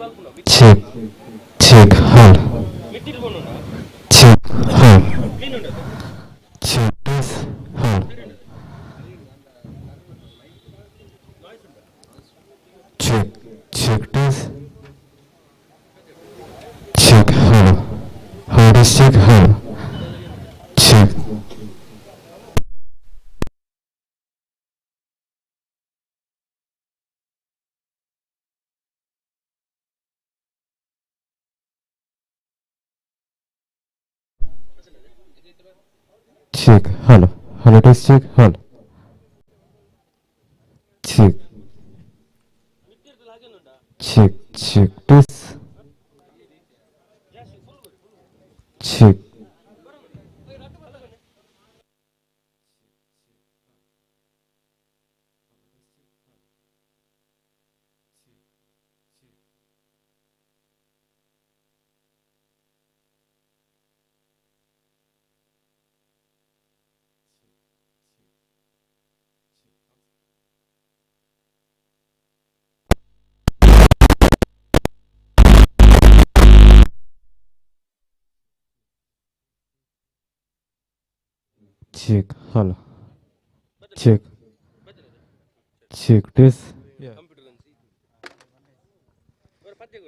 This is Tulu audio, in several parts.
Check check hello check hello check test hello check check test check hello hello test check hello check check hello hello test check hello check check check test check check hello check check test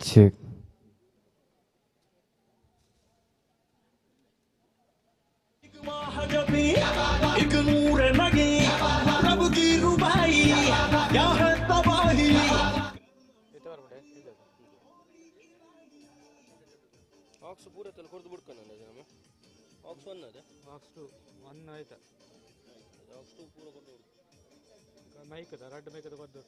check एक नूर नगी रब की रुबाई क्या है तबाही। ಆಕ್ಸ್ ಪೂರ ಕೊರ್ದು ಬುಡ್ಕನ ನಮ್ಮ ಆಕ್ಸ್ ಒನ್ ಅದೇ ಆಕ್ಸ್ 2 1 ಆಯ್ತಾ ಆಕ್ಸ್ 2 ಪೂರ ಕೊರ್ದು ಮೈಕ್ ಅದ ರಡ್ಡ್ ಮೈಕ್ ಅದ ಕೊರ್ದು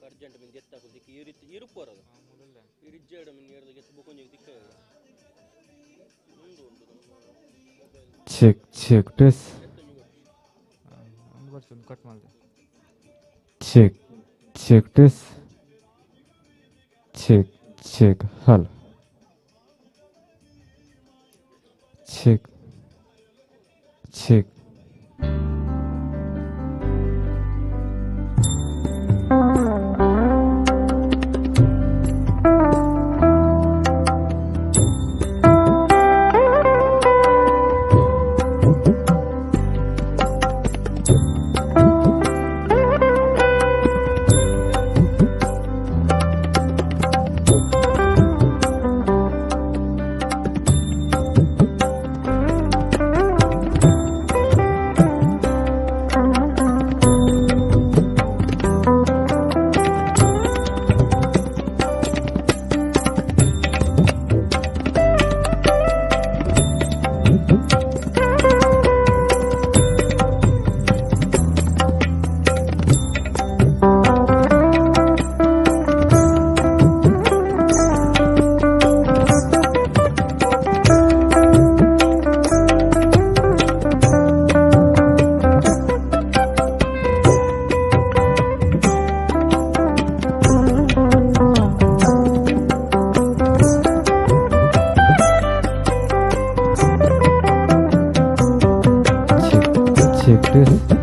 ಅರ್ಜೆಂಟ್ ಮಿನ್ ಗೆತ್ತಾಕು ದಿಕ್ಕ ಈ ರೀತಿ ಇರುಪು ಬರೋದು ಈ ರಿಜ್ಜಾಡ ಮಿನ್ ಏರ್ದ ಗೆತ್ತು ಬುಕೊಂಜಿ ದಿಕ್ಕ ಮುಂದೆ ಉಂಟು ನಮ್ಮ mobile. Check check test ಒಂದು ವರ್ಷ ಒಂದು ಕಟ್ ಮಾಡಿದೆ. Check check test check check hello check check check check test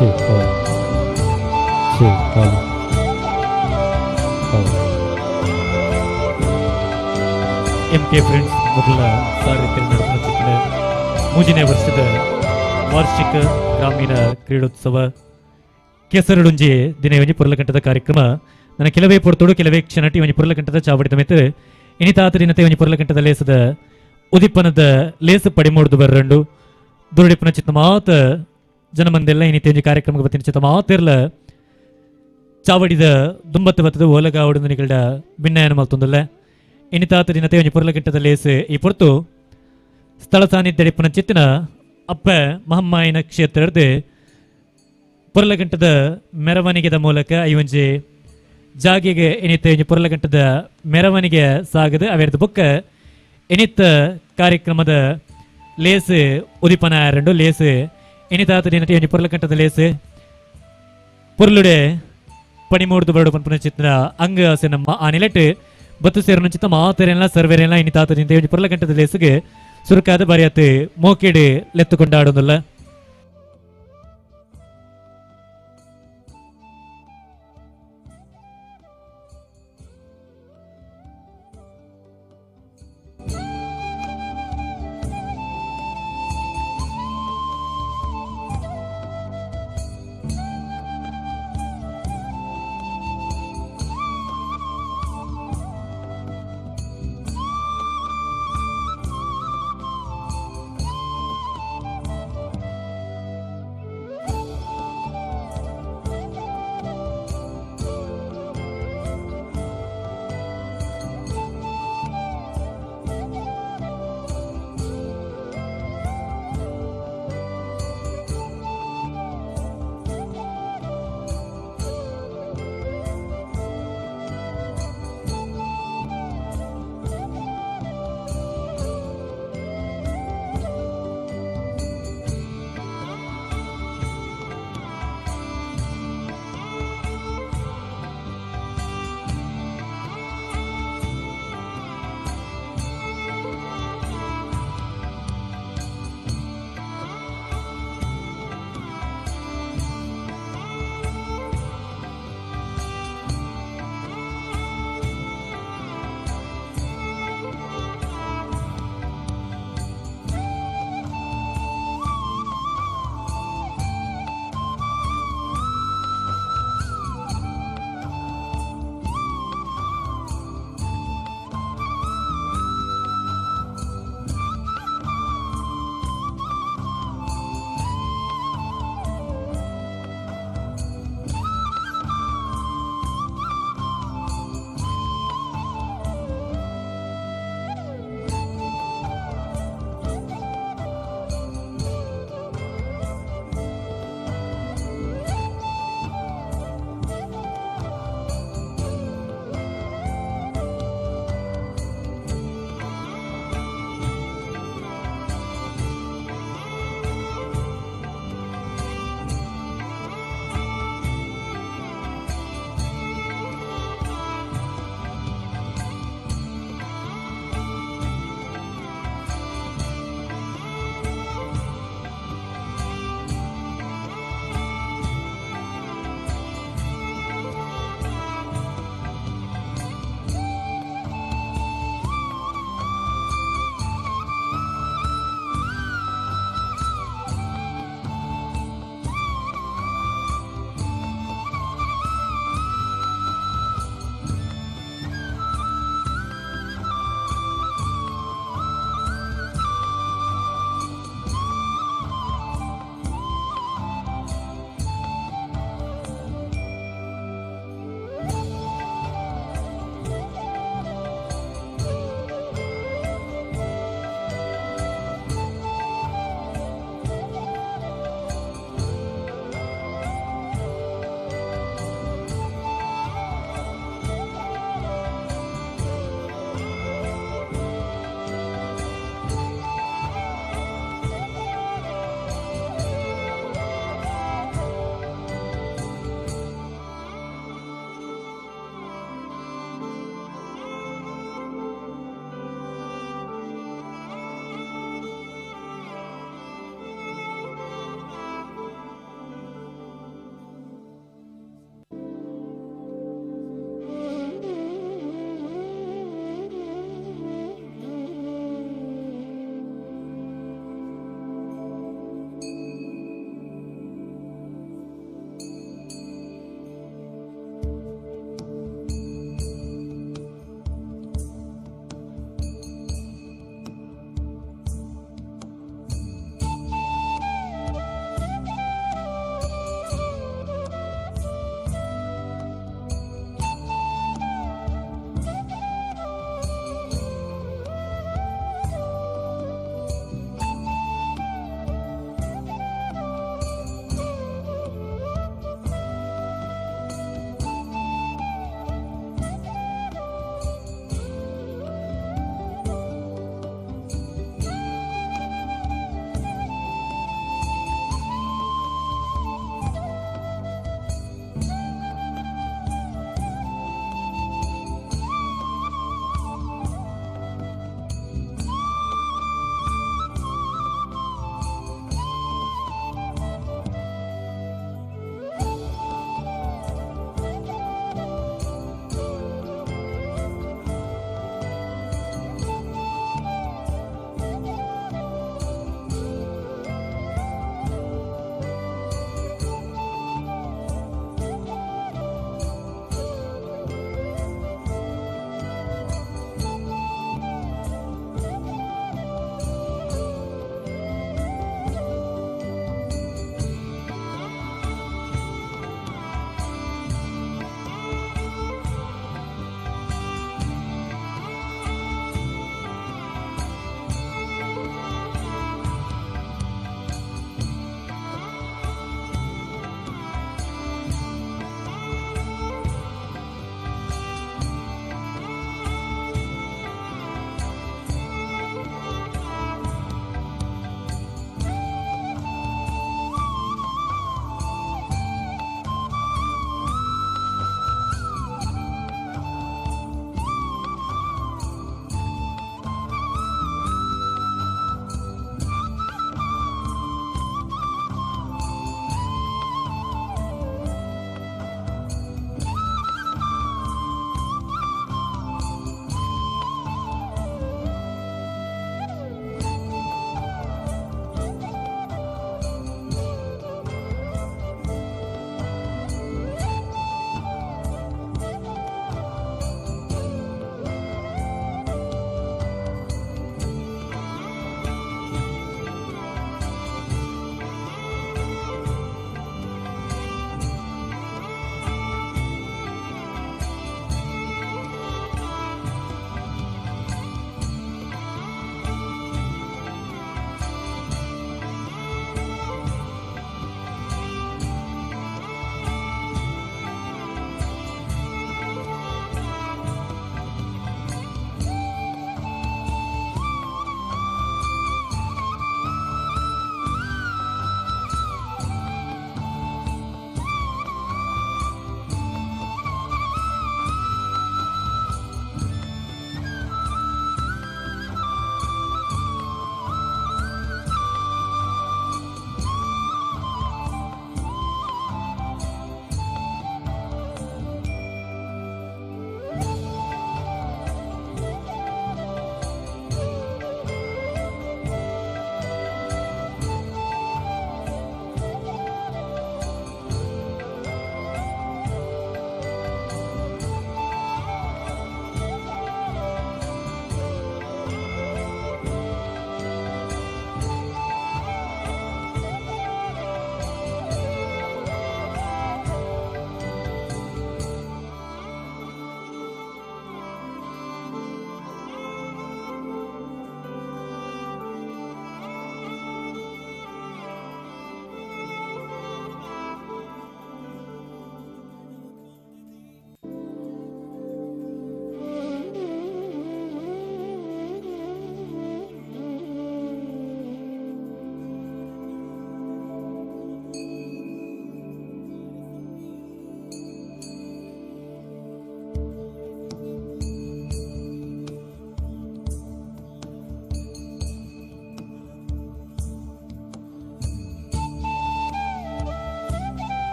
Check hello check hello hello. M K friends ಮೊದಲ ಸಾರಥ್ಯ ನಡೆದ ಚಿಕ್ಕನ ಮೂಜನೇ ವರ್ಷದ ವಾರ್ಷಿಕ ಗ್ರಾಮೀಣ ಕ್ರೀಡೋತ್ಸವ ಕೆಸರುಡುಂಜಿ ದಿನ ಒಂಜಿ ಪೊರ್ಲಕಂಠದ ಕಾರ್ಯಕ್ರಮ. ನನ್ನ ಕೆಲವೇ ಪೊರ್ತೋಡು ಕೆಲವೇ ಕ್ಷಣಟಿ ಒಂಜಿ ಪೊರ್ಲಕಂಠದ ಚಾವಡಿದ ಮೆತ್ತು ಇನಿತಾತ ದಿನತೆ ಒಂಜಿ ಪೊರ್ಲಕಂಠದ ಲೇಸದ ಉದಿಪ್ಪನದ ಲೇಸು ಪಡಿಮೂಡ್ದು ಬರ್ರಂಡು ದುರುಡಿಪ್ಪನ ಚಿತ್ತ ಮಾತ ಜನಮಂದೆಲ್ಲ ಇನಿತೆ ಒಂಜಿ ಕಾರ್ಯಕ್ರಮಕ್ಕೆ ಬತ್ತಿನ ಚಿತ್ತ ಮಾತಿರ್ಲ ಚಾವಡಿದ ದುಂಬತ್ತು ಬತ್ತದ ಓಲಗಾವಡು ನಿಗಡ ಭಿನ್ನಯನ ಮಲ್ತೊಂದುಲ್ಲ. ಇನಿತಾತ ದಿನತೆ ಒಂಜಿ ಪೊರ್ಲಕಂಠದ ಲೇಸು ಈ ಪೊರ್ತು ಸ್ಥಳ ಸಾನ್ನಿಧ್ಯ ಚಿತ್ತಿನ ಅಪ್ಪ ಮಹಮ್ಮಾಯಿನ ಕ್ಷೇತ್ರದ ಪೊರ್ಲಗಂಟದ ಮೆರವಣಿಗೆದ ಮೂಲಕ ಈ ಒಂಜಿ ಜಾಗೆಗೆ ಎನಿತ ಒಂಜಿ ಪೊರ್ಲಗಂಟದ ಮೆರವಣಿಗೆ ಸಾಗದು ಅವೆರ್ದ ಬೊಕ್ಕ ಎನಿತ್ತ ಕಾರ್ಯಕ್ರಮದ ಲೇಸ್ ಉದಿಪನ ಆರಂಡು ಲೇಸ್ ಎನಿತಾತ ದಿನತೆ ಒಂಜಿ ಪೊರ್ಲಗಂಟದ ಲೇಸ್ ಪೊರ್ಲುಡೆ ಪಣಿಮೂಡ್ದು ಬರಡು ಪನ್ಪುನ ಚಿತ್ರ ಅಂಗ ಆಸೆ ನಮ್ಮ ಆ ನಿಲೆಟ್ ಬತ್ತು ಸೇರುನ ಚಿತ್ತ ಮಾತರೆಲ್ಲ ಸರ್ವೆರೆಲ್ಲ ಇನಿತಾತ ದಿನತೆ ಒಂಜಿ ಪೊರ್ಲಗಂಟದ ಲೇಸ್ಗೆ ಸುರುಕಾದ ಬರಿಯತ್ತು ಮೋಕೆಡು ಲೆತ್ತು ಕೊಂಡಾಡೊಂದುಲ್ಲ.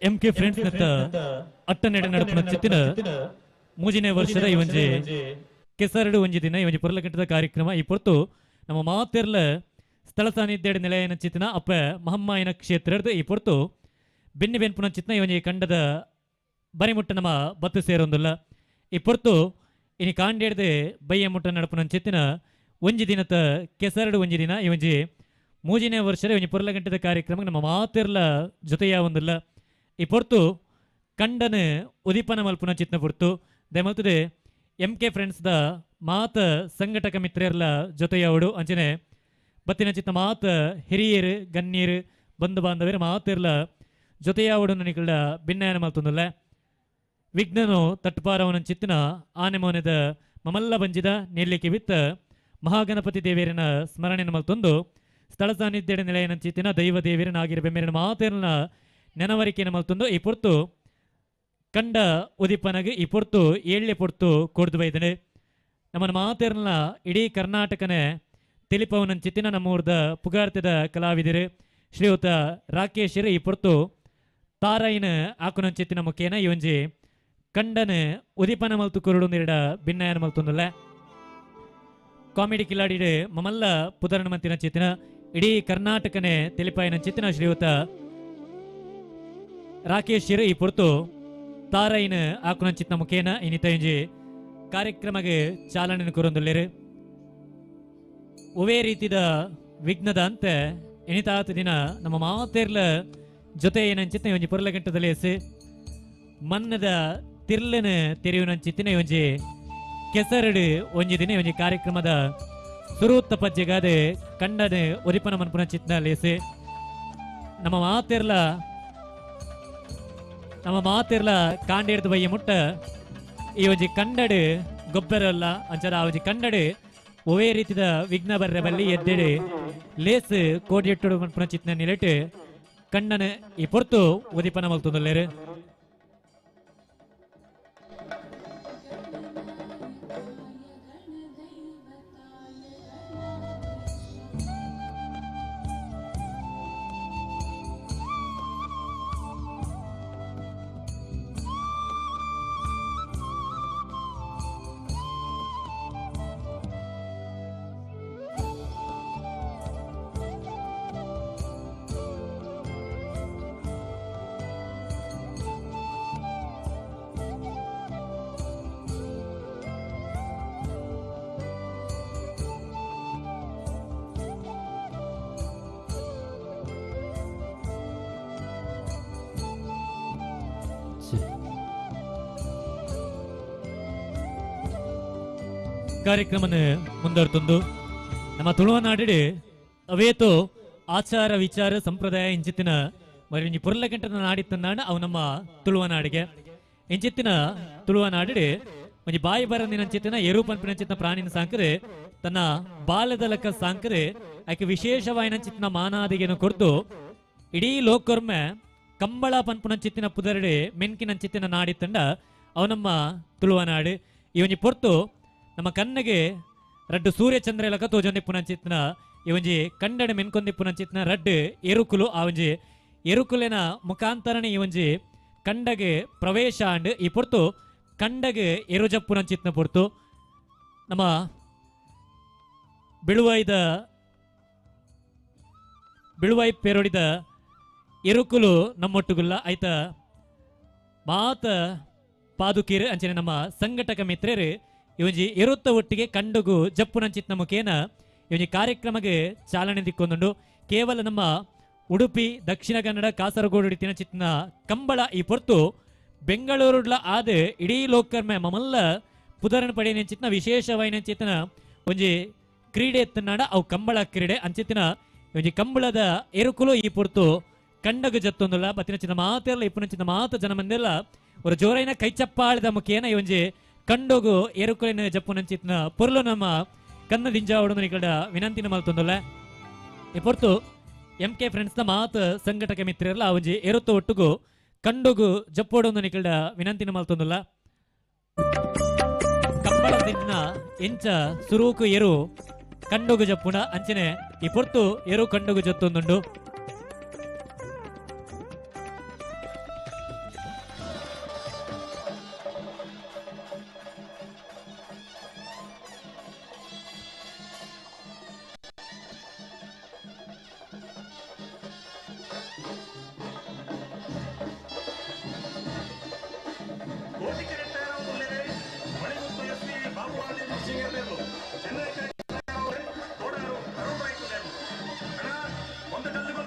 ಎಂಕೆ ಫ್ರೆಂಡ್ಸ್ ನತ್ತ ಅಟ್ಟನೆಡೆ ನಡಪುನ ಚಿತ್ತಿನ ಮೂಜಿನೇ ವರ್ಷದ ಈ ಒಂಜಿ ಕೆಸರಡು ಒಂಜಿ ದಿನ ಈ ಒಂಜಿ ಪೊರ್ಲಕಟ್ಟದ ಕಾರ್ಯಕ್ರಮ ಈ ಪೊರ್ತು ನಮ್ಮ ಮಾತೆರ್ಲ ಸ್ಥಳ ಸಾನ್ನಿಧ್ಯಡ್ ನಿಲಯನ ಚಿತ್ತಿನ ಅಪ್ಪ ಮಹಮ್ಮಾಯನ ಕ್ಷೇತ್ರದ ಈ ಪೊರ್ತು ಬೆನ್ನಿ ಬೆನ್ಪುನ ಚಿತ್ನ ಈ ಒಂಜಿ ಕಂಡದ ಬರಿಮುಟ್ಟ ನಮ್ಮ ಬತ್ತು ಸೇರೊಂದುಲ್ಲ. ಈ ಪೊರ್ತು ಇನಿ ಕಾಂಡೇಡ್ದು ಬಯ್ಯ ಮುಟ್ಟ ನಡಪುನ ಚಿತ್ತಿನ ಒಂಜಿ ದಿನದ ಕೆಸರಡು ಒಂಜಿ ದಿನ ಈ ಒಂಜಿ ಮೂಜಿನೇ ವರ್ಷದ ಒಂಜಿ ಪೊರ್ಲಗಂಟದ ಕಾರ್ಯಕ್ರಮ ನಮ್ಮ ಮಾತೆರ್ಲ ಜೊತೆಯ ಒಂದುಲ್ಲ. ಈ ಪೊರ್ತು ಕಂಡನ ಉದಿಪನ ಮಲ್ಪುನ ಚಿತ್ನ ಪೊರ್ತು ದಯಮಲ್ತದೆ ಎಂ ಕೆ ಫ್ರೆಂಡ್ಸ್ the ಮಾತ ಸಂಘಟಕ ಮಿತ್ರರ್ಲ ಜೊತೆಯವಡು ಅಂಚನೆ ಬತ್ತಿನ ಚಿತ್ನ ಮಾತ ಹಿರಿಯರು ಗಣ್ಯರು ಬಂಧು ಬಾಂಧವರು ಮಾತಿರ್ಲ ಜೊತೆಯಾವಡು ನನಗಳ ಭಿನ್ನಯನ ಮಲ್ತೊಂದುಲ್ಲ. ವಿಘ್ನನು ತಟ್ಟುಪಾರವನ ಚಿತ್ತಿನ ಆನೆ ಮೋನೆದ ಮಮಲ್ಲ ಬಂಜಿದ ನೆಲ್ಲಿಕೆ ಬಿತ್ತ ಮಹಾಗಣಪತಿ ದೇವಿಯರನ ಸ್ಮರಣೆಯನ್ನು ಮಲ್ತೊಂದು ಸ್ಥಳ ಸಾನ್ನಿಧ್ಯದ ನಿಲಯನ ಚಿತ್ತಿನ ದೈವ ದೇವಿಯರ ನಾಗಿರ ಬೆಮ್ಮೆರನ ಮಾತೇರನ ನೆನವರಿಕೆಯನ್ನು ಮಲ್ತೊಂದು ಈ ಪೊರ್ತು ಕಂಡ ಉದಿಪನಗೆ ಈ ಪೊರ್ತು ಏಳ್ಳೆ ಪೊರ್ತು ಕೊಡ್ದು ಬೈದನೆ. ನಮ್ಮನ ಮಾತೇರನ ಇಡೀ ಕರ್ನಾಟಕನೇ ತಿಳಿಪವನ ಚಿತ್ತಿನ ನಮ್ಮೂರ್ದ ಪುಗಾರ್ತಿದ ಕಲಾವಿದರು ಶ್ರೀಯುತ ರಾಕೇಶರು ಈ ಪೊರ್ತು ತಾರಾಯಿನ ಆಕುನ ಚಿತ್ತಿನ ಮುಖೇನ ಈ ಒಂಜಿ ಕಂಡನ ಉದಿಪನ ಮಲ್ತು ಕುರುಡು ನೀಡ ಭಿನ್ನಯನ ಮಲ್ತೊಂದುಲ್ಲ. ಕಾಮಿಡಿ ಕಿಲಾಡಿಡು ಮಮಲ್ಲ ಪುದರಣ ಮಂತಿನ ಚಿತ್ತಿನ ಇಡೀ ಕರ್ನಾಟಕನೇ ತಿಳಿಪಾಯಿನ ಚಿತ್ತಿನ ಶ್ರೀಯುತ ರಾಕೇಶರು ಈ ಪೊರ್ತು ತಾರೈನ ಆಕುನ ಚಿತ್ನ ಮುಖೇನ ಇನ್ನಿತ ಇಂಜಿ ಕಾರ್ಯಕ್ರಮಕ್ಕೆ ಚಾಲನೆ ಕೊರೊಂದುಲ್ಲೇರು. ಒವೇ ರೀತಿದ ವಿಘ್ನದ ಅಂತೆ ಎನಿತಾತ ದಿನ ನಮ್ಮ ಮಾತೇರ್ಲ ಜೊತೆ ಏನಂಚಿತ್ನ ಒಂಜಿ ಪೊರ್ಲಗಂಟದಲ್ಲಿ ಎಸ್ ಮನ್ನದ ತಿರ್ಲನ ತೆರೆಯುನಂಚಿತ್ತಿನ ಒಂಜಿ ಕೆಸರಡು ಒಂಜಿ ದಿನ ಒಂಜಿ ಕಾರ್ಯಕ್ರಮದ ಸುರೂತ್ತ ಪಜ್ಜೆಗಾದೆ ಕಂಡನೆ ಒರಿಪನ ಮನ್ಪುನ ಚಿತ್ನ ಲೇಸೆ ನಮ್ಮ ಮಾತಿರ್ಲ ಕಾಂಡೇರ್ದ ಬಯ್ಯ ಮುಟ್ಟ ಈ ಒಂಜಿ ಕಂಡಡು ಗೊಬ್ಬರಲ್ಲ ಅಂಚದ ಆ ಒಂಜಿ ಕಂಡಡು ಒವೇ ರೀತಿದ ವಿಘ್ನ ಬರ್ರೆ ಬಲ್ಲಿ ಎದ್ದೆಡು ಲೇಸ್ ಕೋಡಿಯಟ್ಟುಡು ಮನ್ಪುನ ಚಿತ್ನ ನಿಲೆಟು ಕಣ್ಣನ ಈ ಪೊರ್ತು ಉದಿಪನ ಮಲ್ತೊಂದುಲ್ಲೇರು. ಕಾರ್ಯಕ್ರಮನ ಮುಂದುವರೆತೊಂದು ನಮ್ಮ ತುಳುವನಾಡು ಅವೇತೋ ಆಚಾರ ವಿಚಾರ ಸಂಪ್ರದಾಯ ಇಂಚಿತ್ತಿನ మరి ಒಂಜಿ ಪೊರ್ಲಗಂಟದ ನಾಡಿತ್ತನ್ನಾಡ ಅವು ನಮ್ಮ ತುಳುವನಾಡಿಗೆ ಇಂಚಿತ್ತಿನ ತುಳುವನಾಡು ಒಂಜಿ ಬಾಯಿ ಬರಂದಿನಂಚಿತ್ತಿನ ಎರು ಪನ್ಪಿನಂಚಿತ್ತಿನ ಪ್ರಾಣಿನ ಸಾಂಕರೆ ತನ್ನ ಬಾಲ್ಯದ ಲೆಕ್ಕ ಸಾಂಕರೆ ಆಕೆ ವಿಶೇಷವಾಯಿನಂಚಿತ್ತಿನ ಮಾನಾದಿಗೆನು ಕೊಡ್ದು ಇಡೀ ಲೋಕೊರ್ಮೆ ಕಂಬಳ ಪನ್ಪುನಂಚಿತ್ತಿನ ಪುದರಡೆ ಮೆನ್ಕಿನಂಚಿತ್ತಿನ ನಾಡಿತ್ತಂಡ ಅವು ನಮ್ಮ ತುಳುವನಾಡು. ಈ ಒಂಜಿ ಪೊರ್ತು ನಮ್ಮ ಕಣ್ಣಿಗೆ ರಡ್ಡು ಸೂರ್ಯಚಂದ್ರ ಲಕ ತೋಜೊಂದಿಪ್ಪುನಂಚಿತ್ತಿನ ಈ ಒಂಜಿ ಕಂಡಡೆ ಮೆನ್ಕೊಂದಿಪ್ಪುನಂಚಿತ್ತಿನ ರಡ್ಡು ಎರುಕುಲು ಆ ಒಂಜಿ ಎರುಕುಲಿನ ಮುಖಾಂತರನೇ ಈ ಒಂಜಿ ಕಂಡಗೆ ಪ್ರವೇಶ ಅಂಡ್ ಈ ಪೊರ್ತು ಕಂಡಗೆ ಎರುಜಪ್ಪುನಂಚಿತ್ತಿನ ಪೊರ್ತು ನಮ್ಮ ಬಿಳುವೈ ಪೇರೊಡಿದ ಎರುಕುಲು ನಮ್ಮೊಟ್ಟುಗುಲ್ಲ ಐತ ಮಾತ ಪಾದುಕೀರು ಅಂಚನೆ ನಮ್ಮ ಸಂಘಟಕ ಮಿತ್ರರು ಇವೊಂಜಿ ಎರುತ್ತ ಒಟ್ಟಿಗೆ ಕಂಡುಗು ಜಪ್ಪುನಂಚಿತ್ನ ಮುಖೇನ ಇವೊಂಜಿ ಕಾರ್ಯಕ್ರಮಕ್ಕೆ ಚಾಲನೆ ದಿಕ್ಕೊಂದುಂಡು. ಕೇವಲ ನಮ್ಮ ಉಡುಪಿ ದಕ್ಷಿಣ ಕನ್ನಡ ಕಾಸರಗೋಡು ತಿನಚಿತ್ನ ಕಂಬಳ ಈ ಪೊರ್ತು ಬೆಂಗಳೂರುಡ್ಲ ಆದ ಇಡೀ ಲೋಕರ್ಮೆ ಮಮಲ್ಲ ಪುದರನ ಪಡೆಯಂಚಿತ್ನ ವಿಶೇಷವಾಯಿನಂಚಿತ್ನ ಒಂಜಿ ಕ್ರೀಡೆ ಎತ್ತನಾಡ ಅವು ಕಂಬಳ ಕ್ರೀಡೆ ಅಂಚಿತ್ತಿನ ಒಂಜಿ ಕಂಬಳದ ಎರುಕುಲು ಈ ಪೊರ್ತು ಕಂಡಗು ಜತ್ತೊಂದುಲ್ಲ. ಬತ್ತಿನ ಚಿನ್ನ ಮಾತೆಲ್ಲ ಇಪ್ಪುನ ಚಿನ್ನ ಮಾತ ಜನ ಮಂದೆಲ್ಲ ஒரு ಜೋರೈನ ಕೈಚಪ್ಪಾಳದ ಮುಖೇನ ಈ ಒಂಜಿ ಕಂಡೋಗು ಎರುಕುಲಿನ ಜಪ್ಪುನಂಚಿತ್ನ ಪೊರ್ಲು ನಮ್ಮ ಕನ್ನ ದಿಂಜಾವಡು ನಿಕಡ ವಿನಂತಿನ ಮಲ್ತೊಂದುಲ್ಲ. ಈ ಪೊರ್ತು ಎಂ ಕೆ ಫ್ರೆಂಡ್ಸ್ ನ ಮಾತ ಸಂಘಟಕ ಮಿತ್ರರ್ಲ ಆ ಒಂಜಿ ಎರುತ್ತ ಒಟ್ಟುಗು ಕಂಡೋಗು ಜಪ್ಪೋಡೊಂದು ನಿಕಡ ವಿನಂತಿನ ಮಲ್ತೊಂದುಲ್ಲ. ಕಂಬಳ ದಿನ ಎಂಚ ಸುರೂಕು ಎರು ಕಂಡೋಗು ಜಪ್ಪುಣ ಅಂಚನೆ ಈ ಪೊರ್ತು ಎರು ಕಂಡೋಗು ಜತ್ತೊಂದುಂಡು. ಒಂದು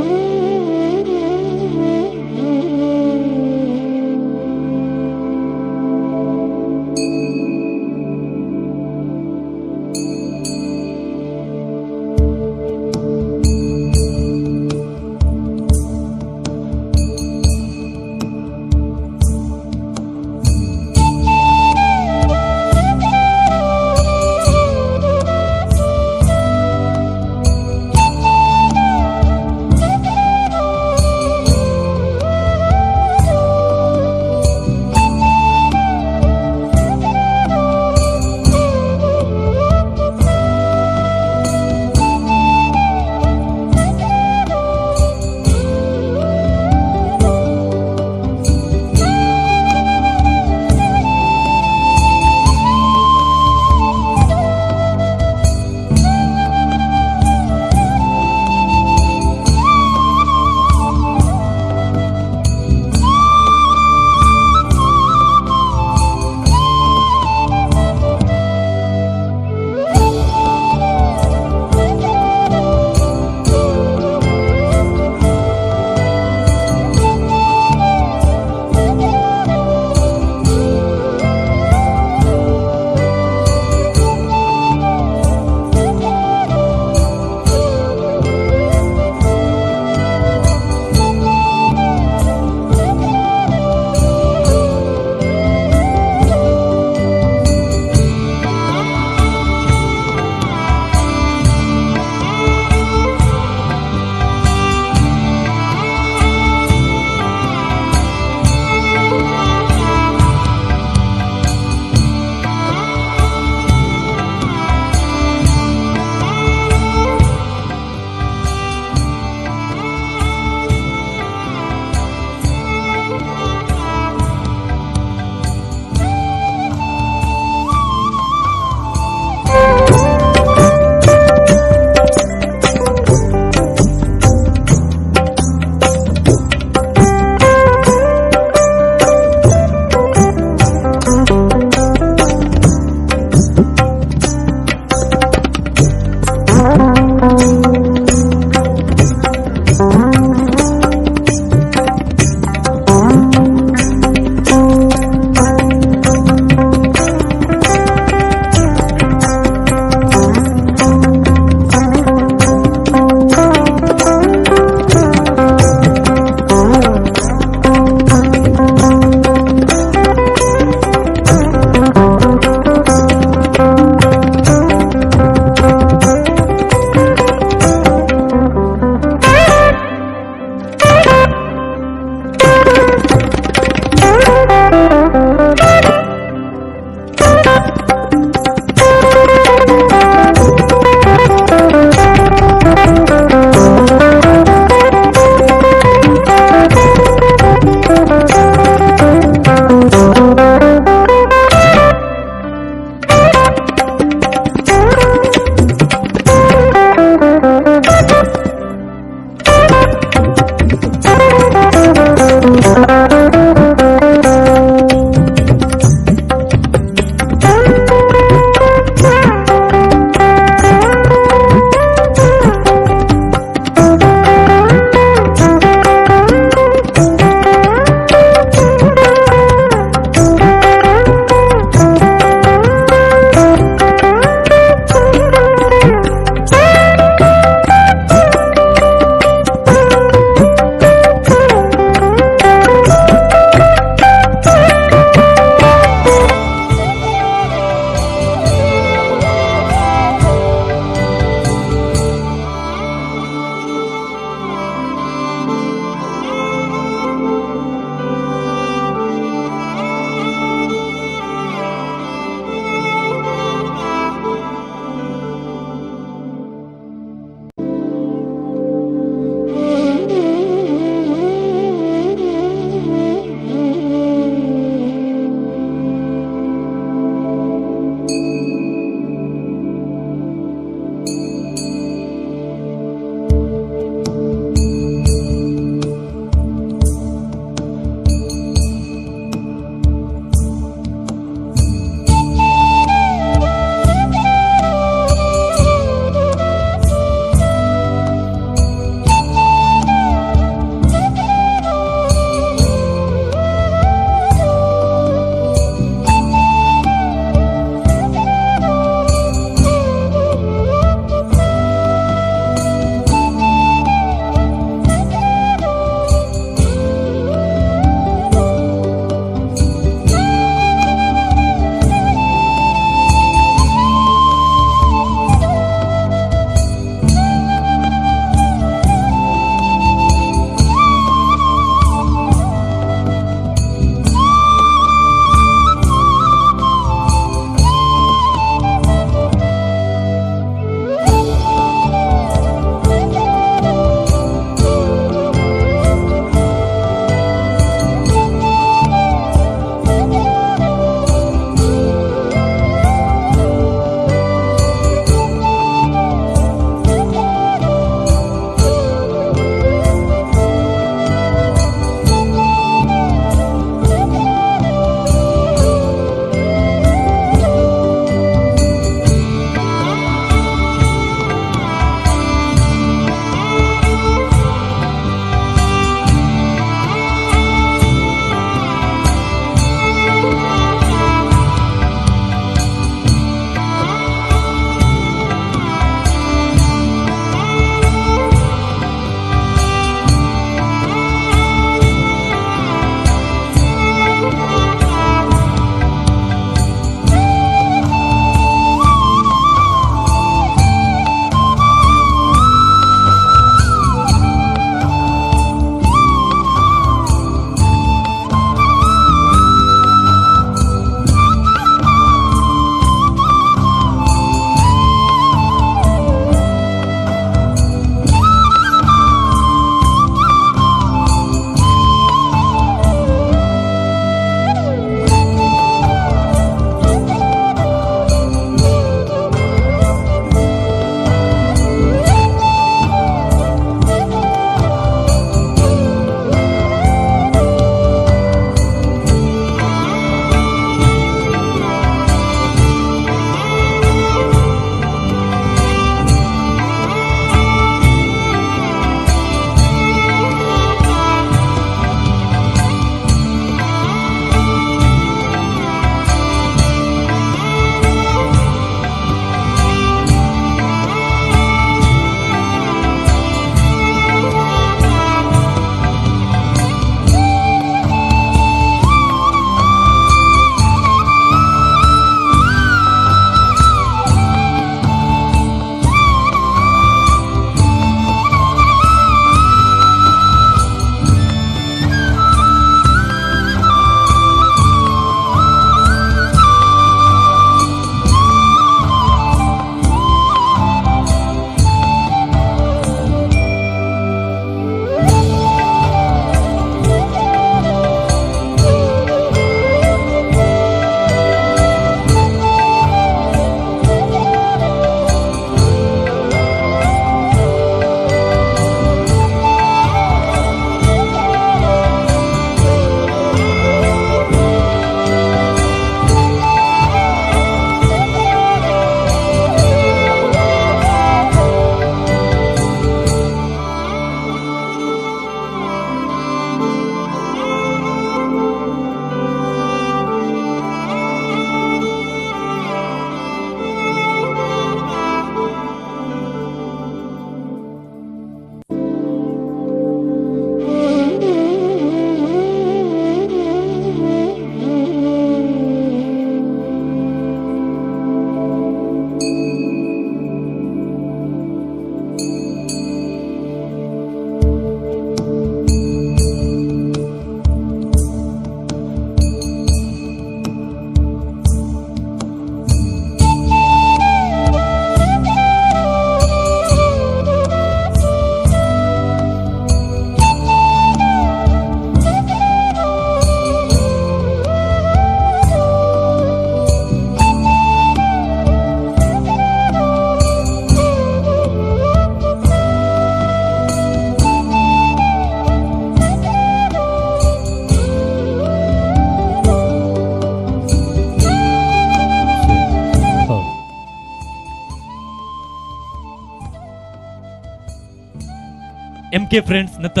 M K friends ನತ್ತ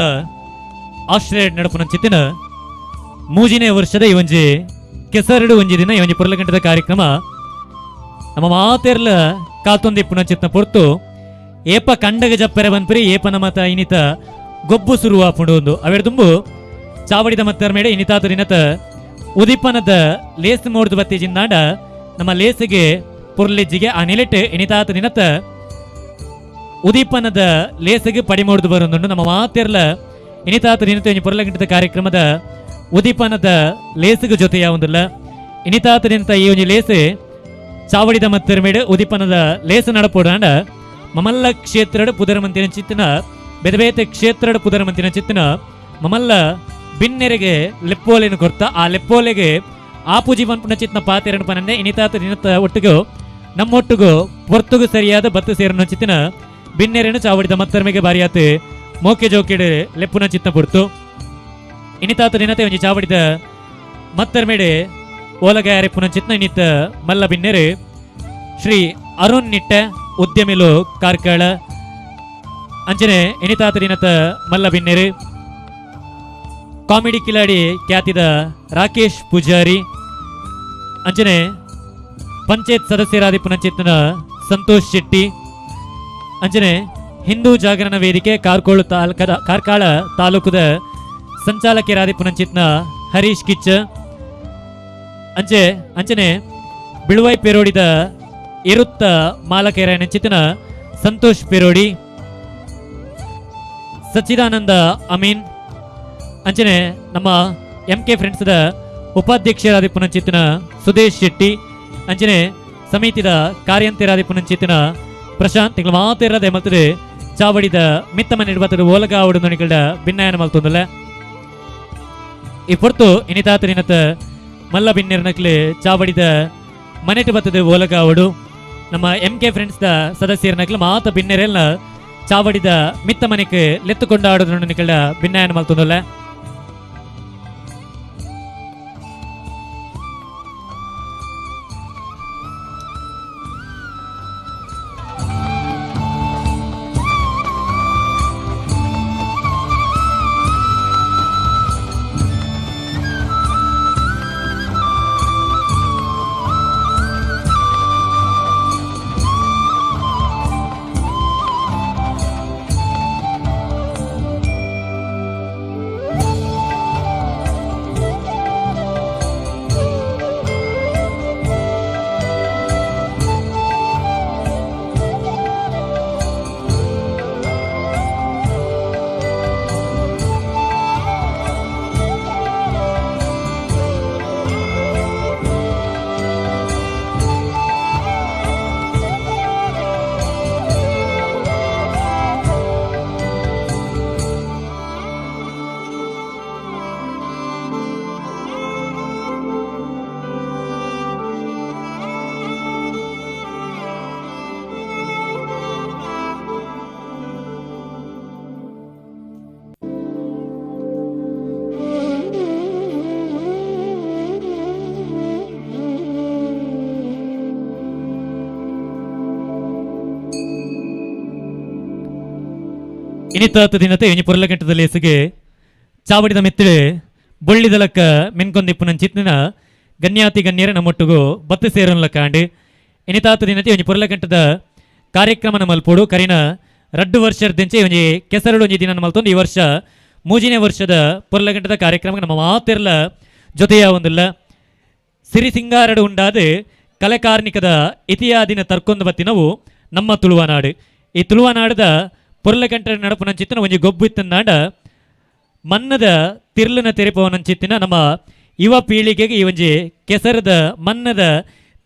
ಆಶ್ರಯ ನಡಪುನಂಚಿತ್ತಿನ ಮೂಜಿನೇ ವರ್ಷದ ಈ ಒಂಜಿ ಕೆಸರಡು ಒಂಜಿ ದಿನ ಈ ಒಂಜಿ ಪೊರ್ಲಗಂಟದ ಕಾರ್ಯಕ್ರಮ ನಮ್ಮ ಮಾತೆರ್ಲ ಕಾತೊಂದಿ ಪುನಂಚಿತ್ನ ಪೊರ್ತು ಏಪ ಕಂಡಗ ಜಪ್ಪರೆ ಬನ್ಪುರಿ ಏಪ ನಮತ ಇನಿತ ಗೊಬ್ಬು ಸುರುವಾಪುಂಡು ಒಂದು ಅವೆಡ್ ದುಂಬು ಚಾವಡಿದ ಮತ್ತರ ಮೇಡೆ ಇನಿತಾತ ದಿನತ ಉದಿಪನದ ಲೇಸ್ ಮೋಡ್ದು ಬತ್ತಿ ಜಿಂದಾಂಡ ನಮ್ಮ ಲೇಸಿಗೆ ಪೊರ್ಲೆಜ್ಜಿಗೆ ಆ ನಿಲೆಟ್ ಇನಿತಾತ ದಿನತ ಉದೀಪನದ ಲೇಸಿಗೆ ಪಡಿಮೋಡ್ದು ಬರೊಂದುಂಡು ನಮ್ಮ ಮಾತೆರ್ಲ ಇನಿತಾತ ದಿನತ ಒಂಜಿ ಪೊರ್ಲಗಂಟದ ಕಾರ್ಯಕ್ರಮದ ಉದೀಪನದ ಲೇಸಿಗೆ ಜೊತೆ ಯಾವೊಂದಿಲ್ಲ ಇನಿತಾತ ದಿನತ ಈ ಒಂಜಿ ಲೇಸ್ ಚಾವಡಿದ ಮತ್ತೆರ್ಮೇಡು ಉದೀಪನದ ಲೇಸ್ ನಡಪೋಡಾಂಡ ಮಮಲ್ಲ ಕ್ಷೇತ್ರಡ್ ಪುದರಮಂತಿನ ಚಿತ್ತನ ಬೆದಬೇತೆ ಕ್ಷೇತ್ರಡ್ ಪುದರಮಂತಿನ ಚಿತ್ತನ ಮಮಲ್ಲ ಬಿನ್ನೆರೆಗೆ ಲೆಪ್ಪೋಲೆನು ಕೊರ್ತ ಆ ಲೆಪ್ಪೋಲೆಗೆ ಆಪುಜಿ ಪನ್ಪುನ ಚಿತ್ನ ಪಾತೆರನು ಪನಂದೆ ಇನಿತಾತ ದಿನತ ಒಟ್ಟಿಗೂ ನಮ್ಮೊಟ್ಟಿಗೂ ಪೊರ್ತುಗು ಸರಿಯಾದ ಬತ್ತು ಸೇರನು ಚಿತ್ತಿನ ಬಿನ್ನೆರೆನು ಚಾವಡಿದ ಮತ್ತರ್ಮೆಗೆ ಬಾರಿಯಾತು ಮೋಕೆ ಜೋಕೆಡು ಲೆಪ್ಪುನ ಚಿತ್ನ ಪೊರ್ತು ಇನಿತಾತ ದಿನತೆ ಒಂಜಿ ಚಾವಡಿದ ಮತ್ತರ್ಮೇಡೆ ಓಲಗಾಯರೆಪ್ಪುನ ಚಿತ್ನ ಇನ್ನಿತ ಮಲ್ಲ ಬಿನ್ನೆರು ಶ್ರೀ ಅರುಣ್ ನಿಟ್ಟ ಉದ್ಯಮಿಲು ಕಾರ್ಕಳ ಅಂಚನೆ ಇನಿತಾತ ದಿನತ ಮಲ್ಲ ಬಿನ್ನೆರು ಕಾಮಿಡಿ ಕಿಲಾಡಿ ಖ್ಯಾತಿದ ರಾಕೇಶ್ ಪೂಜಾರಿ ಅಂಚನೆ ಪಂಚಾಯತ್ ಸದಸ್ಯರಾದಿ ಪುನಂಚಿತ್ನ ಸಂತೋಷ್ ಶೆಟ್ಟಿ ಅಂಚನೆ ಹಿಂದೂ ಜಾಗರಣ ವೇದಿಕೆ ಕಾರ್ಕೋಳು ತಾಲೂಕದ ಕಾರ್ಕಳ ತಾಲೂಕದ ಸಂಚಾಲಕರಾದಿ ಪುನಂಚಿತ್ನ ಹರೀಶ್ ಕಿಚ್ಚ ಅಂಚೆ ಅಂಚನೆ ಬಿಳುವೈ ಪೆರೋಡಿದ ಇರುತ್ತ ಮಾಲಕರ ನಂಚಿತನ ಸಂತೋಷ್ ಪೆರೋಡಿ ಸಚ್ಚಿದಾನಂದ ಅಮೀನ್ ಅಂಚನೆ ನಮ್ಮ ಎಂ ಕೆ ಫ್ರೆಂಡ್ಸ್ದ ಉಪಾಧ್ಯಕ್ಷರಾದಿ ಪುನಂಚಿತನ ಸುದೇಶ್ ಶೆಟ್ಟಿ ಅಂಚನೆ ಸಮಿತಿದ ಕಾರ್ಯಂತೆರಾದಿ ಪುನಂಚಿತನ ಪ್ರಶಾಂತ್ ತಿಂಗಳ ಮಾತಿರದೆ ಮಲ್ತದೆ ಚಾವಡಿದ ಮಿತ್ತ ಮನೆ ಬತ್ತದ ಓಲಗ ಆವಡು ನುಣಿಗಳ ಭಿನ್ನಾಯನ ಮಲ್ತೊಂದಲ್ಲ. ಈ ಪೊರ್ತು ಇನಿತಾತ ದಿನತ ಮಲ್ಲ ಬಿನ್ನೆರ್ನಕ್ಲೆ ಚಾವಡಿದ ಮನೆಟು ಬತ್ತದ ಓಲಗ ಆವಡು ನಮ್ಮ M K friends the ಸದಸ್ಯರ್ನಕ್ಲೆ ಮಾತ ಬಿನ್ನೆರೆಲ್ಲ ಚಾವಡಿದ ಮಿತ್ತ ಮನೆಗೆ ಲೆತ್ತುಕೊಂಡಾಡು ನುಣಿಗಳ ಭಿನ್ನಾಯನ ಮಲ್ತೊಂದಲ್ಲ. ಇನಿತಾತ ದಿನತೆ ಒಂಜಿ ಪೊರ್ಲಗಂಟದ ಲೇಸಿಗೆ ಚಾವಡಿದ ಮೆತ್ತಿಡು ಬೊಳ್ಳಿದಲಕ್ಕ ಮಿನ್ಕೊಂದಿಪ್ಪುನ ಚಿತ್ನಿನ ಗಣ್ಯಾತಿ ಗಣ್ಯರ ನಮ್ಮೊಟ್ಟಿಗೂ ಬತ್ತು ಸೇರನ್ಲ ಕಾಂಡು ಇನಿತಾತ ದಿನತೆ ಒಂಜಿ ಪೊರ್ಲಗಂಟದ ಕಾರ್ಯಕ್ರಮನ ಮಲ್ಪೋಡು ಕರಿನ ರಡ್ಡು ವರ್ಷದಿಂಚೆ ಒಂಜಿ ಕೆಸರಡು ಒಂಜಿ ದಿನ ಮಲ್ತೊಂದು ಈ ವರ್ಷ ಮೂಜಿನೇ ವರ್ಷದ ಪೊರ್ಲಗಂಟದ ಕಾರ್ಯಕ್ರಮಕ್ಕೆ ನಮ್ಮ ಮಾತೆರ್ಲ ಜೊತೆಯ ಒಂದಿಲ್ಲ. ಸಿರಿ ಸಿಂಗಾರಡು ಉಂಡಾದ ಕಲೆಕಾರ್ನಿಕದ ಇತಿಯಾದಿನ ತರ್ಕೊಂದು ಬತ್ತಿನವು ನಮ್ಮ ತುಳುವನಾಡು. ಈ ತುಳುವನಾಡದ ಪೊರ್ಲಗಂಟೆ ನಡಪುನಂಚಿತ್ತಿನ ಒಂಜಿ ಗೊಬ್ಬು ಇತ್ತಂದಾಂಡ ಮನ್ನದ ತಿರ್ಲನ ತೆರಿಪವನಂಚಿತ್ತಿನ ನಮ್ಮ ಯುವ ಪೀಳಿಗೆಗೆ ಈ ಒಂಜಿ ಕೆಸರದ ಮನ್ನದ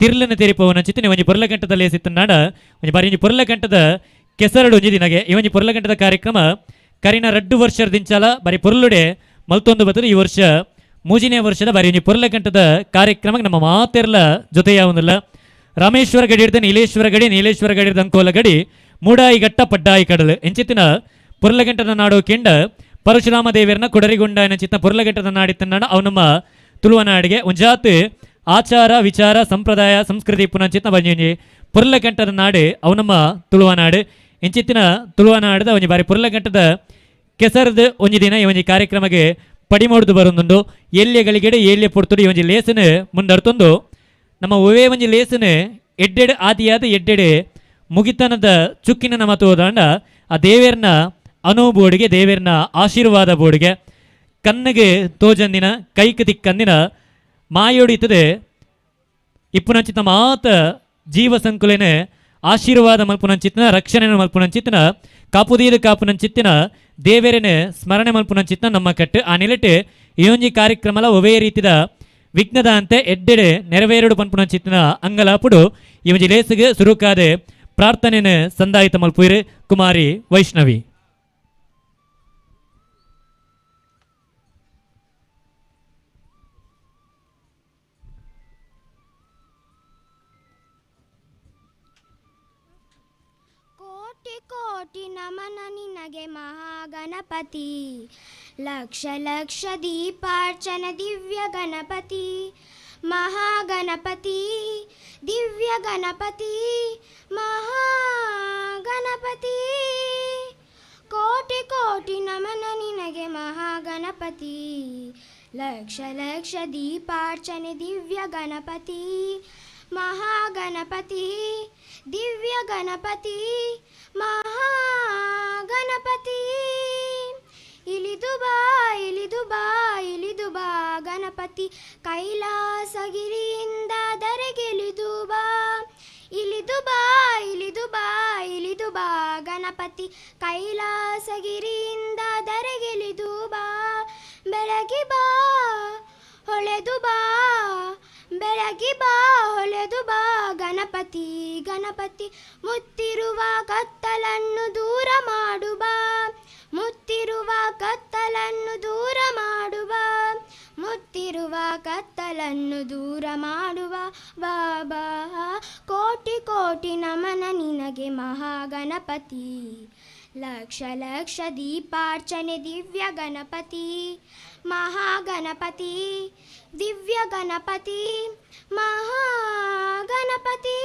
ತಿರ್ಲನ ತೆರಿಪವನಂಚಿತ್ತಿನ ಒಂಜಿ ಪೊರ್ಲಗಂಟದ ಲೇಸಿತ್ತಂದಾಂಡ ಒಂಜಿ ಬಾರಿ ಒಂಜಿ ಪೊರ್ಲಗಂಟದ ಕೆಸರಡು ಒಂಜಿ ದಿನಗೆ ಈ ಒಂಜಿ ಪೊರ್ಲಗಂಟದ ಕಾರ್ಯಕ್ರಮ ಕರಿನ ರಡ್ಡು ವರ್ಷದಿಂಚಾಲ ಬಾರಿ ಪೊರ್ಲುಡೆ ಮಲ್ತೊಂದು ಬತ್ತದ. ಈ ವರ್ಷ ಮೂಜಿನೇ ವರ್ಷದ ಬಾರಿ ಒಂಜಿ ಪೊರ್ಲಗಂಟದ ಕಾರ್ಯಕ್ರಮಕ್ಕೆ ನಮ್ಮ ಮಾತೆರ್ಲ ಜೊತೆಯಾವೊಂದಿಲ್ಲ. ರಾಮೇಶ್ವರ ಗಡಿ ಹಿಡ್ದ ನೀಲೇಶ್ವರ ಗಡಿ, ನೀಲೇಶ್ವರ ಗಡಿ ಹಿಡ್ದ ಅಂಕೋಲ ಗಡಿ, ಮೂಡಾಯಿ ಘಟ್ಟ ಪಡ್ಡಾಯಿ ಕಡಲು ಎಂಚಿತ್ತಿನ ಪೊರ್ಲಗಂಟದ ನಾಡು ಕೆಂಡ ಪರಶುರಾಮ ದೇವರನ್ನ ಕೊಡರಿಗುಂಡ ಚಿತ್ತ ಪೊರ್ಲಗಂಟದ ನಾಡಿತ್ತನ್ನಾಡ ಅವು ನಮ್ಮ ತುಳುವನಾಡಿಗೆ ಒಂಜಾತ್ ಆಚಾರ ವಿಚಾರ ಸಂಪ್ರದಾಯ ಸಂಸ್ಕೃತಿ ಪುನಂಚಿತ್ನ ಬಂಜಿ ಪೊರ್ಲಗಂಟದ ನಾಡು ಅವು ನಮ್ಮ ತುಳುವನಾಡು. ಇಂಚಿತ್ತಿನ ತುಳುವನಾಡದ ಒಂಜಿ ಬಾರಿ ಪೊರ್ಲಗಂಟದ ಕೆಸರದ ಒಂಜಿ ದಿನ ಈ ಒಂಜಿ ಕಾರ್ಯಕ್ರಮಕ್ಕೆ ಪಡಿಮೋಡ್ದು ಬರೊಂದುಂಡು ಏಲ್ಯಗಳಿಗೆಡೆ ಏಲ್ಯ ಪೊರ್ತುಡು ಈ ಒಂಜಿ ಲೇಸನ್ ಮುಂದರ್ತೊಂದು ನಮ್ಮ ಒವೇ ಒಂಜಿ ಲೇಸನ್ ಎಡ್ಡೆಡ್ ಆದಿಯಾದ ಎಡ್ಡೆಡೆ ಮುಗಿತನದ ಚುಕ್ಕಿನ ನಮ್ಮ ತೋದಾಂಡ ಆ ದೇವೇರ್ನ ಅನುಬೋಡಿಗೆ ದೇವೇರ್ನ ಆಶೀರ್ವಾದ ಬೋಡಿಗೆ ಕಣ್ಣಿಗೆ ತೋಜಂದಿನ ಕೈಕ್ ತಿಕ್ಕಂದಿನ ಮಾಯೋಡಿತದೆ ಇಪ್ಪುನಂಚಿತ ಮಾತ ಜೀವ ಸಂಕುಲೇನೆ ಆಶೀರ್ವಾದ ಮಲ್ಪುನಂಚಿತ್ನ ರಕ್ಷಣೆ ಮಲ್ಪುನಂಚಿತ್ನ ಕಾಪುದೀದ ಕಾಪುನಂಚಿತ್ತಿನ ದೇವೆರೆನೆ ಸ್ಮರಣೆ ಮಲ್ಪುನಂಚಿತ್ನ ನಮ್ಮ ಕಟ್ಟು ಆ ನಿಲೆಟ್ ಈ ಒಂಜಿ ಕಾರ್ಯಕ್ರಮಲ ಒವೇ ರೀತಿದ ವಿಘ್ನದ ಅಂತೆ ಎಡ್ಡೆಡೆ ನೆರವೇರಡು ಪನ್ಪುನಂಚಿತ್ನ ಅಂಗಲಾಪುಡು ಈ ಒಂಜಿ ಲೇಸುಗೆ ಸುರುಕಾದೆ ಪ್ರಾರ್ಥನೆನ ಸಂದಾಯಿತ ಮಲ್ಪುಯಿರು ಕುಮಾರಿ ವೈಷ್ಣವಿ. ಕೋಟಿ ಕೋಟಿ ನಮನ ನಿನಗೆ ಮಹಾಗಣಪತಿ, ಲಕ್ಷ ಲಕ್ಷ ದೀಪಾರ್ಚನ ದಿವ್ಯ ಗಣಪತಿ, ಮಹಾಗಣಪತಿ ದಿವ್ಯ ಗಣಪತಿ ಮಹಾಗಣಪತಿ. ಕೋಟಿ ಕೋಟಿ ನಮನ ನಿನಗೆ ಮಹಾಗಣಪತಿ, ಲಕ್ಷ ಲಕ್ಷ ದೀಪಾರ್ಚನೆ ದಿವ್ಯ ಗಣಪತಿ, ಮಹಾಗಣಪತಿ ದಿವ್ಯ ಗಣಪತಿ ಮಹಾಗಣಪತಿ. ಇಳಿದು ಬಾ ಇಳಿದು ಬಾ ಇಳಿದು ಬಾ ಗಣಪತಿ, ಕೈಲಾಸಗಿರಿಯಿಂದ ಧರೆಗಿಳಿದು ಬಾ, ಇಳಿದು ಬಾ ಇಳಿದು ಬಾ ಇಳಿದು ಬಾ ಗಣಪತಿ, ಕೈಲಾಸಗಿರಿಯಿಂದ ಧರೆಗಿಳಿದು ಬಾ, ಬೆಳಗಿ ಬಾ ಹೊಳೆದು ಬಾ, ಬೆಳಗಿ ಬಾ ಹೊಳೆದು ಬಾ ಗಣಪತಿ ಗಣಪತಿ, ಮುತ್ತಿರುವ ಕತ್ತಲನ್ನು ದೂರ ಮಾಡುವ, ಮುತ್ತಿರುವ ಕತ್ತಲನ್ನು ದೂರ ಮಾಡುವ, ಮುತ್ತಿರುವ ಕತ್ತಲನ್ನು ದೂರ ಮಾಡುವ ಬಾಬಾ. ಕೋಟಿ ಕೋಟಿ ನಮನ ನಿನಗೆ ಮಹಾಗಣಪತಿ, ಲಕ್ಷ ಲಕ್ಷ ದೀಪಾರ್ಚನೆ ದಿವ್ಯ ಗಣಪತಿ, ಮಹಾಗಣಪತಿ ದಿವ್ಯ ಗಣಪತಿ ಮಹಾಗಣಪತಿ.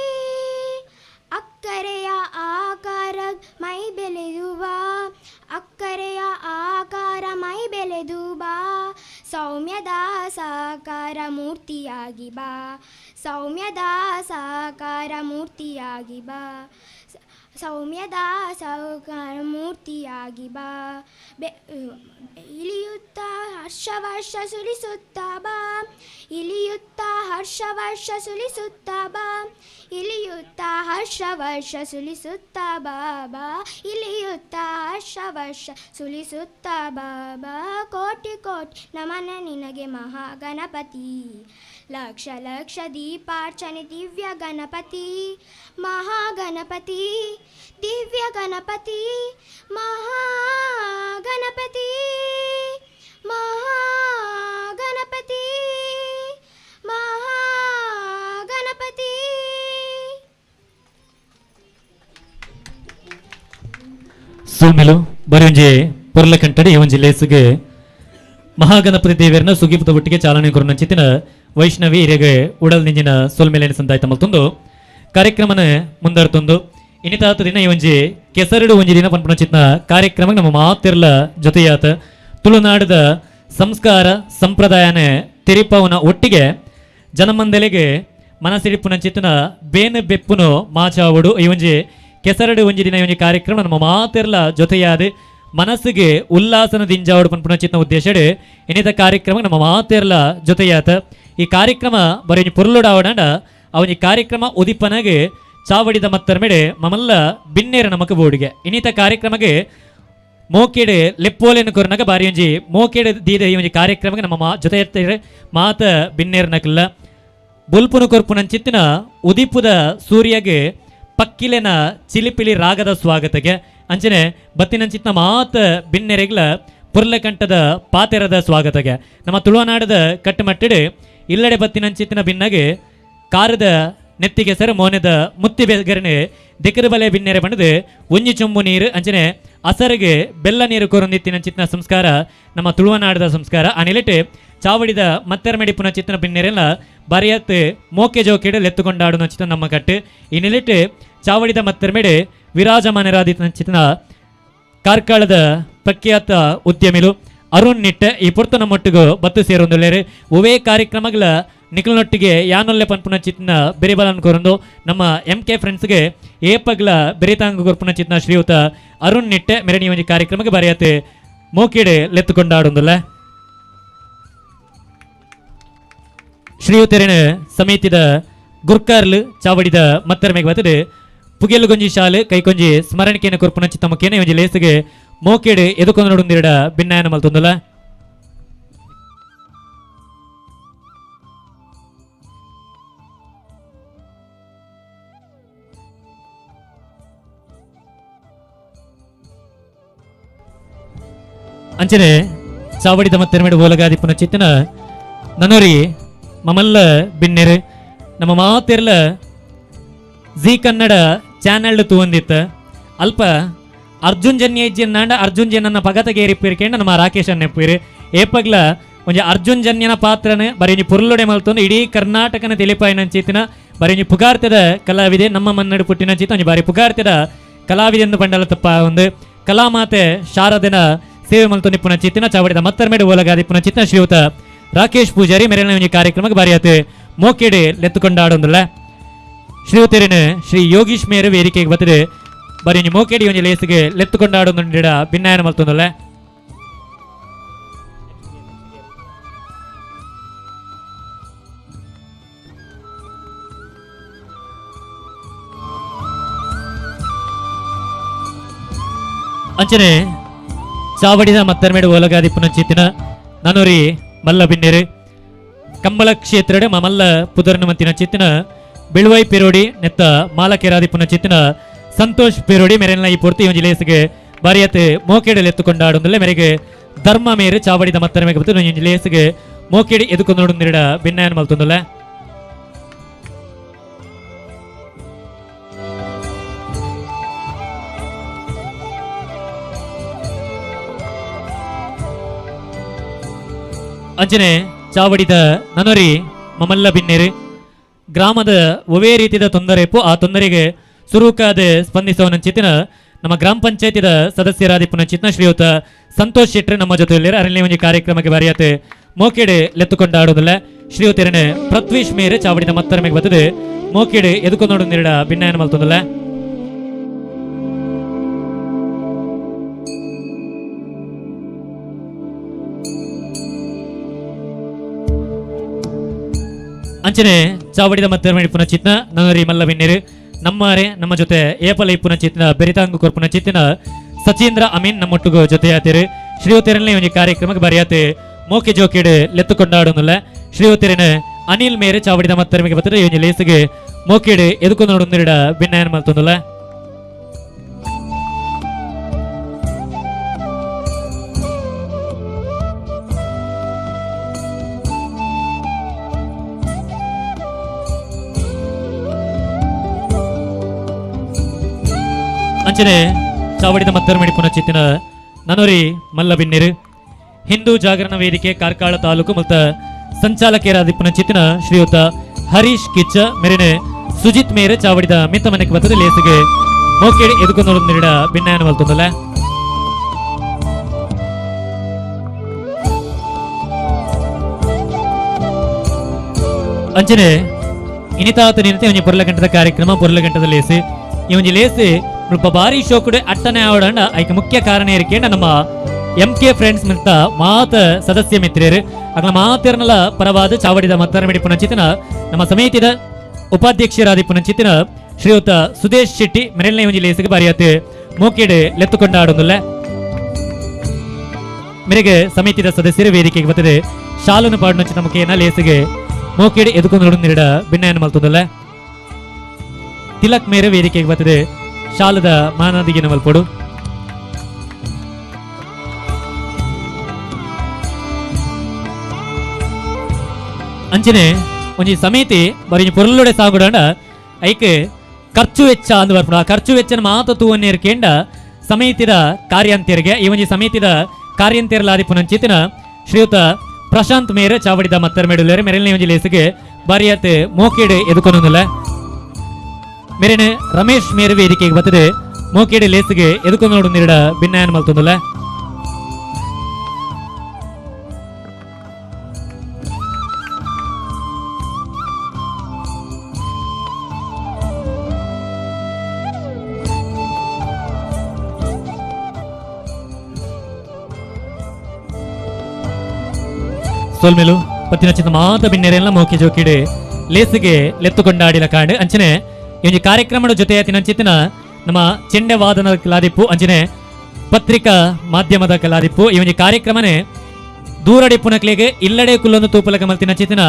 ಅಕ್ಕರೆಯ ಆಕಾರ ಮೈ ಬೆಳೆಯುವ, ಅಕ್ಕರೆಯ ಆಕಾರ ಮೈ ಬೆಳೆದು ಬಾ, ಸೌಮ್ಯದ ಸಾಕಾರ ಮೂರ್ತಿಯಾಗಿ ಬಾ, ಸೌಮ್ಯದ ಸಾಕಾರ ಮೂರ್ತಿಯಾಗಿ ಬಾ, ಸೌಮ್ಯದ ಸಾಕಾರ ಮೂರ್ತಿಯಾಗಿ ಬಾ, ಇಳಿಯುತ್ತ ಹರ್ಷವರ್ಷ ಸುರಿಸುತ್ತ ಬಾ, ಇಳಿಯುತ್ತ ಹರ್ಷವರ್ಷ ಸುರಿಸುತ್ತ ಬಾ, ಇಳಿಯುತ್ತ ಹರ್ಷವರ್ಷ ಸುರಿಸುತ್ತ ಬಾಬಾ, ಇಳಿಯುತ್ತ ಹರ್ಷವರ್ಷ ಸುರಿಸುತ್ತ ಬಾಬಾ. ಕೋಟಿ ಕೋಟಿ ನಮನ ನಿನಗೆ ಮಹಾಗಣಪತಿ, ಲಕ್ಷ ಲಕ್ಷ ದೀಪಾರ್ಚನೆ ದಿವ್ಯ ಗಣಪತಿ, ಮಹಾಗಣಪತಿ ದಿವ್ಯ ಗಣಪತಿ ಮಹಾಗಣಪತಿ ಮಹಾಗಣಪತಿ ಮಹಾಗಣಪತಿ. ಸೋಮೆಲು ಬರೆಯೊಂಜಿ ಪೊರ್ಲಕಂಟಡಿ ಈ ಒಂಜಿ ಲೇಸುಗೆ ಮಹಾಗಣಪತಿ ದೇವರನ್ನ ಸುಗೀಪದ ಒಟ್ಟಿಗೆ ಚಾಲನೆ ಕೊರನಂಚಿತ್ತಿನ ವೈಷ್ಣವಿ ಹಿರಿಯಗೆ ಉಡಲ್ ನಿಂಜಿನ ಸೊಲ್ಮೇಲೇನ ಸಂದಾಯ್ತ ಮಲ್ತೊಂದು ಕಾರ್ಯಕ್ರಮನ ಮುಂದರ್ತೊಂದು ಇನ್ನಿತಾತ ದಿನ ಈ ಒಂಜಿ ಕೆಸರಡು ಒಂಜಿ ದಿನ ಪನ್ಪುನಂಚಿತ್ನ ಕಾರ್ಯಕ್ರಮ ನಮ್ಮ ಮಾತಿರ್ಲ ಜೊತೆಯಾತ ತುಳುನಾಡದ ಸಂಸ್ಕಾರ ಸಂಪ್ರದಾಯನ ತೆರಿಪವನ ಒಟ್ಟಿಗೆ ಜನಮಂದಲಿಗೆ ಮನಸಿಡಿಪುನಂಚಿತ್ನ ಬೇನು ಬೆಪ್ಪುನು ಮಾಚಾವಡು ಈ ಒಂಜಿ ಕೆಸರಡು ಒಂಜಿ ದಿನ ಈ ಒಂಜಿ ಕಾರ್ಯಕ್ರಮ ನಮ್ಮ ಮಾತಿರ್ಲ ಜೊತೆಯಾದ ಮನಸ್ಸಿಗೆ ಉಲ್ಲಾಸನ ದಿಂಜಾವಡು ಪನ್ಪುನಂಚಿತ್ನ ಉದ್ದೇಶಡ್ ಇನ್ನಿತ ಕಾರ್ಯಕ್ರಮ ನಮ್ಮ ಮಾತಿರ್ಲ ಜೊತೆಯಾತ ಈ ಕಾರ್ಯಕ್ರಮ ಬರೀ ಪೊರ್ಲುಡಾವಡಂಡ ಅವನಿ ಕಾರ್ಯಕ್ರಮ ಉದಿಪನಗೆ ಚಾವಡಿದ ಮತ್ತರ್ಮೆಡೆ ಮಮಲ್ಲ ಬಿನ್ನೇರ ನಮಕ್ ಬೋಡಿಗೆ ಇನ್ನಿತ ಕಾರ್ಯಕ್ರಮಕ್ಕೆ ಮೋಕೆಡೆ ಲೆಪ್ಪೋಲೆನು ಕೊರನಗ ಬಾರಿ ಒಂಜಿ ಮೋಕೆಡೆ ದೀದ ಈ ಒಂಜಿ ಕಾರ್ಯಕ್ರಮಕ್ಕೆ ನಮ್ಮ ಮಾ ಜೊತೆ ಮಾತ ಬಿನ್ನೇರ ನಕಲ್ಲ ಬುಲ್ಪುನು ಕೊರ್ಪುನಂಚಿತ್ತಿನ ಉದಿಪುದ ಸೂರ್ಯಗೆ ಪಕ್ಕಿಲೆನ ಚಿಲಿಪಿಲಿ ರಾಗದ ಸ್ವಾಗತಕ್ಕೆ ಅಂಚನೆ ಬತ್ತಿನಂಚಿತ್ನ ಮಾತ ಬಿನ್ನೆರೆಗ್ಲ ಪುರ್ಲಕಂಠದ ಪಾತೆರದ ಸ್ವಾಗತಕ್ಕೆ ನಮ್ಮ ತುಳುವನಾಡದ ಕಟ್ಟುಮಟ್ಟಿಡು ಇಲ್ಲಡೆ ಬತ್ತಿನಂಚಿತ್ತಿನ ಬಿನ್ನಗೆ ಕಾರದ ನೆತ್ತಿಗೆ ಸರ್ ಮೋನೆದ ಮುತ್ತಿ ಬೆಗರನೆ ದಿಕ್ಕರು ಬಲೆ ಬಿನ್ನೆರೆ ಬಣ್ಣದು ಒಂಜಿ ಚೊಂಬು ನೀರು ಅಂಚನೆ ಅಸರಿಗೆ ಬೆಲ್ಲ ನೀರು ಕೊರೊಂದಿತ್ತಿನ ಸಂಸ್ಕಾರ ನಮ್ಮ ತುಳುವನಾಡದ ಸಂಸ್ಕಾರ. ಆ ನಿಲೆಟ್ ಚಾವಡಿದ ಮತ್ತೆರಮೆಡಿ ಪುನಃ ಚಿತ್ತನ ಬಿನ್ನೆರೆಲ್ಲ ಬರೆಯತ್ ಮೋಕೆ ಜೋಕೆಡು ಲೆತ್ತುಕೊಂಡಾಡು ಚಿತ್ತ ನಮ್ಮ ಕಟ್ಟು. ಈ ನಿಲೆಟ್ ಚಾವಡಿದ ಮತ್ತೆರಮೆಡೆ ವಿರಾಜಮಾನರಾದಿತ್ತಿನ ಚಿತ್ತನ ಕಾರ್ಕಳದ ಪ್ರಖ್ಯಾತ ಉದ್ಯಮಿಲು ಅರುಣ್ ನಿಟ್ಟೆ ಈ ಪೊರ್ತು ನಮ್ಮೊಟ್ಟಿಗೆ ಬತ್ತು ಸೇರೊಂದುಲ್ಲೇರು ಒವೇ ಕಾರ್ಯಕ್ರಮಗಳ ನಿಖಲ್ನೊಟ್ಟಿಗೆ ಯಾನೊಲ್ಲೆ ಪನ್ಪುನ ಚಿತ್ನ ಬೆರಿಬಲನ್ ಕೊರಂದು ನಮ್ಮ ಎಂ ಕೆ ಫ್ರೆಂಡ್ಸ್ಗೆ ಏಪಗ್ಲ ಬೆರಿತಾಂಗ ಕೊರ್ಪುನ ಚಿತ್ನ ಶ್ರೀಯುತ ಅರುಣ್ ನಿಟ್ಟೆ ಮೆರಣಿ ಒಂಜಿ ಕಾರ್ಯಕ್ರಮಕ್ಕೆ ಬರೆಯತೆ ಮೋಕಿಡೆ ಲೆತ್ತುಕೊಂಡಾಡೊಂದುಲ್ಲ. ಶ್ರೀಯುತರಿನ ಸಮಿತಿದ ಗುರ್ಕಾರ್ಲು ಚಾವಡಿದ ಮತ್ತರ್ಮೆಗೆ ಬರ್ತದೆ ಪುಗೆಲುಗೊಂಜಿ ಶಾಲೆ ಕೈಕೊಂಜಿ ಸ್ಮರಣಿಕೆಯನ್ನು ಕೊರ್ಪುನ ಚಿತ್ತ ಮುಖೇನ ಒಂಜಿ ಲೇಸಿಗೆ ಮೋಕೇಡು ಎದುಕೊಂಡು ನೋಡುಂದಿರಡ ಭಿನ್ನಾಯನ ಮಲ್ತೊಂದುಲ್ಲ. ಅಂಚನೆ ಚಾವಡಿದ ಮತ್ತೆರಮೇಡು ಓಲಗಾದಿಪ್ಪನ ಚಿತ್ತನ ನನೋರಿ ಮಮಲ್ಲ ಬಿನ್ನೆರು ನಮ್ಮ ಮಾತೆರ್ಲ ಜೀ ಕನ್ನಡ ಚಾನೆಲ್ ತೂವಂದಿತ್ತ ಅಲ್ಪ ಅರ್ಜುನ್ ಜನ್ಯ ಇಜ್ಜಿನ್ನಾಂಡ ಅರ್ಜುನ್ ಜನ್ಯನ ಪಗತಗೇರಿಪ್ಪಿರ್ಕೇಂಡ ನಮ್ಮ ರಾಕೇಶ್ ಅನ್ನೆಪ್ಪಿರು ಏಪಗ್ಲ ಒಂಜಿ ಅರ್ಜುನ್ ಜನ್ಯನ ಪಾತ್ರನ ಬರೀ ಒಂಜಿ ಪುರ್ಲುಡೆ ಮಲ್ತೊಂದು ಇಡೀ ಕರ್ನಾಟಕನ ತಿಳಿಪಾಯಿನ ಚೇತನ ಬರೀ ಒಂಜಿ ಪುಗಾರ್ತದ ಕಲಾವಿದೆ ನಮ್ಮ ಮನ್ನಡು ಪುಟ್ಟಿನ ಚೇತ ಒಂಜಿ ಬಾರಿ ಪುಗಾರ್ತದ ಕಲಾವಿದೆ ಎಂದು ಪಂಡಲ ತಪ್ಪ ಒಂದು ಕಲಾಮಾತೆ ಶಾರದನ ಸೇವೆ ಮಲ್ತು ನಿಪ್ಪುನ ಚಿತ್ತಿನ ಚಾವಡಿದ ಮತ್ತರ್ಮೇಡು ಓಲಗಾದಿಪ್ಪುನ ಚಿತ್ತಿನ ಶ್ರೀಯುತ ರಾಕೇಶ್ ಪೂಜಾರಿ ಮೇರೆನ ಒಂಜಿ ಕಾರ್ಯಕ್ರಮಕ್ಕೆ ಬಾರಿಯಾತು ಮೋಕೇಡೆ ಲೆತ್ತುಕೊಂಡಾಡೊಂದುಲ್ಲ. ಶ್ರೀಯುತರಿನ ಶ್ರೀ ಯೋಗೀಶ್ ಮೇರು ವೇದಿಕೆಗೆ ಬರ್ತದೆ ಬರೀ ಒಂಜಿ ಮೋಕೇಡಿ ಒಂಜಿ ಲೇಸಿಗೆ ಲೆತ್ತುಕೊಂಡಾಡೊಂದುಂಡಿಡ ಭಿನ್ನಾಯನ ಮಲ್ತೊಂದುಲ್ಲ. ಅಂಚನೆ ಚಾವಡಿದ ಮತ್ತರ್ಮೇಡು ಓಲಗಾದಿಪ್ಪುನ ಚಿತ್ತಿನ ನನೋರಿ ಮಲ್ಲ ಬಿನ್ನೇರು ಕಂಬಳ ಕ್ಷೇತ್ರಡೆ ಮಲ್ಲ ಪುದರ್ನ ಮಂತಿನ ಚಿತ್ತಿನ ಬಿಳುವೈ ಪೇರೋಡಿ ನೆತ್ತ ಮಾಲಕೆರಾದಿಪ್ಪುನ ಚಿತ್ತಿನ ಸಂತೋಷ್ ಪೇರೋಡಿ ಮೆರೆನ ಈ ಪೂರ್ತಿ ಒಂಜಿ ಲೇಸಿಗೆ ಬಾರಿಯತ್ ಮೋಕೇಡಲ್ಲಿ ಎತ್ತುಕೊಂಡಾಡೊಂದುಲ್ಲೆ ಮೇರೆಗೆ ಧರ್ಮ ಮೇರು ಚಾವಡಿದ ಮತ್ತರ್ಮೆಗೆ ಬತ್ತು ಒಂಜಿ ಲೇಸಿಗೆ ಮೋಕೇಡಿ ಎದುಕೊಂಡೋಡುಂದಿರಡ ಭಿನ್ನಾಯನ ಮಲ್ತೊಂದುಲ್ಲೆ. ಅಂಚನೆ ಚಾವಡಿದ ನನೊರಿ ಮಮಲ್ಲ ಬಿನ್ನೇರು ಗ್ರಾಮದ ಒವೇ ರೀತಿಯ ತೊಂದರೆ ಇಪ್ಪು ಆ ತೊಂದರೆಗೆ ಸುರುಕಾದ ಸ್ಪಂದಿಸುವನಂಚಿತಿನ ನಮ್ಮ ಗ್ರಾಮ ಪಂಚಾಯತಿದ ಸದಸ್ಯರಾದಿಪ್ಪುನ ಚಿತ್ನ ಶ್ರೀಯುತ ಸಂತೋಷ್ ಶೆಟ್ಟರ್ ನಮ್ಮ ಜೊತೆಯಲ್ಲಿ ಅರಣ್ಯ ಒಂಜಿ ಕಾರ್ಯಕ್ರಮಕ್ಕೆ ಬಾರಿಯಾತೆ ಮೋಕೆಡೆ ಲೆತ್ತುಕೊಂಡಾಡೋದಿಲ್ಲ. ಶ್ರೀಯುತರನೆ ಪೃಥ್ವೀಶ್ ಮೇರೆ ಚಾವಡಿದ ಮತ್ತರ್ಮೆಗೆ ಬರ್ತದೆ ಮೋಕೆಡೆ ಎದುಕೊಂಡೋಡು ನಿರಡ ಭಿನ್ನಾಯನ ಮಲ್ತೊಂದಿಲ್ಲ. ಅಂಚನೆ ಚಾವಡಿದ ಮತ್ತರ್ಮೆ ಪುನಃ ಚಿತ್ನ ನನರಿ ಮಲ್ಲ ಬಿನ್ನೇರು ನಮ್ಮಾರೆ ನಮ್ಮ ಜೊತೆ ಏಪಲ ಇಪ್ಪುನ ಚಿತ್ನ ಬೆರಿತಾಂಗು ಕೊರ್ಪುನ ಚಿತ್ತಿನ ಸಚೀಂದ್ರ ಅಮೀನ್ ನಮ್ಮೊಟ್ಟಿಗೂ ಜೊತೆಯಾತಿರು ಶ್ರೀಯುತರನೇ ಒಂಜಿ ಕಾರ್ಯಕ್ರಮಕ್ಕೆ ಬರೆಯಾತೆ ಮೋಕೆ ಜೋಕಿಡು ಲೆತ್ತುಕೊಂಡಾಡೊಂದುಲ್ಲ. ಶ್ರೀಯುತರಿನ ಅನಿಲ್ ಮೇರೆ ಚಾವಡಿದ ಮತ್ತರ್ಮೆಗೆ ಬರ್ತದೆ ಒಂಜಿ ಲೇಸಿಗೆ ಮೋಕೆಡು ಎದುಕೊಂಡೋಡುಂದಿರಡ ಭಿನ್ನಾಯನ ಮಲ್ತೊಂದುಲ್ಲ. ಅಂಚನೆ ಚಾವಡಿದ ಮತ್ತರ್ಮಣಿ ಪುನಃ ಚಿತ್ತಿನ ನನೋರಿ ಮಲ್ಲ ಬಿನ್ನೇರು ಹಿಂದೂ ಜಾಗರಣ ವೇದಿಕೆ ಕಾರ್ಕಳ ತಾಲೂಕು ಮತ್ತು ಸಂಚಾಲಕರಾದಿಪ್ಪುನ ಚಿತ್ತಿನ ಶ್ರೀಯುತ ಹರೀಶ್ ಕಿಚ್ಚ ಮೆರೆನೆ ಸುಜಿತ್ ಮೇರೆ ಚಾವಡಿದ ಮಿತ್ತ ಮನೆಗೆ ಬರ್ತದೆ ಲೇಸಿಗೆ ಮೋಕೇಡಿ ಎದುಕೊಂಡೋಡು ನಿರಡ ಭಿನ್ನಾಯನ ಮಲ್ತೊಂದಲ್ಲ. ಅಂಚನೆ ಇನಿತಾತ ನಿನತೆ ಒಂಜಿ ಪೊರ್ಲಗಂಟದ ಕಾರ್ಯಕ್ರಮ ಪೊರ್ಲಗಂಟದ ಲೇಸಿ ಈ ಒಂಜಿ ಲೇಸಿ ಮುಲ್ಪ ಬಾರಿ ಶೋಕುಡೆ ಅಟ್ಟನೆ ಆವಡಂಡ ಐಕೆ ಮುಖ್ಯ ಕಾರಣ ಇರಿಕೇಂಡ ನಮ್ಮ M K friends ಮಿತ್ತ ಮಾತ ಸದಸ್ಯ ಮಿತ್ರರು ಅಗ್ಲ ಮಾತೆರ್ನಲ ಪರವಾದ ಚಾವಡಿದ ಮತ್ತರ್ಮಿಡಿ ಪುನಚಿತನ ನಮ್ಮ ಸಮಿತಿದ ಉಪಾಧ್ಯಕ್ಷರಾದಿ ಪುನಚಿತನ ಶ್ರೀಯುತ ಸುದೇಶ್ ಶೆಟ್ಟಿ ಮೆರೆಲ್ನ ಒಂಜಿ ಲೇಸಿಗೆ ಬಾರಿಯಾತು ಮೋಕೆಡೆ ಲೆತ್ತುಕೊಂಡಾಡೊಂದುಲ್ಲ. ಮೇರೆಗೆ ಸಮಿತಿದ ಸದಸ್ಯರು ವೇದಿಕೆಗೆ ಬರ್ತದೆ ಶಾಲನ್ನು ಪಾಡುನಂಚಿನ ಮುಖೇನ ಲೇಸಿಗೆ ಮೋಕೆಡೆ ಎದುಕೊಂಡು ನಿರಡ ಭಿನ್ನಾಯನ ಮಲ್ತೊಂದುಲ್ಲ. ತಿಲಕ್ ಮೇರೆ ವೇದಿಕೆಗೆ ಬರ್ತದೆ ಶಾಲದ ಮಾನದಿಗೆ ಮಲ್ಪೊಡು. ಅಂಚನೆ ಒಂಜಿ ಸಮಿತಿ ಬರೀ ಪೊರ್ಲುಡೆ ಸಾಗುಡಂಡ ಐಕ್ ಖರ್ಚು ವೆಚ್ಚ ಅಂದ್ ಬರ್ಪುಂಡು. ಆ ಖರ್ಚು ವೆಚ್ಚನ ಮಾತ ತೂವನ್ನೇರ್ಕೇಂಡ ಸಮಿತಿದ ಕಾರ್ಯಂತಿಯರಿಗೆ ಈ ಒಂಜಿ ಸಮಿತಿದ ಕಾರ್ಯಂತಿಯರ್ಲಾದಿಪ್ಪುನಂಚಿತಿನ ಶ್ರೀಯುತ ಪ್ರಶಾಂತ್ ಮೇರೆ ಚಾವಡಿದ ಮತ್ತರ್ಮೇಡುಲ್ಲೇರು ಮೆರೆಲ್ನ ಒಂಜಿ ಲೇಸಿಗೆ ಬಾರಿಯತ್ ಮೋಕೇಡು ಎದುಕೊನೊಂದುಲ್ಲ. ಮೇರೆನ ರಮೇಶ್ ಮೇರೆ ವೇದಿಕೆಗೆ ಬರ್ತದೆ ಮೋಕೇಡು ಲೇಸಿಗೆ ಎದುಕೊಂಡು ನಿರಡ ಭಿನ್ನಾಯನ ಮಲ್ತೊಂದುಲ್ಲ. ಸೋಲ್ಮೇಲು ಪತ್ತಿನ ಚಿತ್ತ ಮಾತ ಬಿನ್ನೆರೆಲ್ಲ ಮೋಕೆ ಜೋಕಿಡೆ ಲೇಸಿಗೆ ಲೆತ್ತುಕೊಂಡಾಡಿಲ ಕಾಂಡು ಅಂಚನೆ ಈ ಒಂಜಿ ಕಾರ್ಯಕ್ರಮದ ಜೊತೆ ತಿನಂಚಿತ್ತಿನ ನಮ್ಮ ಚೆಂಡೆ ವಾದನದ ಕಲಾದಿಪ್ಪು ಅಂಚನೆ ಪತ್ರಿಕಾ ಮಾಧ್ಯಮದ ಕಲಾದಿಪ್ಪು ಈ ಒಂಜಿ ಕಾರ್ಯಕ್ರಮನೇ ದೂರಡಿ ಪುನಕ್ಲೆಗೆ ಇಲ್ಲಡೆ ಕುಲ್ಲೊಂದು ತೂಪಲಕ ಮಲ್ತಿನ ಚಿತ್ತಿನ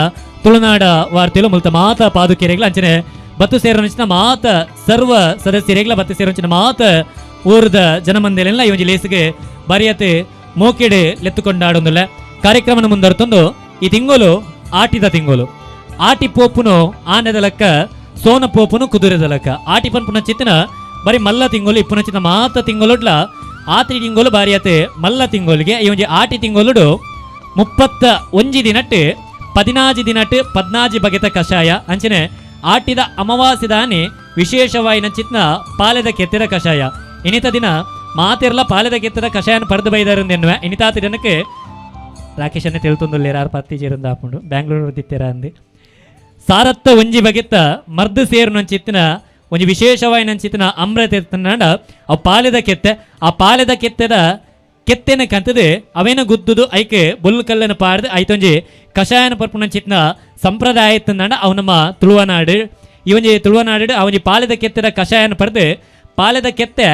ತುಳುನಾಡ ವಾರ್ತೆಲು ಮುಲ್ತ ಮಾತ ಪಾದುಕೆರೆಗ್ಲ ಅಂಚನೆ ಬತ್ತು ಸೇರೋಂಚಿನ ಮಾತ ಸರ್ವ ಸದಸ್ಯರೆಗ್ಲ ಬತ್ತು ಸೇರೋಂಚಿನ ಮಾತ ಊರದ ಜನಮಂದಿಲೆಲ್ಲ ಈ ಒಂಜಿ ಲೇಸಿಗೆ ಬರಿಯತೆ ಮೋಕೆಡೆ ಲೆತ್ತುಕೊಂಡಾಡೊಂದುಲ್ಲ ಕಾರ್ಯಕ್ರಮನ ಮುಂದರ್ತೊಂದು ಈ ತಿಂಗಳು ಆಟಿದ ತಿಂಗಳು ಆಟಿ ಪೋಪುನು ಆನೆದ ಲೆಕ್ಕ ಸೋನ ಪೋಪುನು ಕುದುರೆದ ಲೆಕ್ಕ ಆಟಿ ಪನ್ಪುನ ಚಿತ್ತಿನ ಬರೀ ಮಲ್ಲ ತಿಂಗಳು ಇಪ್ಪುನ ಚಿತ್ತ ಮಾತ ತಿಂಗಳೊಡ್ಲ ಆತಿ ತಿಂಗಳು ಬಾರಿಯತೆ ಮಲ್ಲ ತಿಂಗಳಿಗೆ ಈ ಒಂಜಿ ಆಟಿ ತಿಂಗಳುಡು 31 ದಿನಟ್ಟು 14 ದಿನಟ್ಟು 14 ಬಗೆತ ಕಷಾಯ ಅಂಚನೆ ಆಟಿದ ಅಮಾವಾಸ್ಯದಾನಿ ವಿಶೇಷವಾಯಿನ ಚಿತ್ನ ಪಾಲೆದ ಕೆತ್ತಿದ ಕಷಾಯ ಇನಿತ ದಿನ ಮಾತಿರ್ಲ ಪಾಲೆದ ಕೆತ್ತಿದ ಕಷಾಯನ ಪಡೆದು ಬೈದಾರಂದೆನ್ನುವೆ ಇನಿತಾತ ದಿನಕ್ಕೆ ರಾಕೇಶನ್ನೇ ತಿಳ್ತೊಂದುಲ್ಲೇರ ಆರು ಪತ್ತಿ ಚೇರಂದು ಆಪುಂಡು ಬ್ಯಾಂಗ್ಳೂರು ದಿತ್ತೆರ ಅಂದು ಸಾರತ್ತ ಒಂಜಿ ಬಗೆತ್ತ ಮರ್ದು ಸೇರುನ ಚಿತ್ತಿನ ಒಂಜಿ ವಿಶೇಷವಾಯಿನ ಚಿತ್ತಿನ ಅಮೃತ ಎತ್ತನಾಡ ಅವು ಪಾಲೆದ ಕೆತ್ತೆ ಆ ಪಾಲೆದ ಕೆತ್ತೆದ ಕೆತ್ತೆನ ಕಂತದೆ ಅವೇನ ಗುದ್ದುದು ಐಕೆ ಬುಲ್ ಕಲ್ಲನ್ನು ಪಾಡ್ದು ಐತೊಂಜಿ ಕಷಾಯನ ಪರ್ಪುನ ಚಿತ್ನ ಸಂಪ್ರದಾಯ ಎತ್ತನಾಡ ಅವು ನಮ್ಮ ತುಳುವನಾಡು ಈ ಒಂಜಿ ತುಳುವನಾಡು ಆ ಒಂಜಿ ಪಾಲೆದ ಕೆತ್ತೆದ ಕಷಾಯನ ಪಡೆದು ಪಾಲೆದ ಕೆತ್ತೆ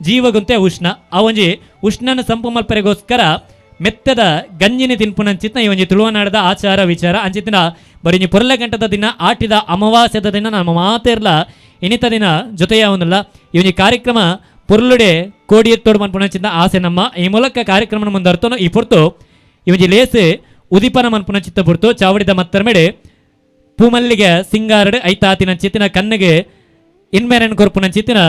ಜೀವಗುಂತೆ ಉಷ್ಣ ಆ ಒಂಜಿ ಉಷ್ಣನ ಸಂಪು ಮಲ್ಪರೆಗೋಸ್ಕರ ಮೆತ್ತದ ಗಂಜಿನ ತಿನ್ಪುನ ಚಿತ್ನ ಈ ಒಂಜಿ ತುಳುವನಾಡದ ಆಚಾರ ವಿಚಾರ ಅಂಚಿತ್ತಿನ ಬರೀ ಪೊರ್ಲ ಗಂಟದ ದಿನ ಆಟಿದ ಅಮಾವಾಸ್ಯದ ದಿನ ನಮ್ಮ ಮಾತಿರ್ಲ ಇನಿತ ದಿನ ಜೊತೆಯ ಒಂದಲ್ಲ ಈ ಒಂಜಿ ಕಾರ್ಯಕ್ರಮ ಪೊರ್ಲುಡೆ ಕೋಡಿ ಎತ್ತೋಡು ಮನ್ಪುನ ಚಿಂತ ಆಸೆ ನಮ್ಮ ಈ ಮೂಲಕ ಕಾರ್ಯಕ್ರಮ ಮುಂದರ್ತನು ಈ ಪೊರ್ತು ಈ ಒಂಜಿ ಲೇಸ್ ಉದಿಪನ ಮನ್ಪುನ ಚಿತ್ತ ಪೊರ್ತು ಚಾವಡಿದ ಮತ್ತರ್ಮೆಡೆ ಪೂಮಲ್ಲಿಗೆ ಸಿಂಗಾರಡು ಐತಾತಿನ ಚಿತ್ತಿನ ಕಣ್ಣಿಗೆ ಇನ್ಮೇರನ್ ಕೊರ್ಪುನ ಚಿತ್ತಿನ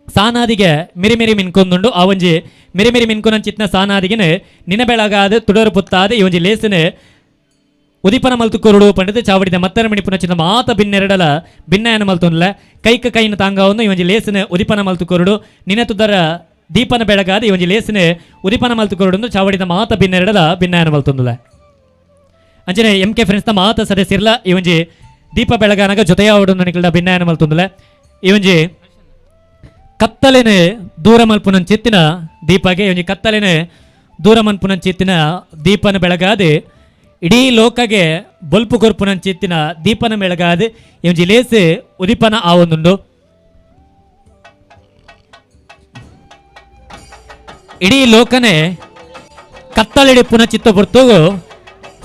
ಸಾನಾದಿಗೆ ಮಿರಿ ಮಿರಿ ಮಿನ್ಕೊಂದುಂಡು ಆ ಒಂಜಿ ಮಿರಿ ಮಿರಿ ಮಿನ್ಕೊನ ಚಿತ್ನ ಸಾನಾದಿಗೆನೆ ನಿನ ಬೆಳಗಾದ ತುಡರು ಪುತ್ತಾದ ಈ ಒಂಜಿ ಲೇಸನೆ ಉದಿಪನ ಮಲ್ತು ಕೊರಡು ಪಂಡಿತ ಚಾವಡಿದ ಮತ್ತರ ಮಿಣಿಪುನ ಚಿನ್ನ ಮಾತ ಬಿನ್ನೆರಡಲ ಭಿನ್ನಯನ ಮಲ್ತೊಂದ್ಲ ಕೈಕ ಕೈನ ತಾಂಗಾವನ್ನು ಈ ಒಂಜಿ ಲೇಸನೆ ಉದಿಪನ ಮಲ್ತು ಕೊರಡು ನಿನ ತುದರ ದೀಪನ ಬೆಳಗಾದ ಈ ಒಂಜಿ ಲೇಸನೆ ಉದಿಪನ ಮಲ್ತು ಕೊರಡು ಚಾವಡಿದ ಮಾತ ಬಿನ್ನೆರಡಲ ಭಿನ್ನಯನ ಮಲ್ತೊಂದುಲ ಅಂಚನೆ M K friends ಮಾತ ಸದಸ್ಯರ್ಲ ಈ ಒಂಜಿ ದೀಪ ಬೆಳಗಾನಗ ಜೊತೆಯಾವಡು ನಿಕಲ್ಡ ಭಿನ್ನಯನ ಮಲ್ತೊಂದುಲ ಈ ಒಂಜಿ ಕತ್ತಲೆನೆ ದೂರ ಮಲ್ಪುನ ಚಿತ್ತಿನ ದೀಪಗೆ ಒಂಜಿ ಕತ್ತಲೆನೆ ದೂರ ಮನ್ಪುನ ಚಿತ್ತಿನ ದೀಪನ ಬೆಳಗಾದೆ ಇಡೀ ಲೋಕಗೆ ಬೊಲ್ಪು ಕೊರ್ಪುನ ಚಿತ್ತಿನ ದೀಪನ ಬೆಳಗಾದೆ ಈ ಒಂಜಿ ಲೇಸು ಉದಿಪನ ಆ ಒಂದುಂಡು ಇಡೀ ಲೋಕನೆ ಕತ್ತಲೆಡಿಪ್ಪುನ ಚಿತ್ತ ಪುರ್ತುಗು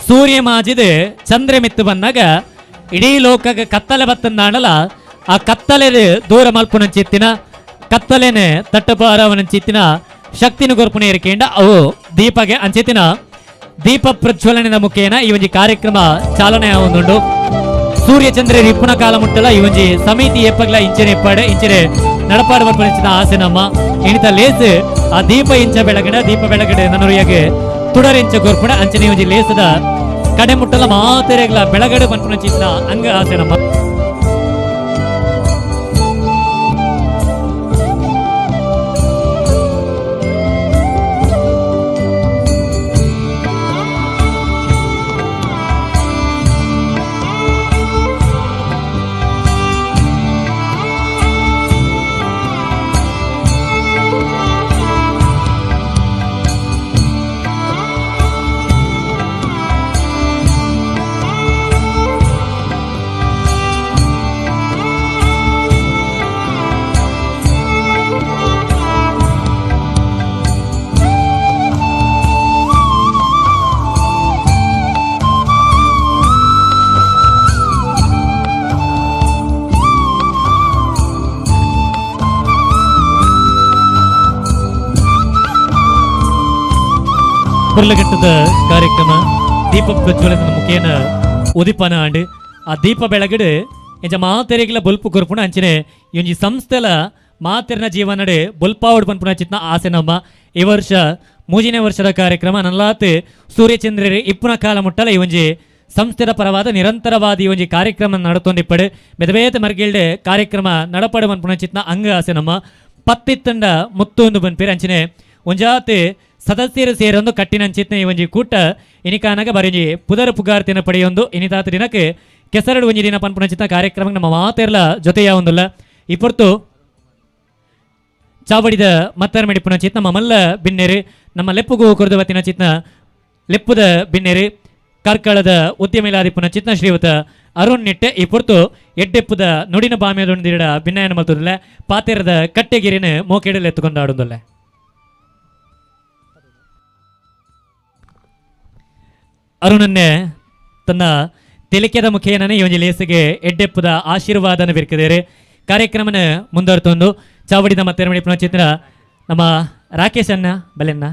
ಸೂರ್ಯ ಮಾಜಿದೆ ಚಂದ್ರ ಮಿತ್ತು ಬಂದಾಗ ಇಡೀ ಲೋಕಗೆ ಕತ್ತಲೆ ಬತ್ತಂದಾಣಲ ಆ ಕತ್ತಲೆ ದೂರ ಮಲ್ಪುನ ಚಿತ್ತಿನ ಕತ್ತಲೆನೆ ತಟ್ಟಪಾರವನ ಚಿತ್ತಿನ ಶಕ್ತಿನ ಕೊರ್ಪುನ ಇರಕೇಂಡ ಅವು ದೀಪಗೆ ಅಂಚಿತ್ತಿನ ದೀಪ ಪ್ರಜ್ವಲನದ ಮುಖೇನ ಈ ಒಂಜಿ ಕಾರ್ಯಕ್ರಮ ಚಾಲನೆ ಆವೊಂದುಂಡು ಸೂರ್ಯಚಂದ್ರ ಇಪ್ಪುನ ಕಾಲ ಮುಟ್ಟಲ ಈ ಒಂಜಿ ಸಮಿತಿ ಎಪ್ಪಗ್ಲ ಇಂಚನೆ ಎಪ್ಪಾಡೆ ಇಂಚನೆ ನಡಪಾಡು ಬರ್ಪಣಿಸಿದ ಆಸೆ ನಮ್ಮ ಇಣಿತ ಲೇಸ್ ಆ ದೀಪ ಇಂಚ ಬೆಳಗಡೆ ದೀಪ ಬೆಳಗಡೆ ನನ್ನೊರಿಯಾಗೆ ತುಡರಿಂಚ ಕೊರ್ಪುಣ ಅಂಚನೆ ಈ ಒಂಜಿ ಲೇಸದ ಕಡೆ ಮುಟ್ಟಲ ಮಾತೆರೆಗ್ಲ ಬೆಳಗಡೆ ಪನ್ಪುನ ಚಿತ್ತಿನ ಅಂಗ ಆಸೆ ನಮ್ಮ. ಪುರ್ಲಘಟ್ಟದ ಕಾರ್ಯಕ್ರಮ ದೀಪ ಪ್ರಜ್ವಲನದ ಮುಖೇನ ಉದಿಪನ ಆಂಡ್ ಆ ದೀಪ ಬೆಳಗಡೆ ಎಂಚ ಮಾತೆರೆಗ್ಲ ಬೊಲ್ಪು ಕೊರ್ಪುಣ ಅಂಚನೆ ಈ ಒಂಜಿ ಸಂಸ್ಥೆಲ ಮಾತೆರ್ನ ಜೀವನಡೆ ಬೊಲ್ಪಾವಡ್ ಪನ್ಪುಣ ಚಿತ್ನ ಆಸೆ ನಮ್ಮ ಈ ವರ್ಷ ಮೂಜಿನೇ ವರ್ಷದ ಕಾರ್ಯಕ್ರಮ ನಲ್ಲಾತ್ ಸೂರ್ಯಚಂದ್ರರು ಇಪ್ಪುನ ಕಾಲ ಮುಟ್ಟಲ ಈ ಒಂಜಿ ಸಂಸ್ಥೆದ ಪರವಾದ ನಿರಂತರವಾದ ಈ ಒಂಜಿ ಕಾರ್ಯಕ್ರಮ ನಡತೊಂದಿಪ್ಪಡು ಬೆದಬೇತ ಮರ್ಗಿಲ್ಡೆ ಕಾರ್ಯಕ್ರಮ ನಡಪಡು ಪನ್ಪುಣ ಚಿತ್ನ ಅಂಗ ಆಸೆ ನಮ್ಮ ಪತ್ತಿತ್ತಂಡ ಮುತ್ತು ಒಂದು ಬನ್ಪೇರು ಅಂಚನೆ ಒಂಜಾತ್ ಸದಸ್ಯರು ಸೇರೊಂದು ಕಟ್ಟಿನಂಚಿತ್ನ ಈ ಒಂಜಿ ಕೂಟ ಇನಿಕಾನಗ ಬರಿಂಜಿ ಪುದರ ಪುಗಾರ್ತಿನ ಪಡೆಯೊಂದು ಇನಿತಾತ ದಿನಕ್ಕೆ ಕೆಸರಡು ಒಂಜಿ ದಿನ ಪನ್ಪುನಂಚಿತ್ನ ಕಾರ್ಯಕ್ರಮ ನಮ್ಮ ಮಾತೆರ್ಲ ಜೊತೆಯ ಒಂದುಲ್ಲ ಈ ಪೊರ್ತು ಚಾವಡಿದ ಮತ್ತರ ಮಿಡಿಪುನ ಚಿತ್ನ ನಮ್ಮ ಮಲ್ಲ ಬಿನ್ನೆರು ನಮ್ಮ ಲೆಪ್ಪುಗು ಕೊರದು ಬತ್ತಿನ ಚಿತ್ನ ಲೆಪ್ಪುದ ಬಿನ್ನೆರು ಕಾರ್ಕಳದ ಉದ್ಯಮಿಲಾದಿಪ್ಪುನ ಚಿತ್ನ ಶ್ರೀಯುತ ಅರುಣ್ ನಿಟ್ಟೆ ಈ ಪೊರ್ತು ಎಡ್ಡೆಪ್ಪುದ ನುಡಿನ ಬಾಮ್ಯದೊಂದಿರಡ ಭಿನ್ನಯನ ಮಲ್ತುದಲ್ಲ ಪಾತೆರದ ಕಟ್ಟೆಗಿರಿನ ಮೋಕೆಡಲ್ ಎತ್ತುಕೊಂಡಾಡುದಲ್ಲ. ಅರುಣನ್ನೇ ತನ್ನ ತೆಲಿಕೆದ ಮುಖೇನನೇ ಈ ಒಂಜಿ ಲೇಸಿಗೆ ಎಡ್ಡೆಪ್ಪುದ ಆಶೀರ್ವಾದನ ಬಿರ್ಕದೇರೆ ಕಾರ್ಯಕ್ರಮನ ಮುಂದುವರ್ತೊಂದು ಚಾವಡಿದ ಮತ್ತೆ ಚಿತ್ರ ನಮ್ಮ ರಾಕೇಶ್ ಅನ್ನ ಬಲೆನ್ನ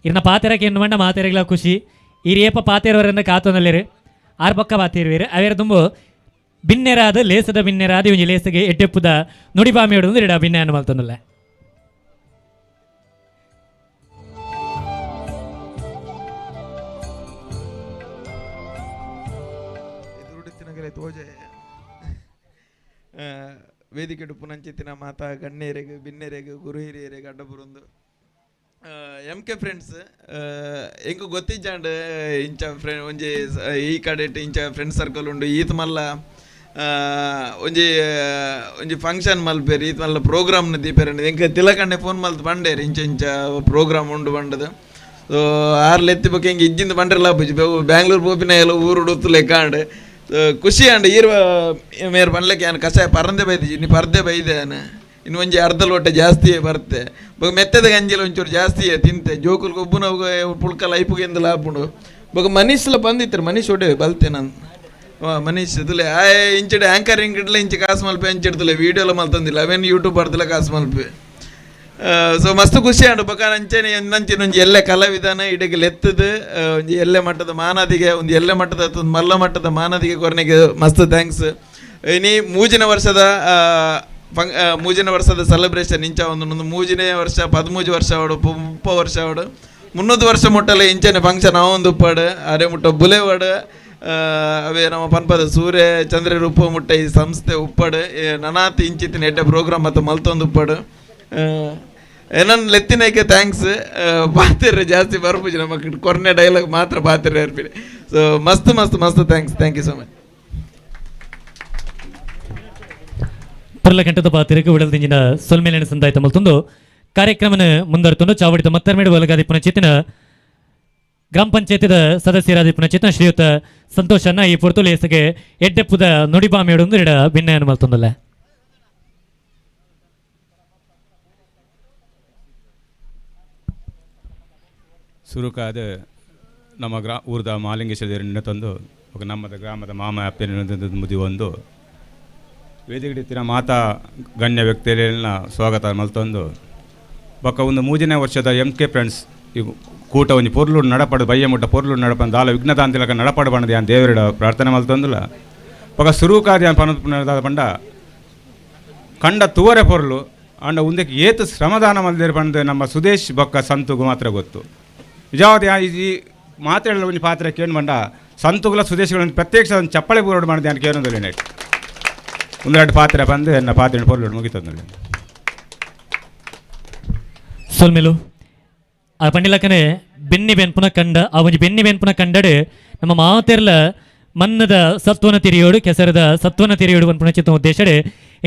ಇರ್ನ ಪಾತೆರಕ್ಕೆ ಎನ್ನುವಂಡ ಮಾತೆರಗಳ ಖುಷಿ ಈ ರೇಪ ಪಾತೆರವರನ್ನ ಕಾತೊಂದಲ್ಲೇರು ಆರ್ ಪಕ್ಕ ಪಾತಿರುವೇರು ಅವೇರ ತುಂಬು ಬಿನ್ನೆರಾದ ಲೇಸದ ಬಿನ್ನೆರಾದ ಒಂಜಿ ಲೇಸಿಗೆ ಎಡ್ಡೆಪ್ಪುದ ನುಡಿಬಾಮಿ ಇಡ ಬಿನ್ನೆ ಅನ್ನು ಮಲ್ತೊಂದಲ್ಲ. ತೋಜೆ ವೇದಿಕೆ ಪುನಂಚಿತ್ತಿನ ಮಾತಾ ಗಣ್ಯರಿಗೆ ಬಿನ್ನೆರೆಗ್ ಗುರು ಹಿರಿಯರಿಗೆ ಅಡ್ಡಬುರುಂದು ಎಂ ಕೆ ಫ್ರೆಂಡ್ಸ್ ಎಂಕು ಗೊತ್ತಿಜ್ಜಾಂಡ್ ಇಂಚ ಫ್ರೆಂಡ್ ಒಂಜಿ ಈ ಕಡೆ ಇಂಚ ಫ್ರೆಂಡ್ ಸರ್ಕಲ್ ಉಂಡು ಈತ್ ಮಲ್ಲ ಒಂಜಿ ಒಂಜಿ ಫಂಕ್ಷನ್ ಮಲ್ಪೇರು ಈತ್ ಮಲ್ಲ ಪ್ರೋಗ್ರಾಮ್ನ ದೀಪೇರು ಎಂಕ್ ತಿಲಕಣ್ಣೆ ಫೋನ್ ಮಲ್ತ್ ಬಂಡೇರು ಇಂಚ ಇಂಚ ಪ್ರೋಗ್ರಾಮ್ ಉಂಡು ಬಂಡದು. ಸೊ ಆರ್ಲ ಎತ್ತಿ ಬೊಕ್ಕ ಹಿಂಗೆ ಇಜ್ಜಿಂದ ಬಂಡ್ರೆಲ್ಲ ಬ್ಯಾಂಗ್ಳೂರು ಪೋಪಿನ ಎಲ್ಲ ಊರು ಉಡುತ್ತು ಲೆಕ್ಕಾಂಡ್ ಖುಷಿ ಅಂಡ್ ಈರ್ವ ಮೇರ್ ಪನ್ಲೆಕ್ಕೆ ಯಾನ್ ಕಷಾಯ ಪರಂದೆ ಬೈದಿಜಿ ಇನ್ನು ಪರ್ದೆ ಬೈದೆ ಯಾನ್ ಇನ್ನು ಒಂಜಿ ಅರ್ಧ ಲೋಟ ಜಾಸ್ತಿಯೇ ಬರ್ತೆ ಬೊಕ ಮೆತ್ತದ ಗಂಜಿಲ ಒಂಚೂರು ಜಾಸ್ತಿಯೇ ತಿಂತೆ ಜೋಕುಲ್ ಗೊಬ್ಬುನ ಪುಳ್ಕ ಲೈಪುಗೆ ಎಂದಲ ಆಪುಂಡು ಬೊಕ ಮನೀಶ್ಲ ಬಂದಿತ್ತಾರೆ ಮನೀಶ್ ಒಡೆ ಬಲ್ತೆ ನಾನು ಮನೀಶ್ ತುಲೆ ಆ ಇಂಚಡೆ ಆ್ಯಂಕರಿಂಗ್ ಇಡ್ಲೆ ಇಂಚೆ ಕಾಸು ಮಲ್ಪೆ ಇಂಚಿಡ್ತಲೆ ವೀಡಿಯೋಲ ಮಲ್ತಂದಿಲ್ಲ ಅವೇನು ಯೂಟ್ಯೂಬ್ ಬರ್ತಿಲ್ಲ ಕಾಸು ಮಲ್ಪೆ. ಸೊ ಮಸ್ತ್ ಖುಷಿ ಆಂಡು ಬೊಕ ಅಂಚನೆ ನಂಚಿನ ಒಂಜಿ ಎಲ್ಲೆ ಕಲಾವಿದಾನ ಇಡಗೆ ಲೆತ್ತದು ಒಂಜಿ ಎಲ್ಲೆ ಮಟ್ಟದ ಮಾನದಿಗೆ ಒಂದು ಎಲ್ಲೆ ಮಟ್ಟದ ಒಂದು ಮಲ್ಲ ಮಟ್ಟದ ಮಾನದಿಗೆ ಕೊರನೆಗೆ ಮಸ್ತ್ thanks. ಇನಿ ಮೂಜಿನ ವರ್ಷದ ಮೂಜಿನ ವರ್ಷದ ಸೆಲೆಬ್ರೇಷನ್ ಇಂಚ ಒಂದು ಮೂಜಿನೇ ವರ್ಷ 13 ವರ್ಷ ಅವಡು 30 ವರ್ಷ ಅವಡು 300 ವರ್ಷ ಮುಟ್ಟಲೆ ಇಂಚನೆ ಫಂಕ್ಷನ್ ಅವೊಂದು ಉಪ್ಪಾಡು ಅರೆ ಮುಟ್ಟ ಬುಲೆವಾಡು ಅವೇ ನಮ್ಮ ಪನ್ಪದ ಸೂರ್ಯ ಚಂದ್ರ ರೂಪ ಮುಟ್ಟ ಈ ಸಂಸ್ಥೆ ಉಪ್ಪಾಡು ನನಾತಿ ಇಂಚಿತ್ತಿನ ಎಡ್ಡೆ ಪ್ರೋಗ್ರಾಮ್ ಮತ್ತು ಮಲ್ತೊಂದು ಉಪ್ಪಾಡು. ಏನನ್ ಲೆತ್ತಿನೈಕೆ thanks ಪಾತಿರ್ರೆ ಜಾಸ್ತಿ ಬರ್ಪುಜಿ ನಮ್ಮ ಕೊರ್ನೆ ಡೈಲಾಗ್ ಮಾತ್ರ ಪಾತಿರ್ರೆ ಇರ್ಪಿಡಿ. ಸೊ ಮಸ್ತ್ ಮಸ್ತ್ ಮಸ್ತ್ thanks, thank you so much. Parly ಗಂಟದ ಪಾತಿರಿಗೆ ಉಡಲ್ದಿಂಜಿನ ಸೊಲ್ಮೇಲಿನ ಸಂದಾಯ್ತ ಮಲ್ತೊಂದು ಕಾರ್ಯಕ್ರಮನ ಮುಂದುವರೆತೊಂದು ಚಾವಡಿದ ಮತ್ತರ್ಮೇಡು ಒಲಗಾದಿಪ್ಪನ ಚೇತನ ಗ್ರಾಮ ಪಂಚಾಯತಿದ ಸದಸ್ಯರಾದಿಪ್ಪನ ಚೇತನ ಶ್ರೀಯುತ ಸಂತೋಷನ್ನ ಈ ಪೊರ್ತುಲು ಎಸಗೆ ಎಡ್ಡೆಪ್ಪುದ ನುಡಿಬಾಮಿಯೊಡೊಂದು ಇಡ ಭಿನ್ನಯನ್ನು ಮಲ್ತೊಂದಲ್ಲ. ಸುರುಕಾದ ನಮ್ಮ ಊರದ ಮಾಲಿಂಗೇಶ್ವರ ತಂದು ఒక ನಮ್ಮದ ಗ್ರಾಮದ ಮಾಮ ಅಪ್ಪನ ಮುದಿ ಒಂದು ವೇದಿಕೆಡಿತ್ತಿನ ಮಾತಾ ಗಣ್ಯ ವ್ಯಕ್ತಿಗಳನ್ನ ಸ್ವಾಗತ ಮಲ್ತೊಂದು ಬೊಕ್ಕ ಒಂದು ಮೂಜನೇ ವರ್ಷದ ಎಂ ಕೆ ಫ್ರೆಂಡ್ಸ್ ಈ ಕೂಟ ಒಂಜಿ ಪೊರ್ಲು ನಡಪಡು ಬಯ್ಯ ಮುಟ್ಟ ಪೊರ್ಲು ನಡಪಂದು ದಾಲ ವಿಘ್ನದಾಂತಿಲಕ ನಡಪಡು ಬಣ್ಣದ ಯಾನ್ ದೇವರಿಡ ಪ್ರಾರ್ಥನೆ ಮಲ್ತೊಂದುಲ ಬೊಕ್ಕ ಸುರುಕಾದ ಪನ ಪಂಡ ಕಂಡ ತುವರೆ ಪೊರ್ಲು ಅಂಡ ಉಂದಕ್ಕೆ ಏತು ಶ್ರಮದಾನ ಮಲ್ದೇರು ಪಂಡ ನಮ್ಮ ಸುದೇಶ್ ಬೊಕ್ಕ ಸಂತುಗು ಮಾತ್ರ ಗೊತ್ತು. ನಿಜವಾದ ಈ ಮಾತಾಡಲು ಒಂದು ಪಾತ್ರ ಕೇನು ಬಂಡ ಸಂತುಗುಲ ಸುದೇಶಗಳನ್ನು ಪ್ರತ್ಯಕ್ಷ ಒಂದು ಚಪ್ಪಳೆ ಬೂರೋಡು ಮಾಡಿದೆ ಅಂತ ಕೇನೊಂದಿಲ್ಲ ನೆಟ್ ಒಂದೆರಡು ಪಾತ್ರ ಬಂದು ಎನ್ನ ಪಾತ್ರೆ ಪೊರ್ಲು ಮುಗಿತಂದ್ರೆ ಸೊಲ್ಮೆಲು ಆ ಪಂಡಿಲಕ್ಕನೆ ಬೆನ್ನಿ ಬೆನ್ಪುನ ಕಂಡ ಆ ಒಂಜಿ ಬೆನ್ನಿ ಬೆನ್ಪುನ ಕಂಡಡೆ ನಮ್ಮ ಮಾತೆರ್ಲ ಮನ್ನದ ಸತ್ವನ ತಿರಿಯೋಡು ಕೆಸರದ ಸತ್ವನ ತಿರಿಯೋಡು ಪನ್ಪುನ ಚಿತ್ತ ಉದ್ದೇಶಡೆ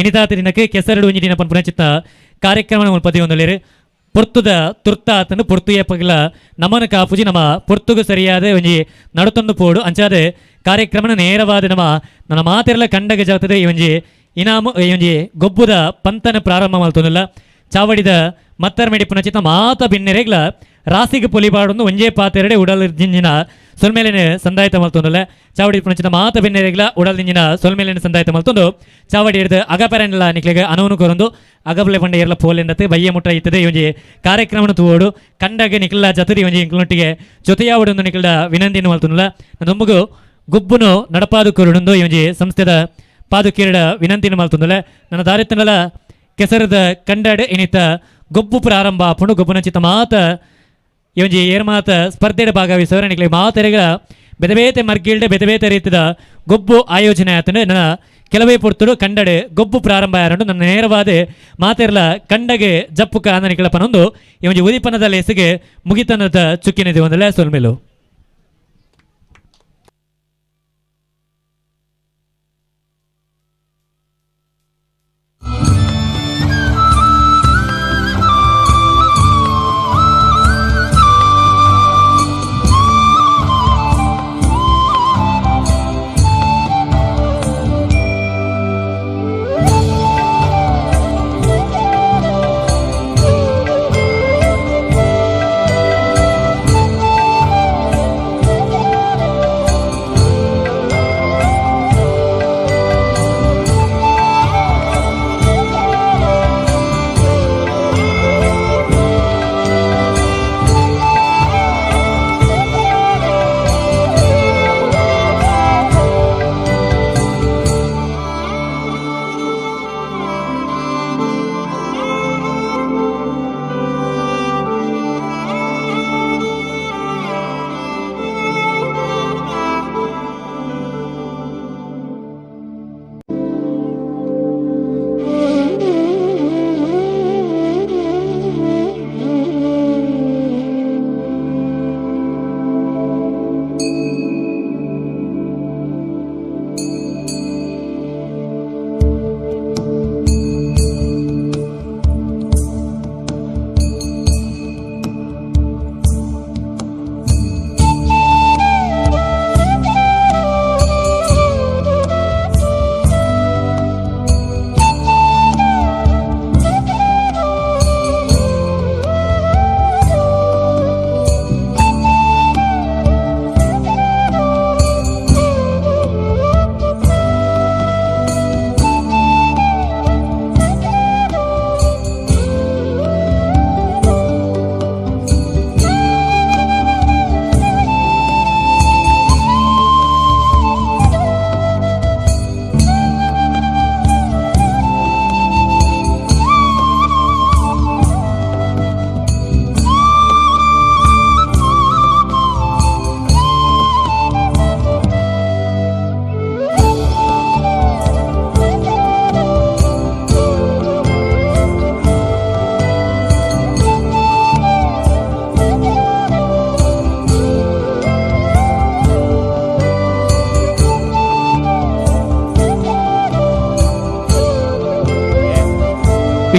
ಎನಿತಾತ ದಿನಕ್ಕೆ ಕೆಸರಡು ಒಂಜಿ ದಿನ ಪನ್ಪುನ ಚಿತ್ತ ಕಾರ್ಯಕ್ರಮ ಮುಲ್ಪದಿ ಒಂದೊಳ್ಳೆರು ಪೊರ್ತುದ ತುರ್ತ ಆತನು ಪೊರ್ತು ಏಪಗಲ ನಮನ ಕಾಪುಜಿ ನಮ್ಮ ಪೊರ್ತುಗು ಸರಿಯಾದ ಒಂಜಿ ನಡುತೊಂದು ಪೋಡು ಅಂಚಾದ ಕಾರ್ಯಕ್ರಮನ ನೇರವಾದ ನಮ್ಮ ನನ್ನ ಮಾತೆರ್ಲ ಕಂಡಗ ಜಾತದೆ ಈ ಒಂಜಿ ಇನಾಮು ಈ ಒಂಜಿ ಗೊಬ್ಬುದ ಪಂತನ ಪ್ರಾರಂಭ ಮಲ್ತೊಂದಿಲ್ಲ ಚಾವಡಿದ ಮತ್ತರ್ ಮೆಡಿಪುನ ಚಿತ್ತ ಮಾತ ಬಿನ್ನೆರೆಗ್ಲ ರಾಸಿಗೆ ಪೊಲಿಪಾಡೊಂದು ಒಂಜೇ ಪಾತೆರಡೆ ಉಡಲ್ ದಿಂಜಿನ ಸೊಲ್ಮೇಲಿನ ಸಂದಾಯತ ಮಲ್ತೊಂದುಲ್ಲ ಚಾವಡಿ ಪುನಚಿತ ಮಾತ ಬಿನ್ನೆರೆಗ್ಲ ಉಡಲ್ ದಿಂಜಿನ ಸೊಲ್ಮೇಲಿನ ಸಂದಾಯತ ಮಲ್ತೊಂದು ಚಾವಡಿ ಹಿಡಿದು ಅಗಪೆರನ್ಲ ನಿಕ್ಲೆಗ್ ಅನವನು ಕೊರೊಂದು ಅಗಬಲೆ ಪಂಡ ಏರ್ಲ ಪೋಲೆಂದತ್ತೆ ಬಯ್ಯ ಮುಟ್ಟ ಇತ್ತದೆ ಈ ಒಂಜಿ ಕಾರ್ಯಕ್ರಮನ ತೂವೋಡು ಕಂಡಗ ನಿಕ್ಲ ಜತದಿ ಒಂಜಿ ಇಂಕ್ಲೊಟ್ಟಿಗೆ ಜೊತೆಯಾವಡೊಂದು ನಿಕ್ಲ ವಿನಂತಿನ ಮಲ್ತೊಂದುಲ್ಲ ನೊಂಬುಗು ಗುಬ್ಬುನು ನಡಪಾದು ಕೊರಡೊಂದು ಈ ಒಂಜಿ ಸಂಸ್ಥೆದ ಪಾದುಕೀರಡ ವಿನಂತಿನ ಮಲ್ತೊಂದುಲ್ಲ ನನ್ನ ದಾರಿತನಲ ಕೆಸರದ ಕಂಡಾಡ್ ಇನಿತ ಗೊಬ್ಬು ಪ್ರಾರಂಭ ಆಪುಂಡು ಗೊಬ್ಬುನ ಚಿತ್ತ ಮಾತ ಈ ಒಂಜಿ ಏರ್ಮಾತ ಸ್ಪರ್ಧೆಡ್ ಭಾಗವಹಿಸೋರು ನಿಕ್ಲೆ ಮಾತೆರೆಗಳ ಬೇತೆ ಬೇತೆ ಮರ್ಗಿಲ್ಡ್ ಬೇತೆ ಬೇತೆ ರೀತಿದ ಗೊಬ್ಬು ಆಯೋಜನೆ ಆತಂಡು ನನ್ನ ಕೆಲವೇ ಪೊರ್ತುಡು ಕಂಡಡೆ ಗೊಬ್ಬು ಪ್ರಾರಂಭ ಆರಂಡು ನನ್ನ ನೇರವಾದ ಮಾತೆರ್ಲ ಕಂಡಗೆ ಜಪ್ಪುಕ ಅಂದ ನಿಕ್ಲ ಪನೊಂದು ಈ ಒಂಜಿ ಉದಿಪನದ ಲೇಸಿಗೆ ಮುಗಿತನದ ಚುಕ್ಕಿನಿದೆ ಒಂದಲ್ಲ ಸೊಲ್ಮೇಲು.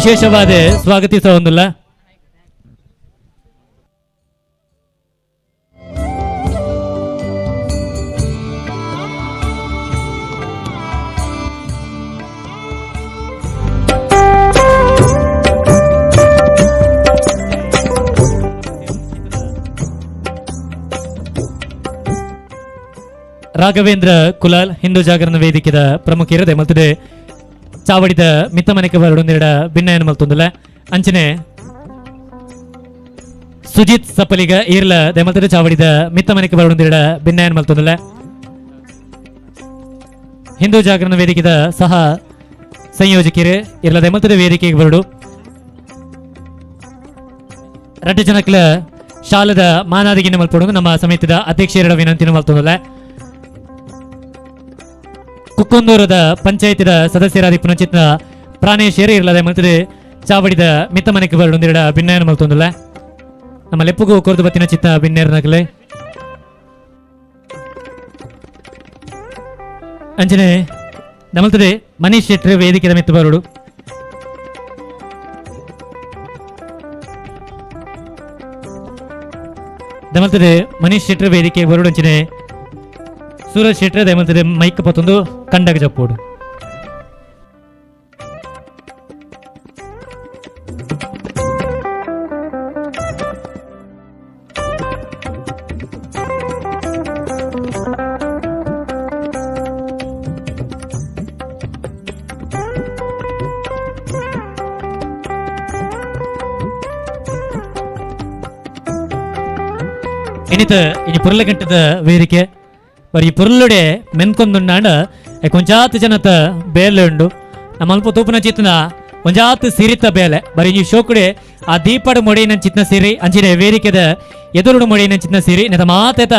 ವಿಶೇಷವಾದ ಸ್ವಾಗತಿಸೊಂದುಲ್ಲ. ರಾಘವೇಂದ್ರ ಕುಲಾಲ್ ಹಿಂದೂ ಜಾಗರಣ ವೇದಿಕೆದ ಪ್ರಮುಖ ಇರದೆ ಮಲ್ತದೆ ಚಾವಡಿದ ಮಿತ್ತಮನೆಕ ಬರಡೊಂದೆರಡ ಭಿನ್ನಯನ ಮಲ್ತೊಂದುಲ್ಲ. ಅಂಚನೆ ಸುಜಿತ್ ಸಪಲಿಗ ಈರ್ಲ ದೆಮಲ್ತದೆ ಚಾವಡಿದ ಮಿತ್ತಮನೆಕ ಬರಡೊಂದೆರಡ ಭಿನ್ನಯನ ಮಲ್ತೊಂದುಲ್ಲ. ಹಿಂದೂ ಜಾಗರಣ ವೇದಿಕೆದ ಸಹ ಸಂಯೋಜಕಿರು ಇರ್ಲ ದೆಮಲ್ತದೆ ವೇದಿಕೆಗೆ ಬರಡು. ರಡ್ಡು ಜನಕ್ಲ ಶಾಲದ ಮಾನಾದಿಗಿನ ಮಲ್ಪೊಡು ನಮ್ಮ ಸಮಿತಿದ ಅಧ್ಯಕ್ಷರ ವಿನಂತಿನ ಮಲ್ತೊಂದುಲ್ಲ. ಕುಕ್ಕುಂದೂರದ ಪಂಚಾಯತಿದ ಸದಸ್ಯರಾದಿ ಪುನಚಿತ್ನ ಪ್ರಾಣೇಶ್ವರಿ ಇರಲದೆ ಮಲ್ತದೆ ಚಾವಡಿದ ಮಿತ್ತಮನೆಗೆ ಬರಡೊಂದೆರಡ ಭಿನ್ನಯನ ಮಲ್ತೊಂದುಲ್ಲ. ನಮ್ಮ ಲೆಪ್ಪುಗು ಕೊರದು ಬತ್ತಿನ ಚಿತ್ತ ಬಿನ್ನೇರ್ನಗಲೆ. ಅಂಚನೆ ನಮಲ್ತದೆ ಮನೀಶ್ ಶೆಟ್ಟಿ ವೇದಿಕೆದ ಮಿತ್ತು ಬರಡು. ದಮಲ್ತದೆ ಮನೀಶ್ ಶೆಟ್ಟಿ ವೇದಿಕೆ ಬರಡು. ಅಂಚನೆ ಸೂರಜ್ ಶೆಟ್ಟಿ ದಯಮಲ್ತದೆ ಮೈಕ್ ಪತ್ತೊಂದು ಕಂಡಗ ಜಪ್ಪೋಡು. ಇನ್ನಿತ ಇನಿ ಪುರ್ಲಗಂಟದ ವೇದಿಕೆ ಬರೀ ಪುರ್ಲುಡೆ ಮೆನ್ಕೊಂದುಂಡಾಂಡ ಕೊಂಚಾತ್ ಜನತ ಬೇಲೆ ಉಂಡು. ನಮ್ಮ ಅಲ್ಪ ತೂಪುನ ಚಿತ್ನ ಒಂಜಾತ್ ಸಿರಿತ ಬೇಲೆ ಬರೀ ಈ ಶೋಕುಡೆ ಆ ದೀಪಡ ಮೊಡೆಯಿನ ಚಿತ್ನ ಸಿರಿ ಅಂಚಿನ ವೇದಿಕೆದ ಎದುರುಡು ಮೊಡೆಯಿನ ಚಿತ್ನ ಸಿರಿ ನೆತ ಮಾತೆತ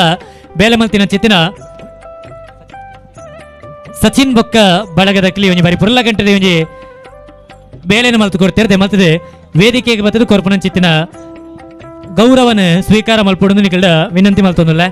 ಬೇಲೆ ಮಲ್ತಿನ ಚಿತ್ತಿನ ಸಚಿನ್ ಬೊಕ್ಕ ಬಳಗದ ಕ್ಲಿ ಒಂಜಿ ಬರೀ ಪುರ್ಲ ಗಂಟೆ ಒಂಜಿ ಬೇಲೆನ ಮಲ್ತು ಕೊಡ್ತೇವೆ ಮಲ್ತದೆ ವೇದಿಕೆಗೆ ಬತ್ತದ ಕೊರ್ಪುನ ಚಿತ್ತಿನ ಗೌರವನ ಸ್ವೀಕಾರ ಮಲ್ಪೊಡು ನಿಕಲ್ಡ ವಿನಂತಿ ಮಲ್ತೊಂದುಲ್ಲ.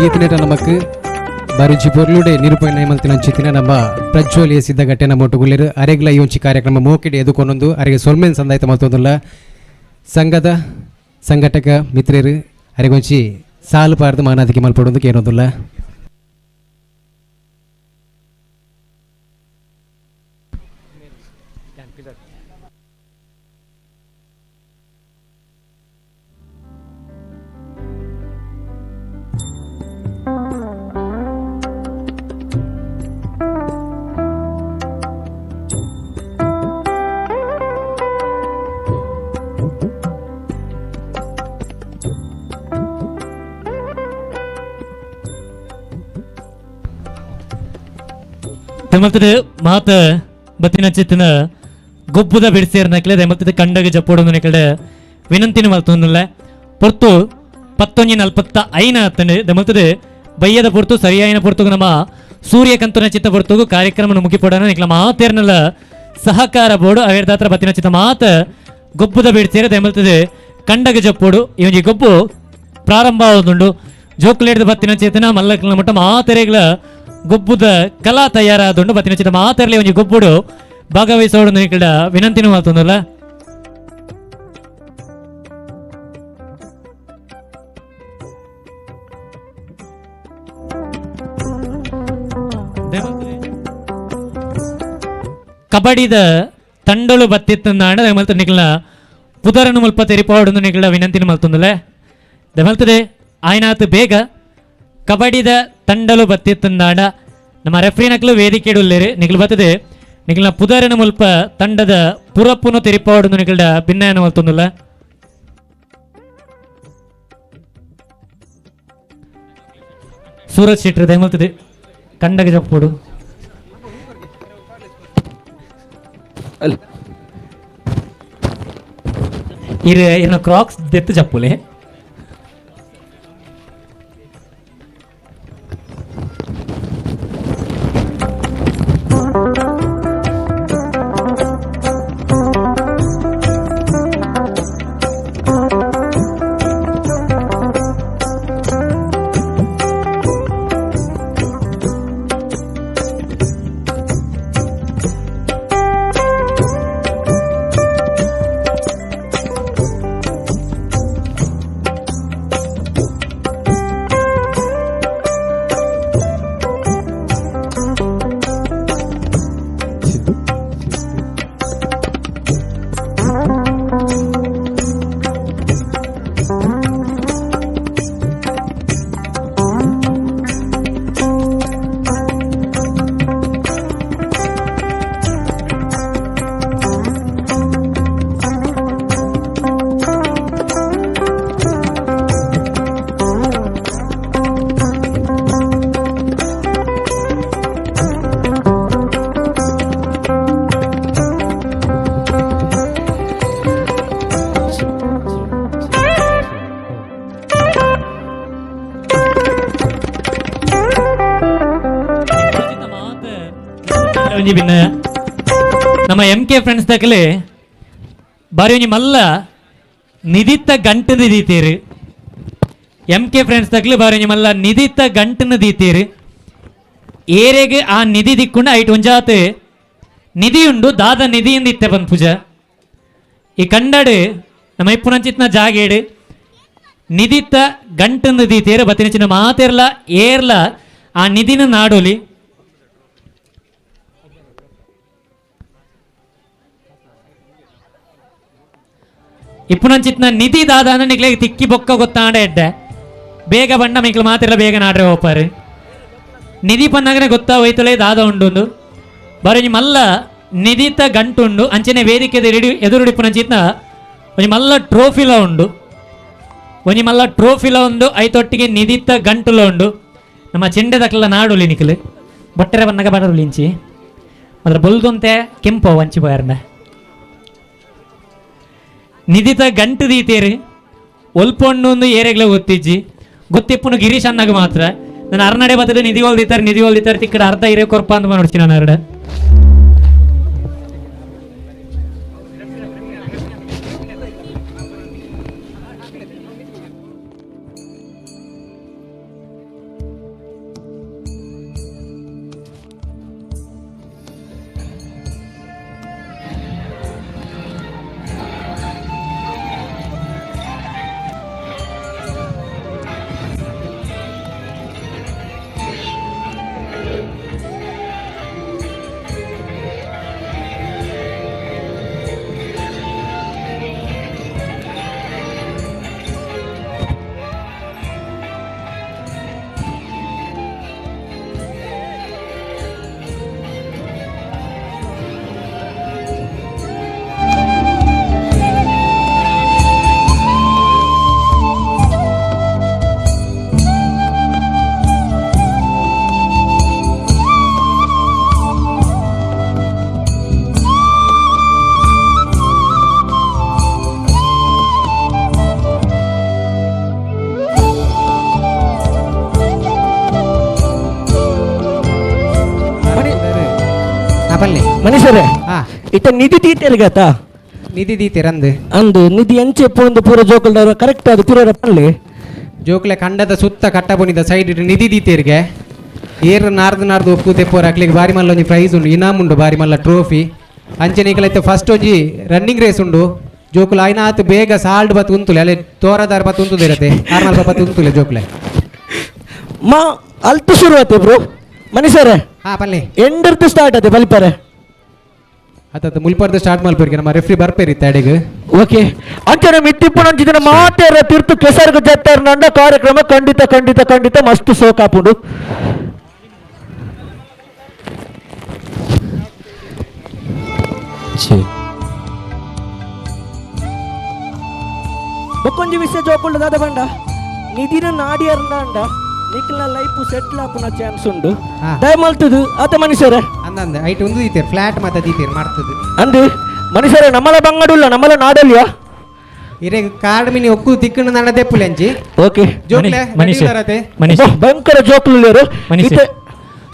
ಈತನೇಟ ನಮಕ್ ಬಾರಿಜಿ ಪೊರ್ಲುಡೆ ನಿರೂಪಣೆ ಮಲ್ತಿನ ಚಿತ್ತಿನ ನಮ್ಮ ಪ್ರಜ್ವಲಿಯ ಸಿದ್ಧಗಟ್ಟೆನ ಮೊಟ್ಟುಗುಲ್ಲೇರು ಅರೆಗ್ಲ ಈ ಒಂಚಿ ಕಾರ್ಯಕ್ರಮ ಮೋಕಿಡೆ ಎದುಕೊಂಡೊಂದು ಅರೆಗೆ ಸೊಲ್ಮೆನ್ ಸಂದಾಯ್ತ ಮಲ್ತೊಂದುಲ್ಲ. ಸಂಘದ ಸಂಘಟಕ ಮಿತ್ರರು ಅರೆಗೊಂಚಿ ಸಾಲು ಪಾರ್ದು ಮಾನಾದಿಕೆ ಮಲ್ಪಡೊಂದು ಕೇನೊಂದುಲ್ಲ. ದಮಲ್ತದ ಮಾತ ಬತ್ತಿನ ಚಿತ್ತಿನ ಗೊಬ್ಬುದ ಬಿಡಿಸೇರ್ನಕ್ಲೆ ದಮಲ್ತದ ಕಂಡಗ ಜಪ್ಪೋಡೊಂದು ನಿಕಲ್ಡೆ ವಿನಂತಿನ ಮಲ್ತೊಂದುಲ್ಲ. ಪೊರ್ತು 11:45 ಆತಂಡು ದಮಲ್ತದ ಬಯ್ಯದ ಪೊರ್ತು ಸರಿಯಾಯಿನ ಪೊರ್ತುಗು ನಮ್ಮ ಸೂರ್ಯಕಂತನ ಚಿತ್ತ ಪೊರ್ತುಗು ಕಾರ್ಯಕ್ರಮ ಮುಗಿಪೋಡೋಣ ನಿಕ್ಲ ಮಾತೇರ್ನಲ್ಲ ಸಹಕಾರ ಬೋರ್ಡು ಅವೇರ್ದಾತ್ರ ಬತ್ತಿನ ಚಿತ್ತ ಮಾತ ಗೊಬ್ಬುದ ಬಿಡಿಸೇರ ದಮಲ್ತದ ಕಂಡಗ ಜಪ್ಪೋಡು ಈ ಒಂಜಿ ಗೊಬ್ಬು ಪ್ರಾರಂಭ ಆವೊಂದುಂಡು. ಜೋಕುಲೇಡ್ದ ಬತ್ತಿನ ಚೇತನ ಮಲ್ಲಕ್ಲ ಮಟ್ಟ ಮಾತೆರೆಗ್ಲ ಗೊಬ್ಬುದ ಕಲಾ ತಯಾರಾದುಂಡು. ಬತ್ತಿನ ಚಿತ್ತ ಮಾತರ್ಲಿ ಒಂಜಿ ಗೊಬ್ಬುಡು ಭಾಗವಹಿಸೋಡು ನಿಕಲ್ಡ ವಿನಂತಿನೂ ಮಲ್ತೊಂದುಲ್ಲ. ಕಬಡ್ಡಿದ ತಂಡಲು ಬತ್ತಿತ್ತಂದಾಂಡ ದಯಮಲ್ತ ನಿಕಲ್ನ ಪುದರನು ಮುಲ್ಪ ತೆರಿಪಾವಡೊಂದು ನಿಕಲ್ಡ ವಿನಂತಿನ ಮಲ್ತೊಂದುಲ್ಲ. ದಯಮಲ್ತದೆ ಆಯ್ನಾತ್ ಬೇಗ ಕಬಡ್ಡಿದ ತಂಡಲು ಬತ್ತಿತ್ತಂದಾಂಡ ನಮ್ಮ ರೆಫ್ರಿನಕ್ಲು ವೇದಿಕೆ ಉಲ್ಲೇರು ನಿಕಲ್ ಬತ್ತದೆ ನಿಕಲ್ನ ಪುದರನ ಮುಲ್ಪ ತಂಡದ ಪುರಪ್ಪುನು ತೆರಿಪಾವಡೊಂದು ನಿಕಲ್ಡ ಭಿನ್ನಯನ ಮಲ್ತೊಂದುಲ್ಲ. ಸೂರಜ್ ಶೆಟ್ಟಿ ದಯಮಲ್ತದೆ ಕಂಡಗ ಜಪ್ಪೋಡು. ಇರು ಇನ್ನು ಕ್ರಾಕ್ಸ್ ದೆತ್ತು ಜಪ್ಪುಲೆ. ಬಿನ್ನ ನಮ್ಮ M K friends ದಕಲೆ ಬಾರಿ ಒಂಜಿ ಮಲ್ಲ ನಿಧಿತ್ತ ಗಂಟನ ದೀತೇರು. M K friends ದಕಲೆ ಬಾರಿ ಒಂಜಿ ಮಲ್ಲ ನಿಧಿತ್ತ ಗಂಟನ ದೀತೇರು. ಏರೆಗೆ ಆ ನಿಧಿ ದಿಕ್ಕುಂಡ ಐಟ್ ಒಂಜಾತ್ ನಿಧಿ ಉಂಡು ದಾದ ನಿಧಿಯಿಂದ ಇತ್ತೆ ಬಂದ್ ಪೂಜಾ. ಈ ಕಂಡಡು ನಮ್ಮ ಇಪ್ಪುನಂಚಿತ್ನ ಜಾಗೇಡು ನಿಧಿತ್ತ ಗಂಟನ ದೀತೇರು ಬತ್ತಿನ ಚಿನ್ನ ಮಾತೆರ್ಲ ಏರ್ಲ ಆ ನಿಧಿನ ನಾಡೋಲಿ. ಇಪ್ಪುನಂಚಿತ್ನ ನಿಧಿ ದಾದ ಅಂದ್ರೆ ನಿಕ್ಲೆ ತಿಕ್ಕಿ ಬೊಕ್ಕ ಗೊತ್ತಾಂಡ ಎಡ್ಡೆ ಬೇಗ ಬಣ್ಣ ಮಿಕ್ಲು ಮಾತಿಲ್ಲ ಬೇಗ ನಾಡ್ರೆ ಹೋಪಾರು. ನಿಧಿ ಪನ್ನಾಗನೆ ಗೊತ್ತಾ ಹೋಯ್ತಲೇ ದಾದ ಉಂಡು ಬರೀ ಮಲ್ಲ ನಿಧಿತ ಗಂಟುಂಡು ಅಂಚನೆ ವೇದಿಕೆದ ಎದುರುಡಿ ಇಪ್ಪುನಂಚಿತ್ನ ಒಂಜಿ ಮಲ್ಲ ಟ್ರೋಫಿಲ ಉಂಡು. ಒಂಜಿ ಮಲ್ಲ ಟ್ರೋಫಿಲ ಉಂಡು ಐತೊಟ್ಟಿಗೆ ನಿಧಿತ ಗಂಟುಲ ಉಂಡು. ನಮ್ಮ ಚೆಂಡೆದಕ್ಲ ನಾಡುಲಿ ನಿಕ್ಲು ಬಟ್ಟೆರೆ ಬನ್ನಗ ಬಡರುಲಿ ಇಂಚಿ ಮಾತ್ರ ಬೊಲ್ದೊಂತೆ ಕೆಂಪು ವಂಚಿ ಪೋಯರ್ನ ನಿಧಿತ ಗಂಟು ದೀತೇರು ಒಲ್ಪೊಣ್ಣು ಏರೆಗ್ಲ ಗೊತ್ತಿಜ್ಜಿ ಗೊತ್ತಿಪ್ಪುನು ಗಿರೀಶ್ ಅನ್ನಾಗ ಮಾತ್ರ ನಾನು ಅರ್ನಡೆ ಬರ್ತದೆ ನಿಧಿ ಹೊಲ್ದಿತ್ತಾರೆ ನಿಧಿ ಹೊಲ್ದಿತ್ತಾರೆ ತಿಕ್ಕಡ ಅರ್ಧ ಹಿರೇ ಕೊರ್ಪ ಅಂತ ನೋಡ್ತೀನಿ ನಾನು ಅರಡ. ಮನುಷ್ಯರೇ ಇತ್ತ ನಿಧಿ ತೀತೇರ್ಗತಾ ನಿಧಿ ದೀತೇರಂದು ಅಂದು ನಿಧಿ ಎಂಚೆ ಪೋಂದು ಪೂರ ಜೋಕುಲ್ದವರು ಕರೆಕ್ಟ್ ಅದು ಪೂರ ಪನ್ಲೆ ಜೋಕುಲೆ ಕಂಡದ ಸುತ್ತ ಕಟ್ಟಬೊನಿದ ಸೈಡ್ ನಿಧಿ ದೀತೇರ್ಗೆ ಏರ್ ನಾರ್ದು ನಾರ್ದು ಒಪ್ಪು ತೆಪ್ಪೋರ್ ಅಕ್ಲಿಗೆ ಬಾರಿ ಮಲ್ಲ ಒಂಜಿ ಪ್ರೈಸ್ ಉಂಡು ಇನಾಮ್ ಉಂಡು ಬಾರಿ ಮಲ್ಲ ಟ್ರೋಫಿ. ಅಂಚನೆ ಈಗಲೈತೆ ಫಸ್ಟ್ ಒಂಜಿ ರನ್ನಿಂಗ್ ರೇಸ್ ಉಂಡು ಜೋಕುಲು ಆಯ್ನಾತ್ ಬೇಗ ಸಾಲ್ಡ್ ಬತ್ ಉಂತುಲೆ ಅಲ್ಲೇ ತೋರದಾರ ಬತ್ ಉಂತುದಿರತ್ತೆ ಆರ್ನಲ್ಪ ಬತ್ ಉಂತುಲೆ ಜೋಕುಲೆ ಮಾ ಅಲ್ತು ಶುರು ಆತೆ ಬ್ರೋ ಮನುಷ್ಯರೇ. ಹಾ ಪಲ್ಲೆ ಎಂಡರ್ದು ಸ್ಟಾರ್ಟ್ ಆತೆ ಬಲ್ಪರೆ ಅತ್ತ ಮುಲ್ಪರ್ದು ಸ್ಟಾರ್ಟ್ ಮಲ್ಪರಿಗೆ ನಮ್ಮ ರೆಫ್ರಿ ಬರ್ಪೇರಿ ಅಡಿಗೆ. ಓಕೆ ಅಂಚನೆ ಮಿತ್ತಿಪ್ಪುನಂಚಿನ ಮಾತೇರ ತೀರ್ತು ಕೆಸರ್ಗ ಜತ್ತರ್ನಂಡ ಕಾರ್ಯಕ್ರಮ ಖಂಡಿತ ಖಂಡಿತ ಖಂಡಿತ ಮಸ್ತ್ ಸೋಕಾಪುಂಡು. ಬೊಕ್ಕೊಂಜಿ ವಿಷಯ ಜೋಕುಂಡು ದಾದ ಬಂಡ ನಿಧಿನ ನಾಡಿಯರ್ನಾಂಡ ನಿಕ್ಲ ಲೈಫ್ ಸೆಟ್ಲ್ ಆಪುನ ಚಾನ್ಸ್ ಉಂಡು ದಯಮಲ್ತದು ಆತ ಮನುಷ್ಯರೇ ಅಂದಂದೆ ಐಟ್ ಒಂದು ದೀತೇರ್ ಫ್ಲಾಟ್ ಮಾತ ದೀತೇರ್ ಮಾಡ್ತದೆ ಅಂದು ಮನುಷ್ಯರೇ ನಮ್ಮಲ ಬಂಗಡುಲ್ಲ ನಮ್ಮಲ ನಾಡಲ್ಯ ಇರೆ ಕಾರ್ಡ್ ಮಿನಿ ಒಕ್ಕು ತಿಕ್ಕಣ ನಾಡ ದೆಪ್ಪುಲೆಂಚಿ. ಓಕೆ ಜೋಕ್ಲೆ ಮನುಷ್ಯ ಮನುಷ್ಯ ಭಯಂಕರ ಜೋಕ್ಲು ಮನುಷ್ಯ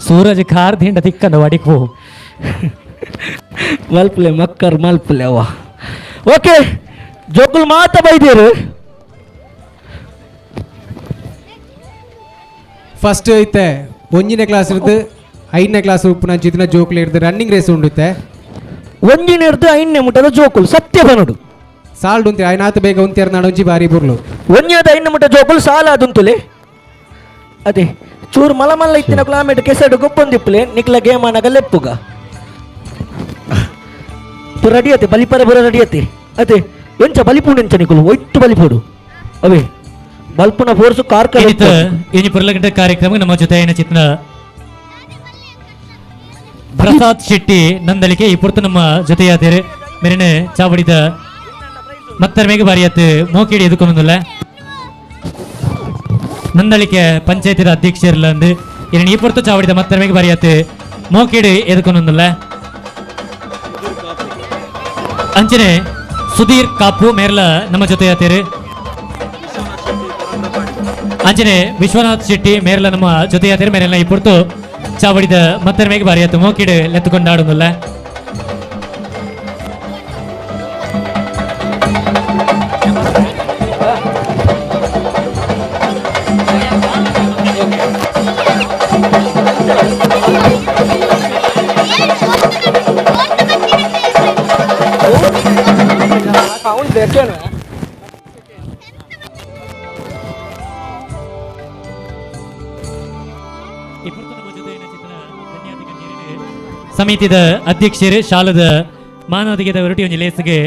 ಸೂರಜ್ ಕಾರ್ ದಿಂಡ ತಿಕ್ಕಂದ ವಡಿಕ್ ಹೋ ಮಲ್ಪಲೆ ಮಕ್ಕರ್ ಮಲ್ಪಲೆ ಅವ್ವ. ಓಕೆ ಜೋಕುಲ್ ಮಾತ ಬೈದೇರು. ಫಸ್ಟ್ ಐತೆ ಒಂಜಿನೇ ಕ್ಲಾಸ್ ಇರ್ದು ಐದನೇ ಕ್ಲಾಸ್ ಉಪ್ಪುನಂಚಿತ್ತಿನ ಜೋಕುಲು ಇರ್ದು ರನ್ನಿಂಗ್ ರೇಸ್ ಉಂಡುತ್ತೆ. ಒಂಜಿನ ಇರ್ದು ಐದನೇ ಮುಟ್ಟದ ಜೋಕುಲು ಸತ್ಯ ಬನಡು ಸಾಲ್ಡ್ ಉಂತಿ ಐನಾತ್ ಬೇಗ ಉಂತಿಯರ್ ನಾಡೊಂಜಿ ಬಾರಿ ಬುರ್ಲು ಒಂಜಿನದ ಐದನೇ ಮುಟ್ಟ ಜೋಕುಲು ಸಾಲ ಅದುಂತುಲೆ ಅದೇ ಚೂರು ಮಲ ಮಲ್ಲ ಇತ್ತಿನ ಕ್ಲಾಮೇಟ್ ಕೆಸಡು ಗೊಪ್ಪೊಂದಿಪ್ಪುಲೆ ನಿಕ್ಲ ಗೇಮ್ ಅನಗ ಲೆಪ್ಪುಗ. ರೆಡಿ ಆತೆ ಬಲಿಪರ ಬರ ರೆಡಿ ಆತೆ ಅತೆ ಎಂಚ ಬಲಿಪುಂಡು ಎಂಚ ನಿಕುಲು ಒಯ್ತು ಬಲಿಪೋಡು ಅವೇ ಬಲ್ಪುನ ಫೋರ್ಸ್ ಕಾರ್ ಇನಿ ಪುರ್ಲಗಂಟೆ ಕಾರ್ಯಕ್ರಮ ನಮ್ಮ ಜೊತೆ ಏನ ಚಿತ್ರ ಪ್ರಸಾದ್ ಶೆಟ್ಟಿ ನಂದಲಿಕೆ ಈ ಪುರ್ತು ನಮ್ಮ ಜೊತೆಯಾದೇರು ಮೆರಿನ ಚಾವಡಿದ ಮತ್ತರ್ಮೆಗೆ ಬಾರಿಯತ್ತು ಮೋಕಿಡಿ ಎದುಕೊಂದಿಲ್ಲ ನಂದಳಿಕೆ ಪಂಚಾಯತಿದ ಅಧ್ಯಕ್ಷರ್ಲಂದು ಇನ್ನು ಈ ಪುರ್ತು ಚಾವಡಿದ ಮತ್ತರ್ಮೆಗೆ ಬಾರಿಯತ್ತು ಮೋಕಿಡಿ ಎದುಕೊಂದಿಲ್ಲ ಅಂಚನೆ ಸುಧೀರ್ ಕಾಪು ಮೇರ್ಲ ನಮ್ಮ ಜೊತೆಯಾತೇರು ಅಂಚನೆ ವಿಶ್ವನಾಥ್ ಶೆಟ್ಟಿ ಮೇರ್ಲ ನಮ್ಮ ಜೊತೆಯಾತೇರು ಮೇರೆಲ್ಲ ಈ ಪುರ್ತು ಚಾವಡಿದ ಮತ್ತರ್ಮೆಗೆ ಬಾರಿಯತ್ತು ಮೋಕಿಡು ಲೆತ್ತುಕೊಂಡಾಡುದಿಲ್ಲ. ಸಮಿತಿದ ಅಧ್ಯಕ್ಷರು ಶಾಲದ ಮಾನವದಿಗೆದ ಹೊರಟಿ ಒಂಜಿ ಲೇಸ್ಗೆ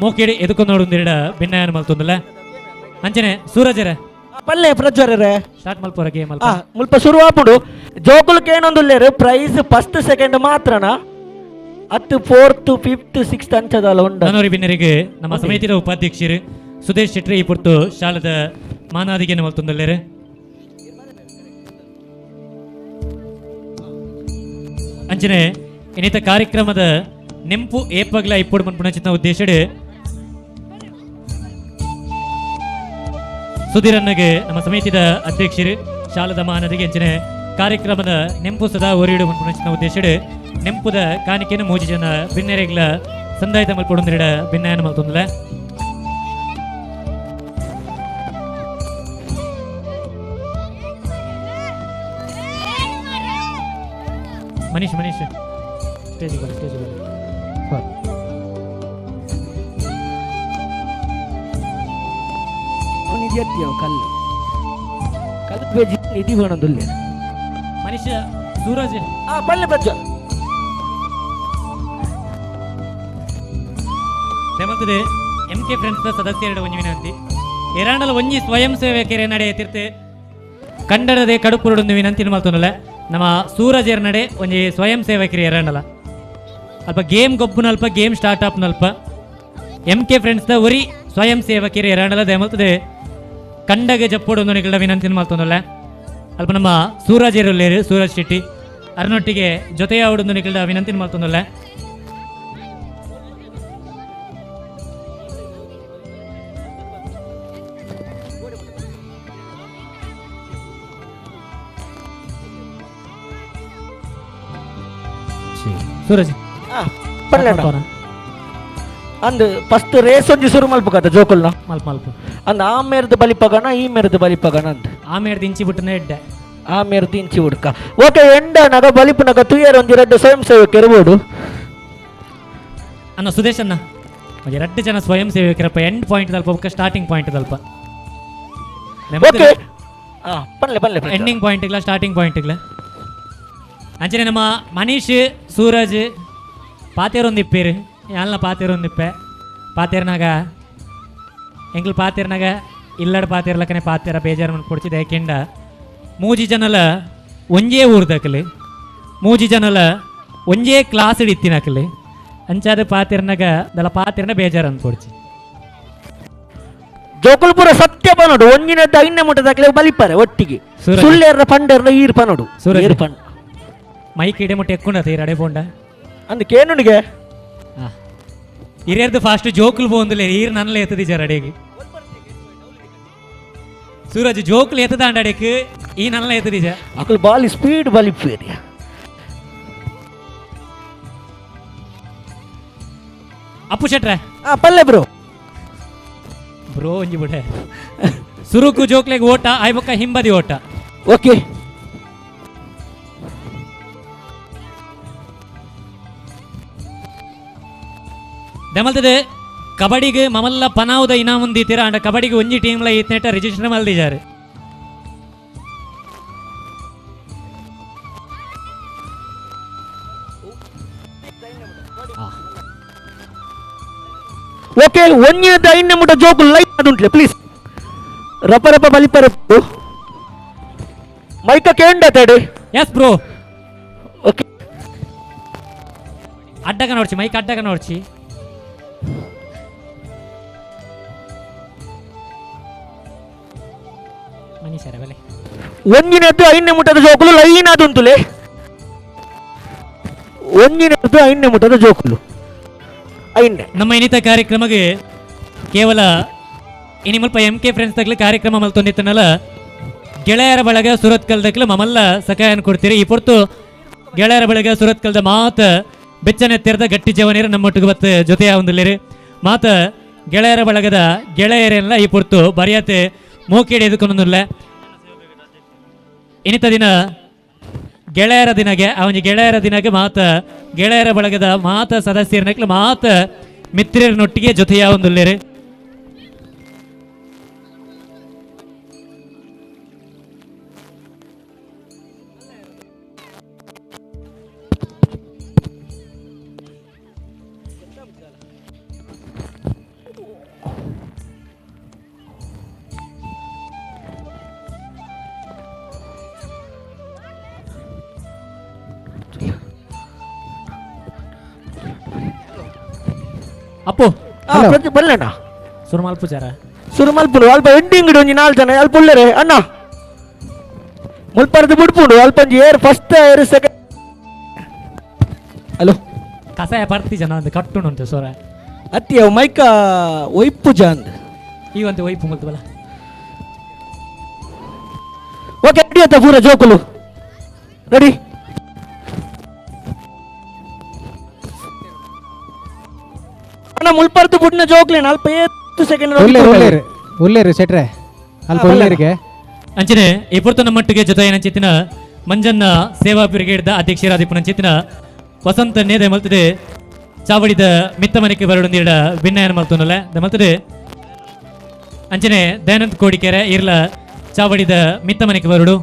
ಮೋಕೇಡಿ ಎದುಕೊಂಡೋಡುಂದಿರಡ ಭಿನ್ನಾಯನ ಮಲ್ತೊಂದಲ್ಲ ಅಂಚನೆ ಸೂರಜರ ಪಲ್ಲೆ ಪ್ರಜ್ವರರೆ ಸ್ಟಾರ್ಟ್ ಮಲ್ಪೋರ ಗೇಮ್ ಆ ಮುಲ್ಪ ಶುರು ಆಪುಂಡು ಜೋಕುಲ್ಕೆ ಏನೊಂದುಲ್ಲೇರು ಪ್ರೈಸ್ ಫಸ್ಟ್ ಸೆಕೆಂಡ್ ಮಾತ್ರನಾ ಅತ್ತು ಫೋರ್ತ್ ಫಿಫ್ತ್ ಸಿಕ್ಸ್ತ್ ಅಂಚದಲ್ಲ ಉಂಡು. ನನೋರಿ ಬಿನ್ನರಿಗೆ ನಮ್ಮ ಸಮಿತಿದ ಉಪಾಧ್ಯಕ್ಷರು ಸುದೇಶ್ ಶೆಟ್ಟಿ ಈ ಪುರ್ತು ಶಾಲದ ಮಾನಾದಿಗೆನ ಮಲ್ತೊಂದುಲ್ಲೇರು. ಅಂಚನೆ ಇನ್ನಿತ ಕಾರ್ಯಕ್ರಮದ ನೆಂಪು ಏಪಗ್ಲ ಇಪ್ಪಡು ಮನ್ಪುಣ ಉದ್ದೇಶಡ್ ಸುಧೀರನ್ನಗೆ ನಮ್ಮ ಸಮಿತಿದ ಅಧ್ಯಕ್ಷರು ಶಾಲದ ಮಾನದಿಗೆ ಅಂಚನೆ ಕಾರ್ಯಕ್ರಮದ ನೆಂಪು ಸದಾ ಒರಿಯಿಡು ಮನ್ಪುಣ ಉದ್ದೇಶಡ್ ನೆಂಪುದ ಕಾಣಿಕೆಯನ್ನು ಮೂಜಿ ಜನ ಬಿನ್ನೆರೆಗ್ಲ ಸಂದಾಯದ ಮಲ್ಪೊಡೊಂದಿರಡ ಭಿನ್ನಾಯನ ಮಲ್ತೊಂದಲ. ಮನೀಶ್ ಮನೀಶ್ ಸ್ಟೇಜ್ ಬನ್ನಿ ಸ್ಟೇಜ್ ಬನ್ನಿ. ನಿಧಿ ಅತ್ತಿಯವ ಕಲ್ಲು ಕಲ್ಲು ಬೇಜಿ ನಿಧಿ ಬೇಣದುಲ್ಲೆ ಮನೀಶ್ ಸೂರಜ್ ಆ ಬಲ್ಲೆ ಬಜ್ಜ ದೇಮಂತದೆ ಎಂ ಕೆ ಫ್ರೆಂಡ್ಸ್ ಸದಸ್ಯರ ಒಂಜಿ ವಿನಂತಿ ಎರಾಂಡಲ ಒಂಜಿ ಸ್ವಯಂ ಸೇವಕರ ನಡೆ ತಿರ್ತೆ ಕಂಡಡದೆ ಕಡುಪುರುಡೊಂದು ವಿನಂತಿ ಮಲ್ತೊಂದಲ್ಲ ನಮ್ಮ ಸೂರಜ್ ನಡೆ ಒಂಜಿ ಸ್ವಯಂ ಸೇವಕರಿ ಎರಾಂಡಲ ಅಲ್ಪ ಗೇಮ್ ಗೊಬ್ಬುನಲ್ಪ ಗೇಮ್ ಸ್ಟಾರ್ಟ್ ಅಪ್ನಲ್ಪ ಎಂ ಕೆ ಫ್ರೆಂಡ್ಸ್ the ಒರಿ ಸ್ವಯಂ ಸೇವಕರಿ ಎರಾಂಡಲ ದೇಮಲ್ತದೆ ಕಂಡಗೆ ಜಪ್ಪೋಡೊಂದು ನಿಗಳ ವಿನಂತಿ ಮಲ್ತೊಂದಲ್ಲ ಅಲ್ಪ ನಮ್ಮ ಸೂರಜ್ ಇರುಲ್ಲೇರು ಸೂರಜ್ ಶೆಟ್ಟಿ ಅರನೊಟ್ಟಿಗೆ ಜೊತೆಯಾವಡೊಂದು ನಿಗಳ ವಿನಂತಿ ಮಲ್ತೊಂದಲ್ಲ. ಸೂರಜ್ ಅಂದ್ ಫಸ್ಟ್ ರೇಸ್ ಒಂಜಿ ಶುರು ಮಲ್ಪುಕತ ಜೋಕುಲ್ನ ಮಲ್ಪ ಮಲ್ಪ ಅಂದ್ ಆ ಮೇರ್ದ ಬಲಿಪಗಣ ಈ ಮೇರ್ದ ಬಲಿಪಗಣ ಅಂದ್ ಆ ಮೇರ್ದ ಇಂಚಿ ಬಿಟ್ಟನೆ ಎಡ್ಡೆ ಆ ಮೇರ್ದ ಇಂಚಿ ಹುಡ್ಕ ಓಕೆ ಎಂಡ ನಗ ಬಲಿಪುನಗ ತುಯರ್ ಒಂಜಿ ರಡ್ಡು ಸ್ವಯಂ ಸೇವಕರು ಅಣ್ಣ ಸುದೇಶ್ ಅಣ್ಣ ಒಂಜಿ ರಡ್ಡು ಜನ ಸ್ವಯಂ ಸೇವಕರಪ್ಪ ಎಂಡ್ ಪಾಯಿಂಟ್ ದಲ್ಪ ಬೊಕ್ಕ ಸ್ಟಾರ್ಟಿಂಗ್ ಪಾಯಿಂಟ್ ದಲ್ಪ ಓಕೆ ಪನ್ಲೆ ಪನ್ಲೆ ಎಂಡಿಂಗ್ ಪಾಯಿಂಟ್ಗ್ಲ ಸ್ಟಾರ್ಟಿಂಗ್ ಪಾಯಿಂಟ್ಗ್ಲ ಅಂಚನೆ ನಮ್ಮ ಮನೀಶ್ ಸೂರಜ್ ಪಾತೇರೊಂದಿಪ್ಪೇರು ಯಾಲ್ನ ಪಾತೇರೊಂದಿಪ್ಪೆ ಪಾತೇರ್ನಾಗ ಎಂಗ್ಲು ಪಾತೇರ್ನಾಗ ಇಲ್ಲಡ ಪಾತೇರ್ಲಕ್ಕನೆ ಪಾತೇರ ಬೇಜಾರು ಮನ್ಪೊಡ್ಚಿ ದಯಕೆಂಡ ಮೂಜಿ ಜನಲ ಒಂಜೇ ಊರ್ದಕಲಿ ಮೂಜಿ ಜನಲ ಒಂಜೇ ಕ್ಲಾಸ್ ಇತ್ತಿನಕಲಿ ಅಂಚಾದ ಪಾತೇರ್ನಾಗ ದಲ ಪಾತೇರ್ನ ಬೇಜಾರು ಅನ್ಪೊಡ್ಚಿ ಜೋಕುಲ್ಪುರ ಸತ್ಯ ಪನೋಡು ಒಂಜಿನದ್ದು ಐನೇ ಮುಟ್ಟದಾಕ್ಲೆ ಬಲಿಪಾರೆ ಒಟ್ಟಿಗೆ ಸುಳ್ಳೆರ್ನ ಪಂಡರ್ನ ಈರ್ ಪನೋಡು ಈರ್ ಪಂಡ್ ಮೈಕ್ ಇಡೆ ಮುಟ್ಟ ಎಕ್ಕೊಂಡತ ಈ ಅಡೆ ಪೋಂಡ ಅಂದ್ ಕೇನುನಿಗೆ ಹಿರಿಯರ್ದು ಫಾಸ್ಟ್ ಜೋಕುಲು ಪೋಂದುಲೆ ಈರ್ ನನ್ಲ ಎತ್ತದಿ ಜರ ಅಡೆಗೆ ಸೂರಜ್ ಜೋಕುಲು ಎತ್ತದ ಅಂಡ ಅಡೆಕ್ ಈ ನನ್ಲ ಎತ್ತದಿ ಜ ಅಕುಲು ಬಾಲಿ ಸ್ಪೀಡ್ ಬಲಿಪೇರಿ ಅಪ್ಪು ಶೆಟ್ರೆ ಪಲ್ಲೆ ಬ್ರೋ ಬ್ರೋ ಒಂಜಿ ಬಿಡೆ ಸುರುಕು ಜೋಕ್ಲೆಗ್ ಓಟ ಆಯ್ಬೊಕ್ಕ ಹಿಂಬದಿ ಓಟ ಓಕೆ ದಮಲ್ತದೆ ಕಬಡ್ಡಿಗೆ ಮಮಲ್ಲ ಪನಾವುದ ಇನಾಮುನ್ ದೀತೀರ ಅಂಡ ಕಬಡ್ಡಿಗೆ ಒಂಜಿ ಟೀಮ್ಲ ಈತ್ನೆಟ ರಿಜಿಸ್ಟರ್ ಮಲ್ದಿಜಾರು Okay ಒಂಜಿನದ ಐನೆ ಮುಟ ಜೋಕು ಲೈನ್ ಅದುಂಟ್ಲೆ ಪ್ಲೀಸ್ ರಪ ರಪ ಬಲಿಪರೆ ಮೈಕ ಕೇಂಡ ತಡೆ S bro okay ಅಡ್ಡಗ ನೋಡ್ಚಿ mic ಅಡ್ಡಗ ನೋಡ್ಚಿ ಮನೀಷರ ಬಲೆ ಒಂಜಿನದ್ದು ಐನೆ ಮುಟದ ಜೋಕುಲು ಲೈನ್ ಅದುಂತುಲೆ ಒಂಜಿನದ್ದು ಐನೆ ಮುಟದ ಜೋಕುಲು ಐನೆ ನಮ್ಮ ಇನ್ನಿತ ಕಾರ್ಯಕ್ರಮಕ್ಕೆ ಕೇವಲ ಇನಿ ಮುಲ್ಪ M K friends ತಗ್ಲು ಕಾರ್ಯಕ್ರಮ ಮಲ್ತೊಂದಿತ್ತನಲ್ಲ ಗೆಳೆಯರ ಬಳಗ ಸುರತ್ ಕಲ್ದಕ್ಲು ಮಮಲ್ಲ ಸಕಾಯನ ಕೊಡ್ತೀರಿ. ಈ ಪೊರ್ತು ಗೆಳೆಯರ ಬಳಗ ಸುರತ್ ಕಲ್ದ ಮಾತ ಬೆಚ್ಚನೆ ತೆರೆದ ಗಟ್ಟಿ ಜವನೀರು ನಮ್ಮೊಟ್ಟಿಗೆ ಬತ್ತು ಜೊತೆಯ ಒಂದುಲ್ಲೇರಿ ಮಾತ ಗೆಳೆಯರ ಬಳಗದ ಗೆಳೆಯರೆಲ್ಲ ಈ ಪೊರ್ತು ಬರಿಯಾತೆ ಮೋಕೇಡಿ ಎದುಕೊಂಡೊಂದುಲ್ಲ. ಇನ್ನಿತ ದಿನ ಗೆಳೆಯರ ದಿನಗೆ ಅವನಿಗೆ ಗೆಳೆಯರ ದಿನಗೆ ಮಾತ ಗೆಳೆಯರ ಬಳಗದ ಮಾತ ಸದಸ್ಯರನಕ್ಲು ಮಾತ ಮಿತ್ರರನ್ನೊಟ್ಟಿಗೆ ಜೊತೆಯ ಒಂದುಲ್ಲೇರಿ. ಅಪ್ಪು ಬಲ್ಲಣ್ಣ ಸುರುಮಲ್ಪು ಜರ ಸುರುಮಲ್ಪುಡು ಅಲ್ಪ ಎಂಡಿಂಗ್ ಒಂಜಿ ನಾಲ್ ಜನ ಅಲ್ಪ ಉಳ್ಳರೆ ಅಣ್ಣ ಮುಲ್ಪರ್ದು ಬಿಡ್ಪುಂಡು ಅಲ್ಪ ಒಂಜಿ ಏರ್ ಫಸ್ಟ್ ಏರ್ ಸೆಕೆಂಡ್ ಹಲೋ ಕಸಾಯ ಬರ್ತಿ ಜನ ಒಂದು ಕಟ್ಟುಂಡು ಉಂಟು ಸೊರ ಅತ್ತಿ ಅವು ಮೈಕ ಒಯ್ಪು ಜಾಂದ್ ಈ ಒಂದು ಒಯ್ಪು ಮುಲ್ತು ಬಲ ಓಕೆ ರೆಡಿ ಆತ ಪೂರ ಜೋಕುಲು ರೆಡಿ ಅಣ್ಣ ಮುಲ್ಪರ್ದು ಬುಡ್ನ ಜೋಕ್ಲೇನ ಅಲ್ಪ ಏತ್ತು ಸೆಕೆಂಡ್ ಉಲ್ಲೇರು ಉಲ್ಲೇರು ಉಲ್ಲೇರು ಶೆಟ್ರೆ ಅಲ್ಪ ಉಲ್ಲೇರಿಗೆ ಅಂಚನೆ ಈ ಪುರ್ತು ನಮ್ಮಟ್ಟಿಗೆ ಜೊತೆ ಏನಂಚಿತ್ತಿನ ಮಂಜನ್ನ ಸೇವಾ ಬ್ರಿಗೇಡ್ದ ಅಧ್ಯಕ್ಷರಾದಿಪ್ಪನಂಚಿತ್ತಿನ ವಸಂತ ನೇದೆ ಮಲ್ತದೆ ಚಾವಡಿದ ಮಿತ್ತ ಮನೆಗೆ ಬರಡೊಂದಿಡ ಭಿನ್ನಯನ ಮಲ್ತೊನಲ್ಲ ಮಲ್ತದೆ ಅಂಚನೆ ದಯಾನಂದ್ ಕೋಡಿಕೆರೆ ಇರ್ಲ ಚಾವಡಿದ ಮಿತ್ತ ಮನೆಗೆ ಬರಡು.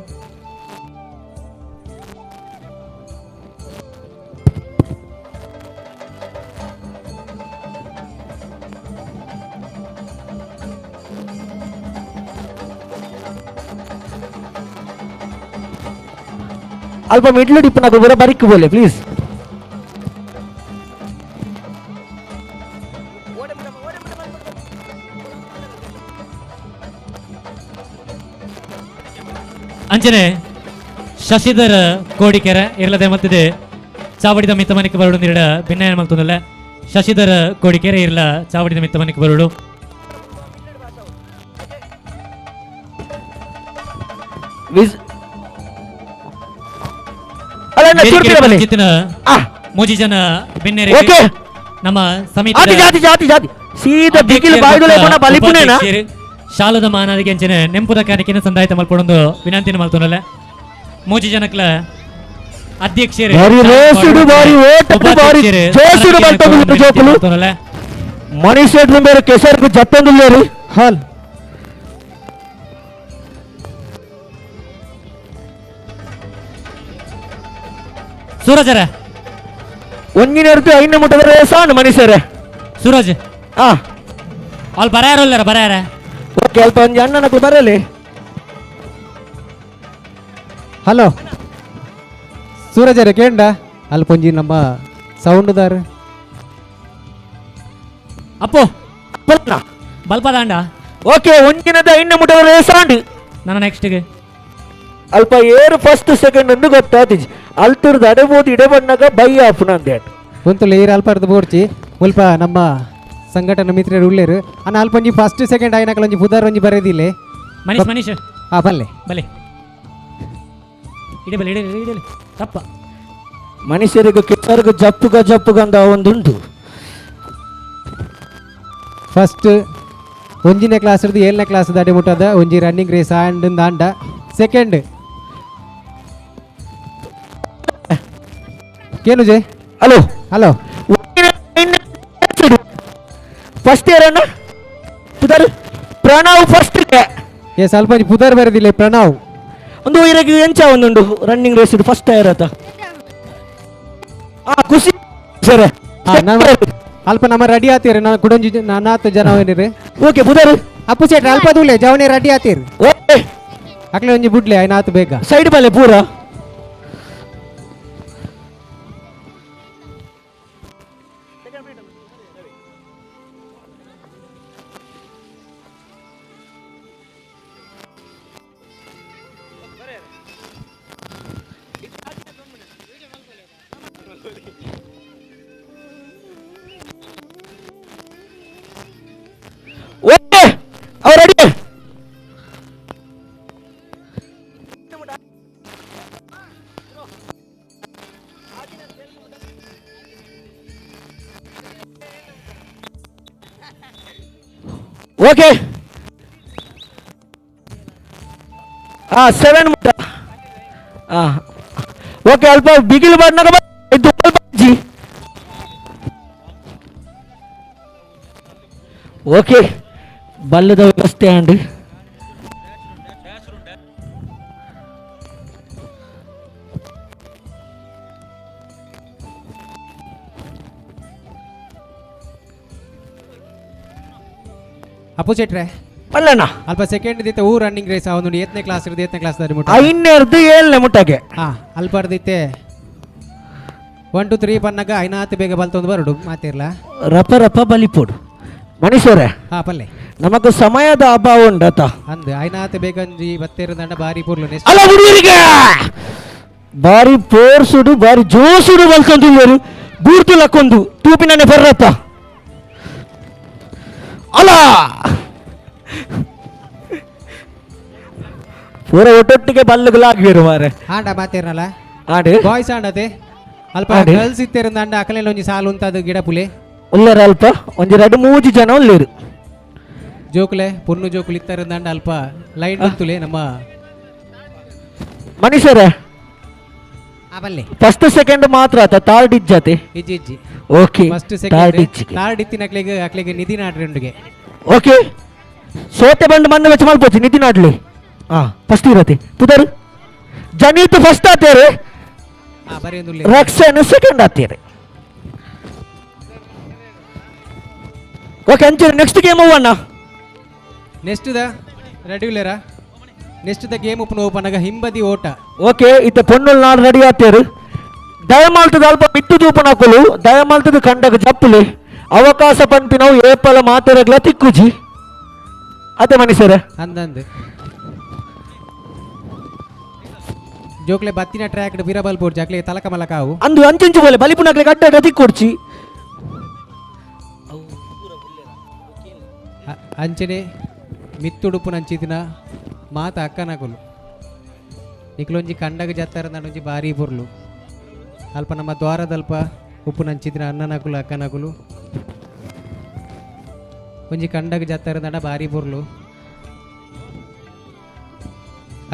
ಅಲ್ಪ ಮಿಡ್ಲು ಡಿಪ್ಪನ ಬರ ಬರಿಕ್ ಬೋಲೆ ಪ್ಲೀಸ್. ಅಂಚನೆ ಶಶಿಧರ್ ಕೋಡಿಕೆರೆ ಇರ್ಲದೆ ಮತ್ತಿದೆ ಚಾವಡಿದ ಮಿತ್ತ ಮನೆಗೆ ಬರಡು ನೀಡ ಭಿನ್ನಯನ ಮಲ್ತೊಂದಲ್ಲ ಶಶಿಧರ್ ಕೋಡಿಕೆರೆ ಇರ್ಲ ಚಾವಡಿದ ಮಿತ್ತ ಮನೆಗೆ ಬರಡು. ಮೂಜಿ ಜನ ಬಿನ್ನೆರೆ ನಮ್ಮ ಸಮಿತಿ ಜಾತಿ ಜಾತಿ ಜಾತಿ ಸೀದಾ ಬಿಗಿಲು ಬಾಯ್ದುಲೆ ಪೋಣ ಬಲಿಪುನೇನಾ ಶಾಲದ ಮಾನಾದಿಗೆ ಅಂಚನೆ ನೆಂಪುದ ಕಾಣಿಕೆನ ಸಂದಾಯಿತ ಮಲ್ಪೊಡೊಂದು ವಿನಂತಿನ ಮಲ್ತೊನಲ್ಲ ಮೂಜಿ ಜನಕ್ಲ ಅಧ್ಯಕ್ಷರು ಬಾರಿ ರೇಸುಡು ಬಾರಿ ಓಟಡು ಬಾರಿ ಜೋಸುಡು ಮಲ್ತೊಂದು ಜೋಕುಲು ಮನೀಶ್ ಶೆಟ್ರು ಬೇರೆ ಕೆಸರ್ಗು ಜತ್ತೊಂದುಲ್ಲೇರು ಹಾಲ್ ಸೂರಜರ ಒಂಜಿನ ಐನ ಮುಟ್ಟದ ರೇಸಾನ್ ಮನುಷ್ಯರೇ ಸೂರಜ್ ಆ ಅಲ್ಲಿ ಬರಾರ ಬರಾರ ಓಕೆ ಅಲ್ಪ ಒಂಜಿ ಅಣ್ಣನಕ್ಲು ಬರಲಿ. ಹಲೋ ಸೂರಜರ ಕೇಂಡ ಅಲ್ಪ ಒಂಜಿ ನಮ್ಮ ಸೌಂಡ್ದಾರ ಅಪ್ಪು ಬಲ್ಪದಾಂಡ ಓಕೆ ಒಂಜಿನದ ಐನ ಮುಟ್ಟದ ರೇಸಾಂಡ್ ನನ್ನ ನೆಕ್ಸ್ಟ್ಗೆ ಅಲ್ಪ ಏರು ಫಸ್ಟ್ ಸೆಕೆಂಡ್ ಎಂದು ಗೊತ್ತಾತಿಜಿ ಅಲ್ತುರ್ದು ಅಡೆಬೋದು ಇಡೆ ಬಣ್ಣಗ ಬೈ ಆಫ್ ನಂದೆ ಒಂತುಲ ಏರು ಅಲ್ಪ ಅರ್ಧ ಬೋರ್ಚಿ ಮುಲ್ಪ ನಮ್ಮ ಸಂಘಟನಾ ಮಿತ್ರರು ಉಳ್ಳೇರು ಅಣ್ಣ ಅಲ್ಪ ಒಂಜಿ ಫಸ್ಟ್ ಸೆಕೆಂಡ್ ಆಯ್ನಕಲ ಒಂಜಿ ಪುದಾರ್ ಒಂಜಿ ಬರೆದಿಲ್ಲ. ಮನೀಶ್ ಮನೀಶ್ ಹಾ ಬಲ್ಲೆ ಬಲ್ಲೆ ಇಡೆ ಬಲ್ಲೆ ಇಡೆ ಇಡೆ ತಪ್ಪ ಮನುಷ್ಯರಿಗೂ ಕೆಸರಿಗೂ ಜಪ್ಪುಗ ಜಪ್ಪುಗ ಅಂದ ಒಂದುಂಟು. ಫಸ್ಟ್ ಒಂಜಿನೇ ಕ್ಲಾಸ್ ಇರ್ದು ಏಳನೇ ಕ್ಲಾಸ್ ಅಡೆ ಮುಟ್ಟದ ಒಂಜಿ running race and ಆಂಡ second ಕೇನು J hello hello first year ಅಣ್ಣ ಪುದರ್ ಪ್ರಣವ್ ಫಸ್ಟ್ ಎಸ್ ಅಲ್ಪ ಒಂಜಿ ಪುದರ್ ಬರೆದಿಲ್ಲ ಪ್ರಣವ್ ಒಂದು ಇರಗೆ ಎಂಚ ಒಂದುಂಡು running race first year ಆತ ಆ ಖುಷಿ ಸರ್. ಅಲ್ಪ ನಮ್ಮ ರೆಡಿ ಆತೀರಿ ನಾನು ಕುಡಂಜಿ ನಾನಾತ್ ಜನ ಹೋಗಿರಿ. ಓಕೆ ಬುಧರು. ಅಪ್ಪು ಸೇಟ್ರೆ ಅಲ್ಪ ದೂಲೆ ಜವನೆ ರೆಡಿ ಆತೀರಿ. ಓಕೆ. ಅಕ್ಲೆ ಒಂಜಿ ಬುಡ್ಲೆ ಐನಾತ್ ಬೇಗ. ಸೈಡ್ ಬಲೆ ಪೂರ. ಓಕೆ ಅವ್ರು ರೆಡಿ. ಓಕೆ ಹಾ 7 ಮುಟ್ಟ. ಹಾ ಓಕೆ ಅಲ್ಪ ಬಿಗಿಲು ಬಾಡ್ನಾಗ ಇದು ಅಲ್ಪ. ಓಕೆ ಬಲ್ಲದ ವ್ಯವಸ್ಥೆ ಅಂಡ್ ಅಪ್ಪು ಶೆಟ್ರೆ ಅಲ್ಲಣ್ಣ ಅಲ್ಪ ಸೆಕೆಂಡ್ ದಿತ್ತೆ ಊ ರನ್ನಿಂಗ್ ರೇಸ್ ಒಂದು 8ನೇ ಕ್ಲಾಸ್ ಇರೋದು 8ನೇ ಕ್ಲಾಸ್ ದಾರಿ ಮುಟ್ಟ. ಐದನೇರ್ದು 7ನೇ ಮುಟ್ಟಗೆ. ಹಾ ಅಲ್ಪರ್ದಿತ್ತೆ 1 2 3 ಪನ್ನಾಗ ಐನಾತ್ ಬೇಗ ಬಲ್ತೊಂದು ಬರಡು ಮಾತಿರ್ಲ. ರಪ ರಪ ಬಲಿಪೋಡು ಮನುಷ್ಯರೇ. ಹಾ ಪಲ್ಲೆ ನಮಗ ಸಮಯದ ಅಭಾವ ಉಂಡತ ಅಂದ್ ಐನಾತ್ ಬೇಗಂಜಿ ಬತ್ತೇರು ಬಾರಿ ಪೂರ್ಲು ನೆಕ್ಸ್ಟ್. ಅಲ್ಲ ಹುಡುಗರಿಗೆ ಬಾರಿ ಪೋರ್ಸುಡು ಬಾರಿ ಜೋಸುಡು ಬಲ್ತೊಂದು ಬೂರ್ತು ಲಕ್ಕೊಂದು ತೂಪಿನನೆ ಬರ್ರತ್ತ ಅಲ್ಲ ಪೂರ ಒಟ್ಟೊಟ್ಟಿಗೆ ಬಲ್ಲುಗಳಾಗಿರು ಮಾರೆ. ಆಂಡ ಮಾತೇರ್ನಲ್ಲ ಆಡು ಬಾಯ್ಸ್ ಆಂಡತೆ ಅಲ್ಪ ಆಡು. ಗರ್ಲ್ಸ್ ಇತ್ತೇರು ಅಂಡ ಅಕಲೆಲ್ಲ ಒಂಜಿ ಸಾಲು ಉಂತಾದ ಗಿಡ ಪುಲೆ ಉಲ್ಲೇರ ಅಲ್ಪ ಒಂಜಿ 2 3 ಜನ ಉಲ್ಲೇರು ಜೋಕುಲೆ ಪೊಣ್ಣು ಜೋಕುಲು ಇತ್ತಾರೆ ಅಂಡ ಅಲ್ಪ ಲೈನ್ ಉಂತುಲೆ ನಮ್ಮ ಮನುಷ್ಯರೇ. ಬಲ್ಲೆ ಫಸ್ಟ್ ಸೆಕೆಂಡ್ ಮಾತ್ರ ಆತ ಥರ್ಡ್ ಇಜ್ಜತೆ. ಇಜ್ಜಿ ಇಜ್ಜಿ. ಓಕೆ ಫಸ್ಟ್ ಥರ್ಡ್ ಸೆಕೆಂಡ್ ಇಜ್ಜಿಗೆ. ಥರ್ಡ್ ಇತ್ತಿನ ಅಕ್ಲೆಗೆ ಅಕ್ಲೆಗೆ ನಿಧಿ ನಾಡ್ರಿ. ಓಕೆ ಸೋತೆ ಬಂದು ಮಣ್ಣು ವೆಚ್ಚ ಮಲ್ಪೋಚಿ ನಿಧಿ ನಾಡ್ಲಿ. ಹಾ ಫಸ್ಟ್ ಇರತ್ತೆ ಪುದರ್ ಜನೀತ್ ಫಸ್ಟ್ ಆತೇರೆ. ಬರೀ ಒಂದು ರಕ್ಷಣೆ ಸೆಕೆಂಡ್ ಆತೇರೆ. ಓಕೆ ಅಂಚೆ ನೆಕ್ಸ್ಟ್ ಗೇಮ್ ಹೋಗೋಣ. ನೆಕ್ಸ್ಟ್ the ready ಉಲ್ಲೇರಾ next the game open open ಆಗ ಹಿಂಬದಿ ಓಟ. ಓಕೆ ಇತ್ತ ಪೊಣ್ಣುಲ್ ನಾಡು ರೆಡಿ ಆತೇರು. ದಯಮಾಲ್ತದ ಅಲ್ಪ ಮಿತ್ತು ತೂಪನ ಹಾಕಲು ದಯಮಾಲ್ತದ ಕಂಡಗ ಜಪ್ಪುಲೆ ಅವಕಾಶ ಪನ್ಪಿನವು ಏಪಲ ಮಾತೆರಗ್ಲ ತಿಕ್ಕುಜಿ ಅದೇ ಮನುಷ್ಯರ ಅಂದಂದು ಜೋಕ್ಲೆ ಬತ್ತಿನ ಟ್ರ್ಯಾಕ್ ಬಿರಬಲ್ ಬೋರ್ಡ್ ಜಾಕ್ಲೆ ತಲಕ ಮಲಕಾವು ಅಂದು ಅಂಚಂಚು ಬೋಲೆ ಬಲಿಪುನಕ್ಲೆ ಅಡ್ಡ ತಿಕ್ಕೊಡ್ಚಿ. ಅಂಚನೆ ಮಿತ್ತುಡುಪು ನಂಚಿದಿನ ಮಾತ ಅಕ್ಕನಗುಲು ನಿಕ್ಲೊಂಜಿ ಕಂಡಗ ಜತ್ತರ ನಡೊಂಜಿ ಬಾರಿ ಬುರ್ಲು ಅಲ್ಪ ನಮ್ಮ ದ್ವಾರದಲ್ಪ ಉಪ್ಪು ನಂಚಿದಿನ ಅಣ್ಣನಗುಲು ಅಕ್ಕನಗುಲು ಒಂಜಿ ಕಂಡಗ ಜತ್ತರ ನಡ ಬಾರಿ ಬುರ್ಲು.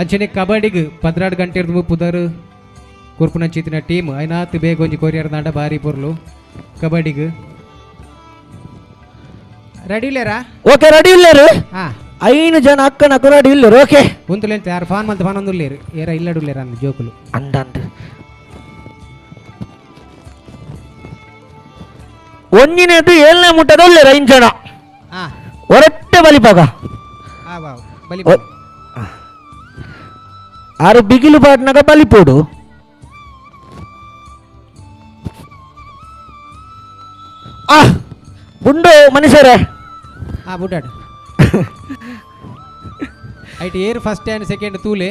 ಅಂಚನೆ ಕಬಡ್ಡಿಗೆ 12 ಗಂಟೆ ಪುದರ್ ಕುರ್ಪು ನಂಚಿತ್ತಿನ ಟೀಮ್ ಐನಾತ್ ಬೇಗ ಒಂಜಿ ಕೊರಿಯರ್ ನಾಡ ಬಾರಿ ಪೊರ್ಲು ಕಬಡ್ಡಿಗೆ ರೆಡಿ ಇಲ್ಲೇರಾ? ಓಕೆ ರೆಡಿ ಇಲ್ಲೇರು. ಹಾ 5 ಜನ ಅಕ್ಕನ ರೆಡಿ ಇಲ್ಲೇರು. ಓಕೆ ಉಂತುಲೆ ಯಾರು ಫಾನ್ ಮಂತ್ ಫಾನ್ ಒಂದುಲ್ಲೇರು ಏರ ಇಲ್ಲಡುಲ್ಲೇರ ಅಂದ್ ಜೋಕುಲು ಅಂದಂದು ಒಂಜಿನೇದು 7ನೇ ಮುಟ್ಟದ ಉಲ್ಲೇರು 5 ಜನ. ಹಾ ಒರಟ್ಟೆ ಬಲಿಪಾಗ. ಹಾ ವಾವ್ ಬಲಿ ಆರು ಬಿಗಿಲು ಬಾಟ್ನಾಗ ಬಲಿಪೋಡು. ಆ ಗುಂಡು ಮನುಷ್ಯರೇ. ಹಾ ಬುಡ್ಡಾಡು ಐಟ್ ಏರ್ ಫಸ್ಟ್ ಆ್ಯಂಡ್ ಸೆಕೆಂಡ್ ತೂಲೆ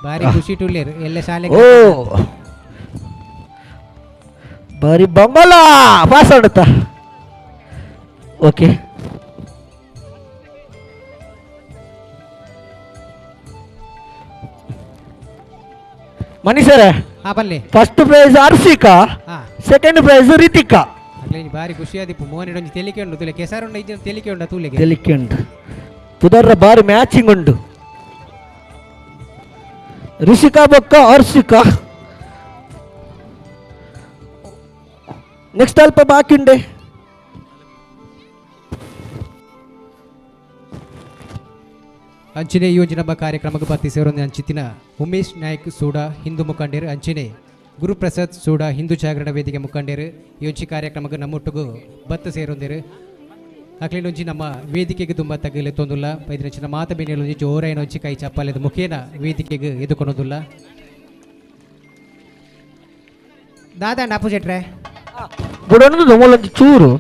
ಬಾರಿ ಖುಷಿ ಟುಲ್ಲೇರು ಎಲ್ಲ ಶಾಲೆ. ಓ ಬಾರಿ ಬಂಬಲ ಪಾಸ್ ಆಡುತ್ತ. ಓಕೆ ಮನುಷ್ಯರೇ. ಹಾ ಬಲ್ಲೆ ಫಸ್ಟ್ ಪ್ರೈಸ್ ಅರ್ಷಿಕಾ, ಹಾ ಸೆಕೆಂಡ್ ಪ್ರೈಸ್ ರಿತಿಕಾ. ಅಕ್ಲೆ ಬಾರಿ ಖುಷಿ ಆದಿಪ್ಪು ಮೋಹನ್ ಒಂಜಿ ತೆಲಿಕೆ ಉಂಡು ತುಲೆ ಕೆಸರುಂಡ ಇಜ್ಜಿ ತೆಲಿಕೆ ಉಂಡ ತೂಲೆಗೆ ತೆಲಿಕೆ ಉಂಡು ಪುದರ್ರ ಬಾರಿ ಮ್ಯಾಚಿಂಗ್ ಉಂಡು. ರಿಷಿಕಾ ಬೊಕ್ಕ ಅರ್ಷಿಕಾ. ನೆಕ್ಸ್ಟ್ ಅಲ್ಪ ಬಾಕಿ ಉಂಡೆ. ಅಂಚಿನೆ ಯೋಜನಾ ಕಾರ್ಯಕ್ರಮಕ್ಕೆ ಬತ್ತಿ ಸೇರೊಂದು ಅಂಚಿತಿನ ಉಮೇಶ್ ನಾಯ್ಕ್ ಸೂಡಾ ಹಿಂದೂ ಮುಖಂಡರು ಅಂಚಿನೆ ಗುರುಪ್ರಸಾದ್ ಸೂಡ ಹಿಂದೂ ಜಾಗರಣ ವೇದಿಕೆ ಮುಖಂಡರು ಈ ಒಂಜಿ ಕಾರ್ಯಕ್ರಮಕ್ಕೆ ನಮ್ಮೊಟ್ಟಿಗೂ ಬತ್ತು ಸೇರೊಂದಿರು. ಅಕ್ಲಿನೊಂಜಿ ನಮ್ಮ ವೇದಿಕೆಗೆ ತುಂಬ ತಗ್ಗಲೆತ್ತೊಂದುಲ್ಲ ಬೈದಿನಂಚಿನ ಮಾತ ಬೇನೆಲೊಂಜಿ ಜೋರಾಯಿನೊಂಜಿ ಕೈ ಚಪ್ಪಾಲೆದ ಮುಖೇನ ವೇದಿಕೆಗೆ ಎದುಕೊನೊಂದುಲ್ಲ. ದಾದಾಂಡ ಅಪ್ಪು ಶೆಟ್ರೆ ಬುಡೊಂದು ಮೂಲೊಂಜಿ ಚೂರು.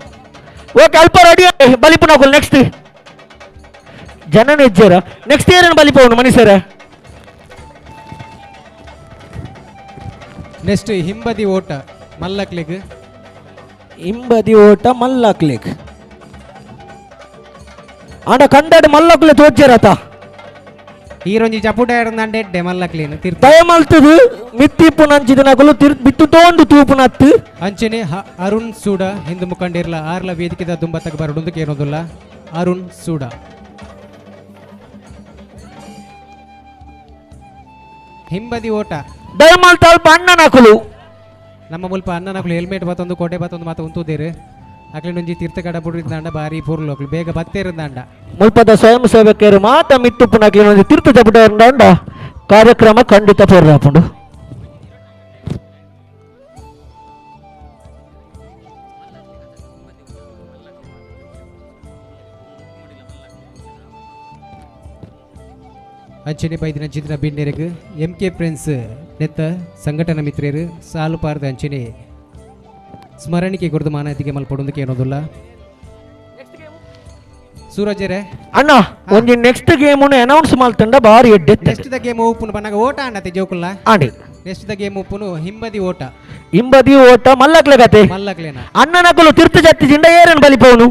ಓಕೆ, ಅಲ್ಪ ರೆಡಿ ಬಲಿಪುನ ನೆಕ್ಸ್ಟ್ ಜನನ ಇಜ್ಜರ ನೆಕ್ಸ್ಟ್ ಇಯರ್ ಬಲಿಪವನು ಮನುಷ್ಯರ. ನೆಕ್ಸ್ಟ್ ಹಿಂಬದಿ ಓಟ ಮಲ್ಲಕ್ಲೆಗ್. ಹಿಂಬದಿ ಓಟ ಮಲ್ಲಕ್ಲೆಗ್ ಆಂಡ ಕಂಡಾಡು ಮಲ್ಲಕ್ಲೆ ತೋಜ್ಜರತ. ಈರೊಂಜಿ ಚಪುಟ ಇರಂದಾಂಡೆ ಎಡ್ಡೆ ಮಲ್ಲಕ್ಲೇನು ತೀರ್ಥ ದಯಮಲ್ತದು ಮಿತ್ತಿಪ್ಪು ನಂಚಿದನಕುಲು ತಿರ್ ಬಿತ್ತು ತೋಂಡು ತೂಪುನತ್ತು. ಅಂಚನೆ ಅರುಣ್ ಸೂಡ ಹಿಂದೂ ಮುಖಂಡಿರ್ಲ ಆರ್ಲ ವೇದಿಕೆದ ದುಂಬತ್ತಕ್ಕೆ ಬರಡುಂದು ಕೇನೊಂದುಲ್ಲ. ಅರುಣ್ ಸೂಡ ಹಿಂಬದಿ ಓಟ ದಯಮಲ್ತ ಅಲ್ಪ ಅಣ್ಣನಕುಲು. ನಮ್ಮ ಮುಲ್ಪ ಅಣ್ಣನಕುಲು ಹೆಲ್ಮೆಟ್ ಬತ್ತೊಂದು ಕೋಟೆ ಬತ್ತೊಂದು ಮಾತ ಉಂತುದೇರು. ಅಕ್ಲಿನೊಂಜಿ ತೀರ್ಥ ಕಡ ಬುಡಿದಾಂಡ ಬಾರಿ ಪೊರ್ಲು ಅಕ್ಲು ಬೇಗ ಬತ್ತೇರುದಾಂಡ. ಮುಲ್ಪದ ಸ್ವಯಂ ಸೇವಕರು ಮಾತ ಮಿತ್ತುಪ್ಪುನಕ್ಲಿನೊಂಜಿ ತೀರ್ಥ ಚಪುಟ ಕಾರ್ಯಕ್ರಮ ಖಂಡಿತ ಪೊರ್ಲಾಪುಂಡು. ಅಂಚನೆ ಬೈದಿನ ಚಿತ್ರ ಬಿನ್ನೆರೆಗ್ ಎಂ ಕೆ ಫ್ರೆಂಡ್ಸ್ ನೆತ್ತ ಸಂಘಟನಾ ಮಿತ್ರರು ಸಾಲು ಪಾರದ ಅಂಚನೆ ಸ್ಮರಣಿಕೆ ಕೊರದು ಮಾನಾತಿಗೆ ಮಲ್ಪಡೊಂದು ಕೇನೋದುಲ್ಲ. ಸೂರಜರೇ ಅಣ್ಣ ಒಂಜಿ ನೆಕ್ಸ್ಟ್ ಗೇಮ್ ಅನೌನ್ಸ್ ಮಲ್ತಂಡ ಬಾರಿ ಎಡ್ಡೆ. ನೆಕ್ಸ್ಟ್ the game ಉಪ್ಪುನು ಬನ್ನಾಗ ಓಟ ಅಣ್ಣತೆ ಜೋಕುಲ್ಲ. ಆಂಡಿ ನೆಕ್ಸ್ಟ್ the game ಉಪ್ಪುನು ಹಿಂಬದಿ ಓಟ. ಹಿಂಬದಿ ಓಟ ಮಲ್ಲಕ್ಲೆ ಕತೆ ಮಲ್ಲಕ್ಲೇನ ಅಣ್ಣನಕುಲು ತೀರ್ಥ ಜತ್ತಿ ಜಿಂಡ ಏರನ್ ಬಲಿಪವನು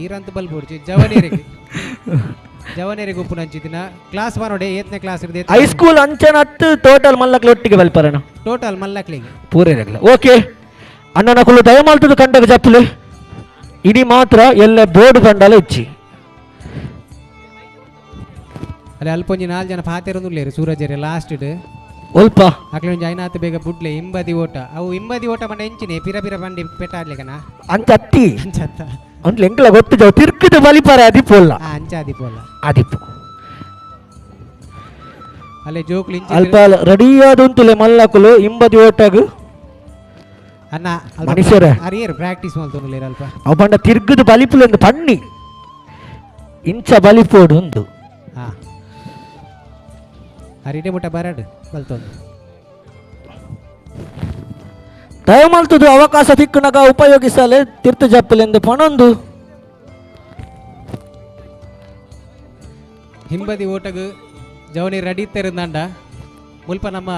ಈರಂತ ಬಲ್ಬೋಡ್ಚಿ ಜವನೇರಿಗೆ ಜವನೇರಿಗೆ ಉಪ್ಪುನ ಅಂಚಿದಿನ ಕ್ಲಾಸ್ ಬರೋಡೆ ಏತ್ನೇ ಕ್ಲಾಸ್ ಇರ್ದೆ ಹೈಸ್ಕೂಲ್ ಅಂಚನ ಹತ್ತು ಟೋಟಲ್ ಮಲ್ಲಕ್ಲೆ ಒಟ್ಟಿಗೆ ಬಲ್ಪರಣ ಟೋಟಲ್ ಮಲ್ಲಕ್ಲಿಗೆ ಪೂರೇರಗ್ಲ. ಓಕೆ ಅಣ್ಣನಕುಲು ದಯಮಾಲ್ತದ ಕಂಡಗ ಜಪ್ಪುಲೆ ಇಡೀ ಮಾತ್ರ ಎಲ್ಲ ಬೋರ್ಡ್ ಬಂಡಲ ಇಚ್ಚಿ. ಅಲ್ಲಿ ಅಲ್ಪೊಂಜಿ ನಾಲ್ ಜನ ಪಾತೆರೊಂದುಲ್ಲೇರು ಸೂರಜರೆ ಲಾಸ್ಟ್ ಒಲ್ಪ ಅಕ್ಲೆ ಒಂಜಿ ಐನಾತ್ ಬೇಗ ಬುಡ್ಲೆ ಹಿಂಬದಿ ಓಟ. ಅವು ಹಿಂಬದಿ ಓಟ ಬಂಡ ಎಂಚಿನೆ ಪಿರ ಪಿರ ಬಂಡಿ ಪೆಟ್ಟ ಆಡ್ಲಿಕನ ಅಂಚ ಅತ್ತಿ ಅಂಚತ್ತ ಅಂದ್ಲೆ ಎಂಕಲ ಗೊತ್ತು ಜಾವ್ ತಿರ್ಕದ ಬಲಿಪರ ಅದಿಪೋಲ್ಲ ಅಂಚ ಅದಿಪೋಲ್ಲ ಅದಿಪು ಅಲ್ಲೇ ಜೋಕ್ಲು ಇಂಚಿ ಅಲ್ಪ ರೆಡಿಯಾದ ಉಂತುಲೆ ಮಲ್ಲಕುಲು ಹಿಂಬದಿ ಓಟಗು ಅಣ್ಣ ಮನುಷ್ಯರೇ. ಅರಿಯರ್ ಪ್ರಾಕ್ಟೀಸ್ ಮಲ್ತೊಂದುಲ್ಲೇರು ಅಲ್ಪ ಅವು ಬಂಡ ತಿರ್ಗದ ಬಲಿಪುಲೆಂದು ಪಣ್ಣಿ ಇಂಚ ಬಲಿಪೋಡು ಉಂದು. ಹಾ ಅರಿಟೆ ಮುಟ್ಟ ಬರಡು ಬಲ್ತೊಂದು ದಯಮಲ್ತದು ಅವಕಾಶ ತಿಕ್ಕುನಗ ಉಪಯೋಗಿಸಲೆ ತೀರ್ಥ ಜಪ್ಪಲೆಂದು ಪಣೊಂದು. ಹಿಂಬದಿ ಓಟಗು ಜವನಿ ರೆಡಿ ತೆರೆದಾಂಡ ಮುಲ್ಪ ನಮ್ಮ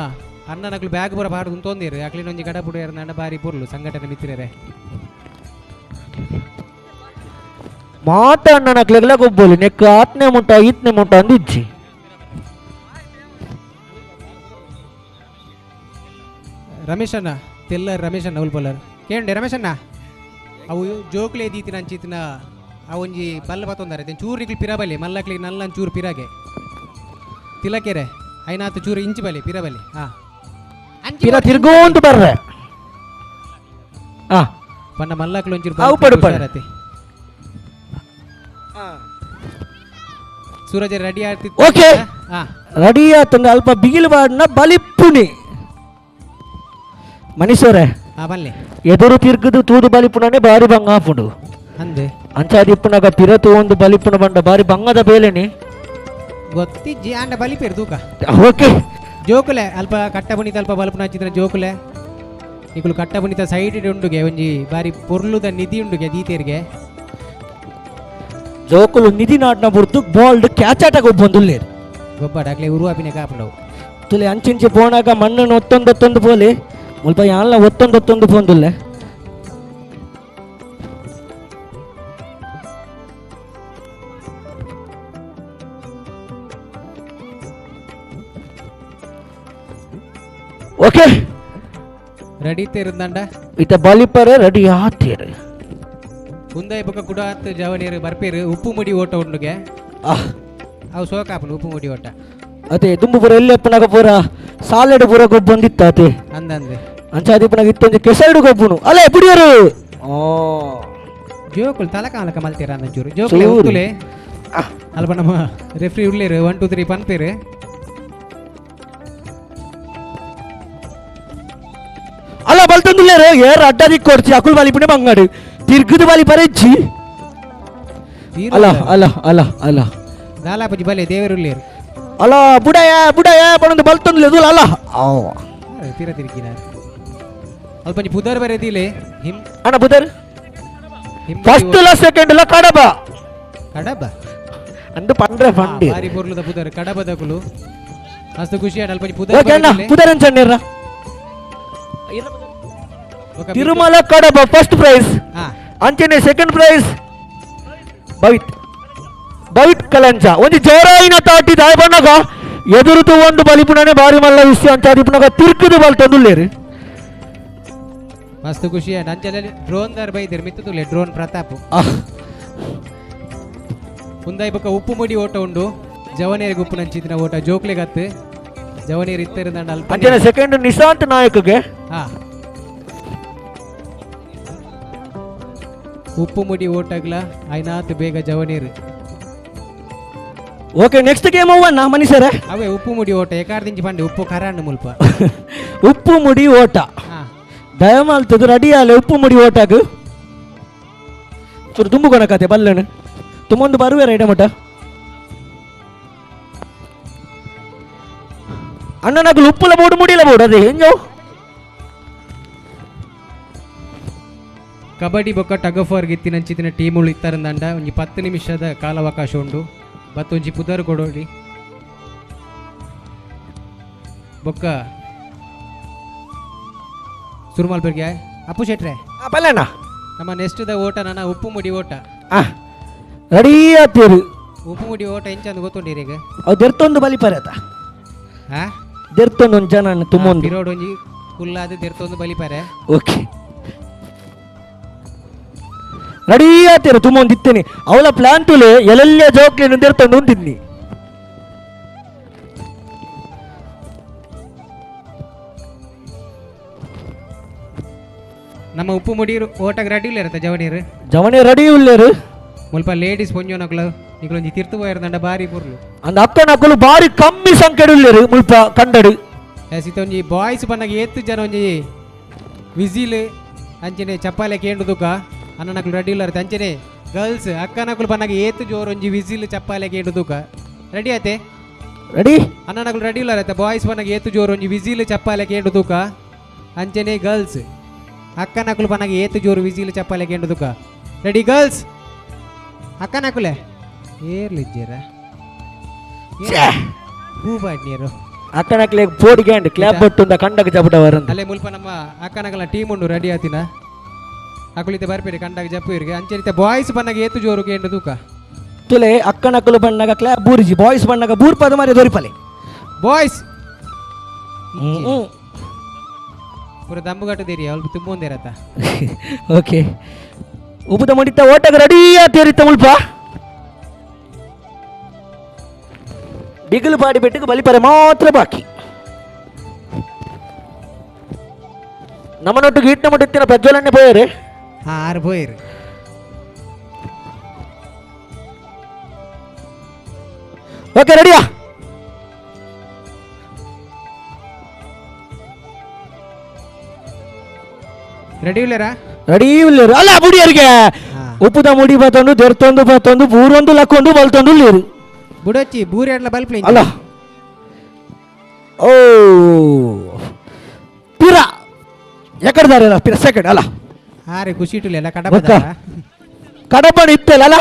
ಅಣ್ಣನಕ್ಲು ಬ್ಯಾಗ್ ಪೂರ ಪಾಡು ಉಂತೊಂದಿರು ಅಕ್ಲಿನೊಂಜಿ ಕಡಪುಡು ಎರದಾಂಡ ಬಾರಿ ಪೊರ್ಲು ಸಂಘಟನೆ ಮಿತ್ರರೇ. ಮಾತ ಅಣ್ಣನಕ್ಲೆಗ್ಲ ಗೊಬ್ಬೊಲಿ ನೆಕ್ ಆತ್ನೆ ಮುಟ್ಟ ಈತ್ನೆ ಮುಟ್ಟ ಅಂದು ಇಜ್ಜಿ. ರಮೇಶ್ ಅಣ್ಣ ತೆಲ್ಲರ್ ರಮೇಶ್ ಅಣ್ಣ ಉಲ್ಪಲ್ಲರ್ ಕೇಂಡೆ ರಮೇಶ್ ಅಣ್ಣ ಅವು ಜೋಕ್ಲೆ ದೀತಿನ ಅಂಚಿತ್ತಿನ ಆ ಒಂಜಿ ಬಲ್ಲ ಬತ್ತೊಂದಾರೆ ಚೂರು ನಿಕ್ಲು ಪಿರಬಲಿ ಮಲ್ಲಕ್ಲಿಗೆ ನಲ್ಲ ಚೂರು ಪಿರಾಗೆ ತಿಲಕೆರೆ ಐನಾತ್ ಚೂರು ಇಂಚಿ ಬಲಿ ಪಿರಬಲಿ ಹಾ ಪಿರ ತಿರ್ಗೋಂದು ಬರ್ರೆ ಆ ಪಂಡ ಮಲ್ಲಕ್ಲು ಒಂಚೂರು ಅವು ಪಡು ಪಡು. ಹುಷಾರತಿ. ಸೂರಜ್ ರೆಡಿ ಆಗ್ತಿತ್ತು ಓಕೆ. ಹಾ ರೆಡಿ ಆತಂದ್ರೆ ಅಲ್ಪ ಬಿಗಿಲು ಬಾಡ್ನ ಬಲಿಪುನಿ ಮನುಷ್ಯರೇ ಹಾ ಬಲ್ಲೆ ಎದುರು ತಿರ್ಗದು ತೂದು ಬಲಿಪುಣನೆ ಬಾರಿ ಬಂಗ ಆಪುಂಡು ಅಂದೆ ಅಂಚಾದಿಪ್ಪುನಗ ಪಿರ ತೂವೊಂದು ಬಲಿಪುಣ ಬಂಡ ಬಾರಿ ಬಂಗದ ಬೇಲೆನಿ ಗೊತ್ತಿಜ್ಜಿ ಆಂಡ ಬಲಿಪೇರು ತೂಕ. ಓಕೆ ಜೋಕುಲೆ ಅಲ್ಪ ಕಟ್ಟ ಬುಣಿತ ಅಲ್ಪ ಬಲ್ಪುನ ಹಚ್ಚಿದ್ರೆ ಜೋಕುಲೆ ನಿಕುಲು ಕಟ್ಟ ಬುಣಿತ ಸೈಡ್ ಉಂಡುಗೆ ಒಂಜಿ ಬಾರಿ ಪೊರ್ಲುದ ನಿಧಿ ಉಂಡುಗೆ ದೀತೇರಿಗೆ. ಜೋಕುಲು ನಿಧಿ ನಾಡ್ನ ಬುರ್ದು ಬಾಲ್ಡ್ ಕ್ಯಾಚಾಟ ಗೊಬ್ಬೊಂದುಲ್ಲೇರು ಗೊಬ್ಬ ಅಕ್ಲೆ ಉರುವಾಪಿನ ಕಾಪುಂಡವು ತುಲೆ ಅಂಚಿಂಚಿ ಪೋಣಾಗ ಮಣ್ಣನ್ನು ಒತ್ತೊಂದು ಒತ್ತೊಂದು ಪೋಲೆ ಮುಲ್ಪ ಯಾನ್ಲ ಒತ್ತೊಂದು ಒತ್ತೊಂದು ಪೋಂದುಲ್ಲೆ. ಓಕೆ ರೆಡಿ ತೇರುಂದಂಡ ಇತ ಬಲಿಪರೆ ರೆಡಿ ಆತೇರು ಉಂದಾಯಿ ಬೊಕ್ಕ ಕುಡಾತ್ ಜವನೀರು ಬರ್ಪೇರು ಉಪ್ಪು ಮುಡಿ ಓಟ ಉಂಡುಗೆ. ಅವು ಸೋಕಾಪುಂಡು ಉಪ್ಪು ಮುಡಿ ಓಟ. ಅದೇ ದುಂಬು ಪೂರ ಎಲ್ಲಿ ಅಪ್ಪನಾಗ ಪೂರ ಸಾಲೆಡ್ ಪೂರ ಗೊಬ್ಬೊಂದಿತ್ತ ಅತೆ ಅಂದಂದೆ ಅಂಚಾದಿಪ್ಪನಾಗ ಇತ್ತೊಂದು ಕೆಸರಡು ಗೊಬ್ಬುನು ಅಲ್ಲೇ ಬಿಡಿಯರು ಜೋಕುಲು ತಲಕಾಲಕ ಮಲ್ತೀರ ಅಂದಂಚೂರು ಜೋಕುಲೆ ಚೂರು. ಉತ್ತುಲೆ ಅಲ್ಪ ನಮ್ಮ ರೆಫ್ರಿ ಉಳ್ಳೇರು 1 2 3 ಪನ್ಪೇರು. ಬಲ್ತೊಂದುಲ್ಲೇರು ಏರ್ ಅಡ್ಡ ದಿಕ್ಕೊಡ್ಚಿ ಅಕುಲ್ ಬಲಿಪುಣೆ ಬಂಗಾಡು ತಿರ್ಗುದು ಬಲಿ ಪರೆಜ್ಜಿ ಅಲ್ಲ ಅಲ್ಲ ಅಲ್ಲ ಅಲ್ಲ ದಾಲಾಪಜಿ ಬಲೆ ದೇವರುಲ್ಲೇರು ಅಲ್ಲ ಬುಡಯ ಬುಡಯ ಪಣೊಂದು ಬಲ್ತೊಂದುಲ್ಲೆ ಅಲ್ಲ ತೀರ ತಿರುಗಿನ ಅಲ್ಪಂಜಿ ಪುದರ್ ಬರೆದಿಲೆ ಹಿಮ್ ಅಣ್ಣ ಪುದರ್ ಫಸ್ಟ್ ಲ ಸೆಕೆಂಡ್ ಲ ಕಡಬ ಕಡಬ ಅಂದು ಪಂಡ್ರೆ ಪಂಡಿ ಬಾರಿ ಪೊರ್ಲುದ ಪುದರ್ ಕಡಬದಕುಲು ಮಸ್ತ್ ಖುಷಿ ಅಣ್ಣ ಅಲ್ಪಂಜಿ ಪುದರ್ ಓಕೆ ಅಣ್ಣ ಪುದರ್ ಅಂಚಣ್ಣಿರ್ರ ತಿರುಮಲ ಕಡಬ ಫಸ್ಟ್ ಪ್ರೈಸ್ ಅಂಚನೆ ಸೆಕೆಂಡ್ ಪ್ರೈಸ್ ಭವಿತ್ ಭವಿತ್ ಕಲಂಚ ಒಂದು ಜೋರಾಯಿನ ತಾಟಿ ದಾಯಬಣ್ಣಗ ಎದುರುತು ಒಂದು ಬಲಿಪುಣನೆ ಬಾರಿ ಮಲ್ಲ ವಿಷಯ ಅಂತ ಅದಿಪುಣಗ ತಿರ್ಕುದು ಬಲ್ತೊಂದುಲ್ಲೇರು ಮಸ್ತ್ ಖುಷಿ ಅಣ್ಣ ಅಂಚನೆ ಡ್ರೋನ್ ದಾರ್ ಬೈದಿರ್ ಮಿತ್ತುಲೆ ಡ್ರೋನ್ ಪ್ರತಾಪ್ ಉಂದಾಯಿ ಬೊಕ್ಕ ಉಪ್ಪು ಮುಡಿ ಓಟ ಉಂಡು ಜವನೇರಿಗೆ ಉಪ್ಪು ನಂಚಿತ್ತಿನ ಓಟ ಜೋಕ್ಲೆಗತ್ತು ಜವನೇರು ಇತ್ತರಿಂದ ಅಲ್ಪ ಅಂಚನೆ ಸೆಕೆಂಡ್ ನಿಶಾಂತ್ ನಾಯಕ್ಗೆ ಹಾ ಉಪ್ಪು ಮುಡಿ ಓಟಗ್ಲ ಐನಾತ್ ಬೇಗ ಜವನೀರು ಓಕೆ ನೆಕ್ಸ್ಟ್ ಗೇಮ್ ಅವ್ವಣ್ಣ ಮನೀಷರೇ ಅವೇ ಉಪ್ಪು ಮುಡಿ ಓಟ ಏಕಾರ್ದಿಂಚಿ ಪಂಡೆ ಉಪ್ಪು ಖರಾಂಡು ಮುಲ್ಪ ಉಪ್ಪು ಮುಡಿ ಓಟ ದಯಮಾಲ್ತದು ರೆಡಿ ಆಲೆ ಉಪ್ಪು ಮುಡಿ ಓಟಾಗ ಚೂರು ತುಂಬು ಕತೆ ಬಲ್ಲಣ ತುಂಬೊಂದು ಬರುವೆ ರೈಡ ಮಟ ಅಣ್ಣನಗಲು ಉಪ್ಪುಲ ಬೋಡು ಮುಡಿಲ ಬೋಡು ಅದೇ ಹೆಂಗೋ ಕಬಡ್ಡಿ ಬೊಕ್ಕ ಟಗ್ ಆಫ್ ವಾರ್ ಗಿತ್ತಿನಂಚಿತ್ತಿನ ಟೀಮುಳು ಇತ್ತಾರಂದಂಡ ಒಂಜಿ 10 ನಿಮಿಷದ ಕಾಲಾವಕಾಶ ಉಂಡು ಬತ್ತೊಂಜಿ ಪುದರ್ ಕೊಡೋಡಿ ಬೊಕ್ಕ ಸುರುಮಾಲ್ ಬೆರ್ಗೆ ಅಪ್ಪು ಶೆಟ್ರೆ ಬಲ್ಲಣ್ಣ ನಮ್ಮ ನೆಕ್ಸ್ಟ್ the ಓಟ ನನ್ನ ಉಪ್ಪು ಮುಡಿ ಓಟ ರೆಡಿ ಆತೀರು ಉಪ್ಪು ಮುಡಿ ಓಟ ಎಂಚಂದು ಗೊತ್ತುಂಡಿರಿ ಈಗ ಅವು ದೆರ್ತೊಂದು ಬಲಿಪರೆ ಆತ ಹಾ ದೆರ್ತೊಂದು ಒಂದು ಜನ ತುಂಬೊಂದು ಪಿರೋಡ್ ಒಂಜಿ ಕುಲ್ಲಾದ ದೆರ್ತೊಂದು ಬಲಿಪರೆ ಓಕೆ ರೆಡಿ ಆತೀರು ತುಂಬೊಂದು ಇತ್ತೇನೆ ಅವಳ ಪ್ಲಾನ್ ತುಲೆ ಎಲ್ಲೆಲ್ಲ ಜೋಕ್ಲಿನ ದೆರ್ತೊಂದು ಉಂಟಿದ್ನಿ ನಮ್ಮ ಉಪ್ಪು ಮುಡಿ ಓಟಗ್ ರೆಡಿ ಇಲ್ಲ ಇರುತ್ತೆ ಜವನೀರು ಜವನಿ ರೆಡಿ ಉಲ್ಲೇರು ಮುಲ್ಪ ಲೇಡೀಸ್ ಪೊಂಜೋನಕ್ಲು ನಿಕ್ಲೊಂಜಿ ತಿರ್ತು ಪೋಯಿರ್ದಂಡ ಬಾರಿ ಪೊರ್ಲು ಅಂದ ಅಕ್ಕನಕ್ಕಲು ಬಾರಿ ಕಮ್ಮಿ ಸಂಖ್ಯೆ ಉಲ್ಲೇರು ಮುಲ್ಪ ಕಂಡಡು ಸಿತ ಒಂಜಿ ಬಾಯ್ಸ್ ಬನ್ನಾಗ ಏತ್ ಜನ ಒಂಜಿ ವಿಸಿಲ್ ಅಂಚನೆ ಚಪ್ಪಾಲೆ ಕೇಂಡು ತುಕ ಅಣ್ಣನಕ್ಲು ರೆಡಿ ಇಲ್ಲ ಇರುತ್ತೆ ಅಂಚನೆ ಗರ್ಲ್ಸ್ ಅಕ್ಕನಕ್ಲು ಬನ್ನಾಗ ಏತ್ ಜೋರು ಒಂಜಿ ವಿಸಿಲ್ ಚಪ್ಪಾಲೆ ಕೇಂಡು ತುಕ ರೆಡಿ ಆಯ್ತೆ ರೆಡಿ ಅಣ್ಣನಕ್ಲು ರೆಡಿ ಇಲ್ಲ ಇರುತ್ತೆ ಬಾಯ್ಸ್ ಬನ್ನಾಗ ಏತ್ ಜೋರು ಒಂಜಿ ವಿಸಿಲ್ ಚಪ್ಪಾಲೆ ಕೇಂಡು ತುಕ ಅಂಚನೆ ಗರ್ಲ್ಸ್ ಅಕ್ಕನಕ್ಲು ಬನ್ನಾಗ ಏತ್ ಜೋರು ವಿಸಿಲ್ ಚಪ್ಪಾಲೆ ಕೇಂಡು ತುಕ ರೆಡಿ ಗರ್ಲ್ಸ್ ಅಕ್ಕನಕುಲೆ ಏರ್ಲಿಜ್ಜೇರ ಹೂ ಬಾಡ್ನೀರು ಅಕ್ಕನಕ್ಲೆ ಪೋಡಿಗೆ ಅಂಡ್ ಕ್ಲಾಪ್ ಬಟ್ಟುಂದ ಕಂಡಕ ಚಪಟವರಂತ ಅಲ್ಲೇ ಮುಲ್ಪ ನಮ್ಮ ಅಕ್ಕನಕಲ ಟೀಮ್ ಉಂಡು ರೆಡಿ ಆತಿನ ಅಕುಲಿತೆ ಬರ್ಪೇರಿ ಕಂಡಾಗ ಜಪ್ಪು ಇರಿಗೆ ಅಂಚೆ ಬಾಯ್ಸ್ ಬನ್ನಾಗ ಏತು ಜೋರು ಕೇಂಡು ತೂಕ ತುಲೆ ಅಕ್ಕನಕಲು ಬಣ್ಣಗ ಕ್ಲಾಪ್ ಬೂರಿಜಿ ಬಾಯ್ಸ್ ಬಣ್ಣಗ ಬೂರ್ಪದ ಮಾರಿ ದೊರಿಪಲೆ ಬಾಯ್ಸ್ ಪೂರ ದಮ್ಮುಗಟ್ಟದೇರಿ ಅವ್ಳು ತುಂಬೊಂದೇರತ್ತ ಓಕೆ ಉಪದ ಮುಡಿತ ಓಟಗ ರೆಡಿ ಆತೇರಿತ್ತ ಮುಲ್ಪ ಬಿಗಿಲು ಪಾಡಿ ಬೆಟ್ಟಿಗೆ ಬಲಿಪರೆ ಮಾತ್ರ ಬಾಕಿ ನಮ್ಮನೊಟ್ಟಿಗೆ ಈಟ್ನ ಮುಟ್ಟಿತ್ತಿನ ಪ್ರಜ್ವಲನ್ನೇ ಪೋಯರೆ ಹಾ ಆರು ಪೋಯರು ಓಕೆ ರೆಡಿಯಾ ರೆಡಿ ಇಲ್ಲರಾ ರೆಡಿ ಇಲ್ಲೇರು ಅಲ್ಲ ಬುಡಿಯರಿಗೆ ಉಪ್ಪುದ ಮುಡಿ ಬತ್ತೊಂದು ದೆರ್ತೊಂದು ಬತ್ತೊಂದು ಬೂರೊಂದು ಲಕ್ಕೊಂದು ಬಲ್ತೊಂದು ಇಲ್ಲೇರು ಬುಡೊಚ್ಚಿ ಬೂರಿ ಅಡ್ಲ ಬಲ್ಪ್ಲಿ ಅಲ್ಲ ಓ ಪಿರ ಎಕಡ್ದಾರೆ ಪಿರ ಸೆಕೆಂಡ್ ಅಲ್ಲ ಆರೆ ಖುಷಿ ಇಟ್ಟಿಲ್ಲ ಕಡಬ ಬೊಕ್ಕ ಕಡಪಣ ಇತ್ತಲ್ಲ ಅಲ್ಲ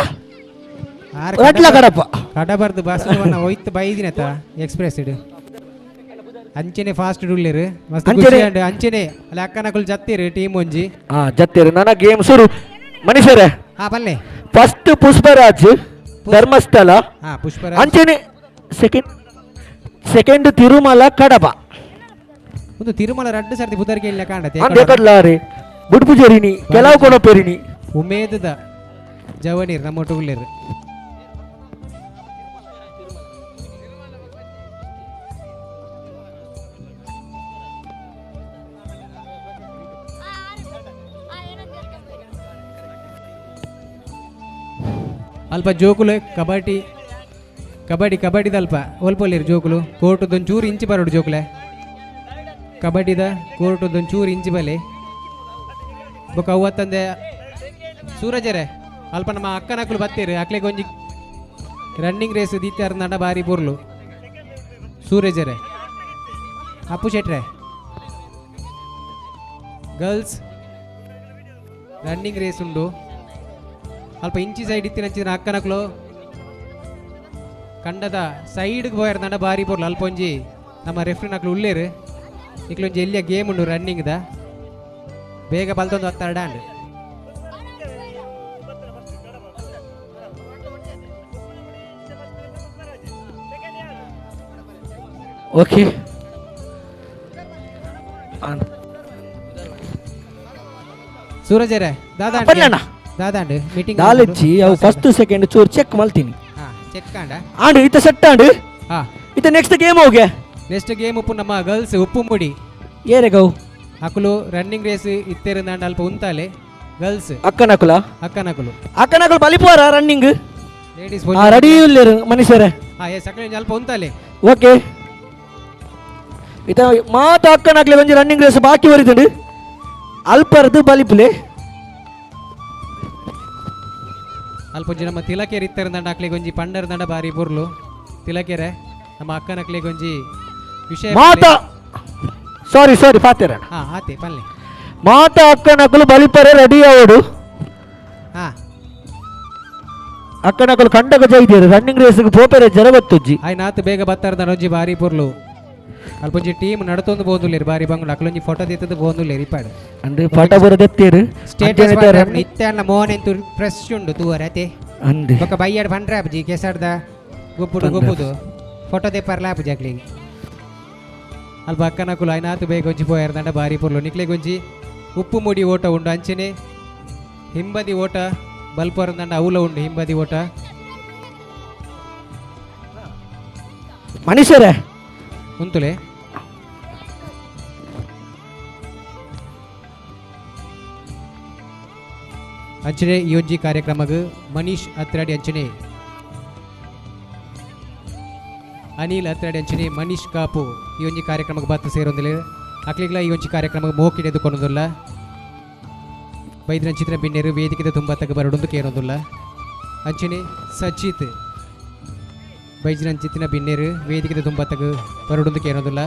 ರಡ್ಲ ಕಡಪ ಕಡಬರ್ದು ಬಸ್ ಒಯ್ತು ಬೈದಿನತ ಎಕ್ಸ್ಪ್ರೆಸ್ ಇಡು ಅಂಚೆನೆ ಫಾಸ್ಟ್ ಉಳ್ಳೇರು ಮಸ್ತ್ ಖುಷಿ ಅಂಡ್ ಅಂಚೆನೆ ಅಲ್ಲಿ ಅಕ್ಕನಕುಲು ಜತ್ತೀರು ಟೀಮ್ ಒಂಜಿ ಹಾ ಜತ್ತೀರು ನನ್ನ ಗೇಮ್ ಶುರು ಮನುಷ್ಯರೇ ಹಾ ಬಲ್ಲೆ ಫಸ್ಟ್ ಪುಷ್ಪರಾಜ್ ಧರ್ಮಸ್ಥಳ ಹಾ ಪುಷ್ಪರಾಜ್ ಅಂಚೆನೆ ಸೆಕೆಂಡ್ ಸೆಕೆಂಡ್ ತಿರುಮಲ ಕಡಬ ಒಂದು ತಿರುಮಲ ರಡ್ಡು ಸರ್ತಿ ಪುದರ್ಗೆ ಇಲ್ಲ ಕಾಂಡತೆ ಅಂದೆ ಕಡ್ಲಾರಿ ಬುಡ್ಪುಜೇರಿನಿ ಕೆಲವು ಕೊಡಪೇರಿನಿ ಉಮೇದದ ಜವನೀರ್ ನಮ್ಮ ಒಟ್ಟುಗುಳ್ಳೇರು ಅಲ್ಪ ಜೋಕುಲು ಕಬಡ್ಡಿ ಕಬಡ್ಡಿ ಕಬಡ್ಡಿದ ಅಲ್ಪ ಒಲ್ಪೊಲ್ಲಿರು ಜೋಕುಲು ಕೋರ್ಟದೊಂಚೂರು ಇಂಚಿ ಬರೋಡು ಜೋಕುಲೆ ಕಬಡ್ಡಿದ ಕೋರ್ಟದೊಂಚೂರು ಇಂಚಿ ಬಲೆ. ಬೊಕ ಅವ್ವತ್ತಂದೆ ಸೂರಜರೆ ಅಲ್ಪ ನಮ್ಮ ಅಕ್ಕನಕುಲು ಬತ್ತೀರು ಅಕ್ಲೆಗ್ ಒಂಜಿ ರನ್ನಿಂಗ್ ರೇಸ್ ದೀತಾರ ಬಾರಿ ಪೊರ್ಲು ಸೂರಜರೆ ಅಪ್ಪು ಶೆಟ್ರೆ ಗರ್ಲ್ಸ್ ರನ್ನಿಂಗ್ ರೇಸ್ ಉಂಡು ಅಲ್ಪ ಇಂಚಿ ಸೈಡ್ ಇತ್ತಿನಂಚಿನ ಅಕ್ಕನಕುಲು ಕಂಡದ ಸೈಡ್ಗೆ ಪೋಯರ್ದಂಡ ಬಾರಿ ಪೊರ್ಲು ಅಲ್ಪ ಒಂಜಿ ನಮ್ಮ ರೆಫ್ರಿನಕ್ಲು ಉಲ್ಲೇರು ಇಕ್ಲೊಂಜಿ ಎಲ್ಲಿಯ ಗೇಮ್ ಉಂಡು ರನ್ನಿಂಗ್ ದ ಬೇಗ ಬಲ್ತೊಂದು ಹತ್ತಾರಡ ಅಂಡ್ ಓಕೆ ಸೂರಜರೇ ದಾದಾ ಪಲ್ಲಣ್ಣ. ದಾದಾಂಡ್ ಮೀಟಿಂಗ್ ದಾಲಜ್ಜಿ ಅವು ಫಸ್ಟ್ ಸೆಕೆಂಡ್ ಚೂರು ಚೆಕ್ ಮಲ್ತೀನಿ ಹಾ ಚೆಕ್ ಆಂಡ ಆಂಡ್ ಇತ್ತ ಸೆಟ್ ಆಂಡ್ ಹಾ ಇತ್ತ ನೆಕ್ಸ್ಟ್ ಗೇಮ್ ಹೋಗೆ ನೆಕ್ಸ್ಟ್ ಗೇಮ್ ಉಪ್ಪು ನಮ್ಮ ಗರ್ಲ್ಸ್ ಉಪ್ಪು ಮುಡಿ ಏರೆಗವು ಅಕುಲು ರನ್ನಿಂಗ್ ರೇಸ್ ಇತ್ತೆರಂದಾಂಡ ಅಲ್ಪ ಉಂತಾಲೆ ಗರ್ಲ್ಸ್ ಅಕ್ಕನಕುಲ ಅಕ್ಕನಕುಲು ಅಕ್ಕನಕುಲು ಬಲಿಪೋರ ರನ್ನಿಂಗ್ ಲೇಡೀಸ್ ಆ ರೆಡಿ ಇಲ್ಲೇರು ಮನುಷ್ಯರೇ ಹಾ ಎಸ್ ಅಕ್ಕನ ಅಲ್ಪ ಉಂತಾಲೆ ಓಕೆ ಇತ ಮಾತ ಅಕ್ಕನಕ್ಲೆ ಒಂಜಿ ರನ್ನಿಂಗ್ ರೇಸ್ ಬಾಕಿ ಬರಿತುಂಡು ಅಲ್ಪರ್ದು ಬಲಿಪುಲೆ ಅಲ್ಪ ಒಂಜಿ ನಮ್ಮ ತಿಲಕೆರೆ ಇತ್ತೆರಂದಾಂಡ ಅಕ್ಲೆಗ್ ಒಂಜಿ ಪಂಡರ್ದಂಡ ಬಾರಿ ಪೊರ್ಲು ತಿಲಕೆರೆ ನಮ್ಮ ಅಕ್ಕನಕ್ಲೆಗ್ ಒಂಜಿ ವಿಷಯ ಮಾತ ಸಾರಿ ಸಾರಿ ಪಾತೆರ ಹಾ ಆತೆ ಪಲ್ಲೆ ಮಾತ ಅಕ್ಕನಕುಲು ಬಲಿಪರೆ ರೆಡಿ ಆವಡು ಹಾ ಅಕ್ಕನಕುಲು ಕಂಡಗ ಜೈದೇರು ರನ್ನಿಂಗ್ ರೇಸ್ಗೆ ಪೋಪೆರೆ ಜರ ಗೊತ್ತುಜ್ಜಿ ಆಯ್ನಾತ್ ಬೇಗ ಬತ್ತಾರ್ದ ಒಂಜಿ ಬಾರಿ ಪೊರ್ಲು ಅಲ್ಪ ಒಂಜಿ ಟೀಮ್ ನಡತೊಂದು ಪೋಂದುಲ್ಲೇರು ಬಾರಿ ಬಂಗುಂಡು ಅಕ್ಲೊಂಜಿ ಫೋಟೋ ದಿತ್ತದು ಪೋಂದುಲ್ಲೇರು ಇಪ್ಪಾಡು ಅಂದ್ರೆ ಪಟ ಬರದೆತ್ತೇರು ಸ್ಟೇಟಸ್ ಇತ್ತೆ ಮೋಹನ್ ಎಂತು ಫ್ರೆಶ್ ಉಂಡು ತೂವರೆ ಅತೆ ಅಂದೆ ಬೊಕ ಬೈಯಾಡ್ ಪಂಡ್ರೆ ಆಪುಜಿ ಕೆಸರ್ದ ಗೊಬ್ಬುಡು ಗೊಬ್ಬುದು ಫೋಟೋ ದೇಪರ್ಲ ಆಪುಜಿ ಅಕ್ಲಿಗೆ ಅಲ್ಪ ಅಕ್ಕನಕುಲು ಐನಾತು ಬೇಗ ಒಂಜಿ ಪೋಯರ್ದಂಡ ಬಾರಿ ಪೊರ್ಲು ನಿಕ್ಲೆಗ್ ಒಂಜಿ ಉಪ್ಪು ಮುಡಿ ಓಟ ಉಂಡು ಅಂಚನೆ ಹಿಂಬದಿ ಓಟ ಬಲ್ಪರಂದಂಡ ಅವುಲ ಉಂಡು ಹಿಂಬದಿ ಓಟ ಮನುಷ್ಯರೇ ಉಂತುಲೆ ಅಂಚನೆ ಈ ಒಂಜಿ ಕಾರ್ಯಕ್ರಮಗ್ ಮನೀಶ್ ಅತ್ರಾಡಿ ಅಂಚನೆ ಅನಿಲ್ ಅತ್ರಾಡಿ ಅಂಚನೆ ಮನೀಶ್ ಕಾಪು ಈ ಒಂಜಿ ಕಾರ್ಯಕ್ರಮಕ್ಕೆ ಬತ್ತು ಸೇರೊಂದಿಲ್ಲ ಅಕ್ಲಿಗ್ಲ ಈ ಒಂಜಿ ಕಾರ್ಯಕ್ರಮಕ್ಕೆ ಮೋಕಿಡೆ ಎದುಕೊಂಡುಲ್ಲ ಬೈದಿನ ಚಿತ್ರ ಬಿನ್ನೇರು ವೇದಿಕೆದ ತುಂಬ ತಗ ಬರಡೊಂದು ಕೇರೊಂದುಲ್ಲ ಅಂಚನೆ ಸಚಿತ್ ಬೈಜಿನ ಚಿತ್ತಿನ ಬಿನ್ನೇರು ವೇದಿಕೆದ ತುಂಬ ತಗ ಬರಡೊಂದು ಕೇರೊಂದುಲ್ಲ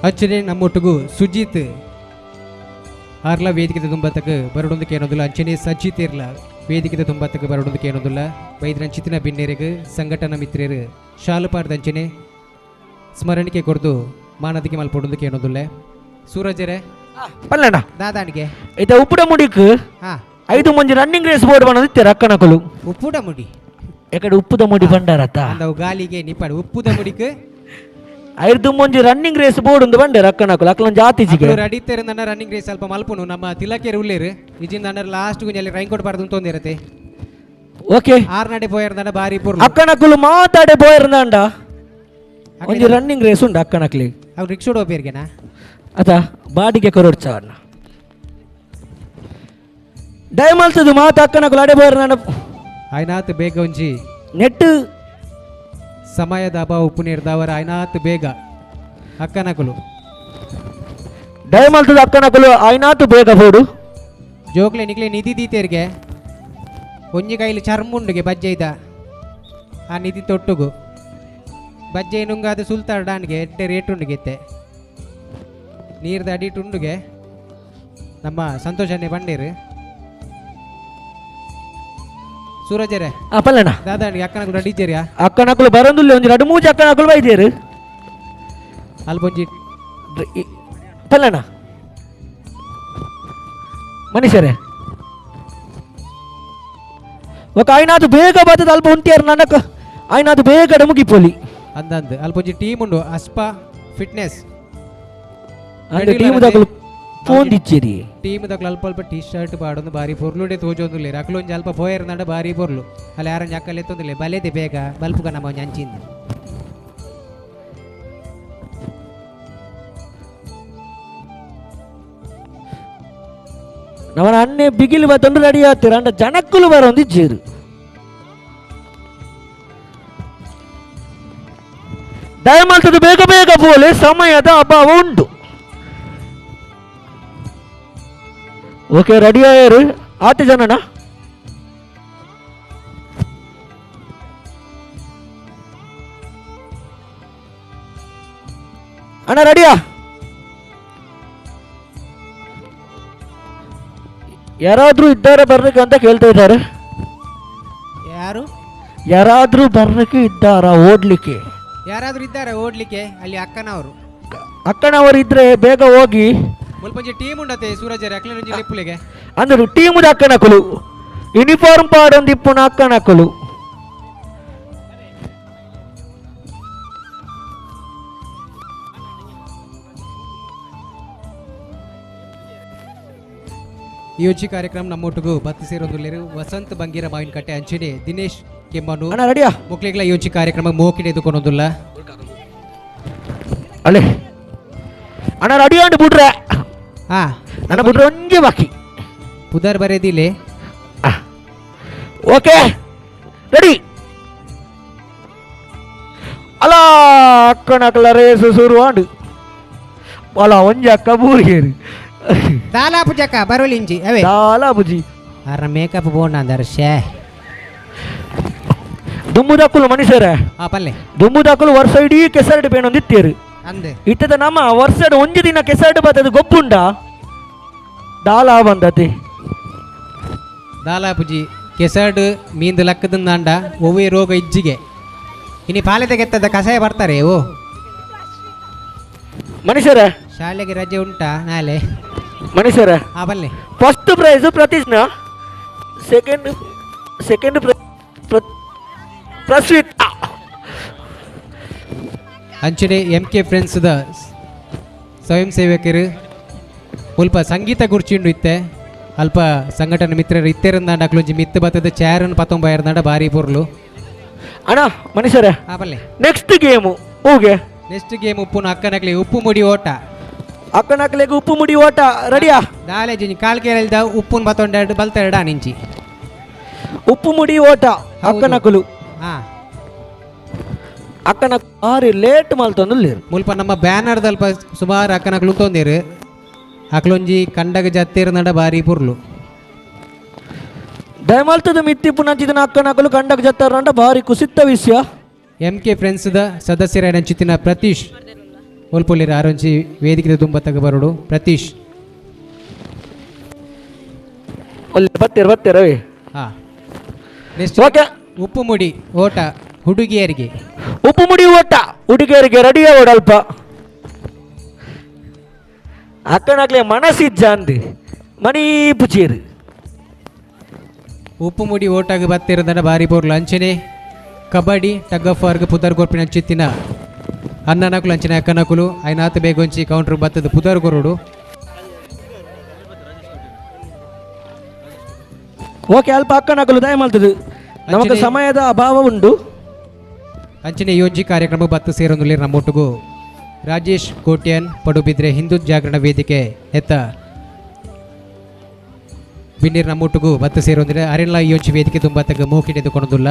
ಅಂಚನೆ ನಮ್ಮೊಟ್ಟಿಗೂ ಸುಜಿತ್ ಆರ್ಲ ವೇದಿಕೆದ ತುಂಬತಕ್ಕ ಬರಡೊಂದು ಕೇನೊಂದಿಲ್ಲ ಅಂಚನೆ ಸಚಿತ್ ಇರ್ಲ ವೇದಿಕೆದ ತುಂಬತಕ್ಕ ಬರಡೊಂದು ಕೇನೊಂದಿಲ್ಲ ವೈದ್ಯನ ಚಿತ್ತಿನ ಬಿನ್ನೇರಿಗೆ ಸಂಘಟನಾ ಮಿತ್ರರು ಶಾಲುಪಾಡ್ದ ಅಂಚನೆ ಸ್ಮರಣಿಕೆ ಕೊರ್ದು ಮಾನದಿಗೆ ಮಲ್ಪೊಡೊಂದು ಕೇನೊಂದಿಲ್ಲ ಸೂರಜರೇ ಪಲ್ಲಣ್ಣ ದಾದಾಣಿಗೆ ಇತ್ತ ಉಪ್ಪುಡ ಮುಡಿಕ್ ಹಾ ಐದು ಮಂಜಿ ರನ್ನಿಂಗ್ ರೇಸ್ ಬೋರ್ಡ್ ಬಂದಿತ್ತಾರೆ ಅಕ್ಕನಕುಲು ಉಪ್ಪುಡ ಮುಡಿ ಎಕಡೆ ಉಪ್ಪುದ ಮುಡಿ ಬಂಡಾರತ್ತ ಅಂದವು ಗಾಲಿಗೆ ನಿಪ್ಪಾಡು ಉಪ್ಪುದ ಮುಡಿಕ್ ಐದು ಮಂಜಿ ರನ್ನಿಂಗ್ ರೇಸ್ ಬೋರ್ಡ್ ಒಂದು ಬಂಡಾರ ಅಕ್ಕನಕುಲು ಅಕ್ಕಲೊಂದು ಜಾತಿಜಿಗೆ ರೆಡಿ ನನ್ನ ರನ್ನಿಂಗ್ ರೇಸ್ ಸ್ವಲ್ಪ ಮಲ್ಪುನು ನಮ್ಮ ತಿಲಕೇರು ಉಳ್ಳೇರು ಇಜಿಂದ ಅಂಡರ್ ಲಾಸ್ಟ್ ಗುಂಜಲ್ಲಿ ರೈನ್ ಕೋಟ್ ಬಾರ್ದು ತೊಂದಿರತ್ತೆ ಓಕೆ ಆರ್ ನಡೆ ಪೋಯರ್ದಂಡ ಬಾರಿ ಪೊರ್ಲು ಅಕ್ಕನಕುಲು ಮಾತಾಡೆ ಪೋಯರ್ದಂಡ ಒಂಜಿ ರನ್ನಿಂಗ್ ರೇಸ್ ಉಂಡು ಅಕ್ಕನಕ್ಲಿ ಅವ್ರು ರಿಕ್ಷಾ ಹೋಗ್ಬೇರ್ಗೆನಾ ಅತ ಬಾಡಿಗೆ ಕೊರೋಡ್ ಚವರ್ನ ದಯಮಲ್ತದು ಮಾತ ಅಕ್ಕನಕುಲು ಅಡೆ ಪೋಯರ್ದಂಡ ಆಯ್ನಾತ್ ಬೇಗ ಒಂಜಿ ನೆಟ್ ಸಮಯದ ಅಭಾವ ಉಪ್ಪು ನೀರ್ದವರ ಆಯ್ನಾತ್ ಬೇಗ ಅಕ್ಕನಕುಲು ದಯಮಲ್ತದ ಅಕ್ಕನಕುಲು ಆಯ್ನಾತು ಬೇಗ ಬೋಡು ಜೋಕ್ಲೆ ನಿಕ್ಲೆ ನಿಧಿ ದೀತೇರಿಗೆ ಒಂಜಿ ಕೈಲಿ ಚರ್ಮುಂಡುಗೆ ಬಜ್ಜೆ ಇದ್ದ ಆ ನಿಧಿ ತೊಟ್ಟುಗು ಬಜ್ಜೆ ನುಂಗಾದ ಸುಲ್ತಾರ್ ಡಾನ್ಗೆ ಎಟ್ಟೆ ರೇಟ್ ಉಂಡುಗೆತ್ತೆ ನೀರ್ದ ಅಡಿಟ್ ಉಂಡುಗೆ ನಮ್ಮ ಸಂತೋಷನೇ ಬಂಡೀರು ಸೂರಜರೇ ಆ ಪಲ್ಲಣ್ಣ ದಾದಾ ಅಕ್ಕನಕುಲು ರೆಡಿ ಇದ್ದೀರಾ ಅಕ್ಕನಕುಲು ಬರಂದುಲ್ಲ ಒಂಜಿ ರಡು ಮೂಜಿ ಅಕ್ಕನಕುಲು ಬೈದೇರು ಅಲ್ಪೊಂಜಿ ಪಲ್ಲಣ್ಣ ಮನುಷ್ಯರೇ ఒక ఆయనాದು ಬೇಗ ಬರ್ತದೆ ಅಲ್ಪ ಉಂಟಿಯಾರ ನನಕ ಆಯ್ನಾದು ಬೇಗ ಮುಗಿಪೋಲಿ ಅಂದಂದು ಅಲ್ಪೊಂಜಿ ಟೀಮ್ ಉಂಡು ಅಸ್ಪಾ ಫಿಟ್ನೆಸ್ ಅಂದ್ರೆ ಟೀಮ್ ದಕಲು ಪೋಂದಿಚ್ಚೇರಿ ಟೀಮ್ ದಕ್ಲು ಅಲ್ಪ ಅಲ್ಪ ಟಿ ಶರ್ಟ್ ಪಾಡೊಂದು ಬಾರಿ ಪೊರ್ಲುಡೆ ತೋಜೊಂದುಲ್ಲೆರ್ ಅಕ್ಲು ಒಂಜಿ ಅಲ್ಪ ಪೋಯೆರ್ನಾಂಡ ಬಾರಿ ಪೊರ್ಲು ಅಲ್ಲ ಯಾರೊಂಜಿ ಅಕ್ಕಲ್ ಎತ್ತೊಂದುಲ್ಲೆ ಬಲೇದೆ ಬೇಗ ಬಲ್ಪುಗ ನಮ್ಮ ಒಂಜಿ ಅಂಚಿಂದು ನವನ ಅಣ್ಣೆ ಬಿಗಿಲು ಬತ್ತೊಂದು ರೆಡಿ ಆಗ್ತೀರ ಅಂಡ ಜನಕ್ಕುಲು ಬರೊಂದಿಜ್ಜೇರು ದಯಮಾಲ್ತದ್ದು ಬೇಗ ಬೇಗ ಪೋಲೆ ಸಮಯದ ಅಭಾವ ಉಂಟು. ಓಕೆ ರೆಡಿ ಆಯರು ಆತ ಜನನ ಅಣ್ಣ ರೆಡಿಯಾ? ಯಾರಾದ್ರೂ ಇದ್ದಾರೆ ಬರ್ಲಿಕ್ಕೆ ಅಂತ ಕೇಳ್ತಾ ಇದ್ದಾರೆ. ಯಾರು ಯಾರಾದ್ರೂ ಬರ್ಲಿಕ್ಕೆ ಇದ್ದಾರಾ ಓಡ್ಲಿಕ್ಕೆ? ಯಾರಾದ್ರೂ ಇದ್ದಾರೆ ಓಡ್ಲಿಕ್ಕೆ? ಅಲ್ಲಿ ಅಕ್ಕನವರು ಅಕ್ಕನವರು ಇದ್ರೆ ಬೇಗ ಹೋಗಿ. ಮುಲ್ಪಂಜಿ ಟೀಮ್ ಉಂಡತೆ ಸೂರಜ್ ಅಕ್ಲನೊಂಜಿ ಲೆಪ್ಪುಲೆಗೆ ಅಂದ್ರೆ ಟೀಮ್ ಅಕ್ಕನಕುಲು ಯೂನಿಫಾರ್ಮ್ ಪಾಡೊಂದು ಇಪ್ಪುನ ಅಕ್ಕನಕುಲು. ಈ ಯೋಚಿ ಕಾರ್ಯಕ್ರಮ ನಮ್ಮೊಟ್ಟಿಗೂ ಬತ್ತಿ ಸೇರೊಂದುಲ್ಲೇರು ವಸಂತ್ ಬಂಗೀರ ಮಾವಿನಕಟ್ಟೆ ಅಂಚನೆ ದಿನೇಶ್ ಕೆಮ್ಮನು ಅಣ್ಣ ರೆಡಿಯಾ? ಮುಕ್ಳಿಗಳ ಈ ಯೋಚಿ ಕಾರ್ಯಕ್ರಮ ಮೋಕಿಡೆ ಎದುಕೊಂಡೊಂದುಲ್ಲ. ಅಲ್ಲೇ ಅಣ್ಣ ರೆಡಿ ಅಂಡ್ ಬಿಡ್ರೆ. ಹಾ ನನ್ನ ಬಿಡ್ರೆ ಒಂಜಿ ಬಾಕಿ ಪುದರ್ ಬರೇದಿಲೆ. Okay ready. ಅಲ್ಲ ಅಕ್ಕನಕಲ ರೇಸು ಶುರು ಆಂಡು ಅಲ್ಲ ಒಂಜಿ ಅಕ್ಕ ಬೂರಿಗೇರು ದಾಲಾ ಪೂಜಕ್ಕ ಬರೋಲಿಂಜಿ ಅವೇ ದಾಲಾ ಬುಜಿ ಅರ ಮೇಕಪ್ ಬೋಂಡ ಅಂದಾರ ಶೇ ದುಮ್ಮುದಕ್ಕುಲು ಮನುಷ್ಯರೇ. ಆ ಪಲ್ಲೆ ದುಮ್ಮುದಕ್ಕುಲು ವರ್ಷ ಇಡೀ ಕೆಸರಡು ಬೇಣೊಂದಿತ್ತೇರು ಅಂದೆ ಇತ್ತದ ನಮ್ಮ ವರ್ಷದ ಒಂಜಿ ದಿನ ಕೆಸರಡು ಬತ್ತದ ಗೊಬ್ಬುಂಡ ದಾಲಾ ಬಂದತಿ ದಾಲಾ ಪುಜಿ ಕೆಸರ್ಡು ಮೀಂದು ಲಕ್ಕದಂದಾಂಡ ಒವ್ವೇ ರೋಗ ಇಜ್ಜಿಗೆ ಇನಿ ಪಾಲೆದ ಗೆತ್ತದ ಕಷಾಯ ಬರ್ತಾರೆ ಓ ಮನುಷ್ಯರೇ. ಶಾಲೆಗೆ ರಜೆ ಉಂಟಾ ನಾಳೆ? ಮನುಷ್ಯರೇ ಆ ಬಲ್ಲೆ. ಫಸ್ಟ್ ಪ್ರೈಸ್ ಪ್ರತಿಜ್ಞಾ, ಸೆಕೆಂಡ್ ಸೆಕೆಂಡ್ ಪ್ರಸ್ವಿತಾ. ಅಂಚನೆ ಎಂ ಕೆ ಫ್ರೆಂಡ್ಸ್ದ ಸ್ವಯಂ ಸೇವಕರು ಮುಲ್ಪ ಸಂಗೀತ ಗುರ್ಚಿಂಡು ಇತ್ತೆ ಅಲ್ಪ ಸಂಘಟನೆ ಮಿತ್ರರು ಇತ್ತೆರಂದಾಂಡ ಅಕ್ಲೊಂಜಿ ಮಿತ್ತು ಬತ್ತದ ಚೇರನ್ನು ಪತ್ತೊಂಬೈರ್ದಾಂಡ ಬಾರಿ ಪೊರ್ಲು. ಅಣ್ಣ ಮನುಷ್ಯರೇ ಆ ಬಲ್ಲೆ. ನೆಕ್ಸ್ಟ್ ಗೇಮು ಹೂಗೆ ನೆಕ್ಸ್ಟ್ ಗೇಮ್ ಉಪ್ಪುನ ಅಕ್ಕನಕ್ಲಿ ಉಪ್ಪು ಮುಡಿ ಓಟ. ಅಕ್ಕನಕ್ಲೆಗೆ ಉಪ್ಪು ಮುಡಿ ಓಟ ರೆಡಿಯಾ? ದಾಲೆ ಜಿಂಜಿ ಕಾಲ್ ಕೇಳಿದ ಉಪ್ಪುನ್ ಬತ್ತೊಂಡೆರಡು ಬಲ್ತೆರಡ ನಿಂಚಿ ಉಪ್ಪು ಮುಡಿ ಓಟ ಅಕ್ಕನಕುಲು. ಹಾ ಅಕ್ಕನ ಆರಿ ಲೇಟ್ ಮಲ್ತೊಂದು ಲೇರು. ಮುಲ್ಪ ನಮ್ಮ ಬ್ಯಾನರ್ದಲ್ಪ ಸುಮಾರು ಅಕ್ಕನಕ್ಲು ತೊಂದಿರು ಅಕ್ಲೊಂಜಿ ಕಂಡಗ ಜತ್ತಿರ ನಡ ಬಾರಿ ಪುರ್ಲು. ದಯಮಾಲ್ತದ ಮಿತ್ತಿಪ್ಪು ನಂಚಿದ ಅಕ್ಕನಕುಲು ಕಂಡಗ ಜತ್ತಾರಂಡ ಭಾರಿ ಕುಸಿತ್ತ ವಿಷಯ. ಎಂ ಕೆ ಫ್ರೆಂಡ್ಸ್ದ ಸದಸ್ಯರ ನಂಚಿತಿನ ಪ್ರತೀಶ್ ಒಲ್ಪೊಲಿರ ಆರೊಂಜಿ ವೇದಿಕೆ ತುಂಬ ತಗ ಬರೋಡು ಪ್ರತೀಶ್. ಒಳ್ಳೆ ಬತ್ತೀರ ಬತ್ತೀರ ರವಿ. ಹಾ ನೆಕ್ಸ್ಟ್ ಓಕೆ. ಉಪ್ಪು ಮುಡಿ ಓಟ ಹುಡುಗಿಯರಿಗೆ. ಉಪ್ಪು ಮುಡಿ ಓಟ ಹುಡುಗಿಯರಿಗೆ ರೆಡಿಯ ಓಡಲ್ಪ ಅಕ್ಕನಾಗ್ಲೆ ಮನಸ್ಸಿಜ್ಜ ಅಂದು ಮಣಿ ಪುಚೀರು. ಉಪ್ಪು ಮುಡಿ ಓಟಾಗ ಬತ್ತಿರದನ ಬಾರಿ ಪೊರ್ಲು. ಅಂಚನೆ ಕಬಡ್ಡಿ ಟಗ್ ಆಫ್ ವಾರ್ಗ್ ಪುದರ್ ಗೊರ್ಪಿನ ಚಿತ್ತಿನ ಅಣ್ಣನಕುಲು ಅಂಚನೆ ಅಕ್ಕನಕುಲು ಐನಾತ ಬೇಗೊಂಚಿ ಕೌಂಟ್ರ್ ಬತ್ತದ ಪುದರ್ ಗೊರುಡು. ಓಕೆ ಅಲ್ಪ ಅಕ್ಕನಕುಲು ದಯ ಮಲ್ತದು ನಮಗ ಸಮಯದ ಅಭಾವ ಉಂಟು. ಅಂಚನೆ ಯೋಜಿ ಕಾರ್ಯಕ್ರಮ ಬತ್ತು ಸೇರೊಂದುಲ್ಲೆರ್ ನಮ್ಮೊಟ್ಟುಗು ರಾಜೇಶ್ ಕೋಟ್ಯಾನ್ ಪಡುಬಿದ್ರೆ ಹಿಂದೂ ಜಾಗರಣ ವೇದಿಕೆ ಎತ್ತ ಬಿನ್ನೀರ್ ನಮ್ಮೊಟ್ಟುಗು ಬತ್ತು ಸೇರೊಂದಿರೆ ಅರೆಲ್ಲ ಯೋಜಿ ವೇದಿಕೆ ತುಂಬ ತಗ್ಗ ಮೋಕಿಡೆ ಎದುಕೊಂಡುಲ್ಲ.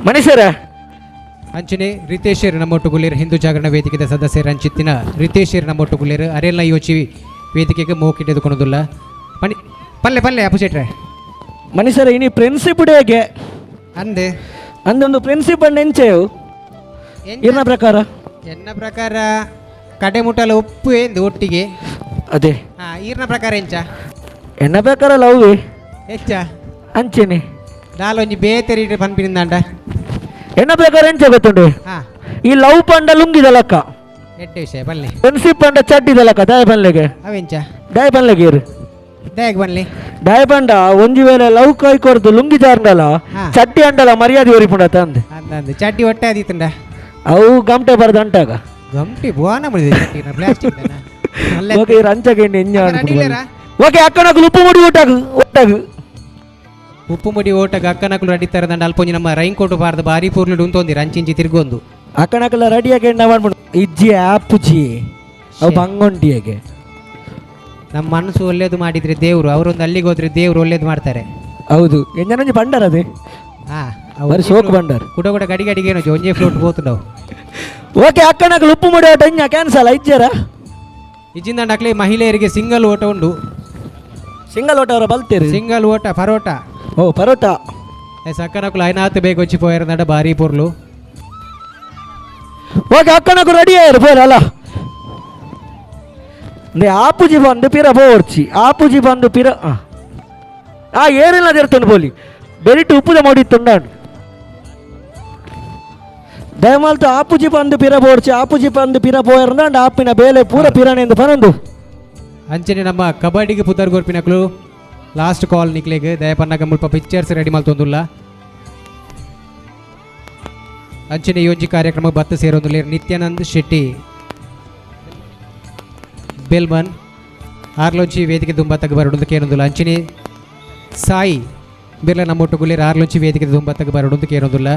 ಮನುಷ್ಯರೇ ಅಂಚನೆ ರಿತೇಶರ್ ನಮ್ಮೊಟ್ಟುಗುಲ್ಲೇರು ಹಿಂದೂ ಜಾಗರಣ ವೇದಿಕೆದ ಸದಸ್ಯರ ಅಂಚಿತ್ತಿನ ರಿತೇಶರ್ ನಮ್ಮೊಟ್ಟುಗುಲ್ಲೇರು ಅರೆಲ್ಲ ಯೋಚಿ ವೇದಿಕೆಗೆ ಮೋಕಿಡೆ ಎದುಕೊಂಡುಲ್ಲ. ಮಣಿ ಪಲ್ಲೆ ಪಲ್ಲೆ ಅಪ್ಪು ಶೆಟ್ರೆ. ಮನುಷ್ಯರ ಇನಿ ಪ್ರಿನ್ಸಿಪಲ್ ಡೇಗೆ ಅಂದೆ ಅಂದೊಂದು ಪ್ರಿನ್ಸಿಪಲ್ ನೆಂಚೆವು ಎನ್ನ ಪ್ರಕಾರ ಎನ್ನ ಪ್ರಕಾರ ಕಡೆ ಮುಟ್ಟಲ ಉಪ್ಪು ಎಂದು ಒಟ್ಟಿಗೆ ಅದೇ. ಹಾ ಈರ್ನ ಪ್ರಕಾರ ಎಂಚ? ಎನ್ನ ಪ್ರಕಾರ ಲವ್ ಹೆಚ್ಚ ಅಂಚೆನೆ ದಾಲೊಂಜಿ ಬೇತೆರಿ ಪನ್ಪಿನಿಂದಾಂಡ ಎನ್ನ ಪ್ರಕಾರ ಎಂಚ ಗೊತ್ತುಂಡು? ಹಾ. ಈ ಲವ್ ಪಂಡ ಲುಂಗಿದಲಕ್ಕ ಎಡ್ಡೆ ವಿಷಯ ಬಲ್ಲೆ. ಫ್ರೆಂಡ್ಶಿಪ್ ಪಂಡ ಚಡ್ಡಿದಲಕ್ಕ ದಾಯ ಪನ್ಲೆಗೆ ಅವೆಂಚ ದಾಯ ಪನ್ಲೆಗೆ ಇರು ದಾಯಗ್ ಬನ್ಲಿ ದಾಯ ಪಂಡ ಒಂಜಿ ವೇಳೆ ಲವ್ ಕಾಯ್ ಕೊರ್ದು ಲುಂಗಿ ಜಾರ್ಂಡಲ ಹಾ. ಚಡ್ಡಿ ಅಂಡಲ ಮರ್ಯಾದೆ ಒರಿಪುಂಡ ತಂದೆ ಅಂದ ಅಂದ ಚಡ್ಡಿ ಹೊಟ್ಟೆ ಆದಿತ್ತಂಡ ಅವು ಗಮಟೆ ಬರ್ದು ಅಂಟಾಗ. ಗಂಟಿ ಬುವಾನ ಮುಡಿದೆ ಪ್ಲಾಸ್ಟಿಕ್. ಓಕೆ, ರಂಚಗೆ ಓಕೆ, ಅಕ್ಕನಕುಲು ಉಪ್ಪು ಮುಡಿ ಓಟಾಗು ಓಟಾಗು. ಉಪ್ಪು ಮುಡಿ ಓಟಗ ಅಕ್ಕನಕುಲು ರೆಡಿ ತರದಂಡ ಅಲ್ಪೊಂಜಿ ನಮ್ಮ ರೈನ್ ಕೋಟು ಬಾರ್ದ ಬಾರಿ ಪೂರ್ಲು ಉಂತೊಂದಿ ರಂಚಿಂಚಿ ತಿರ್ಗೊಂದು. ಅಕ್ಕನಕುಲ ರೆಡಿ ಆಗಿ ಮಾಡ್ಬಿಡು ಇಜ್ಜಿ ಆಪುಜಿ ಅವು ಬಂಗೊಂಡಿಯಗೆ. ನಮ್ಮ ಮನಸ್ಸು ಒಳ್ಳೇದು ಮಾಡಿದ್ರೆ ದೇವರು, ಅವರೊಂದು ಅಲ್ಲಿಗೆ ಹೋದ್ರೆ ದೇವರು ಒಳ್ಳೇದು ಮಾಡ್ತಾರೆ. ಹೌದು, ಎಂಜನೊಂಜಿ ಬಂಡಾರ ಅದೇ. ಹಾ, ಬರೀ ಸೋಕು ಬಂಡಾರ. ಕುಡ ಕೂಡ ಗಡಿ ಗಡಿಗೆ ಏನೋ ಒಂಜೆ ಫ್ಲೋಟ್ ಪೋತುಂಡವು. ಓಕೆ, ಅಕ್ಕನಕುಲು ಉಪ್ಪು ಮುಡಿ ಓಟ ಇಂಜ ಕ್ಯಾನ್ಸಲ್ ಇಜ್ಜರ. ಇಜ್ಜಿಂದ ಅಕ್ಲೆ ಮಹಿಳೆಯರಿಗೆ ಸಿಂಗಲ್ ಓಟ ಉಂಡು. ಸಿಂಗಲ್ ಓಟ ಅವರ ಬಲ್ತೇರು. ಸಿಂಗಲ್ ಓಟ ಪರೋಟ. ಓ ಪರೋಟ. ಸಕ್ಕನಕುಲು ಐನಾತ್ ಬೇಗ వచ్చి ಪೋಯರ್ದಂಡ ಭಾರಿ ಪೊರ್ಲು. ಓಕೆ, ಅಕ್ಕನಕುಲು ರೆಡಿ ಆಯ್ರು ಪೋರಲ್ಲ. ಆಪುಜಿ ಬಂದು ಪಿರ ಪೋರ್ಚಿ, ಆಪುಜಿ ಬಂದು ಪಿರ ಆ ಏರಿಲ್ಲ ತಿರ್ತುಂಡು ಪೋಲಿ ಬೆರಿಟು ಉಪ್ಪುದ ಮೋಡಿತ್ತುಂಡಾಂಡು ದಯಮಾಲ್ತು. ಆಪುಜಿ ಬಂದು ಪಿರ ಪೋರ್ಚಿ, ಆಪುಜಿ ಬಂದು ಪಿರ ಪೋಯರ್ಂದಾಂಡ ಆಪಿನ ಬೇಲೆ ಪೂರ ಪಿರನೆಂದು ಪನೊಂದು. ಅಂಚನೆ ನಮ್ಮ ಕಬಡ್ಡಿಗೆ ಪುದರ್ ಗೊರ್ಪಿನಕ್ಲು ಲಾಸ್ಟ್ ಕಾಲ್ ನಿಕ್ಲೆಗ್ ದಯಪನ್ನಗ ಮುಲ್ಪ ಪಿಕ್ಚರ್ಸ್ ರೆಡಿ ಮಲ್ತೊಂದುಲ್ಲ. ಅಂಚನೆ ಈ ಒಂಜಿ ಕಾರ್ಯಕ್ರಮ ಬತ್ತ ಸೇರೊಂದುಲ್ಲೆರ್ ನಿತ್ಯಾನಂದ್ ಶೆಟ್ಟಿ ಬೆಲ್ಮನ್ ಆರ್ಲೊಂಚಿ ವೇದಿಕೆ ದುಂಬತ್ತಗ ಬರಡೊಂದು ಕೇನೊಂದುಲ್ಲ. ಅಂಚನೆ ಸಾಯಿ ಬಿರ್ಲ ನಮ್ಮೊಟ್ಟುಗುಲ್ಲೆರ್ ಆರ್ಲೊಂಚಿ ವೇದಿಕೆ ದುಂಬತ್ತಗ ಬರಡೊಂದು ಕೇನೊಂದುಲ್ಲ.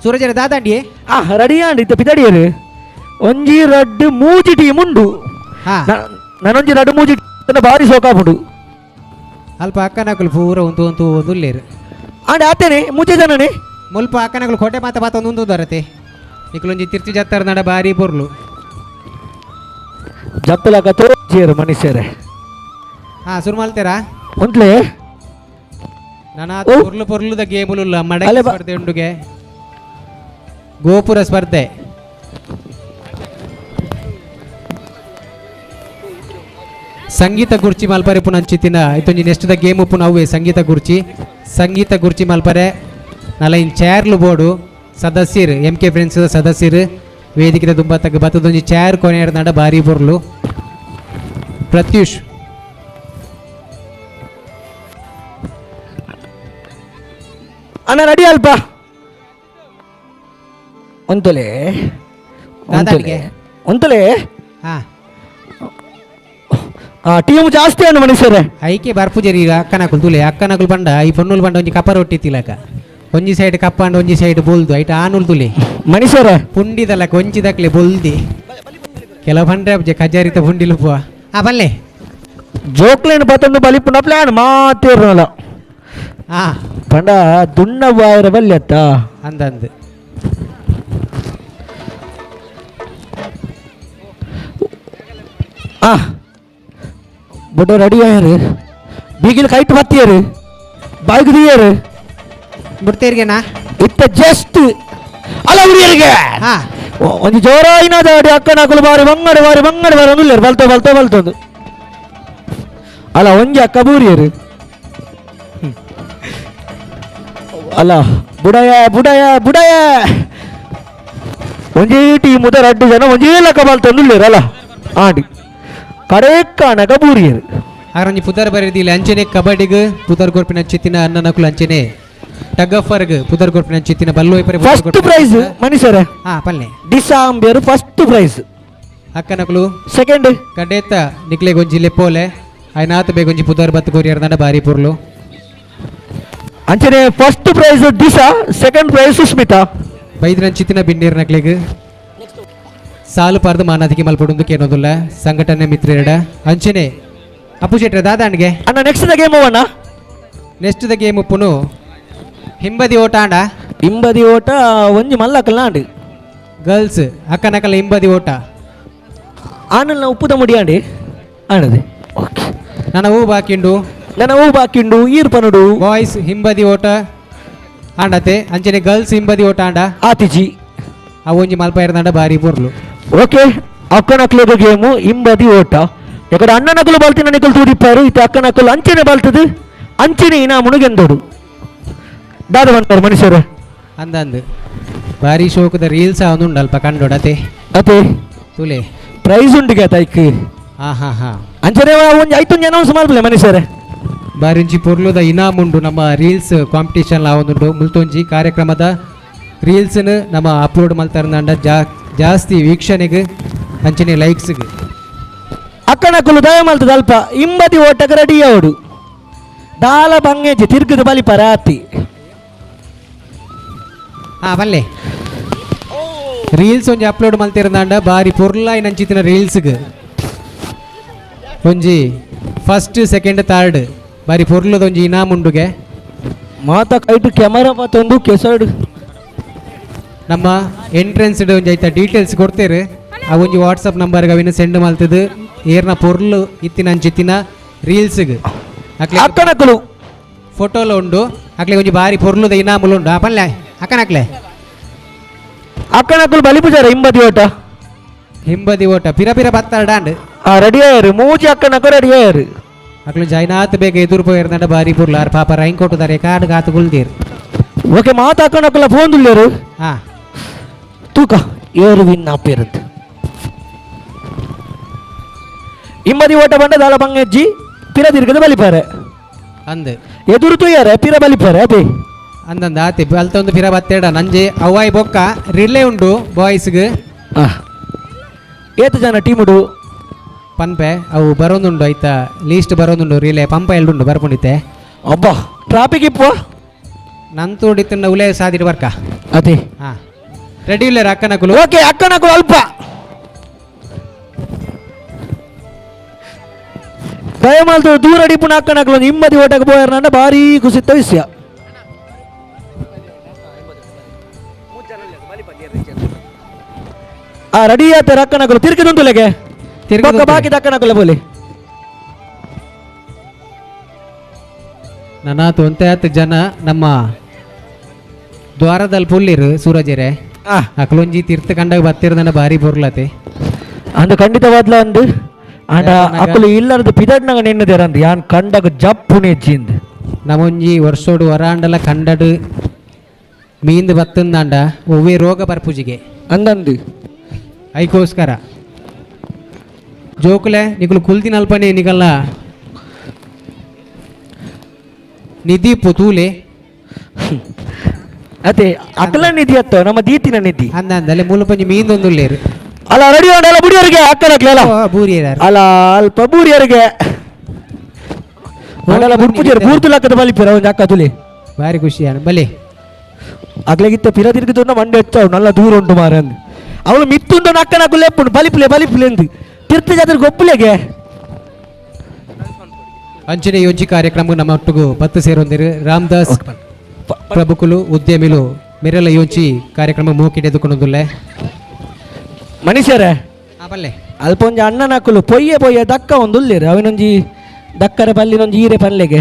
ಸೂರಜರ ದಾದಾಂಡಿಯೇ ಆ ರೆಡಿ ಆಂಡ್ ಇತ್ತ ಪಿದಡಿಯರು ಒಂಜಿ ರಡ್ಡು ಮೂಜಿ ಟೀಮ್ ಉಂಡು. ನಾನೊಂಜಿ ರಡ್ಡು ಮೂಜಿ ಭಾರಿ ಸೋಕಾಪುಂಡು. ಅಲ್ಪ ಅಕ್ಕನಕುಲು ಪೂರ ಉಂತು ಉಂತು ಉಲ್ಲೇರು. ಆಂಡ್ ಆತೇನೆ ಮೂಜೆ ಜನನೇ ಮುಲ್ಪ ಅಕ್ಕನಕುಲು ಕೋಟೆ ಮಾತ ಪಾತ ಒಂದು ಉಂತು ದೊರತೆ. ನಿಕುಲೊಂಜಿ ತಿರ್ಚಿ ಜತ್ತಾರ ನಡ ಭಾರಿ ಪೊರ್ಲು. ಜಪ್ಪಲಕ ತೋಜಿಯರು ಮನುಷ್ಯರೇ. ಹಾ ಶುರು ಮಾಡ್ತೀರಾ? ಉಂಟ್ಲೆ ನನ್ನ ಪೊರ್ಲು ಪೊರ್ಲುದ ಗೇಮುಲುಲ್ಲ ಮಡಕೆ ಸ್ಪರ್ಧೆ ಉಂಡುಗೆ, ಗೋಪುರ ಸ್ಪರ್ಧೆ. ಸಂಗೀತ ಕುರ್ಚಿ ಮಲ್ಪರೆ ಪುನಂಚಿತ್ತಿನ ಇತ್ತೊಂಜಿ next the game ಉಪ್ಪುನ ಅವ್ವೆ ಸಂಗೀತ ಕುರ್ಚಿ. ಸಂಗೀತ ಕುರ್ಚಿ ಮಲ್ಪರೆ ನಲೈನ್ ಚೇರ್ಲು ಬೋರ್ಡು ಸದಸ್ಯರು M K friends ಸದಸ್ಯರು ವೇದಿಕೆ ದುಂಬ ತಗ್ಗ ಬತ್ತದೊಂಜಿ ಚೇರ್ ಕೊನೆಯರ್ ನಡ ಭಾರಿ ಪೊರ್ಲು. ಪ್ರತ್ಯೂಷ್ ಅಣ್ಣ ರೆಡಿ ಅಲ್ಪ ಒಂತೊಲೆ ಒಂತೊಲೆ ಒಂತೊಲೆ. ಹಾ ಟೀಮ್ ಜಾಸ್ತಿ ಅಣ್ಣ ಮನುಷ್ಯರೇ. ಐಕೆ ಬರ್ಪುಜರಿ ಈಗ ಅಕ್ಕನಕುಲು ತುಲೆ ಅಕ್ಕನಕುಲು ಬಂಡ ಈ ಪೊನ್ನುಲು ಬಂಡ ಒಂಜಿ ಕಪ್ಪ ರೊಟ್ಟಿ ತಿಲಕ ಒಂಜಿ ಸೈಡ್ ಕಪ್ಪ ಅಂಡ ಒಂಜಿ ಸೈಡ್ ಬೊಲ್ದು ಐಟ ಆನುಲ್ ತುಲೆ ಮನುಷ್ಯರೇ ಪುಂಡಿದಲಕ ಒಂಜಿ ದಕ್ಲೆ ಬೊಲ್ದಿ ಕೆಲವು ಬಂಡ್ರೆ ಖಜಾರಿತ ಪುಂಡಿಲು ಪುವ. ಆ ಬಲ್ಲೆ ಜೋಕ್ಲೇನ್ ಬತ್ತೊಂದು ಬಲಿಪುನ ಪ್ಲಾನ್ ಮಾತಿರ್ನಲ್ಲ. ಹಾ ಪಂಡ ದುಣ್ಣ ಬಾಯರ ಬಲ್ಯತ್ತ ಅಂದಂದು ಆ ಬೊಡ್ಡ ರೆಡಿ ಆಯರು ಬೀಗಿಲ್ ಕೈಟ್ ಬತ್ತಿಯರು ಬಾಯ್ಗೆ ದಿಯರು ಬಿಡ್ತೇರಿಗೆನಾ ಇತ್ತ ಜಸ್ಟ್ ಅಲ್ಲ ಹುಡಿಯರಿಗೆ ಹಾ ಒಂದು ಜೋರಾಯಿನಾದ ಅಡಿ ಅಕ್ಕನಕುಲು ಬಾರಿ ಬಂಗಡೆ ಬಾರಿ ಬಂಗಡೆ ಬಾರಿ ಒಂದು ಬಲ್ತೋ ಬಲ್ತೋ ಬಲ್ತೊಂದು ಅಲ್ಲ ಒಂಜಿ ಅಕ್ಕ ಬೂರಿಯರು ಅಲ್ಲ ಬುಡಯ ಬುಡಯ ಬುಡಯ ಒಂಜಿ ಟೀಮ್ ಮುದ ರಡ್ಡು ಜನ ಒಂಜೇ ಲಕ್ಕ ಬಲ್ತೊಂದು ಅಲ್ಲ ಆಂಡಿ ಕಡೇಕಾನಗ ಬೂರಿಯರು. ಆರಂಜಿ ಪುದರ್ ಬರೆದಿಲ್ಲ ಅಂಚನೆ ಕಬಡ್ಡಿಗೆ ಪುದರ್ ಗೊರ್ಪಿನ ಚಿತ್ತಿನ ಅನ್ನನಕುಲು ಅಂಚನೆ ಟಗ್ ಆಫ್ ವರ್ಗ್ ಪುದರ್ ಗೊರ್ಪಿನ ಚಿತ್ತಿನ ಬಲ್ಲೋಯ್ ಪರೆ ಫಸ್ಟ್ ಪ್ರೈಸ್ ಮನುಷ್ಯರೇ. ಹಾ ಪಲ್ಲೆ ಡಿಸಾಂಬೇರು ಫಸ್ಟ್ ಪ್ರೈಸ್ ಅಕ್ಕನಕುಲು ಸೆಕೆಂಡ್ ಕಡೇತ ನಿಕ್ಲೆ ಗೊಂಜಿ ಲೆಪ್ಪೋಲೆ ಐನಾತ ಬೇಗೊಂಜಿ ಪುದರ್ ಬತ್ತು ಕೊರಿಯರ್ ದಂಡ ಬಾರಿ ಪೊರ್ಲು. ಅಂಚನೆ first prize Disha, second prize Sushmita. ಬೈದಿನ ಚಿತ್ತಿನ ಬಿನ್ನೀರ್ ನಕ್ಲೆಗ್ ಸಾಲು ಪಾರ್ದು ಮಾನಾದಿಗೆ ಮಲ್ಪಡುಂದು ಕೇನೋದುಲ್ಲ ಸಂಘಟನೆ ಮಿತ್ರರೆಡ ಅಂಚನೆ ಅಪ್ಪು ಶೆಟ್ರೆ ದಾದಾಂಡ್ಗೆ ಅಣ್ಣ next the game ಅಣ್ಣ. Next the game ಉಪ್ಪುನು ಹಿಂಬದಿ ಓಟ ಆಂಡ. ಹಿಂಬದಿ ಓಟ ಒಂಜಿ ಮಲ್ಲಕಲ್ಲಾಂಡ್ ಗರ್ಲ್ಸ್ ಅಕ್ಕನಕಲ್ಲ ಹಿಂಬದಿ ಓಟ ಆನಲ್ಲ ಉಪ್ಪುದ ಮುಡಿಯಾಂಡಿ ಆಣದೆ. ಓಕೆ ನನ್ನ ಹೂ ಬಾಕಿಂಡು ನನ್ನ ಹೂ ಬಾಕಿಂಡು ಈರ್ ಪನುಡು ಬಾಯ್ಸ್ ಹಿಂಬದಿ ಓಟ ಆಂಡತೆ ಅಂಚನೆ ಗರ್ಲ್ಸ್ ಹಿಂಬದಿ ಓಟ ಆಂಡ ಆತಿಜಿ ಆ ಒಂಜಿ ಮಲ್ಪ ಇರದಂಡ ಭಾರಿ ಪೊರ್ಲು. ಓಕೆ ಅಕ್ಕನಕ್ಲದ ಗೇಮು ಹಿಂಬದಿ ಓಟ. ಯಾಕಂದ್ರೆ ಅಣ್ಣನಕುಲು ಬಲ್ತಿನ ನಿಕುಲು ತೂದಿಪ್ಪಾರು ಇತ್ತ ಅಕ್ಕನಕುಲು ಅಂಚನೆ ಬಲ್ತದು ಅಂಚನೆ ಇನ್ನ ಮುನುಗೆಂದೋಡು ದಾದ ಬಂತಾರೆ ಮನುಷ್ಯರು ಅಂದಂದು ಭಾರಿ ಶೋಕದ ರೀಲ್ಸ್ ಅವನುಂಡು ಅಲ್ಪ ಕಂಡೋಡತೆ ಅತೆ ತುಲೆ ಪ್ರೈಸ್ ಉಂಟು ಐಕ್ ಹಾ ಹಾ ಹಾ ಅಂಚನೆ ಒಂಜಿ ಐತೊಂಜಿ ಅನೌನ್ಸ್ ಮಾಡ್ಬಿಲ್ಲ ಮನುಷ್ಯರೇ. ಬಾರಿಂಚಿ ಪೊರ್ಲುದ ಇನಾಮುಂಡು ನಮ್ಮ ರೀಲ್ಸ್ ಕಾಂಪಿಟೇಷನ್ ಆವೊಂದುಂಡು ಮುಲ್ತೊಂಜಿ ಕಾರ್ಯಕ್ರಮದ ರೀಲ್ಸ್ನು ನಮ್ಮ ಅಪ್ಲೋಡ್ ಮಲ್ತಾರಂದಾಂಡ ಜಾಸ್ತಿ ವೀಕ್ಷಣೆಗೆ ಅಂಚನೆ ಲೈಕ್ಸ್ಗೆ. ಅಕ್ಕನಕುಲು ದಯ ಮಲ್ತದ ಅಲ್ಪ ಇಂಬದಿ ಓಟಕ್ಕೆ ರೆಡಿ ಅವಡು ದಾಲ ಬಂಗೇಜಿ ತಿರ್ಗದ ಬಲಿಪರ ಆತಿ. ಹಾಂ ಬಲ್ಲೆ ರೀಲ್ಸ್ ಒಂಜಿ ಅಪ್ಲೋಡ್ ಮಲ್ತಿರಂದಾಂಡ ಬಾರಿ ಪೊರ್ಲಾಯಿ ನಂಚಿತ್ತಿನ ರೀಲ್ಸ್ಗೆ ಒಂಜಿ ಫಸ್ಟ್ ಸೆಕೆಂಡ್ ಥರ್ಡ್ ಬಾರಿ ಪೊರ್ಲದ ಒಂಜಿ ಇನಾಮ್ ಉಂಡುಗೆ. ಮಾತ ಕೈಟು ಕ್ಯಾಮರಾ ಮತ್ತೊಂದು ಕೆಸರ್ಡು. ನಮ್ಮ ಎಂಟ್ರೆನ್ಸ್ ಒಂಜಿ ಐತ ಡೀಟೇಲ್ಸ್ ಕೊಡ್ತೇರು. ಆ ಒಂಜಿ ವಾಟ್ಸಪ್ ನಂಬರ್ಗೆ ಅವಿನ ಸೆಂಡ್ ಮಲ್ತದು ಏರ್ನ ಪೊರ್ಲು ಇತ್ತಿನ ಅಂಚಿತ್ತಿನ ರೀಲ್ಸ್ಗೆ ಅಕ್ಲೆ ಅಕ್ಕನಕುಲು ಫೋಟೋಲ ಉಂಡು ಅಕ್ಲೆ ಒಂಜಿ ಬಾರಿ ಪೊರ್ಲುದ ಇನಾಮುಲು ಉಂಡು. ಆ ಪಲ್ಲೆ ಅಕ್ಕನಕ್ಲೆ ಅಕ್ಕನಕುಲು ಬಲಿಪುಜಾರ ಹಿಂಬದಿ ಓಟ. ಹಿಂಬದಿ ಓಟ ಪಿರ ಪಿರ ಬತ್ತಾರ ಡಾಂಡ್. ಆ ರೆಡಿ ಆಯರು ಮೂಜಿ ಅಕ್ಕನಕು ರೆಡಿ ಆಯರು. ಅಕ್ಲು ಜೈನಾತ್ ಬೇಗ ಎದುರು ಪೋಯಿರ್ದಂಡ ಬಾರಿ ಪೊರ್ಲು ಆರ್ ಪಾಪ ರೈನ್ ಕೊಟ್ಟುದಾರೆ ಕಾಡು ಕಾತು ಗುಲ್ದೀರ್. ಓಕೆ ಮಾತ ಅಕ್ಕನಕುಲ ಫೋನ್ ದುಲ್ಲೇರು. ಹಾ ತೂಕ ಏರು ವಿನ್ ಆಪೇರಂತ ಇಮ್ಮದಿ ಓಟ ಬಂಡ ದಾಲ ಬಂಗೆಜ್ಜಿ ಪಿರ ತಿರ್ಗದ ಬಲಿಪಾರೆ ಅಂದ್ ಎದುರು ತುಯ್ಯಾರೆ ಪಿರ ಬಲಿಪಾರೆ ಅದೇ ಅಂದಂದ ಆತಿ ಅಲ್ತೊಂದು ಪಿರ ಬತ್ತೇಡ ನಂಜೆ ಅವ್ವಾಯಿ ಬೊಕ್ಕ ರಿಲೇ ಉಂಡು ಬಾಯ್ಸ್ಗೆ. ಏತು ಜನ ಟೀಮುಡು ಪನ್ಪೆ ಅವು ಬರೋದುಂಡು ಆಯ್ತಾ ಲೀಸ್ಟ್ ಬರೋದುಂಡು ರಿಲೇ ಪಂಪ ಎಲ್ಡುಂಡು ಬರ್ಪುಂಡಿತ್ತೆ. ಅಬ್ಬಾ ಟ್ರಾಫಿಕ್ ಇಪ್ಪು ನಂತೋಡಿತ್ತಂಡ ಉಲೇ ಸಾದಿಡ್ ಬರ್ಕ. ಅದೇ ಹಾ ರೆಡಿ ಇಲ್ಲ ಅಕ್ಕನಕುಲು. ಓಕೆ ಅಕ್ಕನಕುಲು ಅಲ್ಪ ದಯಮಾಲ್ತು ದೂರ ಅಡಿಪುನ ಅಕ್ಕನಕುಲು ನಿಮ್ಮದಿ ಓಟಕ್ಕೆ ಪೋಯರ್ನಂಡ ಭಾರೀ ಕುಸಿತ್ತ ವಿಷಯ. ಆ ರೆಡಿ ಆತ ಅಕ್ಕನಕುಲು ತಿರ್ಗಿದುಂಟುಲೆಗೆ ತಿರ್ಗಿದುಂಟು. ಬಾಕಿ ಅಕ್ಕನಕುಲ ಬೋಲಿ. ನನ್ನಾತು ಒಂತೆ ಆತ್ ಜನ ನಮ್ಮ ದ್ವಾರದಲ್ಲಿ ಪುಲ್ಲಿರು ಸೂರಜೆರೆ ಅಕ್ಲೊಂಜಿ ತೀರ್ಥ ಕಂಡಾಗ ಬತ್ತಿರ್ದನ ಭಾರಿ ಬೊರ್ಲತೆ. ಅಂದು ಖಂಡಿತವಾದ್ಲ ಅಂದು ಆಂಡ ಅಕುಲು ಇಲ್ಲರದು ಪಿದಡ್ನಾಗ ನಿನ್ನದೇರಂದು ಯಾನ್ ಕಂಡಗ ಜಪ್ಪುನೆ ಜಿಂದ್. ನಮೊಂಜಿ ವರ್ಷೋಡು ವರಾಂಡಲ ಕಂಡಡು ಮೀಂದು ಬತ್ತಂದಾಂಡ ಒವ್ವೇ ರೋಗ ಬರ್ಪೂಜಿಗೆ ಅಂದಂದು ಐಕೋಸ್ಕರ ಜೋಕುಲೆ ನಿಕುಲು ಕುಲ್ದಿನ ಅಲ್ಪನೆ ನಿಕಲ್ಲ ನಿಧಿ ತೂಲೆ. ಅದೇ ಅಕಲ ನಿಧಿ ಅತ್ತ ನಮ್ಮ ದೀತಿನ ನಿಧಿ ಅಂದ ಅಂದಲೆ ಮೂಲಪಂಜಿ ಮೀಂದೊಂದುಲ್ಲೇರು. ಅಲ್ಲ ರೆಡಿ ಅಲ್ಲ ಬುಡಿಯರಿಗೆ ಅಕ್ಕನಕ್ಲೆ ಅಲ್ಲ ಬೂರಿಯರು ಅಲ್ಲ ಅಲ್ಪ ಬೂರಿಯರಿಗೆ ಅಲ್ಲ ಬುಡ್ಪುಜರು ಬೂರ್ತು ಲಕ್ಕದ ಬಲಿಪೇರ ಒಂದು ಅಕ್ಕ ತುಲಿ ಭಾರಿ ಖುಷಿ ಅನ್ನ ಬಲಿ. ಅಗ್ಲಗಿತ್ತ ಪಿರ ತಿರುಗಿದುಂಡ ಮಂಡೆ ಹೆಚ್ಚವು ನಲ್ಲ ದೂರ ಉಂಟು ಮಾರ ಅಂದು ಅವಳು ಮಿತ್ತುಂಡು ನಕ್ಕನ ಲೆಪ್ಪುಂಡು ಬಲಿಪುಲೆ ಬಲಿಪುಲೆ ಎಂದು ತಿರ್ತ ಜಾತ್ರೆ ಗೊಪ್ಪುಲೆಗೆ. ಅಂಚನೆ ಯೋಜಿ ಕಾರ್ಯಕ್ರಮ ನಮ್ಮ ಒಟ್ಟಿಗೂ ಬತ್ತು ಸೇರೊಂದಿರು ರಾಮದಾಸ್ ಪ್ರಭುಕುಲು ಉದ್ಯಮಿಲು ಮೆರೆಲ ಯೋಚಿ ಕಾರ್ಯಕ್ರಮ ಮೂಕಿಡೆದುಕೊಂಡುಲ್ಲೆ. ಮನುಷ್ಯರೇ ಬಲ್ಲೆ ಅಲ್ಪ ಒಂಜಿ ಅಣ್ಣನ ಅಕ್ಕುಲು ಪೊಯ್ಯೆ ಪೊಯ್ಯೆ ದಕ್ಕ ಒಂದು ಉಲ್ಲೇರು ಅವಿನೊಂಜಿ ದಕ್ಕರೆ ಪಲ್ಲಿನೊಂಜಿ ಈರೆ ಪಲ್ಲೆಗೆ.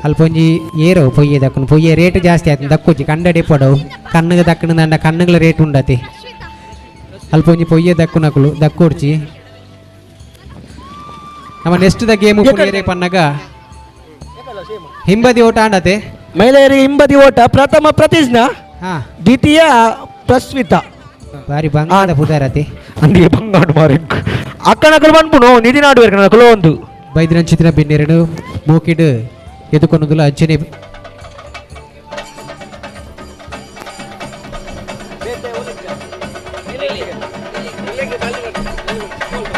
ಅಲ್ಪ ಒಂಜಿ ಏರೋ ಪೊಯ್ಯೆ ದಕ್ಕನು ಪೊಯ್ಯೆ ರೇಟ್ ಜಾಸ್ತಿ ಆಯ್ತು ದಕ್ಕೋಜಿ ಕಂಡಡೆ ಪಡವು ಕಣ್ಣಿಗೆ ದಕ್ಕಣ ಕಣ್ಣುಗಳ ರೇಟ್ ಉಂಡತಿ ಅಲ್ಪ ಒಂಜಿ ಪೊಯ್ಯೆ ದಕ್ಕುನಕುಲು ದಕ್ಕೋಡ್ಚಿ. ನಮ್ಮ ನೆಕ್ಸ್ಟ್ the game ಏರೆ ಪನ್ನಗ ಹಿಂಬದಿ ಓಟ ಆಂಡತೆ. ಮಹಿಳೆಯರಿಗೆ ಹಿಂಬದಿ ಓಟ ಪ್ರಥಮ ಪ್ರತಿಜ್ಞಾ ಹಾ ದ್ವಿತೀಯ ಪ್ರಸ್ವಿತ. ಬಾರಿ ಬಂಗಾರದ ಪುದಾರತಿ ಅಂದಿಗೆ ಬಂಗಾಡು ಮಾರಿ ಅಕ್ಕನಕಲು ಬಂದ್ಪುನು ನಿಧಿ ನಾಡು ಕುಲ ಒಂದು ಬೈದಿನಂಚಿತಿನ ಬಿನ್ನೆರಡು ಮೂಕಿಡು ಎದುಕೊನುದುಲ ಅಂಚನೆ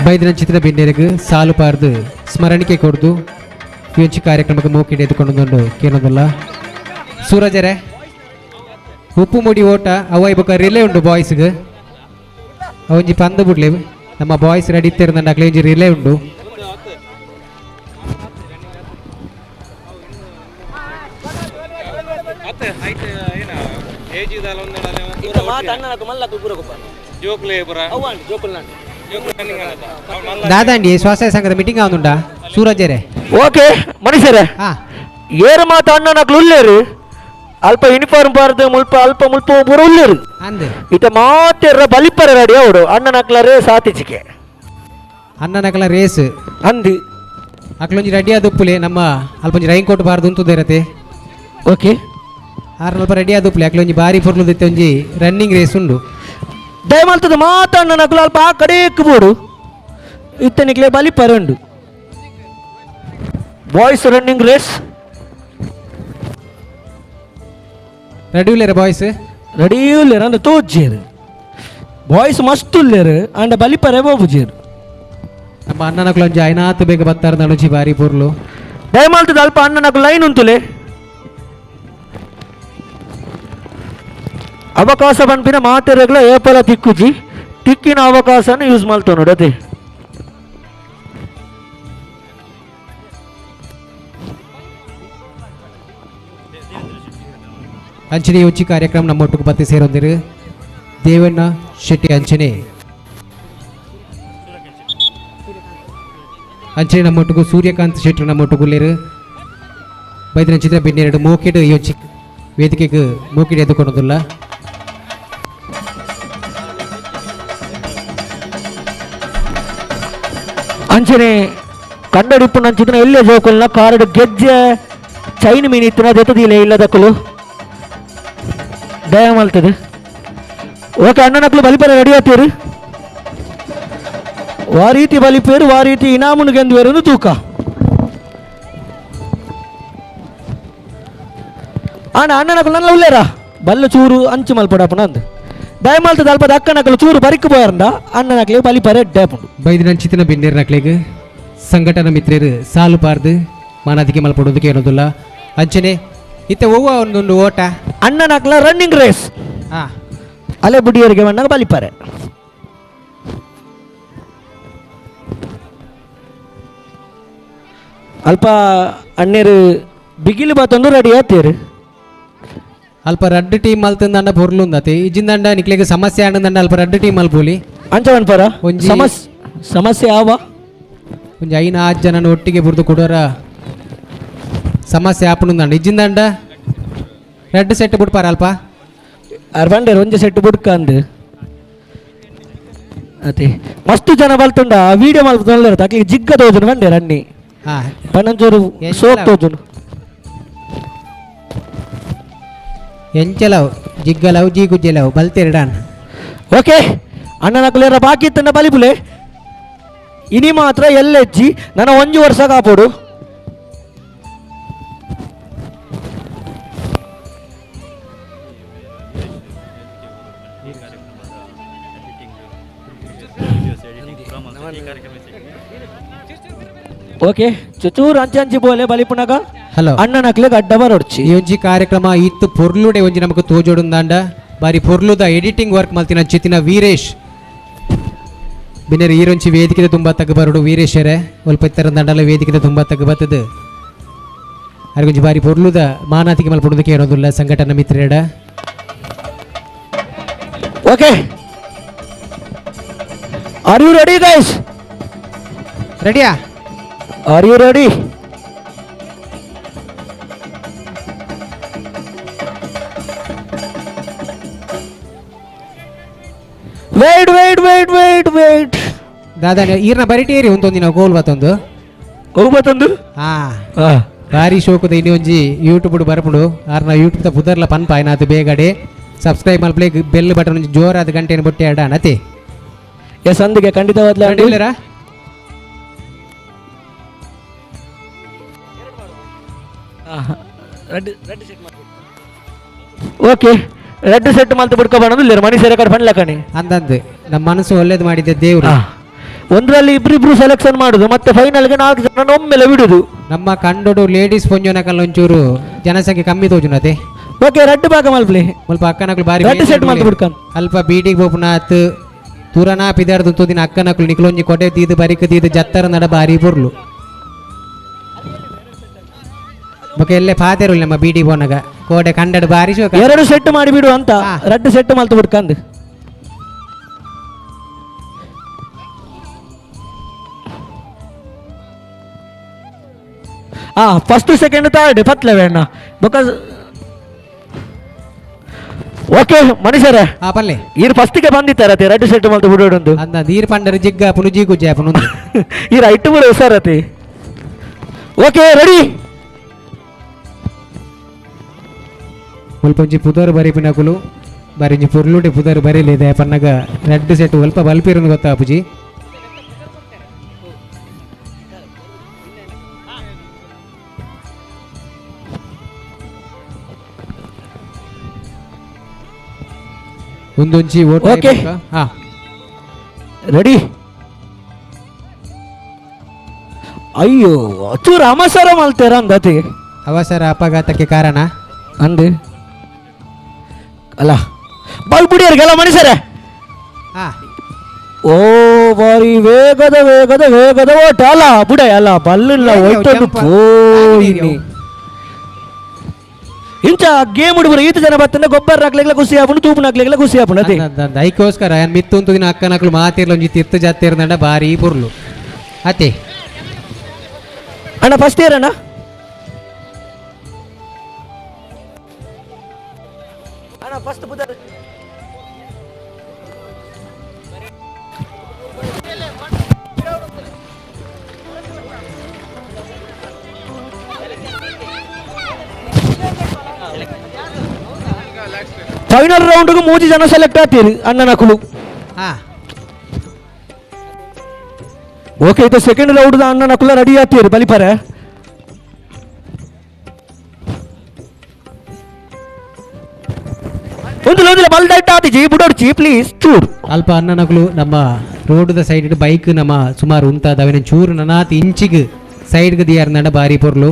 ಬೈದಿನಂಚಿತಿನ ಬಿನ್ನೆರೆಗ್ ಸಾಲು ಪಾರ್ದು ಸ್ಮರಣಿಕೆ ಕೊಡ್ದು ಈ ಕಾರ್ಯಕ್ರಮಕ್ಕೆ ಮೂಕಿಡು ಎದುಕೊಂಡು ಕೇಳೋದಲ್ಲ. ಸೂರಜರೇ ಉಪ್ಪು ಮುಡಿ ಓಟ ಅವ ಬೊಕ್ಕ ರಿಲೇ ಉಂಡು ಬಾಯ್ಸ್ಗೆ ಅವಂಜಿ ಪಂದು ಬಿಡ್ಲಿ ನಮ್ಮ ಬಾಯ್ಸ್ ರೆಡಿ ಇತ್ತಿರಂದ ಅಕ್ಲೆ ಒಂಜಿ ರಿಲೇ ಉಂಡು. ದಾದಾಂಡಿ ಸ್ವಾಸ್ಥ್ಯ ಸಂಘದ ಮೀಟಿಂಗ್ ಆവുಂಡ ಸೂರಜರೇ. ಓಕೆ ಮನುಷ್ಯರೇ ಹಾ ಏರು ಮಾತ ಅಣ್ಣನಕ್ಲು ಉಲ್ಲೇರು ಅಲ್ಪ ಯೂನಿಫಾರ್ಮ್ ಬಾರ್ದು ಮುಲ್ಪ ಅಲ್ಪ ಮುಲ್ಪ ಪೂರ ಉಲ್ಲೇರು ಅಂದೆ ಇತ ಮಾತೆರ್ರ ಬಲಿಪರ ರೆಡಿ ಅವಡು ಅಣ್ಣನಕ್ಲರೇ ಸಾತಿಚಿಕೆ ಅಣ್ಣನಕಲ ರೇಸ್ ಅಂದು ಅಕ್ಲೊಂಜಿ ರೆಡಿ ಆದುಪ್ಪುಲೆ ನಮ್ಮ ಅಲ್ಪೊಂಜಿ ರೈನ್ ಕೋಟ್ ಬಾರ್ದು ಉಂತುದಿರತೆ. ಓಕೆ ಆರು ಅಲ್ಪ ರೆಡಿ ಆದುಪ್ಪುಲೆ ಅಕ್ಲೊಂಜಿ ಬಾರಿ ಪೊರ್ಲುದಿತ್ತೆ ಒಂಜಿ ರನ್ನಿಂಗ್ ರೇಸ್ ಉಂಡು. ದಯಮಲ್ತದ ಮಾತ ಅಣ್ಣನಕ್ಲು ಅಲ್ಪ ಆ ಕಡೆ ಬೋಡು ಇತ್ತನಿಕ್ಲೆ ಬಲಿಪರ ಉಂಡು ಬಾಯ್ಸ್ ರನ್ನಿಂಗ್ ರೇಸ್ ರೆಡಿ ಉಲ್ಲೇರ ಬಾಯ್ಸ್. ರೆಡಿ ಉಲ್ಲೇರು ಅಂದ್ರೆ ತೋಜ್ಜೇರು ಬಾಯ್ಸ್ ಮಸ್ತ್ ಉಲ್ಲೇರು ಅಂಡ ಬಲಿಪರೆ ಬೋಬುಜೇರು. ನಮ್ಮ ಅಣ್ಣನಕುಲು ಒಂಜಿ ಐನಾತ್ ಬೇಗ ಬತ್ತಾರ ನಡುಜಿ ಬಾರಿ ಪೊರ್ಲು. ದಯಮಾಲ್ತದ ಅಲ್ಪ ಅಣ್ಣನಕು ಲೈನ್ ಉಂತುಲೆ. ಅವಕಾಶ ಪನ್ಪಿನ ಮಾತೆರೆಗ್ಲ ಏಪಲ ತಿಕ್ಕುಜಿ, ತಿಕ್ಕಿನ ಅವಕಾಶನ ಯೂಸ್ ಮಲ್ತೊನೊಡು ಅದೇ. ಅಂಚನೆ ಯೋಚಿ ಕಾರ್ಯಕ್ರಮ ನಮ್ಮೊಟ್ಟಿಗೆ ಬತ್ತಿ ಸೇರೊಂದಿರು ದೇವಣ್ಣ ಶೆಟ್ಟಿ ಅಂಚನೆ ಅಂಚನೆ ನಮ್ಮೊಟ್ಟಿಗೆ ಸೂರ್ಯಕಾಂತ್ ಶೆಟ್ಟಿ ನಮ್ಮೊಟ್ಟಿಗೆ ಬೈದಿನ ಚಿತ್ರ ಬಿನ್ನೆರಡು ಮೋಕೆಡ್ ಯೋಚಿ ವೇದಿಕೆಗೆ ಮೋಕೆಡ್ ಎದ್ದುಕೊಳೋದಿಲ್ಲ. ಅಂಚನೆ ಕಂಡಡಿಪ್ಪು ನಂಚಿನ ಎಲ್ಲೇ ಜೋಕುಲ್ನ ಕಾರಡು ಗೆಜ್ಜೆ ಚೈನ್ ಮೀನ್ ಇತ್ತಿನ ದೆತ್ತದಿಲ್ಲ ಇಲ್ಲದಕ್ಕಲು ದಯ ಮಲ್ತದೆ. Okay ಅಣ್ಣನಕ್ಲು ಬಲಿಪರ ready ಆಗ್ತೀರಿ. ವಾರೀತಿ ಬಲಿಪೇರು ವಾರೀತಿ ಇನಾಮುನು ಗೆಂದುವೇರು ತೂಕ. ಅಣ್ಣ ಅಣ್ಣನಕ್ಲು ನನ್ನ ಉಲ್ಲೇರ ಬಲ್ಲ ಚೂರು ಅಂಚು ಮಲ್ಪಡಪ್ಪನ ಅಂದು ದಯಮಾಲ್ತದ ಅಲ್ಪದ ಅಕ್ಕನಕಲು ಚೂರು ಬರಿಕ್ ಪೋಯರಂಡ ಅಣ್ಣನಕ್ಲೆ ಬಲಿಪರೆ ಡೇಪುಂಡು. ಬೈದಿನ ಚಿತ್ತಿನ ಬಿನ್ನೇರು ನಕ್ಲೆಗ್ ಸಂಘಟನಾ ಮಿತ್ರರು ಸಾಲು ಪಾರ್ದು ಮಾನಾದಿಗೆ ಮಲ್ಪಡೋದಕ್ಕೆ ಏನೋದಿಲ್ಲ. ಅಂಚನೆ ಇತ್ತ ಒವ್ವ ಒಂದೊಂದು ಓಟ ಅಣ್ಣನಕ್ಲ ರನ್ನಿಂಗ್ ರೇಸ್ ಅಲೆ ಬುಡಿಯರಿಗೆ ಮಣ್ಣಾಗ ಬಲಿಪಾರೆ. ಅಲ್ಪ ಅಣ್ಣೇರು ಬಿಗಿಲು ಬಾತೊಂದು ರೆಡಿ ಆತೀರು. ಅಲ್ಪ ರಡ್ಡು ಟೀಮ್ ಮಲ್ತಂದಂಡ ಪೊರ್ಲುಂದತೆ ಇಜ್ಜಿಂದಂಡ ನಿಕ್ಲೆಗ್ ಸಮಸ್ಯೆ ಆಂಡಂದಂಡ ಅಲ್ಪ ರಡ್ಡು ಟೀಮ್ ಮಲ್ಪೋಲಿ. ಅಂಚ ಪನ್ಪರ ಒಂಜಿ ಸಮಸ್ಯೆ ಆವ ಒಂಜಿ 5-6 ಜನ ಒಟ್ಟಿಗೆ ಬುರ್ದು ಕೊಡೋರ ಸಮಸ್ಯೆ ಆಪುಂದಂಡ ಇಜ್ಜಿಂದಂಡ ರಡ್ಡು ಸೆಟ್ ಬಿಡ್ಪಾರ ಅಲ್ಪ ಅರ್ ಬಂಡೇರು ಒಂಜಿ ಸೆಟ್ ಬುಡ್ಕಂದು ಅತೆ ಮಸ್ತು ಜನ ಬಲ್ತುಂಡ ವೀಡಿಯೋ ಮಲ್ಪುಂಡ ಅಕ್ಲಿಗೆ ಜಿಗ್ಗ ತೋಜುನು ಬಂಡೇರು ಅಣ್ಣಿ ಪನ್ನಂಚೂರು ಸೋಪ್ ತೋಜುನು ಎಂಚಲವು ಜಿಗ್ಗಲವು ಜೀಗುಜ್ಜಲವು ಬಲ್ತಿರಡಾನ್. ಓಕೆ ಅಣ್ಣನಕುಲೇರ ಬಾಕಿ ಇತ್ತಂಡ ಬಲಿಪುಲೆ ಇನಿ ಮಾತ್ರ ಎಲ್ಲೆಜ್ಜಿ ನನ್ನ ಒಂಜಿ ವರ್ಷ ಕಾಪೋಡು. ಓಕೆ ಚೂರು ಅಂಚೆ ಅಂಚಿ ಬೋಲೆ ಬಲಿಪುನಗ ಹಲೋ ಅಣ್ಣನಕ್ಲೆ ಗಡ್ಡ ಬರೋಡ್ಚಿ. ಈ ಒಂಜಿ ಕಾರ್ಯಕ್ರಮ ಇತ್ತು ಪೊರ್ಲುಡೆ ಒಂಜಿ ನಮಕ್ ತೋಜೋಡುಂದಾಂಡ ಬಾರಿ ಪೊರ್ಲುದ ಎಡಿಟಿಂಗ್ ವರ್ಕ್ ಮಲ್ತಿನ ಚಿತ್ತಿನ ವೀರೇಶ್ ಬಿನ್ನೆರ್ ಈರೊಂಚಿ ವೇದಿಕೆ ತುಂಬ ತಗ್ಗ ಬರೋಡು ವೀರೇಶರೇ ಒಲ್ಪ ಇತ್ತರಂದಾಂಡಲ ವೇದಿಕೆ ತುಂಬ ತಗ್ಗ ಬತ್ತದು ಅರ್ಗೊಂಜಿ ಬಾರಿ ಪೊರ್ಲುದ ಮಾನಾತಿಗೆ ಮಲ್ಪಡುದಕ್ಕೆ ಏನೋದಿಲ್ಲ ಸಂಘಟನಾ ಮಿತ್ರರೇಡ. Okay are you ready guys? ರೆಡಿಯಾ? Are you ready? Wait wait wait wait wait. ದಾದಾ ಈರ್ನ ಬರಿಟೇರಿ ಉಂತೊಂದಿನ ಗೋಲ್ ಬತ್ತೊಂದು ಗೋಲ್ ಬತ್ತೊಂದು ಬಾರಿ ಶೋಕದ ಇನ್ನಿ ಒಂಜಿ ಯೂಟ್ಯೂಬ್ ಬರಪುಂಡು ಆರ್ನ ಯೂಟ್ಯೂಬ್ ಪುದರ್ಲ ಪನ್ಪ ಆಯ್ನಾತು ಬೇಗಡೆ ಸಬ್ಸ್ಕ್ರೈಬ್ ಮಲ್ಪಲೆ ಬೆಲ್ ಬಟನ್ ಒಂಜಿ ಜೋರಾದ ಗಂಟೆಯನ್ನು ಬೊಟ್ಟೆ ಆಡ ಅತೆ. ಎಸ್ ಅಂದಿಗೆ ಖಂಡಿತವಾದ್ಲ ರೆಡಿ ಓಕೆ ರೆಡ್ ಸೆಟ್ ಮಲ್ತು ಬಿಡ್ಕೊ ಬಣ್ಣದು ಇಲ್ಲ ಮನುಷ್ಯರ ಕಡೆ ಪಣ್ಲಕಣಿ ಅಂದಂದು ನಮ್ಮ ಮನಸ್ಸು ಒಳ್ಳೇದು ಮಾಡಿದ್ದೆ ದೇವರು. ಒಂದರಲ್ಲಿ ಇಬ್ರಿಬ್ರು ಸೆಲೆಕ್ಷನ್ ಮಾಡುದು ಮತ್ತೆ ಫೈನಲ್ಗೆ 4 ಜನ ಒಮ್ಮೆಲೆ ಬಿಡುದು. ನಮ್ಮ ಕಂಡೋಡು ಲೇಡೀಸ್ ಪೊಂಜೋನಕಲ್ಲ ಒಂಚೂರು ಜನಸಂಖ್ಯೆ ಕಮ್ಮಿ ತೋಜುನತೆ. ಓಕೆ ರಡ್ಡು ಭಾಗ ಮಲ್ಪಲೆ ಮುಲ್ಪ ಅಕ್ಕನಕುಲು ಬಾರಿ ರಡ್ಡು ಸೆಟ್ ಮಲ್ತು ಬಿಡ್ಕನ್ ಅಲ್ಪ ಬೀಡಿಗೆ ಬೋಪುನಾತ್ ತುರನಾ ಪಿದಾರ್ದು ತೋದಿನ ಅಕ್ಕನಕುಲು ನಿಕ್ಲೊಂಜಿ ಕೊಡೆ ತೀದು ಬರಿಕ ತೀದು ಜತ್ತರ ನಡ ಬಾರಿ ಪೊರ್ಲು ಬೊಕ ಎಲ್ಲೆ ಪಾತೆರುಲ್ಲ ನಮ್ಮ ಬೀಡಿ ಬೋನಗ ಕೋಡೆ ಕಂಡಡು ಬಾರಿ ಶೋಕ ಎರಡು ಸೆಟ್ ಮಾಡಿ ಬಿಡು ಅಂತ ರಡ್ಡು ಸೆಟ್ ಮಲ್ತು ಬಿಡ್ಕಂದು. ಫಸ್ಟ್ ಸೆಕೆಂಡ್ ಥರ್ಡ್ ಪತ್ಲೆ ಬೇಡ because okay ಮನುಷ್ಯರೇ ಪಲ್ಲೆ ಈರ್ ಫಸ್ಟಿಗೆ ಬಂದಿತ್ತಾರತಿ ರಡ್ಡು ಸೆಟ್ ಮಲ್ತು ಬಿಡೋಡೊಂದು ಅಂದ ನೀರು ಪಂಡರು ಜಿಗ್ಗ ಪುನು ಜೀಗು ಜಾಪುನು ಈ ರೈಟ್ ಬಿಡು ಹುಷಾರತಿ. ಓಕೆ ರೆಡಿ ಮುಲ್ಪ ಒಂಜಿ ಪುದರ್ ಬರಿಪಿನಕುಲು ಬಾರಿಂಜಿ ಪೊರ್ಲುಡೆ ಪುದರ್ ಬರೀಲಿದೆ ಪನ್ನಗ ರಡ್ಡು ಸೆಟ್ ಒಲ್ಪ ಬಲ್ಪಿರುಂದು ಗೊತ್ತಾಪುಜಿ. ಒಂದೊಂಜಿ ಓಟ್. ಓಕೆ. ಹಾ. ರೆಡಿ. ಅಯ್ಯೋ, ಚೂರು ಅವಸರ ಮಲ್ತೇರ ಅಂದತಿ. ಅವಸರ ಅಪಘಾತಕ್ಕೆ ಕಾರಣ. ಅಂದು ಅಲ್ಲ, ಬಲ್ ಬುಡಿಯರ್ಗೆಲ್ಲ ಮನುಷ್ಯರೇ. ಹಾ. ಓ, ಬಾರಿ ವೇಗದ ವೇಗದ ವೇಗದ ಓಟ ಅಲ್ಲ ಬುಡ ಅಲ್ಲ ಬಲ್ಲಿಲ್ಲ. ಒಯ್ತೊಂದು ಪೋಯಿನಿ. ಇಂಚ ಗೇಮ್ ಹುಡುಗರು ಈತ ಜನ ಬತ್ತಂದ್ರೆ ಗೊಬ್ಬರ ಹಾಕ್ಲಿಕ್ಕೆ ಖುಷಿ ಆಪುಂಡು, ತೂಪುನ ಹಾಕ್ಲಿಕ್ಕೆ ಖುಷಿ ಆಪುಂಡು ಅದೇ. ಐಕೋಸ್ಕರ ಮಿತ್ತುಂತು ದಿನ ಅಕ್ಕನಕ್ಲು ಮಾತಿರ್ಲ ಒಂಜಿ ತಿರ್ತು ಜಾತಿರ್ದಂಡ ಬಾರಿ ಪುರ್ಲು ಅತೆ. ಅಣ್ಣ, ಫಸ್ಟ್ ಇಯರ್ ಅಣ್ಣ. ಅಣ್ಣ ಫಸ್ಟ್ ಬುಧರ್. ಫೈನಲ್ ರೌಂಡ್ಗೆ ಮೂಜಿ ಜನ ಸೆಲೆಕ್ಟ್ ಆಗ್ತೀರಿ ಅಣ್ಣನ ಕುಳು. ಹಾ. ಓಕೆ, ಇದು ಸೆಕೆಂಡ್ ರೌಂಡ್ ಅಣ್ಣನ ಕುಲ ರೆಡಿ ಆಗ್ತೀರಿ ಬಲಿಪರೆ. ಒಂದು ಒಂದಿಲ್ಲ ಬಲ್ ಡೈಟ್ ಆತಿಜಿ ಬುಡೋಡ್ಚಿ ಪ್ಲೀಸ್ ಚೂರು. ಅಲ್ಪ ಅಣ್ಣನಕುಲು ನಮ್ಮ ರೋಡ್ದ ಸೈಡ್ ಬೈಕ್ ನಮ್ಮ ಸುಮಾರು ಉಂತಾದ ಅವಿನ ಚೂರು ನನಾತ್ ಇಂಚಿಗೆ ಸೈಡ್ಗೆ ದಿಯಾರ್ ನಡ ಬಾರಿ ಪೊರ್ಲು.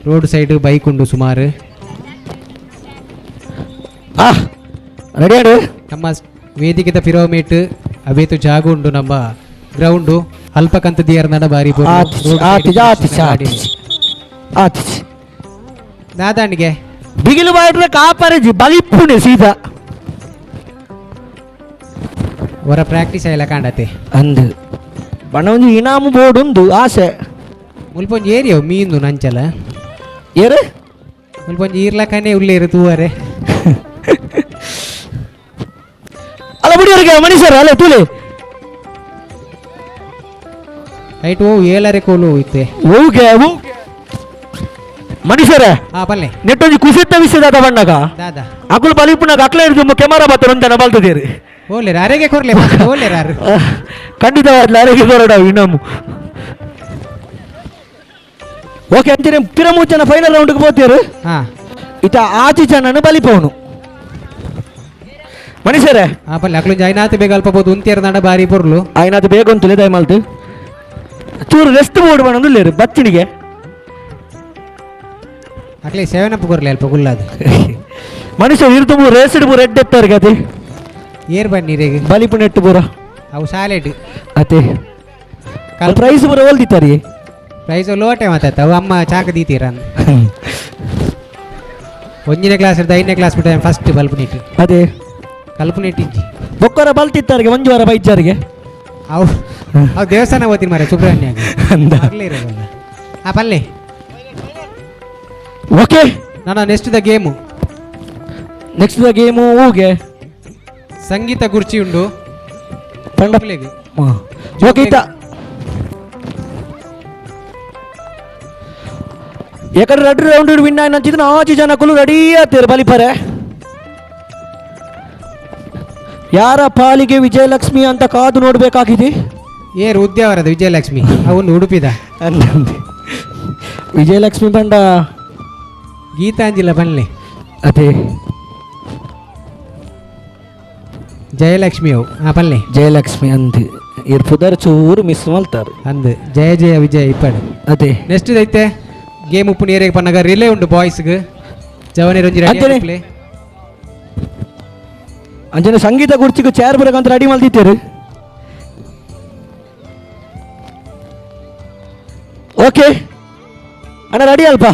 ರೋಡ್ ಸೈಡ್ ಬೈಕ್ ಉಂಡು ಸುಮಾರು. ರೆಡಿ ಆಡು. ನಮ್ಮ ವೇದಿಕೆದ ಪಿರೋಮೇಟ್ ಅವೇತು ಜಾಗ ಉಂಡು ನಮ್ಮ ಗ್ರೌಂಡು ಅಲ್ಪ ಕಂತ ದಿಯಾರ್ ನಡ ಬಾರಿ ಪೊರ್ಲು. ಆತಿಜಿ, ರೋಡ್ ಸೈಡ್ ಆತಿಜಿ, ಆತಿಜಿ, ಗಾಡಿ. ಆತಿಜಿ. ಆತಿಜಿ. ದಾದಾಣಿಗೆ ಬಿಗಿಲು ಬಾಯ್ಡ್ರೆ ಕಾಪರಜಿ ಬಲಿಪ್ಪುನೆ ಸೀದಾ. ಅವರ ಪ್ರಾಕ್ಟೀಸ್ ಆಯ್ಲ ಕಾಂಡತೆ. ಅಂದು ಬಣ್ಣ ಒಂಜಿ ಇನಾಮು ಬೋರ್ಡ್ ಉಂದು ಆಸೆ. ಮುಲ್ಪ ಒಂಜಿ ಏರಿಯೋ ಮೀನು ನಂಚಲ. ಏರು. ಮುಲ್ಪ ಒಂಜಿ ಈರ್ಲಕನೇ ಉಲ್ಲೇರು ತೂವರೆ. ಅಲ್ಲ ಬಿಡಿಯವರಿಗೆ ಮನುಷ್ಯರು ಅಲ್ಲ ತೂಲೆ. ರೈಟ್, ಓ ಏಳರೆ ಕೋಲು ಇತ್ತೆ. ಓಕೆ ಮನುಷ್ಯರೇ. ಹಾ ಪಲ್ಲೆ. ನೆಟ್ಟೊಂಜಿ ಕುಸಿತ ವಿಷಯದ ಬಣ್ಣಗ. ದಾದಾ. ಅಕುಲು ಬಲಿಪುನಾಗ ಅಕ್ಲೆ ಹಿಡಿದು ಕೆಮರಾ ಬತ್ತ ಒಂದನ ಬಲ್ತದೇರಿ. ಓಲೇರು ಅರೆಗೆ ಕೊರ್ಲೆ ಓಲೇರು ಅರು. ಖಂಡಿತವಾದ್ಲ ಅರೆಗೆ ಕೊರಡ ಇನಾಮು. ಓಕೆ, ಅಂಚನೆ ಪಿರಮೂಚನ ಫೈನಲ್ ರೌಂಡ್ಗೆ ಹೋಗ್ತೀರು. ಹಾ. ಇತ ಆಚಿ ಜನನ ಬಲಿಪವನು ಮನುಷ್ಯರೇ. ಹಾ ಪಲ್ಲೆ, ಅಕ್ಲು ಐನಾತ್ ಬೇಗ ಅಲ್ಪ ಬೋದು ಉಂತೇರು ನಡ ಬಾರಿ ಪೊರ್ಲು. ಆಯ್ನಾತ್ ಬೇಗ ಉಂತುಲೆ ದಯಮಾಲ್ತು ಚೂರು ರೆಸ್ಟ್ ಬೋರ್ಡ್ ಮಾಡೊಂದು ಬಚ್ಚಿನಿಗೆ. ಅಕ್ಲೆ ಸೆವೆನ್ ಅಪ್ ಕೊರ್ಲೆ ಅಲ್ಪ ಗುಲ್ಲಾದ. ಮನುಷ್ಯ ಇರ್ತು ರೇಸ್ ಪೂರ ಎಡ್ಡೆ ಎತ್ತಾರೆ ಕತೆ. ಏರ್ ಬನ್ನಿ ರೇಗ್. ಬಲಿಪು ನೆಟ್ಟು ಪೂರ. ಅವು ಸಾಲೆಡ್. ಅತೆ ಪ್ರೈಸ್ ಪೂರ ಒಲ್ದಿತ್ತಾರೆ. ಪ್ರೈಸ್ ಲೋಟೆ ಮಾತಾತ ಅವು ಅಮ್ಮ ಚಾಕ ದೀತೀರ. ಒಂದನೇ ಕ್ಲಾಸ್ ಇರ್ದ ಐದನೇ ಕ್ಲಾಸ್ ಬಿಟ್ಟ ಫಸ್ಟ್ ಬಲ್ಪು ನೀಟ್. ಅದೇ. ಕಲ್ಪು ನೀಟ್ ಇಜ್ಜಿ. ಬೊಕ್ಕರ ಬಲ್ತಿತ್ತಾರಿಗೆ ಒಂಜು ವಾರ ಬೈಚಾರಿಗೆ. ಅವು ಅವು ದೇವಸ್ಥಾನ ಹೋಗ್ತೀನಿ ಮಾರೆ ಸುಬ್ರಹ್ಮಣ್ಯ. ಅಂದ. ಆ ಪಲ್ಲೆ. ಓಕೆ. ನಾನು next the game. Next the game ಊಗೆ. ಸಂಗೀತ ಕುರ್ಚಿ ಉಂಡು. ತಂಡ. ಜೋಕ್ಲೆಗ್. ಓಕೆ, ಇತ್ತ ಯಾಕಂದ್ರೆ ಎರಡು ರೌಂಡ್ ವಿನ್ ಆಯ್ನ ಅಂಚಿದ್ರೆ ಆಚೆ ಜನಕ್ಕೂ ರೆಡಿ ಆಗ್ತಾರೆ ಬಲಿಪರೆ. ಯಾರ ಪಾಲಿಗೆ ವಿಜಯಲಕ್ಷ್ಮಿ ಅಂತ ಕಾದು ನೋಡಬೇಕಾಗಿದೆ. ಏರು ಉದ್ಯಾವರದ ವಿಜಯಲಕ್ಷ್ಮಿ ಅವನು ಉಡುಪಿದ. ಅಂದ ವಿಜಯಲಕ್ಷ್ಮಿ ಬಂಡ. ಗೀತಾಂಜಿಲ ಬನ್ನಿ. ಅದೇ. ಜಯಲಕ್ಷ್ಮಿ ಅವು ಹಾ ಪಲ್ಲೆ. ಜಯಲಕ್ಷ್ಮಿ ಅಂದ್ ಇರ್ ಪುದರ್ ಚೂರು ಮಿಸ್ ಮಲ್ತಾರೆ. ಅಂದ್ ಜಯ ಜಯ ವಿಜಯ ಇಪ್ಪಡು. ಅದೇ. ನೆಕ್ಸ್ಟ್ ಐತೆ ಗೇಮ್ ಉಪ್ಪು ನೀರಿಗೆ ಪನ್ನಗ ರಿಲೇ ಉಂಡು ಬಾಯ್ಸ್ಗೆ ಜವನಿರೊಂಜಿ ರೆಡಿ ಅಂಜನೆ. ಪ್ಲೇ. ಅಂಜನೆ ಸಂಗೀತ ಕುರ್ಚಿಗೆ ಚೇರ್ ಬರಕಂತ ರೆಡಿ ಮಲ್ದಿತ್ತೇರು. ಓಕೆ ಅಣ್ಣ ರೆಡಿ ಅಲ್ಪ.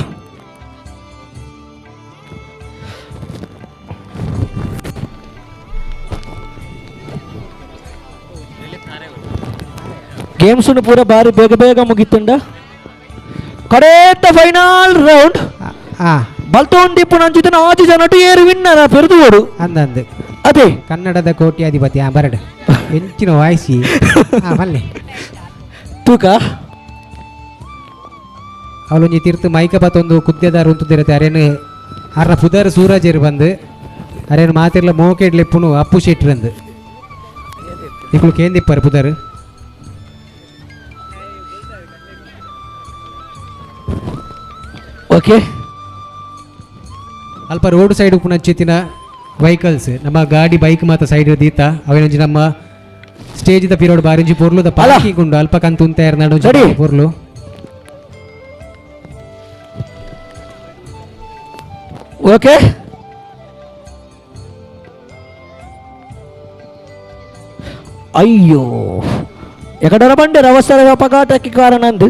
ಗೇಮ್ಸ್ ಪೂರ ಬಾರಿ ಬೇಗ ಬೇಗ ಮುಗಿತುಂಡ. ಕಡೇತ ಫೈನಲ್ ರೌಂಡ್. ಆ ಬಲ್ತೋಂಡಿಪ್ಪು ನಂಚಿತ ಆಜಿ ಜನಟು ಏರು ವಿನ್ನರ ಪೆರುದು ಓಡು. ಅಂದಂದು. ಅದೇ. ಕನ್ನಡದ ಕೋಟ್ಯಾಧಿಪತಿ ಆ ಬರಡು ಹೆಂಚಿನ ವಾಯ್ಸಿ ಆ ಬಲ್ಲೆ. ತೂಕ. ಅವಳೊಂಜಿ ತೀರ್ತು ಮೈಕ ಪತ್ತೊಂದು ಕುದ್ದೆದಾರು ಉಂತುದಿರತ್ತೆ ಅರೇನು ಅರ್ನ ಪುದರ್ ಸೂರಜೇರು ಬಂದು ಅರೇನು ಮಾತಿರ್ಲ ಮೋಕೆಡ್ಲೆಪ್ಪುನು ಅಪ್ಪು ಶೆಟ್ರಂದು ಇಕ್ಕಳು ಕೇಂದಿಪ್ಪರು ಪುದರ್. ಓಕೆ. ಅಲ್ಪ ರೋಡ್ ಸೈಡ್ ಉಪ್ಪುನ ಚಿತ್ತಿನ Vehicles ನಮ್ಮ ಗಾಡಿ ಬೈಕ್ ಮಾತ ಸೈಡ್ ದೀತ ಅವೇನೊಂಜಿ ನಮ್ಮ ಸ್ಟೇಜ್ the ಪಿರೋಡ್ ಬಾರಿಂಜಿ ಪೊರ್ಲುದ ಪಾರ್ಕಿಂಗ್ ಉಂಡು ಅಲ್ಪ ಕಂತು ಉಂತಾಯರ್ ನಡು ಪೊರ್ಲು. ಓಕೆ ಅಯ್ಯೋ ಎಕಡರ ಬಂಡೆರ ಅವಸರ ಅಪಘಾತಕ್ಕೆ ಕಾರಣ ಅಂದು.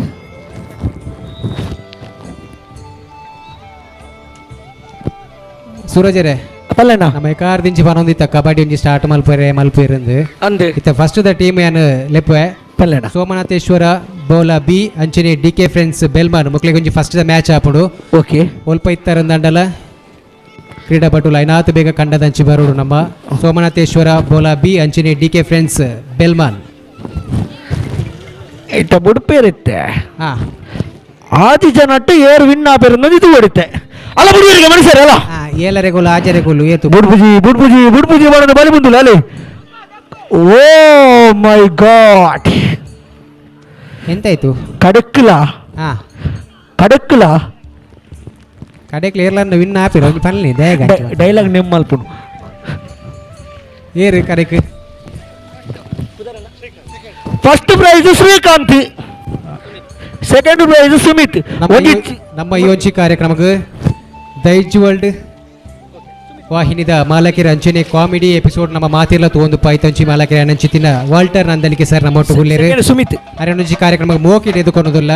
ಸೂರಜರೇ ಪಲ್ಲಣ್ಣ ನಮ್ಮ ಕಾರ್ ದಿಂಚಿ ಪನೊಂದಿತ್ತ ಕಬಡ್ಡಿ ಒಂಜಿ ಸ್ಟಾರ್ಟ್ ಮಲ್ಪರೆ ಮಲ್ಪೇರಂದು ಅಂದು ಇತ್ತ first the team ಯಾನ್ ಲೆಪ್ಪೆ ಪಲ್ಲಣ್ಣ ಸೋಮನಾಥೇಶ್ವರ ಬೋಲ ಬಿ ಅಂಚನೆ D K friends Belman ಮೊಕ್ಲೆಗ್ ಒಂಜಿ first the match ಆಪುಂಡು. ಓಕೆ ಒಲ್ಪ ಇತ್ತಾರಂದಂಡಲ ಕ್ರೀಡಾಪಟು ಲೈನಾತ್ ಬೇಗ ಕಂಡದಂಚಿ ಬರೋಡು ನಮ್ಮ ಸೋಮನಾಥೇಶ್ವರ ಬೋಲಾ ಬಿ ಅಂಚನೆ D K friends Belman. ಇತ್ತ ಬುಡ್ಪೇರಿತ್ತೆ ಹಾ ಆದಿ ಜನಟ್ಟು ಏರು ವಿನ್ ಆಪೇರು ಇದು ಹೊಡಿತೆ ಅಲ್ಲ ಬುಡುಗರಿಗೆ ಮನುಷ್ಯರಲ್ಲ ಅಲ್ಲ ಏಲರೆಗೋಲು ಆಜರೆಗೋಲು ಏತು ಬುಡ್ಬುಜಿ ಬುಡ್ಬುಜಿ ಬುಡ್ಬುಜಿ ಮಾಡೋದು ಬಲಿ ಮುಂದುಲ್ಲ ಅಲ್ಲಿ. ಓ ಮೈ ಗಾಡ್ ಎಂತಾಯ್ತು? ಕಡಕ್ಲ ಹಾ ಕಡಕ್ಲ ಕಡೆಕ್ಲ ಏರ್ಲನ್ನ ವಿನ್ ಆಪಿರ ಒಂಜಿ ಪನ್ಲಿ ದಯಗ ಡೈಲಾಗ್ ನೆಮ್ಮಲ್ಪುನು ಏರು ಕಡೆಕ್ First prize Srikanth, second prize Sumit. ನಮ್ಮ ಈ ಒಂಜಿ ಕಾರ್ಯಕ್ರಮಕ್ಕೆ ದೈಜ್ ವರ್ಲ್ಡ್ ವಾಹಿನಿದ ಮಾಲಕಿರ ಅಂಚನೆ ಕಾಮಿಡಿ ಎಪಿಸೋಡ್ ನಮ್ಮ ಮಾತಿರ್ಲ ತೋಂದು ಪಾಯ್ತಂಚಿ ಮಾಲಕಿರ ಅನಂಚಿತಿನ ವಾಲ್ಟರ್ ನಂದಲಿಕೆ ಸರ್ ನಮ್ಮ ಒಟ್ಟು ಗುಲ್ಲೇರು ಸುಮಿತ್ ಅರೆನೊಂಜಿ ಕಾರ್ಯಕ್ರಮಕ್ಕೆ ಮೋಕಿಟ್ ಎದುಕೊನೋದಿಲ್ಲ.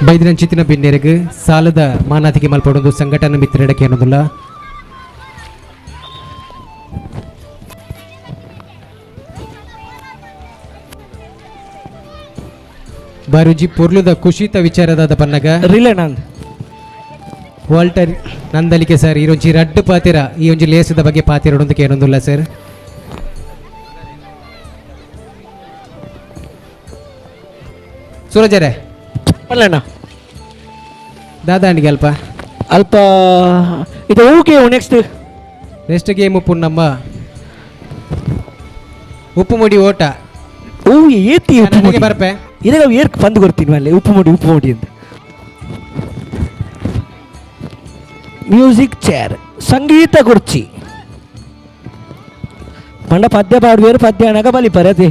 ಬೈದಿನಂಚಿತಿನ ಬಿನ್ನೆರೆಗ್ ಸಾಲದ ಮಾನಾತಿಗೆ ಮಲ್ಪಡೊಂದು ಸಂಘಟನೆ ಮಿತ್ರಡಕ್ಕೆ ಅನ್ನೋದಿಲ್ಲ. ಬಾರುಜಿ ಪೊರ್ಲುದ ಕುಶಿತ ವಿಚಾರದಾದ ಪನ್ನಗ ರಿಲೇನಂದ್ ವಾಲ್ಟರ್ ನಂದಲಿಕೆ ಸರ್ ಈ ಒಂಜಿ ರಡ್ಡು ಪಾತಿರ ಈ ಒಂಜಿ ಲೇಸದ ಬಗ್ಗೆ ಪಾತಿರಡೊಂದಕ್ಕೆ ಏನೊಂದುಲ್ಲ ಸರ್. ಸೂರಜರೇ ಪಲ್ಲಣ್ಣ ದಾದಾಂಡಿಗೆ ಅಲ್ಪ ಅಲ್ಪ ಇದು okay next next game ಉಪ್ಪು ನಮ್ಮ ಉಪ್ಪು ಮುಡಿ ಓಟ. ಹೂ ಏತಿ ಉಪ್ಪು ಮುಡಿ ಬರ್ಪೆ ಇದೀಗ ಏರ್ಕ್ ಬಂದು ಕೊಡ್ತೀನಿ ಅಲ್ಲಿ ಉಪ್ಪು ಮುಡಿ ಉಪ್ಪು ಮುಡಿ ಅಂತ. ಮ್ಯೂಸಿಕ್ ಚೇರ್ ಸಂಗೀತ ಕುರ್ಚಿ ಪಂಡ ಪದ್ಯ ಪಾಡುವೇರು ಪದ್ಯ ಅಣಗ ಬಲಿ ಪರದೆ.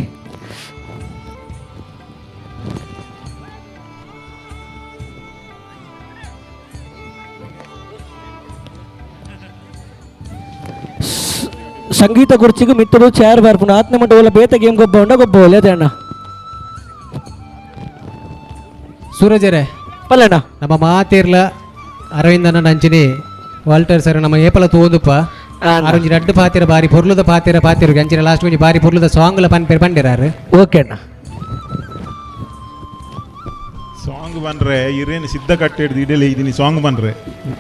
ಸಂಗೀತ ಕುರ್ಚಿಗೆ ಮಿತ್ತಡು ಚೇರ್ ಬರ್ಪುಂಡು ಆತ್ನ ಮಟ್ಟ ಓಲ ಬೇತ ಗೇಮ್ ಗೊಬ್ಬ ಉಂಡ ಗೊಬ್ಬ ಒಲೆ ಅಣ್ಣ. ಸೂರಜರೇ ಪಲ್ಲಣ್ಣ ನಮ್ಮ ಮಾತಿರ್ಲ ಅರವಿಂದನ ಅಂಚಿನಿ ವಾಲ್ಟರ್ ಸರ್ ನಮ್ಮ ಏಪಲ ತೋಂದುಪ್ಪ ಆರೊಂಜಿ ರಡ್ಡು ಪಾತಿರ ಬಾರಿ ಪೊರ್ಲುದ ಪಾತಿರ ಪಾತಿರು ಅಂಚಿನ ಲಾಸ್ಟ್ ಒಂಜಿ ಬಾರಿ ಪೊರ್ಲುದ ಸಾಂಗ್ಲ ಪನ್ಪೇರ್ ಪಂಡಿರಾರು. ಓಕೆ ಅಣ್ಣ ಸಾಂಗ್ ಬಂದ್ರೆ ಇರೇನು ಸಿದ್ಧ ಕಟ್ಟಿ ಹಿಡ್ದು ಇಡಲಿ ಇದೀನಿ ಸಾಂಗ್ ಬಂದ್ರೆ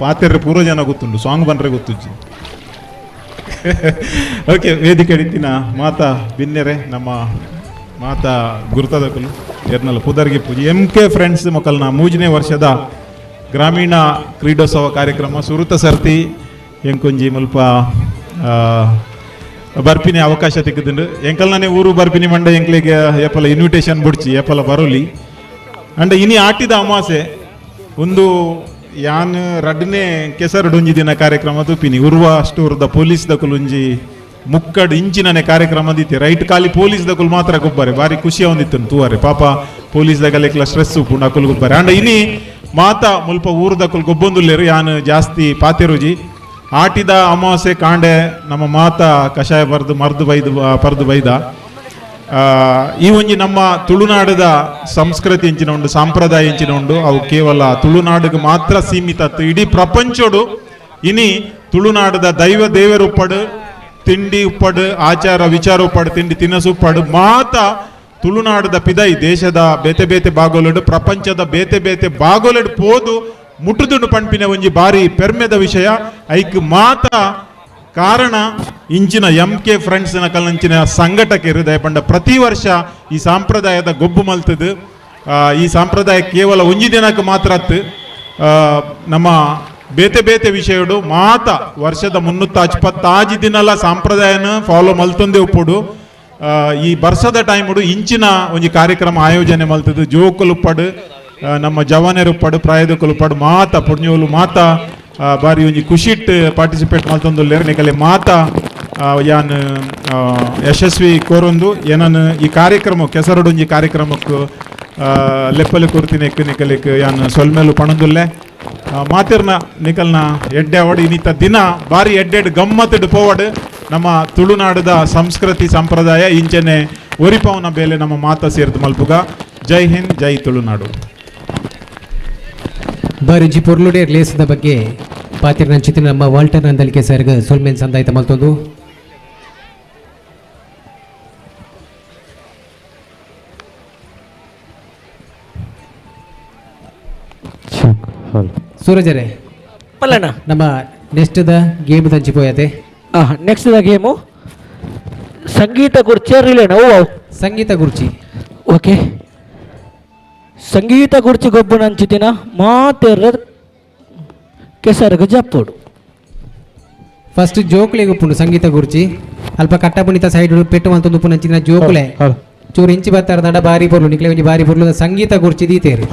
ಪಾತಿರ ಪೂರ್ವ ಜನ ಗೊತ್ತುಂಟು ಸಾಂಗ್ ಬಂದ್ರೆ ಗೊತ್ತುಜ್ಜಿ. ಓಕೆ ವೇದಿಕೆ ಹಿಡಿತಿನ ಮಾತಾ ಬಿನ್ನೆರೆ ನಮ್ಮ ಮಾತಾ ಗುರುತದಕಲು ಎರ್ನಲ್ಲ ಪುದರ್ಗೆ ಪೂಜೆ M K friends ಮೊಕಲ್ನ ಮೂಜನೇ ವರ್ಷದ ಗ್ರಾಮೀಣ ಕ್ರೀಡೋತ್ಸವ ಕಾರ್ಯಕ್ರಮ ಸುರುತ ಸರ್ತಿ ಎಂಕೊಂಜಿ ಮುಲ್ಪ ಬರ್ಪಿನಿ ಅವಕಾಶ ತಿಕ್ಕುದುಂಡು. ಎಂಕಲ್ನೇ ಊರು ಬರ್ಪಿನಿ ಮಂಡ ಎಂಕ್ಲಿಗೆ ಏಪಲ ಇನ್ವಿಟೇಷನ್ ಬುಡ್ಚಿ ಏಪಲ ಬರೋಲಿ ಅಂಡ ಇನಿ ಆಟಿದ ಅಮಾಸೆ ಒಂದು ಯಾನ್ ರಡ್ನೇ ಕೆಸರು ಡೊಂಜಿ ದಿನ ಕಾರ್ಯಕ್ರಮ ತೂಪಿನಿ ಉರ್ವ ಅಷ್ಟೂರ್ದ ಪೊಲೀಸ್ ದಕುಲುಂಜಿ ಮುಕ್ಕಡ್ ಇಂಚಿನನೆ ಕಾರ್ಯಕ್ರಮ ದಿತ್ತೆ ರೈಟ್ ಖಾಲಿ ಪೊಲೀಸ್ ದಕುಲು ಮಾತ್ರ ಗೊಬ್ಬರೆ ಬಾರಿ ಖುಷಿ ಒಂದಿತ್ತು ತೂವರೆ ಪಾಪ ಪೊಲೀಸ್ ದಗಲೆಕ್ಲ ಸ್ಟ್ರೆಸ್ ಉಪ್ಪುಂಡು ಅಕುಲು ಗೊಬ್ಬರೆ. ಅಂಡ ಇನಿ ಮಾತ ಮುಲ್ಪ ಊರು ದಕುಲು ಗೊಬ್ಬೊಂದುಲ್ಲೇರು ಯಾನ್ ಜಾಸ್ತಿ ಪಾತೆರುಜಿ. ಆಟಿದ ಅಮಾವಾಸ್ಯೆ ಕಾಂಡೆ ನಮ್ಮ ಮಾತ ಕಷಾಯ ಬರ್ದು ಮರ್ದು ಬೈದು ಪರ್ದು ಬೈದ ಈ ಒಂಜಿ ನಮ್ಮ ತುಳುನಾಡದ ಸಂಸ್ಕೃತಿ ಎಂಚಿನ ಉಂಡು ಸಾಂಪ್ರದಾಯ ಎಂಚಿನ ಉಂಡು ಅವು ಕೇವಲ ತುಳುನಾಡಿಗೆ ಮಾತ್ರ ಸೀಮಿತ ಇಡೀ ಪ್ರಪಂಚೋಡು ಇನಿ ತುಳುನಾಡದ ದೈವ ದೇವರು ಉಪ್ಪಡು ತಿಂಡಿ ಉಪ್ಪಡು ಆಚಾರ ವಿಚಾರ ಉಪ್ಪಡು ತಿಂಡಿ ತಿನಸು ಉಪ್ಪಡು ಮಾತ ತುಳುನಾಡದ ಪಿದೈ ದೇಶದ ಬೇತೆ ಬೇತೆ ಬಾಗೋಲೆಡು ಪ್ರಪಂಚದ ಬೇತೆ ಬೇತೆ ಬಾಗೋಲೆಡು ಪೋದು ಮುಟ್ಟುದುಂಡು ಪಣ್ಪಿನ ಒಂಜಿ ಬಾರಿ ಪೆರ್ಮೆದ ವಿಷಯ. ಐಕ್ ಮಾತ ಕಾರಣ ಇಂಚಿನ M K friends ಕಲ್ಲಂಚಿನ ಸಂಘಟಕರು ದಯಪಂಡ ಪ್ರತಿ ವರ್ಷ ಈ ಸಾಂಪ್ರದಾಯದ ಗೊಬ್ಬು ಮಲ್ತದು. ಈ ಸಾಂಪ್ರದಾಯ ಕೇವಲ ಒಂಜಿ ದಿನಕ್ಕೆ ಮಾತ್ರ ಅತ್ತು ನಮ್ಮ ಬೇತೆ ಬೇತೆ ವಿಷಯಡು ಮಾತ ವರ್ಷದ 326 ದಿನಲ ಸಾಂಪ್ರದಾಯನ ಫಾಲೋ ಮಲ್ತೊಂದೇ ಉಪ್ಪುಡು. ಈ ವರ್ಷದ ಟೈಮುಡು ಇಂಚಿನ ಒಂಜಿ ಕಾರ್ಯಕ್ರಮ ಆಯೋಜನೆ ಮಲ್ತದು ಜೋಕುಲುಪ್ಪಡು ನಮ್ಮ ಜವಾನರುಪ್ಪಡು ಪ್ರಾಯದಕುಲುಪ್ಪಡು ಮಾತ ಪುಣ್ಯೋಲು ಮಾತ ಬಾರಿ ಒಂಜಿ ಖುಷಿಟ್ ಪಾರ್ಟಿಸಿಪೇಟ್ ಮಲ್ತೊಂದುಲ್ಲೆರ್ ನಿಕಲೆ ಮಾತ ಯಾನ್ ಯಶಸ್ವಿ ಕೋರೊಂದು ಏನನ್ ಈ ಕಾರ್ಯಕ್ರಮ ಕೆಸರಡೊಂಜಿ ಕಾರ್ಯಕ್ರಮಕ್ಕೆ ಲೆಪ್ಪಲೆ ಕೊರ್ತಿನೆಕ್ ನಿಕಲೆಕ್ ಯಾನ್ ಸೊಲ್ಮೇಲು ಪಣೊಂದುಲ್ಲೆ. ಮಾತಿರ್ನ ನಿಕಲ್ನ ಎಡ್ಡೆ ಅವಡು ಇನ್ನಿತ ದಿನ ಬಾರಿ ಎಡ್ಡೆಡ್ ಗಮ್ಮತ್ತಿಡ್ ಪೋವಡು ನಮ್ಮ ತುಳುನಾಡದ ಸಂಸ್ಕೃತಿ ಸಂಪ್ರದಾಯ ಇಂಚನೆ ಒರಿಪವನ ಬೇಲೆ ನಮ್ಮ ಮಾತ ಸೇರ್ದು ಮಲ್ಪುಗ. ಜೈ ಹಿಂದ್, ಜೈ ತುಳುನಾಡು. ಬಾರಿಂಜಿ ಪೊರ್ಲುಡೆ ಲೇಸದ ಬಗ್ಗೆ ಪಾತಿರ್ನಂಚಿತಿನ ನಮ್ಮ ವಾಲ್ಟರ್ ನಂದಲಿಕೆ ಸರ್ಗ್ ಸೊಲ್ಮೆನ್ ಸಂದಾಯ್ತ ಮಲ್ತೊಂದು. ಸೂರಜರೇ ಪಲ್ಲಣ್ಣ ನಮ್ಮ next the game ದಂಚಿ ಪೋಯತೆ. Next the game ಸಂಗೀತ ಕುರ್ಚಿ ರಿಲೇನ. ಓ ಸಂಗೀತ ಕುರ್ಚಿ. ಓಕೆ, ಸಂಗೀತ ಕುರ್ಚಿ ಗೊಬ್ಬು ನಂಚಿತಿನ ಮಾತೆರ ಕೆಸರ್ಗ ಜಪ್ಪೋಡು. ಫಸ್ಟ್ ಜೋಕುಲೆಗ್ ಉಪ್ಪುಂಡು ಸಂಗೀತ ಕುರ್ಚಿ. ಅಲ್ಪ ಕಟ್ಟಪುಣಿತ ಸೈಡ್ ಪೆಟ್ಟು ಮಲ್ತೊಂದು ಉಪ್ಪು ನಂಚಿನ ಜೋಕುಲೆ ಚೂರು ಇಂಚಿ ಬತ್ತಾರ ಬಾರಿ ಪೊರ್ಲು ನಿಕ್ಲೆ ಒಂಜಿ ಬಾರಿ ಪೊರ್ಲು ಸಂಗೀತ ಕುರ್ಚಿ ದೀತೇರು.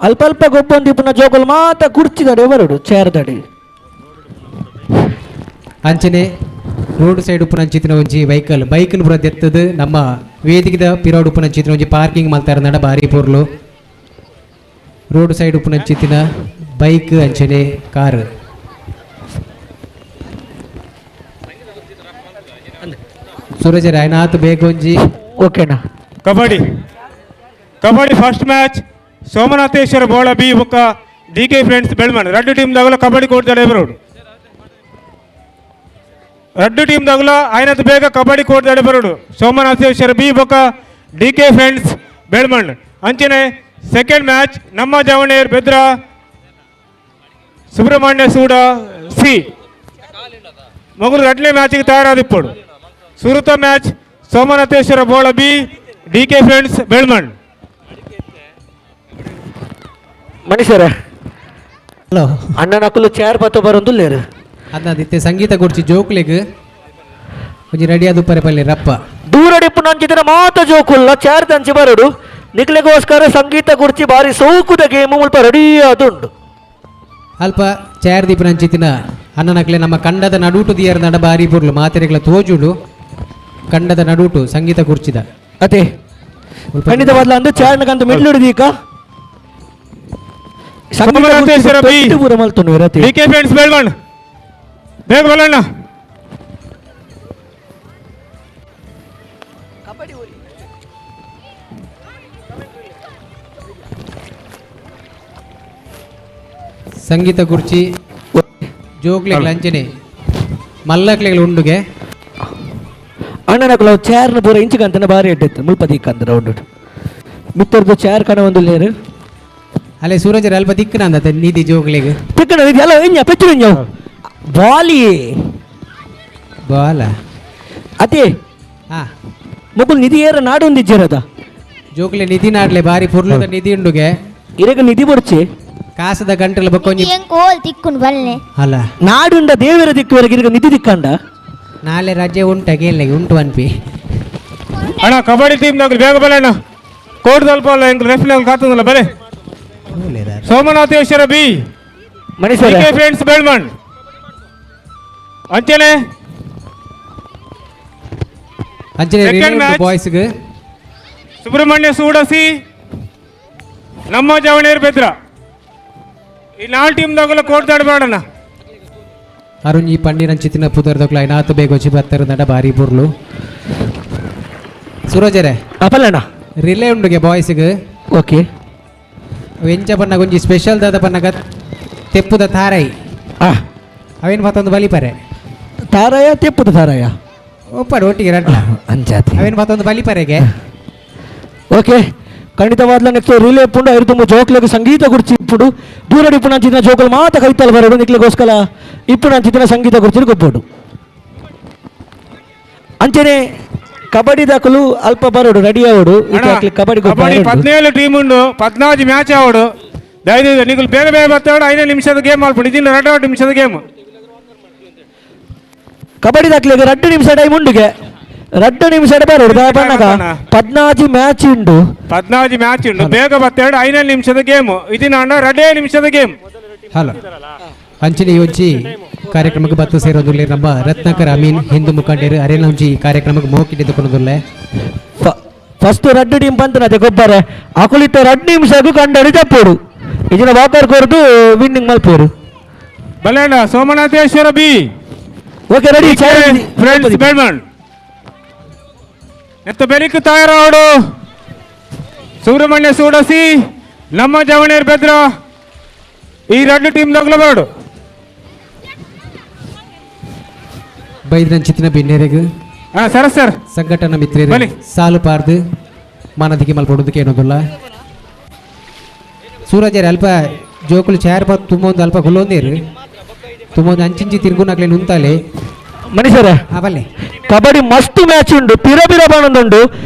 ಅಲ್ಪ ಅಲ್ಪ ಗೊಬ್ಬೊಂದು ಇಪ್ಪುನ ಜೋಕುಲು ಮಾತ ಕುರ್ಚಿದಡೆ ಬರೋಡು ಚೇರ್ದಡೆ. ಅಂಚನೆ ರೋಡ್ ಸೈಡ್ ಉಪ್ಪುನ ಅಂಚಿತಿನ ಒಂಜಿ ವೆಹಿಕಲ್ ಬೈಕ್ನ ಪೂರ ದೆತ್ತದು ನಮ್ಮ ವೇದಿಕೆದ ಪಿರೋಡ್ ಉಪ್ಪುನ ಅಂಚಿತಿನ ಒಂಜಿ ಪಾರ್ಕಿಂಗ್ ಮಲ್ತಾರ ನಡ ಬಾರಿ ಪೊರ್ಲು. ರೋಡ್ ಸೈಡ್ ಉಪ್ಪುನ ಅಂಚಿತಿನ ಬೈಕ್ ಅಂಚನೆ ಕಾರ್. ಸೂರಜ್ ರಾಯನಾಥ್ ಬೇಗ ಒಂಜಿ. ಓಕೆನಾ. Kabaddi kabaddi first match Somanatheshwara Bola B ಬೊಕ್ಕ D K friends Belman ರಡ್ಡು ಟೀಮ್ ದಾಗಲ ಕಬಡ್ಡಿ ಕೋರ್ಟ್ ಬರೋಡು. ರಡ್ಡು ಟೀಮ್ ದಾಗಲ ಆಯ್ನತ್ ಬೇಗ ಕಬಡ್ಡಿ ಕೋರ್ಟ್ ಬರೋಡು. ಸೋಮನಾಥೇಶ್ವರ ಬಿ ಬೊಕ್ಕ D K friends Belman. ಅಂಚನೆ ಸೆಕೆಂಡ್ ಮ್ಯಾಚ್ ನಮ್ಮ ಜವಣೇರ್ ಬೆದ್ರ ಸುಬ್ರಹ್ಮಣ್ಯ ಸೂಡ ಸಿ ಮಗುಲು ರಡ್ನೇ ಮ್ಯಾಚಿಗೆ ತಯಾರಾದಿಪ್ಪೋಡು. ಸುರುತ match Somanatheshwara Bola B D K friends Belman. ಮನುಷ್ಯರ ಹಲೋ ಅಣ್ಣನ ಅಕ್ಕಲು ಚೇರ್ ಪತ್ತ ಬರೋದುಲ್ಲೇರು ಅದಿತ್ತೆ ಸಂಗೀತ ಕುರ್ಚಿ ಜೋಕ್ಲೆಗ್ ಒಂಜಿ ರೆಡಿ ಆದ್ ಉಪ್ಪರೆ ಪಲ್ಲೆ ರಪ್ಪ ದೂರಡಿಪ್ಪು ನಂಚಿದ್ರೆ ಮಾತ ಜೋಕುಲ್ಲ ಚೇರ್ ದಂಚಿ ಬರೋಡು. ನಿಕ್ಲೆಗೋಸ್ಕರ ಸಂಗೀತ ಕುರ್ಚಿ ಬಾರಿ ಸೌಕುದ ಗೇಮು ಮುಲ್ಪ ರೆಡಿ ಆದುಂಡು. ಅಲ್ಪ ಚೇರ್ ದೀಪ ನಂಚಿತಿನ ಅಣ್ಣನಕ್ಲೆ ನಮ್ಮ ಕಂಡದ ನಡುಟು ದಿಯರ್ ನಡ ಬಾರಿ ಪೊರ್ಲು ಮಾತೆರೆಗ್ಲ ತೋಜುಡು ಕಂಡದ ನಡುಟು ಸಂಗೀತ ಕುರ್ಚಿದ. ಅದೇ ಖಂಡಿತವಾದ್ಲ ಅಂದು ಚೇರ್ನಕಂತ ಮಿಡ್ಲುಡು ದೀಕ Somanatheshwara B D K friends Belman ಬೇಗ ಬಲಣ್ಣ. ಸಂಗೀತ ಕುರ್ಚಿ ಜೋಕ್ಲೆಗ್ಲ ಅಂಚನೆ ಮಲ್ಲಕ್ಲೆಗ್ಲ ಉಂಡುಗೆ. ಅಣ್ಣನಕುಲ ಚೇರ್ನ ಪೂರ ಇಂಚಿಗಂತನ ಬಾರಿ ಎಡ್ಡೆತ್ತು ಮುಲ್ಪ ದಿಕ್ಕಂತ ರೌಂಡ್ ಮಿತ್ತರ್ದು ಚೇರ್ ಕಣ ಒಂದು ಲೇರು. ಅಲ್ಲೇ ಸೂರಜ್ ಅಲ್ಪ ದಿಕ್ಕನ ಅಂದ ನಿಧಿ ಜೋಗ್ಲೆಗ್ ತಿಕ್ಕನ ನಿಧಿ ಅಲ್ಲ ಇಂಜ ಪೆಚ್ಚು ಇಂಜ ಬಾಲಿ ಬಾಲ ಅದೇ ಹಾ ಮುಗುಲ್ ನಿಧಿ ಏರ ನಾಡು ಒಂದಿಜ್ಜರದ ಜೋಗ್ಲೆ ನಿಧಿ ನಾಡ್ಲೆ ಬಾರಿ ಪುರ್ಲದ ನಿಧಿ ಉಂಡುಗೆ ಇರಗ ನಿಧಿ ಬೊರ್ಚಿ ಕಾಸದ ಗಂಟೆಲ ಬಕ್ಕೊಂಜಿ ಕೋಲ್ ತಿಕ್ಕುನ್ ಬಲ್ಲೆ ಅಲ್ಲ ನಾಡುಂಡ ದೇವರ ದಿಕ್ಕುವರೆಗೆ ಇರಗ ನಿಧಿ ದಿಕ್ಕಂಡ ನಾಳೆ ರಜೆ ಉಂಟ ಗೇಲ್ನೆಗೆ ಉಂಟು ಅನ್ಪಿ. ಅಣ್ಣ ಕಬಡ್ಡಿ ಟೀಮ್ ನಾಗ ಬೇಗ ಬಲೆ ಅಣ್ಣ ಕೋರ್ಟ್ ಅಲ್ಪ ಅಲ್ಲ ಎಂಕ್ ರೆಫ್ರಿ ಕಾತದಲ್ಲ ಬಲೆ. Somanatheshwara B K friends Belman ಅಂಚನೆ ಅಂಚನೆ ಬಾಯ್ಸ್ಗೆ ಸುಬ್ರಹ್ಮಣ್ಯ ಸೂಡಸಿ ನಮ್ಮ ಜವಣೇರ್ ಬೆದ್ರ ಈ ನಾಲ್ ಟೀಮ್ ದಾಗಲ ಕೋರ್ಟ್ ದಾಡಬೇಡಣ್ಣ. ಅರುಣ್ ಈ ಪಂಡಿನ ಚಿತ್ತಿನ ಪುದರ್ದಕ್ಲ ಐನಾತು ಬೇಗ వచ్చి ಬತ್ತಾರೆ ನಡ ಬಾರಿ ಪುರ್ಲು. ಸೂರಜರೇ ಅಪಲಣ್ಣ ರಿಲೇ ಉಂಡುಗೆ ಬಾಯ್ಸ್ಗೆ. ಓಕೆ ಎಂಚ ಪನ್ನಗ ಒಂಜಿ ಸ್ಪೆಷಲ್ ದಾದ ಪನ್ನಗ ತೆಪ್ಪುದ ತಾರೈ ಅವೇನು ಮತ್ತೊಂದು ಬಲಿಪರೆ ತಾರಾಯ ತೆಪ್ಪುದ ತಾರಾಯ ಒಪ್ಪಡು ಒಟ್ಟಿಗೆ ರಡ್ಲ ಅಂಚಾತಿ ಅವೇನು ಮತ್ತೊಂದು ಬಲಿಪರೆಗೆ. ಓಕೆ ಖಂಡಿತವಾದ್ಲ ನೆಕ್ಸ್ಟ್ ರಿಲೇ ಪುಂಡು ಐದು ತುಂಬ ಜೋಕ್ಲೆಗ್ ಸಂಗೀತ ಕುರ್ಚಿ ಇಪ್ಪುಡು ದೂರಡಿ ಇಪ್ಪು ನಂಚಿನ ಜೋಕುಲು ಮಾತ ಕೈತಲ್ ಬರೋಡು ನಿಕ್ಲೆಗೋಸ್ಕರ ಇಪ್ಪು ನಂಚಿನ ಸಂಗೀತ ಕುರ್ಚಿని ಗೊಪ್ಪೋಡು. ಅಂಚನೆ ಕಬಡ್ಡಿ ದಾಖಲು ಅಲ್ಪ ಬರೋಡು ರೆಡಿ ಆವಡು ಕಬಡ್ಡಿ ಕಬಡ್ಡಿ 17 ಟೀಮ್ ಉಂಡು 14 ಮ್ಯಾಚ್ ಆವಡು. ದಯವಿಟ್ಟು ನೀವು ಬೇಗ ಬೇಗ ಬರ್ತಾವೆ 5 ನಿಮಿಷದ ಗೇಮ್ ಮಾಡ್ಬಿಡಿ ಇದನ್ನ 2 ನಿಮಿಷದ ಗೇಮ್ ಕಬಡ್ಡಿ ದಾಖಲೆಗೆ 2 ನಿಮಿಷ ಟೈಮ್ ಉಂಡುಗೆ 2 ನಿಮಿಷ ಬರೋಡು ದಯಪಣ್ಣಗ 14 ಮ್ಯಾಚ್ ಉಂಡು 14 ಮ್ಯಾಚ್ ಉಂಡು ಬೇಗ ಬರ್ತಾವೆ 5 ನಿಮಿಷದ ಗೇಮ್ ಇದನ್ನ 2 ನಿಮಿಷದ ಗೇಮ್. ಹಲೋ ಅಂಚಿನ ಯೋಜಿ ಕಾರ್ಯಕ್ರಮಕ್ಕೆ ಬತ್ತು ಸೇರೋದಿಲ್ಲ ನಮ್ಮ ರತ್ನಾಕರ್ ಅಮೀನ್ ಹಿಂದೂ ಮುಖಂಡರು ಅರೇನಂಜಿ ಕಾರ್ಯಕ್ರಮಕ್ಕೆ ಮೋಕಿಟ್ಟಿದ್ದುಕೊಳ್ಳೋದಿಲ್ಲ. ಫಸ್ಟ್ 2 ಟೀಮ್ ಬಂತನತೆ ಗೊಬ್ಬರ ಅಕುಲಿತ 2 ನಿಮಿಷಕ್ಕೂ ಕಂಡಡಿ ತಪ್ಪೋಡು ಇದನ್ನ ವಾಕರ್ ಕೊರದು ವಿನ್ನಿಂಗ್ ಮಲ್ಪೋರು. ಬಲೇಣ Somanatheshwara B okay ready friends Belman ನೆತ್ತ ಬೆರಿಕು ತಯಾರಾವಡು ಸುಬ್ರಹ್ಮಣ್ಯ ಸೂಡಸಿ ನಮ್ಮ ಜವಣೇರ್ ಬೆದ್ರ ಈ 2 ಟೀಮ್ ದಗ್ಲಬೇಡು. ಬೈದ್ರಂಚಿತಿನ ಬಿನ್ನೆರೆಗು ಸರ್ ಸರ್ ಸಂಘಟನಾ ಮಿತ್ರರು ಸಾಲು ಪಾರ್ದು ಮಾನದಿಗೆ ಮಲ್ಪಡೋದಕ್ಕೆ ಏನೋದಿಲ್ಲ. ಸೂರಜರ್ ಅಲ್ಪ ಜೋಕುಲು ಚಾರ್ ಪಾತ್ ತುಂಬೊಂದು ಅಲ್ಪ ಗುಲ್ಲೊಂದೇರು ತುಂಬೊಂದು ಅಂಚಿಂಚಿ ತಿರುಗುನಾಗ್ಲೆ ನುಂತಾಲೆ ಮನುಷ್ಯರೇ ಬಲ್ಲೆ ಕಬಡ್ಡಿ ಮಸ್ತ್ ಮ್ಯಾಚ್ ಉಂಡು ಪಿರ ಪಿರ ಬಣ್ಣದುಂಡು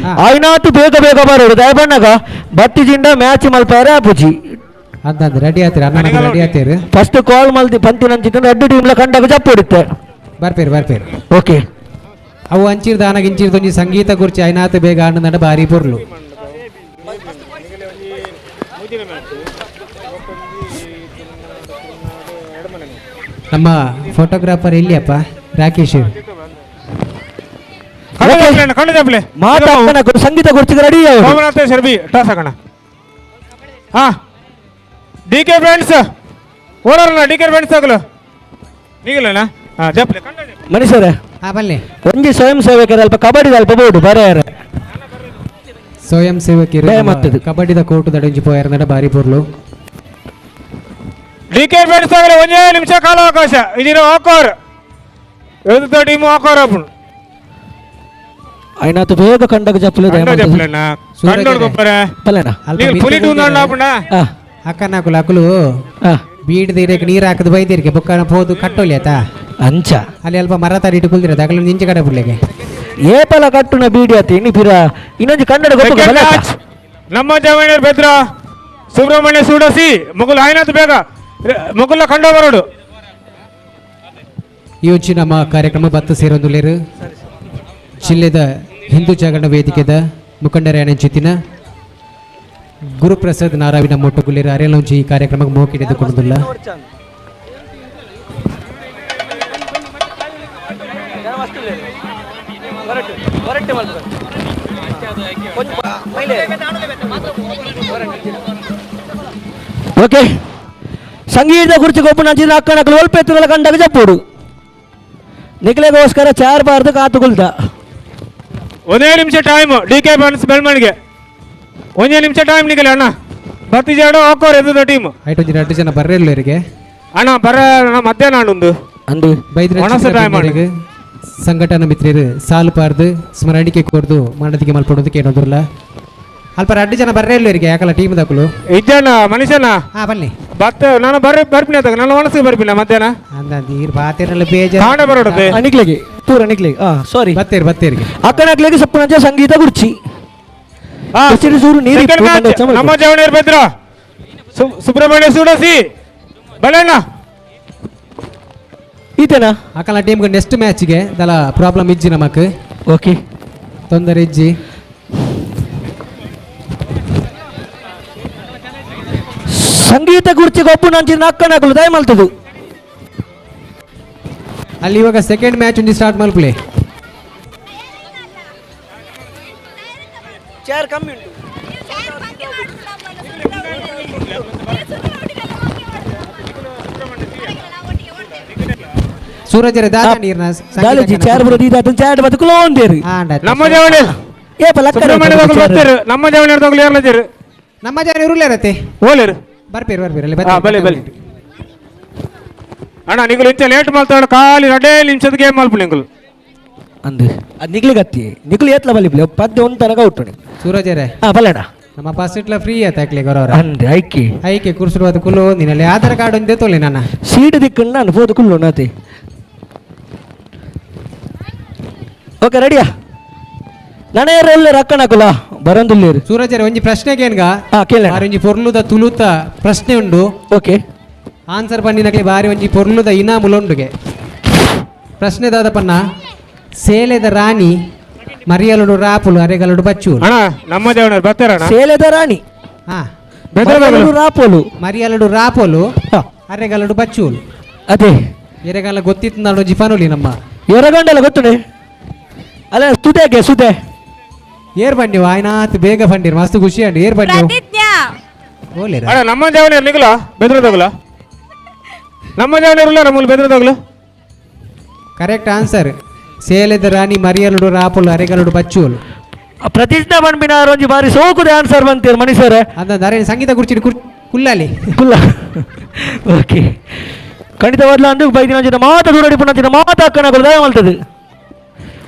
ಆಯ್ನಾತು ಬೇಗ ಬೇಗ ಬರೋಡು ದಯಬಣ್ಣಗ ಬತ್ತಿ ಜಿಂಡ ಮ್ಯಾಚ್ ಮಲ್ಪಾರೆ ಅಪುಜಿ ಅಂದಂದು ರೆಡಿ ಆತೀರ ಅಣ್ಣ ರೆಡಿ ಆತೀರು ಫಸ್ಟ್ ಕಾಲ್ ಮಲ್ದಿ ಪಂತಿನಂಚಿತ್ತು 2 ಟೀಮ್ಲ ಕಂಡಾಗ ಜಪ್ಪು ಹೊಡಿತೆ ಬರ್ಪೇರು ಬರ್ಪೇರು ಓಕೆ. ಅವು ಅಂಚಿರ್ದ ಆನಗ ಇಂಚಿರ್ದ ಒಂಜಿ ಸಂಗೀತ ಗುರ್ಚಿ ಐನಾತು ಬೇಗ ಆನಂದ ಬಾರಿ ಪೊರ್ಲು. ನಮ್ಮ ಫೋಟೋಗ್ರಾಫರ್ ಎಲ್ಲಿಯಪ್ಪ ರಾಕೇಶ್ ಸಂಗೀತ ಗುರ್ಚಿಗೆ ರೆಡಿ ಸೋಮನಾಥೇಶ್ವರ ಬಿ ಟಾಸ್ ಹಾಕೋಣ. ಹಾ ಡಿ ಕೆ ಫ್ರೆಂಡ್ಸ್ ಓಡೋರಲ್ಲ ಡಿ ಕೆ ಫ್ರೆಂಡ್ಸ್ ಆಗಲು ನೀಗಲಣ್ಣ ಹಾ ಜಪ್ಲೆ ಮನುಷ್ಯರೇ ಬಲ್ಲೆ ಒಂಜಿ ಸ್ವಯಂ ಸೇವಕರ ಅಲ್ಪ ಕಬಡ್ಡಿ ಅಲ್ಪ ಬೋಡು ಬರೆಯರೆ ಸ್ವಯಂ ಸೇವಕರು ಕಬಡ್ಡಿದ ಕೋಟು ದಡಂಜಿ ಪೋಯರ್ನಡ ಬಾರಿ ಪೊರ್ಲು. ಡಿ ಕೆ ಫ್ರೆಂಡ್ಸ್ ಆಗಲಿ 1 ನಿಮಿಷ ಕಾಲಾವಕಾಶ ಇದೀನ ವಾಕೋರ್ ಟೀಮ್ ವಾಕೋರ್ ಅಪ್ಪು ಐನಾತು ಬೇಗ ಕಂಡಗ ಜಪ್ಪಲೆ ಅಕ್ಕನಾಕುಲು ಅಕುಲು ಬೀಡ್ ನೀರು ನೀರು ಹಾಕದು ಬೈದಿರ್ಗೆ ಬೊಕ್ಕನ ಪೋದು ಕಟ್ಟೋಲಿ ಆತ ಅಂಚ ಅಲ್ಲಿ ಅಲ್ಪ ಮರ ತರಿಟ್ಟು ಕುಲ್ದಿರ ಅಗಲು ನಿಂಚೆ ಕಡೆ ಬುಡ್ಲೆಗೆ ಏಪಲ ಕಟ್ಟುನ ಬೀಡಿ ಆತ ಇನ್ನು ಪಿರ ಇನ್ನೊಂದು ಕನ್ನಡ ನಮ್ಮ ಜವಣ್ಯರ್ ಬೆದ್ರ ಸುಬ್ರಹ್ಮಣ್ಯ ಸೂಡಸಿ ಮುಗುಲ್ ಆಯ್ನಾತು ಬೇಗ ಮುಗುಲ ಕಂಡ ಬರೋಡು. ಈ ಒಂಚಿ ನಮ್ಮ ಕಾರ್ಯಕ್ರಮ ಬತ್ತ ಸೇರೊಂದುಲೇರು ಜಿಲ್ಲೆದ ಹಿಂದೂ ಜಾಗರಣ ವೇದಿಕೆದ ಮುಖಂಡರ ಗುರುಪ್ರಸಾದ್ ನಾರಾವಿನ ಮೊಟ್ಟುಗುಲೇರು ಅರೆಲೊಂಜಿ ಈ ಕಾರ್ಯಕ್ರಮಕ್ಕೆ ಮೋಕಿಡೆದುಕೊಂಡಿಲ್ಲ. ಓಕೆ ಸಂಗೀತ ಕುರ್ಚಿ ಗೊಬ್ಬು ನಂಚಿನ ಅಕ್ಕನಕಲು ಒಲ್ಪ ಎತ್ತುಗಳ ಕಂಡಾಗ ಜಪ್ಪೋಡು ನಿಖಲೆಗೋಸ್ಕರ ಚಾರ್ ಬಾರ್ದು ಕಾತುಗುಲ್ದ 1 ನಿಮಿಷ ಟೈಮ್ ಡಿ ಕೆ ಬನ್ಸ್ ಬೆಳ್ಮಣ್ಗೆ 1 ನಿಮಿಷ ಟೈಮ್ ನಿಖಲೆ ಅಣ್ಣ ಬತ್ತಿ ಜಾಡು ಹಾಕೋರ್ ಎದ್ದು ಟೀಮ್ ಐಟು 2 ಜನ ಬರ್ರೆಲ್ಲ ಇವರಿಗೆ ಅಣ್ಣ ಬರ ಮಧ್ಯಾಹ್ನ ಅಣ್ಣೊಂದು ಅಂದು ಬೈದ್ರ ಸಂಘಟನಾ ಮಿತ್ರರು ಸಾಲು ಪಾರ್ದು ಸ್ಮರಣಿಕೆ ಕೊರ್ದು ಮಾನದಿಗೆ ಮಲ್ಪಡೋದಕ್ಕೆ ಏನೋದಿಲ್ಲ ಅಲ್ಪ 2 ಜನ ಬರ್ರೆ ಇಲ್ಲ ಇವರಿಗೆ ಯಾಕಲ್ಲ ಟೀಮ್ ದಾಕಲು ಇಜ್ಜಣ್ಣ ಮನುಷ್ಯನ ಹಾ ಬನ್ನಿ ಬತ್ತ ನಾನು ಬರ್ರಿ ಬರ್ಪಿನ ಅದಾಗ ನನ್ನ ಮನಸ್ಸಿಗೆ ಬರ್ಪಿಲ್ಲ ಮಧ್ಯಾಹ್ನ ಅಂದ ನೀರು ಬಾತಿರಲ್ಲ ಬೇಜಾರು ಕಾಂಡ ಬರೋಡದೆ ಅನಿಕ್ಲೆಗೆ ಪೂರ ಅನಿಕ್ಲೆಗೆ ಹಾ ಸಾರಿ ಬತ್ತೇರಿ ಬತ್ತೇರಿಗೆ ಅಕ್ಕನಕ್ಲೆಗೆ ಸಪ್ಪನಂಚ ಸಂಗೀತ ಗುರ್ಚಿ ಸೂರು ನೀರು ನಮ್ಮ ಜವಣಿಯರ್ ಬೆದ್ರ ಸುಬ್ರಹ್ಮಣ್ಯ ಸೂಡಸಿ ಬಲಣ್ಣ ಈತೇನಾ ಅಕ್ಕಲ ಟೀಮ್ಗೆ ನೆಕ್ಸ್ಟ್ ಮ್ಯಾಚ್ಗೆ ದಲ ಪ್ರಾಬ್ಲಮ್ ಇಜ್ಜಿ ನಮಕ್ ಓಕೆ ತೊಂದರೆ ಇಜ್ಜಿ ಸಂಗೀತ ಕುರ್ಚಿ ಗೊಬ್ಬು ನಂಚಿನ ಅಕ್ಕನಕಲು ದಯ ಮಲ್ತದು ಅಲ್ಲಿ ಇವಾಗ ಸೆಕೆಂಡ್ ಮ್ಯಾಚ್ ಒಂದು ಸ್ಟಾರ್ಟ್ ಮಲ್ಪಲೆ ಚೇರ್ ಕಮ್ಮಿ ಉಂಟು ಸೂರಜರ ದಾದ ನೀರ್ನ ದಾಲಜಿ ಚೇರ್ ಬರೋದು ಇದಾತ ಚೇರ್ ಬದುಕುಲೋ ಒಂದೇರು ನಮ್ಮ ಜವಣಿ ಏ ಪಲಕ್ಕ ಬರ್ತಾರೆ ನಮ್ಮ ಜವಣಿ ದೊಗಲು ಯಾರ್ಲಜರು ನಮ್ಮ ಜವಣಿ ಇರುಲೇರತೆ ಓಲೇರು ಬರ್ಪೇರು ಬರ್ಪೇರು ಅಲ್ಲಿ ಬಲೆ ಬಲೆ ಅಣ್ಣ ನಿಂಗಳು ಇಂಚ ಲೇಟ್ ಮಾಡ್ತಾಳೆ ಖಾಲಿ 2 ನಿಮಿಷದ ಗೇಮ್ ಮಲ್ಪು ನಿಂಗಳು ಅಂದು ಅದು ನಿಗ್ಲಿಗೆ ಅತ್ತಿ ನಿಗ್ಲು ಏತ್ಲ ಬಲಿ ಪದ್ಯ ಒಂದು ತನಕ ಉಟ್ಟು ಸೂರಜರೇ ಹಾ ಬಲ್ಲಣ್ಣ ನಮ್ಮ ಪಾಸಿಟ್ಲ ಫ್ರೀ ಆಯ್ತು ಆಕ್ಲಿ ಗೌರವ ಅಂದೆ ಐಕೆ ಐಕೆ ಕುರ್ಸುಡು ಅದು ಕುಲ್ಲು ನೀನಲ್ಲಿ ಆಧಾರ್ ಕಾರ್ಡ್ ಒಂದೇ ತೋಲಿ ನನ್ನ ಸೀಟ್ ದಿಕ್ಕಂಡು ನಾನು ಫೋದು ಕುಲ್ಲು ನಾತಿ ಓಕೆ ರೆಡಿಯಾ ನನೆಯರೆಲ್ಲ ರಕ್ಕನಕುಲ ಬರಂದುಲ್ಲೇರು ಸೂರಜರ ಒಂಜಿ ಪ್ರಶ್ನೆಗೆ ಏನ್ಗ ಕೇಳ ಬಾರಿ ಒಂಜಿ ಪೊರ್ಲುದ ತುಳುತ ಪ್ರಶ್ನೆ ಉಂಡು. ಓಕೆ ಆನ್ಸರ್ ಪನ್ನಿನಕ್ಲೆ ಬಾರಿ ಒಂಜಿ ಪೊರ್ಲುದ ಇನಾಮುಲುಂಡುಗೆ. ಪ್ರಶ್ನೆ ದಾದಪನ್ನ ಸೇಲೆದ ರಾಣಿ ಮರಿಯಲುಡು ರಾಪುಲು ಅರೆಗಲುಡು ಬಚ್ಚು. ಅಣ್ಣ ನಮ್ಮ ದೇವನರು ಬರ್ತಾರಣ್ಣ. ಸೇಲೆದ ರಾಣಿ ಹಾ ಮರಿಯಲುಡು ರಾಪೋಲು ಮರಿಯಲುಡು ರಾಪೋಲು ಅರೆಗಲುಡು ಬಚ್ಚುಲು. ಅದೇ ಎರೆಗಾಲ ಗೊತ್ತಿತ್ತು ನಾನು ಒಂಜಿ ಪನುಲಿ ನಮ್ಮ ಎರಗಂಡಲ ಗೊತ್ತುನೆ ಅಲ್ಲ ಸುದೆಗೆ ಸುದೆ ಏರ್ ಬಂಡಿವು ಆಯ್ನಾತ್ ಬೇಗ ಬಂಡಿರು ಮಸ್ತ್ ಖುಷಿ ಅಂడి ಏರ್ ಬಂಡಿವು ಓಲೇರ ಅಣ್ಣ ನಮ್ಮ ದೇವನರು ನಿಗಲ ಬೆದ್ರದೋಗಲ ನಮ್ಮ ದೇವನರು ಇಲ್ಲ ನಮ್ಮಲ್ಲಿ ಬೆದ್ರದೋಗಲು. ಕರೆಕ್ಟ್ ಆನ್ಸರ್ ಸೇಲೆದ ರಾಣಿ ಮರಿಯಲುಡು ರಾಪುಲು ಅರೆಗಲುಡು ಬಚ್ಚುಲು. ಪ್ರತಿಜ್ಞಾ ಬಂಡ್ಬಿನ ಒಂಜಿ ಬಾರಿ ಸೋಕುದ ಆನ್ಸರ್ ಬಂತೀರ್ ಮನುಷ್ಯರೇ. ಅಂದ ಅರೆ ಸಂಗೀತ ಕುರ್ಚಿ ಕುಲ್ಲಾಲಿ ಕುಲ್ಲ. ಓಕೆ ಖಂಡಿತವಾದ್ಲ ಅಂದು ಬೈದಿನ ಅಂಚಿನ ಮಾತ ದೂರಡಿ ಪುನಂಚಿನ ಮಾತ ಅಕ್ಕನಗಳು ದಯ ಮಲ್ತದೆ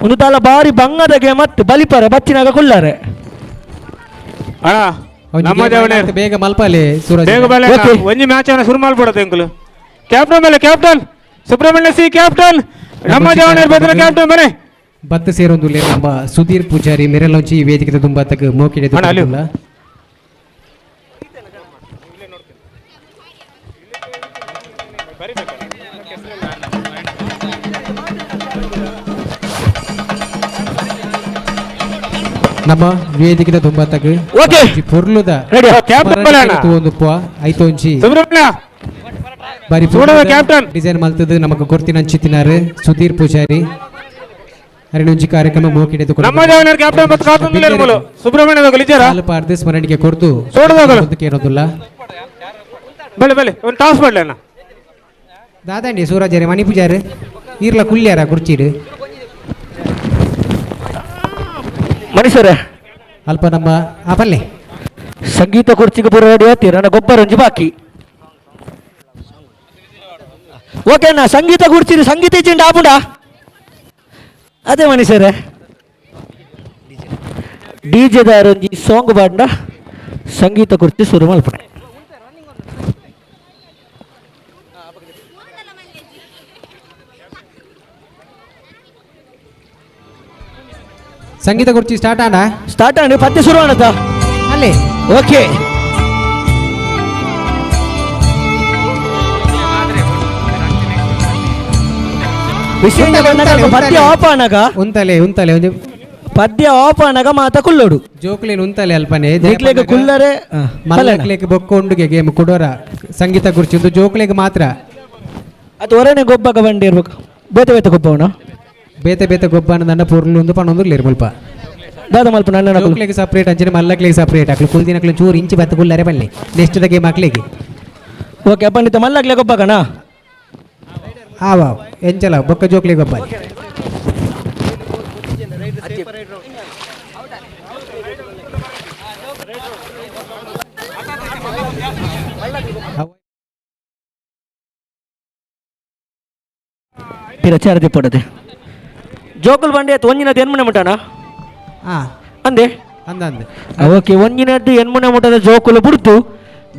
ಒಂದು ತಾಲ ಬಾರಿ ಬಂಗದಗೆ ಮತ್ತು ಬಲಿಪರೆ ಬಚ್ಚಿನಾಗ ಕುಲ್ಲಾರೆ. ಅಣ್ಣ ನಮ್ಮ ದೇವನೇ ಬೇಗ ಮಲ್ಪಾಲೆ ಸೂರಜ್ ಬೇಗ ಬಲೆ ಒಂಜಿ ಮ್ಯಾಚ್ ಅನ್ನ ಶುರು ಮಾಡ್ಬಿಡತ್ತೆ ಅಂಕಲ್. ಕ್ಯಾಪ್ಟನ್ ಮೇಲೆ ಕ್ಯಾಪ್ಟನ್ ಸುಬ್ರಹ್ಮಣ್ಯ ಸಿ ಕ್ಯಾಪ್ಟನ್ ನಮ್ಮ ದೇವನೇ ಬೆದ್ರ ಕ್ಯಾಪ್ಟನ್ ಬನ್ನಿ. ಬತ್ತು ಸೇರೊಂದು ನಮ್ಮ ಸುಧೀರ್ ಪೂಜಾರಿ ಮೆರಲೊಂಚಿ ವೇದಿಕೆ ತುಂಬಾತಕ್ಕೆ ಮೋಕಿಡೆ. ನಮ್ಮ ವೇದಿಕೆದ ತುಂಬಾತಕ್ಕೆ ಪೊರ್ಲುದ ಐತೊಂಚಿ ಬಾರಿ ಕ್ಯಾಪ್ಟನ್ ಡಿಸೈನ್ ಮಲ್ತದ್ದು ನಮಕ್ ಕೊರ್ತಿನ ಅಂಚಿತ್ತಿನಾರು ಸುಧೀರ್ ಪೂಜಾರಿ ಅರಿನೊಂಜಿ ಕಾರ್ಯಕ್ರಮ ಮೋಕಿಡೆ ನಮ್ಮ ದೇವನರು ಕ್ಯಾಪ್ಟನ್ ಮತ್ತು ಕಾತುಂದಿಲ್ಲ ಸುಬ್ರಹ್ಮಣ್ಯ ದಗಲು ಪಾರ್ದು ಸ್ಮರಣಿಕೆ ಕೊರ್ದು ಕೇರೋದಿಲ್ಲ. ಬಲೆ ಬಲೆ ಒಂದು ಟಾಸ್ ಮಾಡಲಿ ಅಣ್ಣ. ದಾದಂಡಿ ಸೂರಜರೆ ಮಣಿ ಪೂಜಾರಿ ಈರ್ಲ ಕುಲ್ಯಾರ ಕುರ್ಚಿಡು ಮನುಷ್ಯರೇ ಅಲ್ಪ ನಮ್ಮ ಆ ಪಲ್ಲೆ ಸಂಗೀತ ಕುರ್ಚಿಗೆ ಪೂರ ರೆಡಿ ಆಗ್ತೀರ ನನ್ನ ಗೊಬ್ಬರ ಒಂಜಿ ಬಾಕಿ. ಓಕೆ ಅಣ್ಣ ಸಂಗೀತ ಕುರ್ಚಿ ಸಂಗೀತ ಇಚ್ಚಿಂಡ ಆಪುಂಡ ಅದೇ ಮನುಷ್ಯರೇ ಡಿ ಜೆದಾರ ಒಂಜಿ ಸಾಂಗ್ ಬಾಂಡ ಸಂಗೀತ ಕುರ್ಚಿ ಶುರು ಮಲ್ಪಣೆ. ಸಂಗೀತ ಕುರ್ಚಿ ಸ್ಟಾರ್ಟ್ ಆಂಡ ಸ್ಟಾರ್ಟ್ ಆಂಡ್ ಪತ್ತೆ ಶುರು ಆಣದ ಅಲ್ಲಿ. ಓಕೆ ವಿಷಯ ಪದ್ಯ ಆಫ್ ಆನಗ ಉಂತಲೆ ಉಂತಲೆ ಒಂಜಿ ಪದ್ಯ ಆಫ್ ಆನಗ ಮಾತ ಕುಲ್ಲೋಡು ಜೋಕ್ಲೇನ್ ಉಂತಲೆ ಅಲ್ಪನೆ ನಿಕ್ಲೆಗ್ ಕುಲ್ಲರೆ ಮಲ್ಲಕ್ಲೆಗ್ ಬೊಕ್ಕ ಉಂಡುಗೆ ಗೇಮ್ ಕುಡೋರ ಸಂಗೀತ ಕುರ್ಚಿ ಒಂದು ಜೋಕ್ಲೆಗ್ ಮಾತ್ರ. ಅದು ಹೊರನೆ ಗೊಬ್ಬಕ ಬಂಡಿ ಇರ್ಬೇಕು ಬೇತೆ ಬೇತೆ ಗೊಬ್ಬವನ ಬೇತೆ ಬೇತೆ ಗೊಬ್ಬನ ನನ್ನ ಪೊರ್ಲು ಒಂದು ಪಣೊಂದು ಮುಲ್ಪ ದಾದ ಮಲ್ಪ ನನ್ನ ಜೋಕ್ಲೆಗ್ ಸಪ್ರೇಟ್ ಅಂಚನೆ ಮಲ್ಲಕ್ಲೆಗ್ ಸಪ್ರೇಟ್ ಅಕ್ಲು ಕುಲ್ದಿನಕ್ಲು ಚೂರು ಇಂಚಿ ಬತ್ತ ಕುಲ್ಲರೆ ಬಲ್ಲೆ ನೆಕ್ಸ್ಟ್ the game ಅಕ್ಲೆಗೆ. ಓಕೆ ಪಂಡಿತ ಮಲ್ಲಕ್ಲೆ ಗೊಬ್ಬಕನ ಆವ ಎಂಚಲ ಬೊಕ್ಕ ಜೋಕ್ಲೆಗ್ ಗೊಬ್ಬ. ಪಿರಚಾರ ದಿಪ್ಪಡದೆ ಜೋಕುಲ್ ಬಂಡೆ ಒಂಜಿನದ್ದು ಎನ್ಮುನೆ ಮುಟ್ಟಣ ಅಂದೆ ಅಂದ ಅಂದೆ. ಓಕೆ ಒಂಜಿನದ್ದು ಎನ್ಮುನೆ ಮುಟ್ಟದ ಜೋಕುಲು ಬುಡ್ತು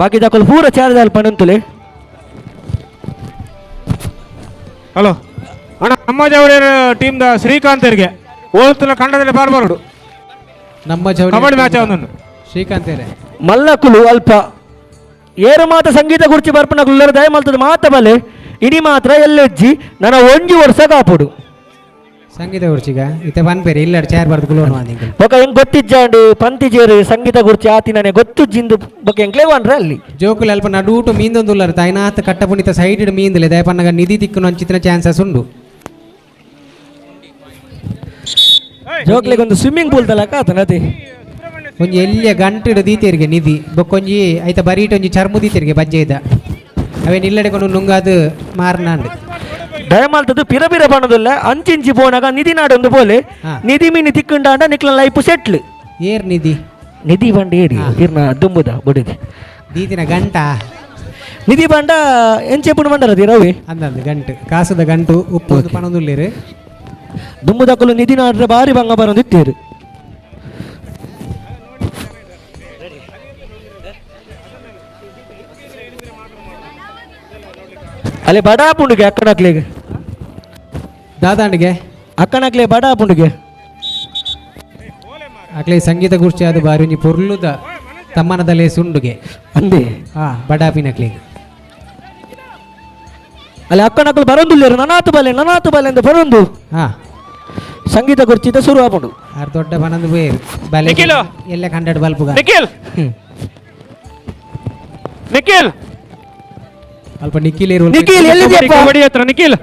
ಬಾಕಿ ದಾಕುಲು ಪೂರ ಚಾರದಾಲ್ ಪಣಂತುಲೆ. ಹಲೋ ಅಣ್ಣ ನಮ್ಮ ಜವಳಿ ಟೀಮ್ the Srikanth ಅವರಿಗೆ ಓದ್ತಲ ಕಂಡದಲ್ಲಿ ಬಾರ್ಬಾರ್ದು ನಮ್ಮ ಜವಳಿ ಕಬಡ್ಡಿ ಮ್ಯಾಚ್ ಅವನನ್ನು ಶ್ರೀಕಾಂತ್ ಅವರೇ ಮಲ್ಲಕುಲು ಅಲ್ಪ ಏರು ಮಾತ ಸಂಗೀತ ಕುರ್ಚಿ ಬರ್ಪನ ಕುಲ್ಲರ ದಯ ಮಲ್ತದ ಮಾತ ಬಲೆ ಇಡೀ ಮಾತ್ರ ಎಲ್ಲೆಜ್ಜಿ ನನ್ನ ಒಂಜಿ ವರ್ಷ ಕಾಪುಡು ಸಂಗೀತ ಕುರ್ಚಿಗ ಇತ್ತೆ ಪನ್ಪೇರಿ ಇಲ್ಲ ಚೇರ್ ಬರ್ದು ಕುಲೋನು ಅಂದಿಂಗ ಬೊಕ ಹೆಂಗ್ ಗೊತ್ತಿಜ್ಜಾಂಡು ಪಂತಿ ಜೇರು ಸಂಗೀತ ಕುರ್ಚಿ ಆತಿನೇ ಗೊತ್ತು ಜಿಂದು ಬೊಕ ಎಂಕ್ಲೇ ವನ್ರ ಅಲ್ಲಿ ಜೋಕುಲು ಅಲ್ಪ ನಡೂಟು ಮೀಂದೊಂದುಲ್ಲರು ತಾಯ್ನಾತ್ ಕಟ್ಟಪುಣಿತ ಸೈಡ್ ಮೀಂದಲೆ ದಯಪನ್ನಗ ನಿಧಿ ತಿಕ್ಕುನು ಅಂಚಿತ್ತಿನ ಚಾನ್ಸಸ್ ಉಂಡು. ಜೋಕ್ಲೆಗ್ ಒಂದು ಸ್ವಿಮ್ಮಿಂಗ್ ಪೂಲ್ ತಲಕ ಆತನ ಅದೇ ಒಂಜಿ ಎಲ್ಲಿಯ ಗಂಟೆಡು ದೀತೇರಿಗೆ ನಿಧಿ ಬೊಕ್ಕೊಂಜಿ ಐತ ಬರೀಟ ಒಂಜಿ ಚರ್ಮು ದೀತೇರಿಗೆ ಬಜ್ಜೆ ಇದ್ದ ಅವೇ ನಿಲ್ಲಡೆ ಕೊಂಡು ನುಂಗಾದು ಮಾರ್ನಾಂಡು ದಯಮಾಲ್ತದ್ದು ಪಿರ ಪಿರ ಬಣ್ಣದಲ್ಲ ಅಂಚಿಂಚಿ ಪೋನಾಗ ನಿಧಿ ನಾಡೊಂದು ಪೋಲೆ ನಿಧಿ ಮೀನಿ ತಿಕ್ಕುಂಡಾಂಡ ನಿಕ್ಲ ಲೈಫ್ ಸೆಟ್ಲ್. ಏರ್ ನಿಧಿ ನಿಧಿ ಬಂಡ ಏರಿ ಇರ್ನ ದುಂಬುದ ಬುಡಿದಿ ದೀತಿನ ಗಂಟ ನಿಧಿ ಬಂಡ ಎಂಚೆಪುಣ ಬಂಡರದಿ ರವಿ ಅಂದಂದು ಗಂಟು ಕಾಸದ ಗಂಟು ಉಪ್ಪು ಪಣೊಂದುಲ್ಲೇರು ದುಂಬುದಕ್ಕಲು ನಿಧಿ ನಾಡ್ರೆ ಬಾರಿ ಬಂಗ ಬರೋದು ಇತ್ತೇರು. ಅಲ್ಲಿ ಬಡಾ ಪುಂಡುಗೆ ಅಕ್ಕನಕ್ಲೆಗೆ ದಾದಾಂಡಿಗೆ ಅಕ್ಕನಕ್ಲೆ ಬಡಾ ಪುಂಡುಗೆ ಅಕ್ಲೆ ಸಂಗೀತ ಗುರ್ಚಿ ಅದು ಬಾರಿ ಒಂಜಿ ಪೊರ್ಲುದ ತಮ್ಮನದಲ್ಲೇ ಸುಂಡುಗೆ ಅಂದೆ ಹಾ ಬಡಾಪಿನಕ್ಲೆಗ್ ಅಲ್ಲಿ ಅಕ್ಕನಕ್ಕಲು ಬರೊಂದುಲ್ಲೇರು ನನಾತು ಬಲೆ ನನಾತು ಬಲೆ ಅಂತ ಬರೊಂದು. ಹಾ. ಸಂಗೀತ ಕುರ್ಚಿದ ಶುರು ಆಪುಂಡು. ಆರ್ ದೊಡ್ಡ ಬನಂದು ಬೇರು ಬಲೆ. ನಿಖಿಲ್. ಎಲ್ಲ ಕಂಡಡ್ ಬಲ್ಪುಗ. ನಿಖಿಲ್, ನಿಖಿಲ್. ಅಲ್ಪ ನಿಖಿಲ್ ಇರುವ. ನಿಖಿಲ್ ಎಲ್ಲಿದ್ಯಪ್ಪ? ಕಬಡ್ಡಿ ಹತ್ರ ನಿಖಿಲ್,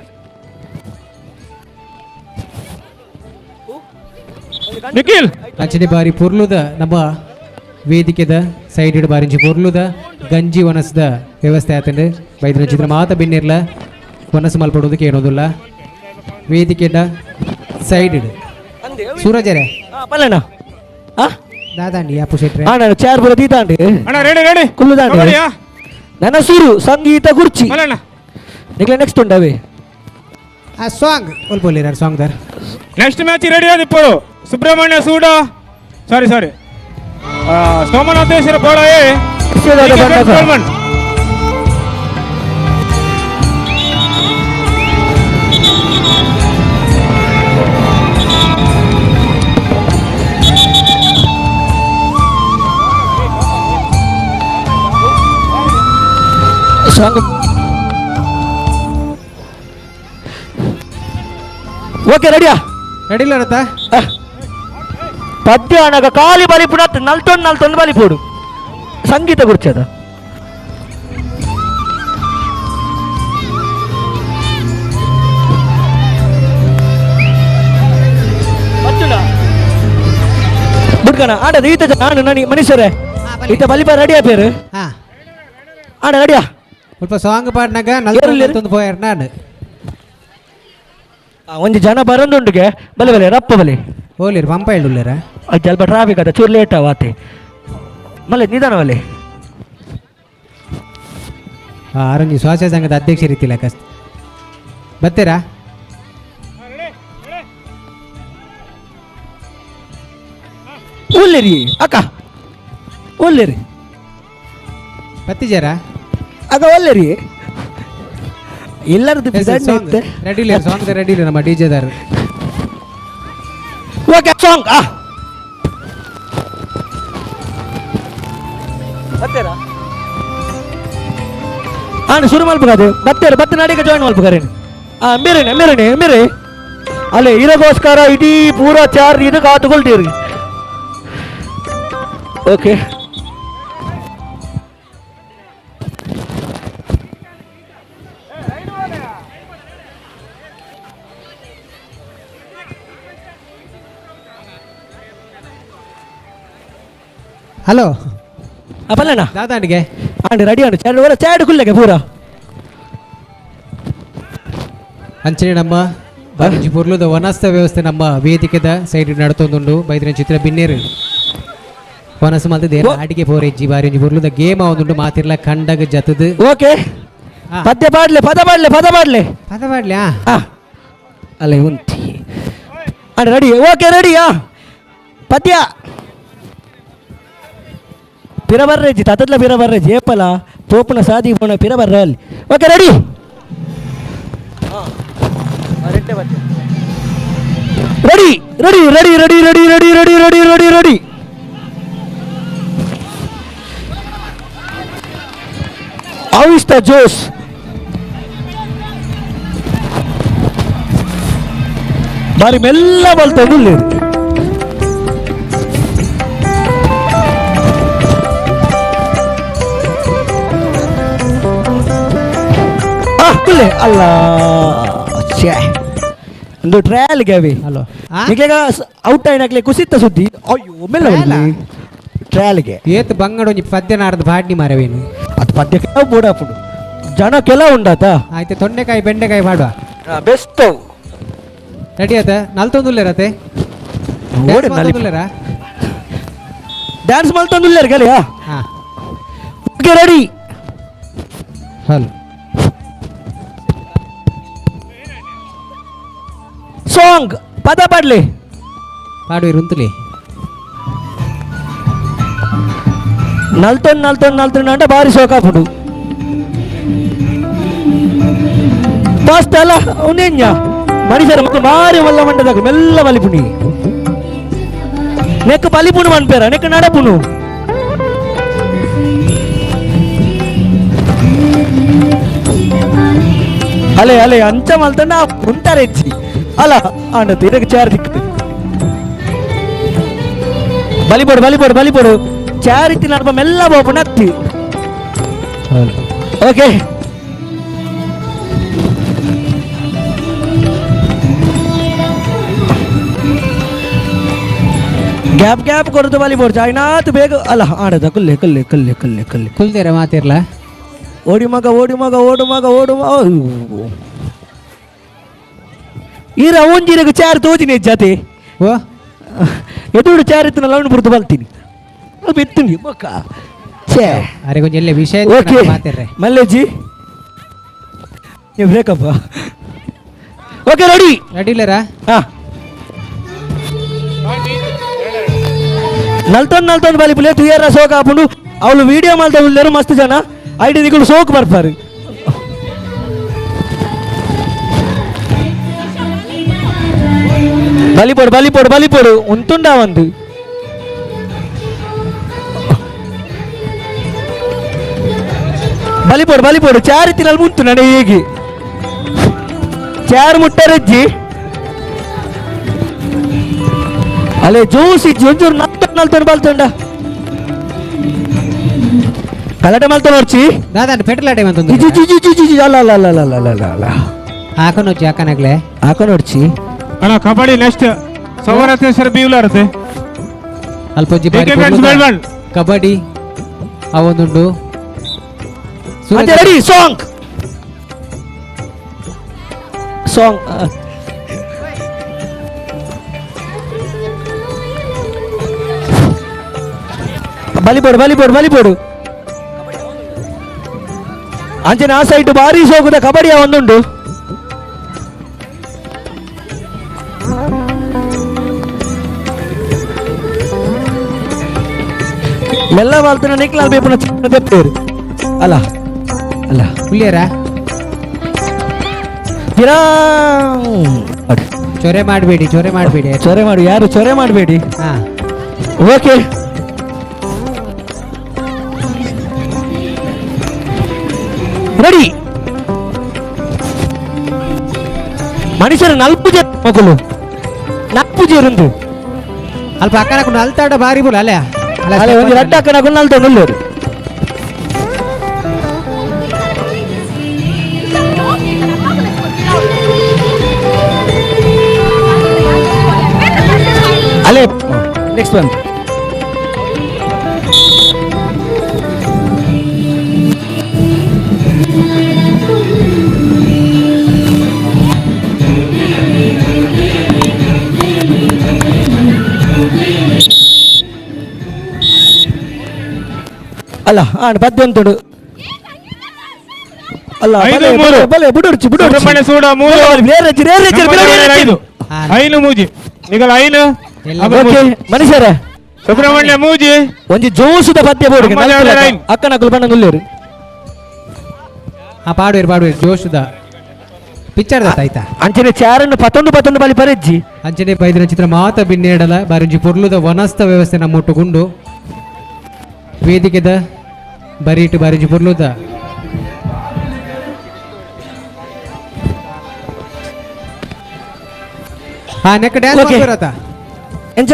ನಿಖಿಲ್. ಅಂಚನೆ ಬಾರಿ ಪೊರ್ಲುದ ನಮ್ಮ ವೇದಿಕೆದ ಸೈಡ್ ಬಾರಿಂಚಿ ಪೊರ್ಲುದ ಗಂಜಿ ವನಸ್ದ ವ್ಯವಸ್ಥೆ ಆತಂಡು. ಬೈದಿನ ಚಿತ್ರ ಮಾತ ಬಿನ್ನಿರ್ಲ ವನಸು ಮಲ್ಪಡೋದಕ್ಕೆ ಏನೋದಿಲ್ಲ ವೇದಿಕೆದ ಸೈಡ್ ಸೂರಜರೇ. ಪಲ್ಲೆನ ದಾದಾಂಡಿ ಅಪ್ಪು ಶೆಟ್ರೆ. ನಾನು ಚೇರ್ ಪೂರ ದೀತಾಂಡಿ. ಅಣ್ಣ, ರೆಡಿ ರೆಡಿ. ಕುಲ್ಲುದಾಂಡಿ. ಕಬಡ್ಡಿಯಾ? ನನ್ನ ಸುರು ಸಂಗೀತ ಕುರ್ಚಿ. ಮಲ್ಲಣ್ಣ. ನಿಕ್ಲೆ ನೆಕ್ಸ್ಟ್ ಉಂಡವೆ. ಆ ಸಾಂಗ್ ಒಲ್ಪೊಲ್ಲಿರ ಸಾಂಗ್ ದಾರ್. ನೆಕ್ಸ್ಟ್ ಮ್ಯಾಚ್ ರೆಡಿ ಆದಿಪ್ಪಳು ಸುಬ್ರಹ್ಮಣ್ಯ ಸೂಡ, ಸಾರಿ ಸಾರಿ, ಸೋಮನಾಥೇಶ್ವರ ಬೋಳಾಯೆ. ಸಾಂಗ್ ಓಕೆ, ರೆಡಿಯಾ? ರೆಡಿ ಇಲ್ಲ ರಥ. ಪದ್ಯ ಅನಗ ಖಾಲಿ ಬಲಿಪುಡ ನಲ್ತೊಂದು ನಲ್ತೊಂದು ಬಲಿಪೋಡು ಸಂಗೀತ ಗುರ್ಚದ. ಬುಡ್ಕಣ ಆಡದ ಈತ ನಾನು ನನಿ ಮನುಷ್ಯರೇ ಈತ ಬಲಿಪ ರೆಡಿಯಾ ಪೇರು? ಹಾ. ಆಡ ರೆಡಿಯಾ? ಸ್ವಲ್ಪ ಸಾಂಗ್ ಪಾಡ್ನಾಗ ನಲ್ತೊಂದು ಪೋಯರ್ ನಾನು. ಒಂಜಿ ಜನ ಬರಂದುಂಡುಗೆ ಬಲೆ ಬಲೆ ರಪ್ಪ ಬಲೆ. ಓಲಿರ್ ಪಂಪ ಹೇಳುಲ್ಲೇರ. ಅಜ್ಜ ಅಲ್ಪ ಟ್ರಾಫಿಕ್ ಅದ ಚೂರು ಲೇಟ್ ಆವಾತೆ ಮಲ್ಲೆ ನಿಧಾನ ಬಲೆ. ಆರಂಜಿ ಸ್ವಾಸ್ಥ್ಯ ಸಂಘದ ಅಧ್ಯಕ್ಷ ರೀತಿಲ್ಲ ಕಸ್ತ ಬತ್ತೀರಾ? ಒಲ್ಲೇರಿ ಅಕ್ಕ ಒಲ್ಲೇರಿ. ಬತ್ತಿಜಾರ? ಅಕ್ಕ ಒಲ್ಲೇರಿ ಎಲ್ಲರದ್ದು. ರೆಡಿ ಇಲ್ಲ ಸಾಂಗ್, ರೆಡಿ ಇಲ್ಲ ನಮ್ಮ ಡಿಜೆದಾರ್. ಓಕೆ ಸಾಂಗ್ ಆ ಬತ್ತೀರಾ? ಆಂಡ್ ಶುರು ಮಲ್ಪಗಾದೆ ಬತ್ತೇರು ಬತ್ತ ನಾಡಿಗೆ ಜಾಯಿನ್ ಮಲ್ಪಗಾರೇನು. ಆ ಮೇರೇನೆ ಮೇರೇನೆ ಮೇರೆ ಅಲ್ಲೇ ಇರಗೋಸ್ಕರ ಇಡೀ ಪೂರ ಚಾರ್ಜ್ ಇದು ಕಾತುಕೊಳ್ತೀರಿ. Okay hello. ಪಲ್ಲಣ್ಣ. ದಾದಾಂಡಿಗೆ. And ready and Chad ವರ ಚಾಡ್ ಕುಲ್ಲೆಗೆ ಪೂರ. ಅಂಚನೆ ನಮ್ಮ ಬಾರಿಂಜಿ ಪೊರ್ಲುದ ವನಸ್ತ ವ್ಯವಸ್ಥೆ ನಮ್ಮ ವೇದಿಕೆದ ಸೈಡ್ ನಡತೊಂದುಂಡು. ಬೈದಿನ ಚಿತ್ರ ಬಿನ್ನೇರು ವನಸು ಮಲ್ತದೆ ಆಟಿಕೆ ಪೋರೆಜ್ಜಿ ಬಾರಿಂಜಿ ಪೊರ್ಲುದ ಗೇಮ್ ಆವೊಂದುಂಡು ಮಾತಿರ್ಲ ಕಂಡಗ ಜತದು. ಓಕೆ ಪದ್ಯ ಪಾಡ್ಲೆ ಪದ ಪಾಡ್ಲೆ ಪದ ಪಾಡ್ಲೆ. ಪದ ಪಾಡ್ಲೆ. ಅಲ್ಲೇ ಉಂಟಿ and ready okay ready. ಆ ಪದ್ಯ ಪಿರ ಬರ್ರೇಜಿ ತತದ್ಲ ಪಿರ ಬರ್ರೇಜಿ ಏಪಲ ಪೋಪುನ ಸಾದಿ ಪೋಣ ಪಿರ ಬರ್ರೆ ಅಲ್ಲಿ. Okay ready ready ready ready ready ready ready ready ready ready ready. How is the Jose? ಬಾರಿ ಮೆಲ್ಲ ಬಲ್ತೊಂದು. ಅಲ್ಲ ಛೇ ಒಂದು ಟ್ರಯಲ್ ಅವಿ. ಹಲೋ. ನಿಕ್ಲೆಗ ಔಟ್ ಆಯ್ನಕ್ಲೆ ಕುಸಿತ ಸುದ್ದಿ. ಅಯ್ಯೋ ಮೆಲ್ಲ ಟ್ರಯಲ್ಗೆ. ಏತ್ ಬಂಗಡ ಒಂಜಿ ಪದ್ಯ ನಾಡ್ದು ಪಾಡ್ನಿ ಮಾರವೇನು. ಅದು ಪದ್ಯ ಕೆಲವು ಬೋಡಾಪುಂಡು ಜನ ಕೆಲವು ಉಂಡಾತ. ಆಯ್ತು ತೊಂಡೆಕಾಯಿ ಬೆಂಡೆಕಾಯಿ ಮಾಡುವ. ಬೆಸ್ಟ್. ರೆಡಿ ಆತ ನಲ್ತೊಂದುಲ್ಲೇರತೆ? Dance ಮಲ್ತೊಂದುಲ್ಲೇರ್ ಗಲಿಯಾ. Okay ready. Hello song ಪದ ಪಾಡ್ಲಿ. ಪಾಡುವೆ ರುಂತುಲಿ. ನಲ್ತೊಂದು ನಲ್ತೊಂದು ನಲ್ತೊಂದು అంటే ಭಾರಿ ಸೋಕಾಪುಂಡು ಫಸ್ಟ್ ಅಲ್ಲ ಉಂದೆಂಜ ಮನುಷ್ಯರ ಮಕ್ಕಳು ಭಾರಿ ಮಲ್ಲ ಮಂಡದಾಗ ಮೆಲ್ಲ ಮಲಿಪುಣಿ ನೆಕ್ ಬಲಿಪುಣು ಮನ್ಪೇರ ನೆಕ್ ನಡಪುಣು ಅಲೆ ಅಲೆ ಅಂಚ ಮಲ್ತಂಡ ಉಂಟಾರೆ ಹೆಚ್ಚಿ ಅಲ್ಲ ಆಂಡ ಇದಕ್ಕೆ ಚಾರ್ ದಿಕ್ಕದು ಬಲಿಪೋಡು ಬಲಿಪೋಡು ಬಲಿಪೋಡು ಚಾರಿತಿ ನಡಪ ಮೆಲ್ಲ ಬೋಪು ನತ್ತಿ ಓಕೆ ಗ್ಯಾಪ್ ಗ್ಯಾಪ್ ಕೊರತು ಬಲಿಪೋಡು ಚಾಯ್ನಾತ್ ಬೇಗ ಅಲ್ಲ ಆಡದ ಕುಲ್ಲೆ ಕುಲ್ಲೆ ಕುಲ್ಲೆ ಕುಲ್ಲೆ ಕುಲ್ಲೆ ಕುಲ್ದೇರ ಮಾತಿರ್ಲ ಓಡಿ ಮಗ ಓಡಿ ಮಗ ಓಡು ಮಗ ಓಡು ಈರ ಒಂಜಿರಗ ಚಾರ್ ತೋಜಿನಿ ಜಾತಿ ಓ ಎದುರು ಚಾರ್ ಇತ್ತು ಲೌಂಡ್ ಬುರ್ದು ಬಲ್ತೀನಿ ಅಲ್ಪ ಇತ್ತೀನಿ ಬೊಕ್ಕ ಛೇ ಅರೆ ಕೊಂಚ ಎಲ್ಲೆ ವಿಷಯ ಓಕೆ ಮಾತಿರ್ರೆ ಮಲ್ಲೇಜಿ ಬ್ರೇಕಪ್ ಓಕೆ ರೆಡಿ ರೆಡಿ ಇಲ್ಲರಾ ಹಾ ನಲ್ತೊಂದು ನಲ್ತೊಂದು ಬಲಿ ಪುಲೆ ತುಯರ ಸೋಕ್ ಆಪುಂಡು ಅವಳು ವೀಡಿಯೋ ಮಲ್ತ ಉಲ್ಲೇರು ಮಸ್ತ್ ಜನ ಐಡಿ ನಿಕುಲು ಸೋಕ್ ಬರ್ತಾರೆ ಬಲಿಪೋಡು ಬಲಿಪೋಡು ಬಲಿಪೋಡು ಉಂತುಂಡ ಒಂದು ಬಲಿಪೋಡು ಬಲಿಪೋಡು ಚಾರಿ ತಿನ್ನಲು ಉಂಟು ನಡೆ ಹೇಗೆ ಚಾರು ಮುಟ್ಟರಜ್ಜಿ ಅಲ್ಲೇ ಜ್ಯೂಸ್ ಇಜ್ಜಿ ಒಂಚೂರು ನಲ್ತೊಂಡು ನಲ್ತೊಂಡು ಬಲ್ತೊಂಡ ಕಲಟೆ ಮಲ್ತೊಂಡು ವರ್ಚಿ ದಾದಾ ಪೆಟ್ರೋಲ್ ಆಟೆ ಮಂತೊಂದು ಇಜ್ಜಿ ಇಜ್ಜಿ ಇಜ್ಜಿ ಇಜ್ಜಿ ಅಲ್ಲ ಅಲ್ಲ ಅಲ್ಲ ಅಲ್ಲ ಅಲ್ಲ ಅಲ್ಲ ಅಲ್ಲ ಹಾಕೊಂಡು ಹಾಕನಾಗ್ಲೆ ಹಾಕೊಂಡು ಹೊಡ್ಚಿ ಅಣ್ಣ ಕಬಡ್ಡಿ ನೆಕ್ಸ್ಟ್ ಸೌರತ್ನೇಶ್ವರ ಬೀವ್ಲಾರತೆ ಅಲ್ಪ ಒಂಜಿ ಬಾರಿ DK friends ಪೊರ್ಲುದ ಬೆಳ್ಮಣ್. ಕಬಡ್ಡಿ ಅವೊಂದುಂಡು ಮತ್ತೆ ರೆಡಿ ಸಾಂಗ್ ಸಾಂಗ್ ಬಲಿಪೋಡು ಬಲಿಪೋಡು ಬಲಿಪೋಡು ಅಂಚನೆ ಆ ಸೈಡ್ ಭಾರಿ ಸೋಕುದ ಕಬಡ್ಡಿ ಒಂದುಂಡು ಮೆಲ್ಲ ಬಾಲ್ತನ ನಿಕ್ಲಾಲ್ ಬೇಪುನ ಚಿಕ್ಕ ತೆಪ್ಪೇರು ಅಲ್ಲ ಅಲ್ಲ ಹುಲಿಯರ ತಿರಾ ಚೊರೆ ಮಾಡಬೇಡಿ ಚೊರೆ ಮಾಡಬೇಡಿ ಚೊರೆ ಮಾಡಿ ಯಾರು ಚೊರೆ ಮಾಡಬೇಡಿ ಹಾ ಓಕೆ ರೆಡಿ ಮನುಷ್ಯರು ನಲ್ಪು ಜನ ಮಗುಲು ನಲ್ಪು ಜೇರುಂದು ಅಲ್ಪ ಅಕ್ಕನ ಅಲ್ತಾಡ ಬಾರಿ ಬೋಲ ಅಲ್ಲ ಅಲ್ಲ ಒಂದು ರಡ್ಡ ಅಕ್ಕನ ನಲ್ತ ನುಲ್ಲೂರು ಅಲ್ಲೇ ನೆಕ್ಸ್ಟ್ ಒನ್ ಅಲ್ಲ ಪದ್ಯ ಅಂತುಡು ಅಲ್ಲ ಐದು ಬಲೆ, ಮೂರು. ಬಲೆ, ಬಲೆ ಬುಡುರ್ಚಿ ಬುಡುರ್ಚಿ ಸುಬ್ರಹ್ಮಣ್ಯ ಸೂಡ ಮೂರು. ರೇರಚ್ಚಿ ರೇರಚ್ಚಿ ನಮ್ಮ ಐದು ಐನು ಮೂಜಿ ನಿಗಲ ಐನು ಓಕೆ ಮನುಷ್ಯರ ಸುಬ್ರಹ್ಮಣ್ಯ ಮೂಜಿ ಒಂಜಿ ಜೋಸುದ ಪದ್ಯ ಬೋಡು ನಮ್ಮ ದೇವರ ಐನ್. ಅಕ್ಕನ ಗುಲ್ಬಣ್ಣ ಗುಲ್ಲೇರು ಆ ಪಾಡುವೇರು ಪಾಡುವೇರು ಜೋಶುದ ಪಿಕ್ಚರ್ ದತ್ತ ಆಯ್ತಾ ಅಂಚನೆ ಚಾರನ್ನು ಪತ್ತೊಂದು ಪತ್ತೊಂದು ಬಲಿ ಪರೆಜ್ಜಿ ಅಂಚನೆ ಬೈದಿನ ಚಿತ್ರ ಮಾತ ಬಿನ್ನೇಡಲ ಬಾರಿಂಜಿ ಪೊರ್ಲುದ ವನಸ್ಥ ವ್ಯವಸ್ಥೆ ನಮ್ಮೊಟ್ಟುಗುಂಡು ವೇದಿಕೆದ ಬರೀಟು ಬಾರಿಂಜಿ ಪೊರ್ಲುದ ಹಾ ನೆಕ್ ಡ್ಯಾನ್ಸ್ Okay. ಬರತ್ತ ಎಂಚ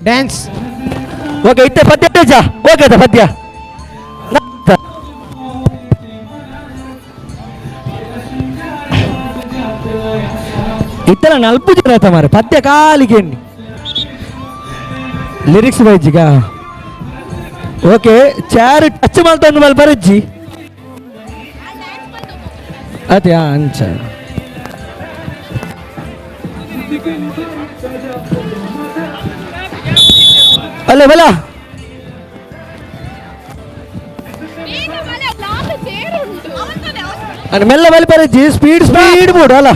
ಡ್ಯಾನ್ಸ್ ಓಕೆ ಇತ್ತೆ ಪದ್ಯ ತೇಜ ಓಕೆ ಅದ ಪದ್ಯ ಇತ್ತಲ ನಲ್ಪು ಜನ ಆತ ಮಾರೆ ಪದ್ಯ ಕಾಲಿಗೆ ಎಣ್ಣಿ ಲಿರಿಕ್ಸ್ ಬೈಜಿಗ ಓಕೆ ಚಾರು ಟಚ್ ಮಲ್ತೊಂದು ಮಲ್ ಬರಜ್ಜಿ ಅದೇ ಅಂಚ ಅಲ್ಲೇ ಬಲ ಅಣ್ಣ ಮೆಲ್ಲ ಬಲಿ ಬರಜ್ಜಿ ಸ್ಪೀಡ್ ಸ್ಪೀಡ್ ಬೋಡು ಅಲ್ಲ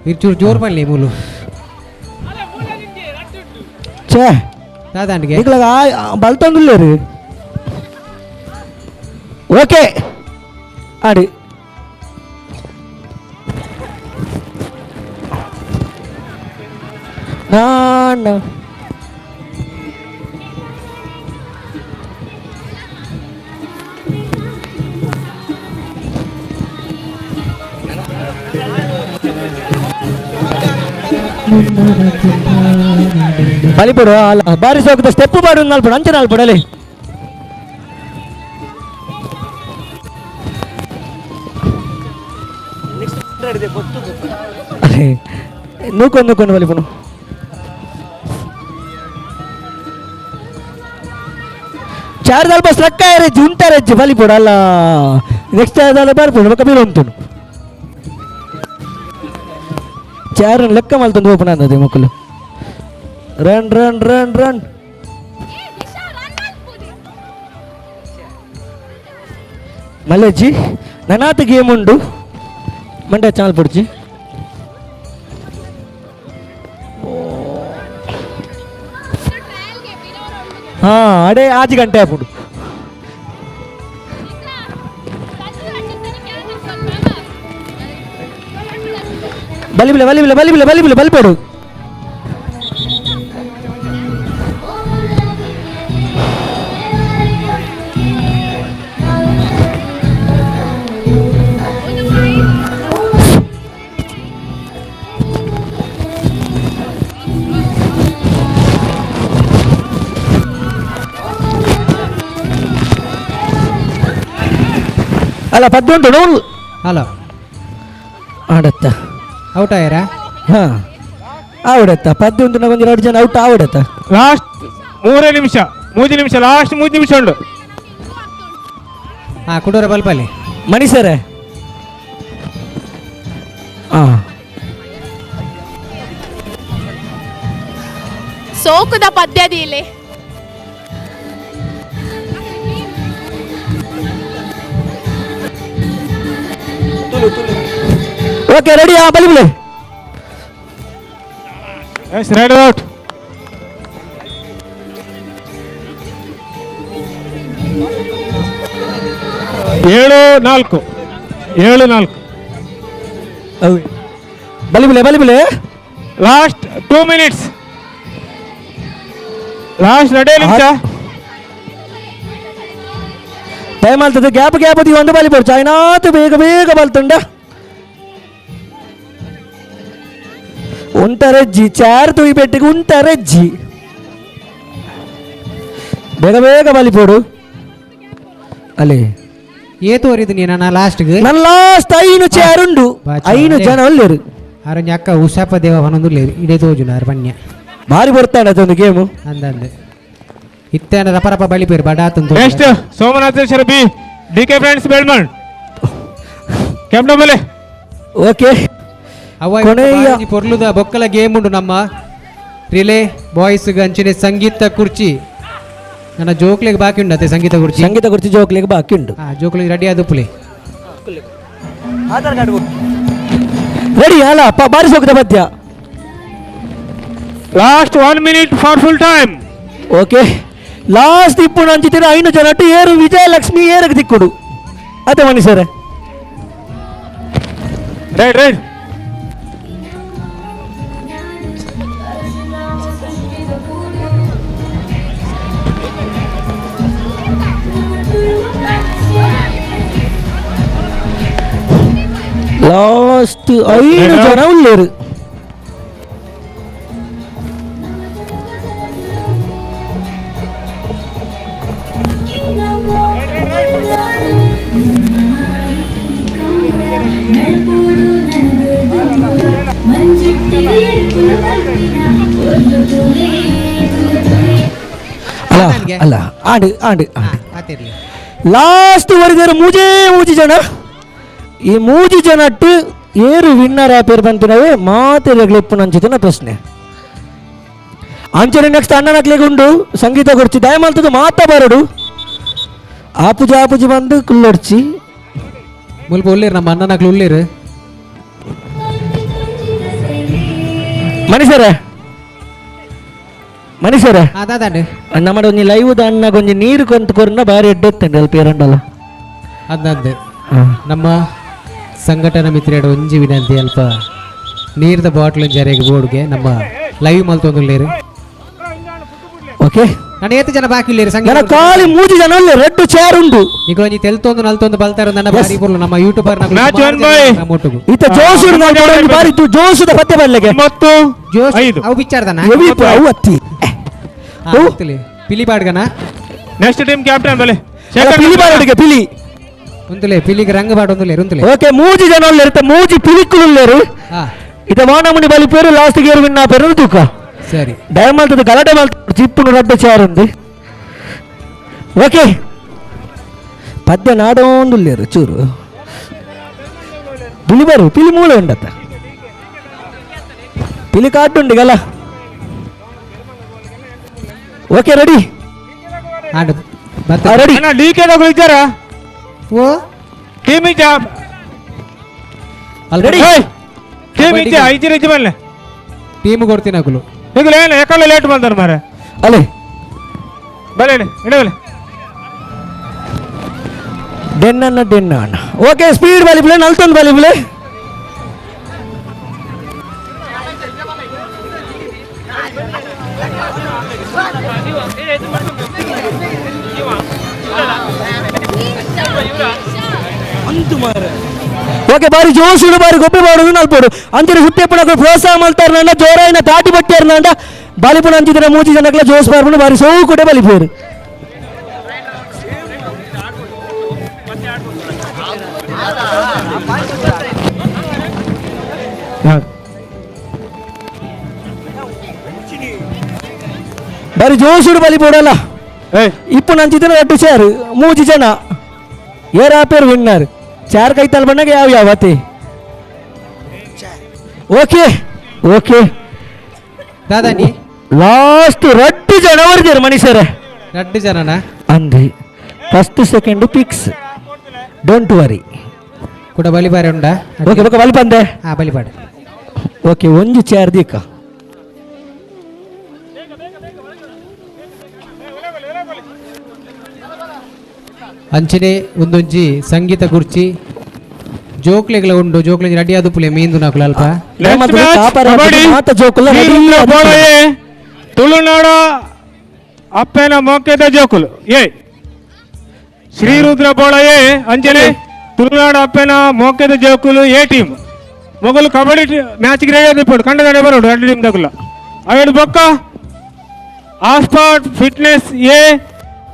ಇರ್ ಚೂರು ಜೋರು ಬನ್ನಿ ಮೂಲು ಛೇ ದಾದಾಂಡಿಗೆ ನಿಕ್ಲಾಗ ಬಲ್ತೊಂದುಲ್ಲೇರು ಓಕೆ ಆಡಿ ನಾನು ಬಲಿಪಡು ಅಲ್ಲ ಬಾರಿ ಸೋಕದ ಸ್ಟೆಪ್ ಪಾಡು ನಾಲ್ಪಡು ಅಂಚೆ ನಾಲ್ಪಡು ಅಲ್ಲಿ ನೂಕೊಂಡು ನೂಕೊಂಡು ಬಲಿಪಡು ಚಾರ್ ದಲ್ಪ ಸ್ಲಕ್ಕ ಎರೆಜ್ಜಿ ಉಂಟಾರೆಜ್ಜಿ ಬಲಿಪಡು ಅಲ್ಲ ನೆಕ್ಸ್ಟ್ ದಾಲ ಬರ್ಪುಂಡು ಬೊಕ್ಕ ಬೀಳುಂಟು ಚಾರ್ ಲೆಕ್ಕ ಮಲ್ತೊಂದು ಓಪನ್ ಆದದೆ ಮಕ್ಕಳು. Run run run run ಮಲ್ಲೇಜಿ ನನಾತ್ game ಉಂಡು ಮಂಡ್ಯ ಚಾಲ್ ಪುಡ್ಚಿ. ಹಾ ಅಡೆ ಆಜಿ ಗಂಟೆ ಆಪುಂಡು. ಬಲಿಬಿಲೆ ಬಲಿಬಿಲೆ ಬಲಿಬಿಲೆ ಬಲಿಬಿಲೆ ಬಲಿಪಡು. ಅಲ್ಲ ಪದ್ಯ ಉಂಟು ನೋವು ಹಲೋ ಆಡತ್ತ ಔಟ್ ಆಯರಾ? ಹಾ ಆವಡತ್ತ ಪದ್ಯ ಉಂಟು ಒಂದು ಎರಡು ಜನ ಔಟ್ ಆವಡತ್ತ. ಲಾಸ್ಟ್ 3 ನಿಮಿಷ 3 ನಿಮಿಷ ಲಾಸ್ಟ್ 3 ನಿಮಿಷ ಉಂಟು. ಹಾ ಕುಡೋರ ಬಲ್ಪಲ್ಲಿ ಮಣಿ ಸರ್. ಹಾ ಸೋಕುದ ಪದ್ಯದಿಲೆ ಓಕೆ ರೆಡಿ. ಆ ಬಲಿ ಬಲಿ S ride out. ಏಳು ನಾಲ್ಕು ಏಳು ನಾಲ್ಕು. ಬಲಿ ಬಲೆ ಬಲಿ ಬಲೆ. Last 2 minutes. Last 2 ನಿಮಿಷ. ಟೈಮ್ ಆಗ್ತದೆ. ಗ್ಯಾಪ್ ಗ್ಯಾಪ್ ಒಂದು ಬಲಿ ಪೊರ್ಚು ಐನಾತು ಬೇಗ ಬೇಗ ಬಲ್ತುಂಡ ಉಂಟರೆಜ್ಜಿ ಚಾರ್ ತುಯಿ ಪೆಟ್ಟಿಗೆ ಉಂಟರೆಜ್ಜಿ ಬೇಗ ಬೇಗ ಬಲಿಪೋಡು ಅಲ್ಲಿ ಏ ತೋರಿದ್ದು ನೀನು ನಾನು ಲಾಸ್ಟ್ಗೆ ನನ್ನ ಲಾಸ್ಟ್ 5 ಚೇರ್ ಉಂಡು 5 ಜನ ಒಲ್ಲೇರು ಆರೊಂಜಿ ಅಕ್ಕ ಉಷಾಪ ದೇವ ಪನೊಂದು ಇಡೇ ತೋಜುನ ಆರ್ ಪನ್ಯ ಭಾರಿ ಬರ್ತಾನೆ ಅದೊಂದು ಗೇಮು ಅಂದಂದು ಇತ್ತೇನ ರಪ ರಪ ಬಲಿಪೇರು ಬಡಾತಂದು. Next Somanatheshwara B D K friends Belman captain ಬಲೆ. ಓಕೆ ಅವ ಕೊನೆಯ ಪೊರ್ಲುದ ಬೊಕ್ಕಲ ಗೇಮ್ ಉಂಡು ನಮ್ಮ ರಿಲೇ ಬಾಯ್ಸ್ ಅಂಚನೆ ಸಂಗೀತ ಕುರ್ಚಿ ನನ್ನ ಜೋಕ್ಲಿಗೆ ಬಾಕಿ ಉಂಡು ಅದೇ ಸಂಗೀತ ಕುರ್ಚಿ ಸಂಗೀತ ಕುರ್ಚಿ ಜೋಕ್ಲಿಗೆ ಬಾಕಿ ಉಂಟು. ಹಾ ಜೋಕ್ಲಿಗೆ ರೆಡಿ ಆದ ಪುಲಿ ಆಧಾರ್ ಕಾರ್ಡ್ ರೆಡಿ ಅಲ್ಲ ಬಾರಿ ಸೋಕದ ಪದ್ಯ. Last 1 minute for full time. Okay last ಇಪ್ಪು ಅಂಚಿತ್ತಿನ 5 ಜನ ಏರು ವಿಜಯಲಕ್ಷ್ಮಿ ಏರಕ್ಕೆ ತಿಕ್ಕುಡು ಅದೇ ಮಣಿ sir. Right right last 5 ಜನ ಉಳ್ಳೇರು. ಅಲ್ಲ ಅಲ್ಲ ಆಡು ಆಡು ಆತಿರ್ಲಿ ಲಾಸ್ಟ್ ವರೆಗೆ ಮೂಜೇ ಮೂಜಿ ಜನ ಈ ಮೂಜಿ ಜನ ಏರು ವಿನ್ನರ್ ಆಪೇರ್ ಬಂತಿನವೇ ಮಾತೆರೆಗ್ಲು ಇಪ್ಪುನಂಚಿತ್ತಿನ ಪ್ರಶ್ನೆ. ಅಂಚನೆ ನೆಕ್ಸ್ಟ್ ಅಣ್ಣನಕ್ಲೆಗ್ ಉಂಡು ಸಂಗೀತ ಕೊರ್ಚಿ ದಯಮಲ್ತದ ಮಾತ ಬರಡು ಆಪುಜಿ ಆಪುಜಿ ಬಂದು ಕುಲ್ಲೊಡ್ಚಿ ಮುಲ್ಪ ಉಳ್ಳೇರು ನಮ್ಮ ಅಣ್ಣನಕ್ಲು ಉಳ್ಳೇರು. ಮನುಷ್ಯರೇ ಮನುಷ್ಯರೇ ದಾದಾಂಡು ನಮ್ಮ ಒಂಜಿ ಲೈವ್ ಅಣ್ಣಗ ಒಂಜಿ ನೀರು ಕೊಂತ ಕೊರ್ನ ಬಾರಿ ಎಡ್ಡೆತ್ತಂడి ಅಲ್ಪ ಎರಡಲ್ಲ ಅಂದಂದೆ ನಮ್ಮ ಸಂಘಟನಾ ಮಿತ್ರರ ಒಂಜಿ ವಿನಂತಿ ಅಲ್ಪ ನೀರ್ದ ಬಾಟ್ಲ್ ಜರೆಗೆ ಬೋರ್ಡ್ಗೆ ನಮ್ಮ ಲೈವ್ ಮಲ್ತೊಂದುಲ್ಲೇರು. ಓಕೆ ನಾನು ಏತ್ ಜನ ಬಾಕಿ ಇಲ್ಲೇರಿ ಸಂಗೀತ ನನ್ನ ಖಾಲಿ ಮೂಜಿ ಜನ ಉಲ್ಲೆ ರೆಡ್ ಚೇರ್ ಉಂಡು ನಿಕುಲು ತೆಲ್ತೊಂದು ನಲ್ತೊಂದು ಬಲ್ತಾರ ನನ್ನ ಬಾರಿ ಪೊರ್ಲು ನಮ್ಮ ಯೂಟ್ಯೂಬರ್ Match won by- ಇತ್ತ ಜೋಶುಡು ನಾಲ್ ಬಾರಿ ಜೋಶುದ ಪತ್ತೆ ಬರ್ಲೆಗೆ ಮತ್ತು ಜೋಶ್ ಐದು. ಅವು ಬಿಚ್ಚಾರ್ದನ ಎವಿ ಅವು ಅತ್ತಿ ಪಿಲಿ ಪಾಡ್ಗನ next team captain ಬಲೆ ಪಿಲಿ ಬಾರಡಿಗೆ ಪಿಲಿ ಉಂತುಲೆ ಪಿಲಿಗೆ ರಂಗ ಬಾಡ್ ಒಂದುಲೆ ಉಂತುಲೆ ಓಕೆ ಮೂಜಿ ಜನ ಉಲ್ಲೇರು ಮೂಜಿ ಪಿಲಿಕ್ಕುಲು ಉಲ್ಲೇರು ಇತ ವಾನಮುನಿ ಬಲಿ ಪೇರು last gear win ಪೇರು ತೂಕ ಸರಿ ದಯಮಾಲ್ತದ ಗಲಾಟೆ ಮಲ್ತ ಚಿಪ್ಪುನು ರಡ್ಡ ಚೇರ್ ಉಂದು ಓಕೆ ಪದ್ಯ ನಾಡೊಂದುಲ್ಲೇರು ಚೂರು ಪಿಲಿ ಬರು ಪಿಲಿ ಮೂಳೆ ಉಂಡತ್ತ ಪಿಲಿ ಕಾಟುಂಡಿಗಲ್ಲ okay ready ready D K ದಗಳು ಇದ್ದಾರಾ ಓ ಟೀಮ್ ಇಜ್ಜಾ ರೆಡಿ ಟೀಮ್ ಇಜ್ಜಾ ಐಜಿರ ಇಜ್ಜಿ ಬಲ್ಲೆ ಟೀಮ್ ಕೊಡ್ತೀನಿ ಅಕುಲು ಈಗ ಏನು ಯಾಕಲ್ಲ ಲೇಟ್ ಬಂದಾರ ಮಾರೆ ಅಲೆ ಬಲೆ ಇಡಬಲೆ ಡೆನ್ನ ಡೆನ್ನ ಓಕೆ ಸ್ಪೀಡ್ ಬಲಿಪ್ಲೆ ನಲ್ತೊಂದು ಬಲಿಪ್ಲೆ ಓಕೆ ಬಾರಿ ಜೋಶುಡು ಬಾರಿ ಗೊಬ್ಬೆ ಬಾಡುದು ನಲ್ಪೋಡು ಅಂಚಿನ ಸುತ್ತೆಪ್ಪನ ಪ್ರೋತ್ಸಾಹ ಮಲ್ತಾರ ನಂಡ ಜೋರಾಯಿನ ತಾಟಿ ಬಟ್ಟಿಯಾರ ನಂಡ ಬಾಲಿಪುಣ ಅಂಚಿದ್ರೆ ಮೂಜಿ ಜನಕ್ಲ ಜೋಶ್ ಬಾರ್ಪುಣ ಬಾರಿ ಸೋವು ಕೂಡ ಬಲಿಪೇರು ಬಾರಿ ಜೋಶುಡು ಬಲಿಪೋಡಲ್ಲ ಇಪ್ಪು ನಂಚಿದ್ರೆ ರಡ್ಡು ಚೇರ್ ಮೂಜಿ ಜನ ಏರ್ ಆಪೇರು ವಿನ್ನರ್ ಚಾರ್ ಕೈತಲ್ ಬಣ್ಣಗೆ ಯಾವ ಯಾವ ಅತಿ ಓಕೆ ಓಕೆ ದಾದಾನಿ ಲಾಸ್ಟ್ ರಡ್ಡು ಜನ ಬರ್ತೀರ ಮನುಷ್ಯರೇ ರಡ್ಡು ಜನನ ಅಂದೆ first second fix don't worry ಕೂಡ ಬಲಿಬಾರೆ ಉಂಡಾ ಓಕೆ ಓಕೆ ಬಲಿ ಬಂದೆ ಹಾ ಬಲಿಪಾಡು ಓಕೆ ಒಂಜಿ ಚೇರ್ ದೀಕ ಅಂಚನೆ ಒಂದೊಂಜಿ ಸಂಗೀತ ಕುರ್ಚಿ ಜೋಕ್ಲೆಗಳ ಉಂಡು ಜೋಕ್ಲೆ ರೆಡಿ ಆದ ಪುಲೆ ಮೀಂದು ನಾಕುಲ ಅಲ್ಪ ತುಳುನಾಡ ಅಪ್ಪನ ಮೋಕೆದ ಜೋಕುಲು ಏ ಶ್ರೀರುದ್ರ ಬೋಳಯೇ ಅಂಜನೆ ತುಳುನಾಡ ಅಪ್ಪನ ಮೋಕೆದ ಜೋಕುಲು ಎ ಟೀಮ್ ಮೊಗಲು ಕಬಡ್ಡಿ ಮ್ಯಾಚ್ ರೆಡಿ ಆದ ಕಂಡದಡೆ ಬರೋಡು ಎರಡು ಟೀಮ್ ತಗುಲ ಅವೆರಡು ಬೊಕ್ಕ asphalt fitness A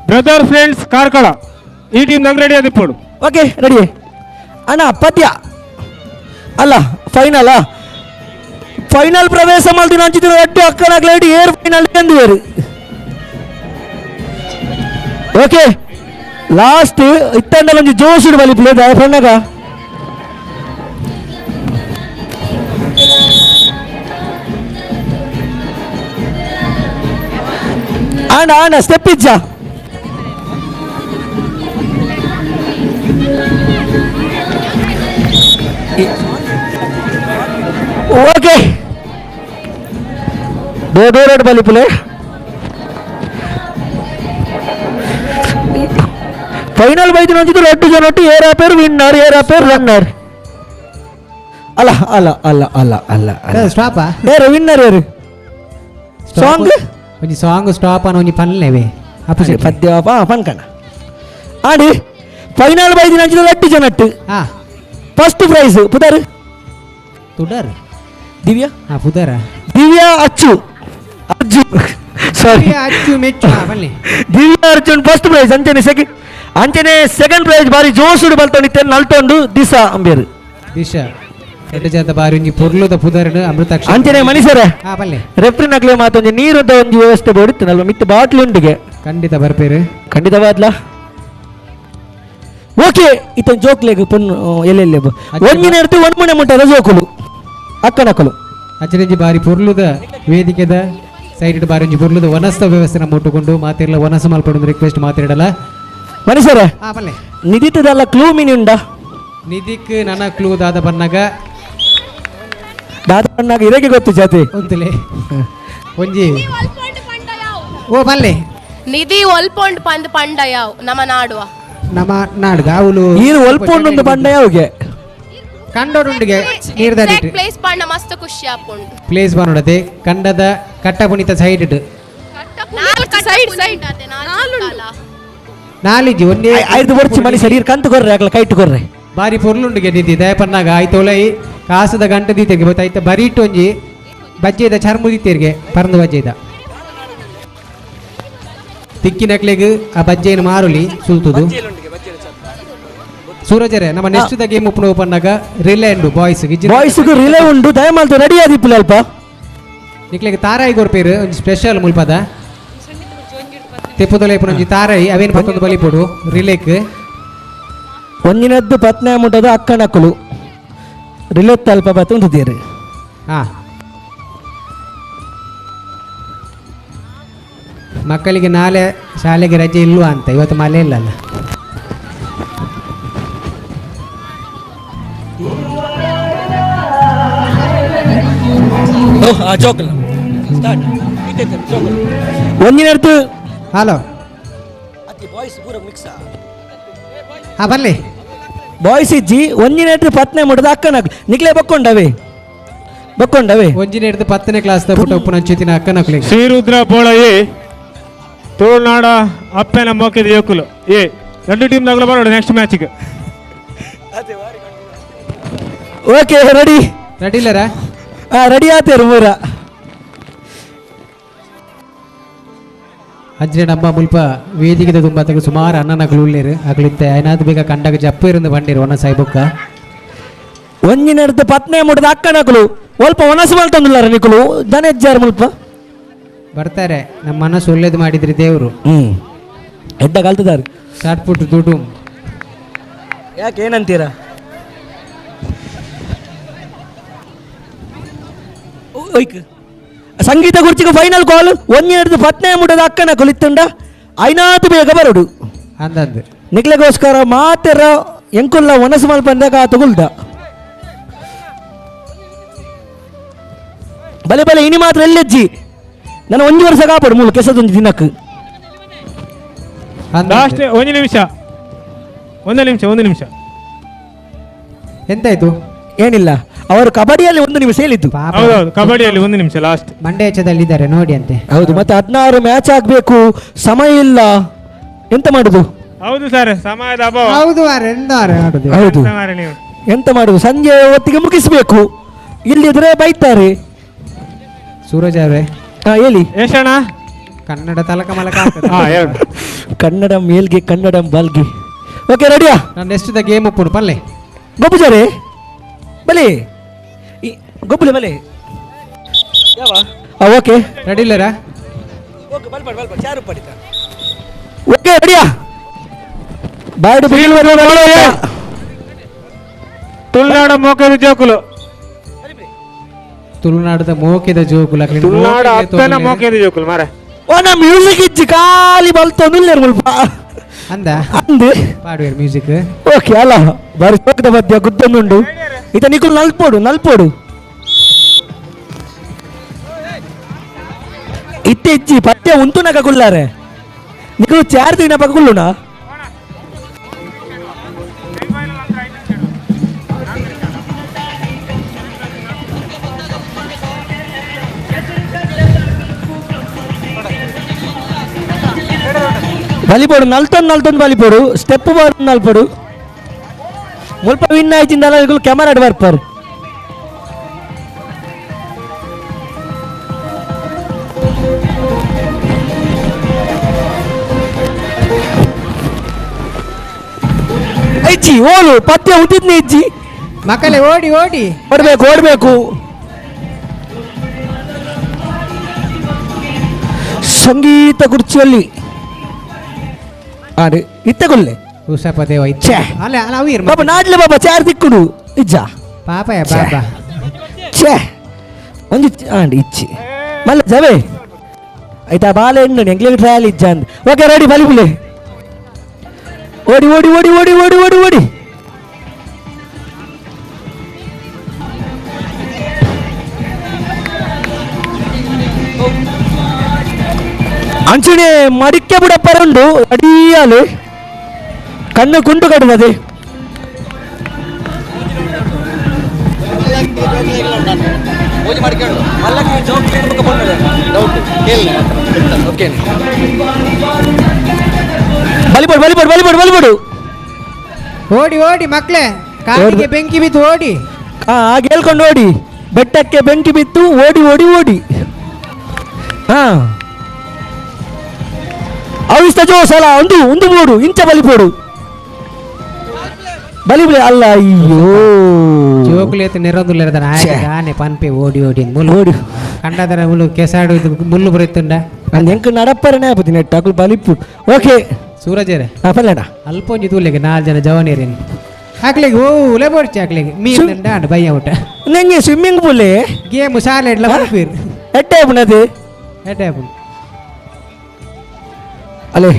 brother friends Karkala ಈ ಟೀಮ್ ನಂಗೆ ರೆಡಿ ಆದಿಪ್ಪೋಡು ಓಕೆ ರೆಡಿ ಅಣ್ಣ ಪದ್ಯ ಅಲ್ಲ ಫೈನಲ್ ಫೈನಲ್ ಪ್ರವೇಶ ಮಲ್ದಿನ ಅಂಚಿದ್ರು ಅಡ್ಡು ಅಕ್ಕನಾಗ್ಲೇಡಿ ಏರ್ ಫೈನಲ್ ಎಂದು ಓಕೆ ಲಾಸ್ಟ್ ಇತ್ತಂಡಲ ಒಂಜಿ ಜೋಶುಡು ಬಲಿ ಪ್ಲೇ ದಯಪಣ್ಣಗ ಆಂಡ ಆಂಡ ಸ್ಟೆಪ್ ಇಜ್ಜ ಓಕೆ ಡೋಡೋರಡ್ ಬಲಿಪುಲೆ ಫೈನಲ್ ಬೈದಿನ ಅಂಚಿದ್ರು ಎರಡು ಜನ ಒಟ್ಟು ಏರ್ ಆಪೇರ್ ವಿನ್ನರ್ ಏರ್ ಆಪೇರ್ ರನ್ನರ್ ಅಲ್ಲ ಅಲ್ಲ ಅಲ್ಲ ಅಲ್ಲ ಅಲ್ಲ ಅಲ್ಲ ಸ್ಟಾಪ್ ಏರು ವಿನ್ನರ್ ಏರು ಸಾಂಗ್ ಒಂಜಿ ಸಾಂಗ್ ಸ್ಟಾಪ್ ಅನ್ನ ಒಂಜಿ ಪನ್ಲೇವೆ ಅಪ್ಪು ಪದ್ಯ ಪನ್ಕಣ ಆಡಿ ಫೈನಲ್ ಬೈದಿನ ಅಂಚಿದ್ರು ಎರಡು ಜನ ಒಟ್ಟು ಫಸ್ಟ್ ಪ್ರೈಸ್ ಪುದರ್ ತುಡರ್ ದಿವ್ಯಾ ಹಾ ಪುದರ ದಿವ್ಯಾ ಅಚ್ಚು ಅರ್ಜುನ್ ಸಾರಿ ಅಚ್ಚು ಮೆಚ್ಚು ಬನ್ನಿ ದಿವ್ಯಾ ಅರ್ಜುನ್ ಫಸ್ಟ್ ಪ್ರೈಸ್ ಅಂಚನೆ ಸೆಕೆಂಡ್ ಅಂಚನೆ ಸೆಕೆಂಡ್ ಪ್ರೈಸ್ ಬಾರಿ ಜೋಶುಡು ಬಲ್ತೊಂಡಿತ್ತೆ ನಲ್ತೊಂಡು ದಿಸಾ ಅಂಬೇರು ದಿಶಾ ಎಡ್ಡು ಜನ ಬಾರಿ ಒಂಜಿ ಪೊರ್ಲುದ ಪುದರ್ಡು ಅಮೃತಾಕ್ಷ ಅಂಚನೆ ಮನುಷ್ಯರೇ ಹಾ ಬಲ್ಲೆ ರೆಫ್ರಿ ನಕ್ಲೆ ಮಾತೊಂಜಿ ನೀರುದ ಒಂಜಿ ವ್ಯವಸ್ಥೆ ಬೋಡಿತ್ತು ನಲ್ವ ಮಿತ್ತು ಬಾಟ್ಲಿ ಉಂಡಿಗೆ ಖಂಡಿತ ಬರ್ಪೇರು ಖಂಡಿತ ಬಾಟ್ಲ ಓಕೆ ಇತ್ತೊಂದು ಜೋಕ್ಲೆಗ್ ಪೊಣ್ಣು ಎಲ್ಲೆಲ್ಲೆ ಒಂಜಿನ ಇರ್ತು ಒಂದ್ ಮುಟ್ಟದ ಜೋಕುಲು ಅಕ್ಕನಕ್ಕಲು ಅಚ್ಚನೆಂಜಿ ಬಾರಿ ಪೊರ್ಲುದ ವೇದಿಕೆದ ಸೈಡ್ ಬಾರಿ ಒಂಜಿ ಪೊರ್ಲುದ ವನಸ್ತ ವ್ಯವಸ್ಥೆ ನಮ್ಮ ಒಟ್ಟುಕೊಂಡು ಮಾತಿರಲ್ಲ ವನಸ ಮಲ್ಪಡೊಂದು ರಿಕ್ವೆಸ್ಟ್ ಮಾತಿರಡಲ್ಲ ಮನುಷ್ಯರೇ ಹಾ ಬಲ್ಲೆ ನಿಧಿತದಲ್ಲ ಕ್ಲೂ ಮೀನಿ ಉಂಡ ನಿಧಿಕ್ ನನ್ನ ಕ್ಲೂ ದಾದ ಬನ್ನಾಗ ದಾದ ಬನ್ನಾಗ ಇದಕ್ಕೆ ಗೊತ್ತು ಜಾತಿ ಒಂತಲೆ ಒಂಜಿ ಓ ಬಲ್ಲೆ ನಿಧಿ ಒಲ್ಪೊಂಡು ಪಂದ್ ಪಂಡ ಯಾವ್ ನಮ್ಮ ನಾಡುವ ನಮ್ಮ ನಾಡ್ಗ ಅವಳು ನೀರು ಒಲ್ಪೊಂಡು ಒಂದು ಪಂಡ ಯಾವ್ಗೆ ಕಂಡೋಡುಂಡಿಗೆ ನೀರ್ದಾಡಿಟ್ಟು ಪ್ಲೇಸ್ ಪಂಡ ಮಸ್ತ್ ಖುಷಿ ಆಪುಂಡು ಪ್ಲೇಸ್ ಬನ್ನೋಡತೆ ಕಂಡದ ಕಟ್ಟಪುಣಿತ ಸೈಡ್ ನಾಲ್ ಕಟ್ಟ ಸೈಡ್ ಸೈಡ್ ನಾಲಿಜಿ ಒಂದೇ ಐದು ವರ್ಷ ಮನೆ ಶರೀರ ಕಂತು ಕೊರ್ರೆ ಆಗಲ ಕೈಟ್ ಕೊರ್ರೆ ಬಾರಿ ಪೊರ್ಲುಂಡುಗೆ ನಿದ್ದಿ ದಯಪನ್ನಾಗ ಆಯ್ತು ಒಲೈ ಕಾಸದ ಗಂಟೆ ದೀತೆಗೆ ಗೊತ್ತಾಯ್ತ ಬರೀ ಇಟ್ಟೊಂಜಿ ಬಜ್ಜೆದ ಚರ್ಮು ದೀತೆರಿಗೆ ಪರಂದು ಬಜ್ಜೆದ ತಿಕ್ಕಿನಕ್ಲೆಗ್ ಆ ಬಜ್ಜೆಯನ್ನು ಮಾರುಲಿ ಸುಲ್ತುದು ಸೂರಜರೇ ನಮ್ಮ ನೆಕ್ಸ್ಟ್ the game open ಓಪನ್ನಾಗ ರಿಲೇ ಉಂಡು ಬಾಯ್ಸ್ ಬಾಯ್ಸ್ ರಿಲೇ ಉಂಡು ದಯಮಾಲ್ತು ರೆಡಿ ಆದಿಪ್ಪುಲೆ ಅಲ್ಪ ನಿಕ್ಲೆಗ್ ತಾರಾಯಿ ಕೊರ್ಪೇರು ಒಂಜಿ ಸ್ಪೆಷಲ್ ಮುಲ್ಪದ ತೆಪ್ಪುದೊಲೆ ಒಂಜಿ ತಾರಾಯಿ ಅವೇನು ಪತ್ತೊಂದು ಬಲಿಪೊಡು ರಿಲೇಕ್ ಒಂದಿನದ್ದು ಪತ್ನೆ ಮುಟ್ಟದು ಅಕ್ಕನಕ್ಕಲು ರಿಲೇ ಅಲ್ಪ ಬತ್ತೊಂದಿದ್ದೀರಿ. ಹಾ ಮಕ್ಕಳಿಗೆ ನಾಳೆ ಶಾಲೆಗೆ ರಜೆ ಇಲ್ವಾ ಅಂತ ಇವತ್ತು ಮಳೆ ಇಲ್ಲಲ್ಲ. ಒಂದಿನದ್ದು ಹಲೋ ಹಾ ಬರ್ಲಿ ಬಾಯ್ಸ್ ಇಜ್ಜಿ ಒಂದಿನ ಪತ್ನೆ ಮುಟ್ಟದ ಅಕ್ಕನ ನಿಕ್ಲೆ ಬಕ್ಕೊಂಡವೆ ಬಕ್ಕೊಂಡವೆ ಒಂಜಿನ ಹಿಡಿದು 10ನೇ ಕ್ಲಾಸ್ ಪುಟ್ಟ ಉಪ್ಪು ನಂಚುತ್ತಿನ ಅಕ್ಕನ ಮಕ್ಕಳಿಗೆ. ಶ್ರೀರುದ್ರ ಬೋಳ ಎ ತುಳುನಾಡ ಅಪ್ಪನ ಮೋಕಿದ ಯುವಕುಲು ಎ ಎರಡು ಟೀಮ್ ದಾಗಲ ಬರೋಡು ನೆಕ್ಸ್ಟ್ ಮ್ಯಾಚ್ಗೆ. ಓಕೆ ರೆಡಿ ರೆಡಿ ಇಲ್ಲರ? ರೆಡಿ ಆತೇರು ಮೂರ ಅಜ್ಜೆ ನಮ್ಮ ಮುಲ್ಪ ವೇದಿಕೆದ ತುಂಬ ತಗ ಸುಮಾರು ಅಣ್ಣನಗಳು ಉಳ್ಳೇರು ಅಗಲಿತ್ತೆ ಏನಾದ್ರು ಬೇಗ ಕಂಡಾಗ ಜಪ್ಪು ಇರಂದು ಬಂಡಿರು ಒಣ ಸಾಯ್ಬುಕ್ಕ. ಒಂಜಿನ ಪತ್ನೆ ಮುಟ್ಟದ ಅಕ್ಕನಕಲು ಒಲ್ಪ ಒನಸು ಮಲ್ತೊಂದುಲ್ಲಾರ ನಿಕುಲು ದನ ಎಜ್ಜಾರು ಮುಲ್ಪ ಬರ್ತಾರೆ. ನಮ್ಮ ಮನಸ್ಸು ಒಳ್ಳೇದು ಮಾಡಿದ್ರಿ ದೇವರು. ಎಡ್ಡ ಕಲ್ತದಾರೆ ಶಾರ್ಟ್ ಪುಟ್ ದುಡ್ಡು ಯಾಕೆ ಏನಂತೀರಾ? ಒಯ್ಕ್ ಸಂಗೀತ ಕುರ್ಚಿಗೆ ಫೈನಲ್ ಕಾಲ್ ಒಂದೆರಡು ಪತ್ನೆ ಮುಟ್ಟದ ಅಕ್ಕನ ಕೊಲಿತ್ತುಂಡ ಐನಾತು ಬೇಗ ಬರೋಡು ಅಂದಂದು ನಿಕ್ಲೆಗೋಸ್ಕರ ಮಾತೆರ ಎಂಕುಲ್ಲ ಒನಸು ಮಲ್ಪಂದಾಗ ತಗುಲ್ದ ಬಲೆ ಬಲೆ ಇನಿ ಮಾತ್ರ ಎಲ್ಲೆಜ್ಜಿ ನಾನು ಒಂಜಿ ವರ್ಷ ಕಾಪಾಡು ಮೂಲ ಕೆಸದೊಂದು ದಿನಕ್ಕೆ. ಲಾಸ್ಟ್ ಒಂದು ನಿಮಿಷ ಒಂದು ನಿಮಿಷ ಒಂದು ನಿಮಿಷ ಎಂತಾಯ್ತು? ಏನಿಲ್ಲ, ಅವರು ಕಬಡ್ಡಿಯಲ್ಲಿ ಒಂದು ನಿಮಿಷ ಹೇಳಿದ್ದು. ಹೌದೌದು, ಕಬಡ್ಡಿಯಲ್ಲಿ ಒಂದು ನಿಮಿಷ ಲಾಸ್ಟ್. ಮಂಡ್ಯ ಇದ್ದಾರೆ ನೋಡಿ ಅಂತೆ. ಹೌದು, ಮತ್ತೆ 16 ಮ್ಯಾಚ್ ಆಗ್ಬೇಕು, ಸಮಯ ಇಲ್ಲ, ಎಂತ ಮಾಡುದು? ಹೌದು ಸರ್, ಸಮಯದ ಅಭಾವ. ಹೌದು, ಹೌದು, ಎಂತ ಮಾಡುದು? ಸಂಜೆ ಹೊತ್ತಿಗೆ ಮುಗಿಸ್ಬೇಕು, ಇಲ್ಲಿದ್ರೆ ಬೈತಾರೆ. ಸೂರಜ್ ಅವರೇ ಹೇಳಿ. ಎಷ್ಟಣ್ಣ? ಕನ್ನಡ ತಲಕ ಮಲಕ. ಕನ್ನಡ ಮೇಲ್ಗೆ ಕನ್ನಡ ಬಾಲ್ಗೆ. ಓಕೆ ರೆಡಿಯಾ? ನಾನು ನೆಕ್ಸ್ಟ್ the game ಉಪ್ಪುಡು ಪಲ್ಲೆ ಗೊಬ್ಬುಜಾರೆ ಬಲೆ ಗೊಬ್ಬುಲೆ ಬಲೆ. ಓಕೆ ರೆಡಿ ಇಲ್ಲರಾ? ಓಕೆ ರೆಡಿಯಾ? ಬಾಯ್ಡು ತುಳುನಾಡ ಮೋಕೆದ ಜೋಕುಲು. ತುಳುನಾಡದ ಮೋಕೆದ ಜೋಕುಲು. ತುಳುನಾಡ ಅಪ್ಪನ ಮೋಕೆದ ಜೋಕುಲು ಮಾರೆ. ಓ ನಾ ಮ್ಯೂಸಿಕ್ ಇಜ್ಜಿ ಖಾಲಿ ಬಲ್ತೊಂದು ಮುಲ್ಪ ಅಂದ ಅಂದೆ ಪಾಡುವೇರು ಮ್ಯೂಸಿಕ್. ಓಕೆ ಅಲ್ಲ ಬಾರಿ ಶೋಕದ ಮಧ್ಯ ಗುದ್ದೊಂದುಂಡು. ಇತ ನಿಕುಲು ನಲ್ಪೋಡು ನಲ್ಪೋಡು ಇತ್ತೆ ಇಜ್ಜಿ ಪತ್ಯ ಉಂತುನಕ ಕುಲ್ಲಾರೆ ನಿಕುಲು ಚಾರ್ ದಿನ ಪಕ್ಕ ಕುಲ್ಲುನ. ಬಲಿಪೋಡು ನಲ್ತೊಂದು ನಲ್ತೊಂದು ಬಲಿಪೋಡು ಸ್ಟೆಪ್ ಬಾಡು ನಲ್ಪೋಡು ಮುಲ್ಪ ವಿನ್ ಆಯ್ತಿಂದಲ್ಲ ನಿಕುಲು ಕ್ಯಾಮರಾ ಬರ್ಪಾರು. ಇಜ್ಜಿ ಓಲು ಪತ್ಯ ಉಂತಿದ್ನಿ ಇಜ್ಜಿ ಮಕ್ಕಳೇ ಓಡಿ ಓಡಿ ಓಡ್ಬೇಕು ಓಡ್ಬೇಕು. ಸಂಗೀತ ಕುರ್ಚಿಯಲ್ಲಿ ಇತ್ತ ಕೊಲ್ಲೆ ಉಷಾಪದೇವ ಅಲ್ಲ ಅಲ್ಲ ಅವು ಬಾಬಾ ನಾಡ್ಲೆ ಬಾಬಾ ಚಾರ್ ದಿಕ್ಕುಡು ಇಜ್ಜ ಪಾಪ ಪಾಪ ಛೇ ಒಂಜಿ ಆಂಡ್ ಇಚ್ಚಿ ಮಲ್ಲ ಜವೆ ಆಯ್ತಾ ಬಾಲೆ ಎಣ್ಣು ಎಂಗ್ಲಿಗೆ ಟ್ರಯಲ್ ಇಜ್ಜ ಅಂದ್. ಓಕೆ ರೆಡಿ ಬಲಿ ಬುಲೆ ಓಡಿ ಓಡಿ ಓಡಿ ಓಡಿ ಓಡಿ ಓಡಿ ಓಡಿ. ಅಂಚನೆ ಮಡಿಕೆ ಬುಡಪ್ಪರುಂಡು ಅಡಿಯಾಲು ಕಣ್ಣು ಕುಂಟು ಕಟ್ಟುತ್ತದೆ. ಓಕೆ. ಬಲಿಪಡು ಬಲಿಪಡು ಬಲಿಪಡು ಬಲಿಪಡು. ಓಡಿ ಓಡಿ ಮಕ್ಕಳೇ, ಕಾಲಿಗೆ ಬೆಂಕಿ ಬಿದ್ದು ಓಡಿ. ಹಾಗೆ ಹೇಳ್ಕೊಂಡು ಓಡಿ, ಬೆಟ್ಟಕ್ಕೆ ಬೆಂಕಿ ಬಿತ್ತು ಓಡಿ ಓಡಿ ಓಡಿ. ಹಾ ಅವಿಸ್ತ ಜೋಸಲ ಒಂದು ಒಂದು ಬೋಡು ಇಂಚ ಬಲಿಪೋಡು ಬಲಿಬಲಿ ಅಲ್ಲ. ಅಯ್ಯೋ ಜೋಕುಲೇತ ನೆರೊಂದುಲ್ಲೆರ್ ದಾನೆ ಪನ್ಪೆ ಓಡಿ ಓಡಿ ಮುಳ್ಳು ಓಡಿ ಕಂಡದರ ಮುಳ್ಳು ಕೆಸಾಡು ಇದು ಮುಳ್ಳು ಬರುತ್ತುಂಡ ಅಂದ್ ಎಂಕ್ ನಡಪ್ಪರನೇ ಆಪುತಿ ನೆಟ್ ಅಕುಲು ಬಲಿಪು. ಓಕೆ ಸೂರಜರೇ ಪಲ್ಲೇಣ ಅಲ್ಪ ಒಂಜಿ ತೂಲೆಗೆ ನಾಲ್ ಜನ ಜವನೇರೇನು ಆಕ್ಲೆಗೆ ಓ ಉಲೆ ಬೋಡ್ಚಿ ಆಕ್ಲೆಗೆ ಮೀನ್ ದಾಂಡ್ ಬಯ್ಯ ಊಟ ನಂಗೆ ಸ್ವಿಮ್ಮಿಂಗ್ ಪೂಲ್ ಗೇಮ್ ಶಾಲೆ ಎಡ್ಲ ಬರ್ಪೀರ್ ಎಟ್ಟೆ ಆಪುನದು ಎಟ್ಟೆ ಆಪುಂಡು. ಅಲೆ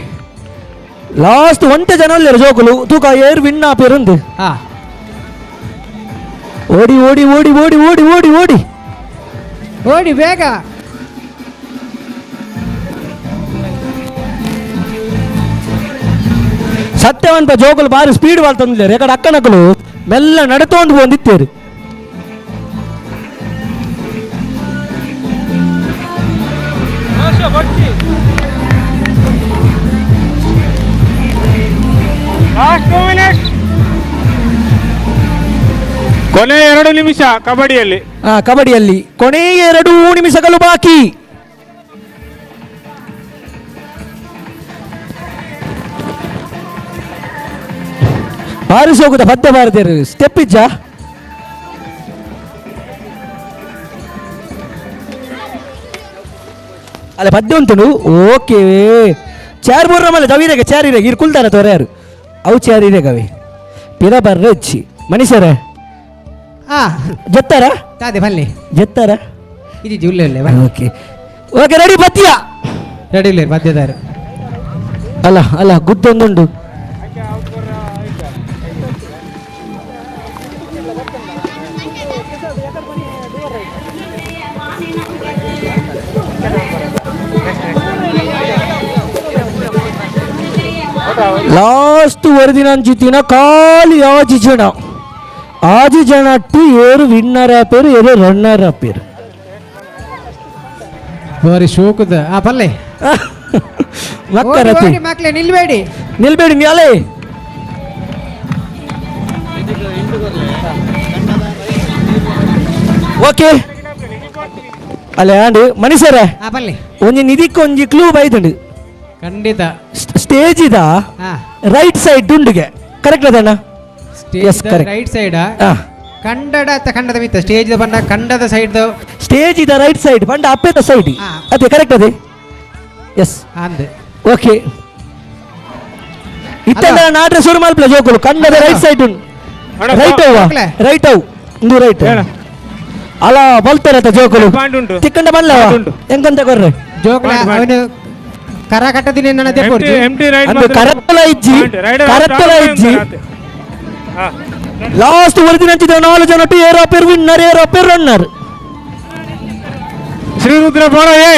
ಲಾಸ್ಟ್ ಒಂಟೆ ಜನ ಉಲ್ಲೆರ್ ಜೋಕುಲು ತೂಕ ಏರ್ ವಿನ್ ಆಪೇರುಂದು. ಓಡಿ ಓಡಿ ಓಡಿ ಓಡಿ ಓಡಿ ಓಡಿ ಓಡಿ ಓಡಿ ಬೇಗ. ಸತ್ಯವಂತ ಜೋಕುಲು ಬಾರಿ ಸ್ಪೀಡ್ ವಾಲ್ತಂದಿದ್ದಾರೆ ಯಾಕಡೆ ಅಕ್ಕನಕುಲು ಮೆಲ್ಲ ನಡತೊಂದು ಬಂದಿತ್ತೇರು. ಕೊನೆ 2 ನಿಮಿಷ ಕಬಡ್ಡಿಯಲ್ಲಿ. ಕಬಡ್ಡಿಯಲ್ಲಿ ಕೊನೆಯ 2 ನಿಮಿಷಗಳು ಬಾಕಿ. ಬಾರಿಸಿ ಹೋಗುದ ಪದ್ಯ ಬಾರದೇರು ಸ್ಟೆಪ್ ಇಜ್ಜ. ಅಲ್ಲ ಪದ್ಯ ಉಂಟು. ಓಕೆ ಚಾರ್ ಬೋರ್ರ ಮೇಲೆ ದವಿರೇಗ ಚಾರ್ ಇರೇಗ ಇರ್ ಕುಲ್ತಾರ ತೋರೆ ಯಾರು ಅವು ಚಾರ್ ಇರೇಗವೆ ಪಿರ ಬರ್ರೆ ಹೆಚ್ಚಿ ಮನುಷ್ಯರೇ ಜತ್ತಾರ ತಾದೆ ಬನ್ನಿ ಜತ್ತಾರ ಇದು ಉಲ್ಲೆ ಉಲ್ಲೆ. ಓಕೆ ಓಕೆ ರೆಡಿ ಪದ್ಯ ರೆಡಿ ಇಲ್ಲ ಪದ್ಯದಾರ. ಅಲ್ಲ ಅಲ್ಲ ಗುದ್ದೊಂದುಂಡು. ಲಾಸ್ಟ್ ವರದಿನಂಚಿತ್ತಿನ ಖಾಲಿ ಆಜಿ ಜನ ಆಜಿ ಜನ ಟು ಏರು ವಿನ್ನರ್ ಆಪೇರು ಏರು ರನ್ನರ್ ಆಪೇರು. ಬಾರಿ ಶೋಕದ ಆ ಪಲ್ಲೆ ಮಕ್ಕರತಿ ಮಕ್ಕಳೇ ನಿಲ್ಬೇಡಿ ನಿಲ್ಬೇಡಿ ನ್ಯಾಲೆ. ಓಕೆ ಅಲ್ಲ ಆಂಡ್ ಮನುಷ್ಯರೇ ಪಲ್ಲೆ ಒಂಜಿ ನಿಧಿಕ್ ಒಂಜಿ ಕ್ಲೂ ಬೈದುಂಡು. ಖಂಡಿತ ಸ್ಟೇಜ್ ಇದ ರೈಟ್ ಸೈಡ್ ದುಂಡುಗೆ ಕರೆಕ್ಟ್ ಅದಣ್ಣ? Yes correct. ರೈಟ್ ಸೈಡ್ ಕಂಡಡ ಅತ್ತ ಕಂಡದ ಮಿತ್ತ ಸ್ಟೇಜ್ ಬಂಡ ಕಂಡದ ಸೈಡ್ ಸ್ಟೇಜ್ ಇದ ರೈಟ್ ಸೈಡ್ ಬಂಡ ಅಪ್ಪೆದ ಸೈಡ್ ಅದೇ ಕರೆಕ್ಟ್ ಅದೇ. ಎಸ್ ಅಂದೆ ಓಕೆ. ಇತ್ತೆಲ್ಲ ನಾಟ್ರೆ ಶುರು ಮಲ್ಪಲೆ ಜೋಕುಲು ಕಂಡದ ರೈಟ್ ಸೈಡ್ ರೈಟ್ ಅವ ರೈಟ್ ಅವು ಇಂದು ರೈಟ್ ಅಲ್ಲ ಬಲ್ತಾರೆ ಅತ್ತ ಜೋಕುಲು ತಿಕ್ಕಂಡ ಬಲ್ಲವ ಎಂಕಂತ ಕೊರ್ರೆ ಜೋಕುಲ ಅವನು ಕರ ಕಟ್ಟದಿನ ನನ್ನ ದೆಪ್ಪೊರ್ಜಿ ಅಂದು ಕರತ್ತಲ ಇಜ್ಜಿ ಕರತ್ತಲ ಇಜ್ಜಿ. ಲಾಸ್ಟ್ ಒರಿಜಿನಂಚಿದ 4 ಜನ ಟು ಏರ್ ಅಪೇರ್ ವಿನ್ನರ್ ಏರ್ ಅಪೇರ್ ರನ್ನರ್. ಶ್ರೀರುದ್ರ ಬೋಳ ಏ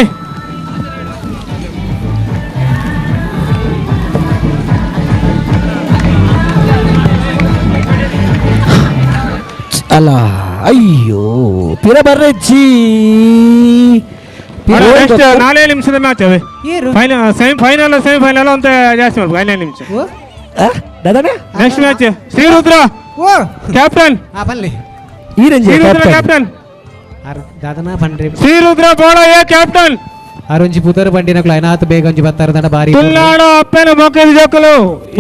ಅಲ್ಲ ಅಯ್ಯೋ ಪಿರ ಬರ್ರೆಜ್ಜಿ. 4 ನಿಮಿಷದ ಮ್ಯಾಚ್ ಅವೇ ಫೈನಲ್ ಸೆಮಿ ಫೈನಲ್ ಅಂತ ಜಾಸ್ತಿ ಮಾಡ್ಬೇಕು 5 ನಿಮಿಷ. ದಾದಾನ next match Sri Rudra captain. Sri Rudra captain ದಾದನ ಪಂಡ್ರಿ Sri Rudra ಬೋಳ ಎ ಕ್ಯಾಪ್ಟನ್. ಅರುಂಜಿ ಪುದರ್ ಬಂಡಿನಕುಲು ಐನಾತ್ ಬೇಗ ಒಂಜಿ ಬತ್ತಾರ ದಂಡ ಬಾರಿ ತುಲ್ನಾಡ ಅಪ್ಪನ ಮೋಕೇಶ್ ಜೋಕುಲು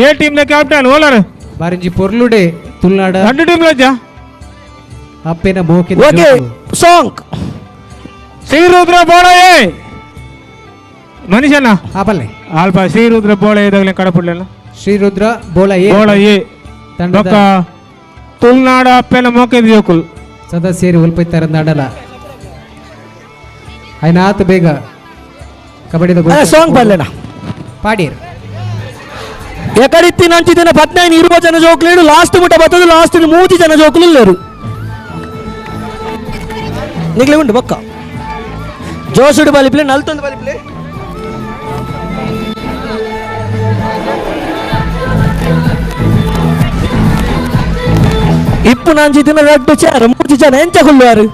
ಎ ಟೀಮ್ ನ ಕ್ಯಾಪ್ಟನ್ ಓಲರ್ ಬಾರಿಂಜಿ ಪೊರ್ಲುಡೆ ತುಲ್ನಾಡ రెండు ಟೀಮ್ ಲಜ್ಜ ಅಪ್ಪೆನ ಮೋಕೆ. ಓಕೆ ಸಾಂಗ್ ಶ್ರೀರುದ್ರ ಬೋಳ ಎ ಮನುಷ್ಯನ ಆಪಲ್ಲೆ ಅಲ್ಪ ಶ್ರೀರುದ್ರ ಬೋಳ ಎದಾಗಲೇ ಕಡಪುಡ್ಲೆಲ್ಲ. ಶ್ರೀರುದ್ರ ಬೋಳ ಎ ಬೋಳ ಎ ತಂಡದ ತುಲ್ನಾಡ ಅಪ್ಪೆನ ಮೋಕೇಶ್ ಜೋಕುಲು ಸದಸ್ಯರು ಉಲ್ಪೈತಾರ ನಡಲ ಐನಾತ್ ಬೇಗ ಕಬಡ್ಡಿದ ಸಾಂಗ್ ಬಲ್ಲೆನ ಪಾಡೀರ್ ಎಕಡಿತ್ತಿ ನಂಚಿದಿನ 15 20 ಜನ ಜೋಕುಲೇಡು ಲಾಸ್ಟ್ ಮುಟ್ಟ ಬತ್ತದು ಲಾಸ್ಟ್ 3 ಜನ ಜೋಕುಲು ಇಲ್ಲೇರು ನಿಗ್ಲೆ ಉಂಟು ಬೊಕ್ಕ ಜೋಸುಡು ಬಲಿಪ್ಲೆ ನಲ್ತೊಂದು ಬಲಿಪ್ಲೆ. ಇಪ್ಪು ನಾಂಚಿತ್ತಿನ ರಡ್ಡು ಚಾರ 3 ಜನ ಎಂಚ ಕುಲ್ಲುವಾರು.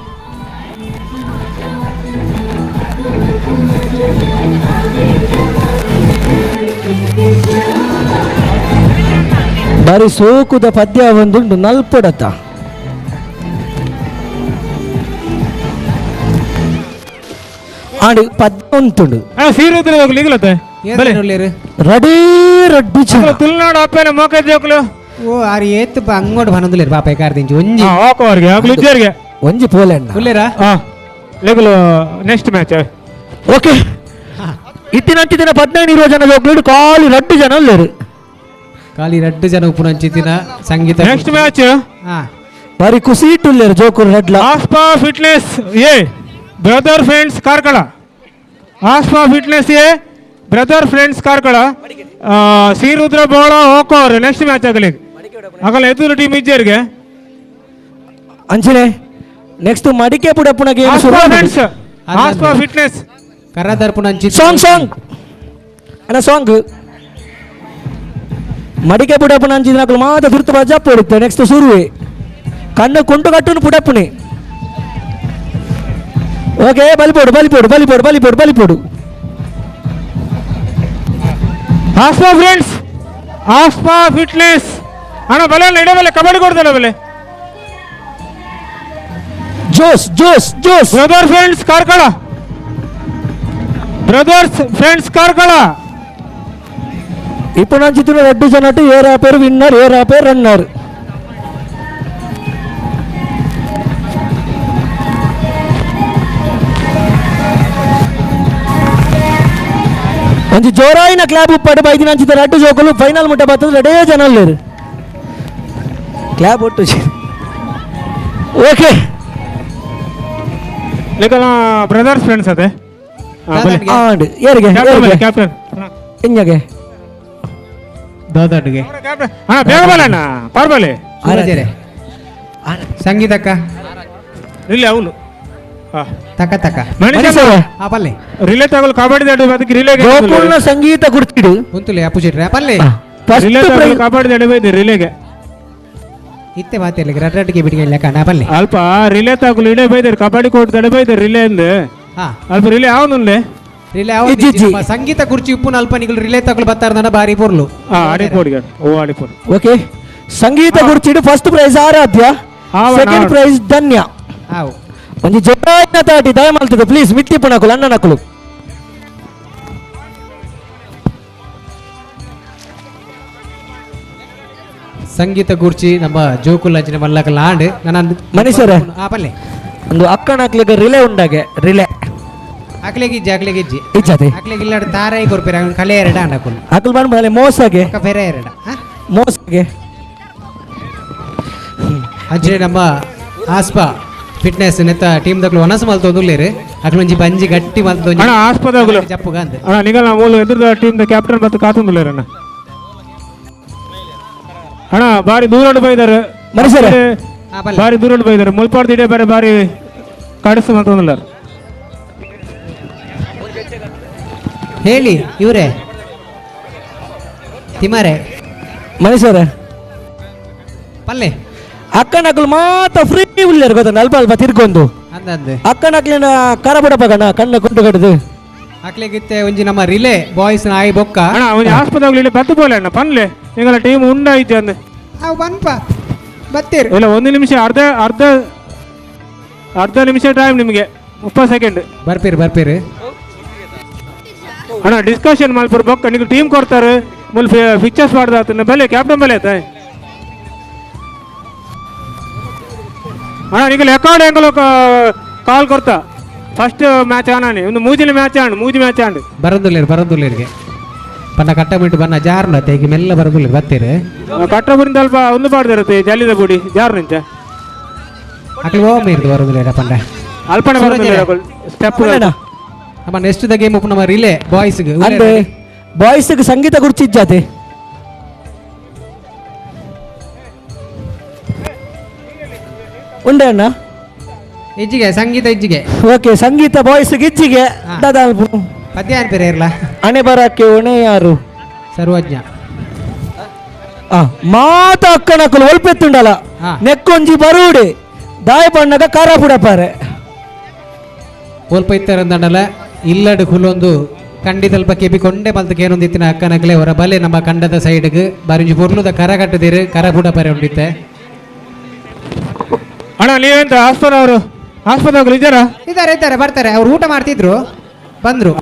ಬಾರಿ ಸೋಕುದ ಪದ್ಯ ಒಂದುಂಡು ನಲ್ಪೊಡತ ಆಂಡ್ ಪದ್ಯ ಉಂಟುಂಡು ರೆಡಿ ರಡ್ಡು ತುಳುನಾಡು ಅಪ್ಪನ ಮೋಕ ಜೋಕುಲು ಓ ಆರ್ ಏತ್ ಅಂಗೋಡು ಬನೊಂದುಲ್ಲೆರ್ ಪಾಪ ಏಕಾರ್ದಿಂಚಿ ಒಂಜಿ ಓಕವರ್ಗೆ ಅಕುಲು ಇಜ್ಜೆರ್ಗೆ ಒಂಜಿ ಪೋಲೆಣ್ಣ ಉಲ್ಲೆರಾ ಲೆಗುಲು next match okay ಇತ್ತಿನಂಚಿತ್ತಿನ 15 20 ಜನ ಜೋಕುಲು ಖಾಲಿ ರಡ್ಡು ಜನ ಉಲ್ಲೆರ್ ಖಾಲಿ ರಡ್ಡು ಜನ ಉಪ್ಪುನಂಚಿತ್ತಿನ ಸಂಗೀತ ನೆಕ್ಸ್ಟ್ ಮ್ಯಾಚ್ ಬಾರಿ ಖುಷಿ ಇಟ್ಟುಲ್ಲೆರ್ ಜೋಕುಲು ರಡ್ಲ Aspa fitness A brother friends Karkala Aspa fitness A brother friends Karkala Srirudra ಬೋಳ ಓಕೋರ್ next match ಆಗಲಿ ಆಗಲ್ಲ ಎದುರು ಟೀಮ್ ಇಜ್ಜೆರ್ಗೆ ಅಂಚನೆ ನೆಕ್ಸ್ಟ್ ಮಡಿಕೆ ಪುಡಪುನ game friends Aspa fitness ಕರದರ್ಪುನಂಚಿ song song ಅಣ್ಣ ಸಾಂಗ್ ಮಡಿಕೆ ಪುಡಪುನಂಚಿ ನಕಲು ಮಾತ ದುರ್ತು ಬಜಾಪ್ ಹೊಡಿತೆ ನೆಕ್ಸ್ಟ್ ಸುರುವೆ ಕಣ್ಣು ಕುಂಟು ಕಟ್ಟುನು ಪುಡಪುನಿ ಓಕೆ ಬಲಿಪೋಡು ಬಲಿಪೋಡು ಬಲಿಪೋಡು ಬಲಿಪೋಡು ಬಲಿಪೋಡು ಆಸ್ಪಾ ಫ್ರೆಂಡ್ಸ್ ಆಸ್ಪಾ ಫಿಟ್ನೆಸ್ ಅಣ್ಣ ಬಲೆ ಇಡಬಲೆ ಕಬಡ್ಡಿ ಕೊಡ್ತಾರೆ ಬಲೆ Jose Jose Jose brother friends Karkala brothers friends Karkala ఇప్పుడు ನಂಚಿತ್ತಿನ ರಡ್ಡು ಜನಟು ಏರ್ ಆಪೇರು ವಿನ್ನರ್ ಏರ್ ಆಪೇರು ರನ್ನರ್ ಒಂಜಿ ಜೋರಾಯಿನ ಕ್ಲಾಬ್ ಉಪ್ಪಾಡು ಬೈದಿನ ಅಂಚಿತ ರಡ್ಡು ಜೋಕುಲು ಫೈನಲ್ ಮುಟ್ಟ ಬರ್ತದೆ ರಡೇ ಜನ ಉಲ್ಲೆರ್ ಕ್ಲಾಬ್ ಒಟ್ಟು ಓಕೆ ಲೆಕ್ಕಲ ಬ್ರದರ್ಸ್ ಫ್ರೆಂಡ್ಸ್ ಅದೇ ಆಂಡ್ ಏರಿಗೆ ಏರಿಗೆ ಕ್ಯಾಪ್ಟನ್ ಇಂಜಗೆ ದಾದಾಡುಗೆ ಅಣ್ಣ ಬೇಗ ಬಲೆ ಅಣ್ಣ ಪರ್ಬಲೆ ಸೂರಜರೇ ಸಂಗೀತಕ್ಕ ಇಲ್ಲ ಅವನು ತಕ ತಕ ಆ ಪಲ್ಲೆ ರಿಲೇ ತಗೊಳ್ಳು ಕಬಡ್ಡಿ ದಾಡು ಅದಕ್ಕೆ ರಿಲೇ ಗೋಕುಲ್ನ ಸಂಗೀತ ಗುರ್ತಿಡು ಉಂತುಲೆ ಅಪ್ಪುಜಿಟ್ರೆ ಪಲ್ಲೆ ರಿಲೇ ತಗೊಳ್ಳು ಕಬಡ್ಡಿ ದಾಡು ಬೈದೆ ರಿಲೇಗೆ ಇತ್ತೆ ಮಾತಿರ್ಲಿಕ್ಕೆ ರಡ್ಡಟ್ಟಿಗೆ ಬಿಟ್ಟಿಗೆ ಇಲ್ಲ ಕಣ ಪಲ್ಲೆ ಅಲ್ಪ ರಿಲೇ ತಗೊಳ್ಳು ಇಡೇ ಬೈದರು ಕಬಡ್ಡಿ ಕೋರ್ಟ್ ದಾಡು ಬೈದರು ರಿಲೇ ಅಂದು ಅಲ್ಪ ರಿಲೇ ಅವನುಂದೆ ರಿಲೇ ಅವನು ಸಂಗೀತ ಕುರ್ಚಿ ಉಪ್ಪುನ ಅಲ್ಪ ನಿಗಳು ರಿಲೇ ತಗೊಳ್ಳು ಬತ್ತಾರ್ದನ ಬಾರಿ ಪೊರ್ಲು ಆಡಿಪೋಡಿಗೆ ಓ ಆಡಿಪೋಡು ಓಕೆ ಸಂಗೀತ ಗುರ್ಚಿಡು first prize Aradhya second prize Dhanya ಆವು ಒಂಜಿ ಜೊತಾಯಿನ ತಾಟಿ ದಯ ಮಲ್ತದೆ ಪ್ಲೀಸ್ ಮಿತ್ತಿಪ್ಪು ನಕುಲು ಅಣ್ಣ ನಕುಲು ಸಂಗೀತ ಗುರ್ಚಿ ನಮ್ಮ ಜೋಕುಲ್ ಅಂಚಿನ ಮಲ್ಲಕ ಲಾಂಡ್ ನನ್ನ ಮನೀಶರೇ ಆ ಪಲ್ಲೆ ಒಂದು ಅಕ್ಕನ ರಿಲೇ ಉಂಡಾಗೆ ರಿಲೇ ಅಕ್ಲೆಗೆ ಇಜ್ಜಿ ಅಕ್ಲೆಗೆ ಇಜ್ಜಿ ಇಜ್ಜಾತೆ ಅಕ್ಲೆಗೆ ಇಲ್ಲಾಡ ತಾರಾಯಿ ಕೊರ್ಪೇರ ಅವ್ನು ಕಲೆ ಎರಡ ಅಣ್ಣಕುಲು ಅಕುಲು ಬನ್ ಬಲೆ ಮೋಸಗೆ ಫೆರೆ ಎರಡ ಮೋಸಗೆ ಅಂಚನೆ ನಮ್ಮ ಆಸ್ಪಾ ಫಿಟ್ನೆಸ್ ನೆತ್ತ ಟೀಮ್ ದಕ್ಲು ವನಸ ಮಲ್ತೊಂದುಲ್ಲೇರು ಅಕ್ಲೊಂಜಿ ಬಂಜಿ ಗಟ್ಟಿ ಮಲ್ತೊಂಜಿ ಅಣ್ಣ ಆಸ್ಪದಗುಲು ಜಪ್ಪುಗ ಅಂದ್ ಅಣ್ಣ ನಿಗಲ ಮೂಲು ಎದುರುದ team the captain ಮತ್ತು ಕಾತೊಂದುಲ್ಲೇರು ಅಣ್ಣ ಅಣ್ಣ ಬಾರಿ ದೂರ ಬೈದಾರೆ ಮನುಷ್ಯರೇ ಬಾರಿ ದೂರ ಬೈದಾರೆ ಮುಲ್ಪಾಡ್ದು ಇಡೇ ಬಾರಿ ಬಾರಿ ಕಡಿಸು ಮಲ್ತೊಂದುಲ್ಲಾರು ಹೇಳಿ ಇವರೇ ತಿಮಾರೆ ಮನುಷ್ಯರೇ ಪಲ್ಲೆ ಅಕ್ಕನಕುಲು ಮಾತ ಫ್ರೀ ಉಲ್ಲೇರು ಗೊತ್ತ ಅಲ್ಪ ಅಲ್ಪ ತಿರ್ಗೊಂದು ಅಂದಂದೆ ಅಕ್ಕನಕ್ಲಿನ ಕರ ಬುಡಪಗಣ ಕಣ್ಣ ಕುಂಟು ಕಟ್ಟದು ಅಕ್ಲೆಗಿತ್ತೆ ಒಂಜಿ ನಮ್ಮ ರಿಲೇ ಬಾಯ್ಸ್ ನಾಯಿ ಬೊಕ್ಕ ಅಣ್ಣ ಒಂಜಿ ಆಸ್ಪತ್ರೆ ಇಲ್ಲಿ ಬತ್ತು ಬೋಲೆ ಅಣ್ಣ ಪನ್ಲೆ ನಿಂಗಲ ಟೀಮ್ ಉಂಡಾಯ್ತು ಅಂದೆ ಅವು ಬನ್ಪ ಬತ್ತೀರಿ ಇಲ್ಲ ಒಂದು ನಿಮಿಷ ಅರ್ಧ ಅರ್ಧ ಅರ್ಧ ನಿಮಿಷ ಟೈಮ್ ನಿಮಗೆ 30 ಸೆಕೆಂಡ್ ಬರ್ಪೀರಿ ಬರ್ಪೀರಿ ಅಣ್ಣ ಡಿಸ್ಕಷನ್ ಮಲ್ಪುರ್ ಬೊಕ್ಕ ನಿಂಗೆ ಟೀಮ್ ಕೊಡ್ತಾರೆ ಮುಲ್ ಫಿಕ್ಚರ್ಸ್ ಮಾಡ್ದ ಬಲೆ ಕ್ಯಾಪ್ಟನ್ ಬಲೆ ಆಯ್ತಾ ಅಣ್ಣ ನಿಂಗೆ ರೆಕಾರ್ಡ್ ಎಂಗಲು ಕಾಲ್ ಕೊಡ್ತಾ ಫಸ್ಟ್ ಮ್ಯಾಚ್ ಆನಾನಿ ಒಂದು ಮೂಜಿನ ಮ್ಯಾಚ್ ಆಂಡ್ ಮೂಜಿ ಮ್ಯಾಚ್ ಆಂಡ್ ಬರೋದಿಲ್ಲ ಬರೋದಿಲ್ಲರಿಗೆ ಬಣ್ಣ ಕಟ್ಟ ಬಿಟ್ಟು ಬಣ್ಣ ಜಾರ್ನ ತೇಗಿ ಮೆಲ್ಲ ಬರೋದಿಲ್ಲ ಬರ್ತೀರಿ ಕಟ್ಟ ಬರಿಂದ ಅಲ್ಪ ಒಂದು ಬಾಡ್ದಿರುತ್ತೆ ಜಲ್ಲಿದ ಬುಡಿ ಜಾರು ನಿಂಚ ಅಕ್ಲು ಓಮ್ ಇರ್ದು ಬರೋದಿಲ್ಲ ಪಂಡ ಅಲ್ಪನೆ ಬರೋದಿಲ್ಲ ಸ್ಟೆಪ್ ನಮ್ಮ next the game ನಮ್ಮ ರಿಲೇ ಬಾಯ್ಸ್ ಅಂದ್ರೆ ಬಾಯ್ಸ್ ಸಂಗೀತ ಗುರ್ಚಿಜ್ಜಾತೆ ಉಂಡೆ ಅಣ್ಣ ಇಜ್ಜಿಗೆ ಸಂಗೀತ ಇಜ್ಜಿಗೆ ಓಕೆ ಸಂಗೀತ ಬಾಯ್ಸ್ ಇಜ್ಜಿಗೆ ದಾದಾ ಪದ್ಯ ಅನ್ಪಿರ ಇರ್ಲ ಹಣೆ ಬರಕ್ಕೆ ಒಣೆ ಯಾರು ಸರ್ವಜ್ಞ ಮಾತ ಅಕ್ಕನಕುಲು ಒಲ್ಪೆತ್ತುಂಡಲ ನೆಕ್ಕೊಂಜಿ ಬರೂಡೆ ದಾಯ ಬಣ್ಣದ ಖಾರ ಪುಡಪಾರೆ ಒಲ್ಪ ಇತ್ತಾರಂದಂಡಲ ಇಲ್ಲಡು ಕುಲೊಂದು ಖಂಡಿತಲ್ಪ ಕೆಬಿ ಕೊಂಡೆ ಮಲ್ತಕ್ಕೆ ಏನೊಂದಿತ್ತಿನ ಅಕ್ಕನಕಲೆ ಹೊರ ಬಲೆ ನಮ್ಮ ಕಂಡದ ಸೈಡ್ಗೆ ಬಾರಿಂಜಿ ಪೊರ್ಲುದ ಕರ ಕಟ್ಟದಿರು ಕರ ಬುಡ ಪರೆ ಉಂಡಿತ್ತೆ. ಅಣ್ಣ ನೀವೆಂತ ಆಸ್ಪತ್ರೆ ಅವರು ಆಸ್ಪತ್ರೆ ಇದ್ದಾರಾ? ಇದ್ದಾರೆ ಇದ್ದಾರೆ, ಬರ್ತಾರೆ. ಅವ್ರು ಊಟ ಮಾಡ್ತಿದ್ರು, ಬಂದ್ರು.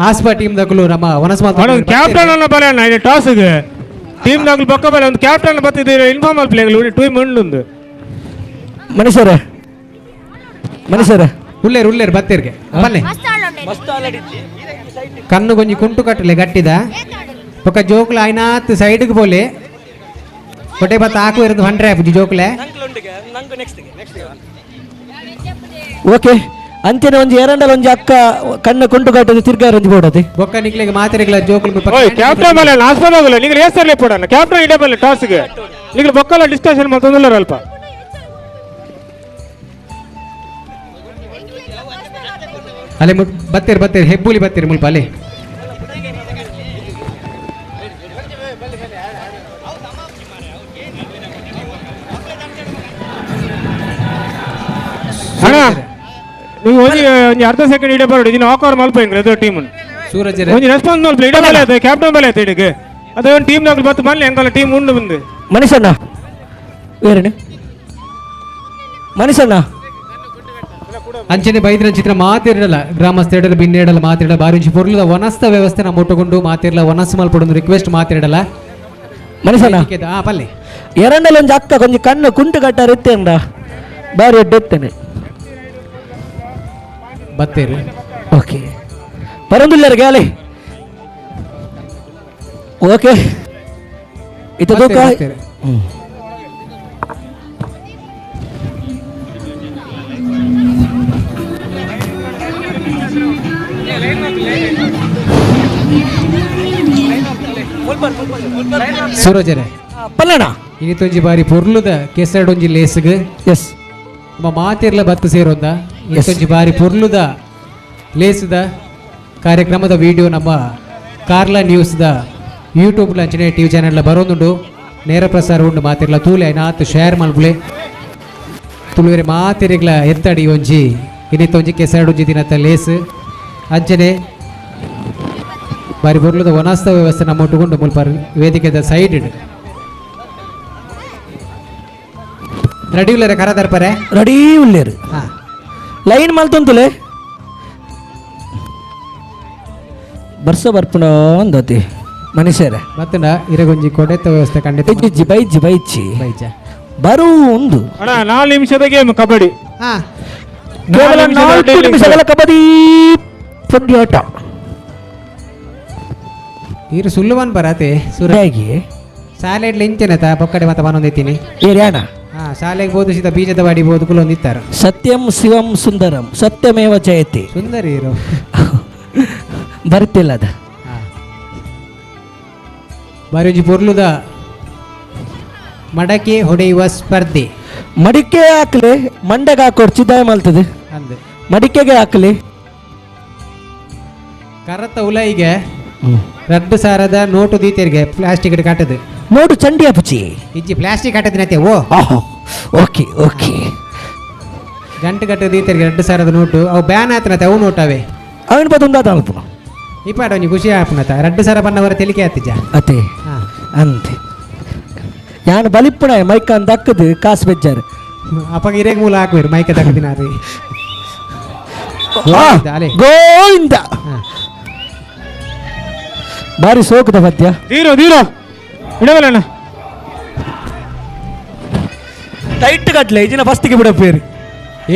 ಆಸ್ಪಾ ಟೀಮ್ ದಕ್ಕಲು ನಮ್ಮ ವನಸ್ಮಾಲ್ ಕ್ಯಾಪ್ಟನ್ ಅನ್ನ ಬಲೆ ಅಣ್ಣ, ಇದು ಟಾಸ್ಗೆ ಟೀಮ್ ದಾಗಲು ಬೊಕ್ಕ ಬಲೆ ಒಂದು ಕ್ಯಾಪ್ಟನ್ ಬರ್ತಿದ್ದೀರಿ. Informal play team ಉಂಡು. ಮನುಷ್ಯರೇ ಮನುಷ್ಯರೇ ಉಲ್ಲೇರು ಉಲ್ಲೇರು ಬತ್ತೀರ್ಗೆ ಬನ್ನಿ. ಕಣ್ಣು ಗೊಂಜಿ ಕುಂಟು ಕಟ್ಟಲೆ ಗಟ್ಟಿದ ಬೊಕ್ಕ ಜೋಕ್ಲ ಐನಾತ್ ಸೈಡ್ಗೆ ಬೋಲೆ ಹೊಟ್ಟೆ ಬತ್ತ ಹಾಕು ಇರೋದು ಹಂಡ್ರೆ ಆಪುಜಿ ಜೋಕ್ಲೆ. ಓಕೆ ಅಂಚನೆ ಒಂಜಿ ಎರಡಲ್ ಒಂಜಿ ಅಕ್ಕ ಕಣ್ಣು ಕುಂಟು ಕಟ್ಟದು ತಿರ್ಗಾ ಒಂಜಿ ಬೋಡತಿ ಬೊಕ್ಕ ನಿಕ್ಲೆಗೆ ಮಾತ್ರೆಗಳ ಜೋಕ್ಲು. ಕ್ಯಾಪ್ಟನ್ ಬಲೆ ಆಸ್ಪತ್ರೆ ಹೋಗಲ್ಲ ನೀವು ಹೆಸರ್ಲೆ ಪೋಡಣ್ಣ. ಕ್ಯಾಪ್ಟನ್ ಇಡೇ ಬಲ್ಲೆ ಟಾಸ್ಗೆ ನೀವು ಬೊಕ್ಕಲ್ಲ ಡಿಸ್ಕಷನ್ ಮಾಡ್ತಂದಿಲ್ಲ ಅಲ್ಪ. ಅಲ್ಲಿ ಬತ್ತೀರಿ ಬತ್ತೀರಿ ಹೆಬ್ಬುಲಿ ಬತ್ತೀರಿ ಮುಲ್ಪ ಅಲ್ಲಿ. ಅಣ್ಣ ನೀವು ಒಂಜಿ ಒಂಜಿ ಅರ್ಧ ಸೆಕೆಂಡ್ ಇಡೇ ಬರೋಡು ಇದನ್ನ ಆಕರ್ ಮಲ್ಪ ಹೆಂಗ್ರಿ ಅದು ಟೀಮ್ ಸೂರಜ್ ಒಂಜಿ ರೆಸ್ಪಾನ್ಸ್ ಮಲ್ಪ ಇಡೇ ಬಲೆ ಆಯ್ತು ಕ್ಯಾಪ್ಟನ್ ಬಲೆ ಆಯ್ತು ಇಡಕ್ಕೆ ಅದೇ ಒಂದು ಟೀಮ್ ನಾಗ ಬತ್ತು ಬನ್ನಿ ಹಂಗಲ್ಲ ಟೀಮ್ ಉಂಡು ಬಂದು. ಮನುಷ್ಯಣ್ಣ ಬೇರೆನೆ ಮನುಷ್ಯಣ್ಣ ಅಂಚನೆ ಬೈದ್ರ ಚಿತ್ರ ಮಾತಿರಲ್ಲ ಗ್ರಾಮಸ್ಥ ಇಡಲ್ಲ ಬಿನ್ನೇಡಲ್ಲ ಮಾತಿರಲ್ಲ ಬಾರಿ ಪೊರ್ಲದ ವನಸ್ಥ ವ್ಯವಸ್ಥೆ ನಮ್ಮ ಒಟ್ಟುಕೊಂಡು ಮಾತಿರಲ್ಲ ವನಸ್ ಮಲ್ಪಡೊಂದು ರಿಕ್ವೆಸ್ಟ್ ಮಾತಿರಲ್ಲ ಮನುಷ್ಯನ ಪಲ್ಲೆ ಎರಡಲ್ಲಿ ಒಂಜಿ ಅಕ್ಕ ಕೊಂಚ ಕಣ್ಣು ಕುಂಟು ಕಟ್ಟಾರ ಇತ್ತೇಂಡ ಬಾರಿ ಎಡ್ಡೆತ್ತೇನೆ ಬತ್ತೇರು. ಓಕೆ ಬರೋದಿಲ್ಲ ಗ್ಯಾಲೆ. ಓಕೆ ಇತ್ತ ದೂಕ ಸೂರಜರೇ ಪಲ್ಲಣ ಇನಿತೊಂಜಿ ಬಾರಿ ಪೊರ್ಲುದ ಕೆಸರಡೊಂಜಿ ಲೇಸ್ಗ್ ಎಸ್ ನಮ್ಮ ಮಾತಿರ್ಲ ಬತ್ತು ಸೇರೊಂದ ಇನಿತೊಂಜಿ ಬಾರಿ ಪೊರ್ಲುದ ಲೇಸ್ದ ಕಾರ್ಯಕ್ರಮದ ವಿಡಿಯೋ ನಮ್ಮ ಕಾರ್ಲಾ ನ್ಯೂಸ್ದ ಯೂಟ್ಯೂಬ್ ಅಂಚನೆ ಟಿವಿ ಚಾನೆಲ್ ಬರೋದುಂಡು ನೇರ ಪ್ರಸಾರ ಉಂಡು. ಮಾತಿರ್ಲ ತೂಲೆ ನಾತ್ ಶೇರ್ ಮಲ್ಪುಲೆ ತುಳುವೆರೆ ಮಾತಿರಿಗ್ಲ ಎತ್ತಡಿ ಒಂಜಿ ಇನಿತೊಂಜಿ ಕೆಸರಡೊಂಜಿ ದಿನತ್ತ ಲೇಸ್ ಅಂಚನೆ ಬಾರಿ ಬೊರ್ಲುದ ವನಸ್ಥ ವ್ಯವಸ್ಥೆ ನಮ್ಮ ಒಟ್ಟುಗೊಂಡು ಮುಲ್ಪ ವೇದಿಕೆದ ಸೈಡ್ ರೆಡಿ ಉಲ್ಲೇರೆ ಕರ ದರ್ಪರೆ ರೆಡಿ ಉಲ್ಲೇರು ಲೈನ್ ಮಲ್ತೊಂತುಲೆ ಬರ್ಸ ಬರ್ಪುಣ ಅಂದತಿ ಮನುಷ್ಯರೇ ಮತ್ತಂಡ ಇರಗೊಂಜಿ ಕೊಡೆತ ವ್ಯವಸ್ಥೆ ಖಂಡಿತ ಇಜ್ಜಿ ಬೈಜಿ ಬೈಚಿ ಬೈಜ ಬರು ಒಂದು ಅಣ್ಣ 4 ನಿಮಿಷದ ಗೇಮ್ ಕಬಡ್ಡಿ. ಕೇವಲ 4 ನಿಮಿಷಗಳ ಕಬಡ್ಡಿ ಪಂದ್ಯಾಟ. ಇರು ಸುಳ್ಳುವನ್ ಬರತೆ ಸೂರಾಗಿ ಶಾಲೆಡ್ ಇಂಚೆನತ ಬೊಕ್ಕಡೆ ಮತ ಬನ್ನೊಂದಿತ್ತೀನಿ ಏರ್ಯಾಣ ಹಾ ಶಾಲೆಗೆ ಬೋದು ಸೀದಾ ಬೀಜದ ಬಾಡಿ ಬೋದು ಕುಲೊಂದಿತ್ತಾರೆ. ಸತ್ಯಂ ಶಿವಂ ಸುಂದರಂ ಸತ್ಯಮೇವ ಜಯತಿ ಸುಂದರಿ ಇರು ಬರ್ತಿಲ್ಲ ಅದ ಬಾರಿ ಪೊರ್ಲುದ ಮಡಕೆ ಹೊಡೆಯುವ ಸ್ಪರ್ಧೆ. ಮಡಿಕೆ ಹಾಕ್ಲಿ ಮಂಡೆಗೆ ಹಾಕೊಡ್ಚಿ ದಯ ಮಲ್ತದೆ ಅಂದೆ ಮಡಿಕೆಗೆ ಹಾಕ್ಲಿ ಕರತ ಉಲೈಗೆ ರಡ್ಡು ಸಾರದ ನೋಟು ದೀತೆರಿಗೆ ಪ್ಲಾಸ್ಟಿಕ್ ಕಟ್ಟದು ನೋಟು ಚಂಡಿ ಅಪ್ಪಚಿ ಇಜ್ಜಿ ಪ್ಲಾಸ್ಟಿಕ್ ಕಟ್ಟದಿನತೆ ಓ ಓಕೆ ಓಕೆ ಗಂಟು ಕಟ್ಟದ ದೀತೆರಿಗೆ 2 ಸಾವಿರದ ನೋಟು ಅವು ಬ್ಯಾನ್ ಆತನತೆ ಅವು ನೋಟವೇ ಅವನ ಬದುಂದಾತ ಅಲ್ಪ ಇಪ್ಪಾಡ ಒಂಜಿ ಖುಷಿ ಆಪುನತ 2,000 ಬನ್ನವರ ತೆಲಿಕೆ ಆತಿಜ ಅತೆ ಅಂತೆ ಯಾನ್ ಬಲಿಪ್ಪಣ ಮೈಕ್ ಅಂದ ದಕ್ಕದು ಕಾಸು ಬೆಜ್ಜಾರು ಅಪ್ಪ ಇರೇಗ್ ಮೂಲ ಹಾಕುವಿರು ಮೈಕ ದಕ್ಕದಿನಾರಿ ಗೋವಿಂದ ಬಾರಿ ಸೋಕದ ಪದ್ಯ ಧೀರೋ ಧೀರೋ ಇಡವಲ್ಲಣ್ಣ ಟೈಟ್ ಕಟ್ಲೆ ಇಜಿನ ಫಸ್ಟಿಗೆ ಬಿಡಪ್ಪೇರಿ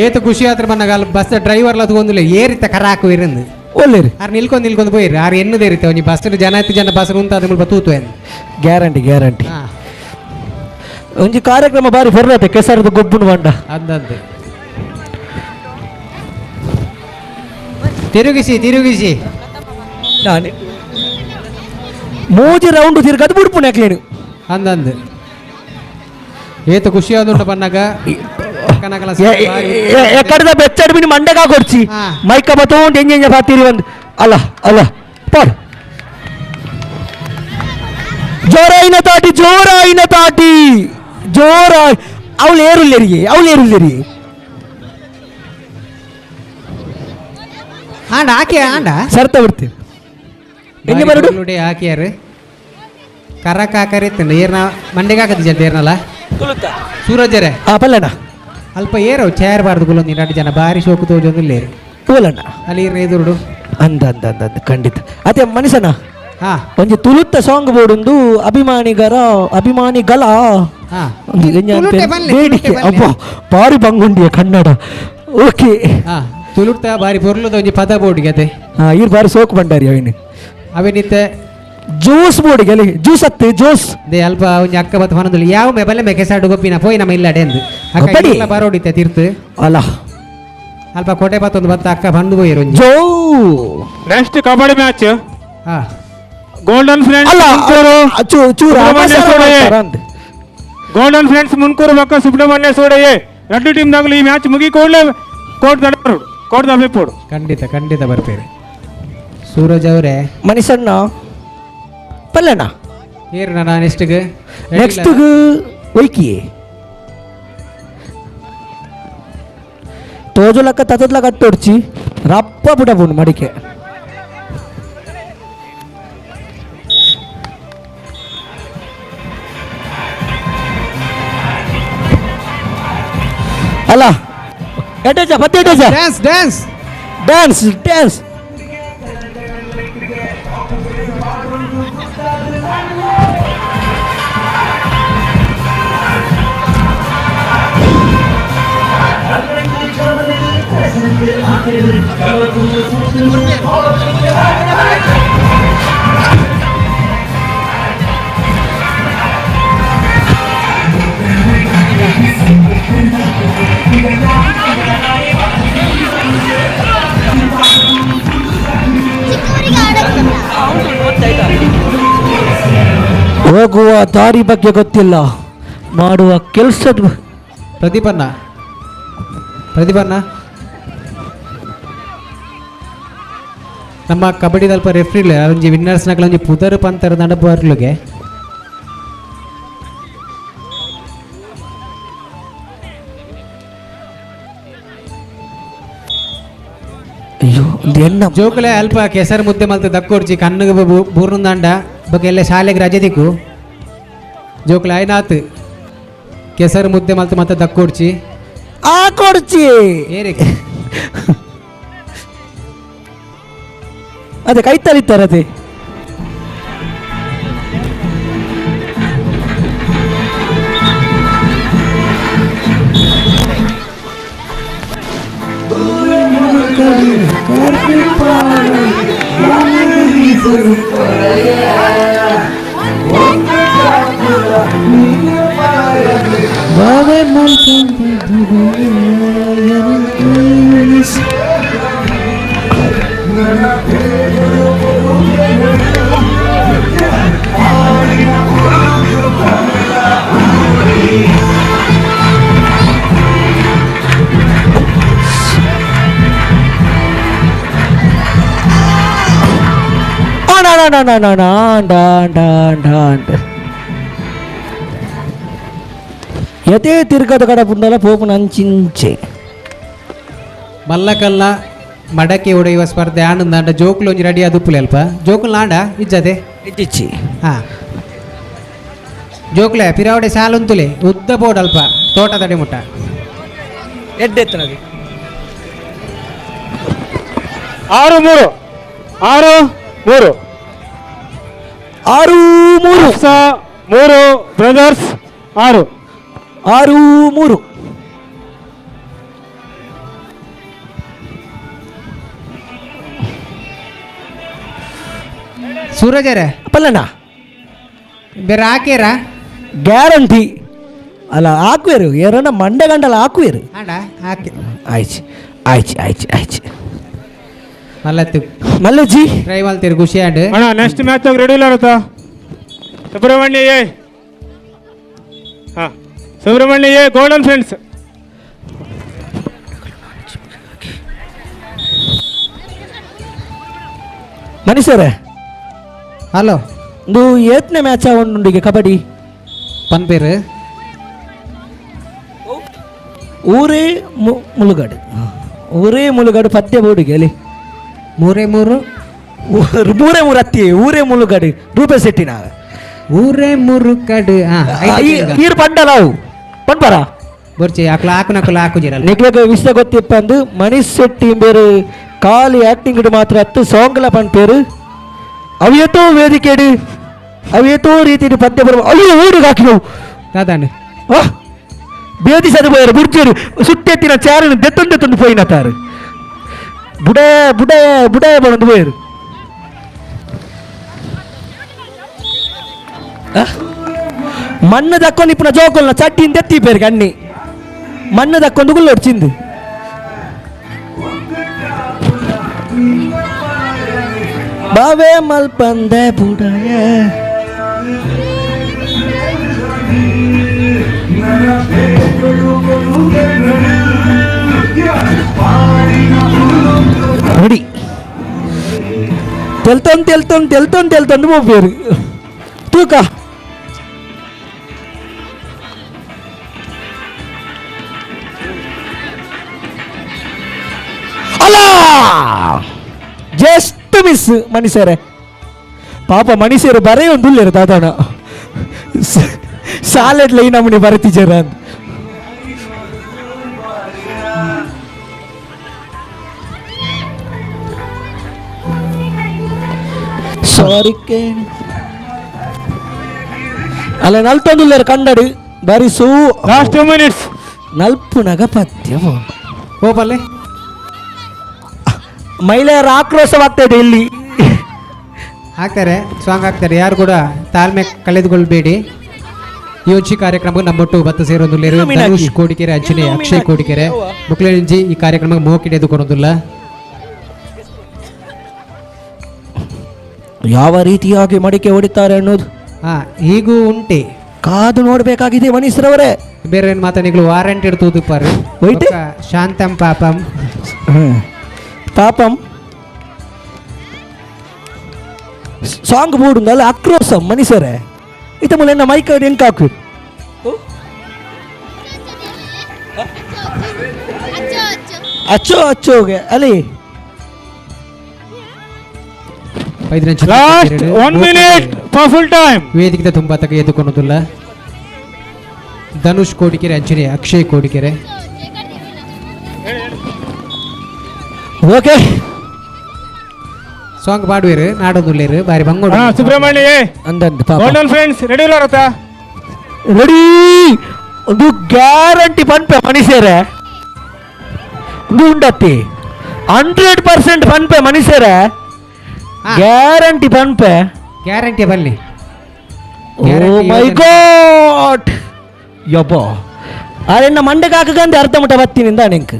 ಏತು ಖುಷಿ ಆತ್ರ ಬನ್ನಾಗ ಅಲ್ಲಿ ಬಸ್ ಡ್ರೈವರ್ಲ ತಗೊಂದಿಲ್ಲ ಏರಿತ ಕರ ಹಾಕುವಿರಂದು ಒಲ್ಲೇರಿ ಆರ್ ನಿಲ್ಕೊಂಡು ನಿಲ್ಕೊಂಡು ಪೋಯಿರಿ ಆರ್ ಎನ್ನದೇರಿತ ಒಂಜಿ ಬಸ್ ಜನ ಇತ್ತು ಜನ ಬಸ್ ಉಂತಾದ ಮುಲ್ಪ ತೂತು ಏನು ಗ್ಯಾರಂಟಿ ಗ್ಯಾರಂಟಿ ಒಂಜಿ ಕಾರ್ಯಕ್ರಮ ಬಾರಿ ಫೆರ್ರತೆ ಕೆಸರದ ಗೊಬ್ಬುನು ಬಂಡ ಅಂದಂತೆ ತಿರುಗಿಸಿ ತಿರುಗಿಸಿ ನಾನು ಮೂಜಿ ರೌಂಡ್ ತಿರುಗದು ಬುಡ್ಪುಣ ಯಾಕ್ಲೇನು ಅಂದಂದು ಏತು ಖುಷಿ ಆದುಂಡು ಬನ್ನಾಗ ಎಕ್ಕಡದ ಬೆಚ್ಚಡ್ ಬಿನಿ ಮಂಡೆಗೆ ಹಾಕೊಡ್ಚಿ ಮೈಕ ಬತ್ತೋಂಡು ಎಂಜ ಎಂಜ ಪಾತೀರಿ ಒಂದು ಅಲ್ಲ ಅಲ್ಲ ಪಾಡು ಜೋರಾಯಿನ ತಾಟಿ ಜೋರಾಯಿನ ತಾಟಿ ಜೋರ ಅವಳು ಏರುಲ್ಲೇರಿಗೆ ಅವಳು ಏರುಲ್ಲೇರಿ ಆಂಡ ಆಕೆ ಆಂಡ ಸರ್ತ ಬಿಡ್ತೀವಿ ಎಂಜ ಬರಡು ಬಾರಿ ಹಾಕಿಯಾರು ಕರಕ ಹಾಕರಿತ್ತಂಡ ಏರ್ನ ಮಂಡೆಗೆ ಹಾಕದಿ ಜಲ್ದಿ ಏರ್ನಲ್ಲ ಸೂರಜರೇ ಆ ಪಲ್ಲಣ್ಣ ಅಲ್ಪ ಏರೋ ಚೇರ್ ಬಾರ್ದು ಗುಲೊಂದು ಎರಡು ಜನ ಬಾರಿ ಶೋಕು ತೋಜೊಂದು ಇಲ್ಲೇರು ತೋಲಣ್ಣ ಅಲ್ಲಿ ಏರ್ನ ಎದುರುಡು ಅಂದ ಅಂದ ಅಂದ ಅಂದ ಖಂಡಿತ ಅದೇ ಮನುಷ್ಯನ ಹಾ ಒಂಜಿ ತುಳುತ್ತ ಸಾಂಗ್ ಬೋರ್ಡ್ ಅಭಿಮಾನಿಗರ ಅಭಿಮಾನಿಗಳ ಹಾ ಒಂದು ಎಂಜ ತುಳುಟೆ ಅನ್ಪೇರು? ಬಲ್ಲೆ, ಬೇಡಿಕೆ ತುಳುಟೆ ಬಲ್ಲೆ. ಅಬ್ಬಾ ಬಾರಿ ಬಂಗುಂಡಿಯ ಕನ್ನಡ ಓಕೆ ಹಾ ತುಳುಟ ಬಾರಿ ಪೊರ್ಲುದ ಒಂಜಿ ಪದ ಬೋರ್ಡ್ಗೆ ಅದೇ ಹಾ ಇರ್ ಬಾರಿ ಸೋಕು ಬಂಡಾರಿ ಅವಿನ ಅವೇನಿತ್ತೆ ಜ್ಯೂಸ್ ಬೋರ್ಡಿಗೆ ಅಲ್ಲಿ ಜ್ಯೂಸ್ ಅತ್ತೆ ಜ್ಯೂಸ್ they ಅಲ್ಪ ಒಂಜಿ ಅಕ್ಕ ಬತ್ತ ಹೊನದುಳ್ಳಿ ಯಾವ ಮೆ ಬಲ್ಲೆ ಮೆಕೆಸಾಡು ಗೊಪ್ಪಿನ ಪೋಯಿ ನಮ್ಮ ಇಲ್ಲಡೆ ಅಂದು ಅಕ್ಕ ಗೊಪ್ಪಡಿ. ಇಲ್ಲ ಬರೋಡಿತ್ತೆ ತೀರ್ತು ಅಲ್ಲ ಅಲ್ಪ ಕೋಟೆ ಬತ್ತೊಂದು ಬತ್ತ ಅಕ್ಕ ಬಂದು ಪೋಯಿರು ಒಂಜಿ ಜೋ ನೆಕ್ಸ್ಟ್ ಕಬಡ್ಡಿ ಮ್ಯಾಚ್ ಹಾ ಗೋಲ್ಡನ್ ಫ್ರೆಂಡ್ಸ್ ಅಲ್ಲ ಚೂರು ಸುಬ್ರಹ್ಮಣ್ಯ ಅವಸರ ಸೋಡೆಯೇ. ಮಾಡ್ತಾರ ಅಂದ್. ಗೋಲ್ಡನ್ ಫ್ರೆಂಡ್ಸ್ ಮುನ್ಕೂರು ಬೊಕ್ಕ ಸುಬ್ರಹ್ಮಣ್ಯ ಸೋಡೆಯೇ ಎರಡು ಟೀಮ್ ದಾಗಲು ಈ ಮ್ಯಾಚ್ ಮುಗಿ ಕೂಡಲೇ ಕೋರ್ಟ್ ದಡಪೋಡು ಕೋರ್ಟ್ ದಬ್ಬಿಪೋಡು ಖಂಡಿತ ಖಂಡಿತ ಬರ್ಪೇರು ಸೂರಜ್ ಅವರೇ ಮನುಷ್ಯಣ್ಣ ಪಲ್ಲಣ್ಣ ಏರು ನಾನು ನೆಕ್ಸ್ಟ್ಗೆ ನೆಕ್ಸ್ಟ್ ಒಯ್ಕಿ ತೋಜುಲಕ್ಕ ತತದ್ಲ ಕಟ್ಟೊಡ್ಚಿ ರಪ್ಪ ಬುಡಬುಂಡು ಮಡಿಕೆ ಅಲ್ಲ ಎಟೇಜ ಪತ್ತೆ ಎಟೇಜ ಡ್ಯಾನ್ಸ್ ಡ್ಯಾನ್ಸ್ ಡ್ಯಾನ್ಸ್ ಡ್ಯಾನ್ಸ್ ಚಿಕ್ಕವರಿಗೆ ಆಡೋಕ್ಕಿಲ್ಲ. ಹೋಗುವ ದಾರಿ ಬಗ್ಗೆ ಗೊತ್ತಿಲ್ಲ ಮಾಡುವ ಕೆಲಸದ ಪ್ರದೀಪಣ್ಣ ಪ್ರದೀಪಣ್ಣ ನಮ್ಮ ಕಬಡ್ಡಿದ ಅಲ್ಪ ರೆಫ್ರಿ ಇಲ್ಲ ಒಂಜಿ ವಿನ್ನರ್ಸ್ ನಕಲ ಒಂಜಿ ಪುದರ್ ಪಂತರ ದಂಡ ಬರ್ಲುಗೆ ಅಯ್ಯೋ ಒಂದು ಎಣ್ಣ ಜೋಕುಲೆ ಅಲ್ಪ ಕೆಸರು ಮುದ್ದೆ ಮಲ್ತ ದಕ್ಕೋರ್ಚಿ ಕಣ್ಣಿಗೆ ಬೂರ್ನಂದಾಂಡ ಬೊಕ ಎಲ್ಲ ಶಾಲೆಗೆ ರಜೆ ದಿಕ್ಕು ಜೋಕುಲೆ ಆಯ್ನಾತ್ ಕೆಸರು ಮುದ್ದೆ ಮಲ್ತ ಮತ್ತೆ ದಕ್ಕೋರ್ಚಿ ಆ ಕೊಡ್ಚಿ ಏರಿಕೆ ಅದೇ ಕೈ ತಲಿತಾರೆ ಅದೇ ಯಥೇ ತಿರ್ಗದ ಕಡೆ ಪುಂಡಲ ಪೋಪು ನಂಚಿಂಚೆ ಮಲ್ಲಕಲ್ಲ ಮಡಕೆ ಹೊಡೆಯುವ ಸ್ಪರ್ಧೆ ಆನಂದ ಜೋಕುಲು ಒಂಜಿ ರೆಡಿ ಅದು ಅಲ್ಪ ಜೋಕುಲು ಆಂಡ ಇಜ್ಜದೆ ಇಜ್ಜಿಚ್ಚಿ ಹಾ ಜೋಕ್ಲೆ ಪಿರಾವಡೆ ಸಾಲುಂತುಲೆ ಉದ್ದ ಬೋರ್ಡ್ ಅಲ್ಪ ತೋಟ ತಡೆ ಮುಟ್ಟ ಎಡ್ಡೆತ್ತನದು 6-3 6-3 6-3 3 ಬ್ರದರ್ಸ್ 6 6-3 ಸೂರಜರೇ ಪಲ್ಲಣ್ಣ ಬೇರೆ ಹಾಕೇರಾ ಗ್ಯಾರಂಟಿ ಅಲ್ಲ ಹಾಕುವೇರು ಏರನ್ನ ಮಂಡೆ ಗಂಡಲ ಹಾಕುವೇರು ಆಂಡ ಹಾಕಿ ಆಯ್ತು ಆಯ್ತು ಆಯ್ತು ಆಯ್ತು ಮಲ್ಲತ್ತು ಮಲ್ಲಜ್ಜಿ ಟ್ರೈ ಮಾಡ್ತೀರಿ ಖುಷಿ ಆಂಡ್ ಅಣ್ಣ ನೆಕ್ಸ್ಟ್ ಮ್ಯಾಚ್ ರೆಡಿ ಇಲ್ಲ ಇರುತ್ತಾ ಸುಬ್ರಹ್ಮಣ್ಯ ಎ ಹಾ ಸುಬ್ರಹ್ಮಣ್ಯ ಎ ಗೋಲ್ಡನ್ ಫ್ರೆಂಡ್ಸ್ ಮನುಷ್ಯರೇ ಹಲೋ ಒಂದು ಏತ್ನೇ ಮ್ಯಾಚ್ ಉಂಡುಂಡಿಗೆ ಕಬಡ್ಡಿ ಪನ್ಪೇರು ಊರೇ ಮುಳುಗಡು ಊರೇ ಮುಳುಗಡು ಪದ್ಯ ಬೋರ್ಡಿಗೆ ಅಲ್ಲಿ ಮೂರೇ ಮೂರು ಮೂರೇ ಮೂರು ಅತ್ತಿ ಊರೇ ಮುಳುಗಡು ರೂಪೇ ಸೆಟ್ಟಿನ ಊರೇ ಮುರುಕಡು. ಈರು ಪಂಡಲ ಅವು ಪಂಡ್ಪರ ಬೊರ್ಚಿ ಅಕ್ಲ ಹಾಕು ಹಾಕು ಜಿರಲ್ಲ. ನಿಕ್ಲೆಗ್ ವಿಷಯ ಗೊತ್ತಿಪ್ಪ ಅಂದು ಮನೀಶ್ ಶೆಟ್ಟಿ ಬೇರು ಖಾಲಿ ಆಕ್ಟಿಂಗ್ ಮಾತ್ರ ಹತ್ತು ಸಾಂಗ್ಲ ಪಂಪೇರು ಅವೇತೋ ವೇದಿಕೆಡು ಅವೇತೋ ರೀತಿ ಪದ್ಯ ಬರುವ ಅಯ್ಯೋ ಊರಿಗೆ ಹಾಕಿದವು ದಾದಾನು ಬೇದಿ ಸದು ಪೋಯರು ಬುಡ್ಚೇರು ಸುಟ್ಟೆತ್ತಿನ ಚಾರನು ದೆತ್ತೊಂದು ದೆತ್ತೊಂದು ಪೋಯಿನ ತಾರು ಬುಡ ಬುಡ ಬುಡ ಬಂದು ಪೋಯರು. ಮಣ್ಣು ದಕ್ಕೊಂಡು ಇಪ್ಪನ ಜೋಕೊಲ್ನ ಚಟ್ಟಿನ ದೆತ್ತಿ ಪೇರು ಕಣ್ಣಿ ಮಣ್ಣು ದಕ್ಕೊಂಡು ಗುಲ್ಲೊಡು ಚಿಂದು. ಬಾವೆ ಮಲ್ಪಂದೆ ಬುಡಯ ರೆಡಿ ತೆಲ್ತೊಂದು ತೆಲ್ತೊಂದು ತೆಲ್ತೊಂದು ತೆಲ್ತೊಂದು ಹೋಗ್ಬೇರು ತೂಕ ಅಲ್ಲ ಜಸ್ಟ್ ಮಿಸ್ ಮನುಷ್ಯರೇ. ಪಾಪ ಮನುಷ್ಯರು ಬರೇ ಒಂದು ಉಲ್ಲೇರು ದಾದಾಣ ಸಾಲೆಡ್ ಲೈನ್ ನಮ್ಮನೆ ಬರತಿಜರ ಅಂತ. ಸಾರಿ ಅಲ್ಲ ನಲ್ತೊಂದುಲ್ಲೇರು ಕಂಡಡು ಬರಿ ಸೂ ಲಾಸ್ಟ್ 2 ಮಿನಿಟ್ಸ್ ನಲ್ಪುನಗ ಪದ್ಯ ಹೋಗಲ್ಲೇ ಮಹಿಳೆಯರ ಆಕ್ರೋಶವಾಗ್ತಾ ಇದೆ ಇಲ್ಲಿ. ಹಾಕ್ತಾರೆ ಸಾಂಗ್ ಹಾಕ್ತಾರೆ, ಯಾರು ಕೂಡ ತಾಳ್ಮೆ ಕಳೆದುಕೊಳ್ಬೇಡಿ. ಈ ಒಂಜಿ ಕಾರ್ಯಕ್ರಮ ನಮ್ಮೊಟ್ಟು ಬತ್ತ ಸೇರೊಂದುಲ್ಲೆರ್ ಧನುಷ್ ಕೋಡಿಕೆರೆ ಅಂಚನೆ ಅಕ್ಷಯ್ ಕೋಡಿಕೆರೆ ಮುಕ್ಲೆಂಜಿ ಈ ಕಾರ್ಯಕ್ರಮ ಮೋಕಿಡೆ ಎದುಕೊರೊಂದುಲ್ಲ. ಯಾವ ರೀತಿಯಾಗಿ ಮಡಿಕೆ ಹೊಡಿತಾರೆ ಅನ್ನೋದು ಹೀಗೂ ಉಂಟೆ ಕಾದು ನೋಡಬೇಕಾಗಿದೆ ಮನೀಶ್ರವರೇ. ಬೇರೆ ಏನು ಮಾತಾಡಿಗಳು ವಾರಂಟ್ ಇಡ್ತು ಪಾರು ಶಾಂತಂ ಪಾಪಂ ಪಾಪಂ ಸಾಂಗ್ ಬೋರ್ಡ್ ಆಕ್ರೋಶ ಮನುಷ್ಯರೇ. ಇತ ಮೂಲ ಮೈಕ್ ಹೆಂಗ್ ಹಾಕು ಅಚ್ಚೋ ಅಚ್ಚೋಗೆ ಅಲ್ಲಿ last 1 minute for full time. ವೇದಿಕೆ ತುಂಬ ತಗ ಎದ್ದುಕೊಳ್ಳೋದಿಲ್ಲ. ಧನುಷ್ ಕೋಡಿಕೆರೆ ಅಂಚನೆ ಅಕ್ಷಯ್ ಕೋಡಿಕೆರೆ. ಓಕೆ ಸಾಂಗ್ ಪಾಡುವೇರು ನಾಡೊಂದುಲ್ಲೇರು ಬಾರಿ ಬಂಗೋಡು. ಸುಬ್ರಹ್ಮಣ್ಯ ಅಂದಂದು ಪಾಪ. ಗೋಲ್ಡನ್ ಫ್ರೆಂಡ್ಸ್ ರೆಡಿ ಇಲ್ಲ ರೆಡಿ ಒಂದು ಗ್ಯಾರಂಟಿ ಪನ್ಪೆ ಮನುಷ್ಯರೇ ಒಂದು ಉಂಡತ್ತಿ 100% ಪನ್ಪೆ ಮನುಷ್ಯರೇ ಗ್ಯಾರಂಟಿ ಪನ್ಪೆ ಗ್ಯಾರಂಟಿ ಬನ್ನಿ. ಓ ಮೈ ಗಾಡ್ ಯಬ್ಬ ಅರೆನ್ನ ಮಂಡೆಗೆ ಹಾಕಂದೆ ಅರ್ಧ ಮುಟ ಬತ್ತೀನಿ ನಿಂಕ್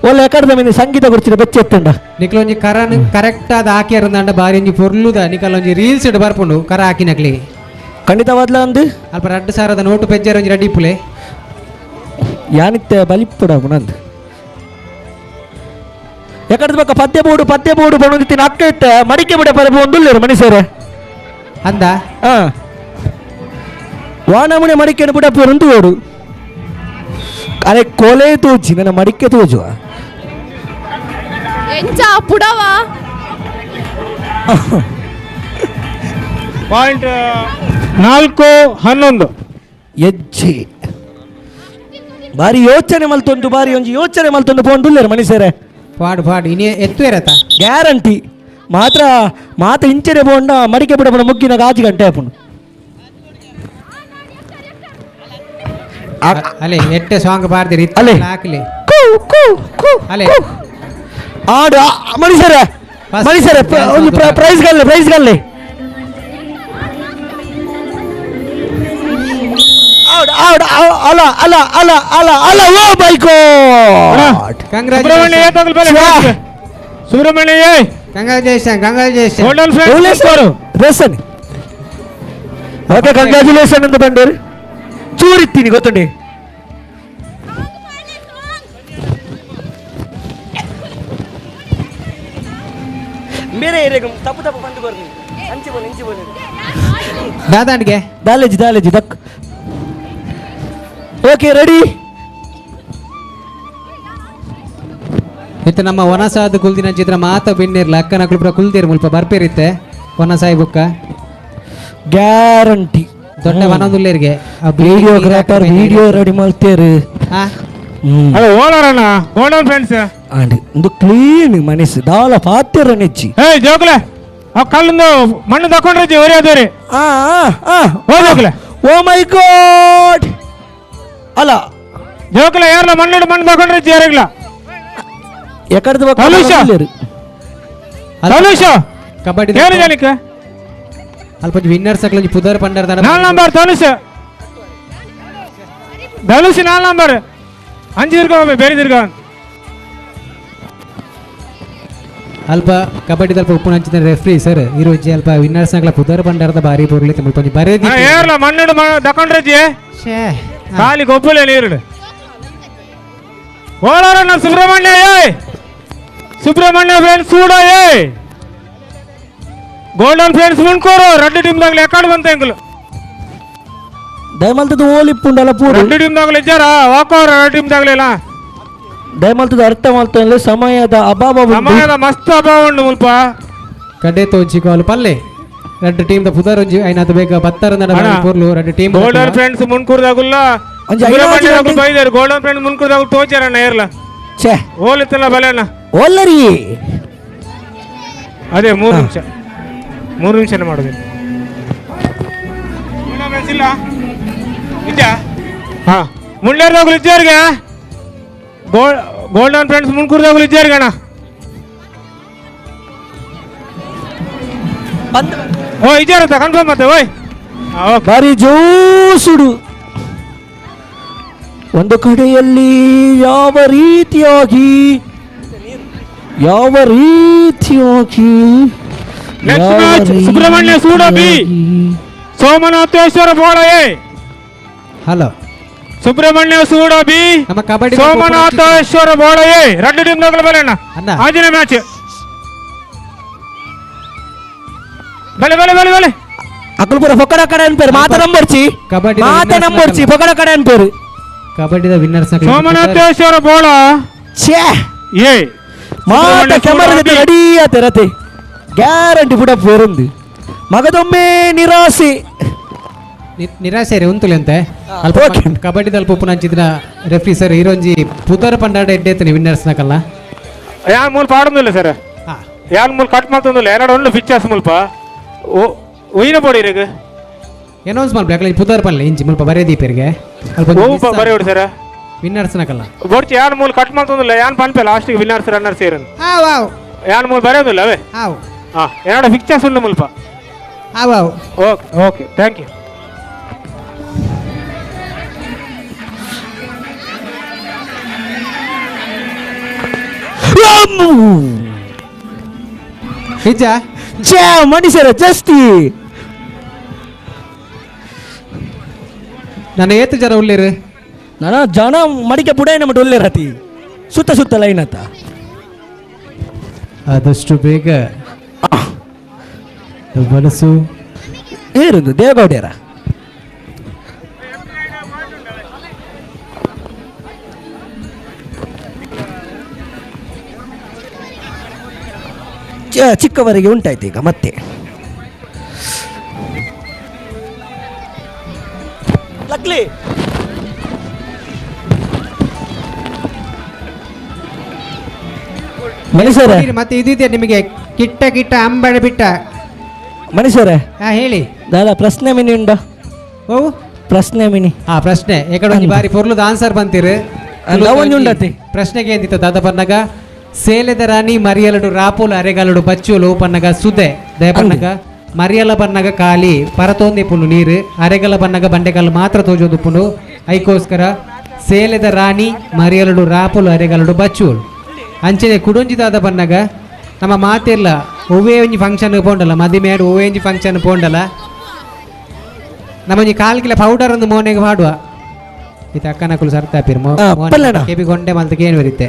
ಒಳ್ಳೆ ಎಕಡ್ದ ಮೇಲೆ ಸಂಗೀತ ಗುರ್ಚಿನ ಬೆಚ್ಚೆತ್ತುಂಡ ನಿಕ್ಲೊಂಜಿ ಕರನ್ ಕರೆಕ್ಟ್ ಆದ ಹಾಕಿರಂದಾಂಡ ಬಾರಿ ಒಂಜಿ ಪೊರ್ಲುದ ನಿಕಲೊಂಜಿ ರೀಲ್ಸ್ ಇಡ್ ಬರ್ಪುಂಡು ಕರ ಹಾಕಿನಕ್ಲಿ ಖಂಡಿತವಾದ್ಲ ಒಂದು ಅಲ್ಪ 2000 ನೋಟು ಪೆಜ್ಜರ ಒಂಜಿ ರೆಡಿ ಪುಲೆ ಯಾನಿತ್ತೆ ಬಲಿಪುಡ ಪುನಂದು ಎಕಡ್ದ ಬಕ್ಕ ಪದ್ಯ ಬೋಡು ಪದ್ಯ ಬೋಡು ಬಣ್ಣದಿತ್ತಿನ ಅಕ್ಕ ಇತ್ತ ಮಡಿಕೆ ಬಿಡ ಪರಬು ಒಂದುಲ್ಲೇರು ಮನುಷ್ಯರೇ ಅಂದ ವಾನಮುನೆ ಮಡಿಕೆ ಬಿಡ ಒಂದು ಓಡು ಅರೆ ಕೊಲೆ ತೋಜಿ ನನ್ನ ಮಡಿಕೆ ತೋಜುವ ಎಂಚ ಪುಡವ ಪಾಯಿಂಟ್ 4-11 ಎಜ್ಜಿ ಬಾರಿ ಯೋಚನೆ ಮಲ್ತೊಂದು ಬಾರಿ ಒಂಜಿ ಯೋಚನೆ ಮಲ್ತೊಂದು ಪೋಂಡುಲ್ಲೇರು ಮನುಷ್ಯರೇ ಪಾಡು ಪಾಡು ಇನ್ನೇ ಎತ್ತು ಇರತ್ತ ಗ್ಯಾರಂಟಿ ಮಾತ್ರ ಮಾತ ಇಂಚನೆ ಬೋಂಡ ಮಡಿಕೆ ಬಿಡ ಮುಗ್ಗಿನ ಗಾಜು ಗಂಟೆ ಆಪುಂಡು ಅಲೆ ಎಟ್ಟೆ ಸಾಂಗ್ ಪಾಡ್ದಿರಿ ಅಲೆ ಹಾಕ್ಲಿ ಕೂ ಕೂ ಕೂ ಅಲೆ ಆಡು ಮನುಷ್ಯರೇ ಮನುಷ್ಯರೇ ಒಂದು ಪ್ರೈಸ್ ಗಲ್ಲೆ ಪ್ರೈಸ್ ಗಲ್ಲೆ ಆಡು ಆಡು ಅಲ ಅಲ ಅಲ ಅಲ ಅಲ oh my god Subrahmanya Subrahmanya congratulation congratulation golden friends ರೇಸನ್ okay congratulation ಅಂತ ಬಂದರು ಚೂರಿತ್ತೀನಿ ಗೊತ್ತುಂಡಿ ಬೇರೆ ತಪ್ಪು ತಪ್ಪು ಬಂದು ಬರ್ನಿ ಅಂಚಿ ಬೋಲಿ ಇಂಚಿ ಬೋಲಿ ದಾದಾಂಡಿಗೆ ದಾಲೇಜಿ ದಾಲೇಜಿ ದಕ್ ಓಕೆ ರೆಡಿ ಇತ್ತೆ ನಮ್ಮ ವನಸಾದ ಕುಲ್ದಿನ ಚಿತ್ರ ಮಾತ ಬಿನ್ನಿರ್ಲ ಅಕ್ಕನ ಕುಲ್ಪುರ ಕುಲ್ದಿರ್ ಮುಲ್ಪ ಬರ್ಪೇರಿತ್ತೆ ವನಸಾಯಿ ಬುಕ್ಕ ಗ್ಯಾರಂಟಿ ದೊಡ್ಡ ವನದುಲ್ಲೇರಿಗೆ videographer video ready ಮಾಡ್ತೇರು. ಅದು ಓಡಾರಣ್ಣ golden friends and ಒಂದು ಕ್ಲೀನ್ ಮನಸ್ಸು ದಾಲ ಪಾತಿರ ನೆಚ್ಚಿ. ಏಯ್ ಜೋಕ್ಲೆ ಆ ಕಲ್ಲೊಂದು ಮಣ್ಣು ತಕೊಂಡ್ರೆ ಒರಿ ಅದೇರಿ. ಆ ಆ ಓ ಜೋಕ್ಲೆ ಓ ಮೈ ಗಾಡ್ ಅಲ್ಲ ಜೋಕ್ಲೆ ಯಾರಲ್ಲ ಮಣ್ಣು ಮಣ್ಣು ತಕೊಂಡ್ರೆ ಯಾರಿಗ್ಲ ಎಕಡ್ದು ತನುಷ ತನುಷ ಕಬಡ್ಡಿ ಏನು ಜನಕ್ಕೆ ಅಲ್ಪ ವಿನ್ನರ್ಸ್ ಅಕ್ಲಂಜಿ ಪುದರ್ ಪಂಡರ್ ದಾನ 4 ನಂಬರ್ ತನುಷ್ ಧನುಷ್ 4 ನಂಬರ್ ಅಂಜು ತಿರ್ಗ ಬೇರೆ ತಿರ್ಗ ಅಲ್ಪ ಕಬಡ್ಡಿ ಅಲ್ಪ ಉಪ್ಪು ಹಂಚಿದ ರೆಫ್ರಿ ಸರ್ ಇರೋಜಿ ಅಲ್ಪ ವಿನ್ನರ್ಸ್ ಅಕ್ಲ ಪುದರ್ ಪಂಡರ್ದ ಬಾರಿ ಪೊರ್ಲಿ ಮುಲ್ಪ ಒಂಜಿ ಬರೇ ಏರ್ಲ ಮಣ್ಣು ತಕೊಂಡ್ರೆ ಖಾಲಿ ಗೊಬ್ಬಲೆ ನೀರು ಓಡಾರಣ್ಣ ಸುಬ್ರಹ್ಮಣ್ಯ ಏ ಸುಬ್ರಹ್ಮಣ್ಯ ಫ್ರೆಂಡ್ಸ್ ಸೂಡ ಏ ಗೋಲ್ಡನ್ ಫ್ರೆಂಡ್ಸ್ ಮುನ್ಕೋರು ರಡ್ಡು ಟೀಮ್ ದಾಗಲಿ ಎಕ್ಕಡೆ ಬಂತ ಎಂಕುಲು ದಯಮಲ್ತದ ಓಲಿಪ್ಪುಂಡಲ ಪೂರು ರಡ್ಡು ಟೀಮ್ ದಾಗಲಿ ಇದ್ದಾರ ವಾಕೋರ್ ರಡ್ಡು ಟೀಮ್ ದಾಗಲಿಲ್ಲ ದಯಮಲ್ತದ ಅರ್ಥ ಮಾಡ್ತಾನೆ ಸಮಯದ ಅಭಾವ ಉಂಟು. ಸಮಯದ ಮಸ್ತ್ ಅಭಾವ ಉಂಟು ಮುಲ್ಪ ಕಡೆ ತೋಚಿ ಕಾಲು ಪಲ್ಲೆ ರಡ್ಡು ಟೀಮ್ the ಪುದರ್ ಒಂಜಿ ಐನಾತ ಬೇಗ ಬತ್ತರ ನಡ ಪೊರ್ಲು ರಡ್ಡು team golden friends ಮುನ್ಕೂರ್ದಾಗುಲ್ಲ ಒಂಜಿ ಐನಾಜಿ ಸುಬ್ರಹ್ಮಣ್ಯ ಗಂಟೆ- ಬೈದಾರು ಗೋಲ್ಡನ್ ಫ್ರೆಂಡ್ಸ್ ಮುನ್ಕೂರ್ದಾಗುಲ್ ತೋಚಾರಣ್ಣ ಏರ್ಲ ಛೇ ಓಲಿತ್ತಲ್ಲ ಬಲೆ ಅಣ್ಣ ಒಲ್ಲರಿ ಅದೇ 3 ನಿಮಿಷ 3 ನಿಮಿಷ ಮಾಡೋದು ಇಲ್ಲ ಇದ್ಯಾ ಹಾ ಮುಂಡೇರ್ದಾಗುಲ್ ಇದ್ದಾರಿಗೆ ಗೋಲ್ಡನ್ ಫ್ರೆಂಡ್ಸ್ ಮುನ್ಕೂರ್ದಾಗುಲ್ ಇದ್ದಾರಿಗೆ ಅಣ್ಣ ಓ ಇದ್ದಾರತ್ತ ಕನ್ಫರ್ಮ್ ಮತ್ತೆ ಓಯ್ ಬಾರಿ ಜೋಸುಡು. ಒಂದು ಕಡೆಯಲ್ಲಿ ಯಾವ ರೀತಿಯಾಗಿ ಯಾವ ರೀತಿಯಾಗಿ next match Subrahmanya Suda B Somanatheshwara ಬೋಳ ಎ. ಹಲೋ ಸುಬ್ರಹ್ಮಣ್ಯ ಸೂಡ ಬಿ ನಮ್ಮ ಕಬಡ್ಡಿ ಸೋಮನಾಥೇಶ್ವರ ಬೋಳ ಎ ರಡ್ಡು ಟೀಮ್ ದಾಗಲ ಬಲೆ ಅಣ್ಣ ಅಣ್ಣ. ಆಜಿನ ಮ್ಯಾಚ್ ಬಲೆ ಬಲೆ ಬಲೆ ಬಲೆ ಅಕುಲ್ಪುರ ಪೊಕ್ಕಡ ಕಡೆ ಅನ್ಪೇರು ಮಾತ ನಂಬರ್ಚಿ ಕಬಡ್ಡಿ ಮಾತ ನಂಬರ್ಚಿ ಪೊಕ್ಕಡ ಕಡೆ ಅನ್ಪೇರು ಕಬಡ್ಡಿದ ವಿನ್ನರ್ಸ್ ಸೋಮನಾಥೇಶ್ವರ ಬೋಳ ಛೇ ಎ ಮಾತ ಕ್ಯಾಮರಾ ಜೊತೆ ರೆಡಿ ಆತೆ ರತೆ ಗ್ಯಾರಂಟಿ ಪುಡ ಪೇರುಂದು ಮಗದೊಮ್ಮೆ ನಿರಾಸೆ ನಿರಾಸೆ ರೀ ಉಂತುಲೆ ಅಂತೆ ಅಲ್ಪ ಕಬಡ್ಡಿದ ಅಲ್ಪ ಉಪ್ಪು ನಂಚಿದ ರೆಫ್ರಿ ಸರ್ ಇರೋಂಜಿ ಪುದರ್ ಪಂಡಾಡ ಎಡ್ಡೆತ್ತನೆ ವಿನ್ನರ್ಸ್ ನಕಲ್ಲ ಯಾನ್ ಮೂಲ ಪಾಡೊಂದಿಲ್ಲ ಸರ್ ಯಾನ್ ಮೂಲ ಕಟ್ ಮಾಡ್ತೊಂದಿಲ್ಲ ಎರಡು ಒಂದು ಪಿಕ್ಚರ್ಸ್ ಮುಲ್ಪ ಒಯ್ಯಿನ ಪೋಡಿ ಇರಗ ಅನೌನ್ಸ್ ಮಲ್ಪ ಯಾಕಂದ್ರೆ ಪುದರ್ ಪಲ್ಲೆ ಇಂಚಿ ಮುಲ್ಪ ಬರೇ ದೀಪರಿಗೆ ಅಲ್ಪ ಓ ಬರೇ ಹೊಡಿ ಸರ್ ವಿನ್ನರ್ಸ್ ನಕಲ್ಲ ಬೊಡ್ಚಿ ಯಾನ್ ಮೂಲ ಕಟ್ ಮಾಡ್ತೊಂದಿಲ್ಲ ಯಾನ್ ಪನ್ಪೆ ಲಾಸ್ಟಿಗೆ ವಿನ್ನರ್ಸ್ ರನ್ನರ್ಸ್ ಇರನ್ ಆವ್ ಆವ್ ಯಾನ್ ಮೂಲ ಬರೆಯೋದಿಲ್ಲ ಅವೇ ಆವ್ ಹಾ ಎರಡು ಪಿಕ್ಚರ್ಸ್ ಉಂಡು ಮುಲ್ಪ ಆವ್ ಆವ್ okay okay thank you. ನಿಜ ಛೇ ಮನುಷ್ಯರ ಜಾಸ್ತಿ ನನ್ನ ಏತು ಜನ ಉಳ್ಳೇರು ನನ್ನ ಜನ ಮಡಿಕೆ ಪುಡ ನಮ್ಮ ಉಳ್ಳೇರತಿ ಸುತ್ತ ಸುತ್ತ ಲೈನ್ ಆತ ಆದಷ್ಟು ಬೇಗ ಮನಸ್ಸು ಏರುದು ದೇವೇಗೌಡ್ಯರ ಚಿಕ್ಕವರಿಗೆ ಉಂಟಾಯ್ತು ಈಗ ಮತ್ತೆ ಲಕ್ಲಿ ಮನುಷ್ಯರೇ ಮತ್ತೆ ಇದಿದೆ ನಿಮಗೆ ಕಿಟ್ಟ ಕಿಟ್ಟ ಅಂಬಡ ಬಿಟ್ಟ ಮನುಷ್ಯರೇ ಹಾ ಹೇಳಿ ದಾದಾ ಪ್ರಶ್ನೆ ಮಿನಿ ಉಂಡ ಓ ಪ್ರಶ್ನೆ ಮಿನಿ ಹಾ ಪ್ರಶ್ನೆ ಏಕಡೆ ಒಂಜಿ ಬಾರಿ ಪೊರ್ಲುದ ಆನ್ಸರ್ ಬಂತೀರು ಒಂಜಿ ಉಂಡತಿ. ಪ್ರಶ್ನೆಗೆ ಎಂದಿತ್ತು ದಾದ ಪನ್ನಗ ಸೇಲೆದ ರಾಣಿ ಮರಿಯಲಡು ರಾಪುಲ ಅರೆಗಾಲಡು ಬಚ್ಚುಲು ಪನ್ನಗ ಸುದೆ ದಯಪನ್ನಗ ಮರಿಯಲ ಬನ್ನಗ ಖಾಲಿ ಪರತೋಂದೆ ಪುಂಡು ನೀರು ಅರೆಗಲ ಬನ್ನಗ ಬಂಡೆಕಲ್ಲು ಮಾತ್ರ ತೋಜೊಂದು ಪುಂಡು ಐಕೋಸ್ಕರ ಸೇಲೆದ ರಾಣಿ ಮರಿಯಲಡು ರಾಪುಲು ಅರೆಗಲಡು ಬಚ್ಚುಲು ಅಂಚನೆ ಕುಡೊಂಜಿದಾದ ಬನ್ನಗ ನಮ್ಮ ಮಾತಿರ್ಲ ಒವ್ವೇ ಒಂಜಿ ಫಂಕ್ಷನ್ ಪೋಂಡಲ್ಲ ಮದಿಮೇಡು ಒವ್ವೇ ಒಂಜಿ ಫಂಕ್ಷನ್ ಪೋಂಡಲ್ಲ ನಮ್ಮೊಂಜಿ ಕಾಲ್ ಕಿಲ ಪೌಡರ್ ಒಂದು ಮೋನೆಗೆ ಮಾಡುವ ಇದು ಅಕ್ಕನಕುಲು ಸರ್ತಾಪಿರ್ ಪಲ್ಲಣ. ಕೆಬಿ ಗೊಂಡೆ ಮಲ್ತಕ್ಕೆ ಏನು ಬರುತ್ತೆ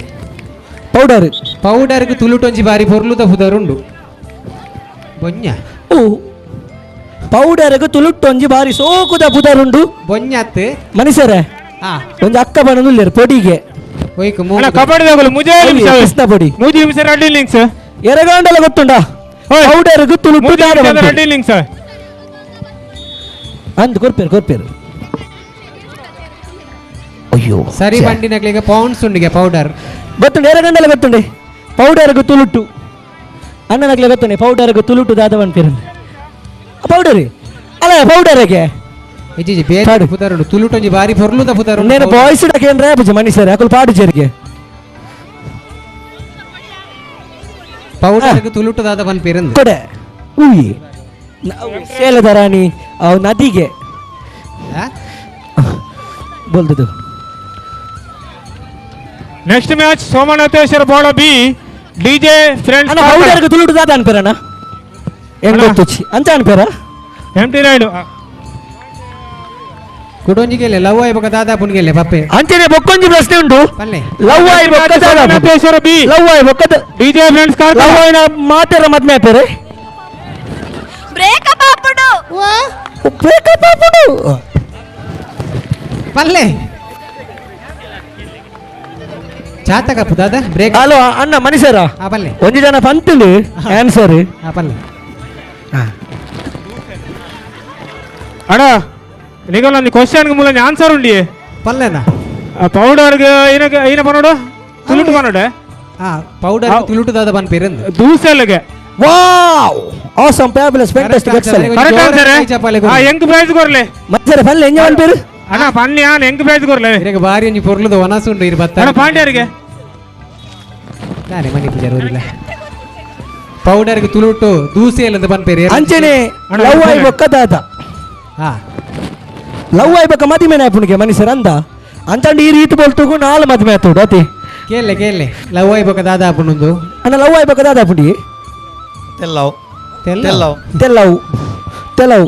ಪೌಡರ್ ಪೌಡರ್ಗೆ ತುಳುಟೊಂಜಿ ಬಾರಿ ಪೊರ್ಲುದ ಪುದರ್ ಉಂಡು ಬೊഞ്ഞ ಓ ಪೌಡರ್ಗೆ ತುಳುಟೊಂಜಿ ಬಾರಿ ಸೋಕುದ ಪುದರುಂಡು ಬೊഞ്ഞತ್ ಮನುಷ್ಯರೇ ಹಾ ಒಂಜಿ ಅಕ್ಕ ಬಣ್ಣದುಲ್ಲೇರು ಪೊಡಿಗೆ ಒಯ್ಕ್ ಅಣ್ಣ ಕಬಡ್ಡಿ ದಗುಲು ಮುಜೆ ನಿಮಿಷ ಕೃಷ್ಣ ಪೊಡಿ ಮೂಜಿ ನಿಮಿಷ ರಡ್ಡಿ ಇನ್ನಿಂಗ್ಸ್ ಎರಗಾಂಡಲ ಗೊತ್ತುಂಡ ಪೌಡರ್ ತುಳುಟು ಮೂಜಿ ದಾದ ನಿಮಿಷದ ಪನ್ಪೆರ್. ರಡ್ಡಿ ಇನ್ನಿಂಗ್ಸ್ ಅಂದ್ ಕೊರ್ಪೇರು ಕೊರ್ಪೇರು ಅಯ್ಯೋ ಸರಿ ಬಂಡಿನಕ್ಲಿಗೆ ಪೌಂಡ್ಸ್ ಉಂಡಿಗೆ ಪೌಡರ್ ಗೊತ್ತುಂಡು ಎರಗಂಡಲ ಗೊತ್ತುಂಡೆ ಪೌಡರ್ಗು ತುಳುಟು ಅಣ್ಣನಗ್ಲೆ ಗೊತ್ತುಂಡೆ ಪೌಡರ್ಗು ತುಳುಟು ದಾದ ಪನ್ಪೇರು ಪೌಡರ್ ಅಲ್ಲ ಪೌಡರ್ಗೆ ಇಜ್ಜಿ ಬೇರೆ ಪುದರುಂಡು ತುಳುಟೊಂಜಿ ಬಾರಿ ಪೊರ್ಲುದ ಪುದರುಂಡು ನೇನ ಬಾಯ್ಸ್ ಡಕೇನ್ರೆ ಪೂಜೆ ಮನುಷ್ಯರೇ ಅಕುಲು ಪಾಡು ಜೇರಿಗೆ ಪೌಡರ್ಗೆ ತುಳುಟು ದಾದ ಪನ್ಪೇರಂದು ಕೊಡೆ ಉಯಿ ಸೇಲದ ರಾಣಿ ಅವು ನದಿಗೆ ಬೋಲ್ದದು next match Somanatheshwara Bola B DJ friends ಅಣ್ಣ ಪೌಡರ್ಗೆ ತುಳುಟು ದಾದ ಅನ್ಪೇರಣ್ಣ ಏನ್ ಗೊತ್ತುಚ್ಚಿ ಅಂಚ ಅನ್ಪೇರ ಎಂ ಟಿ ನಾಯ್ಡು ಕುಡೊಂಜಿಗೆಲೆ ಲವ್ ಆಯ್ಬಕ ದಾದಾ ಪುನ್ಗೆಲೆ ಪಪ್ಪೆ ಅಂಚನೆ ಬೊಕ್ಕೊಂಜಿ ಪ್ರಶ್ನೆ ಉಂಟು ಪಲ್ಲೆ ಲವ್ ಆಯ್ ಬೊಕ್ಕ ದಾದ ಸೋಮನಾಥೇಶ್ವರ ಬಿ ಲವ್ ಆಯ್ ಬೊಕ್ಕ DJ friends love ಆಯ್ನ ಮಾತೆರ ಮದ್ಮೆ ಆಪೇರೆ ಬ್ರೇಕಪ್ ಆಪುಡು ಬ್ರೇಕಪ್ ಆಪುಡು ಪಲ್ಲೆ ಚಾತಕಪ್ಪು ದಾದಾ ಬ್ರೇಕ್ ಹಲೋ ಅಣ್ಣ ಮನುಷ್ಯರ ಆ ಪಲ್ಲೆ ಒಂಜಿ ಜನ ಪಂತುಲು ಆನ್ಸರ್ ಆ ಪಲ್ಲೆ ಅಣ್ಣ ನಿಗಲ್ ಕ್ವಶನ್ ಮೂಲ ಆನ್ಸರ್ ಉಂಡಿ ಪಲ್ಲೆನಾ ಪೌಡರ್ಗೆ ಏನ ಏನ ಪನೋಡು ತುಳುಟು ಪನೋಡೆ ಆ ಪೌಡರ್ ತುಳುಟು ದಾದ ಪನ್ಪೇರಂದು ದೂಸೆಲ್ಗೆ wow awesome fabulous fantastic excellent correct answer ಆ ಎಂಕ್ ಪ್ರೈಸ್ ಕೊರ್ಲೆ ಮನುಷ್ಯರ ಪಲ್ಲೆ ಎಂಜ ಪನ್ಪೇರು ಅಣ್ಣ ಪನ್ನಿ ಆನ್ ಎಂಕ್ ಪ್ರೈಸ್ ಕೊರ್ಲೆ ಇರಗ ಬಾರಿ ಒಂಜಿ ಪೊರ್ಲುದ ವನಸುಂಡು ಇರು ಬತ್ತ ಅಣ್ಣ ಪಾಂಡ್ಯರಿಗೆ ನಾನೇ ಮನಿ ಪೂಜಾರ ಊರಿಲ್ಲ ಪೌಡರ್ಗೆ ತುಳುಟು ದೂಸೆಲ್ ಅಂತ ಪನ್ಪೇರು ಅಂಚನೆ ಲವ್ ಆಯ್ ಬೊಕ್ಕ ದಾದ ಹಾ ಲವ್ ಆಯ್ ಬೊಕ್ಕ ಮದಿಮೆ ನಾಪುಣಿಗೆ ಮನುಷ್ಯರ ಅಂದ ಅಂತಂಡು ಈ ರೀತಿ ಬೋಲ್ತುಗು ನಾಲ್ ಮದಿಮೆ ಆತುಡು ಅತಿ ಕೇಳೆ ಕೇಳೆ ಲವ್ ಆಯ್ಬಕ ದಾದಾ ಪುನೊಂದು ಅಣ್ಣ ಲವ್ ಆಯ್ ಬೊಕ್ಕ ದಾದ ಪುಂಡಿ ತೆಲ್ಲವ್ ತೆಲ್ಲವ್ ತೆಲ್ಲವು ತೆಲವು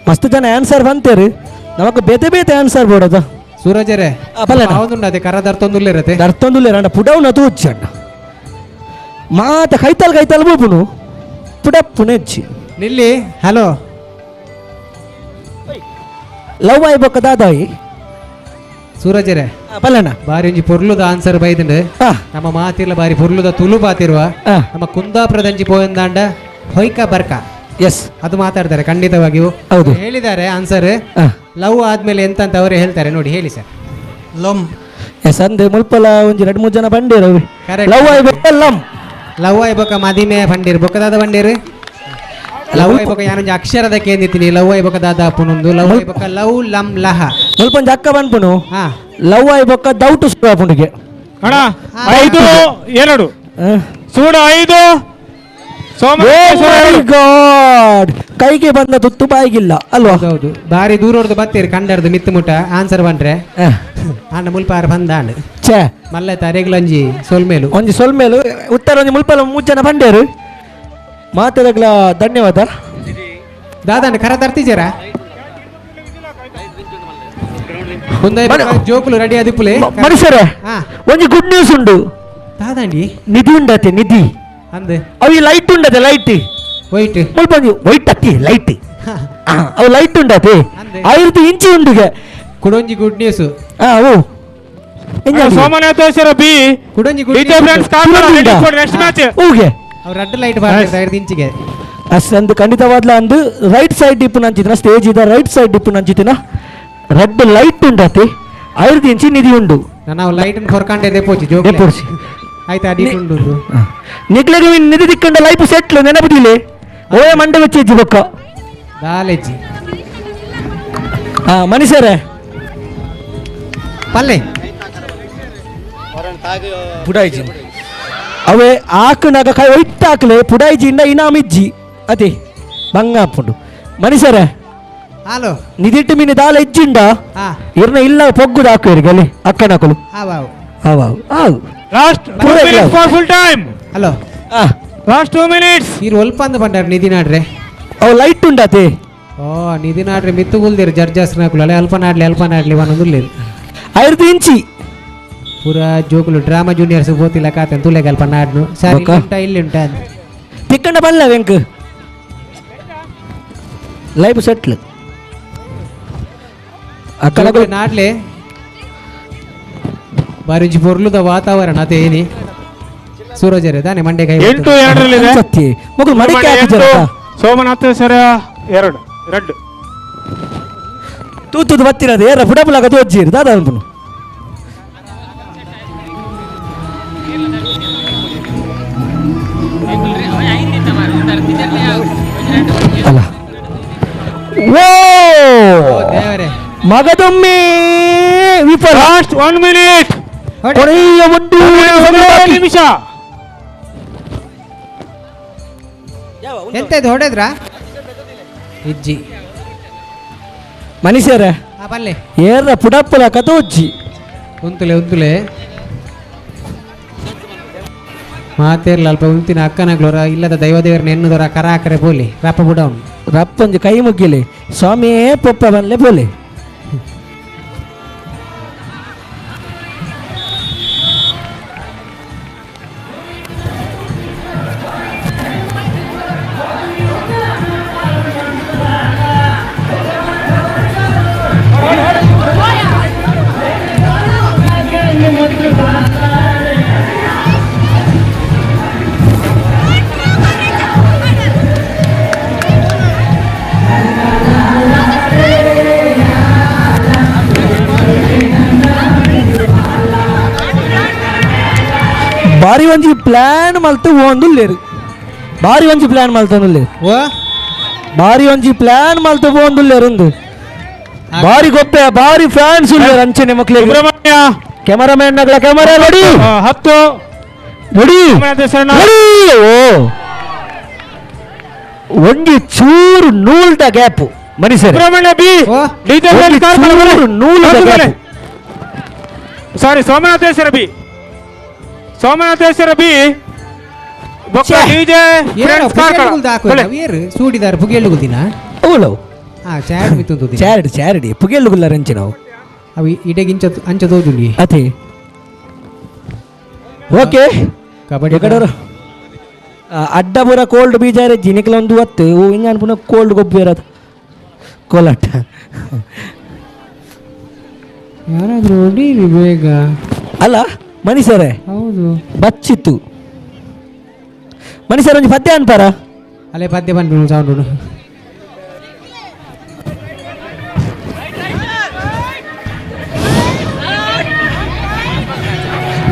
ಮಸ್ತ್ ಜನ ಆನ್ಸರ್ ಬಂತೇರು ನಮಕ್ ಬೇತೆ ಬೇತೆ ಆನ್ಸರ್ ಬೋಡದ ಸೂರಜರೇ ಪಲ್ಲೆ ಹೌದುಂಡು ಅದೇ ಕರ ದರ್ತೊಂದುಲ್ಲೇರತೆ ದರ್ತೊಂದುಲ್ಲೇರ ಅಣ್ಣ ಪುಡವ್ನ ತೂಚಿ ಅಣ್ಣ ಮಾತ ಕೈತಾಲ್ ಕೈತಾಲ್ ಬೋಪುನು ಪುಡಪ್ಪುನ ಹೆಚ್ಚಿ ನಿಲ್ಲಿ ಹಲೋ ಲವ್ ಆಯ್ ಬೊಕ್ಕ ದಾದಾಯಿ ಸೂರಜರೇ ಪಲ್ಲಣ್ಣ ಬಾರಿ ಒಂಜಿ ಪೊರ್ಲುದ ಆನ್ಸರ್ ಬೈದಂಡು ನಮ್ಮ ಮಾತಿರ್ಲ ಬಾರಿ ಪೊರ್ಲುದ ತುಳು ಬಾತಿರುವ ನಮ್ಮ ಕುಂದಾಪುರದಂಜಿ ಪೋಯಂದಾಂಡ ಹೊಯ್ಕ ಬರ್ಕ ಎಸ್ ಅದು ಮಾತಾಡ್ತಾರೆ ಖಂಡಿತವಾಗಿಯೂ ಹೌದು. ಹೇಳಿದ್ದಾರೆ ಆನ್ಸರ್ ಲವ್ ಆದ್ಮೇಲೆ ಎಂತ ಅಂತ ಅವರೇ ಹೇಳ್ತಾರೆ ನೋಡಿ ಹೇಳಿ ಸರ್ ಲಮ್ ಎಸ್ ಅಂದೆ ಮುಲ್ಪಲ ಒಂಜಿ ಎರಡು ಮೂರು ಜನ ಬಂಡೇರು Correct. Love ಆಯ್ ಬೊಕ್ಕ ಲಮ್ ಲವ್ ಆಯ್ಬೊಕ್ಕ ಮದಿಮೆ ಬಂಡೀರ್ ಬೊಕ್ಕದಾದ ಬಂಡೀರ್ ಲವ್ ಆಯ್ಬೊಕ್ಕ ಯಾನೊಂಜಿ ಅಕ್ಷರದ ಕೇಂದಿತೀನಿ ಲವ್ ಆಯ್ಬೊಕ್ಕ ದಾದ ಪುನೊಂದು ಲವ್ ಆಯ್ಬೊಕ್ಕ ಲವ್ ಲಮ್ ಲಹ ಮುಲ್ಪೊಂಜಿ ಅಕ್ಕ ಬನ್ಪುನು ಲವ್ ಆಯ್ ಬೊಕ್ಕ ದೌಟು ಸುರುವಾಪುಂಡಿಗೆ ಅಣ್ಣ 5 2 ಸೂಡ 5 ಸೋಮನಾಥೇಶ್ವರ ಗಾಡ್ ಕೈಗೆ ಬಂದ ತುತ್ತು ಬಾಯಿಗಿಲ್ಲ ಅಲ್ವಾ ಹೌದು ಬಾರಿ ದೂರೊರ್ದು ಬತ್ತೀರಿ ಕಂಡರ್ದು ಮಿತ್ತು ಮುಟ ಆನ್ಸರ್ ಬಂದ್ರೆ ಅಣ್ಣ ಮುಲ್ಪಾರ ಬಂದ ಅಣ್ಣ ಛೇ ಮಲ್ಲ ತರೆಗ್ಲಂಜಿ ಸೊಲ್ಮೇಲು ಒಂಜಿ ಸೊಲ್ಮೇಲು ಉತ್ತರ ಒಂಜಿ ಮುಲ್ಪಲ ಮೂರು ಜನ ಬಂಡೇರು ಮಾತಾಡಗ್ಲ ಧನ್ಯವಾದ ದಾದಾಂಡ ಕರ ತರ್ತಿಜರ ಜೋಕುಲು ರೆಡಿ ಅದಿಪ್ಪುಲೆ ಮನುಷ್ಯರೇ ಒಂಜಿ ಗುಡ್ ನ್ಯೂಸ್ ಉಂಡು ದಾದಾಂಡಿ ನಿಧಿ ಉಂಡತೆ ನಿಧಿ ಅಂದೆ ಅವು ಈ ಲೈಟ್ ಉಂಡತೆ ಲೈಟ್ ವೈಟ್ ಮುಲ್ಪ ಒಂಜಿ ವೈಟ್ ಅತ್ತಿ ಲೈಟ್ ಅವು ಲೈಟ್ ಉಂಡತೆ 5 ಇಂಚಿ ಉಂಡುಗೆ ಕುಡೊಂಜಿ good news oh Somanatheshwara B ಕುಡೊಂಜಿ good DJ friends Karkala next match ಊಗೆ ಅವ್ರು ರೆಡ್ ಲೈಟ್ ಬಾರ್ತಾರೆ 5 ಇಂಚಿಗೆ ಅಸ್ ಅಂದು ಖಂಡಿತವಾದ್ಲ ಅಂದು ರೈಟ್ ಸೈಡ್ ಡಿಪ್ಪು ನಂಚಿತಿನ ಸ್ಟೇಜ್ ಇದೆ ರೈಟ್ ಸೈಡ್ ಡಿಪ್ಪು ನಂಚಿತಿನ ರೆಡ್ ಲೈಟ್ ಉಂಡತಿ 5 ಇಂಚಿ ನಿಧಿ ಉಂಡು ನಾವು ಲೈಟ್ ಹೊರ್ಕಂಡೆ ದೆಪ್ಪೋಚಿ ಜೋಕ್ ದೆಪ್ಪೋಚಿ. ಆಯ್ತಾ ಅಡಿ ಉಂಡು ನಿಕ್ಲೆಗೆ ನಿಧಿ ದಿಕ್ಕಂಡ ಲೈಫ್ ಸೆಟ್ಲ್ ನೆನಪುದಿಲೆ ಓಯ್ ಮಂಡೆ വെಚ್ಚಿ ಬೊಕ್ಕ ದಾಲೆಜ್ಜಿ ಹಾ ಮನುಷ್ಯರೇ ಪಲ್ಲೆ ಪುಡಾಯಿಜಿ ಅವೇ ಆಕುನಾಗ ಕೈ ಒಯ್ತ ಹಾಕ್ಲೆ ಪುಡಾಯಿಜಿಂದ ಇನಾಮಿಜ್ಜಿ ಅದೇ ಬಂಗಾಪುಂಡು ಮನುಷ್ಯರೇ ಹಲೋ ನಿಧಿಟ್ಟು ಮೀನು ದಾಲ ಇಜ್ಜಿಂಡ ಹಾ. ಇರ್ನ ಇಲ್ಲ ಪೊಗ್ಗುದ ಹಾಕುವರಿಗೆ ಅಲ್ಲಿ ಅಕ್ಕನಕುಲು ಆವಾವು ಆವಾವು ಆವು last 2 minutes for full time hello last 2 minutes ಇರು ಒಲ್ಪ ಅಂದ ಬಂಡಾರ ನಿಧಿ ನಾಡ್ರೆ ಅವು ಲೈಟ್ ಉಂಡತೆ ಓ ನಿಧಿ ನಾಡ್ರೆ ಮಿತ್ತುಗುಲ್ದಿರು ಜಡ್ಜಸ್ ನಾಕುಲು ಅಲೆ ಅಲ್ಪ ನಾಡ್ಲಿ ಅಲ್ಪ ನಾಡ್ಲಿ ಒಂದೊಂದುಲ್ಲೇರು 5 ಇಂಚಿ ಪೂರಾ ಜೋಕುಲು ಡ್ರಾಮಾ ಜೂನಿಯರ್ಸ್ ಗೋತಿಲ್ಲ ಕಾತೆ ತುಲೆಗೆ ಅಲ್ಪ ನಾಡ್ನು ಸರ್ ಬೊಕ್ಕ? ಇಲ್ಲಿ ಉಂಟಾ ಇಲ್ಲಿ ಉಂಟಾ ಅಂತ. ತಿಕ್ಕಂಡ ಬಲ್ಲ ವೆಂಕ್ ಲೈಫ್ ಸೆಟ್ಲ್ ಅಕ್ಕನ ನಾಡ್ಲೆ ಬಾರಿಂಚಿ ಪೊರ್ಲುದ ವಾತಾವರಣ ಅದೇನಿ ಸೂರಜರೆ ತಾನೆ ಮಂಡೆ ಕೈ 8 2 ಸತ್ಯ ಮಗು ಮಡಿಕೆ ಹಾಕಿದ್ದಾರ ಸೋಮನಾಥೇಶ್ವರ 2 2 ತೂತುದು ಬತ್ತಿರದು ಏರ ಪುಡಪುಲಾಗ ತೋಜ್ಜಿರು ದಾದಾ ಅನ್ಪುನು ಅಲ್ಲ ಓ ದೇವರೇ ಮಗದೊಮ್ಮೆ ವಿಫಲ ಲಾಸ್ಟ್ 1 ಮಿನಿಟ್ ಕೊನೆಯ ಒಂದು ನಿಮಿಷ ಎಂತ ಇದು ಹೊಡೆದ್ರ ಇಜ್ಜಿ ಮನುಷ್ಯರ ಆ ಬಲ್ಲೆ ಏರ ಪುಡಪ್ಪುಲಾಕ ತೋಜ್ಜಿ ಉಂತುಲೆ ಉಂತುಲೆ ಮಾತೇರ್ಲ ಅಲ್ಪ ಉಂತಿನ ಅಕ್ಕನಗ್ಲೋರ ಇಲ್ಲದ ದೈವದೇವರ ನೆನ್ನುದೊರ ಕರಾಕರೆ ಪೋಲಿ ರಪ್ಪ ಬುಡವನು ರಪ್ಪೊಂಜಿ ಕೈ ಮುಗ್ಗಿಲೆ ಸ್ವಾಮಿಯೇ ಪೊಪ್ಪ ಬನ್ಲೆ ಪೋಲೆ ಬಾರಿ ಒಂಜಿ ಪ್ಲಾನ್ ಮಲ್ತು ಪೋಂದುಲ್ಲೇರು ಬಾರಿ ಒಂಜಿ ಪ್ಲಾನ್ ಮಲ್ತೊಂದುಲ್ಲೇರು ಓ ಬಾರಿ ಒಂಜಿ ಪ್ಲಾನ್ ಮಲ್ತು ಪೋಂದುಲ್ಲೇರು ಉಂದು ಬಾರಿ ಗೊಪ್ಪೆ ಬಾರಿ ಫ್ಯಾನ್ಸ್ ಉಲ್ಲೇರು ಅಂಚನೆ ಮಕ್ಳಿಗೆ ಸುಬ್ರಹ್ಮಣ್ಯ ಕ್ಯಾಮರಾಮ್ಯಾನ್ ನಗಳ camera ready 10 ready ready ಓ ಒಂಜಿ ಚೂರು ನೂಲ್ದ ಗ್ಯಾಪ್ ಮನುಷ್ಯರೇ ಸುಬ್ರಹ್ಮಣ್ಯ ಬಿ ಡಿಜೆ ಚೂರು ನೂಲದ gap sorry Somanatheshwara B Somanatheshwara B ಬೊಕ್ಕ ಡಿಜೆ ಫ್ರೆಂಡ್ಸ್ ಕಾರ್ಕಳ ಏರು ಸೂಡಿದಾರ ಪುಗೆಲ್ಲು ಗುದಿನ ಓಲವು ಹಾ ಚಾರ್ಡ್ ಮಿತ್ತೊಂದು ಚಾರ್ಡ್ ಚಾರ್ಡಿ ಪುಗೆಲ್ಲು ಗುಲ್ಲಾರ ನಾವು ಅವು ಇಡೆಗಿಂಚ ಅಂಚ ತೋಜುಂಡಿ ಅತಿ ಓಕೆ ಕಬಡ್ಡಿ ಎಕಡೋರು ಅಡ್ಡಪುರ ಕೋಲ್ಡ್ ಬೀಜ ಜಿನಿಕ್ಲ ಒಂದು ಒತ್ತು ಓ ಹಿಂಗೆ ಅನ್ಪುನ ಕೋಲ್ಡ್ ಗೊಬ್ಬು ಇರೋದು ಕೋಲಾಟ ಯಾರಾದ್ರೂ ಹೊಡೀರಿ ಬೇಗ ಅಲ್ಲ ಮನುಷ್ಯರೇ ಹೌದು ಬಚ್ಚಿತ್ತು ಮನುಷ್ಯರ ಒಂಜಿ ಪದ್ಯ ಅನ್ಪಾರ ಅಲ್ಲೇ ಪದ್ಯ ಬಂದು ಸೌಂಡ್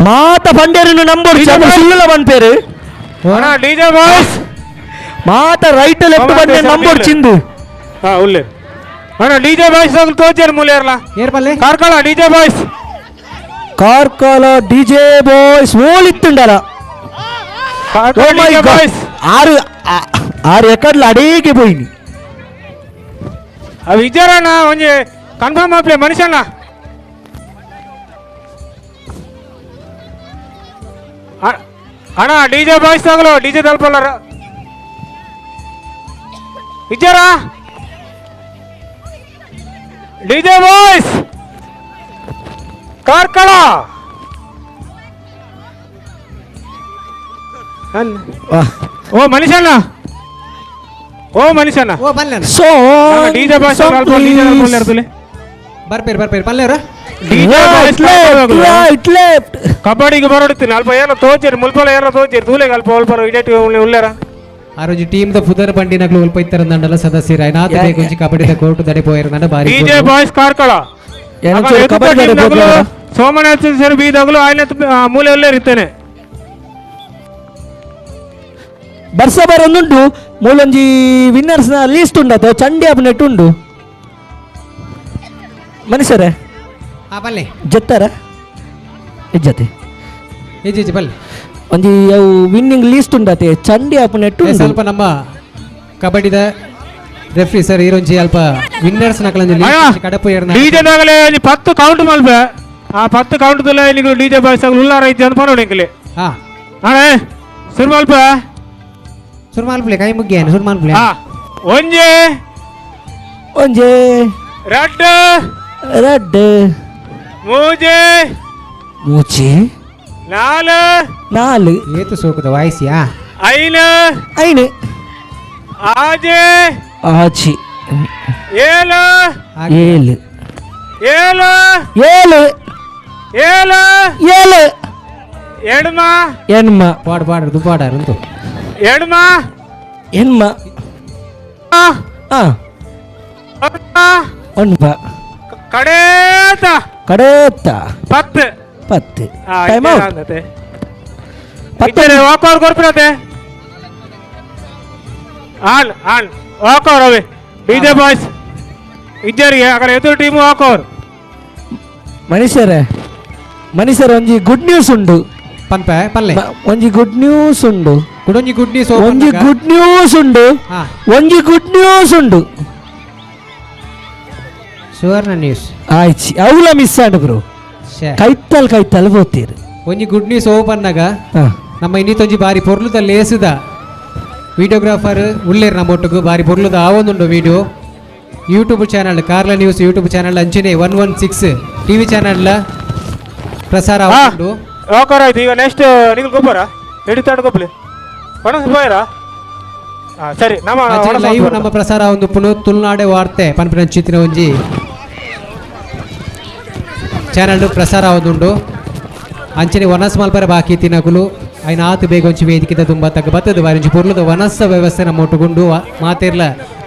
ಮಾತ ಪಂಡೇರನ್ನು ನಂಬೋಡು ಸುಳ್ಳುಲ ಪನ್ಪೇರು ಡಿಜೆ ಬಾಯ್ಸ್ ಮಾತ ರೈಟ್ ಲೆಫ್ಟ್ ಬಂಡೆ ನಂಬೋಡು ಚಿಂದು ಹಾ ಉಲ್ಲೆ ಅಣ್ಣ ಡಿಜೆ ಬಾಯ್ಸ್ ತೋಚೇರು ಮೂಲೆಯರ್ಲ ಏರ್ ಪಲ್ಲೆ Karkala DJ boys Karkala DJ boys ಓಲಿತ್ತುಂಡರ Karkala DJ boys ಆರು ಆರು ಎಕಡ್ಲ ಅಡೇಗೆ ಪೋಯಿನಿ ಅವು ಇಜ್ಜಾರಣ್ಣ ಒಂಜಿ ಕನ್ಫರ್ಮ್ ಆಪ್ಲೆ ಮನುಷ್ಯಣ್ಣ ಅಣ್ಣ ಡಿಜೆ ಬಾಯ್ಸ್ ತಗಲು ಡಿಜೆ ತಲುಪಲ್ಲ ಇಜ್ಜಾರ ಡಿಜೆ ಬಾಯ್ಸ್ ಕಾರ್ಕಳ ಓ ಮನುಷ್ಯಣ್ಣ ಓ ಮನುಷ್ಯಣ್ಣ ಓ ಬಲ್ಲೆ so DJ boys DJ ಬರ್ಪೇರು ಬರ್ಪೇರು ಪಲ್ಲೆರ DJ boys right left ಕಬಡ್ಡಿಗೆ ಬರೋಡುತ್ತೀನಿ ಅಲ್ಪ ಏನೋ ತೋಚಿರಿ ಮುಲ್ಪಲ ಏನೋ ತೋಚಿರಿ ತೂಲೆಗೆ ಅಲ್ಪ ಅಲ್ಪ ಇಡೇಟ್ ಉಲ್ಲೇರ ಆ ರೋಜು ಟೀಮ್ the ಪುದರ್ ಬಂಡಿನಗ್ಲು ಒಲ್ಪ ಇತ್ತರಂದಂಡಲ ಸದಸ್ಯರ ನಾತ ಬೇಗ ಒಂಜಿ ಕಬಡ್ಡಿದ ಕೋರ್ಟ್ ದಡೆ ಪೋಯಿರಂದಂಡ ಬಾರಿ DJ boys Karkala kabaddi Somanatha sir B ದಗಲು ಆಯ್ನ ಮೂಲೆ ಉಲ್ಲೇರ್ ಇತ್ತೇನೆ ಬರ್ಸ ಬರೊಂದುಂಟು ಮೂಲೊಂಜಿ ವಿನ್ನರ್ಸ್ ನ ಲೀಸ್ಟ್ ಉಂಡತ ಚಂಡಿ ಅಪ್ನೆಟ್ ಉಂಡು ಮನುಷ್ಯರೇ ಆ ಬಲ್ಲೆ ಜತ್ತಾರ ಇಜ್ಜತೆ ಇಜ್ಜಿ ಬಲ್ಲೆ ಒಂಜಿ ಅವು ವಿನ್ನಿಂಗ್ ಲೀಸ್ಟ್ ಉಂಡತೆ ಚಂಡಿ ಅಪ್ನೆಟ್ ಉಂಡು ಸ್ವಲ್ಪ ನಮ್ಮ ಕಬಡ್ಡಿದ ರೆಫ್ರಿ ಸರ್ ಈರೊಂಜಿ ಅಲ್ಪ ವಿನ್ನರ್ಸ್ ನಕಲಂಜಿ ಕಡಪು ಏರ್ನ ಡಿಜೆ ದಾಗಲೇ ಒಂಜಿ 10 ಕೌಂಟ್ ಮಲ್ಪೆ ಆ 10 ಕೌಂಟ್ ದುಲ್ಲ ನಿಗಲು ಡಿಜೆ ಬಾಯ್ಸ್ ಆಗಲು ಉಲ್ಲಾರ ಐತಿ ಅಂತ ಪರೋಡು ಇಂಕಲೆ ಹಾ ಅಣ್ಣ ಸುರು ಮಲ್ಪೆ ಸುರು ಮಲ್ಪಲೆ ಕೈ ಮುಗ್ಗಿಯಾನ ಸುರು ಮಲ್ಪಲೆ ಹಾ ಒಂಜಿ ಒಂಜಿ ರಡ್ಡು ರಡ್ಡು ಮೂಜಿ ಮೂಜಿ ನಾಲು ನಾಲು ಏತು ಸೋಕುದ ವಾಯ್ಸಿಯಾ ಐನು ಐನು ಆಜಿ ಆಜಿ ಏಳು ಏಳು ಏಳು ಏಳು ಏಳು ಏಳು ಎಡ್ಮ ಎಣ್ಮ ಪಾಡ್ ಪಾಡ್ ದುಪಾಡ ಉಂಟು ಎಡ್ಮ ಎಣ್ಮ ಒನ್ಪ ಕಡೇತ ಕಡೇತ ಪತ್ತು ಪತ್ತು time out ಪತ್ತು ವಾಕ್ ಓವರ್ ಕೊರ್ಪಿನತೆ on on walk over ಅವೆ ಡಿಜೆ ಬಾಯ್ಸ್ ಇಜ್ಜರಿಗೆ ಅಕಡೆ ಎದುರು team walk over ಮನುಷ್ಯರೇ ಮನುಷ್ಯರ ಒಂಜಿ ಗುಡ್ ನ್ಯೂಸ್ ಉಂಡು ಪನ್ಪೆ ಪಲ್ಲೆ ಒಂಜಿ ಗುಡ್ ನ್ಯೂಸ್ ಉಂಡು ಕುಡೊಂಜಿ ಗುಡ್ ನ್ಯೂಸ್ ಒಂಜಿ ಗುಡ್ ನ್ಯೂಸ್ ಉಂಡು ಒಂಜಿ ಗುಡ್ ನ್ಯೂಸ್ ಉಂಡು ಸುವರ್ಣ ನ್ಯೂಸ್ ಆಯ್ತು ಅವುಲ ಮಿಸ್ ಆಂಡ್ ಬ್ರೋ ಕೈತಲ್ ಕೈತಲ್ ಬೋತೀರು ಒಂಜಿ good news open ನಾಗ ನಮ್ಮ ಇನ್ನಿತೊಂಜಿ ಬಾರಿ ಪೊರ್ಲುದ ಲೇಸುದ ವಿಡಿಯೋಗ್ರಾಫರ್ ಉಲ್ಲೇರ್ ನಮ್ಮ ಒಟ್ಟುಗು ಬಾರಿ ಪೊರ್ಲುದ ಆವೊಂದುಂಡು video YouTube channel Karla news YouTube channel ಅಂಚನೆ 116 ಟಿವಿ ಚಾನಲ್ ಪ್ರಸಾರ ಆವೊಂದುಂಡು. ಓಕೆ ಆಯ್ತು. ಈಗ ನೆಕ್ಸ್ಟ್ ನಿಂಗೆ ಗೊಬ್ಬರ ಹಿಡಿತಾಡು ಗೊಬ್ಬಲಿ ಒಣಸ್ ಪೋಯರಾ ಸರಿ ನಮ್ಮ ಲೈವ್ ನಮ್ಮ ಪ್ರಸಾರ ಒಂದು ಪುನಃ ತುಳುನಾಡೆ ವಾರ್ತೆ ಪನ್ಪಿನ ಚಿತ್ರ ಒಂಜಿ ಚಾನಲ್ ಪ್ರಸಾರ ಆವೊಂದುಂಡು. ಅಂಚನೆ ವನಸ್ ಮಲ್ಪರ ಬಾಕಿ ತಿನಕುಲು ಐನ ಆತು ಬೇಗ ಒಂಚಿ ವೇದಿಕೆದ ತುಂಬ ತಕ್ಕ ಬತ್ತದ ಬಾರಿ ಒಂಜಿ ಪೊರ್ಲುದ ವನಸ್ಸ ವ್ಯವಸ್ಥೆ ನಮ್ಮ ಒಟ್ಟುಗುಂಡು ಮಾತೆರ್ಲ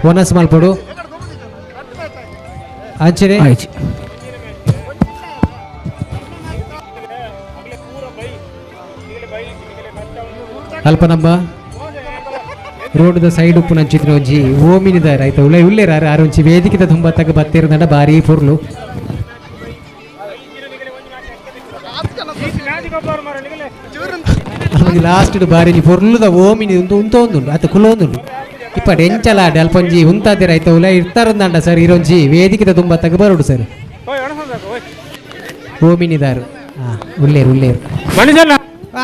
ವನಸ್ ಮಲ್ಪಡು ಅಂಚನೆ ಅಲ್ಪ ನಮ್ಮ ರೋಡ್ದ ಸೈಡ್ ಉಪ್ಪು ನಂಚಿತ್ರ ಒಂಜಿ ಓಮಿನಿದ ರೈತ ಉಳ್ಳೆ ಉಲ್ಲೇರ ಆರು ಒಂಜಿ ವೇದಿಕೆದ ತುಂಬ ತಕ್ಕ ಬತ್ತಿರದಂಡ ಬಾರಿ ಪೊರ್ಲು. ಲಾಸ್ಟ್ ಬಾರಿ ಪೊರ್ಲುದ ಓಮಿನಿ ಉಂತು ಉಂತೊಂದುಂಡು ಅತ್ತ ಕುಲೊಂದುಂಡು ಇಪ್ಪಡು ಎಂಚಲ ಅಲ್ಪ ಒಂಜಿ ಉಂತಾದೆ ರೈತ ಉಲ್ಲ ಇರ್ತಾರಂದಂಡ ಸರ್ ಇರೊಂಜಿ ವೇದಿಕೆದ ತುಂಬ ತಗ ಬರೋಡು ಸರ್ ಓಮಿನಿದಾರು ಉಲ್ಲೇರು ಉಲ್ಲೇರು ಮನುಷ್ಯನ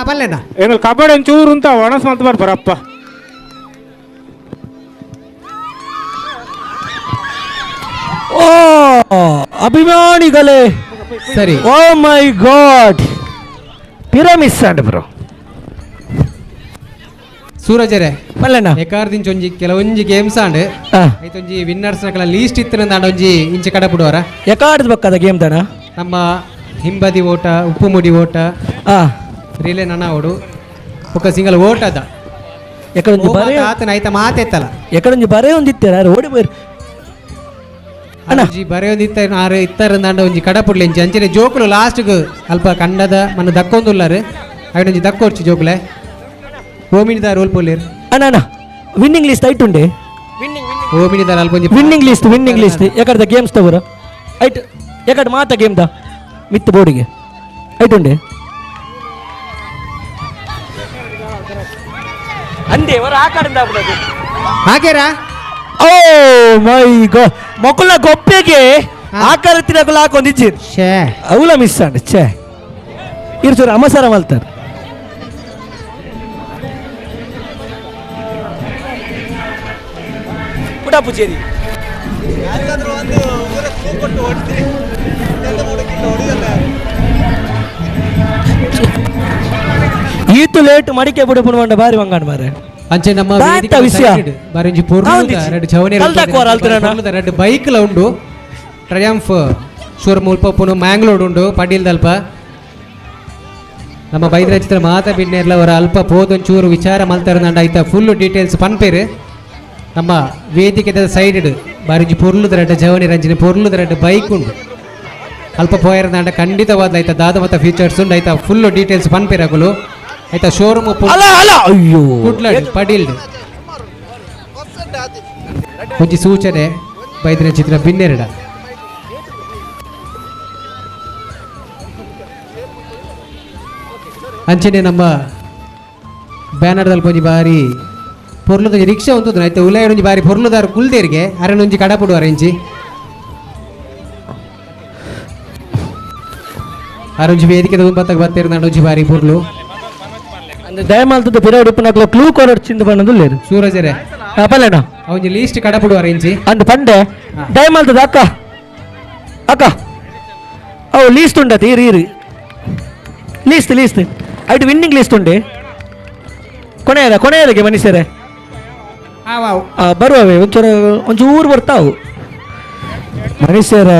ಬಲ್ಲೆನಾ ಎಂಗಲ್ ಕಬಡ್ಡಿ ಒಂಚೂರು ಉಂತ ಒಣಸ್ ಮಂತ್ ಬರ್ಬರಪ್ಪ. ಓ ಅಭಿಮಾನಿಗಳೇ ಸರಿ ಓ ಮೈ ಗಾಡ್ ಪಿರಮಿಸ್ ಅಂಡ್ ಬ್ರೋ ಸೂರಜರೇ ಬಲ್ಲೆನಾ ಎಕಾರ್ದಿಂಚ ಒಂಜಿ ಕೆಲವೊಂಜಿ ಗೇಮ್ಸ್ ಆಂಡ್ ಐತೊಂಜಿ ವಿನ್ನರ್ಸ್ ನಕಲ ಲೀಸ್ಟ್ ಇತ್ತಿನ ಒಂಜಿ ಇಂಚೆ ಕಡಪುಡುವರ ಎಕಾರ್ದ ಬಕ್ಕದ ಗೇಮ್ ದಾನ ನಮ್ಮ ಹಿಂಬದಿ ಓಟ ಉಪ್ಪುಮುಡಿ ಓಟ ರಿಲೇ ನನ ಓಡು ఒక సింಗಲ್ ಓಟ ಅದ ಎಕಡೊಂಜಿ ಬರೇ ಆತನ ಐತ ಮಾತೆತ್ತಲ ಎಕಡೊಂಜಿ ಬರೇ ಒಂದಿತ್ತೆರ ಓಡಿ ಬೋರ್ ಅಣ್ಣ ಒಂಜಿ ಬರೇ ಒಂದಿತ್ತ ಆರು ಇತ್ತಾರಂದಾಂಡ ಒಂಜಿ ಕಡಪುಡ್ಲಿ ಇಂಚೆ ಅಂಚನೆ ಜೋಕುಲು ಲಾಸ್ಟ್ಗ್ ಅಲ್ಪ ಕಂಡದ ಮನ್ನ ದಕ್ಕೊಂದುಲ್ಲಾರು ಅಯ್ಯೊಂಜಿ ದಕ್ಕೊರ್ಚಿ ಜೋಕುಲೆ ಓಮಿನಿದಾರ್ ರೋಲ್ ಪೋಲಿರ್ ಅಣ್ಣ ಅಣ್ಣ ವಿನ್ನಿಂಗ್ ಲಿಸ್ಟ್ ಐಟುಂಡೆ ಓಮಿನಿದಾರ್ ಅಲ್ಪ ಒಂಜಿ winning list winning list ಎಕಡದ games ತಗೋರ ಐಟ್ ಎಕಡ ಮಾತ ಗೇಮ್ the ಮಿತ್ ಬೋರ್ಡಿಗೆ ಐಟುಂಡೆ ಅಂದೆ ಅವರ ಆಕಾರಿಂದ ಹಾಗೇರಾ ಓ ಮೈ ಗಾಡ್ ಮೊಕುಲ ಗೊಪ್ಪೆಗೆ ಆಕಾರ ತಿನ್ನಕುಲ ಹಾಕೊಂದಿಜ್ಜಿ ಛೇ ಅವಲ ಮಿಸ್ ಅಂಡ್ ಛೇ ಇರ್ಚೂರು ಅಮಸರ ಮಲ್ತಾರೆ ಪುಟ ಪೂಜೇರಿ ಈತು ಲೇಟ್ ಮಡಿಕೆ ಬಿಡು ಪುಣವಂಡ ಬಾರಿ ವಂಗಾಣ ಮಾರೆ ಅಂಚೆ ನಮ್ಮ ವಿಷಯ ಬಾರಿಂಜಿ ಪೊರ್ಲುದ ರಡ್ಡ್ ಜವನೆ ರಡ್ಡ್ ಬೈಕ್ ಲ ಉಂಡು ಟ್ರಯಂಫ್ ಶೋರೂಮ್ ಮುಲ್ಪ ಪುನು ಮ್ಯಾಂಗ್ಳೂರ್ ಉಂಡು ಪಡೀಲ್ದಲ್ಪ ನಮ್ಮ ಬೈದ್ರ ಚಿತ್ರ ಮಾತಾ ಬಿನ್ನೇರ್ಲ ಅವರ ಅಲ್ಪ ಪೋದೊಂಚೂರು ವಿಚಾರ ಮಲ್ತಾರಂಡ ಐತ ಫುಲ್ ಡೀಟೇಲ್ಸ್ ಪನ್ಪೇರು ನಮ್ಮ ವೇದಿಕೆದ ಸೈಡ್ ಬಾರಿಂಜಿ ಪೊರ್ಲುದ ರಡ್ಡ್ ಜವನಿ ರಂಜನೆ ಪೊರ್ಲುದ ರಡ್ಡ್ ಬೈಕ್ ಉಂಡು ಅಲ್ಪ ಪೋಯರಂಡ ಖಂಡಿತವಾದ ಐತ ದಾದ ಮತ್ತ ಫೀಚರ್ಸ್ ಉಂಡು ಐತ ಫುಲ್ ಡೀಟೇಲ್ಸ್ ಪನ್ಪೇರು ಅಕುಲು ಆಯ್ತಾ ಶೋರೂಮ್ ಅಯ್ಯೋ ಕುಡ್ಲಡ್ ಪಡೀಲ್ಡ್ ಒಂಜಿ ಸೂಚನೆ ಬೈದಿನ ಚಿತ್ರ ಬಿನ್ನೆರಡ ಅಂಚನೆ ನಮ್ಮ ಬ್ಯಾನರ್ದಲ್ಲಿ ಒಂಜಿ ಬಾರಿ ಪೊರ್ಲುದ ರಿಕ್ಷಾ ಉಂಟು ಆಯ್ತಾ ಉಲಾಯಡ್ ಒಂಜಿ ಬಾರಿ ಪೊರ್ಲುದಾರು ಕುಲ್ದೇರಿಗೆ ಅರನೊಂಜಿ ಕಡಪುಡುವಾರ ಇಂಚಿ ಅರೊಂಜಿ ವೇದಿಕೆ ಬತ್ತಗ ಬತ್ತೇರು ಒಂಜಿ ಬಾರಿ ಪೊರ್ಲು ಅಂದ್ರೆ ದಯಮಾಲ್ತದ ಪಿರವಡ್ ಉಪ್ಪುನಕ್ಲ ಕ್ಲೂ ಕೊರಡ್ ಚಿಂದ ಬಣ್ಣದುಲ್ಲೇರು ಸೂರಜರೇ ಪಲ್ಲೆನ ಒಂಜಿ ಲೀಸ್ಟ್ ಕಡಪುಡುವಾರ ಇಂಚಿ ಅಂದ್ ಪಂಡೆ ದಯಮಾಲ್ತದ ಅಕ್ಕ ಅಕ್ಕ ಅವು ಲೀಸ್ಟ್ ಉಂಡತಿ ಇರು ಇರು ಲೀಸ್ಟ್ ಲೀಸ್ಟ್ ಐಟ್ ವಿನ್ನಿಂಗ್ ಲೀಸ್ಟ್ ಉಂಡೆ ಕೊನೆಯದ ಕೊನೆಯದಕ್ಕೆ ಮನುಷ್ಯರೇ ಬರುವವೆ ಒಂಚೂರು ಒಂಚೂರು ಬರ್ತಾವು ಮನುಷ್ಯರ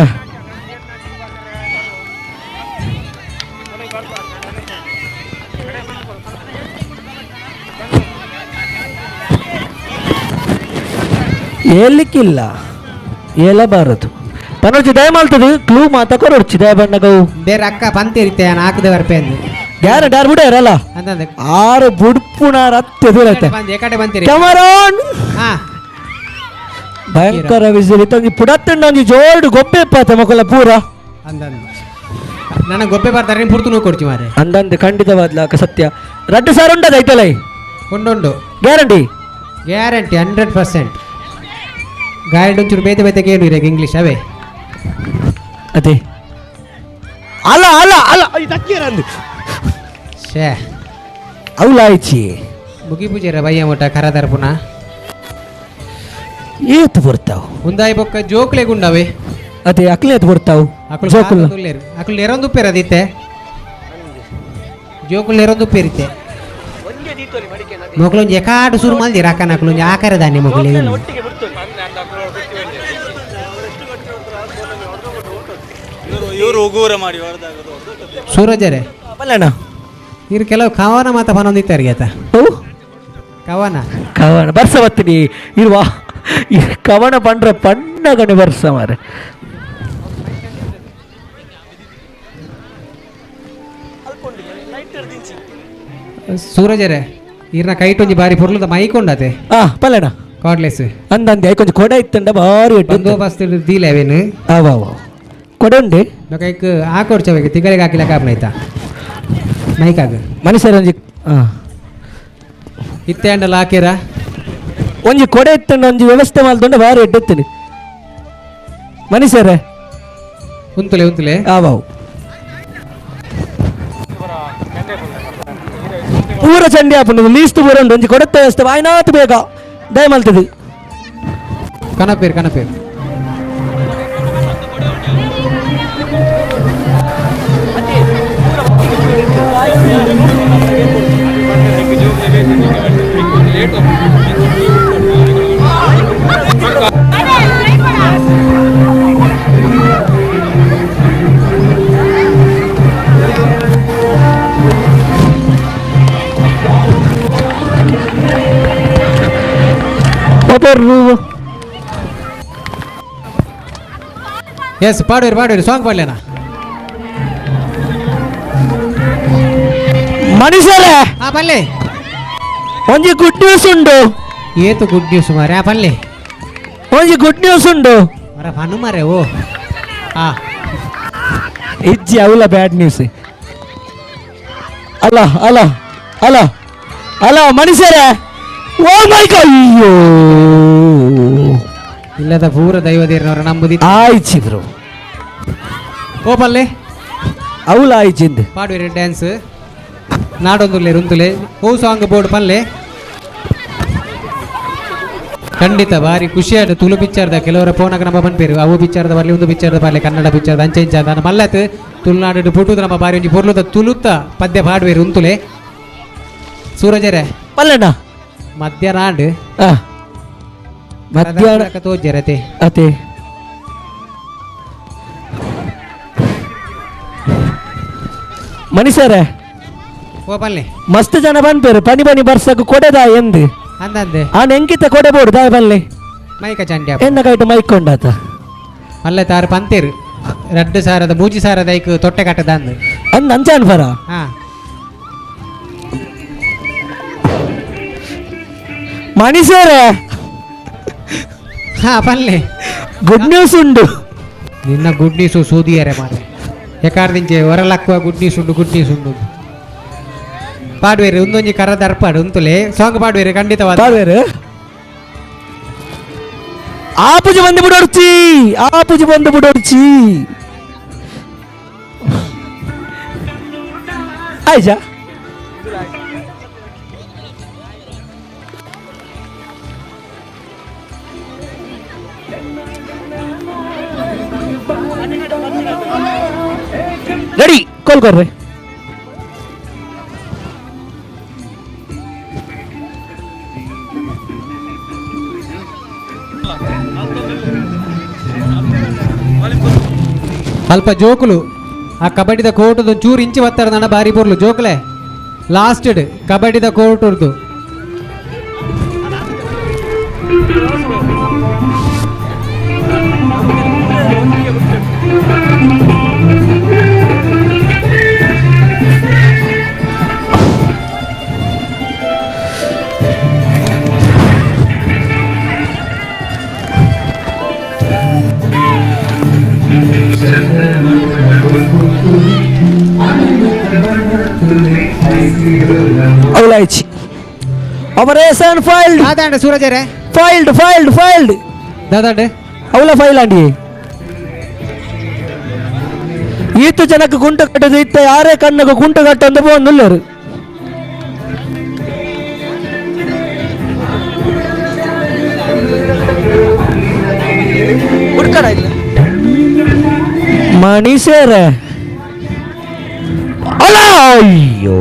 ಏಲಿಕ್ಕಿಲ್ಲ ಏಲಬಾರದು ಪನೊರ್ಚಿ ದಯ ಮಾಡ್ತದೆ ಕ್ಲೂ ಮಾತ ಕೊರೊರ್ಚಿ ದಯ ಬಣ್ಣಗವು ಬೇರೆ ಅಕ್ಕ ಪಂತಿರಿತೆ ನಾನು ಹಾಕದೆ ಬರ್ಪೆ ಅಂದು ಗ್ಯಾರಂಟಿ ಆರು ಬಿಡಾರಲ್ಲ ಅಂತಂದೆ ಆರು ಬುಡ್ಪುನಾರ ಅತ್ತೆ ದೂರತ್ತೆ ಎಕಡೆ ಬಂತೀರಿ ಕ್ಯಾಮರಾನ್ ಹಾ ಭಯಂಕರ ವಿಸಿಲ್ ಇತ್ತೊಂಜಿ ಪುಡತ್ತಂಡ ಒಂಜಿ ಜೋರ್ಡು ಗೊಬ್ಬೆ ಪಾತೆ ಮಕ್ಕಳ ಪೂರ ಅಂದಂದು ನನಗೆ ಗೊಬ್ಬೆ ಬರ್ತಾರೆ ನೀನು ಪುರ್ತು ಕೊಡ್ತಿ ಮಾರೆ ಅಂದಂದು ಖಂಡಿತವಾದ್ಲ ಸತ್ಯ ರಡ್ಡು ಸಾರು ಉಂಟದ ಐತಲ್ಲ ಉಂಡುಂಡು ಗ್ಯಾರಂಟಿ ಗ್ಯಾರಂಟಿ 100% ಗಾಯಡ್ ಒಂಚೂರು ಬೇತೆ ಬೇತೆ ಕೇಳು ಇರಾಗ ಇಂಗ್ಲೀಷ್ ಅವೇ ಅದೇ ಅಲ್ಲ ಅಲ್ಲ ಅಲ್ಲ ಶೇ ಅವಲಾಯ್ಚಿ ಮುಗಿ ಪೂಜೆರ ಬಯ್ಯ ಮೋಟ ಖರ ತರ್ಪುನ ಏತ್ ಬರ್ತಾವ್ ಉಂದಾಯಿ ಬೊಕ್ಕ ಜೋಕ್ಲೆ ಗುಂಡವೆ ಅದೇ ಅಕ್ಲೆ ಏತ್ ಬರ್ತಾವ್ ಅಕುಲು ಜೋಕುಲ್ ಕಾತೊಂದುಲ್ಲೆರ್. ಅಕುಲು ನೆರೊಂದು ಉಪ್ಪೇರ ಅದಿತ್ತೆ ಜೋಕುಲು ನೆರೊಂದು ಉಪ್ಪೇರಿತ್ತೆ ಮೊಕಲೊಂಜಿ ಎಕಾಡು ಸುರು ಮಲ್ದಿರ ಅಕ್ಕನ ಅಕುಲೊಂಜಿ ಆಕರ ದಾನಿ ಮೊಕಲು ಇವರು ಉಗೂರ ಮಾಡಿ ಸೂರಜರೇ ಬಲ್ಲಣ್ಣ ಇರು ಕೆಲವು ಕವನ ಮಾತ ಪನೊಂದಿತ್ತಾರೆ ಆತ ಕವನ ಕವನ ಬರ್ಸ ಬತ್ತೀನಿ ಇರುವ ಈ ಕವನ ಪಂಡ್ರ ಪಣ್ಣಗಣೆ ಬರ್ಸ ಮಾರೆ ಸೂರಜರೇ ಇರ್ನ ಕೈಟೊಂಜಿ ಬಾರಿ ಪೊರ್ಲುದ ಮೈಕೊಂಡತೆ ಆ ಪಲ್ಲಣ್ಣ ಕಾರ್ಡ್ಲೆಸ್ ಅಂದಂದೆ ಕೊಂಚ ಕೊಡೆ ಇತ್ತಂಡ ಬಾರಿ ಬಂದೋಬಸ್ತ್ ದೀಲೆ ಅವೇನು ಅವ ಕೊಡೆ ಉಂಡೆ ಕೈಕ್ ಹಾಕೊಡ್ಚ ತಿಂಗಳಿಗೆ ಹಾಕಿಲ್ಲ ಕಾಪನ ಆಯ್ತಾ ಮೈಕಾಗ ಮನುಷ್ಯರ ಒಂಜಿ ಆ ಇತ್ತೆ ಅಂಡಲ ಹಾಕಿರ ಒಂಜಿ ಕೊಡೆ ಇತ್ತಂಡ ಒಂಜಿ ವ್ಯವಸ್ಥೆ ಮಲ್ತೊಂಡ ಬಾರಿ ಎಡ್ಡೆತ್ತನಿ ಮನುಷ್ಯರೇ ಉಂತುಲೆ ಉಂತುಲೆ ಆವಾವು ಪೂರ ಚಂಡಿ ಆಪುಂಡು ಲೀಸ್ಟ್ ಪೂರ ಉಂಡು ಒಂಜಿ ಕೊಡತ್ತೆ ವ್ಯವಸ್ಥೆ ವಾಯ್ನಾತ್ ಬೇಗ ದಯ ಮಲ್ತದೆ ಕನಪೇರು ಕನಪೇರು ಒಬ್ಬರು ಎಸ್ ಪಾಡುವರು ಪಾಡುವರು ಸಾಂಗ್ ಪಾಡ್ಲೇನಾ ಮನುಷ್ಯರೇ ಹಾ ಪಲ್ಲೆ ಒಂಜಿ ಗುಡ್ ನ್ಯೂಸ್ ಉಂಡು ಏತು ಗುಡ್ ನ್ಯೂಸ್ ಮಾರೆ ಆ ಪಲ್ಲೆ ಒಂಜಿ ಗುಡ್ ನ್ಯೂಸ್ ಉಂಡು ಮರ ಫನು ಮಾರೆ ಓ ಆ ಇಜ್ಜಿ ಅವಲ ಬ್ಯಾಡ್ ನ್ಯೂಸ್ ಅಲ್ಲ ಅಲ್ಲ ಅಲ್ಲ ಅಲ್ಲ ಮನುಷ್ಯರೇ ಓ ಮೈ ಅಯ್ಯೋ ಇಲ್ಲದ ಪೂರ ದೈವದೇರನವರ ನಂಬುದಿ ಆಯ್ಚಿದ್ರು ಓ ಪಲ್ಲೆ ಅವಲ ಆಯ್ಚಿಂದು ಪಾಡುವೆರೆ ಡ್ಯಾನ್ಸ್ ನಾಡೊಂದುಲ್ಲೆ ರುಂತುಲೆ ಓ ಸಾಂಗ್ ಬೋರ್ಡ್ ಪಲ್ಲೆ ಖಂಡಿತ ಭಾರಿ ಖುಷಿಯಾದ ತುಳು ಪಿಕ್ಚರ್ದ ಕೆಲವರ ಫೋನಾಗ ನಮ್ಮ ಪನ್ಪೇರು ಅವು ಪಿಕ್ಚರ್ದ ಬರ್ಲಿ ಒಂದು ಪಿಕ್ಚರ್ದ ಬರ್ಲಿ ಕನ್ನಡ ಪಿಕ್ಚರ್ದ ಅಂಚೆ ಇಂಚ ನಾನು ಮಲ್ಲತ್ ತುಳುನಾಡು ಪುಟ್ಟುದು ನಮ್ಮ ಬಾರಿ ಒಂಜಿ ಪೊರ್ಲುದ ತುಳುತ್ತ ಪದ್ಯ ಪಾಡುವೆರು ಉಂತುಲೆ ಸೂರಜರೇ ಪಲ್ಲಣ್ಣ ಮಧ್ಯಾಹ್ನ ಆ ಮಧ್ಯಾಹ್ನ ತೋಜರತೆ ಅದೇ ಮನುಷ್ಯರೇ ಓ ಪಲ್ಲೆ ಮಸ್ತ್ ಜನ ಬಂದ್ಪೇರು ಪನಿ ಪನಿ ಬರ್ಸಕ್ ಕೊಡೆದ ಎಂದು ಅಂದಂದೆ ಆ ನೆಂಕಿತ ಕೊಡೆ ಬೋಡು ದಾಯ ಬಲ್ಲೆ ಮೈಕ ಚಂಡಿ ಎನ್ನ ಕೈಟ್ ಮೈಕೊಂಡಾತ ಮಲ್ಲೆ ತಾರು ಪಂತೇರು ರಡ್ಡು ಸಾರದ ಮೂಜಿ ಸಾರದ ಐಕ್ ತೊಟ್ಟೆ ಕಟ್ಟದ ಅಂದು ಅಂದ್ ಅಂಚಾನ್ ಪರ ಹಾ ಮನುಷ್ಯರೇ ಹಾ ಪಲ್ಲೆ ಗುಡ್ ನ್ಯೂಸ್ ಉಂಡು ನಿನ್ನ ಗುಡ್ ನ್ಯೂಸು ಸೂದಿಯರೆ ಮಾರೆ ಎಕಾರ್ದಿಂಚೆ ಹೊರಲಕ್ಕುವ ಗುಡ್ ನ್ಯೂಸ್ ಉಂಡು ಗುಡ್ ನ್ಯೂಸ್ ಉಂಡು ಪಾಡುವೇರು ಒಂದೊಂಜಿ ಕರ ದರ್ಪಾಡು ಉಂತುಲೆ ಸಾಂಗ್ ಪಾಡುವೇರು ಖಂಡಿತವಾದ ಪಾಡುವೇರು ಆಪುಜಿ ಬಂದು ಬಿಡೋಡ್ಚಿ ಆಪುಜಿ ಬಂದು ಬಿಡೋಡ್ಚಿ ಆಯ್ಜಾ ರೆಡಿ ಕಾಲ್ ಕೊಡ್ರಿ ಅಲ್ಪ ಜೋಕುಲು ಆ ಕಬಡ್ಡಿದ ಕೋರ್ಟದ ಚೂರು ಇಂಚಿ ಬತ್ತಾರೆ ನನ್ನ ಬಾರಿ ಪೊರ್ಲು ಜೋಕ್ಲೆ ಲಾಸ್ಟೆಡ್ ಕಬಡ್ಡಿದ ಕೋರ್ಟ್ ಉರ್ದು ಅವಲಾಯ್ಚಿ ಆಪರೇಷನ್ ಫೈಲ್ಡ್ ದಾದಾಂಡೆ ಸೂರಜರೇ filed filed filed ದಾದಾಂಡೆ ಅವಲ ಫೈಲ್ ಆಂಡಿ ಈತು ಜನಕ್ಕೆ ಕುಂಟು ಕಟ್ಟದು ಇತ್ತ ಯಾರೇ ಕಣ್ಣకు ಕುಂಟು ಕಟ್ಟಂದು ಪೋಂದುಲ್ಲೇರು ಮನುಷ್ಯರೇ ಅಲ್ಲ ಅಯ್ಯೋ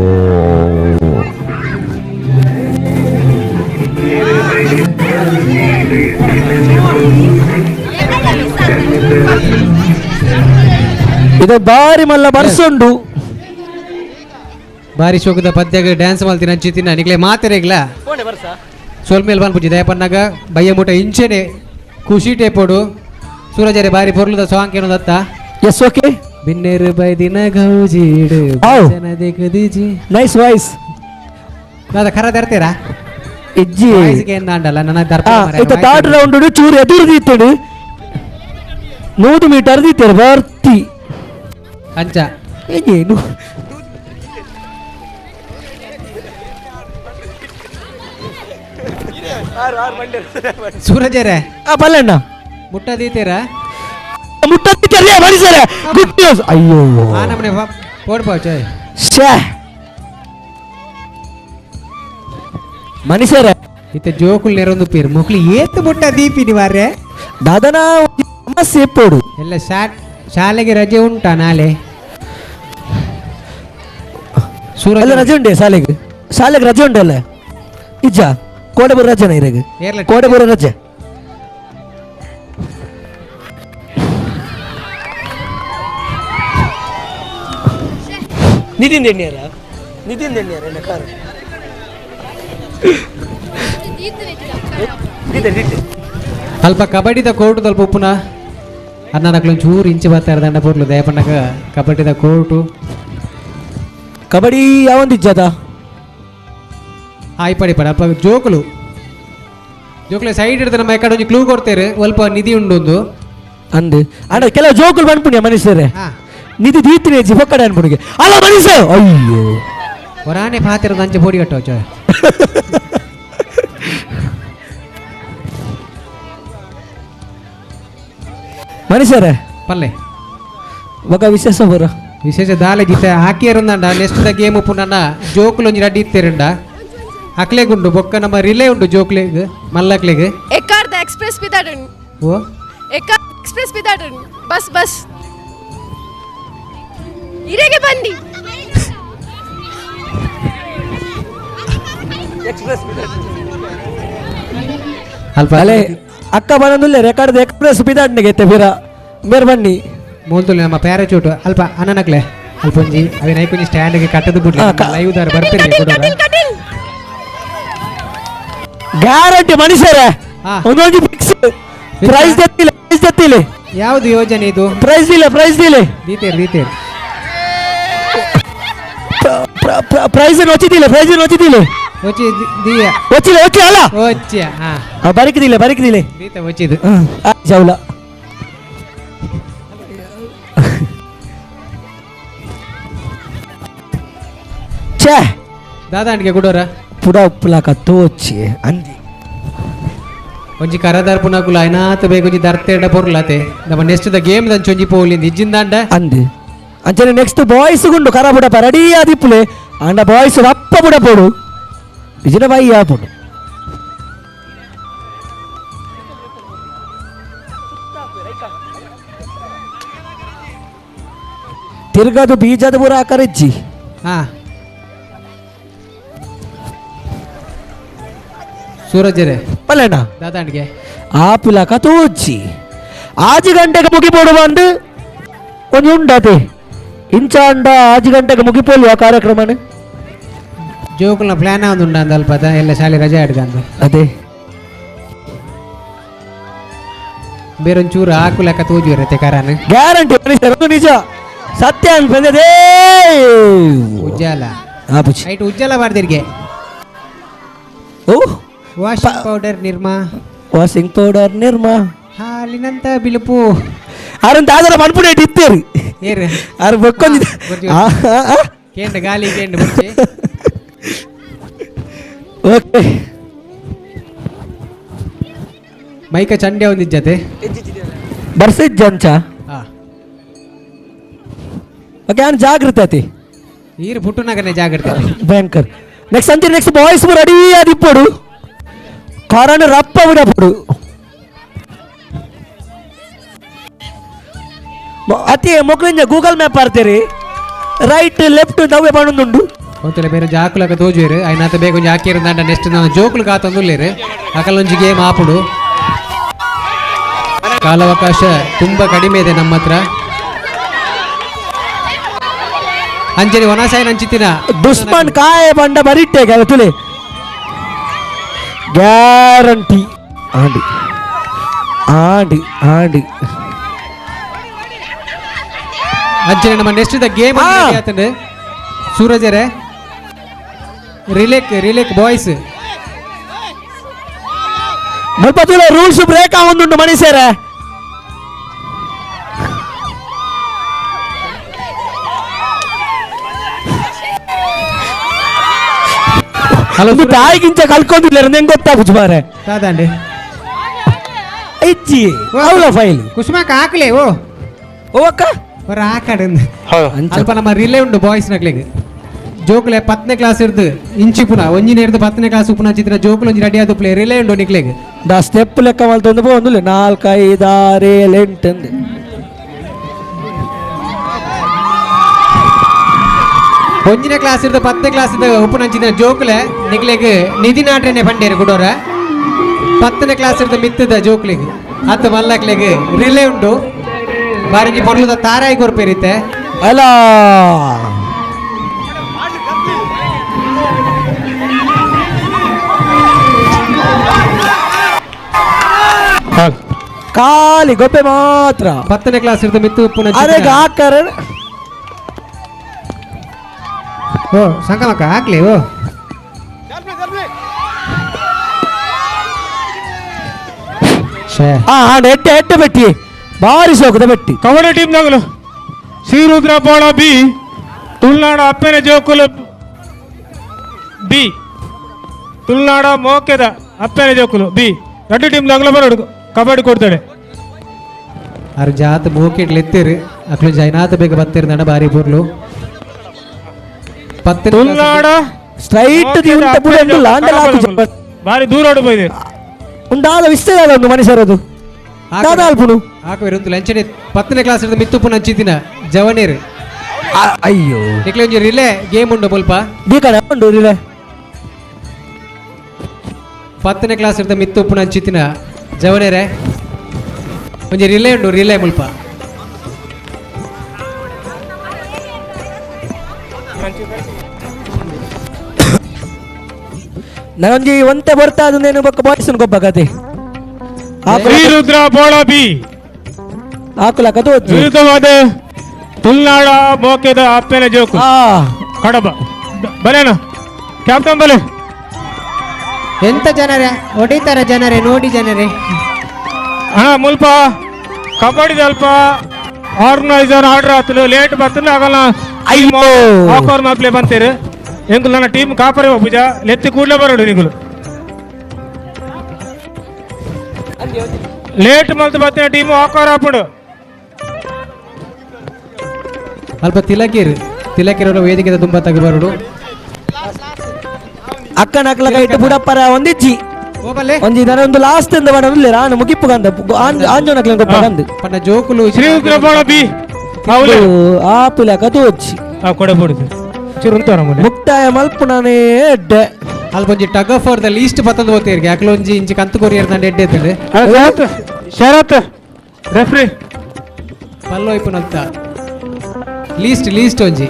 ಇದು ಬಾರಿ ಮಲ್ಲ ಬರ್ಸುಂಡು ಬಾರಿ ಶೋಕದ ಪದ್ಯಗ ಡ್ಯಾನ್ಸ್ ಮಲ್ತಿನ ಅಂಚಿತಿನ ನಿಕ್ಲೆ ಮಾತೆರೆಗ್ಲ ಸೋಲ್ಮೇಲ್ ಪನ್ಪುಜಿ ದಯಪನ್ನಾಗ ಬಯ್ಯ ಮುಟ ಇಂಚೆನೆ ಖುಷಿ ಟೇಪೋಡು ಸೂರಜರೆ ಬಾರಿ ಪೊರ್ಲುದ ಸಾಂಗ್ ಏನೋ ದತ್ತ ಎಸ್ ಓಕೆ ಬಿನ್ನೆರು ಬೈದಿನ ಗೌಜೀಡು ಆವ್. ಜನ ದಿಗದಿಜಿ ನೈಸ್ ವಾಯ್ಸ್ ದಾದ ಖರ ತರ್ತೀರಾ ಇಜ್ಜಿ ವಾಯ್ಸ್ಗೆ ಏನ್ ದಾಂಡಲ್ಲ ನನ್ನ ದರ್ಪ ಮಾರ್ರೆ, ಇತ್ತ voice third round ಚೂರು ಎದುರು ದೀತೇಡು 100 ಮೀಟರ್ ದೀತೇರು ಬರ್ತಿ ಅಂಚ ಏನು ಸೂರಜರೇ ಬಲ್ಲಣ್ಣ ಮುಟ್ಟ ದೀತೀರಾ ಮುಟ್ಟ ದೀತೇರು ಮನುಷ್ಯರೇ ಗುಡ್ ನ್ಯೂಸ್ ಅಯ್ಯೋ ಆ ನಮ್ಮನೆ ಪೋಡ್ ಪೌಚ್ ಶ್ಯಾ ಮನುಷ್ಯರೇ ಇತ್ತ ಜೋಕುಲ್ ನೆರೊಂದು ಪೀರ್ ಮುಕ್ಲಿ ಏತ್ ಮುಟ್ಟ ದೀಪಿನಿ ಮಾರ್ರೆ ದಾದನ ಸಮಸ್ಯೆ ಇಪ್ಪೋಡು ಎಲ್ಲ ಶಾಲೆಗೆ ರಜೆ ಉಂಟಾ ನಾಳೆ ಸೂರಜ್ ಎಲ್ಲ ರಜೆ ಉಂಡೆ ಶಾಲೆಗೆ ಶಾಲೆಗೆ ರಜೆ ಉಂಡೆ ಅಲ್ಲ ಇಜ್ಜ ಕೋಡೆಬೂರು ರಜೆನ ಇರಗ ಏರ್ಲ ಕೋಡೆಬೂರು ರಜೆ ನಿತಿನ್ ಎಣ್ಣಿಯಾರ ನಿತಿನ್ ಎಣ್ಣಿಯಾರ ಎಲ್ಲ ಕಾರು ಅಲ್ಪ ಕಬಡ್ಡಿದ ಕೋರ್ಟ್ ಅಲ್ಪ ಉಪ್ಪುನ ಅನ್ನ ನಕ್ಲು ಚೂರು ಇಂಚಿ ಬರ್ತಾರೆ ದಂಡ ಪೋರ್ಲು ದಯಪಣ್ಣಗ ಕಬಡ್ಡಿದ ಕೋರ್ಟು ಕಬಡ್ಡಿ ಯಾವೊಂದು ಇಜ್ಜದ ಹಾಯ್ ಪಡಿ ಪಡ ಅಲ್ಪ ಜೋಕುಲು ಜೋಕುಲು ಸೈಡ್ ಹಿಡಿದು ನಮ್ಮ ಎಕಡೆ ಒಂಜಿ ಕ್ಲೂ ಕೊಡ್ತೇವೆ ಸ್ವಲ್ಪ ನಿಧಿ ಉಂಡು ಒಂದು ಅಂದು ಅಣ್ಣ ಕೆಲವು ಜೋಕುಲು ಬಂದ್ಪುಣ್ಯ ಮನುಷ್ಯರೇ ಹಾ. ನಿಧಿ ದೀತಿನಿ ಅಜ್ಜಿ ಪೊಕ್ಕಡೆ ಅನ್ಪುಣಿಗೆ ಅಲ್ಲ ಮನುಷ್ಯ ಅಯ್ಯೋ ಹೊರಾನೆ ಪಾತಿರದ ಅಂಚೆ ಪೋಡಿ ಕಟ್ಟೋಚ ಮನುಷ್ಯರೇ ಪಲ್ಲೆ ఒక ವಿಶೇಷ ಬರ ವಿಶೇಷ ದಾಲೆ ಜಿತೆ ಹಾಕಿಯರುಂದಂಡ next the game ಪುನಃ ಜೋಕುಲು ಒಂಜಿ ರಡ್ಡಿ ಇತ್ತೇರುಂಡ ಅಕ್ಲೆಗುಂಡು ಬೊಕ್ಕ ನಮ್ಮ ರಿಲೇ ಉಂಡು ಜೋಕ್ಲೆಗ್ ಮಲ್ಲಕ್ಲೆಗ್ ಎಕ್ಕಾರ್ದ ಎಕ್ಸ್ಪ್ರೆಸ್ ಬಿದಾಡನ್ ಓ ಎಕ್ಕಾರ್ ಎಕ್ಸ್ಪ್ರೆಸ್ ಬಿದಾಡನ್ ಬಸ್ ಬಸ್ ಇರೆಗೆ ಬನ್ನಿ ಅಲ್ಪ ಅಲೆ ಅಕ್ಕ ಬರಂದುಲ್ಲೆ ರೆಕಾರ್ಡ್ ಎಕ್ಸ್ಪ್ರೆಸ್ ಬಿದಾಡ್ನಿಗೆ ಎತ್ತೆ ಬೀರ ಬೇರೆ ಬನ್ನಿ ಮೂಲ್ತುಲ್ ನಮ್ಮ ಪ್ಯಾರಾಚೂಟ್ ಅಲ್ಪ ಅಣ್ಣನಕ್ಲೆ ಅಲ್ಪ ಒಂಜಿ ಅವೇನ ಐಕೊಂಜಿ ಸ್ಟ್ಯಾಂಡ್ಗೆ ಕಟ್ಟದು ಬಿಡ್ಲಿ ಲೈವ್ ದಾರ ಬರ್ತೀರಿ ಕಟೀಲ್ ಕಟೀಲ್ ಕಟೀಲ್ ಗ್ಯಾರಂಟಿ ಮನುಷ್ಯರೇ ಹಾ. ಒಂದೊಂದು ಫಿಕ್ಸ್ ಪ್ರೈಸ್ ದತ್ತಿಲ್ಲ ಪ್ರೈಸ್ ದತ್ತಿಲ್ಲ ಯಾವುದು ಯೋಜನೆ ಇದು ಪ್ರೈಸ್ ಇಲ್ಲ ಪ್ರೈಸ್ ಇಲ್ಲ ದೀತೇರು ದೀತೇರು ಪ್ರೈಸ್ వచ్చిದಿಲ್ಲ ಪ್ರೈಸ್ వచ్చిದಿಲ್ಲ వచ్చి ದಿಯ వచ్చిಲ್ಲ వచ్చి ಅಲ್ಲ వచ్చి ಹಾ ಬರಕಿದಿಲ್ಲ ಬರಕಿದಿಲ್ಲ ದೀತ వచ్చిದು ಜೌಲ ಛೇ ದಾದಾಂಡಿಗೆ ಗುಡೋರ ಪುಡ ಉಪ್ಪುಲಾಕ ತೋಚಿ ಅಂದಿ ಒಂಜಿ ಕರದಾರ್ ಪುನಕುಲ ಐನಾತ ಬೇಗ ಒಂಜಿ ದರ್ತೆಡ ಪೊರ್ಲಾತೆ ನಮ್ಮ next the game ದಂಚ ಒಂಜಿ ಪೋಲಿಂದ ಇಜ್ಜಿಂದಾಂಡ ಅಂದಿ ಅಂಚನೆ ನೆಕ್ಸ್ಟ್ ಬಾಯ್ಸ್ ಗುಂಡು ಕರ ಬುಡಪ ರೆಡಿ ಆದಿಪ್ಪುಲೆ ಅಂಡ ಬಾಯ್ಸ್ ರಪ್ಪ ಬುಡ ಪೋಡು ನಿಜನ ಬಾಯಿ ಆಪುಡು ತಿರ್ಗದು ಬೀಜದ ಪೂರ ಆಕರಿಜ್ಜಿ ಹಾ ಸೂರಜರೇ ಪಲ್ಲೆಣ್ಣ ದಾದಾಂಡಿಗೆ ಆಪಿಲಕ ತೋಚಿ ಆಜು ಗಂಟೆಗೆ ಮುಗಿಬೋಡು ಬಂದು ಒಂಜಿ ಉಂಡತೆ ಇಂಚಾಂಡ ಆಜಿ ಗಂಟೆಗೆ ಮುಗಿಪೋಲಿ ಆ ಕಾರ್ಯಕ್ರಮನೇ ಜೋಕುಲ್ನ ಪ್ಲಾನ್ ಉಂಡ ಅಲ್ಪ ಎಲ್ಲ ಶಾಲೆ ರಜೆ ಆಡ್ಗಂದು ಅದೇ ಬೇರೊಂಚೂರು ಹಾಕು ಲೆಕ್ಕ ತೋಜುವರತೆ ಕರಾನ ಗ್ಯಾರಂಟಿ ನಿಜ ಸತ್ಯ ಅನ್ಪಂದೆ ಉಜ್ಜಾಲ ಆಪುಜಿ ಐಟ್ ಉಜ್ಜಾಲ ಬಾರ್ದಿರ್ಗೆ ಓ washing powder Nirma washing powder Nirma ಹಾಲಿನಂತ ಬಿಳುಪು ಅರಂತ ಆದರ ಮನ್ಪುಡೇಟ್ ಇತ್ತೇರಿ ಏರು ಆರು ಬಕ್ಕೊಂದಿದೆ ಕೇಂದ್ರ ಗಾಲಿ ಕೇಂದ್ರ ಬುರ್ಚಿ ಓಕೆ ಮೈಕ ಚಂಡೆ ಒಂದಿಜ್ಜತೆ ಬರ್ಸಿಜ್ಜಂಚ ಹಾ ಓಕೆ ನಾನು ಜಾಗೃತಿ ಆತಿ ನೀರು ಪುಟ್ಟುನಗನೆ ಜಾಗ್ರತೆ ಭಯಂಕರ್ ನೆಕ್ಸ್ಟ್ ಅಂಚೆ next boys ready ಆದಿಪ್ಪಡು ಕಾರಣ ರಪ್ಪ ಬಿಡಪಡು ಅತಿ ಮೊಕ್ಲಿಂಜ ಗೂಗಲ್ ಮ್ಯಾಪ್ ಆಡ್ತೀರಿ ರೈಟ್ ಲೆಫ್ಟ್ ನವ್ವೆ ಪಣೊಂದುಂಡು ಒಂತಲೆ ಬೇರೆ ಜಾಕುಲಕ ತೋಜುವೆರು ಐನಾತ ಬೇಗ ಒಂಜಿ ಹಾಕಿರು ದಾಂಡ ನೆಕ್ಸ್ಟ್ ನಾನು ಜೋಕುಲು ಕಾತೊಂದುಲ್ಲೇರು ಅಕಲೊಂಜಿ ಗೇಮ್ ಆಪುಡು ಕಾಲಾವಕಾಶ ತುಂಬಾ ಕಡಿಮೆ ಇದೆ ನಮ್ಮ ಹತ್ರ ಅಂಜನಿ ವನಸಾಯನ ಅಂಚಿತಿನ ದುಶ್ಮನ್ ಕಾಯ ಬಂಡ ಬರಿಟ್ಟೆ ತುಲೆ ಗ್ಯಾರಂಟಿ ಆಂಡಿ ಆಂಡಿ ಆಂಡಿ ಅಂಚನೆ ನಮ್ಮ next the game ಆತಂಡು ಸೂರಜರೇ ರಿಲೇಕ್ ರಿಲೇಕ್ ಬಾಯ್ಸ್ ಮುಲ್ಪ ತುಲೆ ರೂಲ್ಸ್ ಬ್ರೇಕ್ ಆವೊಂದುಂಡು ಮನುಷ್ಯರೇ ಹಲೋ ಒಂದು ತಾಯಿಗಿಂತ ಕಲ್ಕೊಂಡಿಲ್ಲ ನಿಂಗೆ ಗೊತ್ತಾಗುದು ಮಾರೆ ದಾದಾಂಡಿ ಇಜ್ಜಿ ಅವಳ ಫೈಲ್ ಕುಸುಮಕ್ಕ ಹಾಕ್ಲೆ ಓ ಓ ಅಕ್ಕ ಹೊರ ಆಕಡೆ ಅಲ್ಪ ನಮ್ಮ ರಿಲೇ ಉಂಡು ಬಾಯ್ಸ್ ನಕ್ಲೆಗ್ ಜೋಕುಲೆ ಪತ್ತನೇ ಕ್ಲಾಸ್ ಇರ್ದು ಇಂಚಿ ಪುನಃ ಒಂಜಿನ ಇರ್ದು ಪತ್ತನೇ ಕ್ಲಾಸ್ ಪುನಃ ಚಿತ್ರ ಜೋಕುಲು ಒಂಜಿ ರೆಡಿ ಆದ ಪ್ಲೇ ರಿಲೇ ಉಂಡು ನಿಕ್ಲೆಗ್ ದಾ ಸ್ಟೆಪ್ ಲೆಕ್ಕ ಮಲ್ತೊಂದು ಪೋಂದುಲೆ ನಾಲ್ಕು ಐದು ಆರು ಏಳು ಎಂಟು ಅಂದೆ ಒಂಜಿನ ಕ್ಲಾಸ್ ಇರ್ದು ಪತ್ತನೇ ಕ್ಲಾಸ್ ಇದ್ದ ಉಪನಂಚಿನ ಜೋಕುಲೆ ನಿಕ್ಲೆಗ್ ನಿಧಿ ನಾಟ್ರೆನೆ ಪಂಡೇರು ಗುಡೋರ ಪತ್ತನೇ ಕ್ಲಾಸ್ ಇರ್ದ ಮಿತ್ತದ ಜೋಕ್ಲಿಗ್ ಅತ್ತ ಮಲ್ಲಕ್ಲೆಗ್ ರಿಲೇ ಉಂಡು ಬಾರಿಂಜಿ ಪೊರ್ಲುದ ತಾರಾಯಿ ಕೊರ್ಪೇರಿತ್ತೆ ಅಲ್ಲ ಖಾಲಿ ಗೊಬ್ಬೆ ಮಾತ್ರ ಪತ್ತನೇ ಕ್ಲಾಸ್ ಇರ್ದ ಮಿತ್ತು ಪುನಃ ಅರೆ ಹಾಕರ ಓ ಸಂಕಮಕ್ಕ ಹಾಕ್ಲಿ ಓ ಛೇ ಹಾ ಎಟ್ಟೆ ಎಟ್ಟೆ ಬೆಟ್ಟಿ ಭಾರಿ ಸೋಕದ ಬೆಟ್ಟಿ ಕಬಡ್ಡಿ ಟೀಮ್ದಾಗಲು ಶ್ರೀರುದ್ರ ಬೋಳ ಬಿ ತುಳುನಾಡ ಅಪ್ಪನ ಜೋಕುಲು ಬಿ ತುಳುನಾಡ ಮೋಕೆದ ಅಪ್ಪನ ಜೋಕುಲು ಬಿ ಎರಡು ಟೀಮ್ದಾಗಲು ಬರೋಡು ಕಬಡ್ಡಿ ಕೊಡ್ತಾಳೆ ಆರು ಜಾತ ಮೋಕೆಟ್ಲು ಎತ್ತಿರು ಅಕ್ಲು ಜೈನಾಥ ಬೇಗ ಬತ್ತಿರು ನಡ ಬಾರಿ ಪೊರ್ಲು ಪತ್ತನೇ class Tulunad straight ಉಂಟ ಪುಡ ಉಂಟು ಆಂಡಲ ಹಾಕು ಬಾರಿ ದೂರ ಓಡಿ ಉಂಡಾದ ವಿಸ್ತಾರ ಒಂದು ಮನುಷ್ಯರದು ದಾದ ಅಲ್ಪುನು ಹಾಕುವೆರು ಒಂದು ಲಂಚನೆ ಪತ್ತನೇ ಕ್ಲಾಸ್ ಇರ್ದು ಮಿತ್ತು ಪುನಃ ಹಂಚಿತಿನ ಜವನೇರು ಅಯ್ಯೋ ನಿಕ್ಲೆ ಒಂಜಿ ರಿಲೇ ಗೇಮ್ ಉಂಡು ಮುಲ್ಪ ದೀಕಣ ಉಂಡು ರಿಲೇ ಪತ್ತನೇ ಕ್ಲಾಸ್ ಇರ್ದ ಮಿತ್ತು ಪುನಃ ಹಂಚಿತಿನ ಜವನೇರೆ ಒಂಜಿ ರಿಲೇ ಉಂಡು ರಿಲೇ ಮುಲ್ಪ ನಾನೊಂಜಿ ಒಂತೆ ಬರ್ತಾ ಅದನ್ನೇನು ಬೊಕ್ಕ ಬಾಯ್ಸ್ ಗೊಬ್ಬ ಕತೆ ಶ್ರೀರುದ್ರ ಬೋಳ ಬಿ ಹಾಕುಲಕ ತೋಜು ವಿರುದ್ಧವಾದ ತುಳುನಾಡ ಮೋಕೆದ ಅಪ್ಪನ ಜೋಕು ಕಡಬ ಬಲೇನ ಕ್ಯಾಪ್ಟನ್ ಬಲೆ ಎಂತ ಜನರೇ ಹೊಡಿತಾರ ಜನರೇ ನೋಡಿ ಜನರೇ ಅಣ್ಣ ಮುಲ್ಪ ಕಬಡ್ಡಿ ಅಲ್ಪ ಆರ್ಗನೈಸರ್ ಆರ್ಡರ್ ಆತಲು ಲೇಟ್ ಬರ್ತದೆ ಆಗಲ್ಲ ಅಯ್ಯೋ ಆಕೋರ್ ಮಾಪ್ಲೆ ಬಂತೀರಿ ಎಂಕುಲು ನನ್ನ ಟೀಮ್ ಕಾಪರೆ ಪೂಜಾ ಲೆತ್ತಿ ಕೂಡಲೇ ಬರೋಡು ನಿಗುಲು ಲೇಟ್ ಮಲ್ತು ಬತ್ತಿನ ಟೀಮ್ ಆಕೋರ್ ಆಪುಡು ಅಲ್ಪ ತಿಲಕಿರು ತಿಲಕಿರೋ ವೇದಿಕೆ ತುಂಬ ತಗ ಬರೋಡು ಅಕ್ಕನ ಅಕ್ಕಲ ಇಟ್ಟು ಬುಡಪ್ಪರ ಒಂದಿಜ್ಜಿ ಓಬಲ್ಲೆ ಒಂಜಿ ಒಂದು ಲಾಸ್ಟ್ ಇಂದ ಬಡ ರಾನು ಮುಗಿಪ್ಪು ಗಂದ ಆಂಜೋನ ಅಕ್ಲ ಗೊಬ್ಬ ಗಂದು ಪಂಡ ಜೋಕುಲು ಶ್ರೀರುದ್ರ ಬೋಳ ಬಿ ಆಪುಲಕ ತೋಜಿ ಕೊಡಬಹುದು ಚುರುಂತಾರ ಮುಕ್ತಾಯ ಮಲ್ಪುಣನೇ ಎಡ್ಡೆ ಅಲ್ಪ ಒಂಜಿ tug for the least ಪತ್ತೊಂದು ಓತೇರಿಗೆ ಅಕ್ಲೊಂಜಿ ಇಂಚಿ ಕಂತು ಕೊರಿಯರ್ ದಂಡ ಎಡ್ಡೆ ಎತ್ತಂಡು ಶರತ್ ಶರತ್ ರೆಫ್ರಿ ಪಲ್ಲೋ ಇಪ್ಪುನಲ್ತ Least least ಒಂಜಿ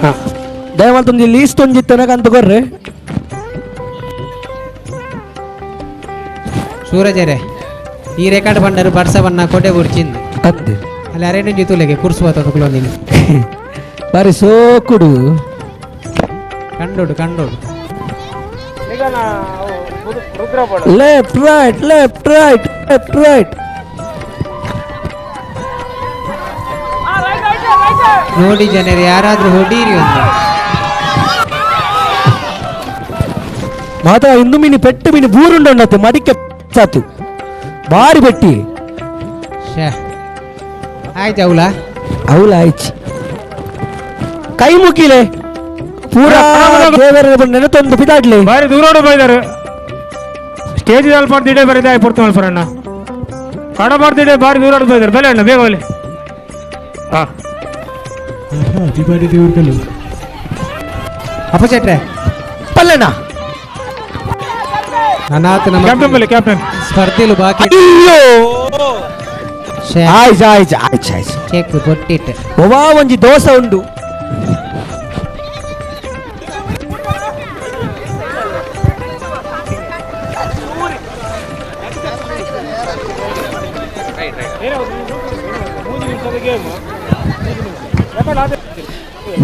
ದಯಮಾಲ್ತೊಂಜಿ ಲೀಸ್ಟ್ ಒಂಜಿ ತನಕ ಅಂತ ಕೊರ್ರೆ ಸೂರಜರೇ ಈ ರೆಕಾರ್ಡ್ ಬಂಡರು ಬರ್ಸ ಬಣ್ಣ ಕೊಡೆ ಬುಡ್ಚಿಂದು ಅತ್ತೆ ಅಲ್ಲಿ ಅರೇನು ಜೊತೆಗೆ ಕುರ್ಸುವ ತಗೊಳ್ಳೋದಿಲ್ಲ ಬಾರಿ ಸೋಕುಡು ಕಂಡೋಡು ಕಂಡೋಡು left right left right left right ನೋಡಿ ಜನರು ಯಾರಾದ್ರೂ ಹೊಡೀರಿ ಒಂದು ಮಾತಾ ಇಂದು ಮೀನು ಪೆಟ್ಟು ಮೀನು ಬೂರುಂಡತ್ತೆ ಮಡಿಕೆ ಚಾತು ಬಾರಿ ಪೆಟ್ಟಿ ಶೇ ಆಯ್ತು ಅವಳ ಅವಳ ಆಯ್ತು ಕೈ ಮುಗಿಲೆ ಪೂರಾ ದೇವರ ನೆನತೊಂದು ಬಿದಾಡ್ಲಿ ಬಾರಿ ದೂರೋಡು ಬೈದಾರೆ ಸ್ಟೇಜ್ ಅಲ್ಪ ದಿಡೆ ಬರಿದ ಪುರ್ತು ಮಲ್ಪರಣ್ಣ ಕಡಬಾರ್ದಿಡೆ ಬಾರಿ ದೂರೋಡು ಬೈದಾರೆ ಬೆಲೆ ಅಣ್ಣ ಬೇಗ ಒಲೆ ಹಾ ಅಪ್ಪ ಚಟ್ರೆ ಪಲ್ಲಣ್ಣ ಅನಾಥ ನಮ್ಮ ಕ್ಯಾಪ್ಟನ್ ಬೆಲೆ ಕ್ಯಾಪ್ಟನ್ ಸ್ಪರ್ಧೆಲು ಬಾಕಿ ಅಯ್ಯೋ ಆಯ್ತು ಆಯ್ತು ಆಯ್ತು ಆಯ್ತು ಚೆಕ್ ಕೊಟ್ಟಿಟ್ಟೆ ಒವಾ ಒಂಜಿ ದೋಸೆ ಉಂಡು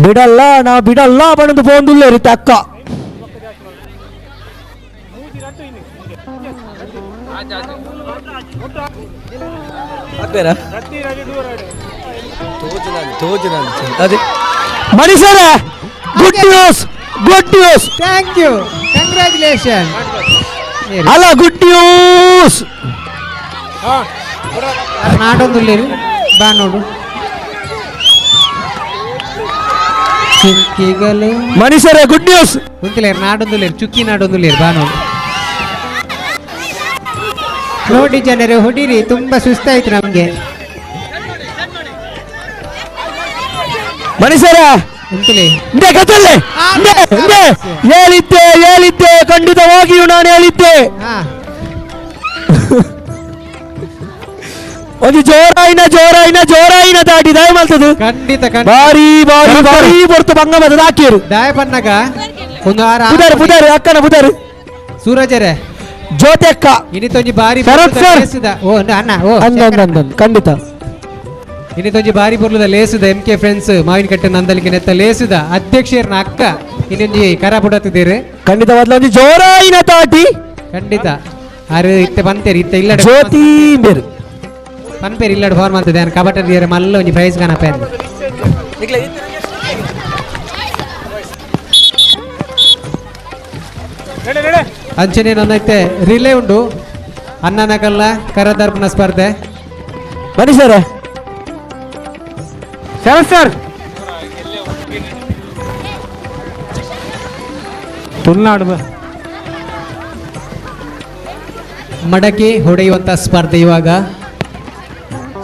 ಬಿಡಲ್ಲ ನಾ ಬಿಡಲ್ಲ ಬಣ್ಣದು ಪೋಂದುಲ್ಲ ರೀ ಅಕ್ಕ ಮನುಷ್ಯರ good news good news thank you congratulation ಅಲ್ಲ ಗುಡ್ ನ್ಯೂಸ್ ನಾಡೊಂದುಲ್ಲೇರು ಬಾ ನೋಡು ಚುಕ್ಕಿಗಳು ಮನುಷ್ಯರ ಗುಡ್ ನ್ಯೂಸ್ ಉಂತಿಲೇರು ನಾಡೊಂದುಲ್ಲೇರು ಚುಕ್ಕಿ ನಾಡೊಂದುಲ್ಲೇರು ಬಾ ನೋಡು ನೋಡಿ ಜನರು ಹೊಡೀರಿ ತುಂಬಾ ಸುಸ್ತಾಯ್ತು ನಮ್ಗೆ ಮನುಷ್ಯರ ಉಂತುಲೆ ಇಂದೆ ಕತ್ತಲೆ ಇಂದೆ ಇಂದೆ ಹೇಳಿದ್ದೆ ಹೇಳಿದ್ದೆ ಖಂಡಿತವಾಗಿಯೂ ನಾನು ಹೇಳಿದ್ದೆ ಹಾ ಒಂದು ಜೋರಾಯಿನ ಜೋರಾಯಿನ ಜೋರಾಯಿನ ದಾಟಿ ದಾಯ ಮಾಡ್ತದೆ ಖಂಡಿತ ಖಂಡಿತ ಬಾರಿ ಬಾರಿ ಬಾರಿ ಬರ್ತು ಭಂಗ ಬರ್ತದೆ ಹಾಕಿರು ದಾಯ ಪನ್ನಾಗ ಒಂದು ಆರು ಪುದಾರು ಪುದಾರು ಅಕ್ಕನ ಪುದಾರು ಸೂರಜರೇ ಜ್ಯೋತಿ ಅಕ್ಕ ಇನ್ನಿತೊಂಜಿ ಬಾರಿ ಶರತ್ ಪೊರ್ಲುದ ಸರ್. ಲೇಸುದ ಓ ಅಣ್ಣ ಓ ಅಂದ ಅಂದ ಅಂದ ಅಂದ. ಖಂಡಿತ ಇನ್ನಿತೊಂಜಿ ಬಾರಿ ಪೊರ್ಲುದ ಲೇಸುದ M K friends Mavinakatte Nandalike ನೆತ್ತ ಲೇಸುದ ಅಧ್ಯಕ್ಷರನ್ನ ಅಕ್ಕ ಇನ್ನೊಂಜಿ ಕರ ಪುಡತ್ತಿದ್ದೀರಿ ಖಂಡಿತವಾದ ಒಂದು ಜೋರಾಯಿನ ತಾಟಿ ಖಂಡಿತ ಅರೆ ಇತ್ತೆ ಬಂತೇರಿ ಇತ್ತೆ ಇಲ್ಲ ಜ್ಯೋತಿ ಬೇರು ಪನ್ಪೇರು ಇಲ್ಲಡ್ ಫಾರ್ಮ್ ಅಂತದೆ ಕಬಟ ಮಲ್ಲ ಒಂಜಿ ಪ್ರೈಸ್ ಕಾಣಪ್ಪ ಅಂಚನೆ ನನ್ನೈತೆ ರಿಲೇ ಉಂಡು ಅನ್ನನಕಲ್ಲ ಕರದರ್ಪಣ ಸ್ಪರ್ಧೆ ಬನ್ನಿ ಸರ್ ಶರತ್ ಸರ್ ತುಳುನಾಡು ಬ ಮಡಕೆ ಹೊಡೆಯುವಂತ ಸ್ಪರ್ಧೆ ಇವಾಗ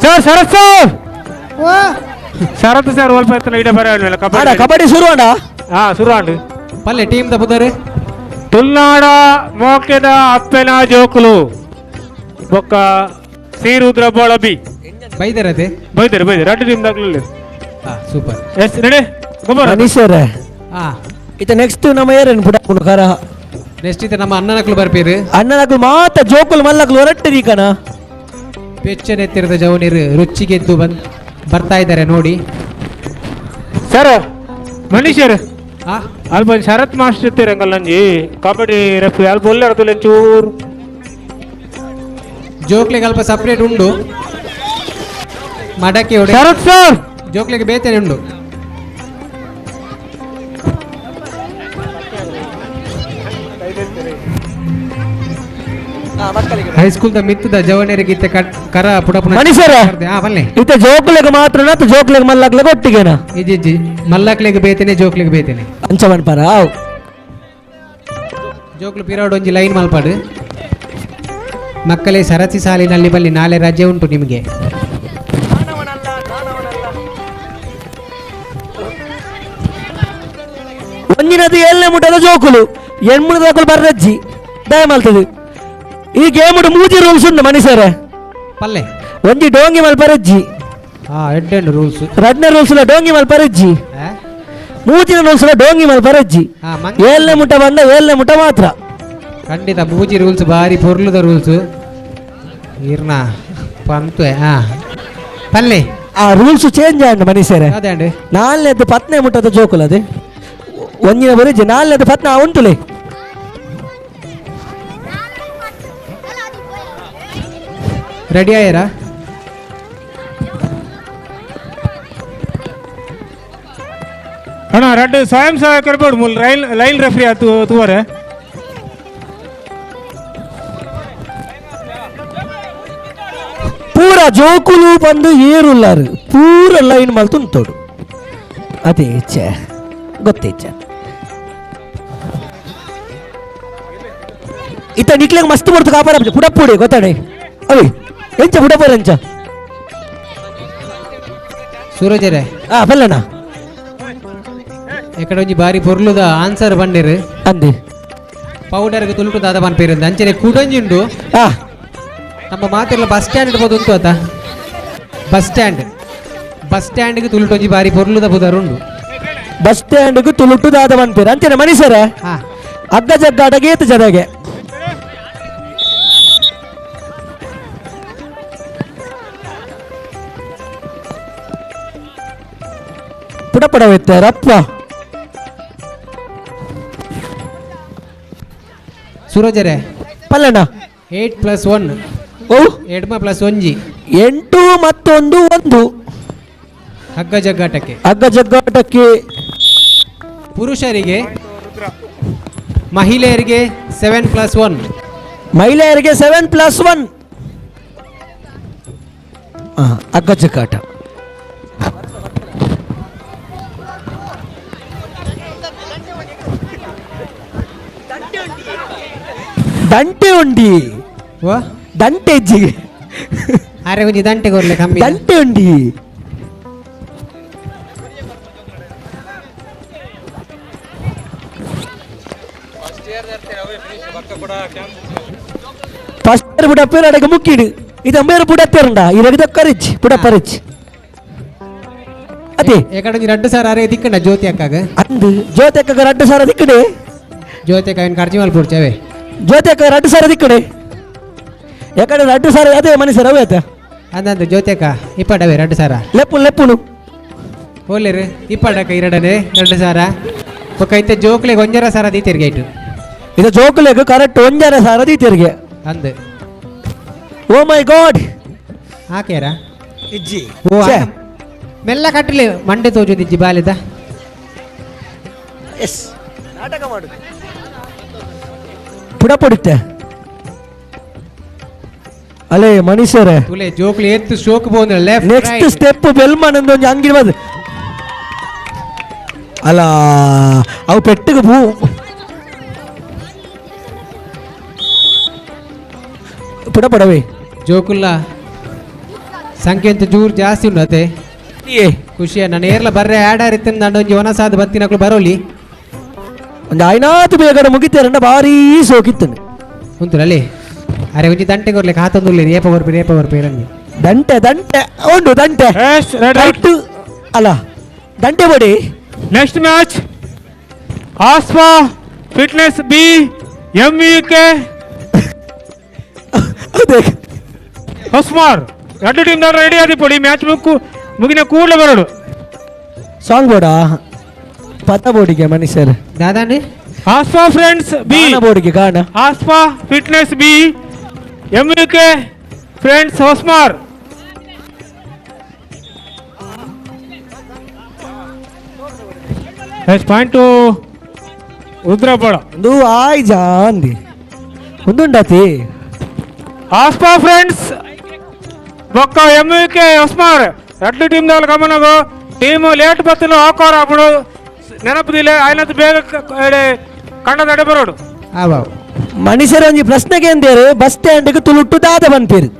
sir Sharath sir Sharath sir ಒಲ್ಪ ಎತ್ತನ ಇಡ ಬರ ಅಣ್ಣ ಕಬಡ್ಡಿ ಶುರು ಅಣ್ಣ ಹಾ ಶುರು ಆಂಡು ಪಲ್ಲೆ ಟೀಮ್ ತಪ್ಪುದಾರೆ ತುಳುನಾಡ ಮೋಕೆದ ಅಪ್ಪೆನ ಜೋಕುಲು ಬೊಕ್ಕ ಶ್ರೀ ರುದ್ರ ಬೋಳ ಬಿ ಬೈದರದೆ ಬೈದರು ಬೈದರು ರಡ್ಡು ಟೀಮ್ ದಾಖಲೆ ಹಾ super yes ready ಗೊಬ್ಬರ ಬನ್ನಿ ಸರ್ ಹಾ ಇತ್ತ ನೆಕ್ಸ್ಟ್ ನಮ್ಮ ಏರೇನು ಪುಟ ಕರ ನೆಕ್ಸ್ಟ್ ಇತ್ತೆ ನಮ್ಮ ಅಣ್ಣನಕ್ಲು ಬರ್ಪೀರು ಅಣ್ಣನಕ್ಲು ಮಾತ ಜೋಕುಲು ಮಲ್ಲಕ್ಲು ಹೊರಟ್ಟೆ ರೀಕಣ ಬೆಚ್ಚನೆತ್ತಿರದ ಜವನೀರು ರುಚಿಗೆದ್ದು ಬಂದ್ ಬರ್ತಾ ಇದ್ದಾರೆ ನೋಡಿ ಸರ್ ಮನೀಶರ್ ಹಾ ಅಲ್ಪ ಶರತ್ ಮಾಸ್ಟರ್ ಇರ್ತೀರಂಗಲ್ಲಂಜಿ ಕಬಡ್ಡಿ ರೆಫ್ರಿ ಅಲ್ಪ ಒಳ್ಳೆ ಅರ್ತಲ್ಲ ಚೂರು ಜೋಕ್ಲಿಗೆ ಅಲ್ಪ ಸಪ್ರೇಟ್ ಉಂಡು ಮಡಕೆ ಹೊಡೆ ಶರತ್ ಸರ್ ಜೋಕ್ಲಿಗೆ ಬೇತನೆ ಉಂಡು ಹೈಸ್ಕೂಲ್ the ಮಿತ್ತದ ಜವನರಿಗೆ ಇತ್ತೆ ಕರ ಪುಡಪುನ ಮಣಿ ಸರ್ ಹಾ ಬಲ್ಲೆ ಇತ್ತ ಜೋಕುಲೆಗ್ ಮಾತ್ರ ಜೋಕ್ಲೆಗ್ ಮಲ್ಲಕ್ಲೆಗ್ ಒಟ್ಟಿಗೆನಾ ಇಜ್ಜಿ ಮಲ್ಲಕ್ಲೆಗ್ ಬೇತೇನೆ ಜೋಕ್ಲೆಗ್ ಬೇತೇನೆ ಅಂಚ ಮನ್ಪರ ಆವ್ ಜೋಕ್ಲು ಪಿರಾಡ್ ಒಂಜಿ ಲೈನ್ ಮಲ್ಪಾಡು ಮಕ್ಕಳೇ ಸರತಿ ಸಾಲಿನಲ್ಲಿ ಬಲ್ಲಿ ನಾಳೆ ರಜೆ ಉಂಟು ನಿಮಗೆ. ಒಂಜಿನದು ಏಳನೇ ಮುಟ್ಟದ ಜೋಕುಲು ಎಣ್ಮುಣದ ಬರ್ರಜ್ಜಿ ದಯ ಮಲ್ತದೆ. ಈ ಗೇಮ್ ಮೂಜಿ ರೂಲ್ಸ್ ಉಂಡು ಮನುಷ್ಯರ ಪಲ್ಲೆ. ಒಂಜಿ ಡೋಂಗಿ ಮಲ್ಪರಜ್ಜಿ ಹಾ ಎಡ್ಡೆಂಡು ರೂಲ್ಸ್. ರಡ್ನ ರೂಲ್ಸ್ ಡೋಂಗಿ ಮಲ್ಪರಜ್ಜಿ. ಮೂಜಿನ ರೂಲ್ಸ್ ಡೋಂಗಿ ಮಲ್ಪರಜ್ಜಿ ಏಳನೇ ಮುಟ ಬಂದ ಏಳನೇ ಮುಟ ಮಾತ್ರ. ಖಂಡಿತ ಮೂಜಿ ರೂಲ್ಸ್ ಬಾರಿ ಪೊರ್ಲುದ ರೂಲ್ಸ್ ಇರ್ನ ಪಂತ್ವೆ. ಹಾ ಪಲ್ಲೆ ಆ ರೂಲ್ಸ್ ಚೇಂಜ್ ಆಂಡ್ ಮನುಷ್ಯರೇ. ಅದೇ ಅಂಡ್ ನಾಲ್ನೇದು ಪತ್ನೇ ಮುಟ್ಟದ ಜೋಕುಲ ಅದೇ ಒಂಜಿನ ಬರೀಜಿ ನಾಲ್ನೇದು ಪತ್ನ ಉಂಟುಲೆ. ರೆಡಿ ಆಯರಾ? ಅಣ್ಣ ರಡ್ಡು ಸ್ವಯಂ ಸಹಾಯಕರು ಬೋಡು ಮೂಲ ರೈಲ್ ಲೈನ್ ರೆಫ್ರಿ ಆತು ತೂವರೆ. ಪೂರ ಜೋಕುಲು ಬಂದು ಏರುಲ್ಲಾರು ಪೂರ ಲೈನ್ ಮಲ್ತುಂತೋಡು. ಅದೇ ಇಚ್ಛೆ ಗೊತ್ತಿಚ್ಚೆ ಇತ್ತ ನಿಕ್ಲೆಗ್ ಮಸ್ತ್ ಪಡ್ತು ಕಾಪಾಡ ಪುಡಪ್ಪುಡಿ ಗೊತ್ತಾಡೆ ಅವಿ ಎಂಚ ಪುಡಪ್ಪರ ಎಂಚ ಸೂರಜರೇ. ಆ ಬಲ್ಲಣ್ಣ ಎಕಡೆ ಒಂಜಿ ಬಾರಿ ಪೊರ್ಲುದ ಆನ್ಸರ್ ಬಂದಿರು ಅಂದೆ ಪೌಡರ್ಗೆ ತುಳುಟು ದಾದ ಪನ್ಪೇರು ಅಂಚನೆ ಕುಡೊಂಜಿ ಉಂಡು. ನಮ್ಮ ಮಾತೆಲ್ಲ ಬಸ್ ಸ್ಟ್ಯಾಂಡ್ ಇಡ್ಬೋದು ಉಂಟು ಆತ. ಬಸ್ ಸ್ಟ್ಯಾಂಡ್ ಬಸ್ ಸ್ಟ್ಯಾಂಡ್ಗೆ ತುಳುಟೊಂಜಿ ಬಾರಿ ಪೊರ್ಲುದ ಪುದರ್ ಉಂಡು. ಬಸ್ ಸ್ಟ್ಯಾಂಡ್ಗೆ ತುಳುಟು ದಾದ ಪನ್ಪೇರು ಅಂಚನೆ ಮನುಷ್ಯರೇ. ಅಗ್ಗ ಜಗ್ಗಾಟಗೆ ಏತು ಜನಗೆ ಪುಡಪಡವೆತ್ತಾರಪ್ಪ. ಸೂರಜರೇ ಪಲ್ಲಣ್ಣ 8 + 1 ಓ 8 + 1 8 ಮತ್ತು 1 1 ಹಗ್ಗ ಜಗ್ಗಾಟಕ್ಕೆ. ಹಗ್ಗ ಜಗ್ಗಾಟಕ್ಕೆ ಪುರುಷರಿಗೆ, ಮಹಿಳೆಯರಿಗೆ 7 + 1. ಮಹಿಳೆಯರಿಗೆ 7 + 1 ಹಗ್ಗ ಜಗ್ಗಾಟ. ದಂಟೆ ಉಂಡಿ ದಂಟೆ ಇಜ್ಜಿಗೆ ಅರೆ ಒಂಜಿ ದಂಟೆ ಕೊರ್ಲೆ ಕಮ್ಮಿ ದಂಟೆ ಉಂಡಿ. ಫಸ್ಟ್ ಇಯರ್ ಬುಡಪ್ಪೇರು ಅಡಗ ಮುಕ್ಕಿಡು ಇದು ಅಂಬೇರು ಬುಡಪ್ಪೇರುಂಡ ಇರಗ ದಕ್ಕರಿಚ್ ಬುಡಪ್ಪರಿಚ್ ಅದೇ ಎಕಡೆ ರಡ್ಡು ಸಾರ ಅರೆ ದಿಕ್ಕಂಡ ಜ್ಯೋತಿ ಅಕ್ಕಾಗ ಅಂದು ಜ್ಯೋತಿ ಅಕ್ಕಾಗ ರಡ್ಡು ಸಾರ ದಿಕ್ಕಡೆ. ಜ್ಯೋತಿ ಅಕ್ಕ ಏನು ಖರ್ಚು ಮಲ್ಪುಡ್ಚವೆ. ಜ್ಯೋತಿ ಅಕ್ಕ ರಡ್ಡು ಸಾರ ದಿಕ್ಕಡೆ ಯಾಕಂದ್ರೆ ರಡ್ಡು ಸಾರ ಅದೇ ಮನುಷ್ಯರ ಅವೇ ಆತ ಅಂದಂದು ಜ್ಯೋತಿ ಅಕ್ಕ ಇಪ್ಪಡವೆ ರಡ್ಡು ಸಾರ ಲೆಪ್ಪು ಲೆಪ್ಪುನು ಹೋಲೇರು ಇಪ್ಪಡಕ್ಕ ಎರಡನೆ ರಡ್ಡು ಸಾರ ಬೊಕ್ಕ ಇತ್ತೆ ಜೋಕ್ಲೆಗ್ ಒಂಜರ ಸಾರ ದೀತೆರ್ಗೆ ಐಟು. ಇದು ಜೋಕ್ಲೆಗ್ ಕರೆಕ್ಟ್ ಒಂಜರ ಸಾರ ದೀತೆರ್ಗೆ ಅಂದು. ಓ ಮೈ ಗಾಡ್ ಹಾಕ್ಯಾರ ಇಜ್ಜಿ ಓ ಮೆಲ್ಲ ಕಟ್ಟಲಿ ಮಂಡೆ ತೋಜುದು ಇಜ್ಜಿ ಬಾಲಿದ. ಎಸ್ ನಾಟಕ ಮಾಡು ಪುಡಪುಡಿತ್ತೆ ಅಲೇ ಮನುಷ್ಯರೇ. ತುಲೆ ಜೋಕ್ಲಿ ಎತ್ತು ಶೋಕ್ ಬೋಂದ್ರೆ ಲೆಫ್ಟ್ ನೆಕ್ಸ್ಟ್ ಸ್ಟೆಪ್ ಬೆಲ್ಮನ್ ಒಂಜಿ ಅಂಗಿರ್ಬೋದು ಅಲ್ಲ ಅವು ಪೆಟ್ಟಿಗೆ ಭೂ ಪುಡಪಡವೇ. ಜೋಕುಲ್ಲ ಸಂಖ್ಯೆ ಅಂತ ಜೂರ್ ಜಾಸ್ತಿ ಉಂಟು ಅತೆ ಖುಷಿಯ ನಾನು ಏರ್ಲ ಬರ್ರೆ ಆಡಾರ್ ಇತ್ತು ನಾನು ಒಂಜಿ ಒನಸಾದ ಬತ್ತಿನಕ್ಲು ಬರೋಲಿ ಒಂದು ಐನಾತು ಬೇಗಡೆ ಮುಗಿತಾರಂಡ ಭಾರೀ ಸೋಕಿತ್ತು ಉಂಟು ಅಲ್ಲಿ ಅರೆ ಒಂಜಿ ದಂಟೆ ಕೊರ್ಲಿಕ್ಕೆ ಹಾತೊಂದುಲ್ಲ ಏಪ ಬರ್ಪಿ ಏಪ ಬರ್ಪಿ ಇರಂಗಿ ದಂಟೆ ದಂಟೆ ಉಂಟು ದಂಟೆ ರೈಟ್ ಅಲ್ಲ ದಂಟೆ ಬಡಿ. Next match Aspa fitness B M U K Hosmar ಎರಡು ಟೀಮ್ ರೆಡಿ ಆದಿಪ್ಪೊಡಿ ಮ್ಯಾಚ್ ಮುಕ್ಕು ಮುಗಿನ ಕೂಡಲೇ ಬರೋಡು. ಸಾಂಗ್ ಬೋಡ ಪದ ಬೋಡಿಗೆ ಮನುಷ್ಯರು ದಾದಾಂಡಿ ಆಸ್ಪಾ ಫ್ರೆಂಡ್ಸ್ ಬಿ ಬೋಡಿಗೆ ಗಾಣ Aspa fitness B M U K friends Hosmar. S point Rudrappa ಒಂದು ಆಯ್ ಜಾಂದಿ ಒಂದುಂಡಾತಿ ಆಸ್ಪಾ ಫ್ರೆಂಡ್ಸ್ ಬೊಕ್ಕ ಎಂ ಯು ಕೆ ಹೊಸ್ಮಾರ್ ಎರಡು ಟೀಮ್ ದಲ್ಲಿ ಗಮನಗು ಟೀಮ್ ಲೇಟ್ ಬತ್ತಿನ ಹಾಕೋರ ಆಪುಡು ನೆನಪುದಿಲ್ಲ ಆಯ್ನತ್ ಬೇಗ ಕಂಡದಡೆ ಬರೋಡು. ಮನುಷ್ಯರ ಒಂಜಿ ಪ್ರಶ್ನೆಗೆ ಅಂದೇರು ಬಸ್ ಸ್ಟ್ಯಾಂಡ್ಗೆ ತುಳುಟು ದಾದ ಬಂತೀರು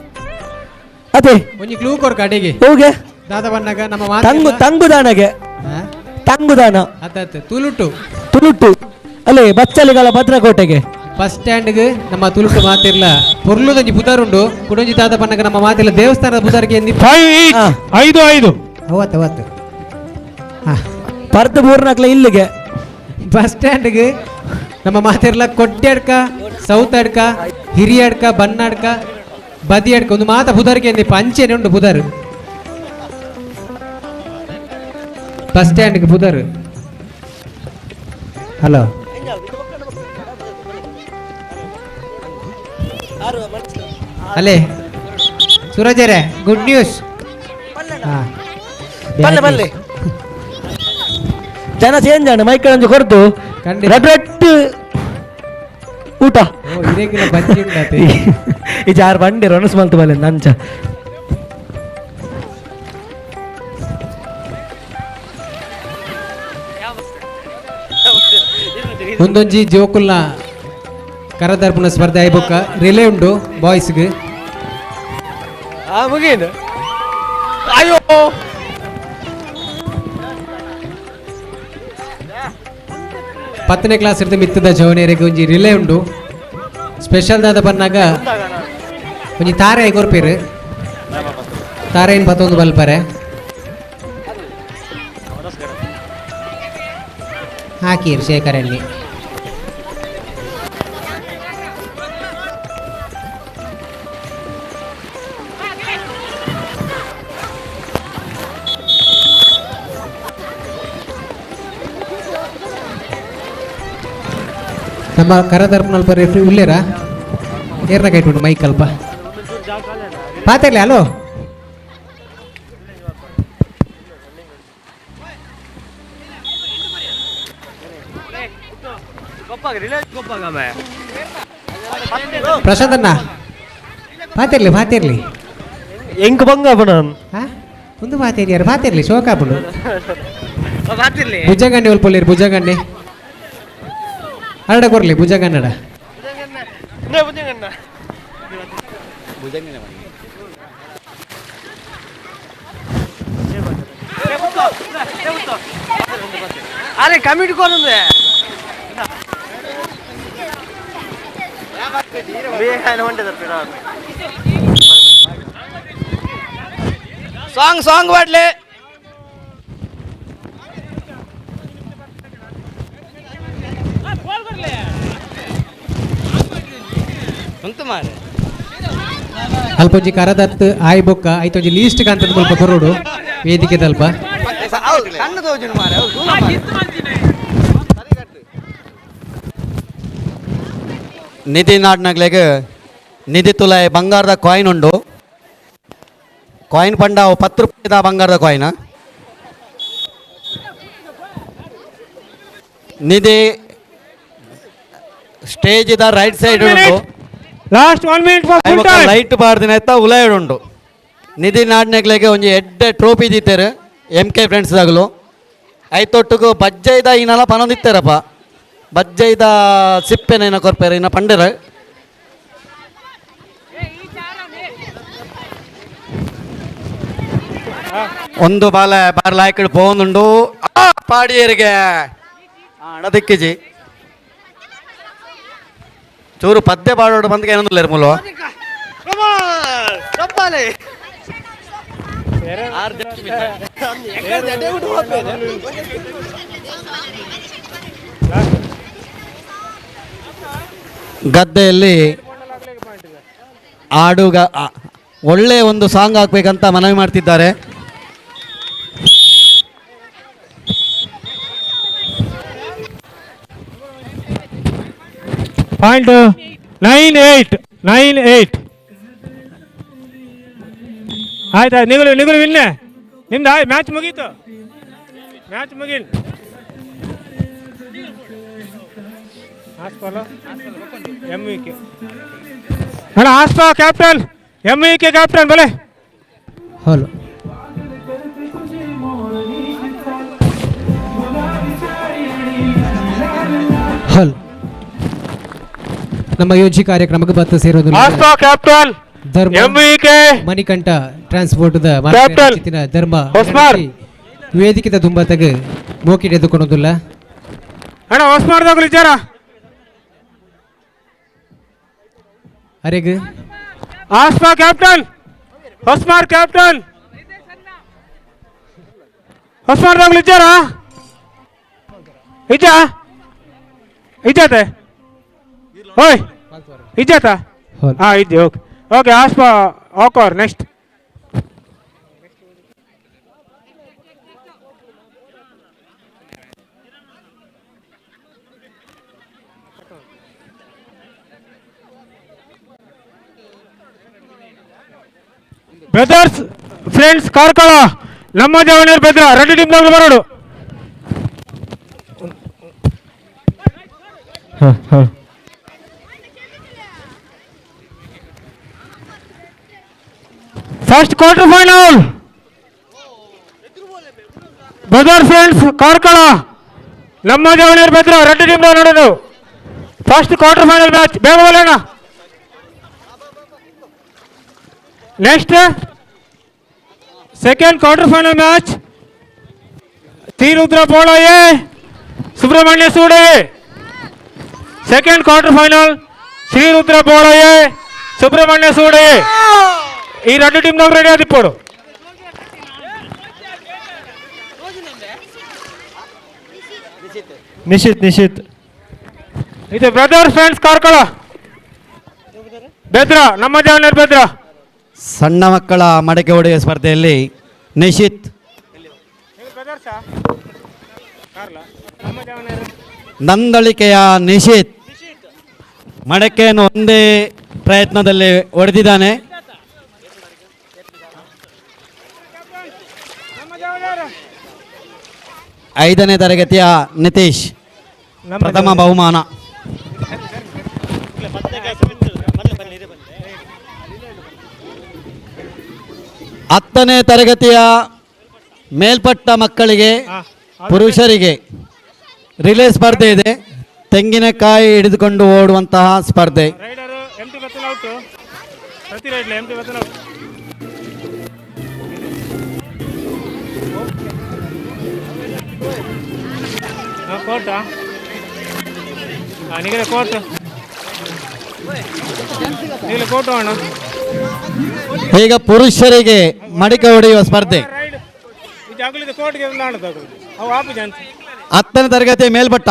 ಅದೇ ಒಂಜಿ ಕ್ಲೂ ಕೊರ್ ಕಡೆಗೆ ಹೋಗೆ ದಾದ ಬನ್ನಾಗ ನಮ್ಮ ತಂಗು ತಂಗುದಾನಗೆ ತಂಗುದಾನ ಅತ್ತ ತುಳುಟು ತುಳುಟು ಅಲ್ಲೇ ಬಚ್ಚಲಿಗಳ ಭದ್ರಕೋಟೆಗೆ ಬಸ್ ಸ್ಟ್ಯಾಂಡ್ಗೆ ನಮ್ಮ ತುಳುಟು ಮಾತಿರ್ಲ ಪೊರ್ಲುದೊಂಜಿ ಪುದರುಂಡು ಕುಡೊಂಜಿ ದಾದ ಬನ್ನಾಗ ನಮ್ಮ ಮಾತಿಲ್ಲ ದೇವಸ್ಥಾನದ ಪುದರ್ಗೆ 5 5 5 ಅವತ್ತು ಅವತ್ತು ಪರ್ತ್ ಬೂರ್ನಕ್ಲ ಇಲ್ಲಿಗೆ ಬಸ್ ಸ್ಟ್ಯಾಂಡ್ಗೆ ನಮ್ಮ ಮಾತಿರ್ಲ ಕೊಡ್ಡ್ಯಾಡ್ಕ, ಸೌತಾಡ್ಕ, ಹಿರಿಯಾಡ್ಕ, ಬನ್ನಾಡ್ಕ, ಬದಿಯಾಡ್ಕ ಒಂದು ಮಾತ ಬುಧರ್ಗೆ ಅಂದಿಪ್ಪ ಅಂಚೆನೆ ಉಂಡು ಬುಧರ್ ಬಸ್ ಸ್ಟ್ಯಾಂಡ್ಗೆ ಬುಧರ್. ಹಲೋ ಅಲ್ಲೇ ಸೂರಜರೇ, ಗುಡ್ ನ್ಯೂಸ್. ಬಲ್ಲೆ ಬಲ್ಲೆ ಜನ ಚೇಂಜ್ ಆಂಡ್ ಮೈಕಲ್ ಒಂಜಿ ಕೊರ್ದು ರೆಡ್ ರೆಡ್ ಊಟ ಈ ಜಾರ್ ಬಂಡಿ ರೊಣಸ್ ಮಲ್ತು ಬಲ್ಲೆ ನಂಚ. ಒಂದೊಂಜಿ ಜೋಕುಲ್ನ ಕರದರ್ಪಣ ಸ್ಪರ್ಧೆ ಆಯ್ಬೊಕ್ಕ ರಿಲೇ ಉಂಡು ಬಾಯ್ಸ್ಗೆ. ಮುಗೀನು ಅಯ್ಯೋ 10ನೇ ಕ್ಲಾಸ್ ಇರ್ದ ಮಿತ್ತದ ಜವನೇರಿಗೆ ಒಂಜಿ ರಿಲೇ ಉಂಡು. ಸ್ಪೆಷಲ್ ದಾದ ಬನ್ನಾಗ ಒಂಜಿ ತಾರೆ ಕೊರ್ಪೇರು ತಾರೇನು ಪತ್ತೊಂದು ಬಲ್ಪರೆ ಹಾಕೀರ್ ಶೇಖರಲ್ಲಿ. ನಮ್ಮ ಕರದರ್ಪನಲ್ಪ ರೆಫ್ರಿ ಉಲ್ಲೇರ ಏರ್ನ ಕೈಟುಂಡು ಮೈಕ್ ಅಲ್ಪ ಪಾತಿರ್ಲಿ. ಹಲೋ ಪ್ರಶಾಂತ್ ಅಣ್ಣ ಪಾತಿರ್ಲಿ ಪಾತಿರ್ಲಿ ಎಂಕ್ ಬಂಗ ಒಂದು ಪಾತಿರ್ಯಾರ ಪಾತಿರ್ಲಿ ಶೋಕಾಪುಂಡು ಭುಜಗಣ್ಣೆ ಒಲ್ಪೊಲ್ಲೇರು ಭುಜಗಣ್ಣೆ ಅರಡ ಕೊರ್ಲಿ ಭುಜಗನ್ನಡ. ಅರೆ ಕಮಿಟಿ ಕೊನಂದೆ ಸಾಂಗ್ ಸಾಂಗ್ ವಾಡ್ಲೆ. ಅಲ್ಪೊಂಜಿ ಕರದತ್ ಆಯ್ ಬೊಕ್ಕ ಐತೊಂಜಿ ಲೀಸ್ಟ್ ಕಾಂತದ ಮುಲ್ಪ ಕೊರೋಡು ವೇದಿಕೆ ತಲ್ಪ. ನಿಧಿ ನಾಡ್ನಗ್ಲೆಗ್ ನಿಧಿ ತುಲಾಯ್ ಬಂಗಾರದ ಕಾಯಿನ್ ಉಂಡು. ಕಾಯಿನ್ ಪಂಡ 10 ರೂಪಾಯಿದ ಬಂಗಾರದ ಕಾಯಿನ್. ನಿಧಿ ಸ್ಟೇಜ್ the right side ಉಂಡು. Last 1 minute for full time. Light ಬಾರ್ದಿನ ಎತ್ತ ಉಲಾಯಡ್ ಉಂಡು. ನಿಧಿ ನಾಡ್ನಗ್ಲೆಗ್ ಒಂಜಿ ಎಡ್ಡೆ ಟ್ರೋಫಿ ದಿತ್ತೇರು M K friends ದಾಗಲು. ಐತೊಟ್ಟುಗು ಬಜ್ಜೈದ ಇನ್ನೆಲ್ಲ ಪನೊಂದಿತ್ತಾರಪ್ಪ. ಬಜ್ಜೈದ ಸಿಪ್ಪೆನೇನ ಕೊರ್ಪೇರು ಇನ್ನ ಪಂಡೆರ. ಒಂದು ಬಾಲ ಬಾರ್ಲ ಆಯ್ಕಡೆ ಪೋಂದುಂಡು ಪಾಡಿಯರಿಗೆ ಅಣದಿಕ್ಕಿಜಿ ಚೂರು ಪದ್ಯ ಪಾಡೋಡು ಬಂದ್ಗೆ ಏನೊಂದಿಲ್ಲ ಮೂಲ. ಗದ್ದೆಯಲ್ಲಿ ಆಡುಗ ಒಳ್ಳೆಯ ಒಂದು ಸಾಂಗ್ ಹಾಕ್ಬೇಕಂತ ಮನವಿ ಮಾಡ್ತಿದ್ದಾರೆ. ಪಾಯಿಂಟ್ 9 8 9 8. ಆಯ್ತಾಯ್ತು, ನಿಗಳು ನಿಗಳು ವಿನ್ನೆ ನಿಮ್ದು ಆಯ್ತು. ಮ್ಯಾಚ್ ಮುಗೀತು, ಮ್ಯಾಚ್ ಮುಗೀಲ್. M V K ಅಣ್ಣ, ಆಸ್ಪಾ captain, M V K captain ಬಲೆ. ಹಲೋ ಹಲ್ ನಮ್ಮ ಯೋಜಿ ಕಾರ್ಯಕ್ರಮಕ್ಕೆ ಬತ್ತ ಸೇರೋದು ಆಸ್ಪಾ captain Dharma M V K Manikanta transport captain Dharma ವೇದಿಕೆದ ದುಂಬತಗ ಮೋಕಿಟ್ ಎದ್ದುಕೊಳೋದಿಲ್ಲ. ಅಣ್ಣ ಹೊಸ್ಮಾರ್ದಾಗಲು ವಿಚಾರ ಅರೆಗ್ ಆಸ್ಪಾ ಕ್ಯಾಪ್ಟನ್ ಹೊಸ್ಮಾರ್ ಕ್ಯಾಪ್ಟನ್ ಹೊಸ್ಮಾರ್ದಾಗಲು ವಿಚಾರ. ಇಜ್ಜಾ ಇಜ್ಜಾತೆ ಓಯ್ ಇಜ್ಜಾತ ಹಾಂ ಇದ್ದೆ ಓಕೆ ಓಕೆ ಆಸ್ಪಾ ಆಕೋರ್ ನೆಕ್ಸ್ಟ್ ಬ್ರದರ್ಸ್ ಫ್ರೆಂಡ್ಸ್ ಕಾರ್ಕಳ ನಮ್ಮ ಜವನಿಯರ್ ಬೆದ್ರ ರೆಡ್ಡಿ ಟೀಮ್ ಬರೋಡು. First quarter final brother friends Karkala ನಮ್ಮ ಜವನಿಯರ್ ಬೆದ್ರ ರೆಡ್ಡಿ ಟೀಮ್ ನಡೆದು ಫಸ್ಟ್ ಕ್ವಾರ್ಟರ್ ಫೈನಲ್ ಮ್ಯಾಚ್. ಬೇಗ ಬರೋಣ. Next second quarter final match Srirudra Bola A Subrahmanya Sude. Second quarter final Srirudra Bola A Subrahmanya Sude. ಈ రెండు ಟೀಮ್ ರೆಡಿ ಆದಿಪ್ಪೋಡು. ನಿಶಿತ್ ನಿಶಿತ್ ಇದು ಬ್ರದರ್ ಫ್ರೆಂಡ್ಸ್ ಕಾರ್ಕಳ ಬೆದ್ರ ನಮ್ಮ ಜಾವನೇರ್ ಬೆದ್ರ. ಸಣ್ಣ ಮಕ್ಕಳ ಮಡಕೆ ಹೊಡೆಯುವ ಸ್ಪರ್ಧೆಯಲ್ಲಿ ನಿಶಿತ್ ನಂದಳಿಕೆಯ ನಿಶಿತ್ ಮಡಕೆಯನ್ನು ಒಂದೇ ಪ್ರಯತ್ನದಲ್ಲಿ ಹೊಡೆದಿದ್ದಾನೆ. ಐದನೇ ತರಗತಿಯ ನಿತೀಶ್ ಪ್ರಥಮ ಬಹುಮಾನ. ಹತ್ತನೇ ತರಗತಿಯ ಮೇಲ್ಪಟ್ಟ ಮಕ್ಕಳಿಗೆ ಪುರುಷರಿಗೆ ರಿಲೇ ಸ್ಪರ್ಧೆ ಇದೆ. ತೆಂಗಿನಕಾಯಿ ಹಿಡಿದುಕೊಂಡು ಓಡುವಂತಹ ಸ್ಪರ್ಧೆ. ಈಗ ಪುರುಷರಿಗೆ ಮಡಿಕೆ ಹೊಡೆಯುವ ಸ್ಪರ್ಧೆ. ಹತ್ತನೇ ತರಗತಿ ಮೇಲ್ಪಟ್ಟ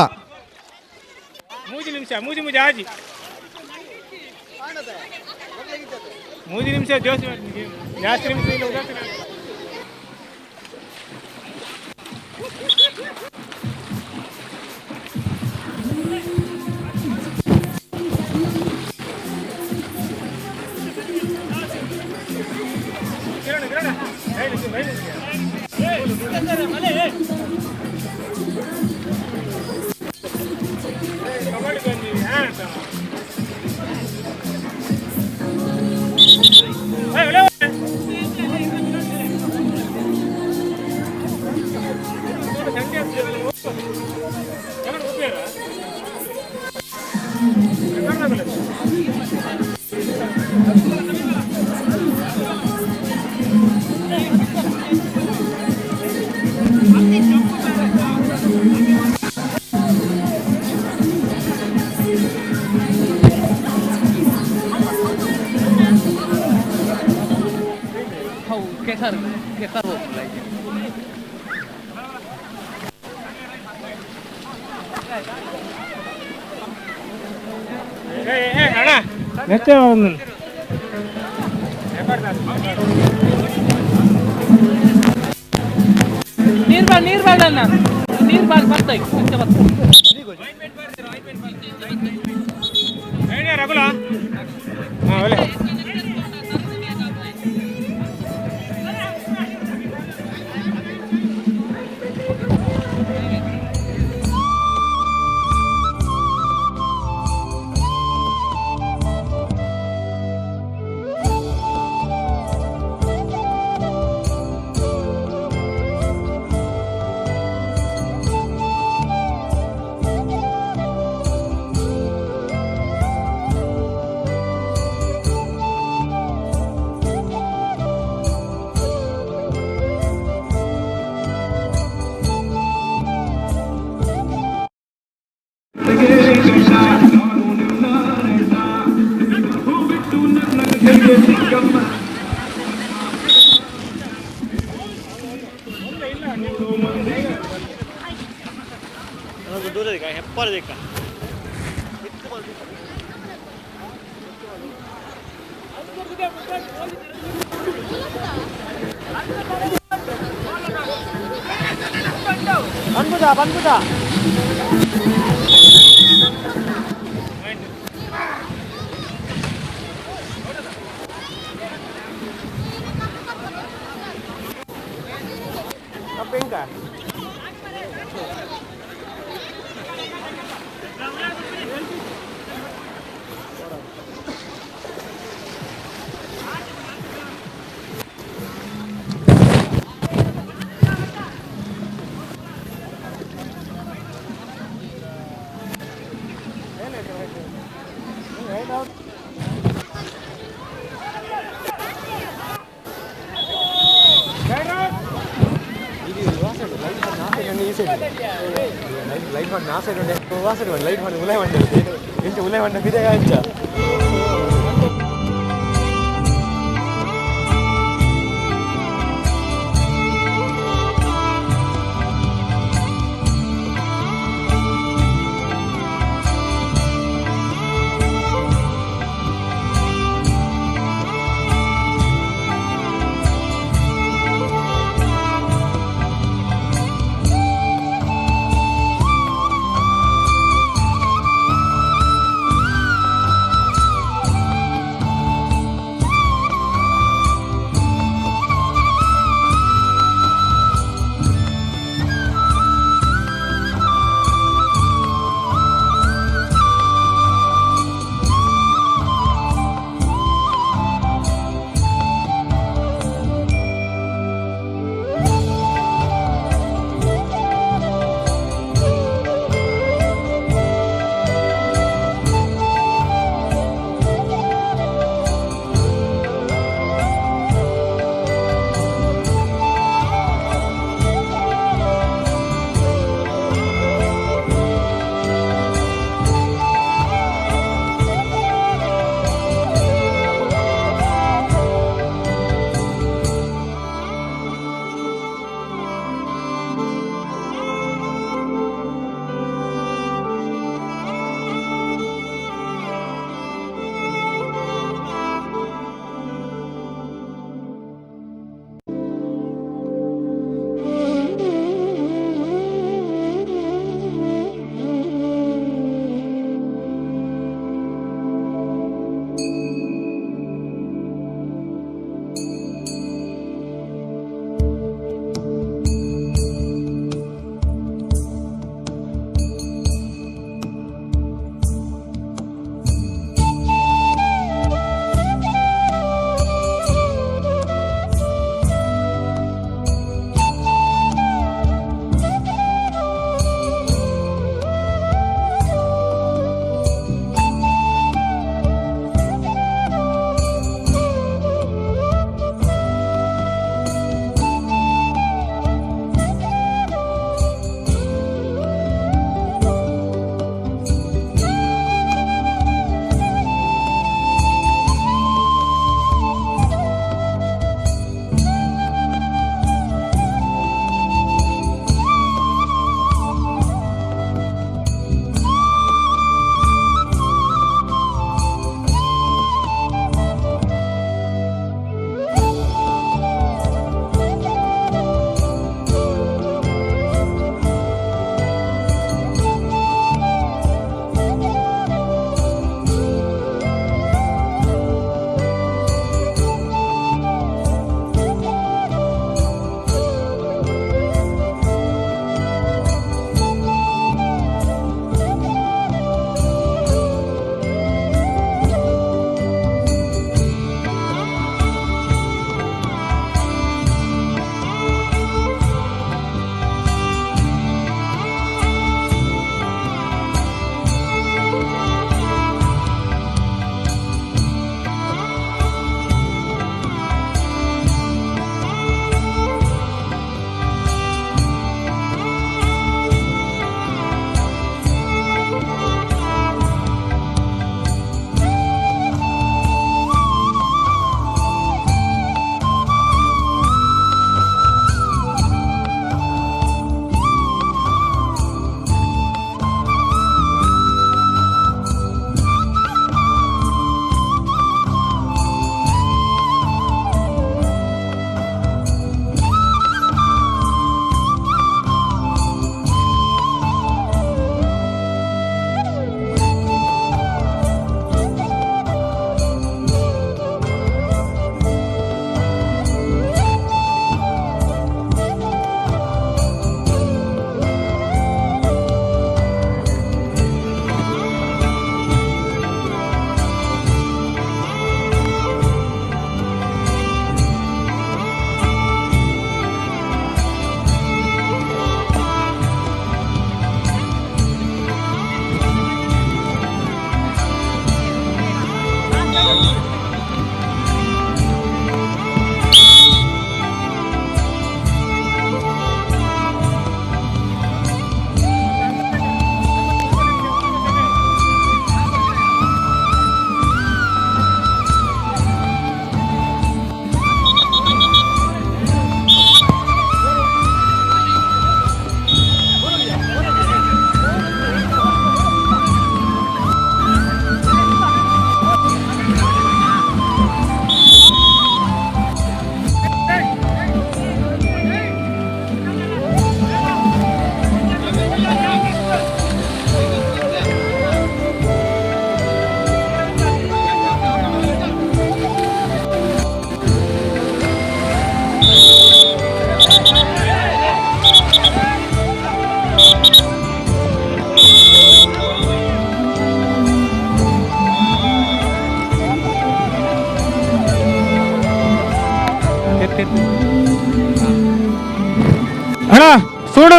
ದೂರ ಹೆಪ್ಪಾರ ದಿಕ್ಕ. ಬನ್ಬುದ ಬನ್ಬುದ.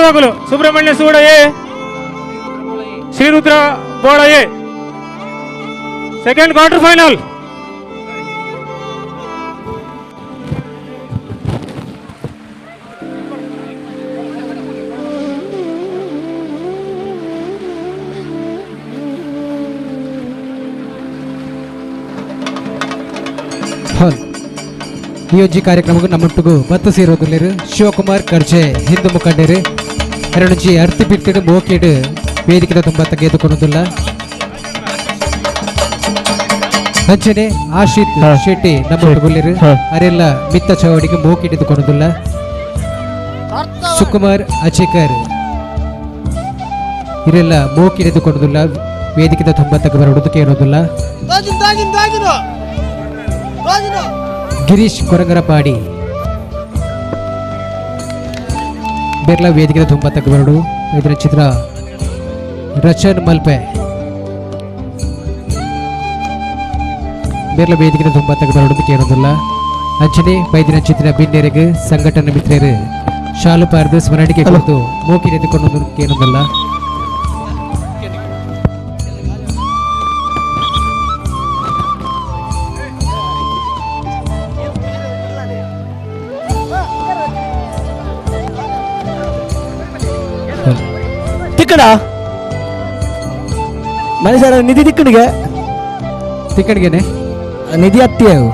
ಟೀಮ್ದಾಗಲು Subrahmanya Suda A, Srirudra Bola A. Second quarter final. ಈ ಒಂಜಿ ಕಾರ್ಯಕ್ರಮಕ್ಕೆ ನಮ್ಮೊಟ್ಟಿಗೂ ಬತ್ತ ಸೇರೋದುಲ್ಲೇರು ಶಿವಕುಮಾರ್ ಕರ್ಜೆ ಹಿಂದೂ ಮುಖಂಡರು ಎರಡೊಂಜಿ ಅರ್ತಿ ಬಿರ್ತಿಡು ಮೋಕಿಡು ವೇದಿಕೆದ ತುಂಬ ತೆಗೆದುಕೊಳ್ಳುವುದಿಲ್ಲ. ಅಂಚನೆ ಆಶಿತ್ ಶೆಟ್ಟಿ ನಮ್ಮೊಟ್ಟುಗುಲ್ಲೇರು ಅರೆಲ್ಲ ಮಿತ್ತ ಚೌಡಿಗೆ ಮೋಕಿಡಿದುಕೊಳ್ಳುವುದಿಲ್ಲ. ಸುಕುಮಾರ್ ಅಚೇಕರ್ ಇರೆಲ್ಲ ಮೋಕಿಡಿದುಕೊಳ್ಳುವುದಿಲ್ಲ ವೇದಿಕೆದ ತುಂಬ ತಗಬರೋದು ಕೇಳೋದಿಲ್ಲ. ಗಿರೀಶ್ ಕೊರಂಗರಪಾಡಿ ಬೆರ್ಲ ವೇದಿಕೆ ತುಂಬ ತಗಬರಡು. ಇದರ ಚಿತ್ರ ರಚನ್ ಮಲ್ಪೆ ಬೆರ್ಲ ವೇದಿಕೆ ತುಂಬ ತಗಬರಡು ಕೇಳೋದಿಲ್ಲ. ಅಂಚನೆ ವೈದ್ಯನ ಚಿತ್ರ ಬಿನ್ನೆರೆಗೆ ಸಂಘಟನೆ ಮಿತ್ರರು ಶಾಲು ಪಾರ್ದು ಸ್ಮರಣಿಕೆ ಕೊಟ್ಟು ಮೂಕಿ ಎದ್ದುಕೊಂಡು ಕೇಳೋದಿಲ್ಲ. ತಿಕ್ಕಡ ಮನುಷ್ಯರ ನಿಧಿ ತಿಕ್ಕಣಿಗೆ ತಿಕ್ಕಣಿಗೆನೆ ನಿಧಿ ಅತ್ತಿಯವು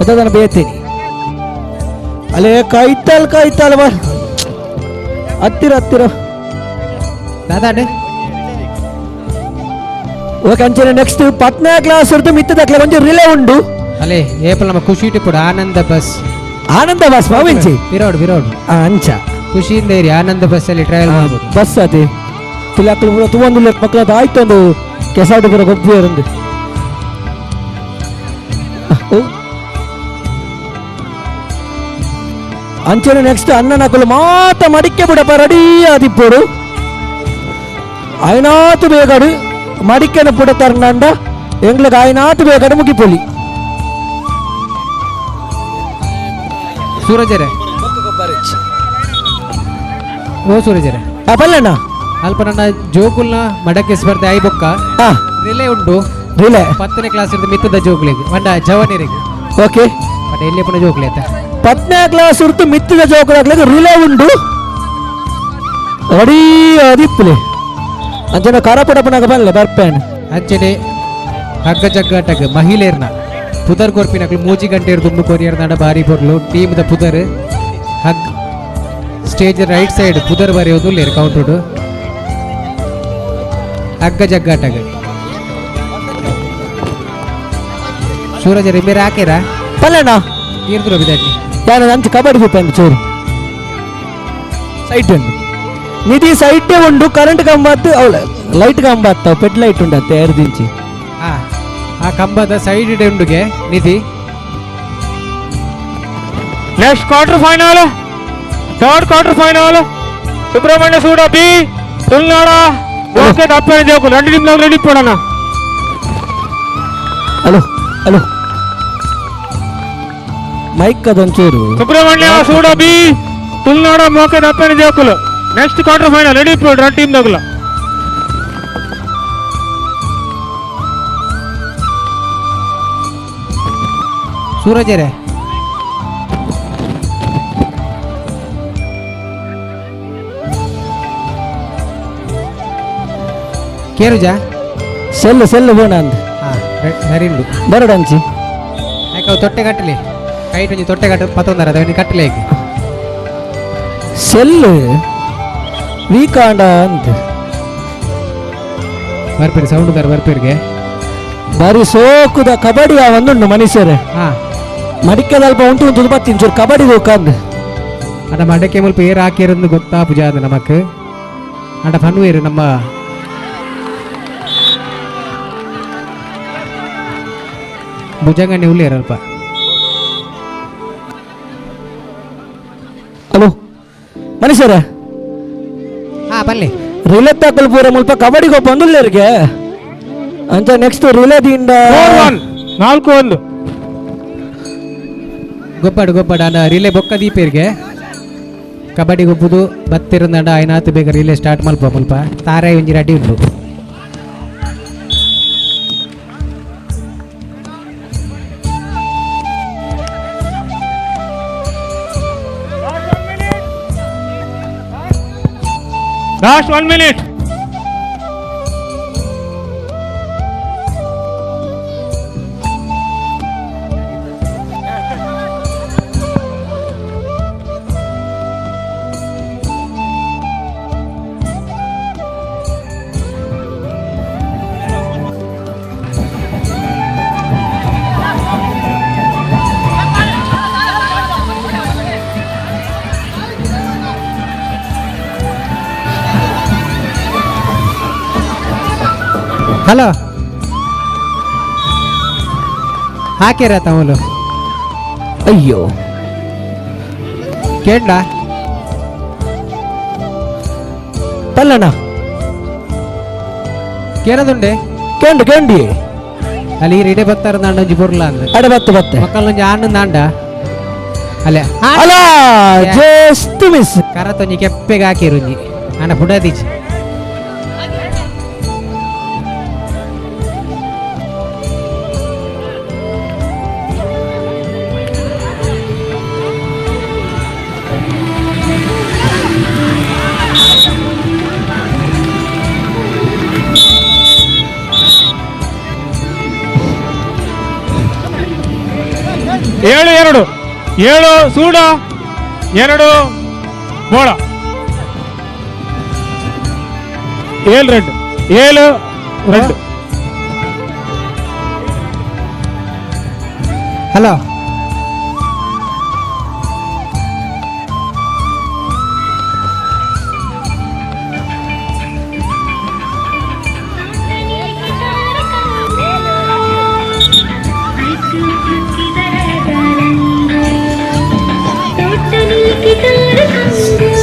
ಅದನ್ನು ಬೇಯ್ತೀನಿ ಅಲ್ಲೇ ಕೈತಾಲ್ ಕೈತಾಲ್ ಬಾ ಹತ್ತಿರ ಹತ್ತಿರ ದಾದಾನೆ. ಓಕೆ ಅಂಚನೆ ನೆಕ್ಸ್ಟ್ ಪಟ್ನಾ ಕ್ಲಾಸ್ ಇರ್ತು ಮಿತ್ತದಕ್ಲೆ ಒಂಜಿ ರಿಲೇ ಉಂಡು. ಅಲ್ಲೇ ಏಪಲ್ ನಮ್ಮ ಖುಷಿ ಇಟ್ಟು ಆನಂದ ಬಸ್ ಆನಂದ ಬಸ್ ಮಾವಿಂಚಿ ವಿರೋಡ್ ವಿರೋಡ್ ಅಂಚ ಖುಷಿಯಿಂದ ಇರಿ ಆನಂದ ಬಸ್ ಅಲ್ಲಿ ಟ್ರಾವೆಲ್ ಮಾಡ್ಬೋದು. ಬಸ್ ಅದೇ ತಿಲಾಕಲು ಪೂರ ತುವಂದು ಮಕ್ಕಳ ಆಯ್ತು ಒಂದು ಕೆಸಾಡು ಪೂರ ಗೊಬ್ಬಿ ಇರಂದು. ಅಂಚನೆ ನೆಕ್ಸ್ಟ್ ಅಣ್ಣನಕುಲು ಮಾತ ಮಡಿಕೆ ಬಿಡಪ್ಪ ರೆಡಿ ಆದಿಪ್ಪೋಡು ಐನಾತು ಬೇಗಡು ಮಡಿಕೆನ ಪುಡ ತರಂಡ ಎಂಗ್ಲಿಗೆ ಐನಾತು ಬೇಗಡು ಮುಗಿಪೊಲಿ. ಸೂರಜರೇ ಓ ಸೂರಜರೇ ಬಲ್ಲಣ್ಣ ಅಲ್ಪ ನನ್ನ ಜೋಕುಲ್ನ ಮಡಕೆ ಸ್ಪರ್ಧೆ ಆಯಿ ಬೊಕ್ಕ ರಿಲೇ ಉಂಟು. ರಿಲೇ 10ನೇ ಕ್ಲಾಸ್ ಇರ್ದು ಮಿತ್ತದ ಜೋಕುಲಿಗೆ ಮಂಡ ಜವನಿರಿಗೆ. ಓಕೆ ಬಟ್ ಎಲ್ಲಿ ಪುನಃ ಜೋಕುಲಿ ಆಯ್ತಾ 10ನೇ ಕ್ಲಾಸ್ ಇರ್ತು ಮಿತ್ತದ ಜೋಕುಲಾಗ್ಲಿಕ್ಕೆ ರಿಲೇ ಉಂಟು ರೆಡಿ ಅದಿಪ್ಪುಲೆ. ಅಂಚನೆ ಕರಪಡಪನಾಗ ಬರಲ್ಲ ಬರ್ಪೇನು. ಅಂಚನೆ ಹಗ್ಗ ಜಗ್ಗಾಟಗ ಮಹಿಳೆಯರ್ನ ಪುದರ್ ಕೊರ್ಪಿನಕ್ಲು ಮೂಜಿ ಗಂಟೆ ದುಂಬು ಕೊರಿಯರ್ ನಡ ಬಾರಿ ಪೊರ್ಲು ಟೀಮ್ದ ಪುದರ್ ಹಗ್ stage right side ಪುದರ್ ಬರೆಯೋದು ಲೇರ್ ಕೌಂಟುಡು ಹಗ್ಗ ಜಗ್ಗಾಟಗ. ಸೂರಜ ರಿಮೇರ್ ಹಾಕಿರಾ ಪಲ್ಲಣ್ಣ ತೀರ್ದ್ರು ಬಿದಾಟಿ ಯಾರು ಅಂಚು ಕಬಡ್ಡಿ ಗೊತ್ತಂದು ಚೂರು ಸೈಟ್ ಉಂಟು ನಿಧಿ ಸೈಟೇ ಉಂಟು ಕರೆಂಟ್ ಕಂಬತ್ತು ಅವಳ ಲೈಟ್ ಕಂಬ ಅತ್ತ ಪೆಡ್ ಲೈಟ್ ಉಂಟು ಅತ್ತೆ ಎರಡು ಇಂಚಿ ಆ ಕಂಬದ side ಉಂಡುಗೆ Nidhi. Next quarter final, third quarter final Subrahmanya Suda B Tulunada okay ತಪ್ಪೇನು ಜೋಕು రెండు టీంలో రెడీ పోడన్న. Hello hello mic ಅದೊಂಚೂರು ಸುಬ್ರಹ್ಮಣ್ಯ ಸೂಡ ಬಿ ತುಳುನಾಡ ಮೋಕೆ ತಪ್ಪೇನು ಜೋಕುಲು next quarter final ready ಪೋಡು రెండు టీం దగుల. ಸೂರಜರೇ ಕೇರುಜಾ ಸೆಲ್ಲು ಸೆಲ್ಲು ಬೋಣ ಅಂದ್ ಸರಿ ಉಂಡು ಬರಡಂಚಿ ಯಾಕೆ ಅವು ತೊಟ್ಟೆ ಕಟ್ಟಲಿ ಕೈಟ್ ಒಂಜಿ ತೊಟ್ಟೆ ಕಟ್ಟು ಪತ್ತೊಂದರ ಅದನ್ನು ಕಟ್ಟಲೆ ಈಗ ಸೆಲ್ಲು ವೀಕಾಂಡ ಅಂತ ಬರ್ಪೇರಿ ಸೌಂಡ್ ದಾರ ಬರ್ಪೇರಿಗೆ ಬಾರಿ ಸೋಕುದ ಕಬಡ್ಡಿ ಆ ಒಂದುಂಡು ಮನುಷ್ಯರೇ. ಮಡಿಕೆದಲ್ಪ ಉಂಟು ಉಂಟು ಬತ್ತೀನಿ ಚೂರು ಕಬಡ್ಡಿ ಹೋಗಂದು ಅಡ ಮಡಕೆ ಮುಲ್ಪ ಏರ್ ಹಾಕಿರೋದು ಗೊತ್ತಾ ಪೂಜಾ ಅದು ನಮಕ್ ಅಡ ಫನ್ವೇರು ನಮ್ಮ ಭುಜಂಗಣ್ಣೆ ಉಳ್ಳೇರು ಅಲ್ಪ. ಹಲೋ ಮನುಷ್ಯರೇ ಬಲ್ಲಿ ರಿಲೇ ತಾಕಲ್ ಪೂರ ಮುಲ್ಪ ಕಬಡ್ಡಿ ಗೊಬ್ಬ ಬಂದುಲ್ಲೇರಿಗೆ ಅಂತ ನೆಕ್ಸ್ಟ್ ರಿಲೇದಿಂದ 4-1 ಗೊಬ್ಬಡು ಗೊಬ್ಬಡು ಅಣ್ಣ ರಿಲೇ ಬೊಕ್ಕ ದೀಪೇರಿಗೆ. Kabaddi ಗೊಬ್ಬುದು ಬತ್ತಿರಂದಂಡ ಆಯ್ನಾತು ಬೇಗ ರಿಲೇ ಸ್ಟಾರ್ಟ್ ಮಲ್ಪ ಮುಲ್ಪ ತಾರಾಯಿ ಒಂಜಿ ರೆಡಿ ಉಂಡು. Last 1 minute. Hello ಹಾಕ್ಯಾರ ತಮ್ಮಲು? ಅಯ್ಯೋ ಕೇಂಡ ಪಲ್ಲಣ್ಣ ಕೇರದುಂಡೆ ಕೇಂಡು ಕೇಂಡಿ ಅಲ್ಲಿ ಈ ಇಡೆ ಬತ್ತಾರ ನಾಂಡ ಒಂಜಿ ಬೊರ್ಲ ಅಂದ್ರೆ ಅಡೆ ಬತ್ತು ಬತ್ತೆ ಮಕ್ಕಳೊಂಜಿ ಆಣ್ಣು ನಾಂಡ ಅಲ್ಲ ಅಲ್ಲ ಜಸ್ಟ್ ಮಿಸ್ ಕರತೊಂಜಿ ಕೆಪ್ಪೆಗೆ ಹಾಕಿರುಂಜಿ ಅಣ್ಣ ಪುಡದಿಚಿ ಏಳು ಎರಡು ಏಳು ಸೂಡ ಎರಡು ಬೋಳ ಏಳು ರೆಡ್ ಏಳು ರೆಡ್. ಹಲೋ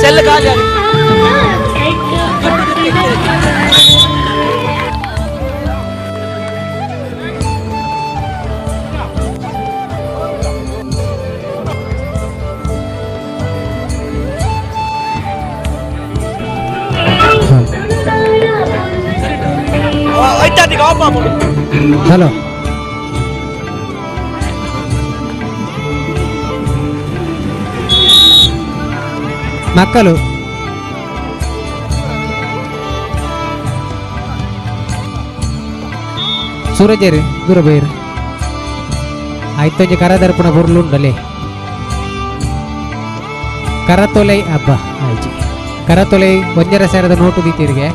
cell ಖಾಲಿ. ಹಲೋ ಮಕ್ಕಳು ಸೂರಜೇರು ದೂರ ಬೈರು ಆಯ್ತೊಂಜಿ ಕರದರ್ಪಣ ಬೊರ್ಲುಂಡಲೆ ಕರತೊಲೆ ಹಬ್ಬ ಆಯ್ತು. ಕರತೊಲೆ 1,500 ನೋಟು ದೀತಿರಿಗೆ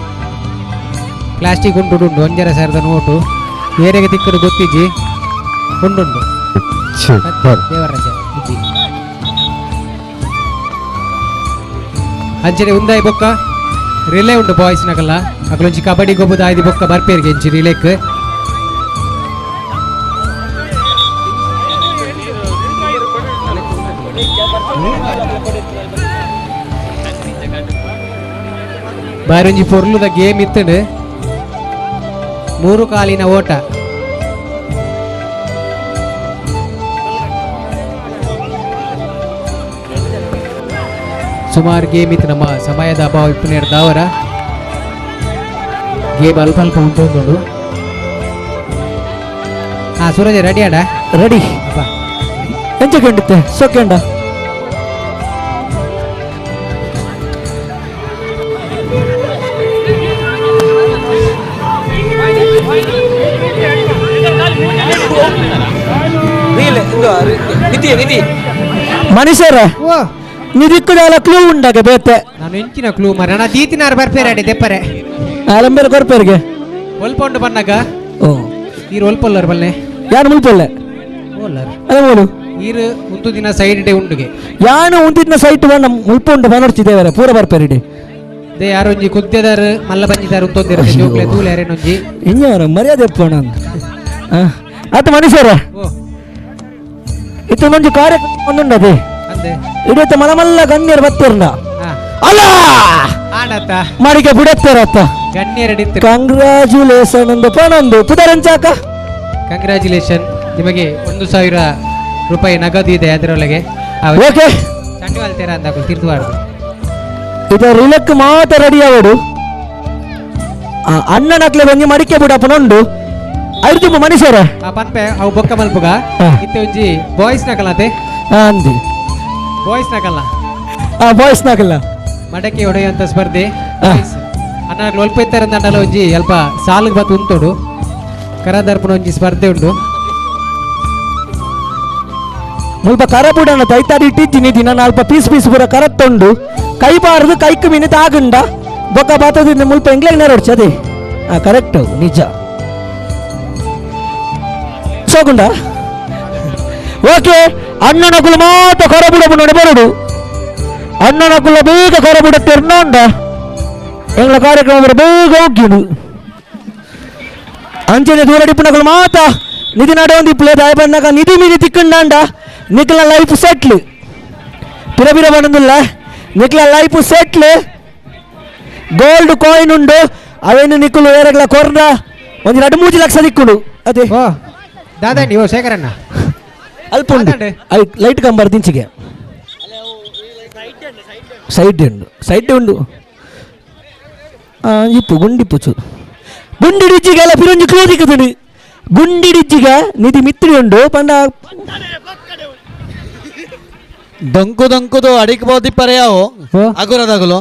ಪ್ಲಾಸ್ಟಿಕ್ ಉಂಟು ಉಂಟು 1,500 ನೋಟು ಏರೆಗೆ ತಿಕ್ಕಡು ಗೊತ್ತಿಜ್ಜಿ ಉಂಡುಂಡು ದೇವರಾಜ ಇಜ್ಜಿ ಅಂಚನೆ ಉಂದಾಯಿ ಬೊಕ್ಕ ರಿಲೇ ಉಂಟು ಬಾಯ್ಸ್ ನಕಲ್ಲ ಅಕಲೊಂಜಿ ಕಬಡ್ಡಿ ಗೊಬ್ಬದ ಆಯ್ದು ಬೊಕ್ಕ ಬರ್ಪೇರಿಗೆ ಎಂಚಿ ರಿಲೇಕ್ ಬಾರೊಂಜಿ ಪೊರ್ಲುದ ಗೇಮ್ ಇತ್ತಂಡು ಮೂರು ಕಾಲಿನ ಓಟ. ಸುಮಾರು ಗೇಮ್ ಇತ್ತು ನಮ್ಮ ಸಮಯದ ಅಭಾವ ಇಪ್ಪು ದಾವರ ಗೇಮ್ ಅಲ್ಪ ಅಲ್ಪ ಉಂಟು ಉಂಟು. ಹಾ ಸೂರಜ್ ರೆಡಿ ಆಡ? ರೆಡಿ. ಅಪ್ಪ ಎಂಚ ಕಂಡಿತ್ತೆ ಸೊಕೆಂಡ ಮನುಷ್ಯರ ನಿಧಿಕ್ಕುದಾಲ ಕ್ಲೂ ಉಂಡಾಗ ಬೇತೆ ನಾನು ಎಂಚಿನ ಕ್ಲೂ ಮರ ನಾ ದೀತಿನಾರು ಬರ್ಪೇರ ಅಡಿ ದೆಪ್ಪರೆ ಆಲಂಬೇರ ಕೊರ್ಪೇರಿಗೆ ಒಲ್ಪ ಉಂಡು ಬನ್ನಾಗ ಓ ಈರು ಒಲ್ಪಲ್ಲರ್ ಬಲ್ಲೆ ಯಾರು ಮುಲ್ಪೊಲ್ಲೆ ಓಲ್ಲರ್ ಅದೇ ಮೂಲು ಈರು ಉಂತು ದಿನ ಸೈಡ್ ಡೇ ಉಂಡುಗೆ ಯಾನು ಉಂತಿದ್ನ ಸೈಟ್ ಬಣ್ಣ ಮುಲ್ಪ ಉಂಡು ಬನೊಡ್ಚಿದ್ದೇವರೆ ಪೂರ ಬರ್ಪೇರಿಡಿ they ಯಾರೊಂಜಿ ಕುದ್ದೆದಾರು ಮಲ್ಲ ಬಂಜಿದಾರು ಉಂತೊಂದಿರ ಜೋಕ್ಲೆ ತೂಲೆ ಯಾರೇನೊಂಜಿ ಇನ್ಯಾರು ಮರ್ಯಾದೆ ಎಪ್ಪಣ ಆತ ಮನುಷ್ಯರ ಓ ಇತ್ತು ಒಂಜಿ ಕಾರ್ಯಕ್ರಮ ಒಂದುಂಡದೆ ಅಂದೆ ಇಡೀತ ಮಲಮಲ್ಲ ಗಣ್ಯರು ಬತ್ತಿರ್ನ ಅಲ್ಲ ಆಡತ್ತ ಮಡಿಕೆ ಬಿಡತ್ತೇರತ್ತ ಗಣ್ಯರಡಿತ್ತು ಕಂಗ್ರಾಚುಲೇಷನ್ ಅಂದ ಪಣಂದು ಪುದರಂಚಾಕ ಕಂಗ್ರಾಚುಲೇಷನ್ ನಿಮಗೆ 1,000 ರೂಪಾಯಿ ನಗದು ಇದೆ ಅದರೊಳಗೆ. ಓಕೆ ಚಂಡಿವಾಲ್ ತೇರ ಅಂತ ತಿರ್ದುಬಾರ್ದು. ಇದು ರಿಲಕ್ ಮಾತ್ರ ರೆಡಿ ಆವಡು ಅಣ್ಣನಕ್ಲೆ ಒಂಜಿ ಮಡಿಕೆ ಬುಡಪ್ಪನ ಉಂಡು ಐದು ಮನುಷ್ಯರ ಆ ಪನ್ಪೆ ಅವು ಬೊಕ್ಕ ಮಲ್ಪುಗ ಇತ್ತೆ ಒಂಜಿ ಬಾಯ್ಸ್ ನಕಲಾತೆ ಅಂದಿ ಬಾಯ್ಸ್ ನಕಲ್ಲ ಬಾಯ್ಸ್ ನಕಲ್ಲ ಮಡಕೆ ಹೊಡೆಯುವಂತ ಸ್ಪರ್ಧೆ ಅಣ್ಣ ಒಲ್ಪ ಇತ್ತಾರೆ ಅಂಡಲ ಒಂಜಿ ಅಲ್ಪ ಸಾಲಿಗೆ ಬತ್ತು ಉಂಟೋಡು ಕರದರ್ಪಣ ಒಂಜಿ ಸ್ಪರ್ಧೆ ಉಂಟು ಮುಲ್ಪ ಕರಪುಡನ ತೈತಾಡಿ ಇಟ್ಟಿದ್ದೀನಿ ದಿನ ಅಲ್ಪ ಪೀಸ್ ಪೀಸ್ ಪೂರ ಕರತ್ತೊಂಡು ಕೈ ಬಾರದು ಕೈಕ್ ಮೀನು ತಾಗುಂಡ ಬೊಕ್ಕ ಬಾತದಿಂದ ಮುಲ್ಪ ಎಂಗ್ಲೆಗ್ ನೆರಡ್ಚ ಅದೇ ಕರೆಕ್ಟ್ ನಿಜ ಸೋಗುಂಡ ಓಕೆ ಅಣ್ಣನಕುಲು ಮಾತ್ರ ಕರಬುಡ ಬುಡ ಬರಡು ಅಣ್ಣನಕುಲ ಬೇಗ ಕರಬುಡ ತೆರ್ನೋಂಡ ಎಂಗ್ಲ ಕಾರ್ಯಕ್ರಮ ಬರ ಬೇಗ ಹೋಗಿಡು ಅಂಚನೆ ದೂರಡಿಪ್ಪುನಕುಲು ಮಾತ ನಿಧಿ ನಡೊಂದು ಇಪ್ಪುಲೆ ದಾಯ ಬಂದಾಗ ನಿಧಿ ಮೀದಿ ತಿಕ್ಕಂಡಾಂಡ ನಿಕ್ಲ ಲೈಫ್ ಸೆಟ್ಲ್ ಪಿರ ಪಿರ ಬಂದಿಲ್ಲ ನಿಕ್ಲ life settle gold coin ಉಂಡು ಅವೇನು ನಿಕ್ಕುಲು ಏರಗ್ಲ ಕೊರ್ನ ಒಂದು 2 3 ಲಕ್ಷ ದಿಕ್ಕುಡು ಅದೇ ದಾದಂಡಿ ಓ ಶೇಖರಣ್ಣ ಅಲ್ಪ ಉಂಡು ಲೈಟ್ ಕಂಬರ್ ದಿಂಚಿಗೆ ಸೈಡ್ ಉಂಡು ಸೈಡ್ ಉಂಡು ಇಪ್ಪು ಗುಂಡಿಪ್ಪು ಚೂರು ಗುಂಡಿ ಡಿಜ್ಜಿಗೆ ಎಲ್ಲ ಪಿರೊಂಜಿ ಕ್ಲೂ ದಿಕ್ಕುದುಂಡು ಗುಂಡಿ ಡಿಜ್ಜಿಗೆ ನಿಧಿ ಮಿತ್ರಿ ಉಂಡು ಪಂಡ ದೊಂಕು ದೊಂಕುದು ಅಡಿಗೆ ಬೋದಿಪ್ಪರೆ ಯಾವು ಅಗುರದಗುಲು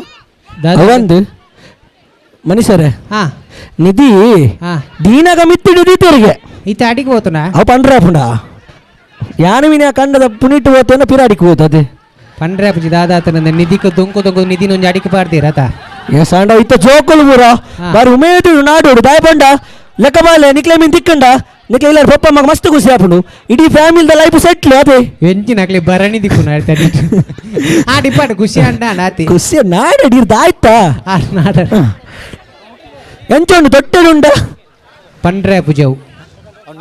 ಅವಂದು ಮನುಷ್ಯರೇ ನಿಧಿ ದೀನಾಗ ಮಿತ್ತಿಡು ದೀತರಿಗೆ ಇತ್ತ ಅಡಿಗೆ ಹೋತನ ಅವು ಪಂಡ್ರೆ ಪುಂಡ ಯಾನು ಮೀನ ಕಂಡದ ಪುನಿಟ್ಟು ಹೋತನ ಪಿರ ಅಡಿಗೆ ಹೋತದೆ ಪಂಡ್ರೆ ಪುಜಿ ದಾದಾತನ ನಿಧಿಕ ದೊಂಕು ದೊಂಕು ನಿಧಿನ ಒಂಜಿ ಅಡಿಗೆ ಪಾಡ್ದಿರತ ಸಾಂಡ ಇತ್ತ ಜೋಕುಲು ಪೂರ ಬಾರಿ ಉಮೇದು ನಾಡೋಡು ದಾಯ ಪಂಡ ಲೆಕ್ಕ ಬಾಲೆ ನಿಕ್ಲೆ ಮೀನ್ ತಿಕ್ಕಂಡ ನಿಕ್ಲೆ ಇಲ್ಲ ಪಪ್ಪ ಮಗ ಮಸ್ತ್ ಖುಷಿ ಆಪುಂಡು ಇಡೀ ಫ್ಯಾಮಿಲಿದ ಲೈಫ್ ಸೆಟ್ಲ್ ಅದೇ ಎಂಚಿನ ಭರಣಿ ದಿಕ್ಕು ನಾಡ್ತಾಡಿ ಆ ಡಿಪಾಟ್ ಖುಷಿ ಅಂಡ ನಾತಿ ಖುಷಿ ನಾಡಡಿ ಆಯ್ತಾ ನಾಡ ಎಂಚ ಉಂಡು ತೊಟ್ಟೆಡುಂಡ ಪಂಡ್ರೆ ಪೂಜೆವು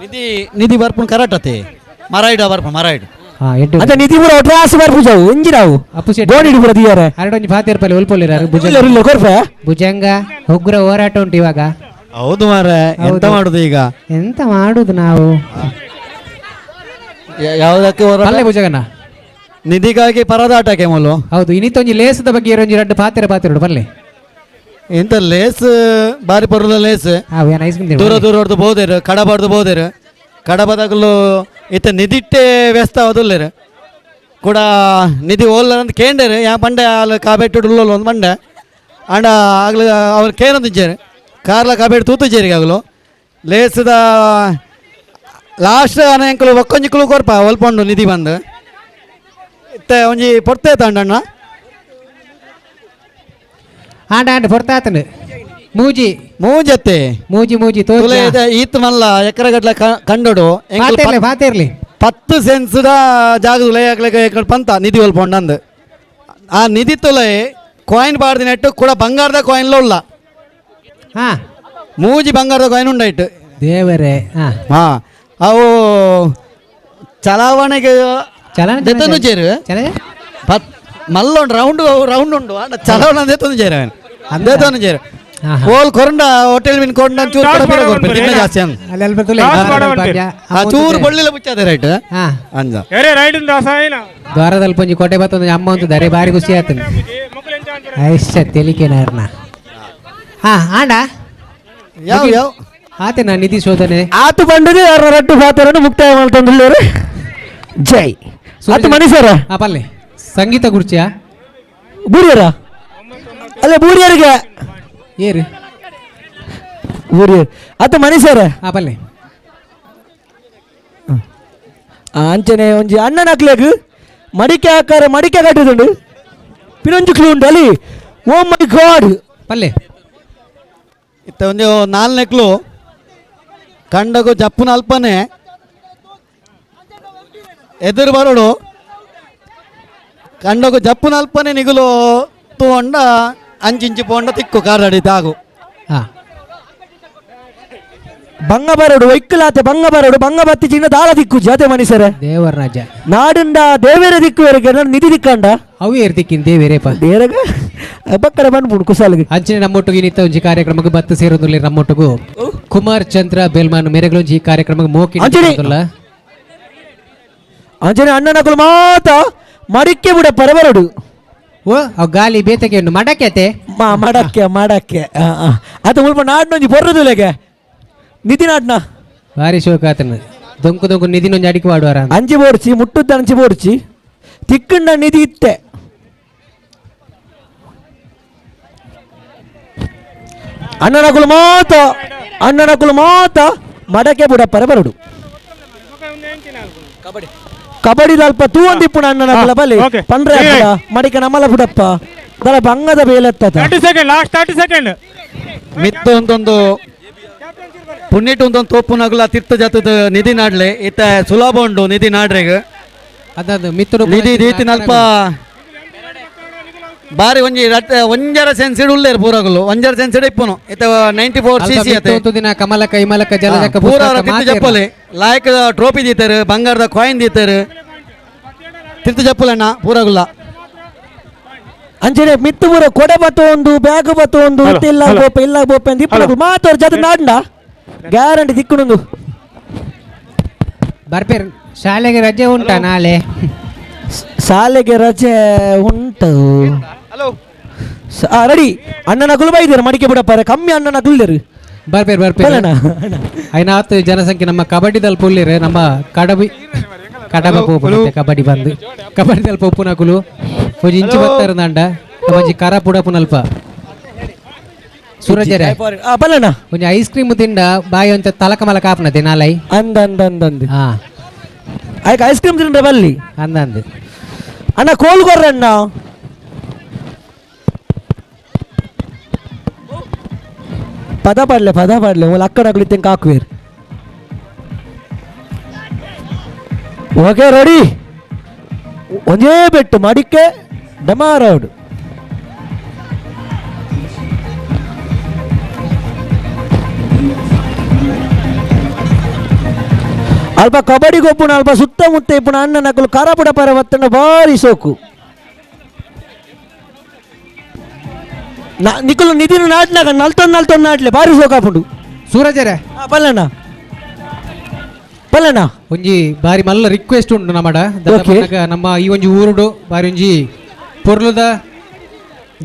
ನಿಧಿ ನಿಧಿ ಬರ್ಪುಣ್ ಕರೆಕ್ಟ್ ಅತೆ ಮರಾಯ್ಡು ಬರ್ಪುಣ್ ಮರಾಯ್ಡು ಅದ ನಿಧಿ ಪೂರ ಒಟ್ರಾಸಿ ಬರ್ಪುಜವು ಎಂಜಿರಾವು ಅಪ್ಪು ಶೆಟ್ಟಿ ಗೋಣಿಡು ಪೂರ ದಿಯಾರೆ ಅರಡೊಂಜಿ ಫಾತಿರ್ ಪಲ್ಲೆ ಉಲ್ಪೊಲ್ಲಿರ ಇಲ್ಲ ಕೊರ್ಪೆ ಭುಜಂಗ ಉಗ್ರ ಹೋರಾಟ ಉಂಟು ಇವಾಗ. ಹೌದು ಮಾರ್ರೆ, ಎಂತ ಮಾಡುದು ಈಗ? ಎಂತ ಮಾಡುದು ನಾವು? ಯಾವುದಕ್ಕೆ ಹೋರಾಟ? ಪಲ್ಲೆ ಭುಜಂಗನ ನಿಧಿಗಾಗಿ ಪರದಾಟಕ್ಕೆ ಮೊದಲು. ಹೌದು, ಇನ್ನಿತ್ತೊಂಜಿ ಲೇಸದ ಬಗ್ಗೆ ಇರೋಂಜಿ ರಡ್ಡು ಪಾತಿರ ಪಾತಿರೋಡು ಪಲ್ಲೆ. ಎಂತ ಲೇಸ್ ಬಾರಿ ಪರುಲ ಲೇಸ್, ದೂರ ದೂರ ಹೊಡೆದು ಬೋದೇರು, ಕಡಬ ಹೊಡೆದು ಬೋದೇರು, ಕಡಬದಾಗಲೂ ಇತ್ತ ನಿಧಿಟ್ಟೆ ವ್ಯಸ್ತ ಅವದುಲ್ಲೇರು ಕೂಡ ನಿಧಿ ಓಲ್ಲರ್ ಅಂತ ಕೇಂಡೇರು. ಯಾ ಬಂಡೆ ಅಲ್ಲಿ ಕಾಬೇಟು ಉಳ್ಳೋಲು ಒಂದು ಬಂಡೆ ಅಂಡ ಆಗಲು ಅವ್ರು ಕೇನಂದಿಜ್ಜೇರು ಕಾರ್ಲ ಕಾಬೇಟು ತೂತುಜೇರಿಗೆ ಆಗಲು ಲೇಸದ ಲಾಸ್ಟ್ ಅನೇಕಲು ಒಕ್ಕೊಂಜಿ ಕುಲು ಕೊರ್ಪ ಒಲ್ಪಂಡು ನಿಧಿ ಬಂದು ಇತ್ತೆ ಒಂಜಿ ಪೊರ್ತೆ ತಂಡಣ್ಣ ಆಂಡ ಆಂಡ ಪೊರ್ತಾತನು ಮೂಜಿ ಮೂಜತ್ತೆ ಮೂಜಿ ಮೂಜಿ ತೋಲೆ ಈತ್ ಮಲ್ಲ ಎಕರೆಗಟ್ಲೆ ಕಂಡೋಡು ಪಾತೇರ್ಲಿ 10 ಸೆನ್ಸ್ದ ಜಾಗ ಎಕಡೆ ಪಂತ ನಿಧಿ ಒಲ್ಪೊಂಡಂದು ಆ ನಿಧಿ ತೊಲೆ ಕಾಯಿನ್ ಬಾರ್ದಿನೆಟ್ಟು ಕೂಡ ಬಂಗಾರದ ಕಾಯಿನ್ಲ ಉಲ್ಲ ಹಾಂ ಮೂಜಿ ಬಂಗಾರದ ಕಾಯಿನ್ ಉಂಡಾಯ್ತು ದೇವರೇ. ಹಾಂ ಹಾಂ ಅವು ಚಲಾವಣೆಗೆ ಚಲನೆ ಚೇರು ಮಲ್ಲ ಉಂಡು ರೌಂಡ್ ರೌಂಡ್ ಉಂಡು ಚಲಾವಣೆ ದೇತೊಂದು ಚೇರು ದೇತೊಂದು ಚೇರು ಹೋಲ್ ಕೊರಂಡ ಹೋಟೆಲ್ ಮೀನ್ ಕೊಂಡ ಚೂರು ಕಡಿಮೆ ಕೊರ್ಪೆ ತಿನ್ನ ಜಾಸ್ತಿ ಅಂದ ಆ ಚೂರು ಬಳ್ಳಿಲ ಮುಚ್ಚಾದೆ ರೈಟ್ ಅಂಜ ಎರೆ ರೈಟ್ ದಾಸಾಯನ ದ್ವಾರದಲ್ಲಿ ಪಂಜಿ ಕೋಟೆ ಬತ್ತೊಂದು ಅಮ್ಮ ಅಂತ ಅರೆ ಬಾರಿ ಖುಷಿ ಆಯ್ತು ಐಶ ತೆಲಿಕೆನಾರ್ನ. ಹಾ ಆಂಡ ಯಾವ ಯಾವ ಆತೇನಾ ನಿಧಿ ಶೋಧನೆ ಆತು ಬಂಡದೆ ರಡ್ಡು ಪಾತ್ರವನ್ನು ಮುಕ್ತಾಯ ಮಾಡ್ತಂದಿಲ್ಲರು. ಜೈ ಆತು ಮನುಷ್ಯರ ಆ ಪಲ್ಲೆ ಸಂಗೀತ ಗುರ್ಚಿಯ ಬೂರಿಯರ ಅಲ್ಲ ಬೂರಿಯರಿಗೆ ಏರು ಬೂರಿಯರ್ ಆತು ಮನುಷ್ಯರ ಆ ಪಲ್ಲೆ ಅಂಚನೆ ಒಂಜಿ ಅಣ್ಣನ ಅಕ್ಲೆಗ್ ಮಡಿಕೆ ಆಕಾರ ಮಡಿಕೆ ಕಟ್ಟಿದುಂಡು ಪಿನೊಂಜಿ ಕ್ಲೂ ಉಂಡು ಅಲ್ಲಿ. ಓ ಮೈ ಗಾಡ್ ಪಲ್ಲೆ ಇತ್ತ ಒಂದು ನಾಲ್ನೆಕ್ಲು ಕಂಡಗು ಜಪ್ಪುನ ಅಲ್ಪನೆ ಎದುರು ಬರೋಡು ಕಂಡಗು ಜಪ್ಪುನ ಅಲ್ಪನೆ ನಿಗುಲು ತೂಂಡ ಅಂಚಿಂಚಿ ಪೋಂಡ ತಿಕ್ಕು ಕಾರಡಿ ತಾಗು. ಬಂಗ ಬರೋಡು ಒಯ್ಕಲಾತೆ ಬಂಗ ಬರೋಡು ಬಂಗ ಬತ್ತಿ ಚಿನ್ನ ದಾಳ ದಿಕ್ಕು ಜಾತೆ ಮನುಷ್ಯರೇ ದೇವರ ರಾಜ ನಾಡುಂಡ ದೇವೇರ ದಿಕ್ಕು ಬೇರೆ ನಿಧಿ ದಿಕ್ಕಂಡ ಅವು ಏರ್ದಿಕ್ಕಿನ ದೇವೇರೇಪ ದೇರಗ ಬಕ್ಕರ ಬಂದ್ಬಿಡು ಕುಸಾಲಿಗೆ. ಅಂಚಿನ ನಮ್ಮೊಟ್ಟಿಗೆ ನಿತ್ತ ಒಂಜಿ ಕಾರ್ಯಕ್ರಮಕ್ಕೆ ಬತ್ತು ಸೇರೋದಿಲ್ಲ ನಮ್ಮೊಟ್ಟಿಗೂ ಕುಮಾರ್ ಚಂದ್ರ ಬೆಲ್ಮಾನ್ ಮೇರೆಗಳೊಂಜಿ ಈ ಕಾರ್ಯಕ್ರಮಕ್ಕೆ ಮೋಕಿ ಅಂಜನೆ ಅಣ್ಣನಕುಲು ಮಾತ ಮಡಿಕೆ ಬಿಡ ಪರಬರಡು. ಓ ಅವು ಗಾಲಿ ಬೇತಕ್ಕೆ ಉಂಡು ಮಡಕೆತೆ ಮಡಕ್ಕೆ ಮಡಕ್ಕೆ ಅದು ಮುಲ್ಪ ನಾಡ್ನೊಂಜಿ ಬೊರ್ರದುಲೆಗೆ ನಿಧಿ ನಾಡ್ನ ಭಾರಿ ಶೋಕ ಆತನ ದೊಂಕು ದೊಂಕು ನಿಧಿನೊಂಜಿ ಅಡಿಕೆ ಮಾಡುವಾರ ಅಂಚಿ ಬೋಡ್ಚಿ ಮುಟ್ಟುದ್ದ ಅಂಚಿ ಬೋಡ್ಚಿ ತಿಕ್ಕಂಡ ನಿಧಿ ಇತ್ತೆ ಅಣ್ಣನಕುಲು ಮಾತ ಅಣ್ಣನಕುಲು ಮಾತ ಮಡಕೆ ಬುಡಪ್ಪರ ಬರಡು ಕಬಡ್ಡಿ ಅಲ್ಪ ತೂವಂದಿಪ್ಪುನ ಅಣ್ಣನಕುಲ ಬಲಿ ಪಂಡ್ರೆ ಮಡಿಕೆ ನಮ್ಮಲ ಬುಡಪ್ಪ ದಲ ಬಂಗದ ಬೇಲೆತ್ತ 30 second last 30 second ಮಿತ್ತು ಒಂದೊಂದು ಪುಣ್ಣಿಟ್ಟು ಒಂದೊಂದು ತೋಪುನಗುಲ ತಿರ್ತ ಜಾತದ ನಿಧಿ ನಾಡ್ಲೆ ಇತ್ತ ಸುಲಭ ಉಂಡು ನಿಧಿ ನಾಡ್ರೆಗ್ ಅದದು ಮಿತ್ತು ನಿಧಿ ರೀತಿನ ಅಲ್ಪ ಬಾರಿ ಒಂಜಿ ಒಂಜರ ಸೆನ್ಸಿಡ್ ಉಲ್ಲೇರು ಪೂರಗುಲು ಒಂಜರ ಸೆನ್ಸಿಡ್ ಇಪ್ಪುನು ಇತ್ತ 94 ಸಿ ಸಿ ಅತೆ ದಿನ ಕಮಲಕ ಇಮಲಕ ಜಲಜಕ ಪೂರ ತಿರ್ತ ಜಪ್ಪಲೆ ಲಾಯಕ ಟ್ರೋಫಿ ದೀತಾರೆ ಬಂಗಾರದ ಕಾಯಿನ್ ದೀತಾರೆ ತಿರ್ತ ಜಪ್ಪಲಣ್ಣ ಪೂರಗುಲ್ಲ ಅಂಚನೆ ಮಿತ್ತು ಪೂರ ಕೊಡೆ ಬತ್ತೊಂದು ಬ್ಯಾಗ್ ಬತ್ತೊಂದು ಇಲ್ಲ ಬೋಪ ಇಲ್ಲ ಬೋಪ ಅಂತ ಇಪ್ಪು ಮಾತವ್ರ ಜಾತ ನಾಡ್ನ ಗ್ಯಾರಂಟಿ ದಿಕ್ಕುನೊಂದು ಬರ್ಪೇರ್ ಶಾಲೆಗೆ ರಜೆ ಉಂಟಾ ನಾಳೆ? ಶಾಲೆಗೆ ರಜೆ ಉಂಟು. ಹಲೋ ರೆಡಿ ಅಣ್ಣನ ಗುಲ್ಬ ಇದ್ದೀರ ಮಡಿಕೆ ಬಿಡಪ್ಪಾರೆ ಕಮ್ಮಿ ಅಣ್ಣನ ಗುಲ್ದೇರು ಬರ್ಪೇರ್ ಬರ್ಪೇರ್ ಐನಾತ್ ಜನಸಂಖ್ಯೆ ನಮ್ಮ ಕಬಡ್ಡಿದಲ್ಲಿ ಪುಲ್ಲಿರೆ ನಮ್ಮ ಕಡಬಿ ಕಡಬ ಪೋಪು ಕಬಡ್ಡಿ ಬಂದು ಕಬಡ್ಡಿದಲ್ಲಿ ಪೊಪ್ಪುನಕುಲು ಒಂಜಿ ಇಂಚು ಬತ್ತಾರೆ ನಂಡ ಒಂಜಿ ಕರ ಪುಡಪುನಲ್ಪ ಸೂರಜರೇ ಬಲ್ಲಣ್ಣ ಒಂಜಿ ಐಸ್ ಕ್ರೀಮ್ ತಿಂಡ ಬಾಯಿ ಒಂಚ ತಲಕ ಮಲಕ ಆಪನದೆ ನಾಲೈ ಅಂದ ಅಂದ ಅಂದ ಅಂದ ಹಾ ಆಯ್ಕೆ ಐಸ್ ಕ್ರೀಮ್ ತಿಂಡ ಬಲ್ಲಿ ಅಂದ ಅಂದ ಅಣ್ಣ ಕೋಲ್ ಕೊರ್ರಣ್ಣ ಪದ ಪಾಡ್ಲೆ ಪದ ಪಾಡ್ಲೆ ಒಲ್ಲ ಅಕ್ಕಡಗಳು ಇತ್ತಂಗೆ ಹಾಕುವೇರು. ಓಕೆ ರೆಡಿ ಒಂದೇ ಬೆಟ್ಟು ಮಡಿಕೆ ಡಮಾರೌಡ್ ಅಲ್ಪ ಕಬಡ್ಡಿ ಗೊಬ್ಬುನ ಅಲ್ಪ ಸುತ್ತಮುತ್ತ ಇಪ್ಪುನ ಅಣ್ಣನಕುಲು ಕರಪುಡ ಪರ ಬತ್ತಂಡ ಭಾರಿ ಸೋಕು ನಿಕುಲು ನಿಧಿನ ನಾಟ್ನಾಗ ನಲ್ತೊಂದು ನಲ್ತೊಂದು ನಾಟ್ಲೆ ಭಾರಿ ಸೋಕಾಪುಂಡು ಸೂರಜರೇ ಬಲ್ಲಣ್ಣ ಬಲ್ಲಣ್ಣ ಒಂಜಿ ಬಾರಿ ಮಲ್ಲ ರಿಕ್ವೆಸ್ಟ್ ಉಂಟು ನಮ್ಮಡ ನಮ್ಮ ಈ ಒಂಜಿ ಊರುಡು ಬಾರಿ ಒಂಜಿ ಪೊರ್ಲುದ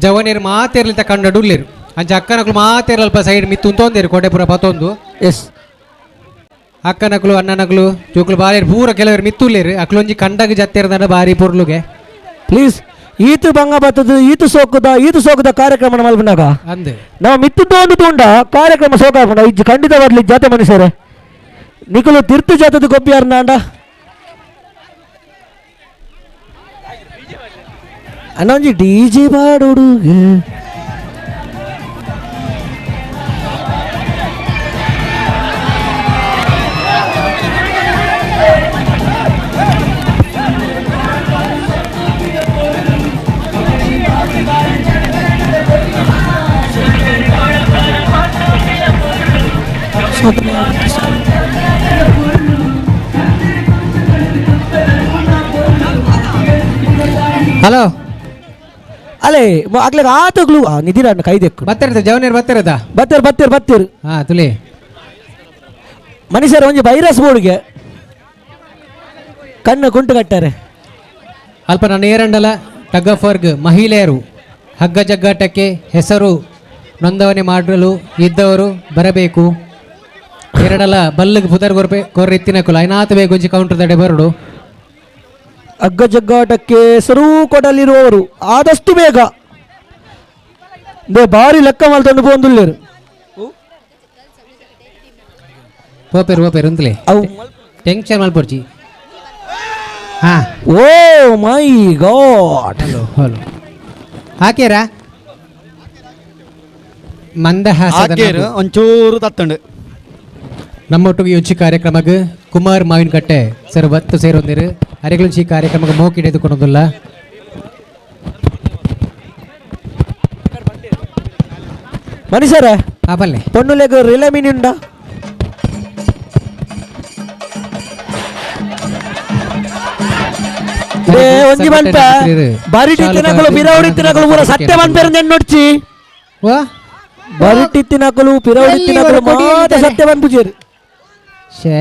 ಜವನೇರು ಮಾತೇರ್ಲಿತ ಕಂಡಡು ಉಲ್ಲೇರು ಅಂಚ ಅಕ್ಕನಕುಲು ಮಾತೇರ್ಲ ಅಲ್ಪ ಸೈಡ್ ಮಿತ್ತು ಉಂತೊಂದೇರು ಕೋಟೆಪುರ ಪತ್ತೊಂದು ಎಸ್ ಅಕ್ಕನಕುಲು ಅಣ್ಣನಕುಲು ಜೋಕುಲು ಬಾರಿ ಪೂರ ಕೆಲವರು ಮಿತ್ತುಲ್ಲೇರು ಅಕ್ಲೊಂಜಿ ಕಂಡಗ ಜತ್ತೇರ್ದಂಡ ಬಾರಿ ಪೊರ್ಲುಗೆ ಪ್ಲೀಸ್ ಈತು ಬಂಗ ಬತ್ತದ ಈತು ಸೋಕುದ ಈತು ಸೋಕುದ ಕಾರ್ಯಕ್ರಮ ಮಲ್ಪನಾಗ ಅಂದೆ ನಾವು ಮಿತ್ತುದೊಂದು ತುಂಡ ಕಾರ್ಯಕ್ರಮ ಸೋಕಾಪುಂಡ ಇಜ್ಜಿ ಖಂಡಿತ ಬರ್ಲಿ ಜಾತೆ ಮನುಷ್ಯರೇ ನಿಕುಲು ತಿರ್ತು ಜಾತದ ಗೊಬ್ಬಿಯಾರ್ ನಾಂಡ ಅಣ್ಣ ಒಂಜಿ ಡಿ ಜೆ ಬಾಡೋಡು ಹಲೋ ಅಲೇ ಆಗ್ಲಿಕ್ಕೆ ಆತಗ್ಲು ನಿಧಿರ ಕೈ ದೆಕ್ಕು ಬತ್ತಿರದ ಜವನೇರು ಬತ್ತಿರದ ಬತ್ತಿರ್ ಬತ್ತಿರ್ ಬತ್ತಿರ್ ಹಾ ತುಲಿ ಮನುಷ್ಯರ ಒಂಜಿ ವೈರಸ್ ಬೋರ್ಡ್ಗೆ ಕಣ್ಣು ಕುಂಟು ಕಟ್ಟಾರೆ ಅಲ್ಪ ನಾನು ಏರಂಡಲ ಟಗ್ ಆಫ್ ವರ್ಗ್ ಮಹಿಳೆಯರು ಹಗ್ಗ ಜಗ್ಗಾಟಕ್ಕೆ ಹೆಸರು ನೋಂದಣಿ ಮಾಡಲು ಇದ್ದವರು ಬರಬೇಕು. ಎರಡಲ ಬಲ್ಲಿಗೆ ಪುದರ್ ಕೊರ್ಪೆ ಕೊರ್ರಿತ್ತಿನಕುಲು ಐನಾತ ಬೇಗ ಒಂಜಿ ಕೌಂಟರ್ ದಡೆ ಬರಡು. ಹಗ್ಗ ಜಗ್ಗಾಟಕ್ಕೆ ಹೆಸರು ಕೊಡಲಿರುವವರು ಆದಷ್ಟು ಬೇಗ ಬಾರಿ ಲೆಕ್ಕ ಮಲ್ತೊಂದು ಪೋಂದುಲ್ಲೇರು ಪೋಪೇರು ಪೋಪೇರು ಅಂತಲೇ ಟೆನ್ಷನ್ ಮಲ್ಪೊಡ್ಚಿ. ಹಾ oh my god hello hello ಹಾಕೇರಾ ಮಂದಹಾಸದ ಒಂಚೂರು ತತ್ತಂಡು ನಮ್ಮೊಟ್ಟಿಗೆ ಈ ಕಾರ್ಯಕ್ರಮಕ್ಕೆ ಕುಮಾರ್ ಮಾವಿನಕಟ್ಟೆ ಸರ್ ಬತ್ತು ಸೇರೊಂದಿರು ಅರೆಗಳು ಈ ಕಾರ್ಯಕ್ರಮಕ್ಕೆ ಮೋಕಿ ಹಿಡಿದುಕೊಳ್ಳೋದಿಲ್ಲ. ಮನುಷ್ಯರೇ ಬಲ್ಲೆ ಪೊಣ್ಣುಲೆಗ್ ರಿಲೆ ಮೀನು ಉಂಡ ಒಂಜಿ ಮನ್ಪ ಬಾರಿ ತಿನ್ನಕಲು ಪಿರವಡಿ ತಿನ್ನಕಲು ಪೂರ ಸತ್ಯ ಮನ್ಪೇರು ನೆನ್ನೊಡ್ಚಿ ಬಾರಿ ತಿನ್ನಕಲು ಪಿರವಡಿ ತಿನ್ನಕಲು ಮಾತ್ರ ಸತ್ಯ ಮನ್ಪುಜೇರು. ಶೇ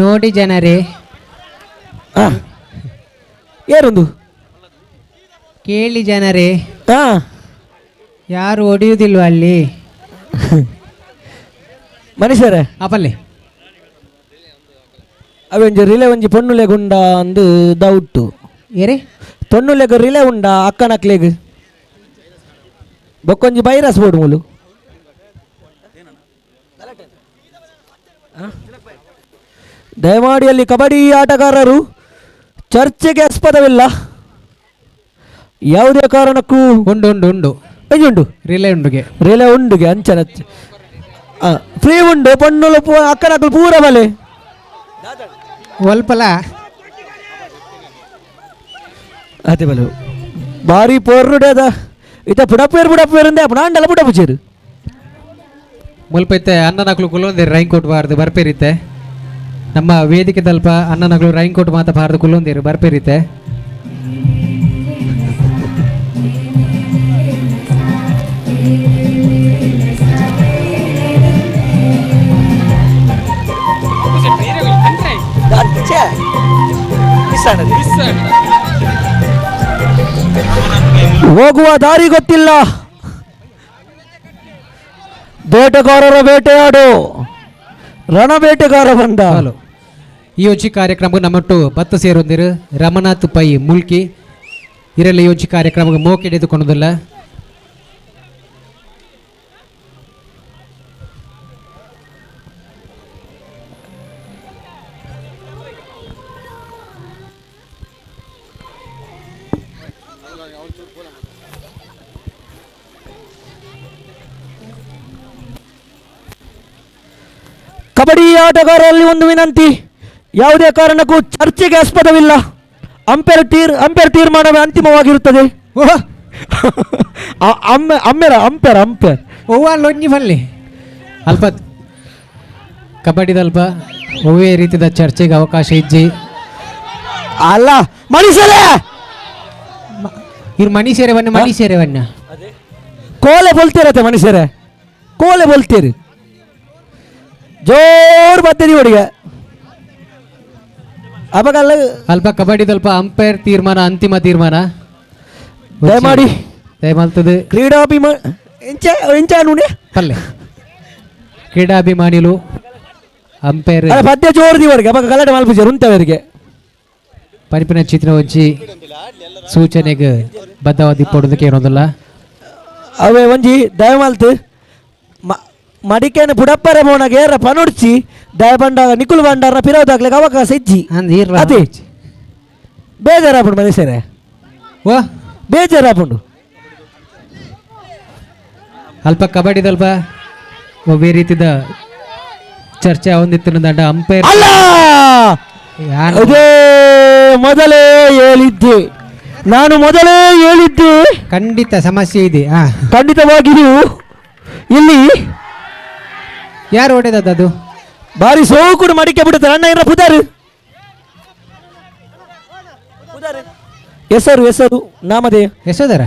ನೋಡಿ ಜನರೇ ಏರೊಂದು ಕೇಳಿ ಜನರೇ, ಯಾರು ಹೊಡೆಯುವುದಿಲ್ವ ಅಲ್ಲಿ? ಮನುಷ್ಯರೇ ಅಪಲ್ಲಿ ಅವೆಂಜಿ ರಿಲೆ ಒಂಜಿ ಪೊಣ್ಣುಲೆಗ್ ಉಂಡ ಅಂದು ಡೌಟ್. ಏರೆ ಪೊಣ್ಣುಲೆಗ್ ರಿಲೆ ಉಂಡ ಅಕ್ಕನಕ್ಲೆಗ್ ಬೊಕ್ಕೊಂಜಿ ಬೈರಸ್ ಬೋಡು ಮೂಲು. ದಯಮಾಡಿ ಅಲ್ಲಿ ಕಬಡ್ಡಿ ಆಟಗಾರರು ಚರ್ಚೆಗೆ ಆಸ್ಪದವಿಲ್ಲ ಯಾವುದೇ ಕಾರಣಕ್ಕೂ. ಉಂಡು ಉಂಡು ಉಂಡು ಉಂಡು ರಿಲೆ ಉಂಡುಗೆ ರಿಲೆ ಉಂಡುಗೆ ಅಂಚನ ಫ್ರೀ ಉಂಡು ಪೊಣ್ಣುಲು ಅಕ್ಕನಕ್ಲು ಪೂರ ಬಲೆ ಒಲ್ಪಲ ಅದೇ ಬಲೆ ಭಾರಿ ಪೊರ್ರುಡೇದ ಇತ ಪುಡಪೇರು ಪುಡಪೇರು ಅಂದೆ ಪುಡಾಂಡಲ ಪುಡಪುಚೇರು ಮುಲ್ಪೈತೆ ಅನ್ನನಕ್ಲು ಕುಲ್ಲೊಂದಿರು ರೈನ್ ಕೋಟ್ ಬಾರ್ದು ಬರ್ಪೇರಿತ್ತೆ. ನಮ್ಮ ವೇದಿಕೆ ತಲ್ಪ ಅನ್ನನಕ್ಲು ರೈನ್ ಕೋಟ್ ಮಾತ ಬಾರ್ದು ಕುಲ್ಲೊಂದಿರು ಬರ್ಪೇರಿತ್ತೆ. ಹೋಗುವ ದಾರಿ ಗೊತ್ತಿಲ್ಲ, ಬೇಟೆಗಾರರ ಬೇಟೆಯಾಡು ರಣಬೇಟೆಗಾರ ಬಂದ. ಈ ಯೋಚಿ ಕಾರ್ಯಕ್ರಮ ನಮ್ಮಟ್ಟು ಬತ್ತು ಸೇರೊಂದಿರು ರಮನಾಥ್ ಪೈ ಮುಲ್ಕಿ ಇರಲಿ ಯೋಚಿ ಕಾರ್ಯಕ್ರಮ ಮೋಕೆ ಹಿಡಿದುಕೊಂಡದಲ್ಲ. ಕಬಡ್ಡಿ ಆಟಗಾರರಲ್ಲಿ ಒಂದು ವಿನಂತಿ, ಯಾವುದೇ ಕಾರಣಕ್ಕೂ ಚರ್ಚೆಗೆ ಆಸ್ಪದವಿಲ್ಲ. ಅಂಪೇರ್ ತೀರ್ಮಾನವೇ ಅಂತಿಮವಾಗಿರುತ್ತದೆ. ಅಮ್ಮೆರ ಅಂಪೇರ್ ಅಂಪೇರ್ ಓವ ಲೊಂಜಿ ಬಲ್ಲಿ ಅಲ್ಪ ಕಬಡ್ಡಿದಲ್ಪ ಒವ್ವೇ ರೀತಿಯ ಚರ್ಚೆಗೆ ಅವಕಾಶ ಇಜ್ಜಿ ಅಲ್ಲ. ಮನುಷ್ಯರೇ ಇವ್ರು ಮನುಷ್ಯರೇ ಬನ್ನ ಮನುಷ್ಯರೇ ಬನ್ನ ಕೋಲೆ ಬೋಲ್ತೀರತ್ತೆ ಮನುಷ್ಯರೇ, ಕೋಲೆ ಬೋಲ್ತೀರಿ ಜೋರು ಬರ್ತೀರಿ ಹುಡುಗ ಅವಾಗ ಅಲ್ಪ ಕಬಡ್ಡಿದಲ್ಪ ಅಂಪೈರ್ ತೀರ್ಮಾನ ಅಂತಿಮ ತೀರ್ಮಾನ. ದಯಮಾಡಿ ದಯಮಾಲ್ತದೆ ಕ್ರೀಡಾಭಿಮಾನಿ ಪಲ್ಲೆ ಕ್ರೀಡಾಭಿಮಾನಿಲು ಅಂಪೈರ್ ಪದ್ಯ ಜೋರು ಇವರಿಗೆ ಅವಾಗ ಗಲಾಟೆ ಮಲ್ಪುಜರು ಉಂಟವರಿಗೆ ಪರಿಪಿನ ಚಿತ್ರ ಒಂಜಿ ಸೂಚನೆಗೆ ಬದ್ಧವಾದಿ ಪಡೋದಕ್ಕೆ ಏನೋದಲ್ಲ. ಅವೇ ಒಂಜಿ ದಯಮಾಲ್ತು ಮಡಿಕೆನ ಬುಡಪ್ಪರೆ ಮೋನಾಗ ಏರ ಪನುಡ್ಚಿ ದಯ ಬಂಡಾಗ ನಿಕುಲ್ ಬಂಡಾರ ಪಿರೋದಾಗ್ಲಿಕ್ಕೆ ಅವಕಾಶ ಇಜ್ಜಿ ಅದೇ ಬೇಜಾರಾಪುಂಡು ಮನುಷ್ಯರೇ, ವಾ ಬೇಜಾರಾಪುಂಡು. ಅಲ್ಪ ಕಬಡ್ಡಿದಲ್ಪ ಒಬ್ಬೇ ರೀತಿಯ ಚರ್ಚೆ ಹೊಂದಿತ್ತು ದಂಡ ಅಂಪೈರ್ ಅಲ್ಲ. ಅದೇ ಮೊದಲೇ ಹೇಳಿದ್ದೆ ನಾನು, ಮೊದಲೇ ಹೇಳಿದ್ದೆ ಖಂಡಿತ ಸಮಸ್ಯೆ ಇದೆ. ಖಂಡಿತವಾಗಿಯೂ ಇಲ್ಲಿ ಯಾರು ಹೊಡೆದದ್ದು ಅದು ಬಾರಿ ಸೋಕುಡು ಮಡಿಕೆ ಬಿಡುತ್ತಾರೆ ಅಣ್ಣ ಏನ ಪುದಾರು ಹೆಸರು ಹೆಸರು ನಾಮಧೇಯ ಹೆಸದರ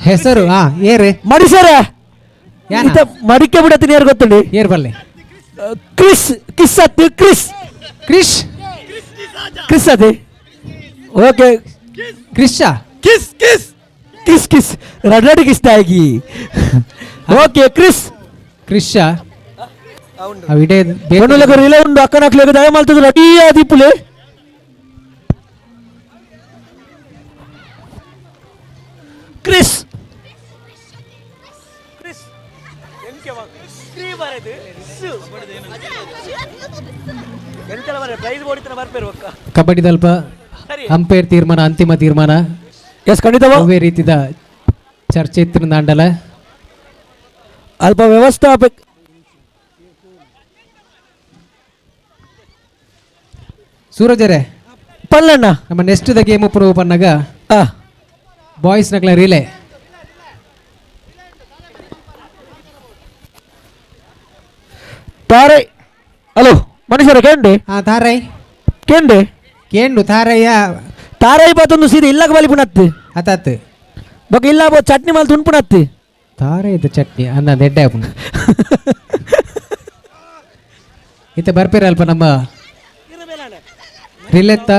ಹೆಸರು ಏರೆ ಮಡಿಸರ ಮಡಿಕೆ ಬಿಡತ್ತೀನಿ ಯಾರು ಗೊತ್ತುಂಡಿ ಏರ್ ಬಲ್ಲೆ ಕ್ರಿಸ್ ಕಿಸ್ ಅತ್ತು Chris Chris Chris ಅದೇ ಓಕೆ ಕ್ರಿಶ kiss kiss kiss kiss ರಡ್ರಡಿ kiss ಆಗಿ ಓಕೆ ಕ್ರಿಸ್ ಕ್ರಿಶ ರಿಲೇ ಉಂಡು ಅಕ್ಕನಕ್ಲೆಗ್ ದಯ ಮಲ್ತದ ರೆಡಿ ಆದಿಪ್ಪುಲೆ. ಕ್ರಿಸ್ ಕಬಡ್ಡಿದಲ್ಪ ಅಂಪೈರ್ ತೀರ್ಮಾನ ಅಂತಿಮ ತೀರ್ಮಾನ. ಎಸ್ ಖಂಡಿತ ಒವ್ವೇ ರೀತಿಯ ಚರ್ಚೆ ಇತ್ತು ದಾಂಡಲ ಅಲ್ಪ ವ್ಯವಸ್ಥಾಪಕ ಸೂರಜರೇ ಪಲ್ಲಣ್ಣ ನಮ್ಮ next the game prove ಪನ್ನಾಗ boys ನಕ್ಲ relay ತಾರೈ hello ಮನುಷ್ಯರ ಕೇಂಡೆ ತಾರೈ ಕೇಂಡೆ ಕೇಂಡು ತಾರಯ್ಯ ತಾರೈ ಬಾತೊಂದು ಸೀರೆ ಇಲ್ಲಕ ಬಲಿ ಪುನತ್ತು ಅತ್ತಾತ್ ಬೊಕ ಇಲ್ಲ ಬೋ ಚಟ್ನಿ ಮಲ್ತು ಉಣ್ಪುನತ್ತು ತಾರೈದ ಚಟ್ನಿ ಅನ್ನ ದೆಡ್ಡೆ ಆಪುಂಡು. ಇತ್ತೆ ಬರ್ಪೇರ ಅಲ್ಪ ನಮ್ಮ ರಿಲೆತ್ತ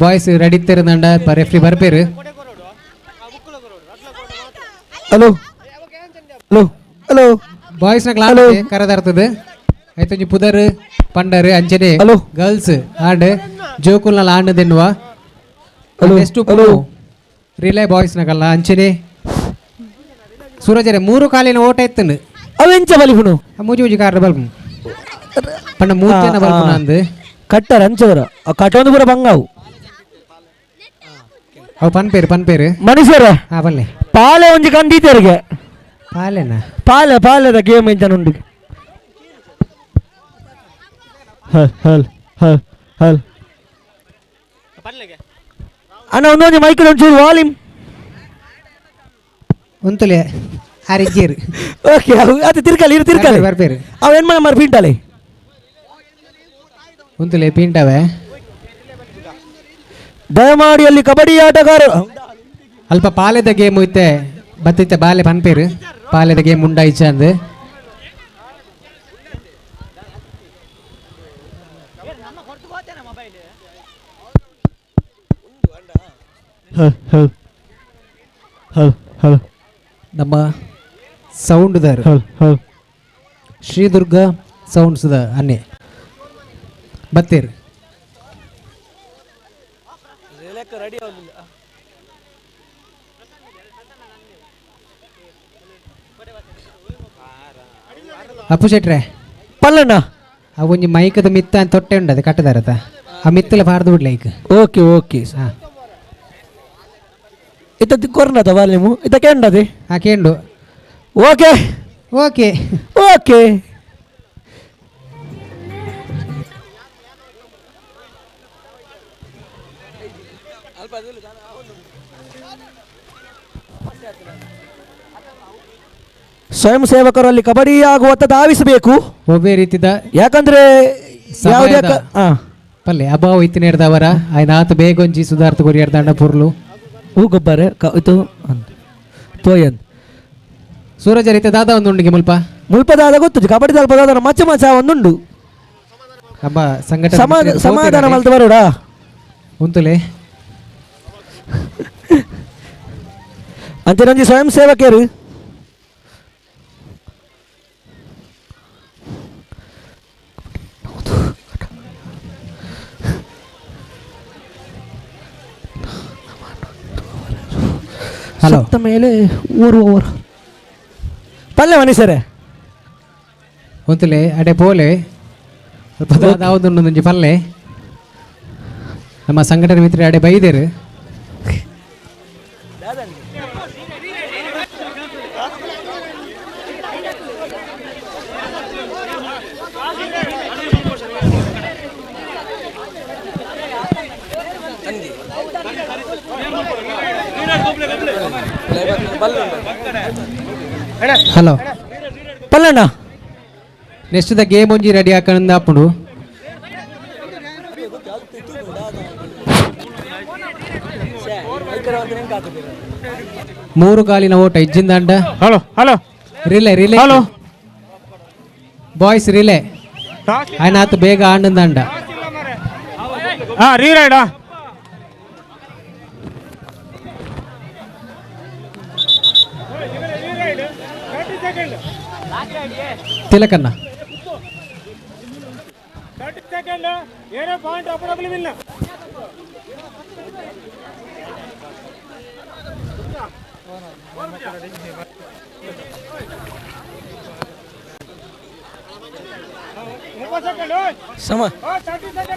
ಬಾಯ್ಸ್ ರೆಡಿ ಇತ್ತೆರ್ ದಂಡ ರೆಫ್ರಿ ಬರ್ಪೇರು. Hello hello hello boys ನ class ಕರದರ್ತದೆ ಐತೊಂಜಿ ಪುದರ್ ಪಂಡರ್ ಅಂಚನೆ ಹಲೋ ಗರ್ಲ್ಸ್ ಆಂಡ್ ಜೋಕುಲ್ನ ಆಂಡ್ ದೆನ್ನುವ hello hello relay boys ನಕಲ್ಲ ಅಂಚನೆ ಸೂರಜರೆ ಮೂರು ಕಾಲಿನ ಓಟ ಎತ್ತನು ಅವೆಂಚ ಬಲಿಪುನು ಮೂಜಿ ಮೂಜಿ ಕಾರ್ ಬಲ್ಪು ಪಂಡ ಮೂರು ಜನ ಬಲ್ಪುನ ಅಂದು ಕಟ್ಟರ ಅಂಚವರ ಕಟ್ಟೊಂದು ಪೂರ ಬಂಗಾವು ಅವು ಪನ್ಪೇರು ಪನ್ಪೇರು ಮನುಷ್ಯರ ಹಾ ಬಲ್ಲೆ ಪಾಲೆ ಒಂಜಿ ಕಂದೀತರಿಗೆ ಪಾಲೆನಾ ಪಾಲೆ ಪಾಲೆದ ಗೇಮ್ ಎಂಚ ಉಂಡು ಹಲ್ ಹಲ್ ಹಲ್ ಹಲ್ ಅಣ್ಣ ಒಂದೊಂದು ಮೈಕ್ ಒಂಚೂರು ವಾಲ್ಯೂಮ್ ಉಂತುಲೆ ಆರಿಜ್ಜೇರು ಓಕೆ ಅದು ತಿರ್ಕಲಿ ಇರು ತಿರ್ಕಲಿ ಬರ್ಪೇರು ಅವ ಏನು ಮಾಡ ಪಿಂಟಾಲೆ ಉಂತುಲೆ ಪಿಂಟವೆ ದಯಮಾಡಿ ಅಲ್ಲಿ ಕಬಡ್ಡಿ ಆಟಗಾರರು ಅಲ್ಪ ಪಾಲೆದ ಗೇಮ್ ಇತ್ತೆ ಬತ್ತಿತ್ತೆ ಬಾಲೆ ಪನ್ಪೇರು ಪಾಲೆದ ಗೇಮ್ ಉಂಡಾಯಿಚ ಅಂದು ಹಲ್ ಹಲ್ ಹಲ್ ಹಲ್ ನಮ್ಮ ಸೌಂಡ್ದಾರ್ ಹಲ್ ಹಲ್ ಶ್ರೀದುರ್ಗ ಸೌಂಡ್ಸ್ದ ಅನ್ನೆ ಬತ್ತೀರ್ ಅಪ್ಪು ಶೆಟ್ರೆ ಪಲ್ಲಣ್ಣ ಆ ಒಂಜಿ ಮೈಕದ ಮಿತ್ತ ಅಂತ ತೊಟ್ಟೆ ಉಂಡದು ಕಟ್ಟದಾರತ ಆ ಮಿತ್ತಲ ಬಾರ್ದು ಬಿಡ್ಲ ಈಗ ಓಕೆ ಓಕೆ ಹಾ ಇತ್ತ ಕೊರ್ನದ ವಾಲ್ಯೂಮು ಇತ್ತ ಕೇಂಡದೆ ಹಾ ಕೇಂಡು okay okay okay ಸ್ವಯಂ ಸೇವಕರು ಅಲ್ಲಿ ಕಬಡ್ಡಿ ಆಗುವತ್ತ ಧಾವಿಸಬೇಕು ಒಬ್ಬೇ ರೀತಿದ ಯಾಕಂದ್ರೆ ಯಾವುದೇ ಪಲ್ಲೆ ಅಭಾವ ಇತ್ತಿನೇರ್ದವರ ಆಯ್ನ ಆತ ಬೇಗೊಂಜಿ ಸುಧಾರ್ಥ ಕೊರಿಯರ್ದಾಂಡ ಪುರ್ಲು ಹೂ ಗೊಬ್ಬರ ಇದು ತೋಯನ್ ಸೂರಜ ರೀತಿ ದಾದ ಒಂದು ಉಂಡಿಗೆ ಮುಲ್ಪ ಮುಲ್ಪ ದಾದ ಗೊತ್ತು ಕಬಡ್ಡಿ ದಲ್ಪ ದಾದ ಮಚ್ಚ ಮಚ್ಚ ಒಂದುಂಡು ನಮ್ಮ ಸಂಘಟನೆ ಸಮಾಧಾನ ಮಲ್ತ ಬರೋಡ ಉಂತುಲೆ ಅಂಚೆ ಸ್ವಯಂ ಸೇವಕರು ಹಲೋ ಸತ್ತ ಮೇಲೆ ಓರು ಓವರ್ ಪಲ್ಲೆ ಮನಿ ಸರ್ ಉಂತುಲೆ ಅಡೆ ಪೋಲೆ ಸ್ವಲ್ಪ ದಾದ ಪಲ್ಲೆ ನಮ್ಮ ಸಂಘಟನೆ ಮಿತ್ರ ಅಡೆ ಬೈದೇರು ಹಲೋ ಪಲ್ಲಣ್ಣ next the game ಒಂಜಿ ರೆಡಿ ಹಾಕೊಂಡು ಅಪ್ಪುಡು ಮೂರು ಕಾಲಿನ ಓಟ ಇಜ್ಜಿಂದಾಂಡ hello hello relay relay hello boys relay ಆಯ್ನಾತ್ ಬೇಗ ಆಂಡಂದಾಂಡ ಹಾ ರೀರೈಡಾ ತಿಲಕನ್ನ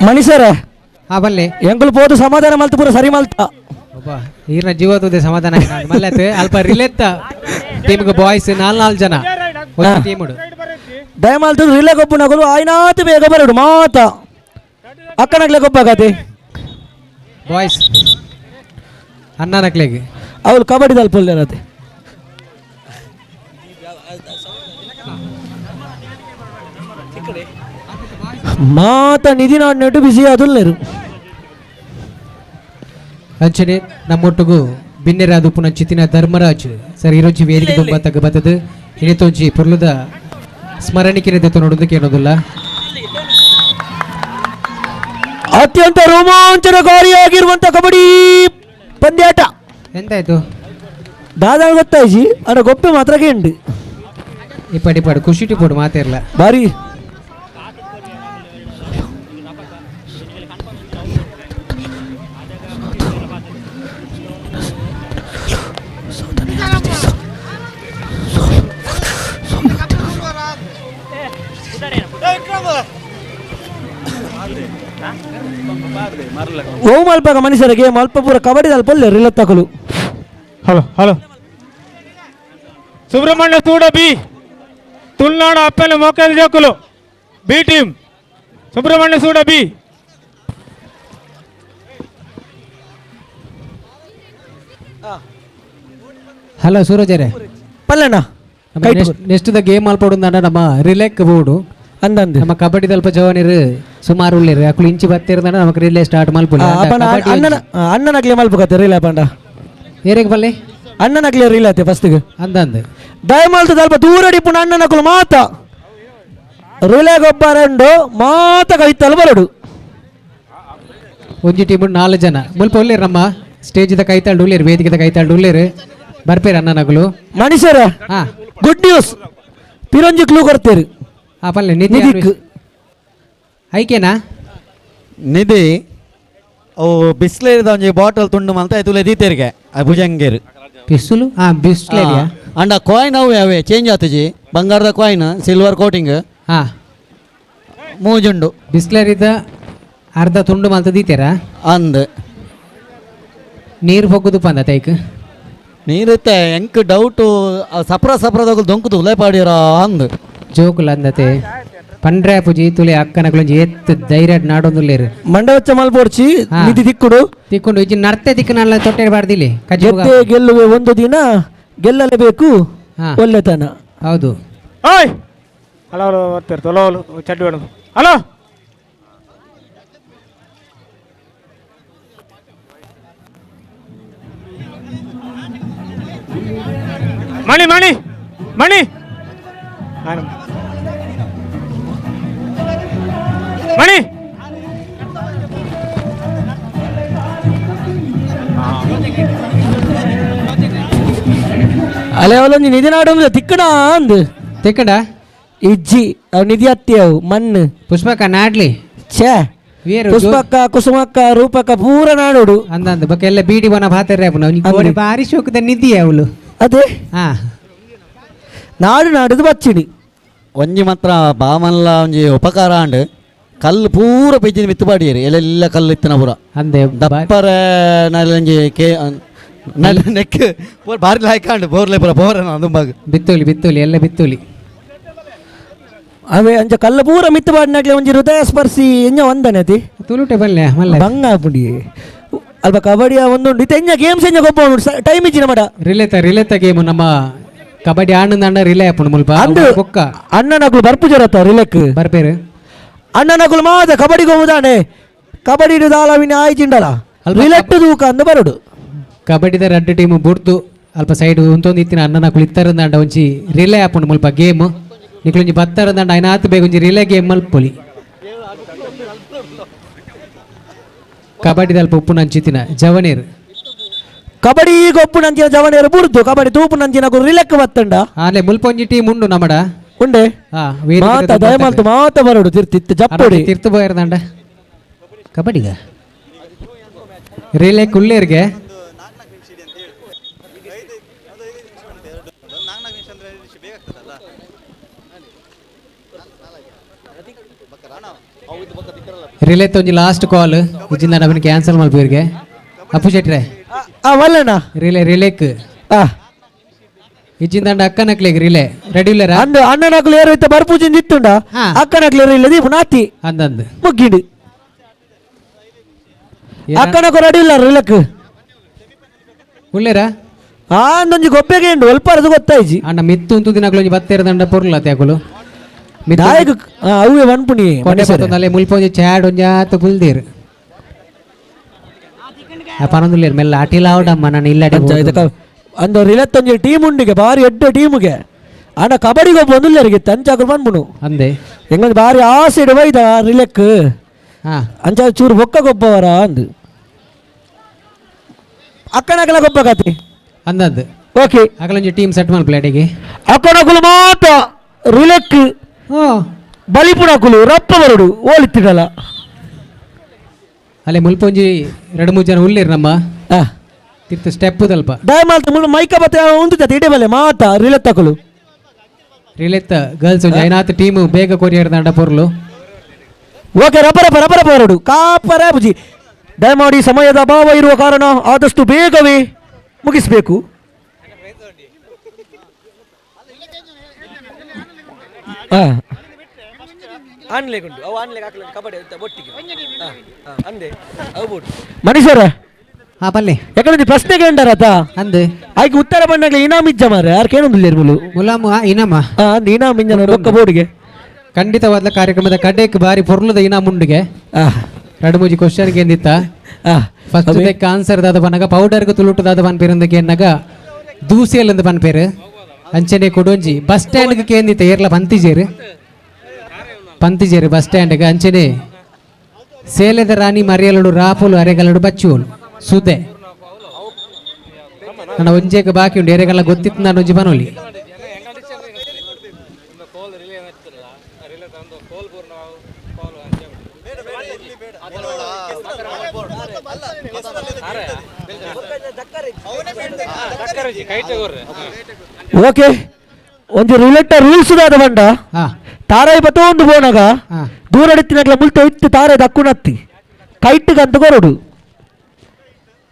ಮಣಿ ಸರ್ ಹಾ ಬಲ್ಲೆ ಎಂಕುಲು ಪೋದು ಸಮಾಧಾನ ಮಲ್ತ ಪೂರ ಸರಿ ಮಲ್ತ ಒಬ್ಬ ಈರ್ನ ಜೀವತದೆ ಸಮಾಧಾನ ಮಲ್ಲತ್ ಅಲ್ಪ ರಿಲೆತ್ತ ಟೀಮ್ಗೆ ಬಾಯ್ಸ್ ನಾಲ್ ನಾಲ್ ಜನ ಟೀಮ್ ದಯಮಾಲ್ತದ ರಿಲೆ ಗೊಬ್ಬು ನಗಲು ಆಯ್ನಾತು ಬೇಗ ಬರಡು ಮಾತ ಅಕ್ಕನಗ್ಲೆ ಗೊಬ್ಬಾಗತೆ ಬಾಯ್ಸ್ ಅಣ್ಣನಕ್ಲೆಗೆ ಅವಳು ಕಬಡ್ಡಿ ದಲ್ಪಲ್ಲೇನತೆ ಮಾತ ನಿಧಿ ನಾಡಿನೆಟ್ಟು ಬಿಸಿ ಅದುಲ್ಲೇರು ಅಂಚನೆ ನಮ್ಮೊಟ್ಟಿಗೂ ಬಿನ್ನೆರಾದ ಪುನಃ ಚಿತ್ತಿನ ಧರ್ಮರಾಜ್ ಸರ್ ಈರೊಂಜಿ ವೇದಿಕೆ ತುಂಬ ತಗ್ಗ ಬತ್ತದು ಇನಿತೊಂಜಿ ಪೊರ್ಲುದ ಸ್ಮರಣಿಕೆ ನೋಡೋದಕ್ಕೆ ಏನೋದಿಲ್ಲ. ಅತ್ಯಂತ ರೋಮಾಂಚನಕಾರಿಯಾಗಿರುವಂತ ಕಬಡ್ಡಿ ಪಂದ್ಯಾಟ. ಎಂತಾಯ್ತು? ದಾದಾ ಗೊತ್ತಾಯ್ಜಿ ಅಡ ಗೊಪ್ಪೆ ಮಾತ್ರ ಕೇಂಡು ಇಪ್ಪಡಿ ಇಪ್ಪಡು ಖುಷಿ ಪೋಡು ಮಾತಿರ್ಲ ಬಾರಿ ಓ ಮಲ್ಪಗ ಮನುಷ್ಯರಿಗೆ ಮಲ್ಪ ಪೂರ ಕಬಡ್ಡಿ ಅಲ್ಪ ರಿಲತ್ತಕಲು. Hello hello Subrahmanya ತೂಡ B Tulunadu ಅಪ್ಪನ ಮೋಕಲ್ ಜೋಕುಲು B team Subrahmanya Suda B. Hello ಸೂರಜರೇ ಪಲ್ಲಣ್ಣ next the game ಮಲ್ಪೊಡು ನಮ್ಮ ರಿಲೆಕ್ ಬೋರ್ಡು ಅಂದಂದು ನಮ್ಮ ಕಬಡ್ಡಿ ಅಲ್ಪ ಜವಾನಿರು ಸುಮಾರು ಉಳ್ಳೇರು ಅಕುಲು ಇಂಚಿ ಬತ್ತಿರ್ದಾನ ನಮಕ್ ರಿಲೇ ಸ್ಟಾರ್ಟ್ ಮಲ್ಪೊಲಿ. ಅಣ್ಣನ ಅಣ್ಣನಕ್ಲೆ ಮಲ್ಪಕತ್ತೆ ರಿಲೇ ಪಂಡ ಏರೆಗ್ ಬಲ್ಲೆ ಅಣ್ಣನಕ್ಲೆ ರಿಲೇ ಆತೆ ಫಸ್ಟ್ಗೆ ಅಂದಂದು ದಯಮಾಲ್ತದ ಅಲ್ಪ ದೂರಡಿ ಪುಣ ಅಣ್ಣನಕುಲು ಮಾತ ರಿಲೇ ಗೊಬ್ಬರ ಉಂಡು ಮಾತ ಕೈತಲ್ ಬರಡು. ಒಂಜಿ ಟೀಮ್ 4 ಜನ ಮುಲ್ಪ ಉಳ್ಳೇರು ನಮ್ಮ ಸ್ಟೇಜ್ the ಕೈತಾಳ್ಡು ಉಳ್ಳೇರು ವೇದಿಕೆದ ಕೈತಾಳ್ಡು ಉಳ್ಳೇರು ಬರ್ಪೇರು ಅಣ್ಣನಕುಲು. ಮನುಷ್ಯರ ಗುಡ್ ನ್ಯೂಸ್ ಪಿರಂಜಿ ಕ್ಲೂ ಕೊಡ್ತೇರು. ಆ ಪಲ್ಲೆ ನಿಧಿ ಐಕೆನಾ ನಿಧಿ ಅವು ಬಿಸ್ಲೇರಿದ ಒಂಜಿ ಬಾಟಲ್ ತುಂಡು ಮಲ್ತ ಐತುಲೆ ದೀತೇರಿಗೆ ಆ ಭುಜಂಗೇರು ಬಿಸಿಲು ಆ ಬಿಸ್ಲೇರಿಯಾ ಅಂಡ ಕಾಯಿನ್ ಅವು ಯಾವೆ ಚೇಂಜ್ ಆತಜಿ ಬಂಗಾರದ coin silver coating ಹಾ ಮೂಜುಂಡು ಬಿಸ್ಲೇರಿದ ಅರ್ಧ ತುಂಡು ಮಲ್ತ ದೀತೇರಾ ಅಂದ್ ನೀರು ಪೊಗ್ಗುದು ಪಂದ ತೈಕ್ ನೀರಿತ್ತೆ ಎಂಕ್ ಡೌಟು ಸಪ್ರ ಸಪ್ರದಾಗ ದೊಂಕುದು ಉಲೈ ಪಾಡಿರ ಅಂದ್ ಜೋಕುಲ ಅಂದತೆ ಪಂಡ್ರೆ ಪೂಜಿ ತುಲೆ ಅಕ್ಕನಕುಲೊಂಜಿ ಎತ್ತು ಧೈರ್ಯ ನಾಡೊಂದುಲ್ಲೇರು ಮಂಡವಚ್ಚ ಮಲ್ಪೋಡ್ಚಿ ನಿಧಿ ದಿಕ್ಕುಡು ತಿಕ್ಕೊಂಡು ಇಜ್ಜಿ ನರ್ತೆ ದಿಕ್ಕನಲ್ಲ ತೊಟ್ಟೆ ಬಾರ್ದಿಲ್ಲಿ ಗೆದ್ದೆ ಗೆಲ್ಲುವೆ ಒಂದು ದಿನ ಗೆಲ್ಲಲೇಬೇಕು ಒಳ್ಳೆತನ. ಹೌದು ಓಯ್ ಹಲೋ ಹಲೋ ಬರ್ತಾರೆ ತೊಲೋ ಹಲೋ ಚಡ್ಡಿ ಬೇಡ ಹಲೋ ಮಣಿ ಮಣಿ ಮಣಿ ಮಣಿ ಅಲೆ ಅವಲೊಂಜಿ ನಿಧಿ ನಾಡು ತಿಕ್ಕಣ ಅಂದ್ ತಿಕ್ಕಡ ಇಜ್ಜಿ ಅವು ನಿಧಿ ಅತ್ತಿ ಅವು ಮಣ್ಣು ಪುಷ್ಪಕ್ಕ ನಾಡ್ಲಿ ಛೇ ಪುಷ್ಪಕ್ಕ ಕುಸುಮಕ್ಕ ರೂಪಕ್ಕ ಪೂರ ನಾಡೋಡು ಅಂದಂದು ಬಕ್ಕ ಎಲ್ಲ ಬೀಡಿ ಬನ ಭಾತರ್ರೆ ಬಾರಿ ಶೋಕದ ನಿಧಿ ಅವಳು ಅದೇ ಹಾ ನಾಡು ನಾಡುದು ಬಚ್ಚಿಡಿ ಒಂಜಿ ಮಾತ್ರ ಬಾಮಲ್ಲ ಒಂಜಿ ಉಪಕಾರ ಅಂಡ್ ಕಲ್ಲು ಪೂರ ಪೆಜ್ಜಿನ ಮಿತ್ತು ಪಾಡಿಯರು ಎಲ್ಲೆಲ್ಲ ಕಲ್ಲು ಇತ್ತಿನ ಪೂರ ಅಂದೆ ದಪ್ಪರ ನಲ್ಲಂಜಿ ಕೆ ನಲ್ಲ ನೆಕ್ ಪೂರ ಭಾರಿ ಲಾಯ್ಕ ಅಂಡ್ ಬೋರ್ಲೆ ಪೂರ ಬೋರ ದುಂಬಾಗ ಬಿತ್ತೋಲಿ ಬಿತ್ತೋಲಿ ಎಲ್ಲ ಬಿತ್ತೋಲಿ ಅವೇ ಅಂಚ ಕಲ್ಲು ಪೂರ ಮಿತ್ತು ಪಾಡಿನಾಗ್ಲೆ ಒಂಜಿ ಹೃದಯ ಸ್ಪರ್ಶಿ ಎಂಜ ವಂದನೆ ಅತಿ ತುಳುಟೆ ಬಲ್ಲೆ ಮಲ್ಲ ಬಂಗ ಪುಡಿ ಅಲ್ಪ ಕಬಡ್ಡಿಯ ಒಂದುಂಡು ಇತ್ತೆ ಎಂಜ ಗೇಮ್ಸ್ ಎಂಜ ಗೊಬ್ಬ ಟೈಮ್ ಇಜ್ಜಿನ ಮಡ ರಿಲೇತ ರಿಲೇತ ಗೇಮ್ ನಮ್ಮ ಕಬಡ್ಡಿ ಆನಂದ ಅಣ್ಣ ರಿಲೇ ಆಪುಂಡು ಮುಲ್ಪ ಅಂದು ಬೊಕ್ಕ ಅಣ್ಣನಕುಲು ಬರ್ಪು ಜರತ್ತ ರಿಲೆಕ್ ಬರ್ಪೇರು ಅಣ್ಣನಕುಲು ಮಾತ ಕಬಡ್ಡಿಗೆ ಹೋಗುದಾನೆ ಕಬಡ್ಡಿ ದಾಲವಿನ ಆಯ್ಚಿಂಡಲ ರಿಲೆಟ್ ತೂಕ ಅಂದ ಬರಡು. ಕಬಡ್ಡಿದ ರಡ್ಡು ಟೀಮ್ ಬುಡ್ದು ಅಲ್ಪ ಸೈಡ್ ಉಂತೊಂದು ಇತ್ತಿನ ಅಣ್ಣನಕುಲು ಇತ್ತರಂದಾಂಡ ಒಂಜಿ ರಿಲೇ ಆಪುಂಡು ಮುಲ್ಪ ಗೇಮ್ ನಿಕ್ಲೊಂಜಿ ಬತ್ತರಂದಾಂಡ ಐನಾತ್ ಬೇಗ ಒಂಜಿ ರಿಲೇ ಗೇಮ್ ಮಲ್ಪೊಲಿ. ಕಬಡ್ಡಿದ ಅಲ್ಪ ಉಪ್ಪು ನಂಚಿತ್ತಿನ ಜವನೀರು ಕಬಡ್ಡಿ ಗೊಪ್ಪು ನಂಚಿನ ಜವನೇರು ಬುಡ್ದು ಕಬಡ್ಡಿ ತೂಪು ನಂಚಿನ ರಿಲೆಕ್ ಬತ್ತಂಡ ಆಲೆ ಮುಲ್ಪ ಒಂಜಿ ಟೀಮ್ ಉಂಡು ನಮಡ ಉಂಡೆ ಮಾತ ದಯಮಾಲ್ತು ಮಾತ ಬರಡು ತಿರ್ತಿತ್ತು ಜಪ್ಪುಡಿ ತಿರ್ತು ಬೋಯರ್ದಂಡ ಕಬಡ್ಡಿಗ ರಿಲೇ ಕುಳ್ಳೇರ್ಗೆ ರಿಲೇ ಒಂಜಿ ಲಾಸ್ಟ್ ಕಾಲ್ ಇಜ್ಜಿಂದ ನಮ್ಮನ್ನ ಕ್ಯಾನ್ಸಲ್ ಮಲ್ಪುರ್ಗೆ ಅಪ್ಪು ಶೆಟ್ರೆ ವಲ್ಲಣ್ಣ ರಿಲೇ ರಿಲೇಕ್ ಇಜ್ಜಿಂದಂಡ ಅಕ್ಕನಕ್ಲೆಗ್ ರಿಲೇ ರೆಡಿ ಇಲ್ಲರ ಅಂದು ಅಣ್ಣನಕ್ಲು ಏರು ಇತ್ತ ಬರ್ಪೂಜಿಂದ ಇತ್ತುಂಡ ಅಕ್ಕನಕ್ಲು ರಿಲೇ ದೀಪು ನಾತಿ ಅಂದಂದು ಮುಗ್ಗಿಡು ಅಕ್ಕನಕು ರೆಡಿ ಇಲ್ಲ ರಿಲಕ್ ಉಳ್ಳೇರ ಆ ಅಂದೊಂಜಿ ಗೊಬ್ಬೆಗೆ ಉಂಡು ಒಲ್ಪರದು ಗೊತ್ತಾಯ್ಜಿ ಅಣ್ಣ ಮಿತ್ತು ಉಂತು ದಿನಕ್ಲು ಒಂಜಿ ಬತ್ತೇರದಂಡ ಪೊರ್ಲ ತ್ಯಾಕುಲು ನಾಯಕ ಅವೇ ವನ್ಪುಣಿ ಕೊನೆ ಪತ್ತೊಂದಲ್ಲೇ ಮುಲ್ಪ ಒಂಜಿ ಚಾಡ್ ಒಂಜಿ ಆತ ಕುಲ್ದೇರು ಪನೊಂದುಲ್ಲೇರು ಮೆಲ್ಲ ಅಟಿಲ ಆವಡಮ್ಮ ನಾನು ಇಲ್ಲ ಅಂದ ರಿಲತ್ತೊಂಜಿ ಟೀಮ್ ಉಂಡಿಗೆ ಬಾರಿ ಎಡ್ಡೆ ಟೀಮ್ಗೆ ಅಣ್ಣ ಕಬಡ್ಡಿಗೆ ಒಬ್ಬ ಒಂದುಲ್ಲೇರಿಗೆ ತಂಚಾಕುಲು ಪನ್ಪುಣು ಅಂದೆ ಎಂಗೊಂದು ಬಾರಿ ಆಸೆ ಇಡು ಬೈದ ರಿಲೆಕ್ ಅಂಚ ಚೂರು ಬೊಕ್ಕ ಗೊಬ್ಬವರ ಅಂದು ಅಕ್ಕನಕಲ ಗೊಬ್ಬ ಕತೆ ಅಂದಂದು Okay ಅಗಲೊಂಜಿ team set ಮಲ್ಪಲೆ ಅಡಿಗೆ ಅಕ್ಕನಕುಲು ಮಾತ ರಿಲೆಕ್ ಬಲಿಪುಣಕುಲು ರಪ್ಪ ಬರಡು ಓಲಿತ್ತಿಡಲ ಅಲ್ಲೇ ಮುಲ್ಪೊಂಜಿ ಎರಡು ಮೂರು ಜನ ಉಳ್ಳೇರು ನಮ್ಮ ತಿರ್ತು ಸ್ಟೆಪ್ ದಲ್ಪ ದಯಮಾಲ್ತ ಮುಳ್ಳು ಮೈಕ ಬತ್ತ ಉಂದು ಇಡೆ ಬಲೆ ಮಾತ ರಿಲೆತ್ತಕುಲು ರಿಲೆತ್ತ ಗರ್ಲ್ಸ್ ಒಂಜಿ ಐನಾತ್ ಟೀಮ್ ಬೇಗ ಕೊರಿಯರ್ ದಂಡ ಪೊರ್ಲು. ಓಕೆ ರಪ್ಪ ರಪ್ಪ ರಪ್ಪ ರಪ್ಪ ಬರಡು ಕಾಪರ ಬುಜಿ. ದಯಮಾಡಿ ಸಮಯದ ಅಭಾವ ಇರುವ ಕಾರಣ ಆದಷ್ಟು ಬೇಗವೇ ಮುಗಿಸಬೇಕು. ಮನುಷ್ಯರ ಹಾ ಪಲ್ಲೆ ಯಾಕಂದ್ರೆ ಪ್ರಶ್ನೆಗೆ ಅಂಡಾರತ ಅಂದು ಆಯ್ಕೆ ಉತ್ತರ ಬಂದಾಗಲೇ ಇನಾಮ್ ಇಜ್ಜ ಮಾರ್ರೆ ಯಾರು ಮುಲು ಮುಲಾಮು ಇನಾಮ ಅಂದ್ ಇನಾಮ್ ಇಂಜನ ರೊಕ್ಕ ಬೋರ್ಡ್ಗೆ ಖಂಡಿತವಾದ ಕಾರ್ಯಕ್ರಮದ ಕಡೆಕ್ ಬಾರಿ ಪೊರ್ಲುದ ಇನಾಮ್ ಉಂಡುಗೆ ಎರಡು ಮೂಜಿ ಕ್ವಶನ್ ಎಂದಿತ್ತ ಫಸ್ಟ್ ದೆಕ್ ಆನ್ಸರ್ ದಾದ ಪನ್ನಗ ಪೌಡರ್ಗೆ ತುಳುಟು ದಾದ ಪನ್ಪೇರು ಕೇನ್ನಗ ದೂಸೆಲ್ ಅಂದ್ ಪನ್ಪೇರು ಅಂಚನೆ ಕೊಡೊಂಜಿ ಬಸ್ ಸ್ಟ್ಯಾಂಡ್ಗೆ ಕೇಂದಿತ್ತ ಏರ್ಲ ಪಂತಿಜೇರು ಪಂತಿಜೇರು ಬಸ್ ಸ್ಟ್ಯಾಂಡ್ಗೆ ಅಂಚನೆ ಸೇಲೆದ ರಾಣಿ ಮರಿಯಲಡು ರಾಪುಲು ಅರೆಗಲಡು ಬಚ್ಚುವಲು ಸುದೆ ನನ್ನ ಒಂಜೇಕ ಬಾಕಿ ಉಂಡು ಎರೆಗಲ್ಲ ಗೊತ್ತಿತ್ತು ನಾನು ಒಂಜಿ ಪನೋಲಿ. ಓಕೆ ಒಂಜಿ ರುಲೆಟ್ಟ ರೂಲ್ಸ್ ದಾದ ಬಂಡ ತಾರಾಯಿ ಬತ್ತೊಂದು ಪೋನಾಗ ದೂರಡಿತ್ತಿನಗ್ಲ ಮುಲ್ತ ಇತ್ತು ತಾರೆ ದಕ್ಕುನತ್ತಿ ಕೈಟ್ಟಿಗಂತ ಕೊರಡು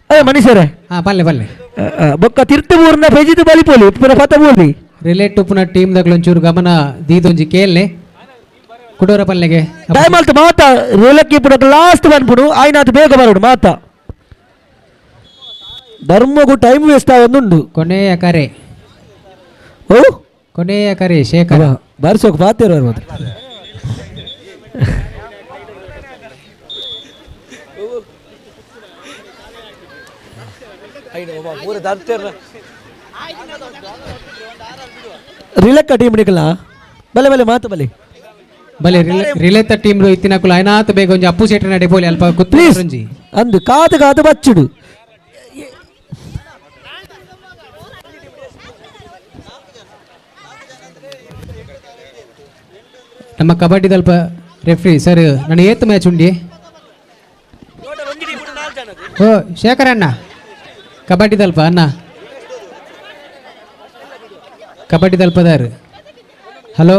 ಏ ಮನುಷ್ಯರೇ ಪಲ್ಲೆ ಪಲ್ಲೆ ಬೊಕ್ಕ ತಿರ್ತು ಊರ್ನ ಪೆಜಿದು ಬಲಿಪೋಲಿ ಪೂರ ಪತ ಬೋಲಿ ರಿಲೇಟ್ ಉಪ್ಪುನ ಟೀಮ್ ದಗ್ಲೊಂಚೂರು ಗಮನ ದೀದೊಂಜಿ ಕೇಲ್ನೆ ಕುಡೋರ ಪಲ್ಲೆಗೆ ದಯಮಾಲ್ತ ಮಾತ ರೇಲಕ್ಕೆ ಪುಡ ಲಾಸ್ಟ್ ಬಂದ್ಬಿಡು ಆಯ್ನಾತ್ ಬೇಗ ಬರೋಡು ಮಾತ ಧರ್ಮಗೂ ಟೈಮ್ ವೇಸ್ಟ್ ಆವೊಂದುಂಡು ಕೊನೆಯ ಕರೆ ಓ ಕೊನೆಯ ಕರೆ ಶೇಖರ ಬಾರಿಸೋಕೆ ಬಾತೇರು ಮಾತ್ರ ರಿಲಕ್ಕ ಟೀಮ್ ನಿಕಲ ಬಲೆ ಬಲೆ ಮಾತು ಬಲೆ ಬಲೆ ರಿಲೇತ ಟೀಮ್ ಇತ್ತಿನಕುಲು ಐನಾತ್ ಬೇಗ ಒಂಜಿ ಅಪ್ಪು ಶೆಟ್ಟಿ ನಡೆ ಪೋಲಿ ಅಲ್ಪ ಪ್ಲೀಸ್ ಅಂದು ಕಾದು ಕಾದು ಬಚ್ಚಿಡು ನಮ್ಮ ಕಬಡ್ಡಿದಲ್ಪ ರೆಫ್ರಿ ಸರ್ ನಾನು ಏತ್ ಮ್ಯಾಚ್ ಉಂಡಿ ಓ ಶೇಖರ್ ಅಣ್ಣ ಕಬಡ್ಡಿದಲ್ಪ ಅಣ್ಣ ಕಬಡ್ಡಿದಲ್ಪದಾರು ಹಲೋ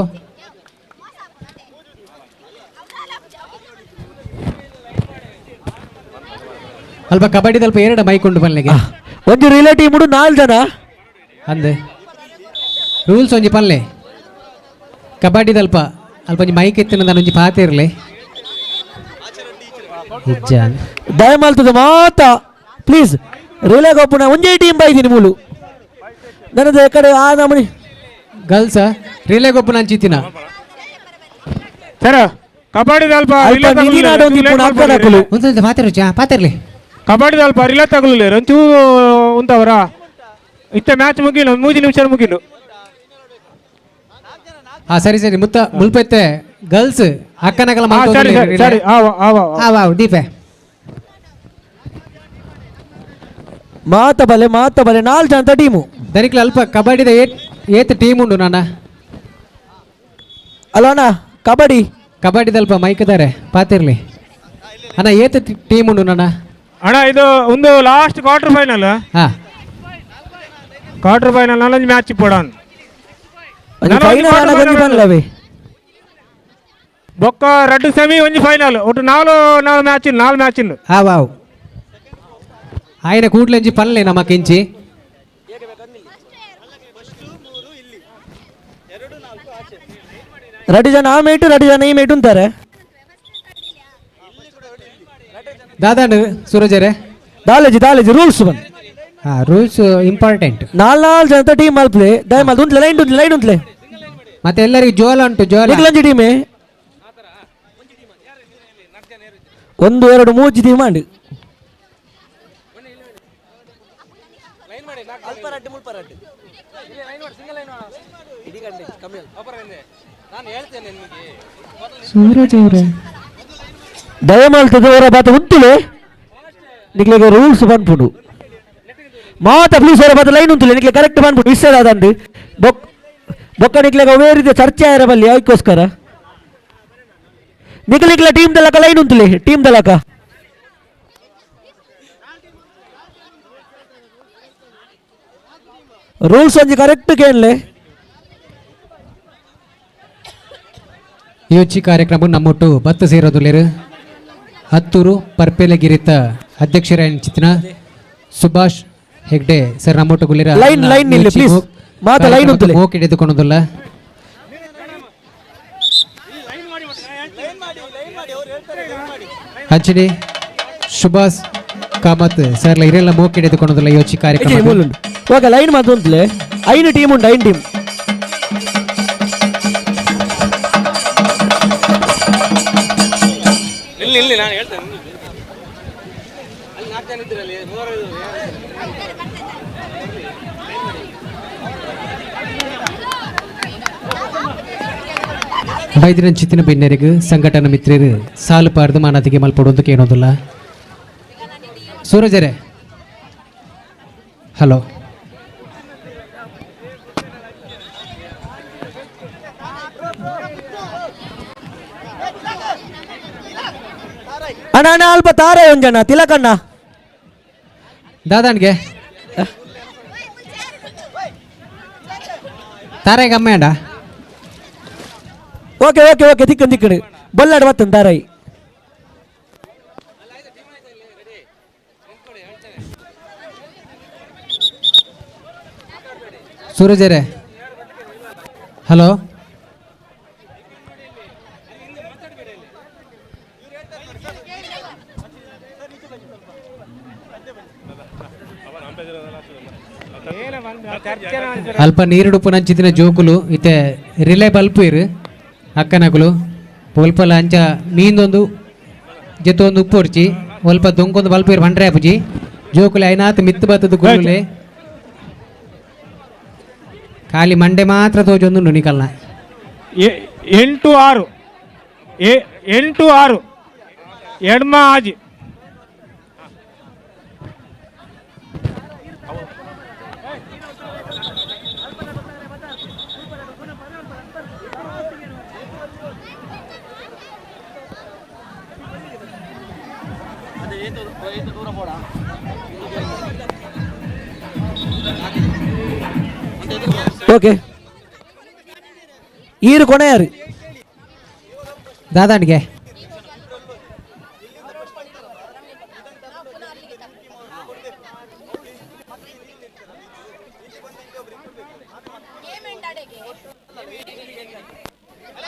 ಅಲ್ಪ ಕಬಡ್ಡಿದಲ್ಪ ಎರಡು ಮೈಕ್ ಉಂಡು ಪಲ್ಲೆಗೆ ಒಂಜಿ ರಿಲೇ ಟೀಮ್ ಉಂಡು ನಾಲ್ ಜನ ಅಂದೆ ರೂಲ್ಸ್ ಒಂಜಿ ಪಲ್ಲೆ ಕಬಡ್ಡಿದಲ್ಪ ಅಲ್ಪ ಒಂಜಿ ಮೈಕ್ ಎತ್ತಿನ ನಾನು ಒಂಜಿ ಪಾತೆ ಇರಲಿ ದಯಮಾಲ್ತದ ಮಾತ ಪ್ಲೀಸ್ ರಿಲೇ ಗೊಪ್ಪುನ ಒಂಜೇ ಟೀಮ್ ಬೈದಿನಿ ಮೂಲು ನನ್ನದು ಕಡೆ ಆ ನಮನಿ ಗರ್ಲ್ಸ್ ರಿಲೇ ಗೊಪ್ಪುನ ಅಂಚಿತ್ತಿನ ಸರ್ ಕಬಡ್ಡಿ ಅಲ್ಪ ನಿಧಿನಾಡ ಒಂದು ಇಪ್ಪುನ ಅಕ್ಕನಕುಲು ಒಂದೊಂದು ಪಾತಿರು ಚಾ ಪಾತಿರ್ಲಿ ಕಬಡ್ಡಿ ಅಲ್ಪ ರಿಲೇ ತಗುಲಿಲ್ಲ ಒಂಚೂರು ಉಂಟವರ ಇತ್ತ ಮ್ಯಾಚ್ ಮುಗಿಲು ಮೂಜಿ ನಿಮಿಷ ಮುಗಿಲು. ಹಾ ಸರಿ ಸರಿ ಮುತ್ತ ಮುಲ್ಪೆತ್ತೆ ಗರ್ಲ್ಸ್ ಅಕ್ಕನಗಲ ಸರಿ ಸರಿ ಸರಿ ಆವ ಆವ ಆವ ಆವ ದೀಪೆ ಮಾತ ಬಲೆ ಮಾತ ಬಲೆ ನಾಲ್ ಜನ ಟೀಮು ದನಿಕ್ಲ ಅಲ್ಪ ಕಬಡ್ಡಿದ ಏತ್ ಟೀಮ್ ಉಂಡು ನಾನ ಅಲ್ಲ ಅಣ್ಣ ಕಬಡ್ಡಿ ಕಬಡ್ಡಿದಲ್ಪ ಮೈಕ್ದಾರೆ ಪಾತಿರ್ಲಿ ಅಣ್ಣ ಏತ್ ಟೀಮ್ ಉಂಡು ನಾನ ಅಣ್ಣ ಇದು ಒಂದು last quarter final. ಹಾ ಕ್ವಾರ್ಟರ್ ಫೈನಲ್ ನಾಲೊಂದು ಮ್ಯಾಚ್ ಪೋಡಾನ್ ಫೈನಲ್ ಬೊಕ್ಕ ರಡ್ಡು ಸೆಮಿ ಒಂಜಿ ಫೈನಲ್ ಒಟ್ಟು ನಾಲ್ ನಾಲ್ ಮ್ಯಾಚ್ ನಾಲ್ ಮ್ಯಾಚ್ ಹಾ ವಾವ್ ఆయన కూట్లంచి పనులే నమ్మకించి ரெண்டு ஜன ಆ ಮೇಟು ரெண்டு ಜನ ಈ ಮೇಟು ಅಂತಾರೆ ದಾದಾಂಡ್ ಸೂರಜರೇ ದಾಲೇಜಿ ದಾಲೇಜಿ ರೂಲ್ಸ್ ಬನ್ ಹಾ ರೂಲ್ಸ್ ಇಂಪಾರ್ಟೆಂಟ್ ನಾಲ್ ನಾಲ್ ಜನತ ಟೀಮ್ ಮಲ್ಪ್ಲೆ ದಯ ಮಲ್ತು ಉಂಟ್ಲೆ ಲೈನ್ ಉಂಟ್ಲೆ ಲೈನ್ ಉಂಟ್ಲೆ ಮತ್ತೆ ಎಲ್ಲರಿಗೂ ಜೋಲ ಉಂಟು ಜೋಲ ನಿಕ್ಲಂಜಿ ಟೀಮೇ ಒಂದು ಎರಡು ಮೂಜಿ ಟೀಮ್ ಮಾಡಿ ಸೂರಜ್ ಅವರೇ ದಯಮಾಲ್ತದ ಅವರ ಬಾತ ಉಂಟುಲೆ ನಿಕ್ಲೆಗೆ ರೂಲ್ಸ್ ಪನ್ಪುಂಡು ಮಾತ ಪ್ಲೀಸ್ ಅವರ ಬದ ಲೈನ್ ಉಂಟು ನಿಕ್ಲೆ ಕರೆಕ್ಟ್ ಬಂದ್ಬಿಟ್ಟು ಮಿಸ್ ಆದಂದು ಬೊಕ್ ಬೊಕ್ಕ ನಿಕ್ಲೆಗ ಅವೇ ರೀತಿಯ ಚರ್ಚೆ ಆಯಿರಬಲ್ಲಿ ಅದಕ್ಕೋಸ್ಕರ ನಿಕ್ಲಿಕ್ಲ ಟೀಮ್ ದಲಕ ಲೈನ್ ಉಂಟುಲೆ ಟೀಮ್ ದಲಕ ರೂಲ್ಸ್ ಒಂಜಿ ಕರೆಕ್ಟ್ ಕೇಳಲೆ. ಈ ಉಚ್ಚಿ ಕಾರ್ಯಕ್ರಮ ನಮ್ಮೊಟ್ಟು ಬತ್ತು ಸೇರೋದುಲ್ಲೇರು ಹತ್ತೂರು ಪರ್ಪೆಲಗಿರಿತ ಅಧ್ಯಕ್ಷರ ಚಿತ್ರ ಸುಭಾಷ್ ಹೆಗ್ಡೆ ಸರ್ ನಮ್ಮೊಟ್ಟು ಗುಲ್ಲೇರ. ಲೈನ್ ಲೈನ್ ನಿಲ್ಲಿ ಪ್ಲೀಸ್, ಮಾತ ಲೈನ್ ಉಂಟುಲೆ. ಮೋಕ್ ಹಿಡಿದುಕೊಳ್ಳೋದಿಲ್ಲ. ಅಂಚನೆ ಸುಭಾಷ್ ಕಾಮತ್ ಸರ್ ಇರೆಲ್ಲ ಮೋಕ್ ಹಿಡಿದುಕೊಳ್ಳೋದಿಲ್ಲ ಈ ಉಚ್ಚಿ ಕಾರ್ಯಕ್ರಮ. ಓಕೆ ಲೈನ್ ಮಾತು ಉಂಟುಲೆ. ಐನು ಟೀಮ್ ಉಂಟು, ಐನು ಟೀಮ್. ಇಲ್ಲಿ ಇಲ್ಲಿ ನಾನು ಹೇಳ್ತೇನೆ, ಅಲ್ಲಿ ನಾಲ್ಕು ಜನ ಇದ್ರಲ್ಲಿ ಮೂವರು. ಬೈದಿನ ಚಿತ್ತಿನ ಬಿನ್ನೆರಿಗು ಸಂಘಟನಾ ಮಿತ್ರರು ಸಾಲು ಪಾರ್ದು ಮಾನತಿಗೆ ಮಲ್ಪಡೋದು ಕೇಳೋದಿಲ್ಲ. ಸೂರಜರೇ ಹಲೋ. ಅಣ್ಣ ಅಣ್ಣ ಅಲ್ಪ ತಾರೆ ಒಂಜಣ್ಣ ತಿಲಕಣ್ಣ. ದಾದಾನ್ಗೆ ತಾರಾಯಿಗೆ ಅಮ್ಮ. ಓಕೆ ಓಕೆ ಓಕೆ, ತಿಕ್ಕನ್ ತಿಕ್ಕಡು ಬಲ್ಲಾಡು ಬತ್ತನ್ ತಾರಾಯಿ. ಸೂರಜರೇ ಹಲೋ. ಅಲ್ಪ ನೀರುಡುಪು ನಂಚಿದಿನ ಜೋಕುಲು ಇತ್ತೆ ರಿಲೇ ಬಲ್ಪು ಇರು ಅಕ್ಕನಕುಲು ಒಲ್ಪಲ ಅಂಚ ಮೀಂದೊಂದು ಜೊತೆ ಉಪ್ಪು ಹೊಡ್ಚಿ ಒಲ್ಪ ದೊಂಕೊಂದು ಬಲ್ಪು ಇರು ಬಂಡ್ರೆ ಅಪ್ಪುಜಿ ಜೋಕುಲು ಐನಾತ್ ಮಿತ್ತು ಬತ್ತದ ಗುರುಲೆ ಖಾಲಿ ಮಂಡೆ ಮಾತ್ರ ತೋಜೊಂದು ನುಣಿಕಲ್ನ. 8 6 8 6 ಎಡ್ಮ ಆಜಿ. ಓಕೆ ಈರು ಕೊನೆಯಾರು. ದಾದಾನಿಗೆ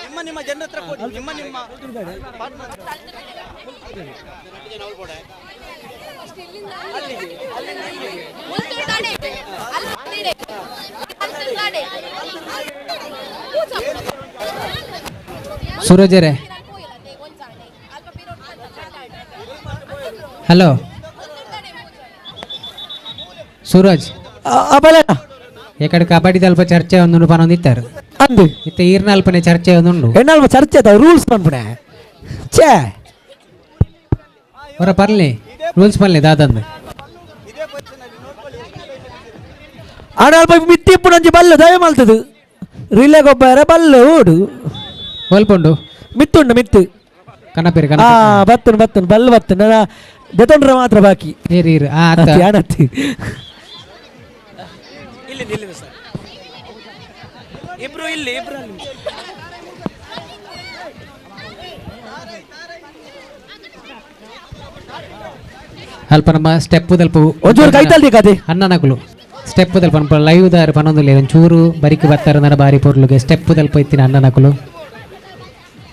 ನಿಮ್ಮ ನಿಮ್ಮ ಜನರ ಹತ್ರ ಕೊಡಿ, ನಿಮ್ಮ ನಿಮ್ಮ ಸೂರಜರೇ ಹಲೋ ಸೂರಜ್. ಎಕಡೆ ಕಬಡ್ಡಿ ಅಲ್ಪ ಚರ್ಚೆ ಒಂದು ಪನೊಂದಿತ್ತಾರೆ ಅಂದು ಇತ್ತೆ ಈರ್ನ ಅಲ್ಪನೆ ಚರ್ಚೆ ಒಂದುಂಡು. ಎಣ್ಣಲ್ಪ ಚರ್ಚೆ ಅದ ರೂಲ್ಸ್ ಪನ್ಪುಣೆ ಛೇ. ಹೊರ ಪರ್ಲಿ ರೂಲ್ಸ್ ಪರ್ಲಿ ದಾದಂದು. ಆಡ ಅಲ್ಪ ಮಿತ್ತಿಪ್ಪು ನಂಜಿ ಬಲ್ಲು ದಯ ಮಲ್ತದು ರಿಲೇ ಗೊಬ್ಬರ ಬಲ್ಲು ಓಡು. ಒಲ್ಪುಂಡು ಮಿತ್ತುಂಡು ಮಿತ್ತು ಕನಪೇರು. ಆ ಬತ್ತುನು ಬತ್ತುನು ಬಲ್ಲು ಬತ್ತುನು ದೆತೊಂಡ್ರೆ ಮಾತ್ರ ಬಾಕಿ. ನೀರು ನೀರು ಆ ಅತ್ತಿ. ಇಲ್ಲಿ ಇಲ್ಲಿ ಸರ್ ಇಬ್ರು ಇಲ್ಲಿ ಇಬ್ರು ಅಲ್ಲಿ. ಅಲ್ಪ ನಮ್ಮ ಸ್ಟೆಪ್ ದಲ್ಪ ಒಂಚೂರು ಕೈತಲ್ದಿ ಕತೆ. ಅಣ್ಣನಕುಲು ಸ್ಟೆಪ್ ದಲ್ಪ ಅನ್ಪ ಲೈವ್ ದಾರು ಪನೊಂದುಲ್ಲೆ ಒಂಚೂರು ಬರಿಕ್ ಬತ್ತರ ನನ ಬಾರಿ ಪೊರ್ಲುಗೆ ಸ್ಟೆಪ್ ದಲ್ಪ ಇತ್ತಿನ ಅಣ್ಣನಕುಲು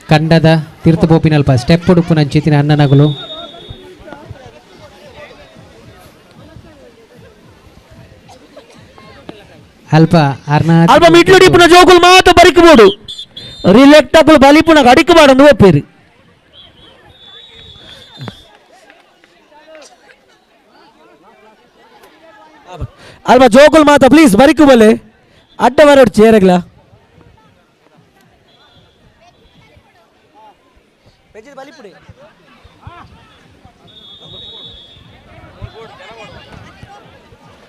ಕಂಡದ ತೀರ್ಥ ಪೋಪಿನಲ್ಪ ಸ್ಟೆಪ್ ಉಡುಪು ನಂಚಿತ್ತಿನ ಅಣ್ಣನಕುಲು. ಅಲ್ಪ ಅರ್ನ ಅಲ್ಪ ಮಿಡ್ಲು ಡಿಪ್ಪುನ ಜೋಕುಲು ಮಾತ್ರ ಬರಿಕ್ ಬೋಡು ರಿಲೆಕ್ಟ್ ಅಕುಲು ಬಲಿಪುನ ಅಡಿಕ್ ಬಾಡಂದು ಒಪ್ಪೇರು. ಅಲ್ಪ ಜೋಕುಲು ಮಾತ್ರ ಪ್ಲೀಸ್ ಬರಿಕು ಬಲೆ ಅಡ್ಡ ಬರೋಡು ಚೇರಗ್ಲ.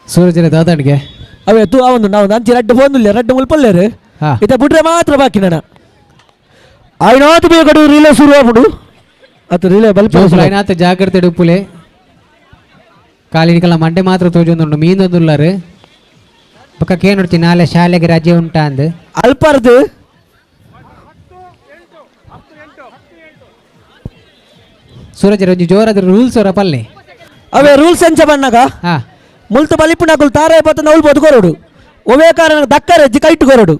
ಸೂರಜರ ದಾದಾಣಿಗೆ ಅವೇ ತೂ ಅವನು ನಾವು ಅಂಚಿ ರಡ್ಡು ಫೋನ್ ರಡ್ಡು ಮುಲ್ಪಲ್ಲೇರು ಇತ್ತ ಬಿಟ್ರೆ ಮಾತ್ರ ಬಾಕಿ ನನ್ನ ಐನಾತು ಬೇಕಡು ರಿಲೇ ಶುರು ಆಗ್ಬಿಡು ಅತ್ತ ರಿಲೇ ಬಲ್ಪ ಐನಾತ್ ಜಾಗ್ರತೆ ಉಪ್ಪುಲೆ ಕಾಲಿನಿಕಲ್ಲ ಮಂಡೆ ಮಾತ್ರ ತೋಜೊಂದುಂಡು ಮೀನೊಂದುಲ್ಲಾರು ಬೊಕ್ಕ ಕೇನುಡ್ತಿ ನಾಳೆ ಶಾಲೆಗೆ ರಜೆ ಉಂಟಾ ಅಂದ್ ಅಲ್ಪರ್ದು ಸೂರಜ್ ಒಂಜಿ ಜೋರಾದ ರೂಲ್ಸ್ ಅವರ ಪಲ್ಲೆ ಅವೇ ರೂಲ್ಸ್ ಎಂಚ ಬಣ್ಣಗ ಮುಲ್ತು ಬಲಿಪುನಕುಲು ತಾರೆ ಪತ್ತ ನೌಲ್ ಬದು ಕೊರಡು ಒವೇ ಕಾರಣ ದಕ್ಕರೆ ಹೆಜ್ಜೆ ಕೈಟ್ ಕೊರಡು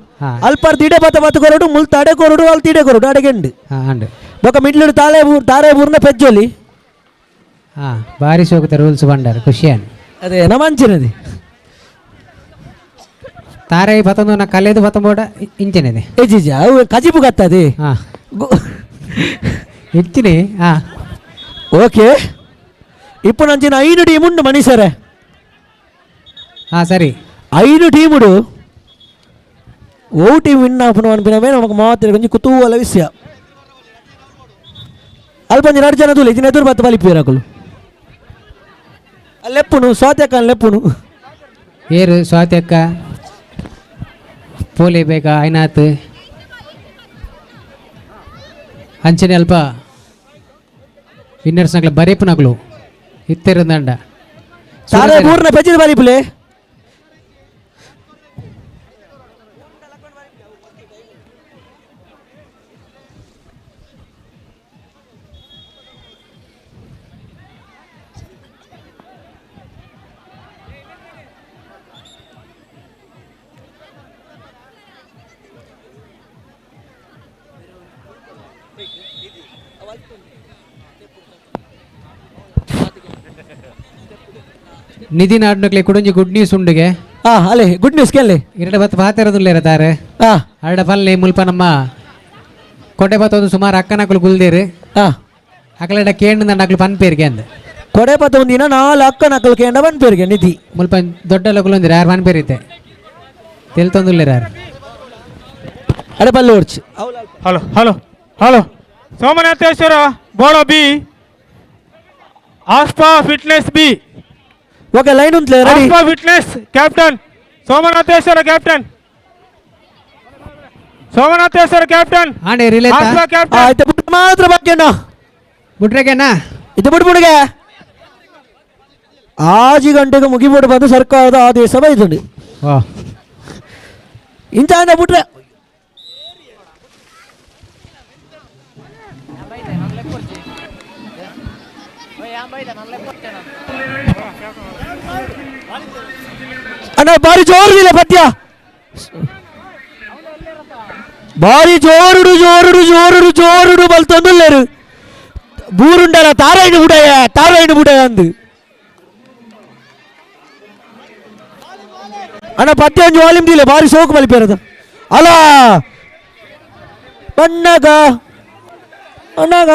ಅಲ್ಪರ್ದು ಇಡೆ ಪತ್ತ ಪತ್ತು ಕೊರಡು ಮುಲ್ತು ಅಡೆ ಕೊರಡು ಅಲ್ತು ಇಡೆ ಕೊರಡು ಅಡೆಗೆಂಡು ಬೊಕ್ಕ ಮಿಡ್ಲಿಡು ತಾಳೆ ತಾರೆ ಬೂರ್ನ ಪೆಜ್ಜೊಲಿ ಬಾರಿ ಸೋಕುತ ರೂಲ್ಸ್ ಬಂಡಾರ ಖುಷಿಯಾನ್ ಅದೇ ನಮ್ಮ ಅಂಚಿನದಿ ತಾರೆ ಪತ್ತೊಂದು ನಾ ಕಲೆದು ಪತ್ತೊಂಬೋಡ ಇಂಚಿನದೆ ಏಜಿಜಿ ಅವು ಕಜಿಪು ಗತ್ತದೆ ಹೆಚ್ಚಿನಿ ಹಾಂ ಓಕೆ ಇಪ್ಪು ನಂಚಿನ ಐದು ಟೀಮ್ ಉಂಡು ಮನೀಸರೇ ಹಾಂ ಸರಿ ಐದು ಟೀముಡು ಓ ಟೀಮ್ ವಿನ್ ಆಪುನ ಅನ್ಪಿನವೇ ನಮಕ್ ಮಾತ್ರ ಕೊಂಚ ಕುತೂಹಲ ವಿಷಯ ಅಲ್ಪ ಒಂಜಿ ರಡ್ಡ್ ಜನ ತೂಲೆ ಇಜಿನ ಎದುರು ಬತ್ತ ಬಲಿಪುವೆರ್ ಅಕುಲು ಲೆಪ್ಪುನು ಸ್ವಾತಿ ಲೆಪ್ಪುನು ಏರು ಸ್ವಾತಿ ಅಕ್ಕ ಪೋಲಿ ಬೇಗ ಐನಾತ್ ಅಂಚನೆ ಅಲ್ಪ ವಿನ್ನರ್ಸ್ ನಕಲು ಬರೇಪುನಕಲು ಇತ್ತೆರಂದಂಡ ತಾರೆ ಮೂರ್ನ ಪೆಜ್ಜಿದ ಬಲಿಪುಲೆ ನಿಧಿ ನಾಡ್ನಕ್ಲೆ ಕುಡೊಂಜಿ ಗುಡ್ ನ್ಯೂಸ್ ಉಂಡುಗೆ ಅಲೆ ಗುಡ್ ನ್ಯೂಸ್ ಕೇಳಿ ಎರಡು ಬತ್ತು ಪಾತೆರದುಲ್ಲೇರ ತಾರೆ ಅರಡ ಪಲ್ಲೆ ಮುಲ್ಪ ನಮ್ಮ ಕೊಡೆ ಬತ್ತೊಂದು ಸುಮಾರು ಅಕ್ಕನಕುಲು ಗುಲ್ದೇರು ಅಕಲೆಡ ಕೇಂದ್ರ ಅಕಲು ಪನ್ಪೇರಿಗೆ ಅಂದ ಕೊಡೆ ಪತ್ತ ಒಂದಿನ ನಾಲ್ ಅಕ್ಕನಕಲು ಕೇಂದ್ರ ಪನ್ಪೇರಿಗೆ ನಿಧಿ ಮುಲ್ಪ ದೊಡ್ಡ ಲಕುಲು ಯಾರು ಪನ್ಪೇರಿತ್ತೆ ತೆಲ್ತೊಂದುಲ್ಲೇರ ಯಾರು ಅಡೆ ಪಲ್ಲೆ ಓಡ್ಚಿ ಹಲೋ ಹಲೋ ಹಲೋ ಸೋಮನಾಥೇಶ್ವರ ಬೋಳ ಬಿ ಆಸ್ಪಾ ಫಿಟ್ನೆಸ್ ಬಿ ಓಕೆ ಲೈನ್ ಉಂಟ್ಲೆ ರೆಡಿ ಆಸ್ಪಾ fitness captain Somanatheshwara captain Somanatheshwara captain ಆಂಡೆ ರಿಲೇ ಆಸ್ಪಾ ಕ್ಯಾಪ್ಟನ್ ಆಯ್ತು ಬಿಟ್ಟು ಮಾತ್ರ ಬಾಕಿ ಅಣ್ಣ ಬಿಟ್ರೆಗೆನಾ ಇದು ಬಿಟ್ಬಿಡುಗೆ ಆಜಿ ಗಂಟೆಗೆ ಮುಗಿಬಿಡು ಬಂದು ಸರ್ಕಾರದ ಆದೇಶ ಬೈದುಂಡು ಇಂಚ ಅಂದ ಬಿಟ್ರೆ ಅಣ್ಣ ಬಾರಿ ಜೋರುದಿಲ್ಲ ಪದ್ಯ ಬಾರಿ ಜೋರುಡು ಜೋರುಡು ಜೋರುಡು ಜೋರುಡು ಬಲ್ತೊಂದುಲ್ಲೇರು ಬೂರುಂಡಲ ತಾರೈನು ಬುಡಯ ತಾರೈನು ಬುಡಯ ಅಂದು ಅಣ್ಣ ಪದ್ಯ ಒಂಜಿ ವಾಲ್ಯೂಮ್ ದೀಲೆ ಬಾರಿ ಸೋಕು ಬಲಿಪೇರದ ಅಲ ಬಣ್ಣಗ ಅಣ್ಣಗ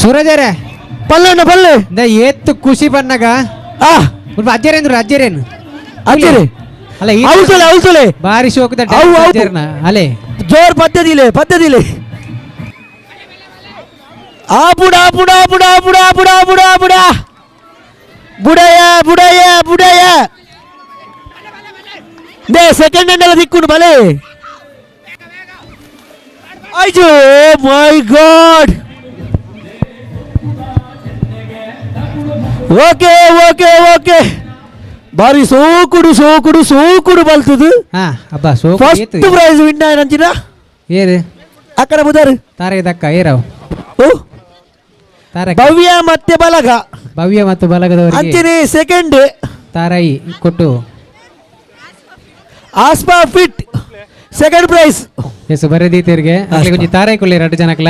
ಸೂರಜರೇ ಪಲ್ಲೆ ಪಲ್ಲೆ ಏತ್ತು ಖುಷಿ ಬಣ್ಣಗ ಅಜ್ಜರೇಂದ್ರ ಅಜ್ಜರೇನು ಅಜ್ಜರೇ ಅಲ್ಲ ಅವಸಲೆ ಅವಸಲೆ ಬಾರಿ ಶೋಕದ ಅವು ಅವು. ಅಜ್ಜರ್ನ ಅಲೆ ಜೋರ್ ಪದ್ಧತಿಲೆ ಪದ್ಧತಿಲೆ ಆ ಬುಡ ಬುಡ ಬುಡ ಬುಡ ಬುಡ ಬುಡ ಬುಡ ಬುಡಯ ಬುಡಯ ಬುಡಯ they second hand ಎಲ್ಲ ದಿಕ್ಕುಂಡು ಬಲೆ ಅಯ್ಯೋ ಮೈ ಗಾಡ್ ಓಕೆ ಓಕೆ ಓಕೆ ಬಾರಿ ಸೋಕುಡು ಸೋಕುಡು ಸೋಕುಡು ಬಲ್ತದು ಅಬ್ಬಾ ಸೋಕು ಫಸ್ಟ್ ಪ್ರೈಸ್ ವಿನ್ ಆಯ್ನಂಚಿನ ಏರು ಅಕ್ಕಡ ಬುದಾರು ತಾರೆ ದಕ್ಕ ಏರವ್ ಓ ತಾರ ಭವ್ಯ ಮತ್ತೆ ಬಲಗ ಭವ್ಯ ಮತ್ತು ಬಲಗದವರಿಗೆ ಅಂಚಿನಿ ಸೆಕೆಂಡ್ ತಾರಾಯಿ ಕೊಟ್ಟು ಆಸ್ಪಾ ಫಿಟ್ ಸೆಕೆಂಡ್ ಪ್ರೈಸ್ ಎಸ್ ಬರೆದೀತರಿಗೆ ಅಕ್ಲೆ ಕೊಂಚ ತಾರಾಯಿ ಕೊಲ್ಲೆ ಎರಡು ಜನಕ್ಲ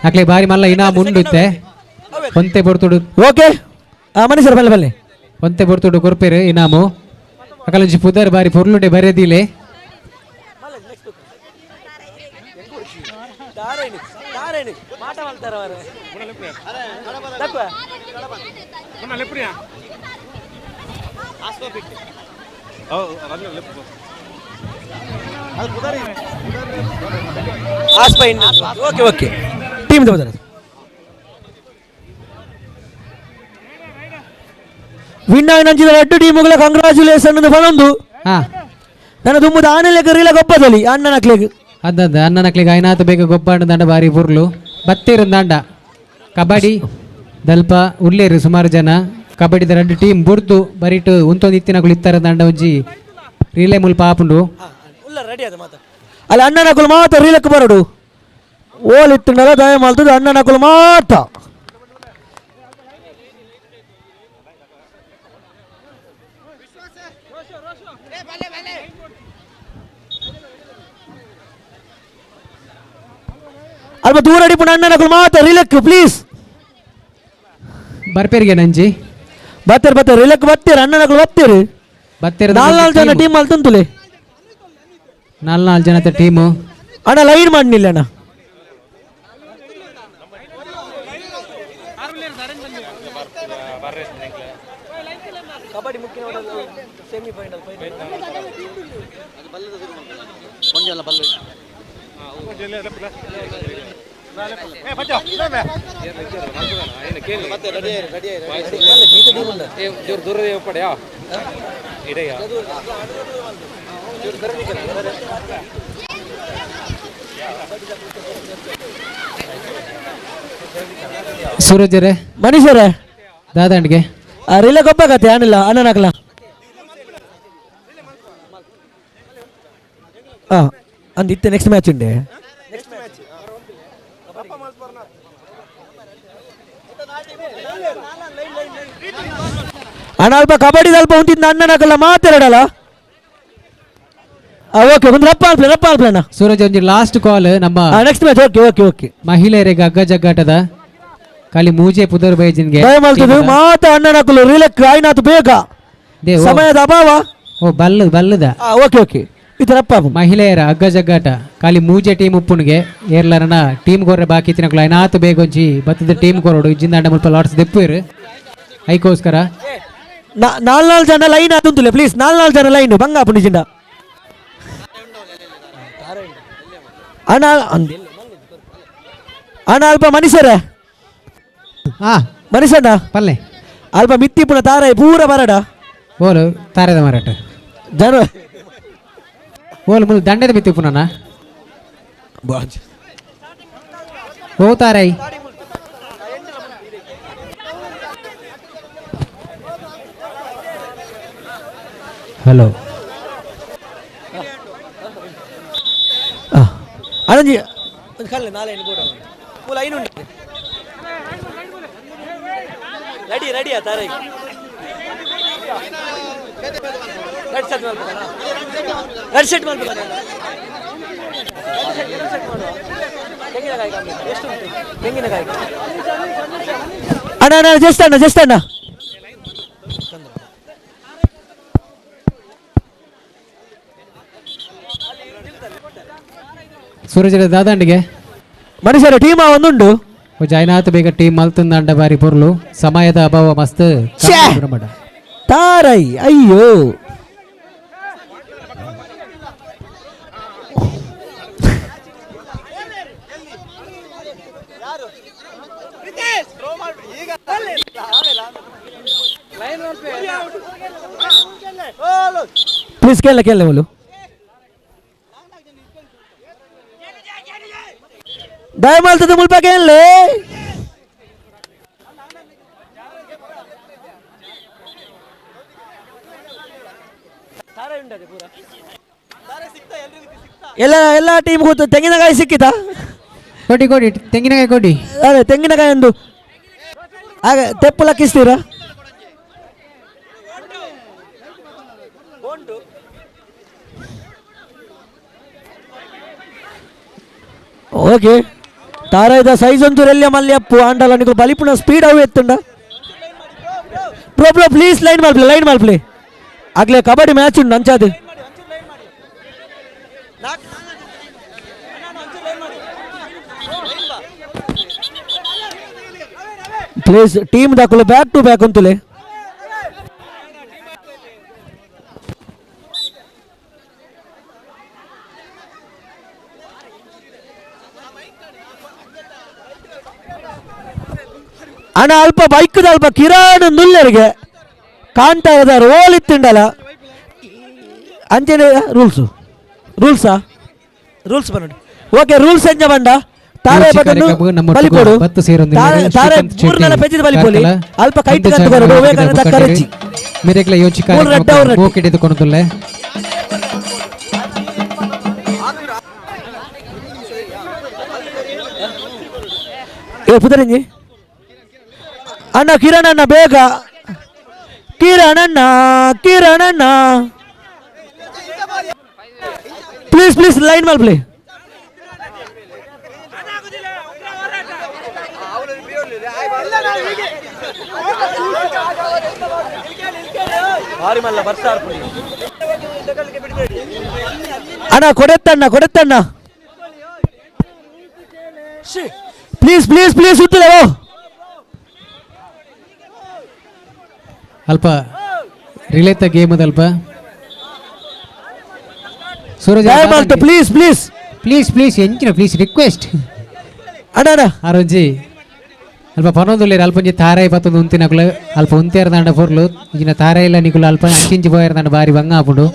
ಅಕ್ಲೆ ಬಾರಿ ಮಲ್ಲ ಇನಾಮ್ ಉಂಡುತ್ತೆ ಒಂತೆ ಬೊರ್ತುಡು ಓಕೆ ಮನೀಶ್ ಬಲ್ಲೆ ಬಲ್ಲೆ ಒಂತೆ ಬೊರ್ತುಡು ಕೊರ್ಪೇರು ಇನಾಮು ಅಕಲೊಂಜಿ ಪುದರ್ ಬಾರಿ ಪೊರ್ಲುಂಡೆ ಬರೆದಿಲೆ ಓಕೆ ಓಕೆ ಟೀಮ್ ಬದಲ ವಿನ್ ಆಯಿನಂಚಿದ ರಡ್ಡು ಟೀಮುಗಳ ಕಂಗ್ರಾಚುಲೇಷನ್ ಪನೊಂದು ನನ್ನ ದುಮ್ಮದ ಆನೆಲೆಗ್ ರೀಲ ಗೊಬ್ಬದಲ್ಲಿ ಅಣ್ಣನ ಅಕ್ಲೆಗ್ ಅದ್ದದ್ದು ಅಣ್ಣನ ಅಕ್ಲೆಗ್ ಐನಾತ್ ಬೇಗ ಗೊಬ್ಬಾಂಡು ದಂಡ ಬಾರಿ ಪುರ್ಲು ಬತ್ತೇರು ದಂಡ ಕಬಡ್ಡಿ ದಲ್ಪ ಉಲ್ಲೇರು ಸುಮಾರು ಜನ ಕಬಡ್ಡಿದ ರಡ್ಡು ಟೀಮ್ ಬುರ್ದು ಬರಿಟು ಉಂತೊಂದು ಇತ್ತಿನಕುಲು ಇತ್ತರ ದಂಡ ಒಂಜಿ ರೀಲೆ ಮುಲ್ಪ ಆಪುಂಡು. ಅಲ್ಲ ಅಣ್ಣನಕುಲು ಮಾತ್ರ ರೀಲಕ್ಕೆ ಬರಡು ಓಲ್ ಇತ್ತುಂಡಲ ದಯ ಮಲ್ತದ ಅಣ್ಣನಕುಲು ಮಾತ್ರ. ಅಲ್ಪ ದೂರ ಅಡಿಪುಣ ಅಣ್ಣನಕುಲು ಮಾತ್ರ ರೀಲಕ್ ಪ್ಲೀಸ್. ಬರ್ಪೇರಿಗೆ ನಂಜಿ ಬತ್ತೇರು ಬತ್ತೇರು ರೀಲಕ್ ಬತ್ತೀರಿ ಅಣ್ಣನಕುಲು ಬತ್ತೀರಿ ಬತ್ತೇರು. ನಾಲ್ ನಾಲ್ ಜನ ಟೀಮ್ ಅಲ್ಲಿ ತುಂತುಲೆ. ನಾಲ್ ನಾಲ್ ಜನದ ಟೀಮು. ಅಣ್ಣ ಲೈನ್ ಮಾಡಲಿಲ್ಲ ಅಣ್ಣ. ಕಬಡ್ಡಿ ಮುಖ್ಯ ಸೆಮಿಫೈನಲ್ ಸೂರಜರೇ ಮನೀಶರೇ ದಾದಾಂಡ್ಗೆ ರಿಲ ಗೊಬ್ಬಾಗತ್ತೆ ಅನಿಲ್ಲ ಅಣ್ಣನಕಲ ಹಾಂ ಅಂದ್ ಇತ್ತೆ ನೆಕ್ಸ್ಟ್ ಮ್ಯಾಚ್ ಉಂಡೆ. ಅಣ್ಣ ಅಲ್ಪ ಕಬಡ್ಡಿ ಅಲ್ಪ ಉಂಟಿದ್ದ ಅಣ್ಣನಕಲ್ಲ ಮಾತಾಡಲ್ಲ. ಓಕೆ ಒಂದು ರಪ್ಪ ಅಲ್ಪ್ಲೆ ರಪ್ಪ ಅಲ್ಪ್ಲೆ ಅಣ್ಣ. ಸೂರಜ್ ಒಂಜಿ ಲಾಸ್ಟ್ ಕಾಲ್ ನಮ್ಮ next match. Okay okay okay ಮಹಿಳೆಯರಿಗೆ ಹಗ್ಗ ಜಗ್ಗಾಟದ ಖಾಲಿ ಮೂಜೆ ಪುದರ್ ಬೈಜಿನ್ಗೆ ದಯ ಮಲ್ತದು ಮಾತ ಅಣ್ಣನಕುಲು ರೀಲಕ್ ಆಯ್ನಾತು ಬೇಗ ಸಮಯದ ಅಭಾವ. ಓ ಬಲ್ಲು ಬಲ್ಲದ. ಓಕೆ ಓಕೆ ಇದರಪ್ಪ ಮಹಿಳೆಯರ ಹಗ್ಗ ಜಗ್ಗಾಟ ಖಾಲಿ ಮೂಜೆ ಟೀಮ್ ಉಪ್ಪುಣಿಗೆ ಏರ್ಲರನ ಟೀಮ್ ಕೋರ್ರೆ ಬಾಕಿ ತಿನ್ನಕುಲು ಐನಾತು ಬೇಗ ಒಂಜಿ ಬತ್ತದ ಟೀಮ್ ಕೋರೋಡು ಇಜ್ಜಿಂದ ಅಂಡ ಮುಲ್ಪ ಲಾಟ್ಸ್ ದೆಪ್ಪುರು ಐಕೋಸ್ಕರ. ನಾಲ್ ನಾಲ್ ಜನ ಲೈನ್ ಆತುಂತುಲೆ ಪ್ಲೀಸ್. ನಾಲ್ ನಾಲ್ ಜನ ಲೈನ್ ಬಂಗ ಪುಣಿಜಿಂದ ಅಣ್ಣ ಅಣ್ಣ ಅಲ್ಪ ಮನುಷ್ಯರೇ ಮನುಷ್ಯಣ್ಣ ಪಲ್ಲೆ ಅಲ್ಪ ಮಿತ್ತಿ ಪುಣ ತಾರಾಯಿ ಪೂರ ಬರಡ ಓಲು ತಾರದ ಮಾರಾಟ ಜನ ಓಲು ಮುಲ್ ದಂಡದ ಮಿತ್ತಿ ಪುನನ ಓ ತಾರಾಯಿ ಹಲೋ ಅಣ್ಣಜಿ ರೆಡಿ ರೆಡಿ ತಾರಾಯಿ ರೆಡ್ ಸೆಟ್ ಮಾಡ್ಬೇಕಲ್ಲ ರೆಡ್ ಸೆಟ್ ಮಾಡ್ಬೇಕಲ್ಲ ತೆಂಗಿನಕಾಯಿ ಕಮ್ಮಿ ಎಷ್ಟು ಉಂಟು ತೆಂಗಿನಕಾಯಿ? ಅಣ್ಣ ಅಣ್ಣ ಜಸ್ಟ್ ಅಣ್ಣ ಜಸ್ಟ್ ಅಣ್ಣ ಸೂರಜರ ದಾದಾಂಡಿಗೆ ಮನುಷ್ಯರ ಟೀಮ್ ಒಂದುಂಡು ಜಾಯ್ನಾತ್ ಬೇಗ ಟೀಮ್ ಮಲ್ತಂದ ಅಂಡ ಬಾರಿ ಪೊರ್ಲು ಸಮಯದ ಅಭಾವ ಮಸ್ತ್ ತಾರೈ ಅಯ್ಯೋ ಪ್ಲೀಸ್ ಕೇಳ ಕೇಳ ಅವಳು ದಯಮಾಲ್ತದ ಮುಲ್ಪ ಕೇಳಲೆ. ಎಲ್ಲ ಎಲ್ಲ ಟೀಮ್ ಗೊತ್ತು ತೆಂಗಿನಕಾಯಿ ಸಿಕ್ಕಿತಾ? ಕೊಡಿ ಕೊಡಿ ತೆಂಗಿನಕಾಯಿ ಕೊಡಿ. ಅದೇ ತೆಂಗಿನಕಾಯಿ ಒಂದು ಹಾಗೆ ತೆಪ್ಪು ಲಕ್ಕಿಸ್ತೀರಾ? ಓಕೆ ತಾರಾಯ್ದ ಸೈಜ್ ಒಂಚೂರು ಎಲ್ಲಿಯ ಮಲ್ಯಪ್ಪು ಆಂಡಲ ನಿಕುಲು ಬಲಿಪುನ ಸ್ಪೀಡ್ ಅವು ಎತ್ತುಂಡ. ಬ್ರೋ ಬ್ರೋ ಪ್ಲೀಸ್ ಲೈನ್ ಮಲ್ಪ್ಲೆ ಲೈನ್ ಮಲ್ಪ್ಲೆ ಆಗ್ಲೇ ಕಬಡ್ಡಿ ಮ್ಯಾಚ್ ಉಂಟು ಅಂಚಾದು. ಪ್ಲೀಸ್ ಟೀಮ್ ದಾಕುಲು ಬ್ಯಾಕ್ ಟು ಬ್ಯಾಕ್ ಅಂತಲೇ. ಅಣ್ಣ ಅಲ್ಪ ಬೈಕ್ ಅಲ್ಪ ಕಿರಾಣ ನುಲ್ಲರಿಗೆ ಕಾಂತಾರದ ರೋಲ್ ಇತ್ತಿಂಡಲ್ಲ ಅಂಚನೆ ರೂಲ್ಸು ರೂಲ್ಸಾ ರೂಲ್ಸ್ ಬನ್ನೋಡಿ ಓಕೆ ರೂಲ್ಸ್ ಎಂಜ ಬಂಡ ತಾರೆ ಬದಲು ಬಲಿಕೊಡು ತಾರೆ ಮೂರ್ನೆಲ್ಲ ಪೆಜ್ಜಿದ ಬಲಿಪೋಲಿ ಅಲ್ಪ ಕೈಟ್ ಕಟ್ಟು ಬರೋಡು ವಿವೇಕಾನಂದ ತಕ್ಕರಚ್ಚಿ ಮೆರೆಗ್ಲ ಯೋಚಿ ಕಾರ್ಯಕ್ರಮ ಮೋಕಿಡಿದುಕೊಂಡುಲ್ಲೆ ಏ ಪುದರಂಜಿ ಅಣ್ಣ ಕಿರಣ್ ಅಣ್ಣ ಬೇಗ ಕಿರಣ್ ಅಣ್ಣ ಕಿರಣ್ ಅಣ್ಣ ಪ್ಲೀಸ್ ಪ್ಲೀಸ್ ಲೈನ್ ಮಲ್ಪ್ಲಿ ಅಣ್ಣ ಕೊಡೆತ್ತಣ್ಣ ಕೊಡೆತ್ತಣ್ಣ ಪ್ಲೀಸ್ ಪ್ಲೀಸ್ ಪ್ಲೀಸ್ ಉತ್ತಲವೋ ಅಲ್ಪ ರಿಲೇತ ಗೇಮ್ ಅದಲ್ಪ Suraj please please please please ಎಂಚಿನ ಪ್ಲೀಸ್ ರಿಕ್ವೆಸ್ಟ್ ಅಣ್ಣ ಅಣ್ಣ ಆರೊಂಜಿ ಅಲ್ಪ ಪನೊಂದುಲ್ಲೇರು ಅಲ್ಪ ಒಂಜಿ ತಾರಾಯಿ ಪತ್ತೊಂದು ಉಂತಿನಕುಲು ಅಲ್ಪ ಉಂತೇರ್ ದಾಂಡ ಪೊರ್ಲು ಇಂಚಿನ ತಾರಾಯಿ ಇಲ್ಲ ನಿಕುಲು ಅಲ್ಪ ಅಂಚಿಂಚಿ ಪೋಯರ್ ದಾಂಡ ಬಾರಿ ಬಂಗ ಆಪುಂಡು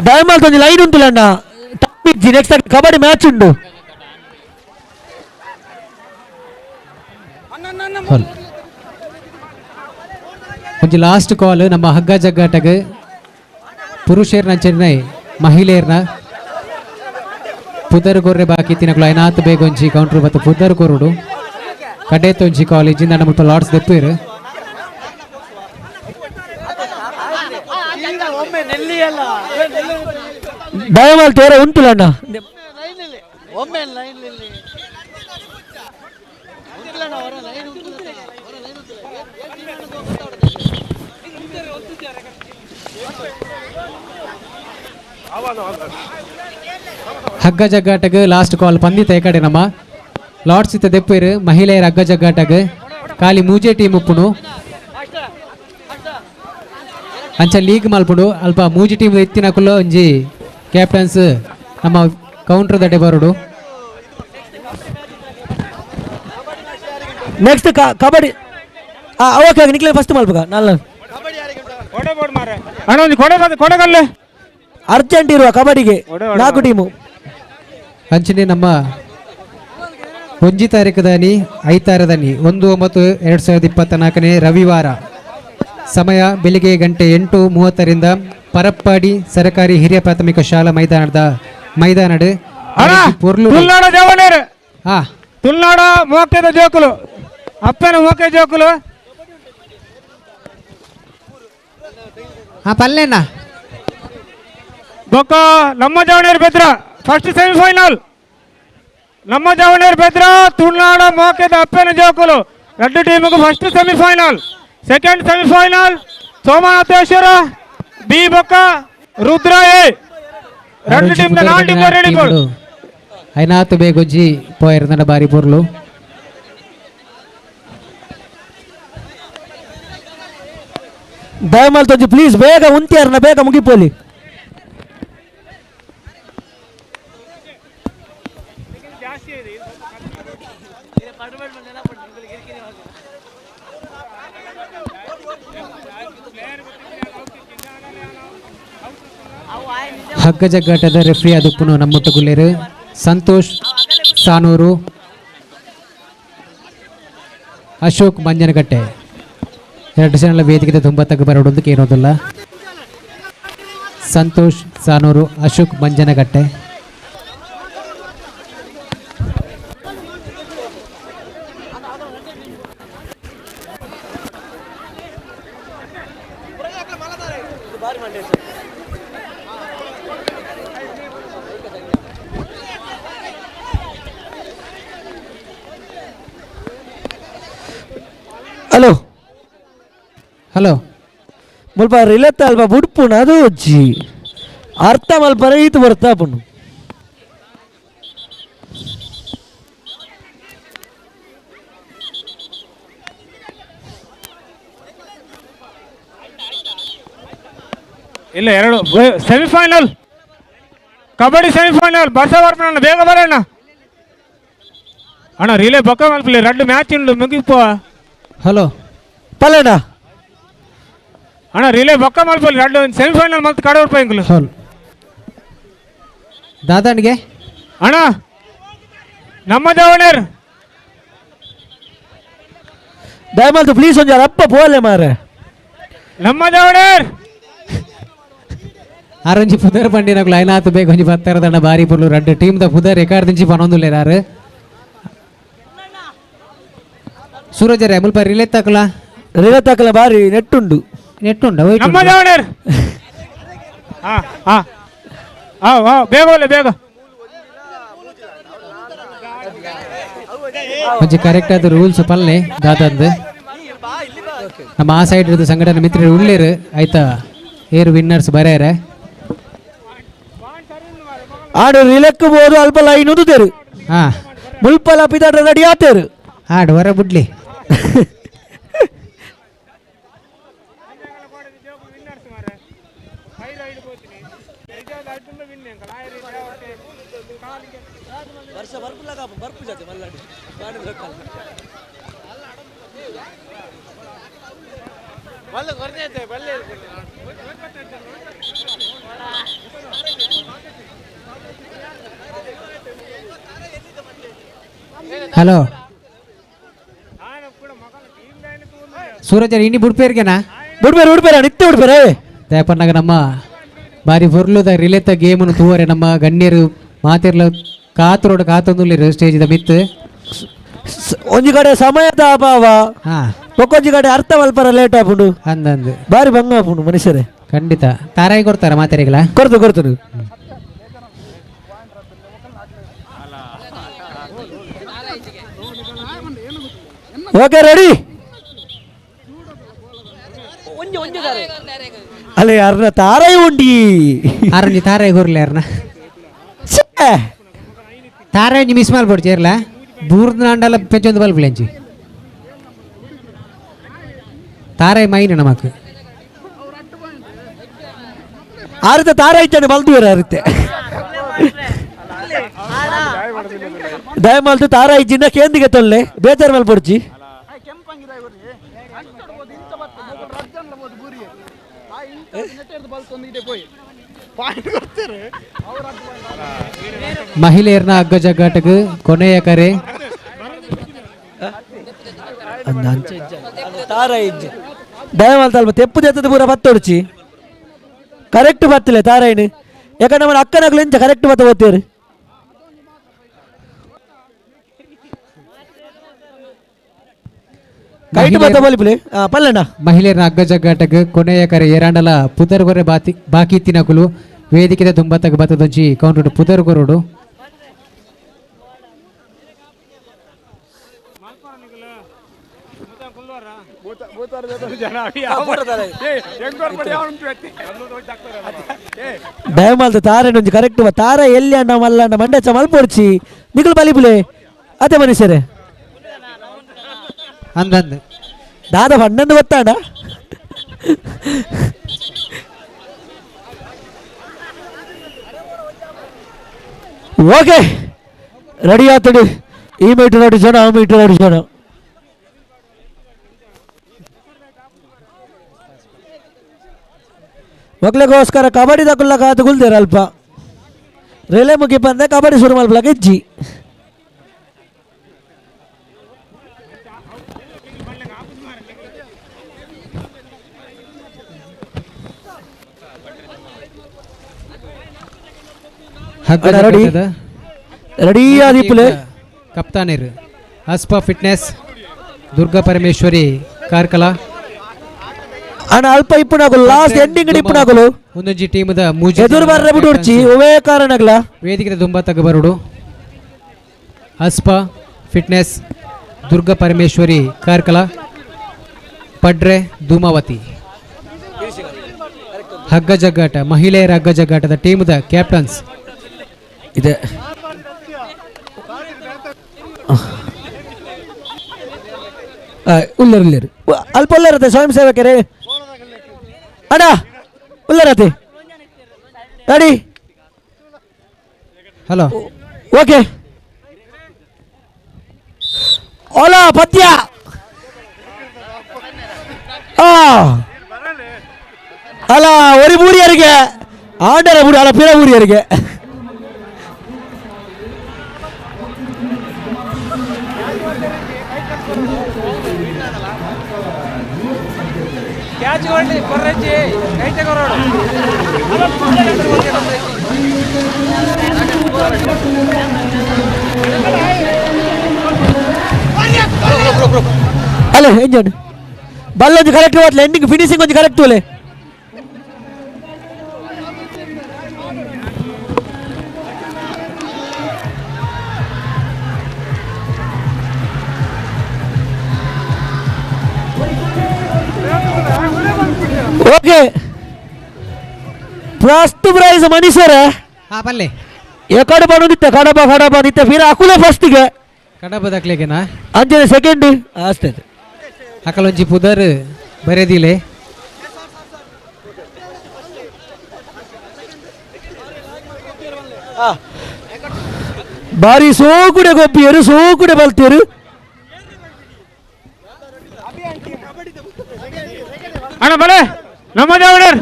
ದಯಮಾಲ್ ಒಂಜಿ ಲೈನ್ ಉಂಟುಲ್ಲ ಅಣ್ಣ ನೆಕ್ಸ್ಟ್ ಕಬಡ್ಡಿ ಮ್ಯಾಚ್ ಉಂಟು ಒಂಜಿ ಲಾಸ್ಟ್ ಕಾಲ್ ನಮ್ಮ ಹಗ್ಗ ಜಗ್ಗಾಟಗ್ ಪುರುಷೇರ್ನ ಚೆನ್ನೈ ಮಹಿಳೆಯರ್ನ ಪುದರ್ ಕೊರ್ರೆ ಬಾಕಿ ತಿನಕುಲು ಐನಾತ್ ಬೇಗ ಒಂಜಿ ಕೌಂಟ್ರ್ ಬತ್ತ ಪುದರ್ ಕೊರುಡು ಕಡೇತ ಒಂಜಿ ಕಾಲೇಜ್ ಇಂದ ಮುಲ್ಪ ಲಾಟ್ಸ್ ದೆಪ್ಪೇರು ದಯಮಾಲ್ ತೋರ ಉಂಟುಲ್ಲ ಅಣ್ಣ ಹಗ್ಗ ಜಗ್ಗಾಟಗ್ ಲಾಸ್ಟ್ ಕಾಲ್ ಪಂದಿತ ಕಡೆ ನಮ್ಮ ಲಾಟ್ಸ್ ಇತ್ತ ದೆಪ್ಪೇರು ಮಹಿಳೆಯರ ಹಗ್ಗ ಜಗ್ಗಾಟಗ್ ಖಾಲಿ ಮೂಜೆ ಟೀಮ್ ಉಪ್ಪುನು ಅಂಚ ಲೀಗ್ ಮಲ್ಪುಂಡು ಅಲ್ಪ ಮೂಜಿ ಟೀಮ್ ಎತ್ತಿನಕುಲು ಒಂಜಿ ಕ್ಯಾಪ್ಟನ್ಸ್ ನಮ್ಮ ಕೌಂಟರ್ ದಡೆ ಬರುಡು ನೆಕ್ಸ್ಟ್ ಕಬಡ್ಡಿ ಓಕೆ ನಿಕ್ಲೆ ಫಸ್ಟ್ ಮಲ್ಪಗ ನಾಲ್ ಅಣ್ಣ ಒಂದು ಕೊಡೆ ಕೊಡೆಗಲ್ಲೇ ಅರ್ಜೆಂಟ್ ಇರುವ ಕಬಡ್ಡಿಗೆ ನಾಲ್ಕು ಟೀಮು ಅಂಚನೆ ನಮ್ಮ ಒಂಜಿ ತಾರೀಕುದಾನಿ ಐತಾರದಾನಿ 1/9/2024 ರವಿವಾರ ಸಮಯ ಬೆಳಿಗ್ಗೆ ಗಂಟೆ 8:30ರಿಂದ ಪರಪ್ಪಾಡಿ ಸರಕಾರಿ ಹಿರಿಯ ಪ್ರಾಥಮಿಕ ಶಾಲಾ ಮೈದಾನಡು ಪೊರ್ಲು ತುಲ್ನಾಡ ಜವನೇರು ತುಲ್ನಾಡ ಮೋಕೆದ ಜೋಕುಲು ಅಪ್ಪನ ಮೋಕೆ ಜೋಕುಲು ಪಲ್ಲೇನಾ ಬೊಕ್ಕ ನಮ್ಮ ಜವನೇರು ಬೆದ್ರ ಫಸ್ಟ್ ಸೆಮಿಫೈನಲ್ ನಮ್ಮ ಜವನೇರು ಬೆದ್ರ ತುಳ್ನಾಡ ಮೋಕೆದ ಅಪ್ಪನ ಜೋಕುಲು ಎರಡು ಟೀಮಿಗೂ first semifinal. Second semifinal Somanatheshwara B ಬೊಕ್ಕ ರುದ್ರ ಎ ಎರಡು ಟೀಮ್ ನಾಲ್ ಟೀಮ್ ರೆಡಿ ಕೊಡು ಐನಾತ್ ಬೇಗೊಜ್ಜಿ ಪೋಯರ್ದಂಡ ಬಾರಿ ಪೊರ್ಲು ದಯಮಾಲ್ ತೊಂಜಿ ಪ್ಲೀಸ್ ಬೇಗ ಉಂತಿಯಾರನ ಬೇಗ ಮುಗಿಪೋಲಿ. ಹಗ್ಗ ಜಗ್ಗಾಟದ ರೆಫ್ರಿ ಆದುಪ್ಪುನು ನಮ್ಮೊಟ್ಟುಗುಲ್ಲೇರು ಸಂತೋಷ್ ಸಾನೂರು, ಅಶೋಕ್ ಮಂಜನಕಟ್ಟೆ ಎರಡು ಜನ ವೇದಿಕೆ ತುಂಬ ತಗ್ಗು ಬರೋಡೊಂದಕ್ಕೆ ಏನೋದಿಲ್ಲ. ಸಂತೋಷ್ ಸಾನೂರು, ಅಶೋಕ್ ಮಂಜನಕಟ್ಟೆ. ಹಲೋ ಹಲೋ ಮುಲ್ಪ ರಿಲೆತ್ತ ಅಲ್ಪ ಬುಡ್ಪುನ ಅದು ಒಜ್ಜಿ ಅರ್ಥ ಮಲ್ಪರ ಈತು ಬರ್ತಾ ಪುಣ್ಣು ಇಲ್ಲ ಎರಡು ಸೆಮಿಫೈನಲ್ ಕಬಡ್ಡಿ ಸೆಮಿಫೈನಲ್ ಬರ್ಸ ಬೇಗ ಬರೋಣ ಅಣ್ಣ ರಿಲೇ ಬೊಕ್ಕ ಮಲ್ಪಲಿ ಎರಡು ಮ್ಯಾಚ್ ಉಂಡು ಮುಗಿಪ್ಪ. ಹಲೋ ಪಲ್ಲೇಣ ಅಣ್ಣ ರಿಲೇ ಬೊಕ್ಕ ಮಲ್ಪಲಿ ಎರಡು ಸೆಮಿಫೈನಲ್ ಮತ್ತೆ ಕಡೆ ರೂಪಾಯಿ. ಹೌದು ದಾದಾಣಿಗೆ ಅಣ್ಣ ನಮ್ಮ ದೇವಣರ್ ದಯಮಾಲ್ತು ಪ್ಲೀಸ್ ಒಂಜಾರ ಅಪ್ಪ ಪೋಲೆ ಮಾರೆ ನಮ್ಮ ದೇವಣರ್ ಆರೊಂಜಿ ಪುದರ್ ಬಂಡಿನಕುಲು ಐನಾತ್ ಬೇಗ ಒಂಜಿ ಬತ್ತಾರದಣ್ಣ ಬಾರಿ ಪುರ್ಲು ರಡ್ಡು ಟೀಮ್ the ಪುದರ್ ರೆಕಾರ್ಡ್ ದಿಂಚಿ ಪನೊಂದುಲ್ಲೇರಾರು ಸೂರಜರೇ ಮುಲ್ಪ ರಿಲೇ ತಕಲ ರಿಲೇ ತಕಲ ಬಾರಿ ನೆಟ್ಟುಂಡು ನೆಟ್ಟುಂಡ ನಮ್ಮ ದೇವಣರ್ ಹಾ ಹಾ ಹಾ ಹಾ ಬೇಗ ಹೋಗ್ಲೆ ಬೇಗ ಒಂಜಿ ಕರೆಕ್ಟ್ ಆದ ರೂಲ್ಸ್ ಪಲ್ಲೆ ದಾದಂದು ನಮ್ಮ ಆ ಸೈಡ್ ಇರೋದು ಸಂಘಟನೆ ಮಿತ್ರರು ಉಳ್ಳೇರು ಆಯ್ತಾ ಏರು ವಿನ್ನರ್ಸ್ ಬರೇರೆ ಆಡು ರಿಲೆಕ್ ಬೋದು ಅಲ್ಪ ಲೈನ್ ಉದುತೇರು ಹಾ ಮುಲ್ಪಲ ಪಿದಾಡ್ರ ರೆಡಿ ಆತೇರು ಆಡು ಹೊರ ಬುಡ್ಲಿ ಹಲೋ ಸೂರಜ್ ಇನ್ನಿ ಬುಡ್ಪೇರ್ಗೆನಾ ಬುಡ್ಬೇರು ಉಡ್ಬೇರ ನಿತ್ಯ ಉಡ್ಬೇರೆ ತೇಪನ್ನಾಗ ನಮ್ಮ ಬಾರಿ ಫುರ್ಲುದ ರಿಲೇತ ಗೇಮನ್ನು ತೂವರೆ ನಮ್ಮ ಗಣ್ಯರು ಮಾತಿರ್ಲ ಕಾತರೋಡು ಕಾತೊಂದುಲ್ಲೇರು ಸ್ಟೇಜಿದ ಮಿತ್ತು ಒಂಜಿ ಕಡೆ ಸಮಯದ ಅಭಾವ ಹಾ ಒಕ್ಕೊಂಜಿ ಕಡೆ ಅರ್ಥ ಮಲ್ಪರ ಲೇಟ್ ಆಪುಂಡು ಅಂದಂದು ಬಾರಿ ಬಂಗ ಆಪುಂಡು ಮನುಷ್ಯರೇ ಖಂಡಿತ ತಾರಾಯಿ ಕೊಡ್ತಾರ ಮಾತಾರಿಗಳ ಕೊಡ್ತು ಕೊಡ್ತು ಓಕೆ ರೆಡಿ ಅಲ್ಲೇ ಯಾರನ್ನ ತಾರಾಯಿ ಉಂಡಿ ಆರಂಜಿ ತಾರಾಯಿ ಗುರ್ಲೆ ಯಾರನ್ನ ತಾರಾಯಿ ಮಿಸ್ ಮಾಡ್ಬೋದು ಚೇರ್ಲ ಬೂರ್ದ ನಾಂಡಲ ಪೆಚ್ಚೊಂದು ಬಲ್ಬ್ ಅಂಚಿ ತಾರಾಯಿ ಮೈನ್ ನಮಕ್ ಆರುತ್ತೆ ತಾರಾಯಿ ಇದ್ದಾನೆ ಬಲ್ದುವೇರ ಆರುತ್ತೆ ದಯಮಾಲ್ತು ತಾರಾಯಿ ಜಿನ್ನ ಕೇಂದಿಗೆ ತೊಲ್ಲೆ ಬೇಜಾರ್ ಮಲ್ಪೊಡ್ಚಿ ಮಹಿಳೆಯರ್ನ ಹಗ್ಗ ಜಗ್ಗಾಟಕ್ಕೆ ಕೊನೆಯ ಕರೆ ತಾರಾಯಿ ದಯಮಾಲ್ತು ಅಲ್ಪ ತೆಪ್ಪು ತೆತ್ತದ ಪೂರ ಬತ್ತೊಡ್ಚಿ ಕರೆಕ್ಟ್ ಬತ್ತಿಲ್ಲ ತಾರಾಯಿನ ಯಾಕಂದ್ರೆ ನಮ್ಮ ಅಕ್ಕನಾಗ್ಲು ಎಂಚ ಕರೆಕ್ಟ್ ಬತ್ತ ಓದ್ತೀರಿ ಕೈಟ್ ಬತ್ತ ಬಲಿಪುಲೆ ಪಲ್ಲಣ್ಣ ಮಹಿಳೆಯರ ಹಗ್ಗ ಜಗ್ಗಾಟಕ್ಕೆ ಕೊನೆಯ ಕರೆ ಏರಾಂಡಲ ಪುದರ್ಗೊರೆ ಬಾತಿ ಬಾಕಿ ತಿನಕುಲು ವೇದಿಕೆದ ದುಂಬತ್ತಗ ಬತ್ತದೊಂಜಿ ಕೌಂಟುಡು ಪುದರ್ಗೊರುಡು ದಯಮಾಲ್ತ ತಾರೆ ಒಂಜಿ ಕರೆಕ್ಟ್ ತಾರ ಎಲ್ಲಿ ಅಣ್ಣ ಮಲ್ಲಣ್ಣ ಮಂಡಚ ಮಲ್ಪೊಡ್ಚಿ ನಿಕುಲು ಬಲಿಪುಲೆ ಅದೇ ಮನುಷ್ಯರೇ ಅಂದಂದು ದಾದ ಪನ್ನೊಂದು ಗೊತ್ತಾಡ ಓಕೆ ರೆಡಿ ಆತಡಿ ಈ ಮೀಟರ್ ಅಡಿಸೋಣ ಆ ಮೀಟರ್ ಅಡಿಸೋಣ ಮಕ್ಳಿಗೋಸ್ಕರ ಕಬಡ್ಡಿ ತಕೊಳ್ಳ ಕಾತು ಕುಲ್ದೇರ ಅಲ್ಪ ರಿಲೇ ಮುಗಿ ಬಂದೆ ಕಬಡ್ಡಿ ಶುರು ಮಲ್ಪಲಕ್ಕೆ ಇಜ್ಜಿ ಹಗ್ಗ ಅಣ್ಣ, ರೆಡಿ? ಜಗ್ಗಾಟದ ರೆಡಿ ಆದಿಪ್ಪುಲೆ ಕಪ್ತಾನಿರ್ ಅಸ್ಪಾ ಫಿಟ್ನೆಸ್ ದುರ್ಗಾ ಪರಮೇಶ್ವರಿ ಕಾರ್ಕಳ ಅಣ್ಣ ಅಲ್ಪ ಇಪ್ಪುನಾಗುಲು ಲಾಸ್ಟ್ ಎಂಡಿಂಗ್ ಇಪ್ಪುನಾಗುಲು ಒಂದೊಂಜಿ ಟೀಮ್ದ ಮೂಜಿ ಎದುರು ಬರ್ರೆ ಬಿಡುಡ್ಚಿ ಒವೇ ಕಾರಣಗ್ಲ ವೇದಿಕೆ ದುಂಬತ್ತಗ ಬರುಡು ಅಸ್ಪಾ ಫಿಟ್ನೆಸ್ ದುರ್ಗಾ ಪರಮೇಶ್ವರಿ ಕಾರ್ಕಳ ಪಡ್ರೆ ಧೂಮಾವತಿ. ಹಗ್ಗ ಜಗ್ಗಾಟ ಮಹಿಳೆಯರ ಹಗ್ಗ ಜಗ್ಗಾಟದ ಟೀಮ್ದ ಕ್ಯಾಪ್ಟನ್ಸ್ ಇದೆ. ಉಲ್ಲರು ಉಲ್ಲರು ಅಲ್ಪ ಉಲ್ಲರತೆ ಸ್ವಯಂ ಸೇವಕರೇ ಅಣ್ಣ ಉಲ್ಲರತೆ ready. Hello okay Ola ಪದ್ಯ ಅಲ್ಲ ಒರಿ ಬೂರಿಯರಿಗೆ ಆಂಡರ ಬೂರಿ ಅಲ್ಲ ಪಿರ ಬೂರಿಯರಿಗೆ ಅಲ್ಲ ಎಂಜನ್ ಬಲ್ಲೊಂದು ಕರೆಕ್ಟ್ ಹೋದ್ಲೆ ಎಂಡಿಂಗ್ ಫಿನಿಶಿಂಗ್ ಒಂದು ಕರೆಕ್ಟ್ ಒಲೆ. Okay first prize ಮನೀಶ್ವರ ಹಾ ಬಲ್ಲೆ ಎಕಡೆ ಬಂದಿತ್ತೆ ಕಡಬ ಕಡಬ ನಿತ್ತೆ ಫೀರ ಅಕುಲೆ ಫಸ್ಟ್ಗೆ ಕಡಬದಕ್ಲೆಗೆನಾ ಅಂಜನೆ ಸೆಕೆಂಡ್ ಅಷ್ಟೇ. ಅಕಲೊಂಜಿ ಪುದರ್ ಬರೆದಿಲೆ ಬಾರಿ ಸೋಕುಡೆ ಗೊಬ್ಬಿಯರು ಸೋಕುಡೆ ಬಲ್ತಿಯರು. ಅಣ್ಣ ಬಲೆ ನಮ್ಮ ದೇವಡರ್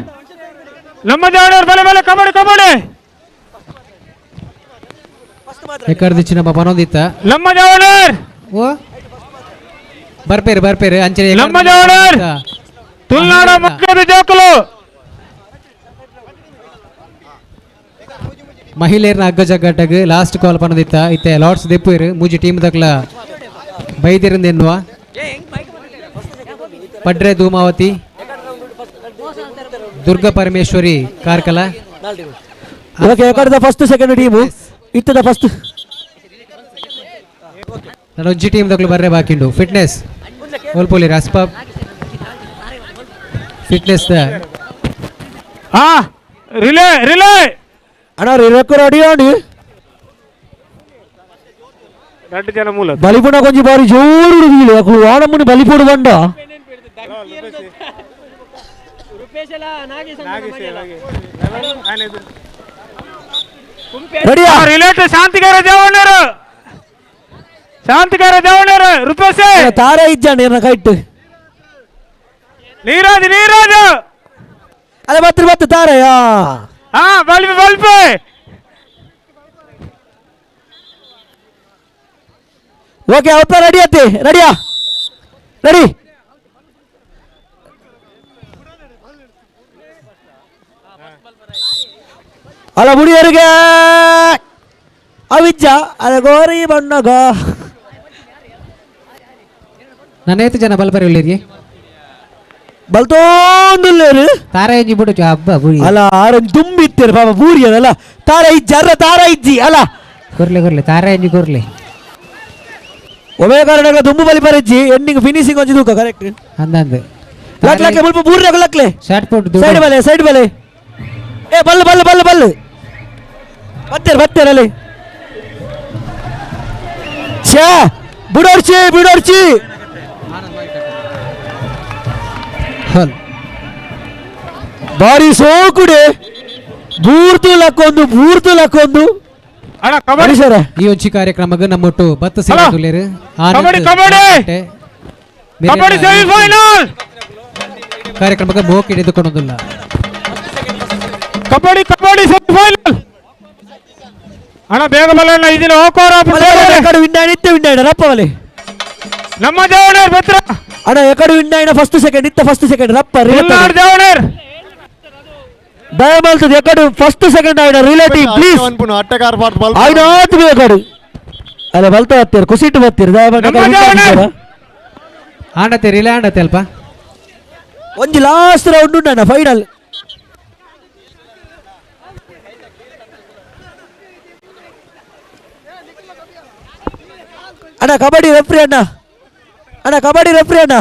ನಮ್ಮ ದೇವಡರ್ ಬಲೆ ಬಲೆ ಕಬಡ್ಡಿ ಕಬಡ್ಡಿ ಎಕ್ಕಡ್ದಿಚ್ಚಿ ನಮ್ಮ ಪನೊಂದಿತ್ತ ನಮ್ಮ ದೇವಡರ್ ಓ ಬರ್ಪೇರು ಬರ್ಪೇರು ಅಂಚನೆ ನಮ್ಮ ದೇವಡರ್ ತುಳುನಾಡ ಮಕ್ಕಳ ಜೋಕುಲು ಮಹಿಳೆಯರ್ನ ಹಗ್ಗ ಜಗ್ಗಾಟಗ್ ಲಾಸ್ಟ್ ಕಾಲ್ ಪನೊಂದಿತ್ತ ಇತ್ತೆ ಲಾರ್ಡ್ಸ್ ದೆಪ್ಪುರು ಮೂಜಿ ಟೀಮ್ ದಕ್ಲ ಬೈದಿರಿಂದ ಎನ್ನುವ ಪಡ್ರೆ ಧೂಮಾವತಿ ದುರ್ಗಾ ಪರಮೇಶ್ವರಿ ಕಾರ್ಕಳ. ಓಕೆ ಎಕಡೆದ first second team ಇತ್ತದ first ನಾನು ಒಂಜಿ ಟೀಮ್ ದಕ್ಲು ಬರ್ರೆ ಬಾಕಿಂಡು ಫಿಟ್ನೆಸ್ ಒಲ್ಪೊಲಿ ರಸ್ಪಾ ಫಿಟ್ನೆಸ್ the ಹಾ ರಿಲೇ ರಿಲೇ ಅಣ್ಣ ರಿಲೇಕ್ ರೆಡಿ ಆಂಡ್ ಎರಡು ಜನ ಮೂಲ ಬಲಿಪುಣ ಕೊಂಚ ಬಾರಿ ಜೋರು ಹುಡುಗಿಲ್ಲ ಅಕುಲು ವಾಣಮ್ಮನಿ ಬಲಿಪುಡು ಬಂಡ ರೆಡಿಯಾ ರಿಲೇಟ್ ಶಾಂತಿಗಾರ ದೇವಣ್ಣರು ಶಾಂತಿಗಾರ ದೇವಣ್ಣರು ರೂಪೇಶ್ ತಾರ ಇಜ್ಜಾಂಡ್ ಏನ ಕೈಟ್ ನೀರಾಜ್ ನೀರಾಜ್ ಅಲ್ಲ ಬತ್ತು ಬತ್ತು ತಾರಯಾ ಹಾ ಬಲ್ಪೆ ಬಲ್ಪೆ ಓಕೆ ಅವತ್ತ ರೆಡಿ ಅತ್ತೆ ರೆಡಿಯಾ ರೆಡಿ ಅಲ್ಲ ಬುಡಿಯರಿಗೆ ಅವಿಜ್ಜ ಅದ ಗೋರಿ ಬಣ್ಣಗ ನನ್ನ ಏತು ಜನ ಬಲ್ಪರೆ ಉಳ್ಳೇರಿಗೆ ಬಲ್ತೋಂದುಲ್ಲೇರು ತಾರ ಇಂಜಿ ಬಿಡು ಹಬ್ಬ ಬುಡಿ ಅಲ್ಲ ಆರೊಂದು ತುಂಬಿತ್ತೇರು ಪಾಪ ಬೂರಿ ಅದಲ್ಲ ತಾರ ಇಜ್ಜಿ ಅರ್ರ ತಾರ ಇಜ್ಜಿ ಅಲ್ಲ ಕೊರ್ಲೆ ಕೊರ್ಲೆ ತಾರ ಇಂಜಿ ಕೊರ್ಲೆ ಒಮ್ಮೆ ಕಾರಣಗಳ ತುಂಬು ಬಲಿ ಪರಜ್ಜಿ ಎಂಡಿಂಗ್ ಫಿನಿಶಿಂಗ್ ಒಂಜಿ ತೂಕ ಕರೆಕ್ಟ್ ಅಂದಂದು ಲಕ್ ಲಕ್ ಮುಲ್ಪ ಬೂರ್ನಾಗ ಲಕ್ಲೆ ಶಾರ್ಟ್ ಪುಟ್ ಸೈಡ್ ಬಲೆ ಸೈಡ್ ಬಲೆ ಏ ಬಲ್ಲು ಬಲ್ಲು ಬಲ್ಲು ಬಲ್ಲು ಬತ್ತೇರು ಬತ್ತೇರು ಅಲ್ಲಿ ಛೇ ಬಿಡೋರ್ಚಿ ಬಿಡೋರ್ಚಿ ಹಲ್ ಬಾರಿ ಸೋಕುಡೆ ಬೂರ್ತು ಲಕ್ಕೊಂದು ಬೂರ್ತು ಲಕ್ಕೊಂದು ಅಣ್ಣ ಕಬಡ್ಡಿ ಸರ್ ಈ ಒಂಜಿ ಕಾರ್ಯಕ್ರಮಗ್ ನಮ್ಮೊಟ್ಟು ಬತ್ತ ಸೇವೆ ತುಲ್ಲೇರು ಕಬಡ್ಡಿ, ಕಬಡ್ಡಿ! ಕಬಡ್ಡಿ ಸೆಮಿಫೈನಲ್ ಕಾರ್ಯಕ್ರಮಕ್ಕೆ ಮೋಕ್ ಹಿಡಿದುಕೊಂಡೊಂದಿಲ್ಲ ಕಬಡ್ಡಿ ಕಬಡ್ಡಿ ಸೆಮಿಫೈನಲ್ ಅಣ್ಣ ಬೇಗ ಬಲ್ಲಣ್ಣ ಇದನ್ನ ಹೋಗೋರ ಎಕಡೆ ವಿನ್ ಇತ್ತ ವಿನ್ ರಪ್ಪ ಬಲೆ ನಮ್ಮ ದೇವಣರ್ ಬೆತ್ರ ಅಣ್ಣ ಎಕಡೆ win first second ಇತ್ತ ಫಸ್ಟ್ ಸೆಕೆಂಡ್ ರಪ್ಪ ತುಳುನಾಡು ದೇವಣರ್ ದಯಮಾಲ್ತದ ಎಕಡೆ ಫಸ್ಟ್ ಸೆಕೆಂಡ್ ಆಯ್ನ ರಿಲೇಟಿವ್ ಪ್ಲೀಸ್ ಆಯ್ನ ಆತು ಬೇಕಾಡು ಅಲ್ಲ ಬಲ್ತ ಬರ್ತೀರಿ ಕುಸಿಟ್ಟು ಬರ್ತೀರಿ ದಯಮಾಡಿ ಆಂಡತೆ ರಿಲೇ ಆಂಡತೆ ಅಲ್ಪ ಒಂಜಿ ಲಾಸ್ಟ್ ರೌಂಡ್ ಉಂಟಣ್ಣ ಫೈನಲ್ ಅಣ್ಣ ಕಬಡ್ಡಿ ರೆಫ್ರಿ ಅಣ್ಣ ಅಣ್ಣ ಕಬಡ್ಡಿ ರೆಫ್ರಿ ಅಣ್ಣ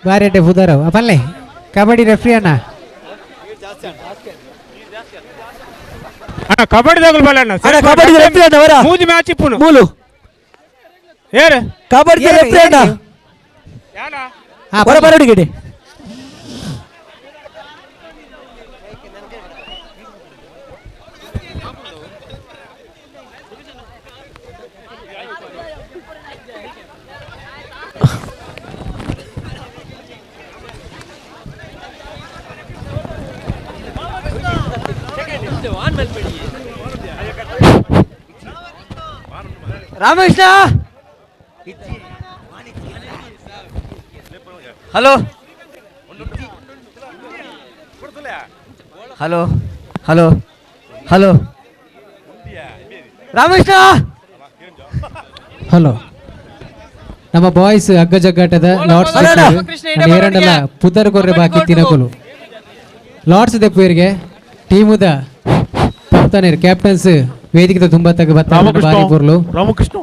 ಬಾರಿ ಪುದರವ್ ಪಲ್ಲೆ ಕಬಡ್ಡಿ ರೆಫ್ರಿ ಅಣ್ಣ ಅಣ್ಣ ಕಬಡ್ಡಿ ತಗೊಳ್ ಬಲ್ಲ ಅಣ್ಣ. ಅಣ್ಣ, ಕಬಡ್ಡಿ ರೆಫ್ರಿ ಅಣ್ಣ, ವರ. ಮೂಜಿ ಮ್ಯಾಚ್ ಇಪ್ಪುನು. ಮೂಲು. ಏರು. ಕಬಡ್ಡಿ ರೆಫ್ರಿ ಅಣ್ಣ. ವರ ಬರಡಿಗೆಡೆ. Ramakrishna hello hello hello hello Ramakrishna hello. ನಮ್ಮ ಬಾಯ್ಸ್ ಹಗ್ಗ ಜಗ್ಗಾಟದ ಲಾರ್ಡ್ಸ್ ಏರಂಡಲ ಪುದರ್ ಕೊರ್ರೆ ಬಾಕಿ ತಿನಕುಲು ಲಾರ್ಡ್ಸ್ ದೆಪ್ಪುವರಿಗೆ ಟೀಮುದ ಕಪ್ತಾನೇರು ಕ್ಯಾಪ್ಟನ್ಸ್ ವೇದಿಕೆ ತುಂಬ ತಗ ಬತ್ತಾರೆ ಬಾರಿ ಪೊರ್ಲು. ರಾಮಕೃಷ್ಣ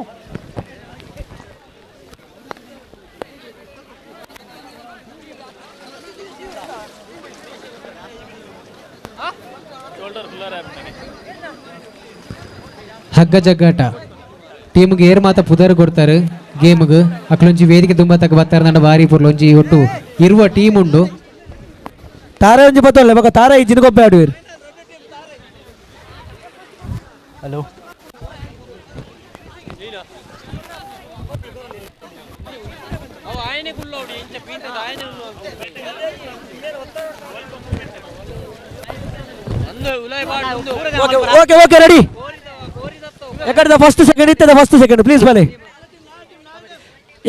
ಹಗ್ಗ ಜಗ್ಗಾಟ ಟೀಮ್ಗೆ ಏರ್ ಮಾತ ಪುದರ್ ಕೊಡ್ತಾರೆ ಗೇಮ್ಗೆ ಅಕ್ಲೊಂಜಿ ವೇದಿಕೆ ತುಂಬ ತಗ ಬತ್ತಾರೆ ನನ್ನ ಬಾರಿ ಪೊರ್ಲು. ಒಂಜಿ ಒಟ್ಟು ಇರುವ ಟೀಮ್ ಉಂಡು. ತಾರ ಒಂಜಿ ಬತ್ತಲ್ಲ ಬೊಕ ತಾರ ಇಜ್ಜಿನ ಗೊಬ್ಬೆ ಆಡುವೆರ್. Hello okay okay okay ready. ಎಕಡೆದ first second ಇತ್ತದ first second please ಬಲೆ.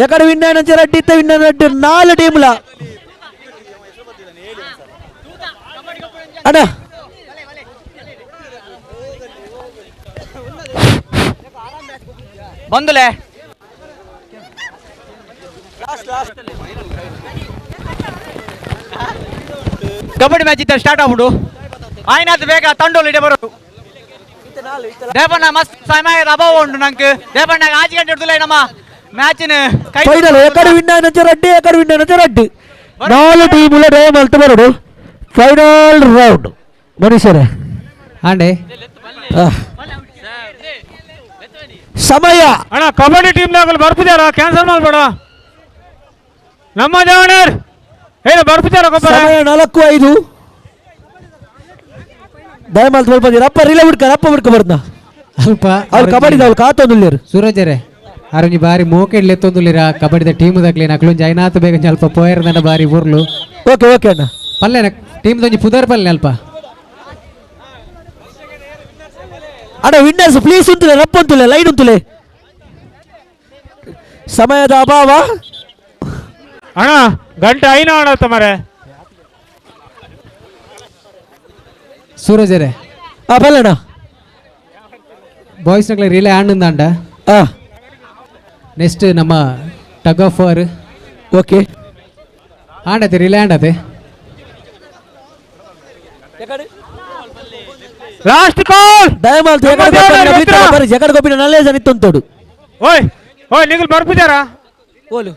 ಎಕಡೆ ವಿನ್ అయిన ರಡ್ಡಿ ಇತ್ತ ವಿನ್ ರಡ್ಡಿ ನಾಲ್ ಟೀಮ್ಲ ಅಣ್ಣ. ಬಂದುಲೆ ಕಬಡ್ಡಿ ಮ್ಯಾಚ್ ಇತ್ತ ಸ್ಟಾರ್ಟ್ ಆಗ್ಬಿಡು. ಆಯ್ನಾತ್ ಬೇಗ ತಂಡೋಲು ಇಡೆ ಬರೋದು. ದೇವಣ್ಣ ಮಸ್ತ್ ಸಮಯದ ಅಭಾವ ಉಂಟು ನಂಗೆ. ದೇವಣ್ಣ ಆಜಿ ಗಂಟೆ ಹಿಡ್ದುಲ್ಲ ನಮ್ಮ ಮ್ಯಾಚಿನ ಫೈನಲ್ ಎಕಡೆ ವಿನ್ అయిన ರಡ್ಡಿ ಎಕಡೆ ವಿನ್ అయిన ರಡ್ಡಿ ನಾಲ್ ಟೀಮ್ಲ ಡೇ ಮಲ್ತ ಬರೋಡು. ಫೈನಲ್ ರೌಂಡ್ ಮನುಷ್ಯರೇ. ಆಂಡೆ ಸಮಯ ಅಣ್ಣ ಕಬಡ್ಡಿ ಟೀಮ್ ದಾಗಲ್ ಬರ್ಪುಜಾರ ಕ್ಯಾನ್ಸಲ್ ಮಾಡ್ಬೇಡ. ನಮ್ಮ ದೇವಣ್ಣರ್ ಏನು ಬರ್ಪುಜಾರ ಗೊಬ್ಬರ. ಸಮಯ 4-5. ದಯಮಾಲ್ ಸ್ವಲ್ಪ ಅಪ್ಪ ರಿಲೇ ಬಿಡ್ಕ ಅಪ್ಪ ಬಿಡ್ಕ ಬರ್ದ ಅಲ್ಪ ಅವ್ರು ಕಬಡ್ಡಿ ಅವ್ರು ಕಾತೊಂದುಲ್ಲೇರು. ಸೂರಜರೇ ಅರೊಂಜಿ ಬಾರಿ ಮೋಕೆಡ್ಲೆ ಎತ್ತೊಂದುಲ್ಲೇರ ಕಬಡ್ಡಿದ ಟೀಮ್ ದಾಕ್ಲೇನ ಅಕ್ಲೊಂಜಿ ಐನಾತ್ ಬೇಗ ಅಲ್ಪ ಪೋಯರ್ದನ ಬಾರಿ ಊರ್ಲು. ಓಕೆ ಓಕೆ ಅಣ್ಣ. ಪಲ್ಲೆನ ಟೀಮ್ ದೊಂಜಿ ಪುದರ್ ಪಲ್ಲೆ ಅಲ್ಪ. ಅಣ್ಣ ವಿನ್ನರ್ಸ್ ಪ್ಲೀಸ್ ಉಂತುಲೆ ರಪ್ಪ ಉಂತುಲೆ ಲೈನ್ ಉಂತುಲೆ. ಸಮಯದ ಅಭಾವ ಅಣ್ಣ ಗಂಟೆ ಐನ ಅಣ್ಣ ತಮಾರೆ. ಸೂರಜರೇ ಆ ಬಲ್ಲಣ್ಣ ಬಾಯ್ಸ್ ನಕ್ಲೆ ರಿಲೇ ಆಂಡ. ನೆಕ್ಸ್ಟ್ ನಮ್ಮ tug of war. Okay ಆಂಡತೆ relay ಆಂಡತೆ. Last call ದಯಮಾಲ್ ಎಕಡೆ ಗೊಬ್ಬಿನ ನಲ್ಲೇ ಜನ ಇತ್ತೊಂತೋಡು. ಓಯ್ ಓಯ್ ನಿಗಲ್ ಬರ್ಪುಜಾರ ಓಲು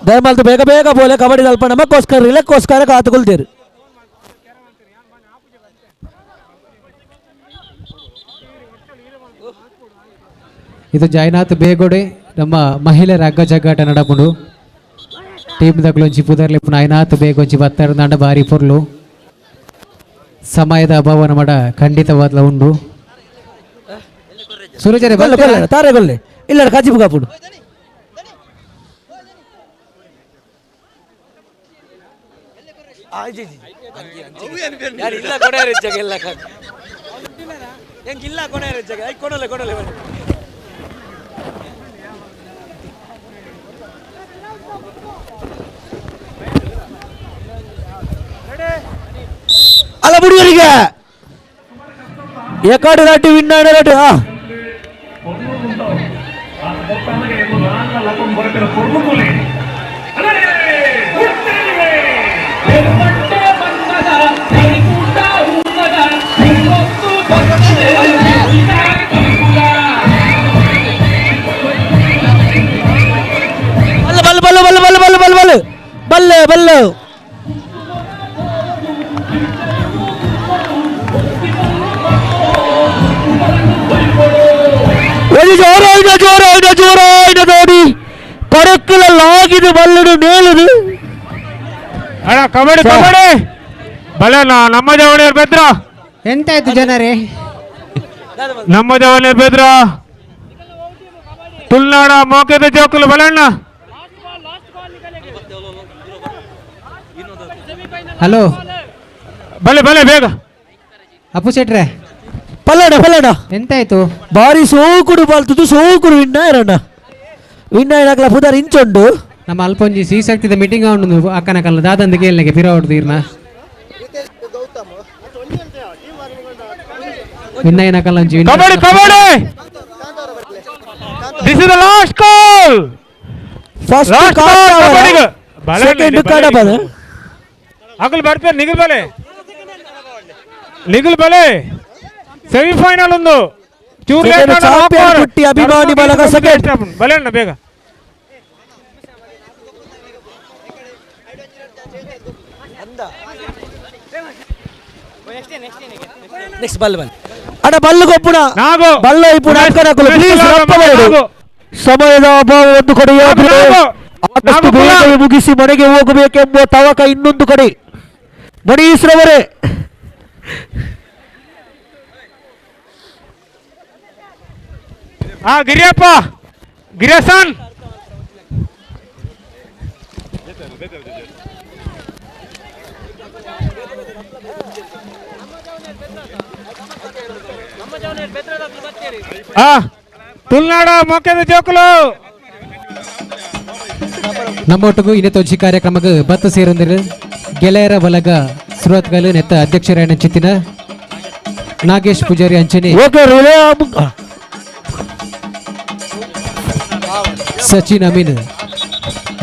ದಯಮಾಲ್ತು ಬೇಗ ಬೇಗ ಬೋಲೆ ಕಬಡ್ಡಿ ಅಲ್ಪ ನಮಕ್ಕೋಸ್ಕರ ರಿಲೆಕ್ಕೋಸ್ಕರ ಕಾತುಕೊಳ್ತೀರಿ. ಇದು ಜಯನಾಥ್ ಬೇಗೋಡೆ ನಮ್ಮ ಮಹಿಳೆಯರ ಹಗ್ಗ ಜಗ್ಗಾಟ ನಡಪುಂಡು. ಟೀಮ್ ದಕ್ಲೊಂಚಿ ಪುದರ್ಲಿಪ್ಪುನ ಐನಾಥ್ ಬೇಗೊಂಚಿ ಬತ್ತರ ದಂಡ ಬಾರಿ ಪೊರ್ಲು. ಸಮಯದ ಅಭಾವ ನಮಡ ಖಂಡಿತವಾದ್ಲ ಉಂಡು. ಸೂರಜರೇ ತಾರೆ ಕೊಲ್ಲೆ ಇಲ್ಲ ಕಾಜಿಪು ಕಾಪುಡು. ಅಲ್ಲ ಬುಡಿಯರಿಗೆ ಎಕಡೆ ರಡ್ಡಿ ವಿನ್ ರಡ್ಡಿ. ಒಂದು ಜೋರಾಯ್ದ ಜೋರಾಯ್ದ ಜೋರಾಯ್ದ ನೋಡಿ ಕೊಡಕ್ಕಲ ಲಾಗಿದೆ ಬಲ್ಲಡು ನೇಲದು. ಅಣ್ಣ ಕಬಡ್ಡಿ ಕಬಡ್ಡಿ ಬಲೆ ನಮ್ಮ ಜವಣಿಯರ್ ಬೆದ್ರ. ಎಂತಾಯ್ತು ಜನರೇ? ನಮ್ಮ ಜವಣಿಯರ್ ಬೆದ್ರ ತುಳ್ನಾಡ ಮೋಕೆದ ಜೋಕುಲು ಬಲಣ್ಣ. ಹಲೋ ಬಲೆ ಬಲೆ ಬೇಗ ಅಪ್ಪು ಶೆಟ್ರೆ. ಪಲ್ಲಣ ಪಲ್ಲಣ ಎಂತಾಯ್ತು? ಬಾರಿ ಸೋಕುಡು ಬಾಲ್ತದ್ದು ಸೋಕುಡು ವಿನ್ನಾಯರಣ್ಣ ವಿನ್ನಾಯನಕಲ ಪುದರ್ ಇಂಚೊಂಡು. ನಮ್ಮ ಅಲ್ಪೊಂಜಿ ಸಿ ಶಕ್ತಿದ ಮೀಟಿಂಗ್ ಅವನು ಅಕ್ಕನ ಕಲ್ಲ ದಾದಂದ ಕೇಳಲಿಕ್ಕೆ ಪಿರ ಹೊಡ್ದು ಇರ್ನ ವಿನ್ನಯನ ಕಲ್ಲಂಜಿ. Kabaddi kabaddi this is the last call. First second ಕಾಡಬದ ಅಗಲ್ ಬರ್ತಾರೆ ನಿಗಲ್ ಬಲೆ ನಿಗಲ್ ಬಲೆ ಸೆಮಿಫೈನಲ್ ಒಂದು ಚಾಂಪಿಯನ್ ಪುಟ್ಟಿ ಅಭಿಮಾನಿ ಬಳಗ ಸೆಕೆಂಡ್ ಬಲೆ ಅಣ್ಣ ಬೇಗ. ನೆಕ್ಸ್ಟ್ ಬಲ್ ಬಲ್ ಅಣ್ಣ ಬಲ್ಲು ಗೊಪ್ಪುಣ ಬಲ್ಲ ಇಪ್ಪುಣ ಅಕ್ಕನಕುಲು ಪ್ಲೀಸ್ ರಪ್ಪಬೇಡು. ಸಮಯದ ಅಭಾವ ಒಂದು ಕಡೆಯಾದರೆ ಆದಷ್ಟು ಬೇಗನೆ ಮುಗಿಸಿ ಮನೆಗೆ ಹೋಗಬೇಕೆಂಬ ತವಕ ಇನ್ನೊಂದು ಕಡೆ. ಮಣೀಶ್ರವರೇ ಆ ಗಿರಿಯಪ್ಪ ಗಿರಿಯಸನ್ ತುಳ್ನಾಡ ಮೊಕ್ಕದ ಜೋಕುಲು. ನಮ್ಮೊಟ್ಟಿಗೂ ಇನ್ನತೊಂಜಿ ಕಾರ್ಯಕ್ರಮಕ್ಕೆ ಬತ್ತ ಸೇರೊಂದಿರು ಗೆಳೆಯರ ಬಲಗ ಸುರತ್ಕಲ್ ನೆತ್ತ ಅಧ್ಯಕ್ಷರಾಯಣ ಚಿತ್ತಿನ ನಾಗೇಶ್ ಪೂಜಾರಿ ಅಂಚನೆ ಸಚಿನ್ ಅಮೀನ್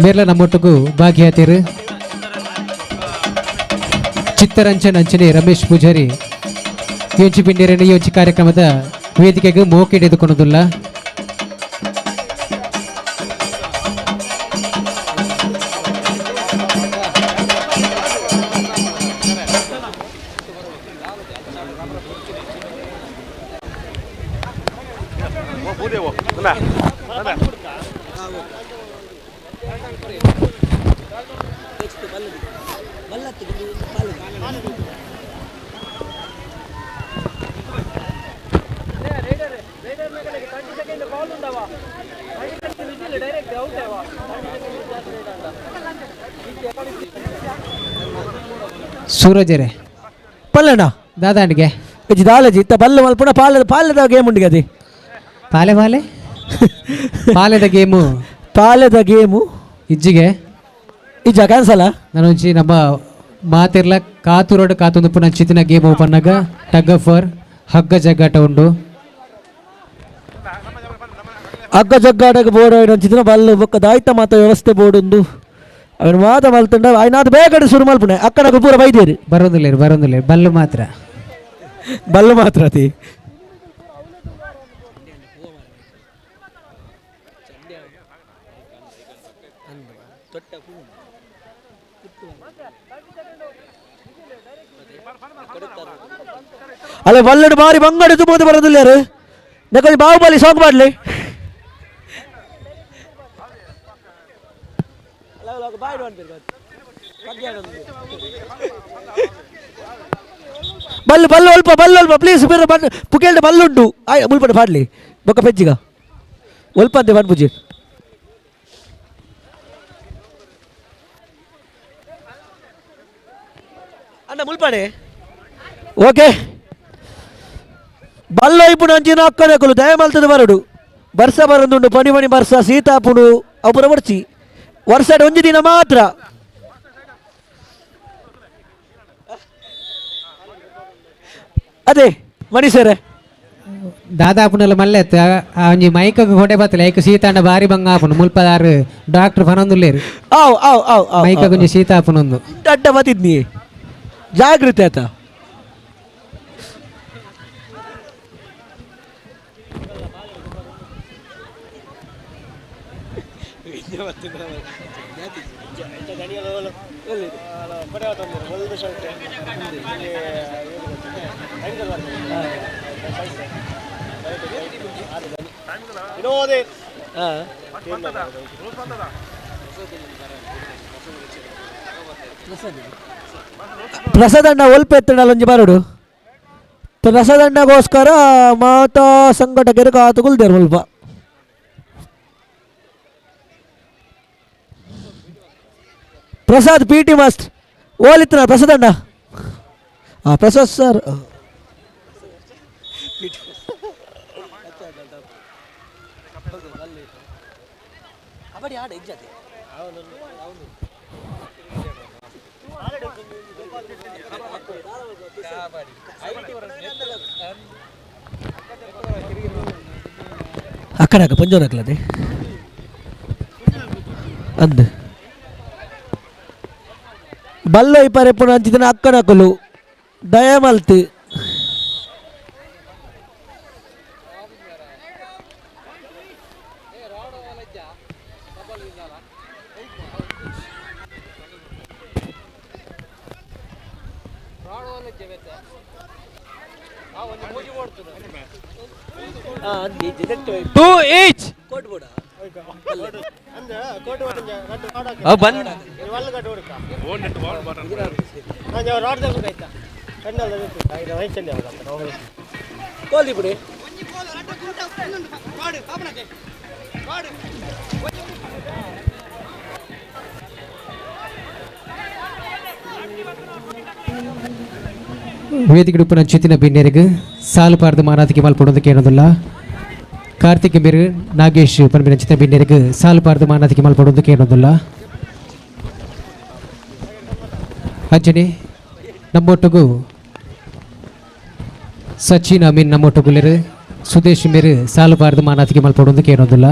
ಮೇರ್ಲ ನಮ್ಮೊಟ್ಟಿಗೂ ಭಾಗಿಯಾತಿರು ಚಿತ್ತರಂಜನ್ ಅಂಚನೆ ರಮೇಶ್ ಪೂಜಾರಿ ಯೋಚಿ ಪಿಂಡಿರನ್ನು ಯೋಚಿ ಕಾರ್ಯಕ್ರಮದ ವೇದಿಕೆಗೆ ಮೋಕೆ ಹಿಡಿದುಕೊಳ್ಳುವುದಿಲ್ಲ. ಸೂರಜರೇ ಪಲ್ಲಣ್ಣ ದಾದಾಂಡಿಗೆ ಇಜ್ಜಿ ದಾಲಜಿ ಇತ್ತ ಬಲ್ಲು ಮಲ್ಪುಣ ಪಾಲದ ಪಾಲದ ಗೇಮ್ ಉಂಡಿಗೆ ಅದೇ ಪಾಲೆ ಪಾಲೆ ಪಾಲೆದ ಗೇಮು ಪಾಲೆದ ಗೇಮು ಇಜ್ಜಿಗೆ ಇಜ್ಜ ಕ್ಯಾನ್ಸಲ ನಾನೊಂಜಿ ನಮ್ಮ ಮಾತಿರ್ಲ ಕಾತುರೋಡು ಕಾತೊಂದು ಪುನಃ ಚಿತ್ತಿನ ಗೇಮ್ ಓಪನ್ನಾಗ ಟಗ್ ಆಫ್ ವಾರ್ ಹಗ್ಗ ಜಗ್ಗಾಟ ಉಂಡು. ಹಗ್ಗ ಜಗ್ಗಾಟಕ್ಕೆ ಬೋರ್ಡ್ ಅಂಚಿತ್ತಿನ ಬಲ್ಲು ಬೊಕ್ಕ ದಾಯ್ತ ಮಾತ ವ್ಯವಸ್ಥೆ ಬೋರ್ಡ್ ಉಂದು ಅವನು ಮಾತ ಮಲ್ತುಂಡ ಆಯ್ನಾದ ಬೇಗಡೆ ಶುರು ಮಲ್ಪುಣೆ ಅಕ್ಕನ ಪೂರ ಬೈದೇರಿ ಬರೋದಿಲ್ಲ ಬರೋದಿಲ್ಲ ಬಲ್ಲು ಮಾತ್ರ ಬಲ್ಲು ಮಾತ್ರ ಅತಿ. ಅಲ್ಲ ಬಲ್ಲಡು ಬಾರಿ ಬಂಗಡೆ ತುಂಬ ಬರೋದಿಲ್ಲ ಯಾರು ನಕೊಂದು ಬಾಹುಬಲಿ ಸಾಂಗ್ ಮಾಡಲಿ. ಬಲ್ಲು ಬಲ್ಲು ಅಲ್ಪ ಬಲ್ಲು ಅಲ್ಪ ಪ್ಲೀಸ್ ಬೇರೆ ಬಣ್ಣ ಪುಕೇಲ್ಡ ಬಲ್ಲುಂಡು ಆಯ್ ಮುಲ್ಪಡ ಪಾಡ್ಲಿ ಬೊಕ್ಕ ಪೆಜ್ಜಿಗ ಒಲ್ಪ ಅಂತೆ ಪನ್ಪುಜಿ. ಅಣ್ಣ ಮುಲ್ಪಡೆ ಓಕೆ ಬಲ್ಲ ಇಪ್ಪುನ ಅಂಚಿನ ಅಕ್ಕನಕುಲು ದಯಮಲ್ತದ ಬರಡು ಬರ್ಸ ಬರಂದುಂಡು ಪಣಿ ಪಣಿ ಬರ್ಸ ಸೀತಾಪುಡು ಅವು ಪೂರ ಬರ್ಚಿ ವರ್ಷ ಒಂಜಿ ದಿನ ಮಾತ್ರ. ಅದೇ ಮಣಿ ಸರ್ ದಾದಾಪುನಲ್ಲ ಮಲ್ಲೆ ಒಂಜಿ ಮೈಕ್ ಹೊಡೆ ಬತ್ತಲೆ ಐಕ್ ಸೀತಾಂಡ ಬಾರಿ ಬಂಗ ಆಪುನು ಮುಲ್ಪದಾರು ಡಾಕ್ಟರ್ ಫನೊಂದುಲ್ಲೇರು. ಆವ್ ಆವ್ ಆವ್ ಆವ್ ಮೈಕ್ ಒಂಜಿ ಶೀತ ಆಪುನೊಂದು ಅಡ್ಡ ಬತ್ತಿದ್ನಿ ಜಾಗೃತಿ ಆತ. ಪ್ರಸಾದಣ್ಣ ಒಲ್ಪ ಎತ್ತಣಲ್ಲೊಂಜಿ ಬರಡು ಪ್ರಸಾದಣ್ಣಗೋಸ್ಕರ ಮಾತಾ ಸಂಘಟಕರು ಕಾತುಗುಲ್ದೇರು ಒಲ್ಪ ಪ್ರಸಾದ್ ಪಿ ಟಿ ಮಾಸ್ಟರ್ ಓಲಿತ್ತನ ಪ್ರಸಾದಣ್ಣ ಹಾಂ ಪ್ರಸಾದ್ ಸರ್ ಅಕ್ಕನಾಕ ಪಂಜೋನಕ್ಲದೆ ಅಂದ್ ಬಲ್ಲ ಇಪ್ಪರೆ ಪುನ ಅಂಚಿನ ಅಕ್ಕನಕುಲು ದಯಮಲ್ತು ಟೂ ಈಚ್ ಬಂದ್ ಕೋಲಿ ಬಿಡಿ ವೇದಿಕೆ ಉಪ್ಪನ ಚಿತ್ತಿನ ಬಿನ್ನೆರಿಗೆ ಸಾಲು ಪಾರ್ದು ಮಾರಾತಿಗೆ ಮಲ್ಪಡೋದಕ್ಕೆ ಏನೋದಿಲ್ಲ ಕಾರ್ತಿಕ್ ಮೇರು ನಾಗೇಶ್ ಪನ್ಬಿನ ಚಿತ್ತಿನ ಬಿನ್ನೆರಿಗೆ ಸಾಲು ಪಾರ್ದು ಮಾನಾತಿಗೆ ಮಲ್ಪಡೋದಕ್ಕೆ ಏನೋದಿಲ್ಲ ಅಂಜನೆ ನಮ್ಮೊಟ್ಟಿಗೂ ಸಚಿನ್ ಅಮೀನ್ ನಮ್ಮೊಟ್ಟುಗುಲೆರು ಸುದೇಶ್ ಮೇರು ಸಾಲು ಪಾರ್ದು ಮಾನಾತಿಗೆ ಮಲ್ಪಡೋದಕ್ಕೆ ಏನೋದಿಲ್ಲ.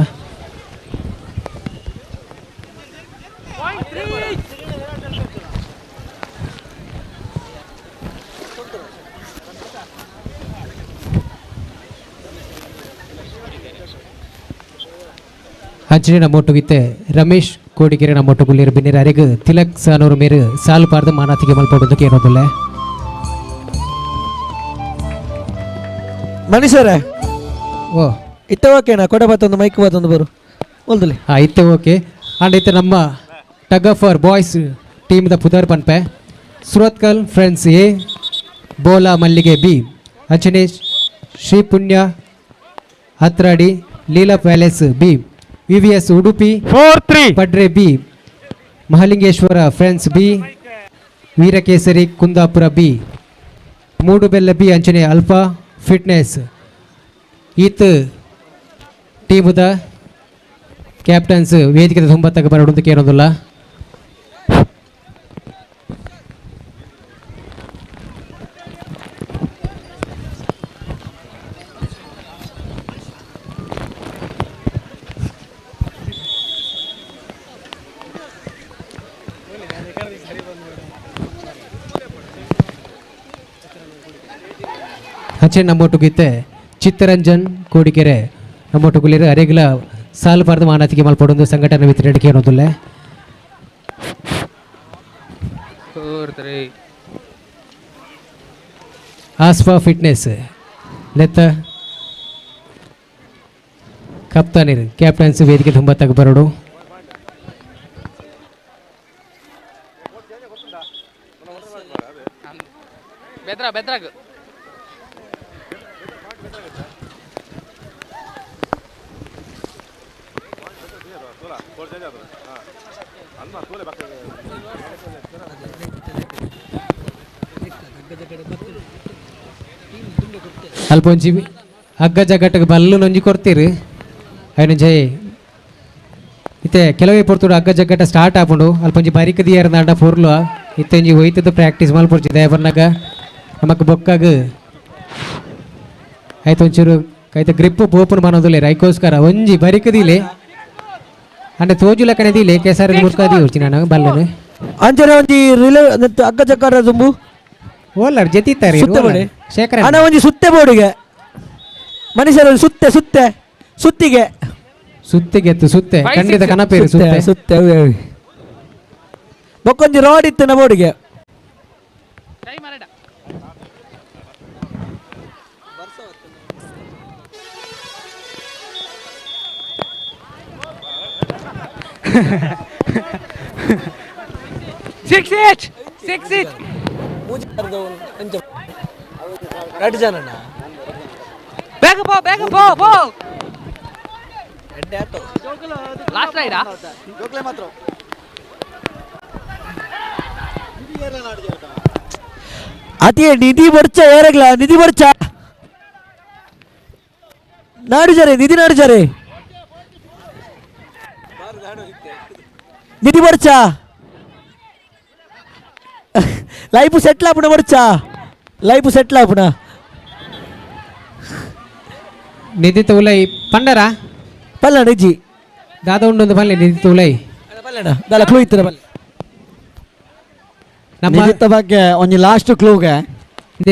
ಅಂಚನೆ ನಮ್ಮೊಟ್ಟುಗಿತ್ತೆ ರಮೇಶ್ ಕೋಡಿಗೆರೆ ನಮ್ಮೊಟ್ಟುಗುಲ್ಲೇರು ಬಿನ್ನೇರು ಅರೆಗ್ ತಿಲಕ್ ಸಾನೂರು ಮೇರು ಸಾಲು ಪಾರ್ದು ಮಾನಾತಿಗೆ ಮಲ್ಪಡೋದಕ್ಕೆ ಏನೋದಿಲ್ಲ. ಮನುಷ್ಯರೇ ಓ ಇತ್ತ ಓಕೆನಾ ಕೊಡ ಬತ್ತೊಂದು ಮೈಕ್ ಬತ್ತೊಂದು ಬರು ಒಲ್ದಲಿ ಹಾಂ ಇತ್ತೆ ಓಕೆ ಆ್ಯಂಡ್ ಇತ್ತೆ ನಮ್ಮ ಟಗ್ ಆಫ್ our boys ಟೀಮ್ದ ಪುದರ್ ಪನ್ಪೆ ಸುರತ್ಕಲ್ ಫ್ರೆಂಡ್ಸ್ ಎ ಬೋಲಾ ಮಲ್ಲಿಗೆ ಬಿ ಅಂಚನೆ Shri Punya Hatradi Leela palace B V V S Udupi 4-3 Padre B Mahalingeshwara friends B Veerakesari Kundapura B Moodubelle B ಅಂಚನೆ ಅಲ್ಫಾ ಫಿಟ್ನೆಸ್ ಈತ್ ಟೀಮುದ ಕ್ಯಾಪ್ಟನ್ಸ್ ವೇದಿಕೆ ತುಂಬತ್ತಾಗ ಬರೋದಕ್ಕೆ ಏನೋದಿಲ್ಲ. ಅಂಚೆ ನಮ್ಮೊಟ್ಟುಗಿತ್ತೆ ಚಿತ್ತರಂಜನ್ ಕೋಡಿಕೆರೆ ನಮ್ಮೊಟ್ಟುಗುಲಿರು ಅರೆಗಿಲ ಸಾಲು ಪಾರ್ದು ಮಾನಾತಿಗೆ ಮಲ್ಪಡೊಂದು ಸಂಘಟನೆ ವಿತರಣೆ ಅನ್ನೋದಿಲ್ಲ. 4-3 ಆಸ್ಫಾ ಫಿಟ್ನೆಸ್ ನೆತ್ತ ಕಪ್ತಾನಿರು ಕ್ಯಾಪ್ಟನ್ಸ್ ವೇದಿಕೆ ತುಂಬತ್ತಾಗ ಬರೋಡು. ಬೆದ್ರ ಬೆದ್ರಾಗ ಅಲ್ಪ ಒಂಜಿ ಹಗ್ಗ ಜಗಟ್ಟಗೆ ಬಲ್ಲು ನೊಂಜಿ ಕೊಡ್ತೀರಿ ಐನೊಂಜಿ ಇತ್ತೆ ಕೆಲವೇ ಪೊರ್ತುಡು ಹಗ್ಗ ಜಗ್ಗಟ ಸ್ಟಾರ್ಟ್ ಆಪುಂಡು ಅಲ್ಪ ಒಂಜಿ ಬರಿಕ್ ದಿಯರ್ನಾಂಡ ಪೊರ್ಲು ಇತ್ತೆ ಒಂಜಿ ಒಯ್ತದ ಪ್ರಾಕ್ಟೀಸ್ ಮಲ್ಪೊಡ್ಚಿ ದಯ ಬನ್ನಗ ನಮಕ್ ಬೊಕ್ಕಾಗ ಆಯ್ತು ಒಂಚೂರು ಕೈತ ಗ್ರಿಪ್ ಪೋಪುನು ಮನೋದುಲ್ಲೇರು ಐಕೋಸ್ಕರ ಒಂಜಿ ಬರಿಕ್ ದೀಲೆ ಅಂಡೆ ತೋಜು ಲೆಕ್ಕನೆ ದೀಲೆ ಕೆಸರು ಮುರ್ಕಾದಿ ಹೊರ್ಚಿ ನಾನು ಬಲ್ಲನು ಅಂಚನೆ ಒಂಜಿ ರಿಲೇ ಹಗ್ಗ ಜಗ್ಗಟ ತುಂಬು ಓಲಾರ್ ಜತಿತಾರೆ ಸುತ್ತೆ ಬೋಡಿ ಶೇಖರ ಅಣ್ಣ ಒಂಜಿ ಸುತ್ತೆ ಬೋಡಿಗೆ ಮನುಷ್ಯರ ಸುತ್ತೆ ಸುತ್ತೆ ಸುತ್ತಿಗೆ ಸುತ್ತಿಗೆ ಎತ್ತು ಸುತ್ತೆ ಖಂಡಿತ ಕನಪೇರು ಸುತ್ತೆ ಸುತ್ತೆ ಬೊಕ್ಕೊಂಜಿ ರಾಡ್ ಇತ್ತು ನ ಬೋಡಿಗೆ 6 each 6 each ಎರಡು ಜನ ಬೇಗ ಪೋ ಬೇಗ ಪೋ ಪೋ ಲಾಸ್ಟ್ ರೈಡಾ ಜೋಕ್ಲೆ ಮಾತ್ರ ಅತಿ ನಿಧಿ ಬರ್ಚ ಏರಗ್ಲ ನಿಧಿ ಬರ್ಚ ನಾಡಿಜಾರೆ ನಿಧಿ ನಾಡಿಜಾರೆ ನಿಧಿ ಬರ್ಚ ಲೈಫ್ ಸೆಟ್ಲ್ ಆಪುಣ ಬರ್ಚ ಲೈಫ್ ಸೆಟ್ಲ್ ಆಪುಣ ನಿಧಿ ತೂಲೈ ಪಂಡರ ಪಲ್ಲ ನಿಜಿ ದಾದ ಉಂಡೊಂದು ಪಲ್ಲೆ ನಿಧಿ ತೂಲೈ ಪಲ್ಲಣ ದಾಲ ಕ್ಲೂ ಇತ್ತರ ಪಲ್ಲೆ ನಿಧಿತ್ತ ಬಗ್ಗೆ ಒಂಜಿ ಲಾಸ್ಟ್ ಕ್ಲೂಗೆ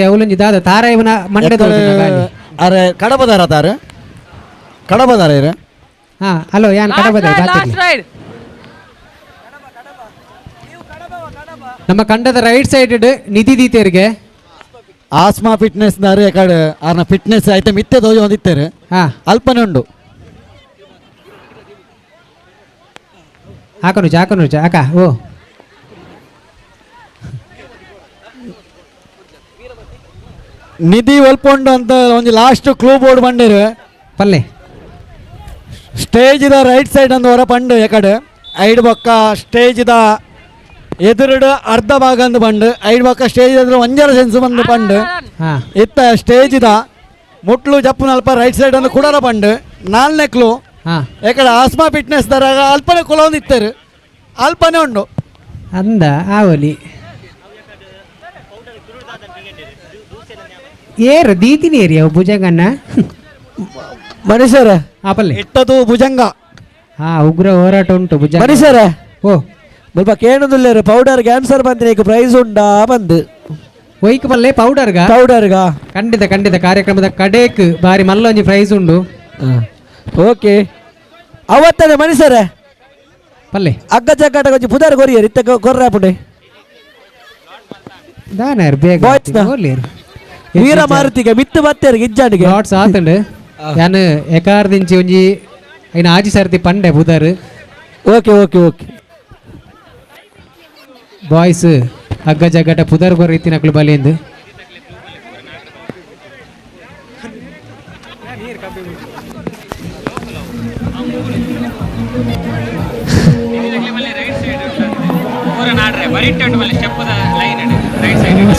ಅವಲೊಂಜಿ ದಾದ ತಾರ ಇವನ ಮಂಡೆ ಅರೆ ಕಡಬದಾರ ತಾರು ಕಡಬದಾರ ಇರು ಹಾ ಹಲೋ ಯಾನ್ ಕಡಬದಾರ ಲಾಸ್ಟ್ ರೈಡ್ ನಮ್ಮ ಕಂಡದ ರೈಟ್ ಸೈಡ್ ನಿಧಿ ದೀತೇರಿಗೆ ಆಸ್ಮಾ ಫಿಟ್ನೆಸ್ ದಾರು ಎಕಡೆ ಆರ್ನ ಫಿಟ್ನೆಸ್ ಐಟಮ್ ಇತ್ತೆ ದೋಜ ಒಂದಿತ್ತೇರು ಅಲ್ಪನೆ ಉಂಡು ಹಾಕನು ಹಾಕನು ಹಾಕ ಓ ನಿಧಿ ಒಲ್ಪೊಂಡು ಅಂತ ಒಂಜಿ last clue board ಬಂಡಿರು ಪಲ್ಲೆ ಸ್ಟೇಜ್ದ ರೈಟ್ ಸೈಡ್ ಅಂದ್ ಹೊರ ಪಂಡು ಎಕಡೆ ಐಡ್ ಬೊಕ್ಕ ಸ್ಟೇಜ್ದ ಎದುರುಡು ಅರ್ಧ ಭಾಗ ಅಂದ್ ಬಂಡು ಐಡ್ ಬೊಕ್ಕ ಸ್ಟೇಜ್ ಎದುರು ಒಂಜರ ಸೆನ್ಸ್ ಬಂದು ಪಂಡು ಇತ್ತ ಸ್ಟೇಜ್ದ ಮುಟ್ಲು ಜಪ್ಪು ನಲ್ಪ ರೈಟ್ ಸೈಡ್ ಅಂದ್ ಕುಡರ ಪಂಡು ನಾಲ್ನೇ ಕ್ಲೂ ಎಕಡೆ ಆಸ್ಮಾ ಫಿಟ್ನೆಸ್ ದರಾಗ ಅಲ್ಪನೆ ಕುಲ ಒಂದು ಇತ್ತರು ಅಲ್ಪನೆ ಉಂಡು ಅಂದ ಆವಲಿ ಏರು ದೀತಿನಿ ಏರಿ ಅವು ಭುಜಂಗಣ್ಣ ಮನುಷ್ಯರ ಆಪಲ್ಲೆ ಇಟ್ಟದು ಭುಜಂಗ ಹಾ ಉಗ್ರ ಹೋರಾಟ ಉಂಟು ಭುಜಂಗ ಮನುಷ್ಯರ ಓ ಮುಲ್ಪ ಕೇಣುದುಲ್ಲೇರು ಪೌಡರ್ ಕ್ಯಾನ್ಸರ್ ಬಂದಿನ ಈಗ ಪ್ರೈಸ್ ಉಂಡಾ ಬಂದು ಒಯ್ಕ್ ಪಲ್ಲೆ ಪೌಡರ್ಗ ಪೌಡರ್ಗ ಖಂಡಿತ ಖಂಡಿತ ಕಾರ್ಯಕ್ರಮದ ಕಡೇಕ್ ಬಾರಿ ಮಲ್ಲೊಂಜಿ ಪ್ರೈಸ್ ಉಂಡು ಓಕೆ ಅವತ್ತನೆ ಮನುಷ್ಯರ ಪಲ್ಲೆ ಅಗ್ಗ ಜಗ್ಗಾಟ ಕೊಂಚ ಪುದಾರ್ ಕೊರಿಯರ್ ಇತ್ತ ಕೊರ್ರಾಪುಂಡೆ ದಾನಾರ್ ಬೇಗ ಬಾಯ್ಸ್ ನ. ಓರ್ಲೇರು ವೀರ ಮಾರುತಿಗೆ ಮಿತ್ತು ಬತ್ತೇರಿಗೆ ಇಜ್ಜಾಂಡಿಗೆ ಲಾಟ್ಸ್ ಆತಂಡು ಯಾನ್ ಎಕಾರ್ದಿಂಚಿ ಒಂಜಿ ಐನ ಆಜಿ ಸರ್ತಿ ಪಂಡೆ ಪುದಾರ್ okay okay okay boys ಅಗ್ಗ ಜಗ್ಗಾಟ ಪುದಾರ್ ಕೊರ ಇತ್ತಿನಕ್ಲು ಬಲಿಂದು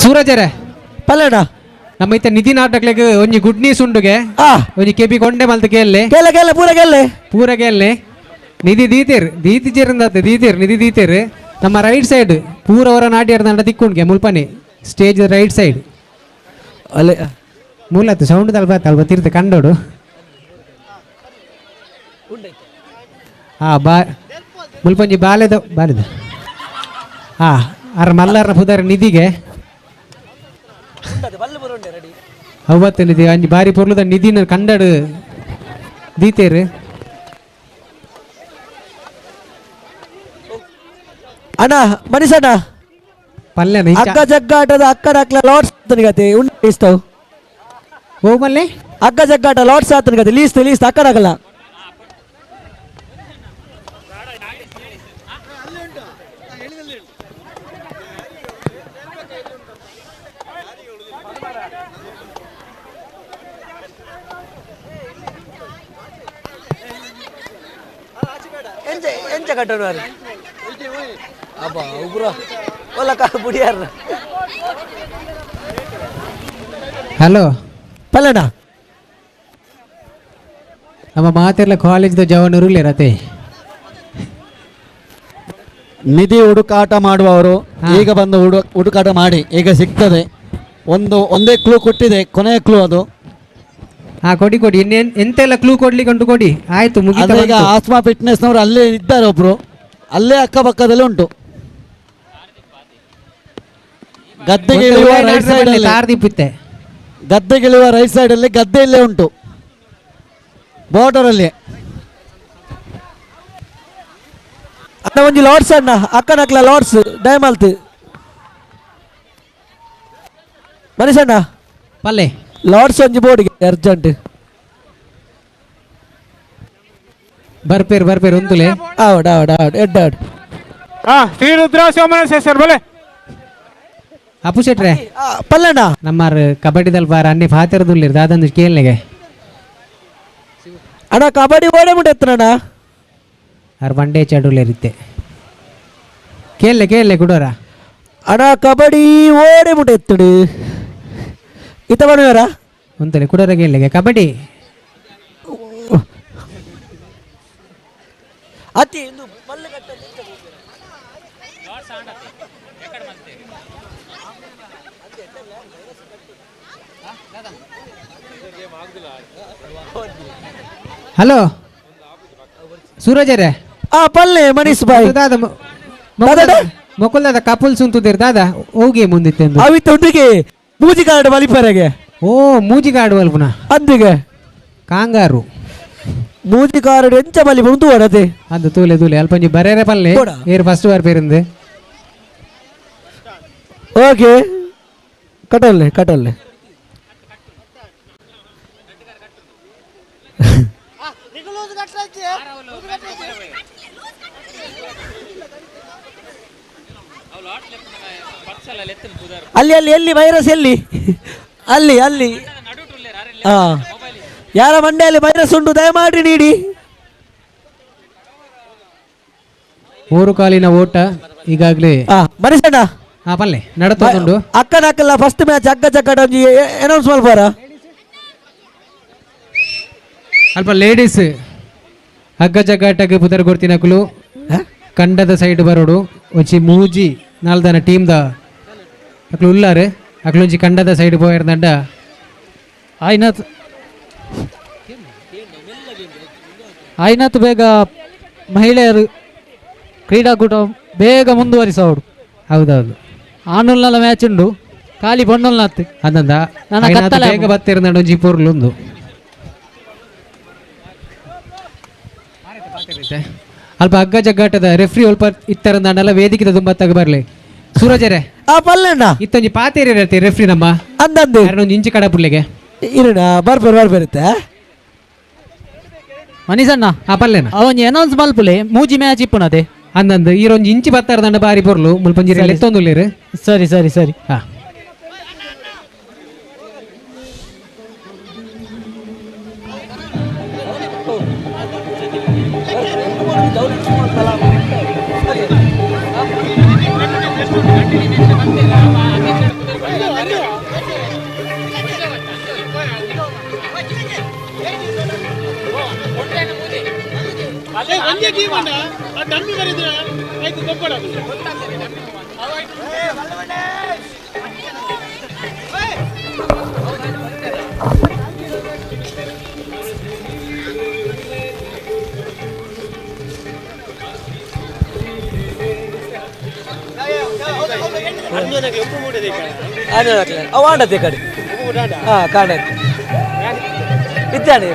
ಸೂರಜರೇ ಪಲ್ಲಣ ನಮ್ಮ ಇತ್ತ ನಿಧಿ ನಾಟಕ್ಲೆಗ್ ಒಂಜಿ ಗುಡ್ ನ್ಯೂಸ್ ಉಂಡುಗೆ ಒಂಜಿ ಕೆಬಿ ಕೊಂಡೆ ಮಲ್ತ ಕೇಲ್ಲೆ ಕೇಲೆ ಕೇಲೆ ಪೂರ ಕೇಲೆ ಪೂರ ಕೇಲ್ಲೆ ನಿಧಿ ದೀತೇರ್ ದೀತಿಜೇರಂದಾತ ದೀತೇರ್ ನಿಧಿ ದೀತೇರ್ ನಮ್ಮ ರೈಟ್ ಸೈಡ್ ಪೂರ ಅವರ ನಾಟ್ಯ ದಂಡ ತಿಕ್ಕುಂಡ್ಗೆ ಮುಲ್ಪನೆ stage right side ಅಲ್ಲೇ ಮೂಲತ್ತು ಸೌಂಡ್ ತಲ್ಪ ತಲ್ಪ ತಿರ್ತ ಕಂಡೋಡು ಹಾ ಬಾ ಮುಲ್ಪಂಜಿ ಬಾಲೆದ ಬಾಲೆದ ಹಾ ಅರ ಮಲ್ಲಾರನ ಪುದಾರ ನಿಧಿಗೆ ಅವತ್ತು ನಿಧಿ ಅಂಜಿ ಬಾರಿ ಪೊರ್ಲುದ ನಿಧಿನ ಕಂಡಡು ದೀತೇರು ಅಣ್ಣ ಮನೀಷಣ್ಣ ಪಲ್ಲೆನ ಅಗ್ಗ ಜಗ್ಗಾಟದ ಅಕ್ಕನ ಅಕ್ಲ ಲಾಟ್ಸ್ ಆತನಿಗತೆ ಉಂಡು ಇಷ್ಟವು ಓ ಮಲ್ಲೆ ಅಗ್ಗ ಜಗ್ಗಾಟ ಲಾಟ್ಸ್ ಆತನಿಗತೆ ಲೀಸ್ಟ್ ಲೀಸ್ಟ್ ಅಕ್ಕನಾಗಲ್ಲ ಎಂಚ ಎಂಚ ಕಟ್ಟೋಣ ಅಬ್ಬಾ ಉಗ್ರ ಒಲ್ಲ ಬುಡಿಯಾರ ಹಲೋ ಪಲ್ಲಣ ನಮ್ಮ ಮಾತೆಲ್ಲ ಕಾಲೇಜ್ದ ಜವನರು ರತೆ ನಿಧಿ ಹುಡುಕಾಟ ಮಾಡುವವರು ಈಗ ಬಂದು ಹುಡುಕಾಟ ಮಾಡಿ ಈಗ ಸಿಗ್ತದೆ. ಒಂದು ಒಂದೇ ಕ್ಲೂ ಕೊಟ್ಟಿದೆ, ಕೊನೆಯ ಕ್ಲೂ ಅದು. ಹಾ ಕೊಡಿ ಕೊಡಿ, ಇನ್ನೇನ್ ಎಂತೆಲ್ಲ ಕ್ಲೂ ಕೊಡ್ಲಿಕ್ಕೆ ಉಂಟು ಕೊಡಿ. ಆಯ್ತು ಮುಗೀತಾ ಈಗ ಬಂತು. ಆಸ್ಮಾ ಫಿಟ್ನೆಸ್ನವರು ಅಲ್ಲೇ ಇದ್ದಾರೆ ಒಬ್ರು, ಅಲ್ಲೇ ಅಕ್ಕಪಕ್ಕದಲ್ಲಿ ಉಂಟು. ಗದ್ದೆಗೆ ಒಂದು ಇಳಿಯುವ ಉಲಾಯಿ ರೈಟ್ ನಾಡ್ರೆ ಸೈಡ್ ಬನ್ನಿ, ಅಲ್ಲಿ ತಾರ್ದಿಪ್ಪಿತ್ತೆ. ಗದ್ದೆಗೆ ಇಳಿಯುವ ರೈಟ್ ಸೈಡ್ ಅಲ್ಲಿ ಗದ್ದೆ ಇಲ್ಲೇ ಉಂಟು, ಬಾರ್ಡರ್ ಅಲ್ಲಿ. ಅಣ್ಣ ಒಂಜಿ ಲಾರ್ಡ್ಸ್ ಅಣ್ಣ ಅಕ್ಕನಕ್ಲ ಲಾರ್ಡ್ಸ್ ದಯಮಾಲ್ತು ಮನೀಷಣ್ಣ ಪಲ್ಲೆ ಲಾರ್ಡ್ಸ್ ಒಂಜಿ ಬೋರ್ಡ್ಗೆ ಅರ್ಜೆಂಟ್. ಬರ್ಪೇರು ಬರ್ಪೇರು ಒಂದುಲೆ ಆವಡ್ ಆವಡ್ ಆವಡ್ ಎಡ್ ಆವಡ್. ಹಾ ಶ್ರೀ ರುದ್ರ ಸೋಮನ ಸರ್ ಬಲೆ ಅಪ್ಪು ಶೆಟ್ರೆ ಪಲ್ಲಣ್ಣ ನಮ್ಮಾರ್ ಕಬಡ್ಡಿದಲ್ಲಿ ಬಾರ ಅನ್ನಿ ಫಾತಿರದುಲ್ಲಿರ್ ದಾದಂದು ಕೇಳ್ನೆಗೆ ಅಣ್ಣ ಕಬಡ್ಡಿ ಓಡೆ ಮುಟ್ಟೆತ್ತಣ್ಣ ಆರ್ ಬಂಡೆ ಚಡುಲೇರಿತ್ತೆ ಕೇಳಲೆ ಕೇಳಲೆ ಕುಡೋರ ಅಣ್ಣ ಕಬಡ್ಡಿ ಓಡೆ ಮುಟ್ಟೆತ್ತಡು ಇತ್ತ ಬಣ್ಣವರ ಒಂತಲೆ ಕುಡೋರ ಕೇಳಲೆಗೆ ಕಬಡ್ಡಿ ಅತಿ ಇಂದು ಹಲೋ ಸೂರಜರೇ ಆ ಪಲ್ಲೆ ಮನೀಶ್ ಬಾಯ್ ದಾದ ಮೊಕುಲ್ದಾದ ಕಪುಲ್ ಸುಂತುದಿರ್ ದಾದ ಹೋಗಿ ಮುಂದಿತ್ತೆಂದು ಅವಿತ್ತೊಂದಿಗೆ ಮೂಜಿಗಾಡು ಬಲಿಪರೆಗೆ ಓ ಮೂಜಿಗಾಡು ಅಲ್ಪುನ ಅಂದಿಗೆ ಕಾಂಗಾರು ಮೂಜಿಗಾಡು ಎಂಚ ಬಲಿ ಮುಂದು ಹೊಡತೆ ಅಂದು ತೂಲೆ ತೂಲೆ ಅಲ್ಪಂಜಿ ಬರೇರೆ ಪಲ್ಲೆ ಏರು ಫಸ್ಟ್ ಬಾರ್ ಪೇರಿಂದು ಓಕೆ ಕಟಲ್ಲೆ ಕಟಲ್ಲೆ ಅಲ್ಲಿ ಅಲ್ಲಿ ಎಲ್ಲಿ ವೈರಸ್ ಎಲ್ಲಿ ಅಲ್ಲಿ ಅಲ್ಲಿ ಹಾ ಯಾರ ಮಂಡೆಯಲ್ಲಿ ವೈರಸ್ ಉಂಟು ದಯಮಾಡಿ ನೀಡಿ. ಮೂರು ಕಾಲಿನ ಓಟ ಈಗಾಗಲೇ ಮನೀಶಣ್ಣ ಹಾ ಪಲ್ಲೆ ನಡತುಂಡು ಅಕ್ಕನ ಹಾಕಲ್ಲ ಫಸ್ಟ್ ಮ್ಯಾಚ್ ಅಕ್ಕ ಚಕ್ಕಡ ಅನೌನ್ಸ್ ಮಲ್ಪಾರ ಅಲ್ಪ ಲೇಡೀಸ್ ಹಗ್ಗ ಜಗ್ಗಾಟಕ್ಕೆ ಪುದರ್ ಕೊಡ್ತಿನಕುಲು ಕಂಡದ ಸೈಡ್ ಬರೋಡು ಒಂಚಿ ಮೂಜಿ ನಾಲ್ದನ ಟೀಮ್ದ ಅಕ್ಲು ಉಲ್ಲಾರು ಅಕ್ಲೊಂಜಿ ಕಂಡದ ಸೈಡ್ ಪೋಯಿರ್ದಂಡ ಆಯ್ನಾತ್ ಆಯ್ನಾತ್ ಬೇಗ ಮಹಿಳೆಯರು ಕ್ರೀಡಾಕೂಟ ಬೇಗ ಮುಂದುವರಿಸೋಡು. ಹೌದೌದು ಆನುಲ್ನಲ ಮ್ಯಾಚ್ ಉಂಡು ಖಾಲಿ ಬಣ್ಣಲ್ನಾತ್ ಅಂದಂದ ಬೇಗ ಬತ್ತಿರ್ದಂಡ ಒಂಜಿ ಪೊರ್ಲುಂದು ಅಲ್ಪ ಹಗ್ಗ ಜಗ್ಗಾಟದ ರೆಫ್ರಿ ಅಲ್ಪ ಇತ್ತರಂದಾಂಡಲ ವೇದಿಕೆ ತುಂಬ ತಗ ಬರ್ಲಿ ಸೂರಜರೇ ಆ ಪಲ್ಲಣ್ಣ ಇತ್ತೊಂಜಿ ಪಾತೇರಿ ಇರತ್ತೆ ರೆಫ್ರಿ ನಮ್ಮ ಅಂದಂದು ಒಂಜಿ ಇಂಚಿ ಕಡ ಪುಳ್ಳೆಗೆ ಇರಣ ಬರ್ಬೇರು ಬರ್ಬೇರುತ್ತೆ ಮನೀಸಣ್ಣ ಆ ಪಲ್ಲೆನ ಅವೊಂಜಿ ಅನೌನ್ಸ್ ಮಲ್ಪುಲೆ ಮೂಜಿ ಮ್ಯಾಚ್ ಇಪ್ಪುನದೆ ಅಂದಂದು ಈರೊಂಜಿ ಇಂಚಿ ಬತ್ತಾರದಂಡ ಬಾರಿ ಪೊರ್ಲು ಮುಲ್ಪಂಜಿ ಎತ್ತೊಂದುಲ್ಲೇರು. ಸರಿ ಸರಿ ಸರಿ ಹಾ ಅವಾಂಡತೆ ಕಡೆ ಹಾಂ ಕಾಣತ್ತೆ ಇದ್ದಾನೆ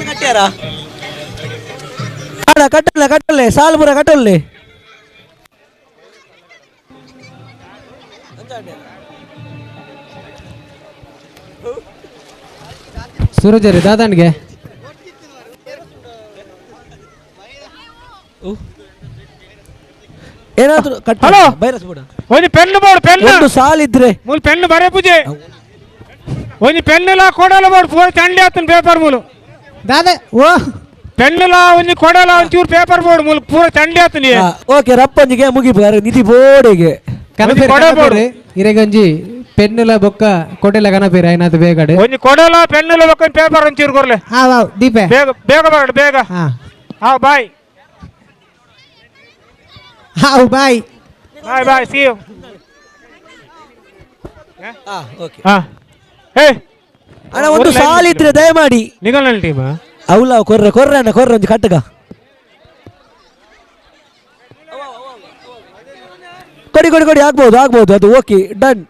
ಕಟ್ಟ್ಯಾರ ಕಾಣ ಕಟ್ಟಲ್ಲ ಕಟ್ಟಲ್ಲೆ ಸಾಲ್ಪುರ ಕಟ್ಟಲ್ಲೆ ಸೂರಜರಿ ದಾದಾನ್ಗೆ ಏನಾದ್ರು ಹಲೋ ಬೈರಸ್ ಬೋಡ ಒಂಜಿ ಪೆನ್ ಬೋರ್ಡ್ ಪೆನ್ ಒಂದು ಸಾಲ್ ಇದ್ರೆ ಮೂಲು ಪೆನ್ ಬರೆ ಪೂಜೆ ಒಂಜಿ ಪೆನ್ನುಲ ಕೊಡಲ ಬೋರ್ಡ್ ಪೂರ ಚಂಡಿ ಆತನ ಪೇಪರ್ ಮೂಲು ದಾದಾ ಓ ಪೆನ್ನುಲ ಒಂಜಿ ಕೊಡಲ ಒಂಚೂರು ಪೇಪರ್ ಬೋರ್ಡ್ ಮೂಲು ಪೂರ ಚಂಡಿ ಆತನ. ಓಕೆ ರಪ್ಪಂಜಿಗೆ ಮುಗಿಬಾರ ನಿಧಿ ಬೋರ್ಡಿಗೆ ಕನಪೇರು ಇರೆಗಂಜಿ ಪೆನ್ನುಲ ಬೊಕ್ಕ ಕೊಡೆಲ ಕನಪೇರು ಆಯ್ನಾತು ಬೇಗಡೆ ಒಂಜಿ ಕೊಡಲ ಪೆನ್ನುಲ ಬೊಕ್ಕ ಪೇಪರ್ ಒಂಚೂರು ಕೊರ್ಲೆ. ಹಾ ವಾವ್ ದೀಪೆ ಬೇಗ ಬೇಗ ಬರಡು ಬೇಗ. ಹಾ ಹಾ ಬಾಯ್ ಹಾವು bye bye bye see you. ಹಾ ಓಕೆ ಹಾ ಹೇ ಅಣ್ಣ ಒಂದು ಸಾಲ್ ಇದ್ರೆ ದಯಮಾಡಿ ನಿಗಲ್ ಟೀಮ್ ಅವಲ ಕೊರ್ರೆ ಕೊರ್ರೆ ಅಣ್ಣ ಕೊರ್ರೆ ಒಂದು ಕಟ್ಟಗ ಕೊಡಿ ಕೊಡಿ ಕೊಡಿ ಆಗ್ಬೋದು ಆಗ್ಬೋದು ಅದು ಓಕೆ ಡನ್.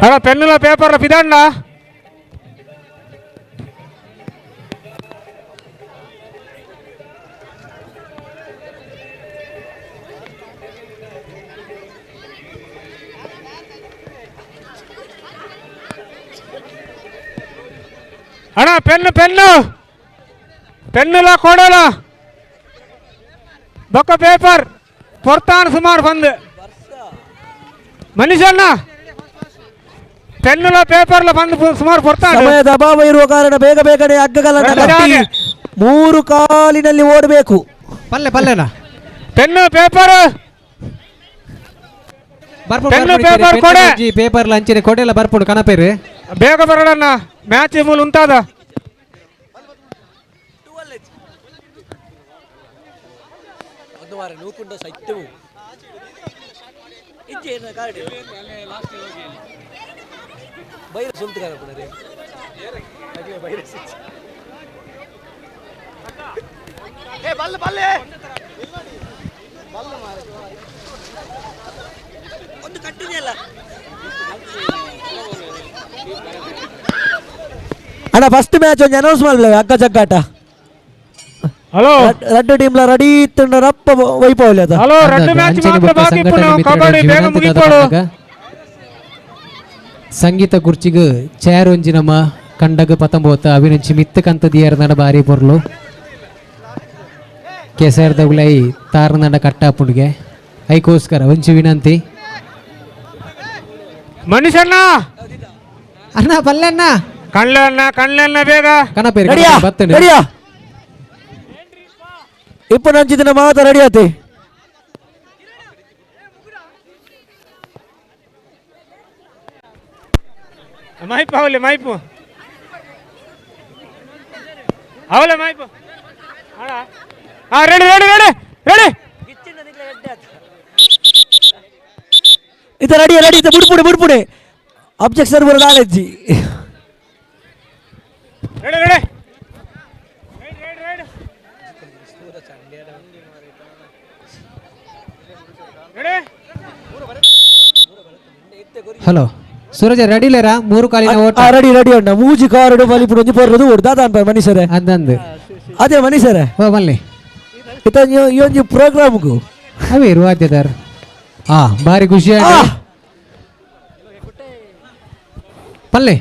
ಅಣ್ಣ ಪೆನ್ನುಲ ಪೇಪರ್ಲ ಪಿದಾಂಡ ಅಣ್ಣ ಪೆನ್ನು ಪೆನ್ನು ಪೆನ್ನುಲ ಕೊಡಲ ಬೊಕ್ಕ ಪೇಪರ್ ಪೊರ್ತಾನ್ ಸುಮಾರು ಬಂದು ಮನುಷ್ಯಣ್ಣ ಪೆನ್ನುಲ ಪೇಪರ್ಲ ಬಂದು ಸುಮಾರು ಪೊರ್ತಾನ್ ಸಮಯದ ಅಭಾವ ಇರುವ ಕಾರಣ ಬೇಗ ಬೇಗನೆ ಹಗ್ಗಗಳನ್ನು ಕಟ್ಟಿ ಮೂರು ಕಾಲಿನಲ್ಲಿ ಓಡಬೇಕು. ಪಲ್ಲೆ ಪಲ್ಲೆನಾ pen paper pen paper ಕೊಡೆ ಪೇಪರ್ ಲಂಚಿನ ಕೊಡೆಲ್ಲ ಬರ್ಪುಡು ಕನಪೇರು ಬೇಗ ಬರೋಣ ಮ್ಯಾಚ್ ಮೂಲ ಉಂಟಾದ ಅಣ್ಣ ಫಸ್ಟ್ ಮ್ಯಾಚ್ ಒಂದು ಅನೌನ್ಸ್ ಮಾಡಲ ಹಗ್ಗ ಜಗ್ಗಾಟ. ಹಲೋ ರಡ್ಡು ಟೀಮ್ಲ ರೆಡಿ ಇತ್ತು ರಪ್ಪ ವೈಪವಲ್ಯ ಅದ. ಹಲೋ ರಡ್ಡು ಮ್ಯಾಚ್ ಮಾತ್ರ ಬಾಕಿ ಇಪ್ಪುನು ಕಬಡ್ಡಿ ಬೇಗ ಮುಗಿಪೋಡು. ಸಂಗೀತ ಕುರ್ಚಿಗ್ ಚೇರ್ ಒಂಜಿ ನಮ್ಮ ಕಂಡಗ ಪತಂಬೋತ ಅವಿನಂಚಿ ಮಿತ್ತ ಕಂತ ದಿಯರ್ನಡ ಬಾರಿ ಪೊರ್ಲು ಕೆಸರ್ ದಗುಲೈ ತಾರನಡ ಕಟ್ಟಾಪುಂಡಿಗೆ ಐಕೋಸ್ಕರ ಒಂಚಿ ವಿನಂತಿ. ಮನುಷ್ಯಣ್ಣ ಅಣ್ಣ ಪಲ್ಲೆಣ್ಣ ಕಣ್ಲಣ್ಣ ಕಣ್ಲಣ್ಣ ಬೇಗ ಕನಪೇರು ಬತ್ತನೆ ರೆಡಿಯಾ ಇಪ್ಪ ನಂಚಿದಿನ ಮಾತ ರೆಡಿ ಆತಿ. ಮೈಪು ಅವಲೆ ಮೈಪು ಅವಲೆ ಮೈಪು ಹಾ ready ready ready ready ಇದು ರೆಡಿ ರೆಡಿ ಇದು ಬುಡ್ಪುಡೆ ಬುಡ್ಪುಡೆ ಅಬ್ಜೆಕ್ಷನ್ ಬರೋದು ಆಲೆಜ್ಜಿ. Ready ready ready hello Suraj ready ಲೇರಾ ಮೂರು ಕಾಲಿನ ಓಟ ರೆಡಿ ರೆಡಿ ಅಣ್ಣ ಮೂಜಿ ಕಾರುಡು ಬಲಿಪುಡು ಒಂಜಿ ಪೊರ್ರದು ಓಡು ದಾದ ಅನ್ಪ ಮನೀಷರೇ ಅಂದಂದು ಅದೇ ಮನೀಷರೇ ಓ ಬನ್ನಿ ಇತ ಈ ಒಂಜಿ ಪ್ರೋಗ್ರಾಮ್ಗು ಅವೇ ವಾದ್ಯದಾರ ಆ ಬಾರಿ ಖುಷಿ ಆಯ್ತು ಪಲ್ಲೆ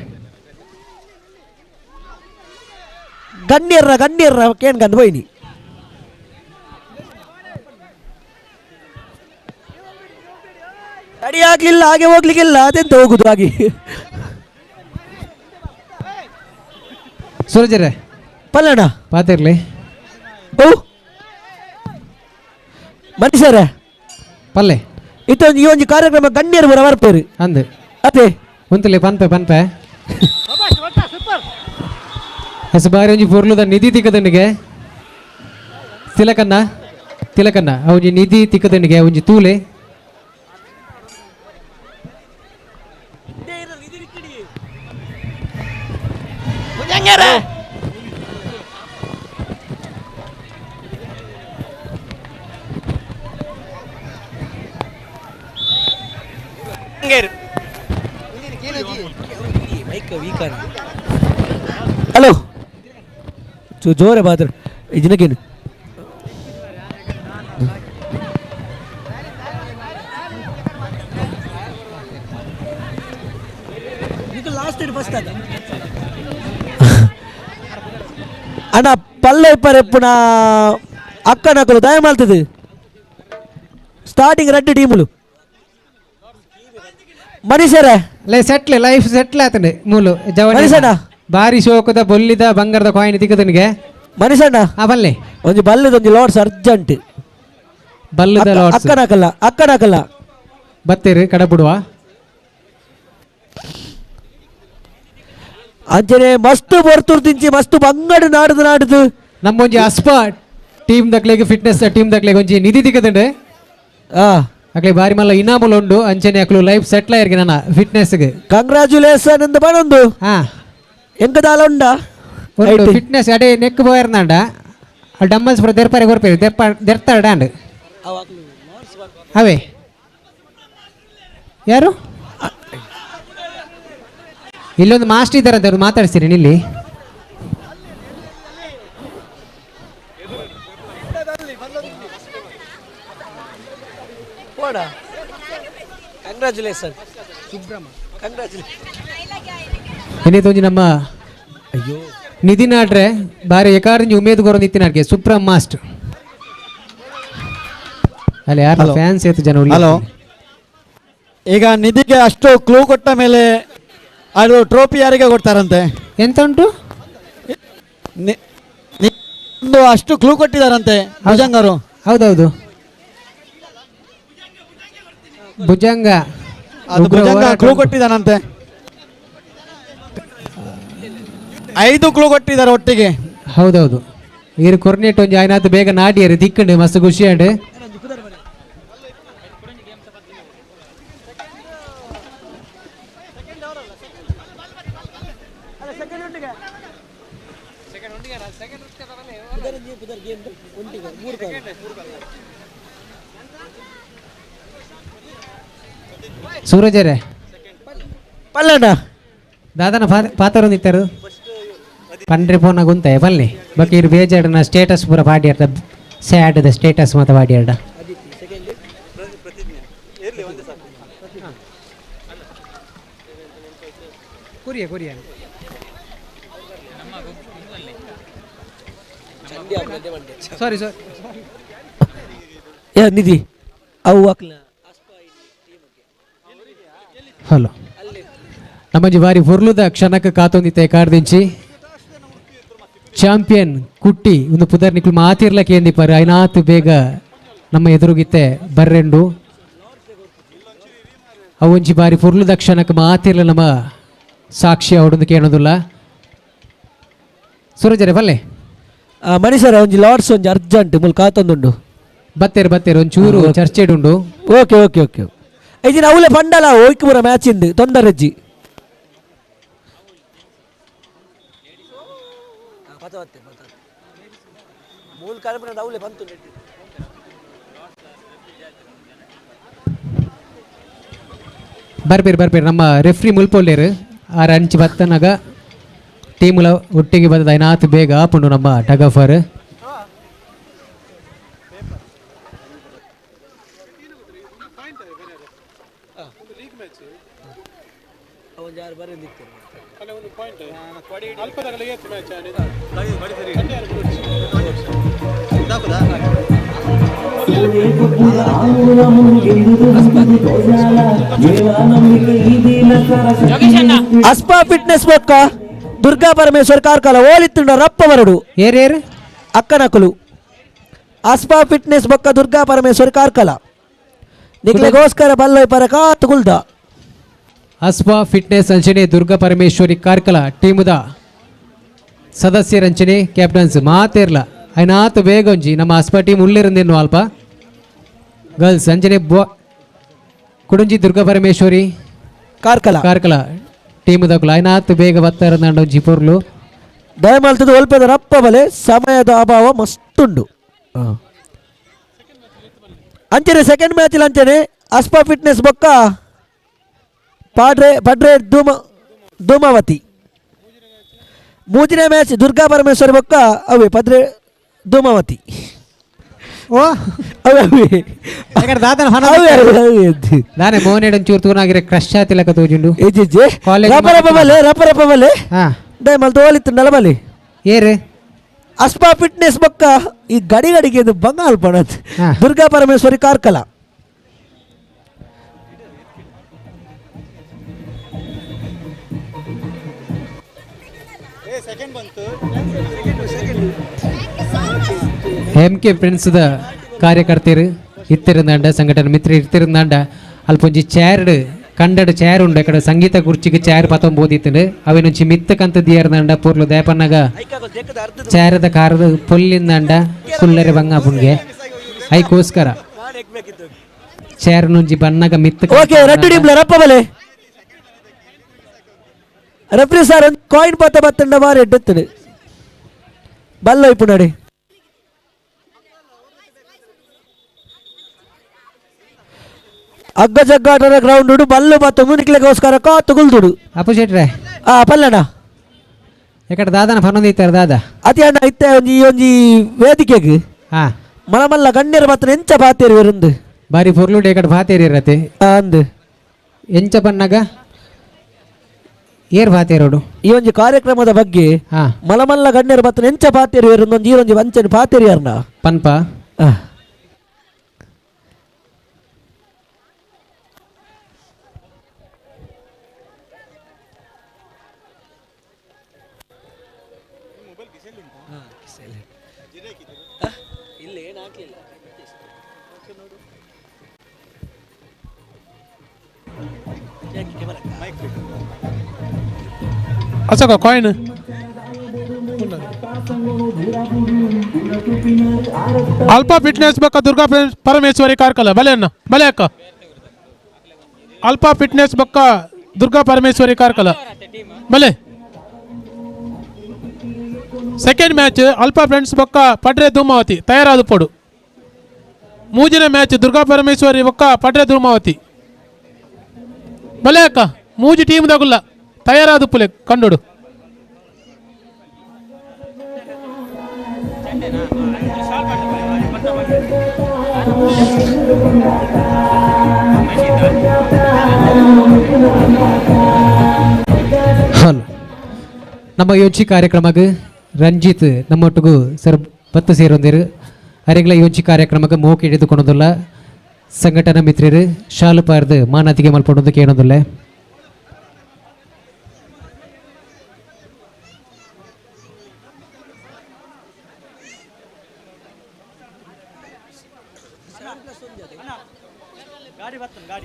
ಗಣ್ಯರ್ರ ಗಣ್ಯರ್ರ ಕೇನ್ ಗಂದು ಬೈನಿ ರೆಡಿ ಆಗ್ಲಿಲ್ಲ ಹಾಗೆ ಹೋಗ್ಲಿಕ್ಕಿಲ್ಲ ಅದೆಂತ ಹೋಗುದು ಹಾಗೆ ಸೂರಜರೇ ಪಲ್ಲಣ್ಣ ಪಾತಿರ್ಲಿ ಓ ಮನುಷ್ಯರೇ ಪಲ್ಲೆ ಇತ್ತೊಂದು ಈ ಒಂದು ಕಾರ್ಯಕ್ರಮ ಗಣ್ಯರು ಬರ ಬರ್ಪೇರು ಅಂದು ಅದೇ ಉಂತಲೆ ಪನ್ಪೆ ಪನ್ಪೆ ಹೆಸ ಬಾರಿ ಒಂಜಿ ಪೊರ್ಲುದ ನಿಧಿ ತಿಕ್ಕದನಿಗೆ ತಿಲಕನ್ನ ತಿಲಕನ್ನ ಒಂಜಿ ನಿಧಿ ತಿಕ್ಕದನಿಗೆ ಒಂಜಿ ತೂಲೆ ಹಲೋ ಜೋರೆ ಬಾದ್ರ ಇದನ್ನಕೇನು ಅಣ್ಣ ಪಲ್ಲೆ ಇಪ್ಪರೆಪ್ಪುನ ಅಕ್ಕನಕಲು ದಯ ಮಾಡ್ತದೆ ಸ್ಟಾರ್ಟಿಂಗ್ ರೆಡ್ ಟೀಮುಲು ಮನೀಷರೇ ಲೈ settle life settle ಆತನೆ ಮೂಲು ಜವನ ಮನೀಷಣ್ಣ ಬಾರಿ ಶೋಕದ ಬೊಲ್ಲಿದ ಬಂಗಾರದ ಕಾಯಿನ್ ತಿಕ್ಕದನಿಗೆ ಮನೀಷಣ್ಣ ಆ ಬಲ್ಲೆ ಒಂಜಿ ಬಲ್ಲದ ಒಂಜಿ ಲಾಟ್ಸ್ ಅರ್ಜೆಂಟ್ ಬಲ್ಲದ ಲಾಟ್ಸ್ ಅಕ್ಕನಕಲ್ಲ ಅಕ್ಕನಕಲ್ಲ ಬತ್ತೀರಿ ಕಡಬಿಡುವ ಅಂಚನೆ ಮಸ್ತ್ ಬರ್ತುರ್ ತಿಂಚಿ ಮಸ್ತ್ ಬಂಗಡು ನಾಡುದು ನಾಡುದು ನಮ್ಮೊಂಜಿ ಅಸ್ಪ ಟೀಮ್ ದಕ್ಲೆಗ್ ಫಿಟ್ನೆಸ್ ಟೀಮ್ ದಕ್ಲೆಗ್ ಒಂಜಿ ನಿಧಿ ತಿಕ್ಕದಂಡೆ ಅಕ್ಲೆ ಬಾರಿ ಮಲ್ಲ ಇನಾಮುಲು ಉಂಡು ಅಂಚನೆ ಅಕ್ಲು ಲೈಫ್ ಸೆಟ್ಲ್ ಆಯಿರ್ಗೆ ನನ್ನ ಫಿಟ್ನೆಸ್ಗೆ ಕಂಗ್ರಾಚುಲೇಷನ್ ಅಂತ ಬನೊಂದು ಎಂಕದಾಲ ಉಂಡ ಫಿಟ್ನೆಸ್ ಅಡೆ ನೆಕ್ ಬೋಯರ್ನಾಂಡ ಡಂಬಲ್ಸ್ ಪೂರ ದೆರ್ಪಾರೆ ಕೊರ್ಪೇರು ದೆರ್ಪ ದೆರ್ತಾರ ಡ್ಯಾಂಡ್ ಅವೇ ಯಾರು ಇಲ್ಲೊಂದು ಮಾಸ್ಟರ್ ಇದ್ದಾರೆ ಅಂತ ಅವ್ರು ಮಾತಾಡ್ತೀರಿ ಇಲ್ಲಿ. Congratulation ಸುಬ್ರಹ್ಮ, congratulation. ಇನ್ನಿತೊಂಜಿ ನಮ್ಮ ಅಯ್ಯೋ ನಿಧಿ ನಾಡ್ರೆ ಬಾರಿ ಎಕಾರಿಂಜಿ ಉಮೇದ್ ಗೊರ ನಿತ್ತಿನಾಡ್ಗೆ ಸುಬ್ರಹ್ಮ ಮಾಸ್ಟರ್ ಅಲ್ಲಿ ಯಾರು Hello. Fans ಏತು ಜನ ಉಳ್ಳಿ. ಹಲೋ, ಈಗ ನಿಧಿಗೆ ಅಷ್ಟು ಕ್ಲೂ ಕೊಟ್ಟ ಮೇಲೆ ಅದು ಟ್ರೋಫಿ ಯಾರಿಗೆ ಕೊಡ್ತಾರಂತೆ? ಎಂತ ಉಂಟು? ಒಂದು ಅಷ್ಟು ಕ್ಲೂ ಕೊಟ್ಟಿದ್ದಾರಂತೆ ಭುಜಂಗರು. ಹೌದೌದು, ಭುಜಂಗ ಅದು ಉಗ್ರ ಭುಜಂಗ ಹೋರಾಟ ಕ್ಲೂ ಉಂಟು. ಕೊಟ್ಟಿದ್ದಾನಂತೆ. 5 ಕ್ಲೂ ಕೊಟ್ಟಿದ್ದಾರೆ ಒಟ್ಟಿಗೆ. ಹೌದೌದು, ಇರು ಕೊರ್ನೆಟ್ ಒಂಜಿ ಆಯ್ನಾತ್ ಬೇಗ ನಾಡಿಯರು ದಿಕ್ಕಂಡು ಮಸ್ತ್ ಖುಷಿ ಆಂಡ್. ಸೂರಜರೇ ಪಲ್ಲಣ್ಣ ದಾದನ ಪಾತ್ರ ನಿತ್ತಾರು ಪಂಡ್ರೆ ಫೋನ ಗುಂತಾಯ ಬಲ್ಲಿ ಬಕ್ ಇರು ಬೇಜಾಡನ ಸ್ಟೇಟಸ್ ಪೂರ ಪಾಡಿಯಾರ್ದ sad the status ಮಾತ ಪಾಡಿಯಾರ್ಡ. Korea Korea ಸಾರಿ ಸಾರಿ ಯಾ ನಿಧಿ ಅವು ಅಕ್ಲ. ಹಲೋ, ನಮ್ಮಂಜಿ ಬಾರಿ ಪೊರ್ಲುದ ಕ್ಷಣಕ್ಕೆ ಕಾತೊಂದಿತ್ತೆ ಕಾರ್ದಿಂಚಿ ಚಾಂಪಿಯನ್ ಕುಟ್ಟಿ ಒಂದು ಪುದರ್ ನಿಕ್ಲು ಮಾತಿರ್ಲಕ್ಕೆ ಎಂದಿಪ್ಪಾರು ಐನಾತ್ ಬೇಗ ನಮ್ಮ ಎದುರುಗಿತ್ತೆ ಬರ್ರೆಂಡು ಅವೊಂಜಿ ಬಾರಿ ಪೊರ್ಲುದ ಕ್ಷಣಕ್ಕೆ ಮಾತಿರ್ಲ ನಮ್ಮ ಸಾಕ್ಷಿ ಅವಡೊಂದು ಕೇಳೋದಿಲ್ಲ. ಸೂರಜರೇ ಬಲ್ಲೆ ಮನುಷ್ಯರ ಒಂಜಿ ಲಾರ್ಡ್ಸ್ ಒಂಜಿ ಅರ್ಜೆಂಟ್ ಮುಲ್ ಕಾತೊಂದುಂಡು. ಬತ್ತೇರು ಬತ್ತೇರು ಒಂಚೂರು ಚರ್ಚೆಡುಂಡು. Okay okay okay ಇದಿನ ಅವಲೆ ಪಂಡಲ ಓಯ್ಕು ಪೂರ ಮ್ಯಾಚ್ ಇಂದು ತೊಂದರೆಜ್ಜಿ. ಬರ್ಬೇರು ಬರ್ಬೇರು ನಮ್ಮ ರೆಫ್ರಿ ಮುಲ್ಪೊಲ್ಲೇರು ಆರ್ ಅಂಚಿ ಬತ್ತನಾಗ ಟೀಮುಲ ಒಟ್ಟಿಗೆ ಬತ್ತದ ಐನಾತ್ ಬೇಗ ಆಪುಂಡು ನಮ್ಮ ಟಗಫರ್. ಅಸ್ಪಾ ಫಿಟ್ನೆಸ್ ಬೊಕ್ಕ ದುರ್ಗಾ ಪರಮೇಶ್ವರ್ ಕಾರ್ಕಳ ಓಲಿತ್ತುಂಡ ರಪ್ಪ ಬರಡು ಏರೇರು ಅಕ್ಕನಕುಲು. ಅಸ್ಪಾ ಫಿಟ್ನೆಸ್ ಬೊಕ್ಕ ದುರ್ಗಾ ಪರಮೇಶ್ವರ್ ಕಾರ್ಕಳ ನಿಕ್ಲೆಗೋಸ್ಕರ ಬಲ್ಲೈ ಪರಕ ತುಗುಲ್ದ. ಅಸ್ಪಾ ಫಿಟ್ನೆಸ್ ಅಂಚನೆ ದುರ್ಗಾ ಪರಮೇಶ್ವರಿ ಕಾರ್ಕಳ ಟೀಮುದ ಸದಸ್ಯರಂಚನೆ ಕ್ಯಾಪ್ಟನ್ಸ್ ಮಾತೇರ್ಲ ಐನಾತ್ ಬೇಗ ಒಂಜಿ ನಮ್ಮ ಅಸ್ಪಾ ಟೀಮ್ ಉಳ್ಳಿರಂದೇನು ಅಲ್ಪ ಗರ್ಲ್ಸ್ ಅಂಚನೆ ಕುಡುಂಜಿ ದುರ್ಗಾ ಪರಮೇಶ್ವರಿ ಕಾರ್ಕಳ ಕಾರ್ಕಳ ಟೀಮುದಕುಲು ಐನಾತ್ ಬೇಗ ಬತ್ತಾರಂದಾಂಡ ಒಂಜಿ ಪೊರ್ಲು ದಯಮಾಲ್ತದ ಒಲ್ಪದ ರಪ್ಪ ಬಲೆ ಸಮಯದ ಅಭಾವ ಮಸ್ತುಂಡು. ಅಂಚನೆ ಸೆಕೆಂಡ್ ಮ್ಯಾಚ್ ಅಂಚನೆ ಅಸ್ಪಾ ಫಿಟ್ನೆಸ್ ಬೊಕ್ಕ ಪಾಡ್ರೆ ಪಡ್ರೆ ಧೂಮಾವತಿ. ಮೂರನೇ ಮ್ಯಾಚ್ ದುರ್ಗಾ ಪರಮೇಶ್ವರಿ ಬೊಕ್ಕ ಅವೇ ಪದ್ರೆ ಧೂಮಾವತಿ. ಓ ಅವೇ ಅವೇ ದಾನೆ ಮೋನೆಡ್ ಒಂಚೂರು ತೂನಾಗಿರೆ ಕ್ರಶ್ ಆತಿಲಕ ತೋಜುಂಡು. ಕಾಲೇಜ್ ರಪ್ಪ ರಪ್ಪ ಬಲೆ ರಪ್ಪ ರಪ್ಪ ಬಲೆ ದಯಮಾಲ್ ತೋಲಿತ್ತುಂಡಲ ಬಲೆ ಏರು ಅಸ್ಪಾ ಫಿಟ್ನೆಸ್ ಬೊಕ್ಕ ಈ ಗಡಿ ಗಡಿಗೆ ಇದು ಬಂಗಾಲ್ ಪಣತ್ ದುರ್ಗಾ ಪರಮೇಶ್ವರಿ ಕಾರ್ಕಳ. M K ಫ್ರೆಂಡ್ಸ್ದ ಕಾರ್ಯಕರ್ತರು ಇತ್ತಿರುಂದಾಂಡ ಸಂಘಟನೆ ಮಿತ್ರ ಇತ್ತಿರುಂದಾಂಡ ಅಲ್ಪೊಂಜಿ ಚೇರ್ಡ್ ಕಂಡಡ್ ಚೇರ್ ಉಂಡು ಕಡೆ ಸಂಗೀತ ಕುರ್ಚಿಗೆ ಚೇರ್ ಪತ್ತೊಂಬೋದಿತ್ತುಂಡು ಅವೇನೊಂಜಿ ಮಿತ್ತ ಕಂತ ದಿಯರ್ದಾಂಡ ಪೂರ್ಲು ದೇಪನ್ನಗ ಚೇರದ ಕಾರದ ಪೊಲ್ಲಿಂದಾಂಡ ಕುಲ್ಲರೆ ಬಂಗಾಪುನ್ಗೆ ಐಕೋಸ್ಕರ ಚೇರ್ ನೊಂಜಿ ಬನ್ನಗ ಮಿತ್ತ ಓಕೆ ರಡ್ಡು ಟೀಮ್ಲ ರಪ್ಪ ಬಲೆ ರೆಫ್ರಿ ಸರ್ ಒಂದು ಕಾಯಿನ್ ಪತ್ತ ಬತ್ತಂಡ ಬಾರಿ ಎಡ್ಡುತ್ತದೆ ಬಲ್ಲ ಇಪ್ಪು ನಡಿ. ಅಗ್ಗ ಜಗ್ಗಾಟದ ಗ್ರೌಂಡ್ ಉಡು ಬಲ್ಲು ಮತ್ತು ಮುನಿಕ್ಲೆಗೋಸ್ಕರ ಕಾತುಗುಲ್ದುಡು. ಅಪ್ಪು ಶೆಟ್ರೆ ಪಲ್ಲಣ್ಣ ಎಕಡೆ ದಾದನ ಫನೊಂದು ಇತ್ತಾರೆ ದಾದ ಅತಿ ಅಣ್ಣ ಇತ್ತೆ ಒಂಜಿ ಒಂಜಿ ವೇದಿಕೆಗ್ ಮಲಮಲ್ಲ ಗಣ್ಯರ ಮಾತ್ರ ಎಂಚ ಬಾತೇರಿ ವೆರುಂದು ಬಾರಿ ಪೊರ್ಲುಡು ಎಕಡೆ ಬಾತೇರಿ ಇರತ್ತೆ ಅಂದು ಎಂಚ ಪನ್ನಗ ಏರ್ ಬಾತೇರೋಡು ಈ ಒಂಜಿ ಕಾರ್ಯಕ್ರಮದ ಬಗ್ಗೆ ಮಲಮಲ್ಲ ಗಣ್ಯರ ಮಾತ್ರ ಎಂಚ ಬಾತೇರಿ ವೆರುಂದು ಒಂಜಿ ಒಂಜಿ ವಂಚನೆ ಬಾತೇರಿ ಯಾರನ ಪನ್ಪ ಅಶೋಕ ಕಾಯಿನ್ ಅಲ್ಪ ಫಿಟ್ನೆಸ್ ಬಕ್ಕ ದುರ್ಗಾ ಪರಮೇಶ್ವರಿ ಕಾರ್ಕಳ ಬಲೆ ಅಣ್ಣ ಬಲೆ ಅಕ್ಕ ಅಲ್ಪ ಫಿಟ್ನೆಸ್ ಬಕ್ಕ ದುರ್ಗಾ ಪರಮೇಶ್ವರಿ ಕಾರ್ಕಳ ಬಲೆ ಸೆಕೆಂಡ್ ಮ್ಯಾಚ್ ಅಲ್ಪ ಫ್ರೆಂಡ್ಸ್ ಬಕ್ಕ ಪಡ್ರೆ ಧೂಮಾವತಿ ತಯಾರಾದ ಪೋಡು ಮೂಜಿನ ಮ್ಯಾಚ್ ದುರ್ಗಾ ಪರಮೇಶ್ವರಿ ಬಕ್ಕ ಪಡ್ರೆ ಧೂಮಾವತಿ ಬಲೆ ಅಕ್ಕ ಮೂಜಿ ಟೀಮ್ ದಗುಲ್ಲ ತಯಾರಾದ ಪುಲೆ ಕಂಡೋಡು ಹಲೋ ನಮ್ಮ ಯೋಚಿ ಕಾರ್ಯಕ್ರಮಕ್ಕೆ ರಂಜಿತ್ ನಮ್ಮೊಟ್ಟಿಗೂ ಸರ್ ಬತ್ತು ಸೇರೊಂದಿರು ಅರೆಗ್ಲ ಯೋಚಿ ಕಾರ್ಯಕ್ರಮಕ್ಕೆ ಮೋಕ್ ಹಿಡಿದುಕೊಂಡದಲ್ಲ ಸಂಘಟನಾ ಮಿತ್ರರು ಶಾಲು ಪಾರ್ದು ಮಾನಾತಿಗೆ ಮಲ್ಪೊಂದು ಕೇಳೋದಿಲ್ಲ.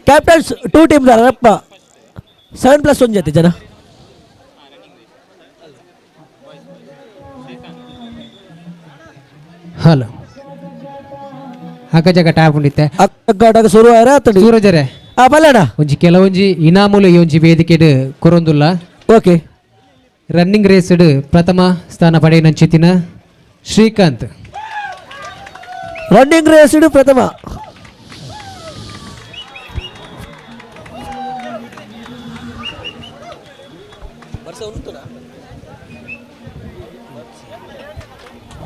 Captains two team ದಾರಪ್ಪ 7+1 ಜೊತೆ ಜನ. ಹಲೋ ಅಕ್ಕ ಜಗ ಟ್ಯಾಪ್ ಉಂಡಿತ್ತೆ ಅಕ್ಕಗಾಟಕ ಶುರು ಆಯ್ರ ಆತಂಡಿ ಸೂರಜರೆ ಆ ಬಲ್ಲಣ ಒಂಜಿ ಕೆಲವೊಂಜಿ ಇನಾಮುಲು ಈ ಒಂಜಿ ವೇದಿಕೆಡ್ ಕೊರೊಂದುಲ್ಲ. Okay running raced ಪ್ರಥಮ ಸ್ಥಾನ ಪಡೆಯಿನಂಚಿತ್ತಿನ ಶ್ರೀಕಾಂತ್ ರನ್ನಿಂಗ್ ರೇಸ್ಡ್ ಪ್ರಥಮ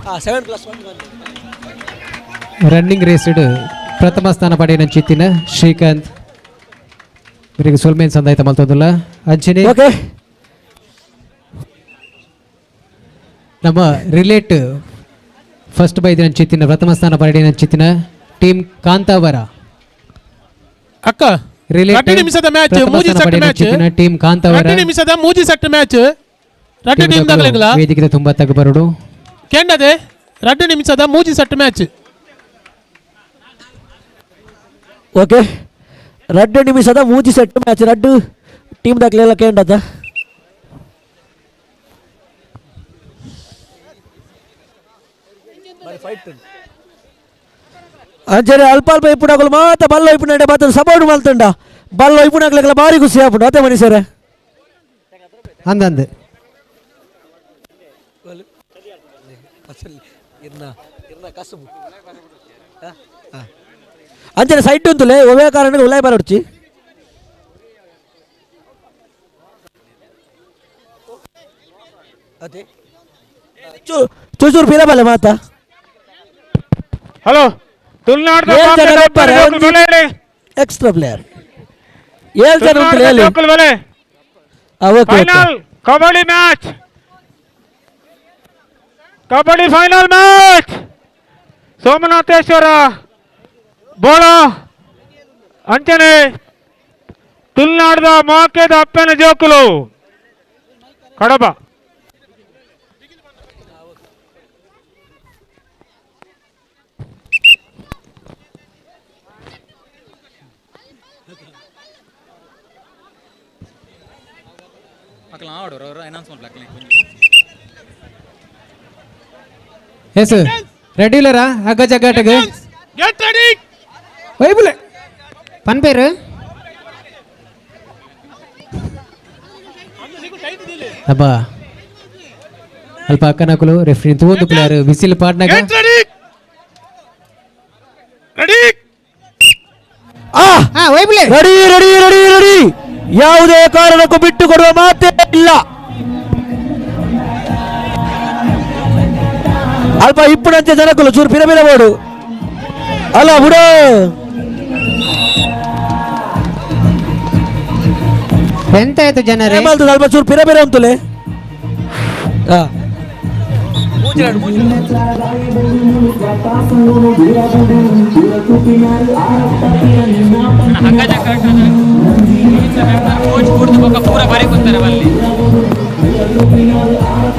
ಆ 7+1 ರನ್ನಿಂಗ್ ರೇಸ್ಡ್ ಪ್ರಥಮ ಸ್ಥಾನ ಪಡೆಯಿನಂಚಿತ್ತಿನ ಶ್ರೀಕಾಂತ್ ಇವರಿಗೆ ಸೊಲ್ಮೇನ್ ಸಂದಾಯ್ತ ಮಲ್ತೊಂದುಲ್ಲ. ಅಂಚನೆ ಓಕೆ ನಮ್ಮ ರಿಲೇಟ್ ಫಸ್ಟ್ ಬೈದಿನಂಚಿತ್ತಿನ ಪ್ರಥಮ ಸ್ಥಾನ ಪಡೆಯಿನಂಚಿತ್ತಿನ ಟೀಮ್ ಕಾಂತಾವರ ಅಕ್ಕ ರಿಲೇಟ್ ರಡ್ಡು ನಿಮಿಷದ ಮ್ಯಾಚ್ ಪ್ರಥಮ ಮೂಜಿ ಸ್ಥಾನ ಸೆಟ್ ಮ್ಯಾಚ್ ಪಡೆಯಿನಂಚಿತ್ತಿನ ಟೀಮ್ ಕಾಂತಾವರ ರಡ್ಡು ನಿಮಿಷದ ಮೂಜಿ ಸೆಟ್ ಮ್ಯಾಚ್ ರಡ್ಡು ಟೀಮ್ ದಗಲಿಗಲ ವೇದಿಕೆ ತುಂಬಾ ತಗಬರಡು ಕೆಂಡದೆ ರಡ್ಡು ನಿಮಿಷದ ಮೂಜಿ set match. Okay ರಡ್ಡು ನಿಮಿಷದ ಮೂಜಿ ಸೆಟ್ ಮ್ಯಾಚ್ ರಡ್ಡು ಟೀಮ್ ದಾಖಲೆಲ್ಲ ಕೇಂಡದ. ಅಂಚನೆ ಅಲ್ಪ ಅಲ್ಪ ಇಪ್ಪುನಾಗಲು ಮಾತ ಬಲ್ಲ ಇಪ್ಪುನಾಡೆ ಮಾತ ಸಪೋರ್ಟ್ ಮಲ್ತುಂಡ ಬಲ್ಲ ಇಪ್ಪುನಾಗ್ಲೆಲ್ಲ ಭಾರಿ ಖುಷಿ ಆಪುಂಡು ಅತ್ತೆ ಮನುಷ್ಯರೇ ಅಂದಂದು ಅಂಚನೆ ಸೈಡ್ ಉಂತುಲೆ ಒವೇ ಕಾರಣಕ್ಕೆ ಉಲಾಯ್ ಬರೊಡ್ಚಿ ಅದೇ ಚೂಚೂರು ಪಿರ ಬಲ್ಲೆ ಮಾತ. ಹಲೋ ತುಳುನಾಡ್ದ ಎಕ್ಸ್ಟ್ರಾ ಪ್ಲೇಯರ್ ಏಳು ಜನ ಉಂಟು ಹೇಳಿ. Okay final kabaddi match kabaddi final match Somanatheshwara ಬೋಳ ಅಂಚನೆ ತುಳುನಾಡ್ದ ಮೋಕೆದ ಅಪ್ಪನ ಜೋಕುಲು ಕಡಬ. ಎಸ್ ರೆಡಿ ಇಲ್ಲರಾ ಅಗ್ಗ ಜಗ್ಗಾಟಗೆ ಗೆಟ್ ರೆಡಿ ವೈಬುಲೆ ಪನ್ಪೇರು ಅಬ್ಬಾ ಅಲ್ಪ ಅಕ್ಕನಕುಲು ರೆಫ್ರಿ ತೂವೊಂದು ಪ್ಲೇಯರ್ ವಿಸಿಲ್ ಪಾಡ್ನಾಗ get ready ready ಆ ವೈಬುಲೆ ready ready ready ready ಯಾವುದೇ ಕಾರಣಕ್ಕೂ ಬಿಟ್ಟು ಕೊಡುವ ಮಾತೇ ಇಲ್ಲ. ಅಲ್ಪ ಇಪ್ಪುನಂಚೆ ಜನಕುಲು ಚೂರು ಪಿರ ಪಿರ ಬೋಡು ಅಲ್ಲ ಬಿಡು. ಎಂತಾಯ್ತು ಜನರೇ? ಅಲ್ಪ ಚೂರು ಪಿರ ಪಿರ ಅಂತಲೇ.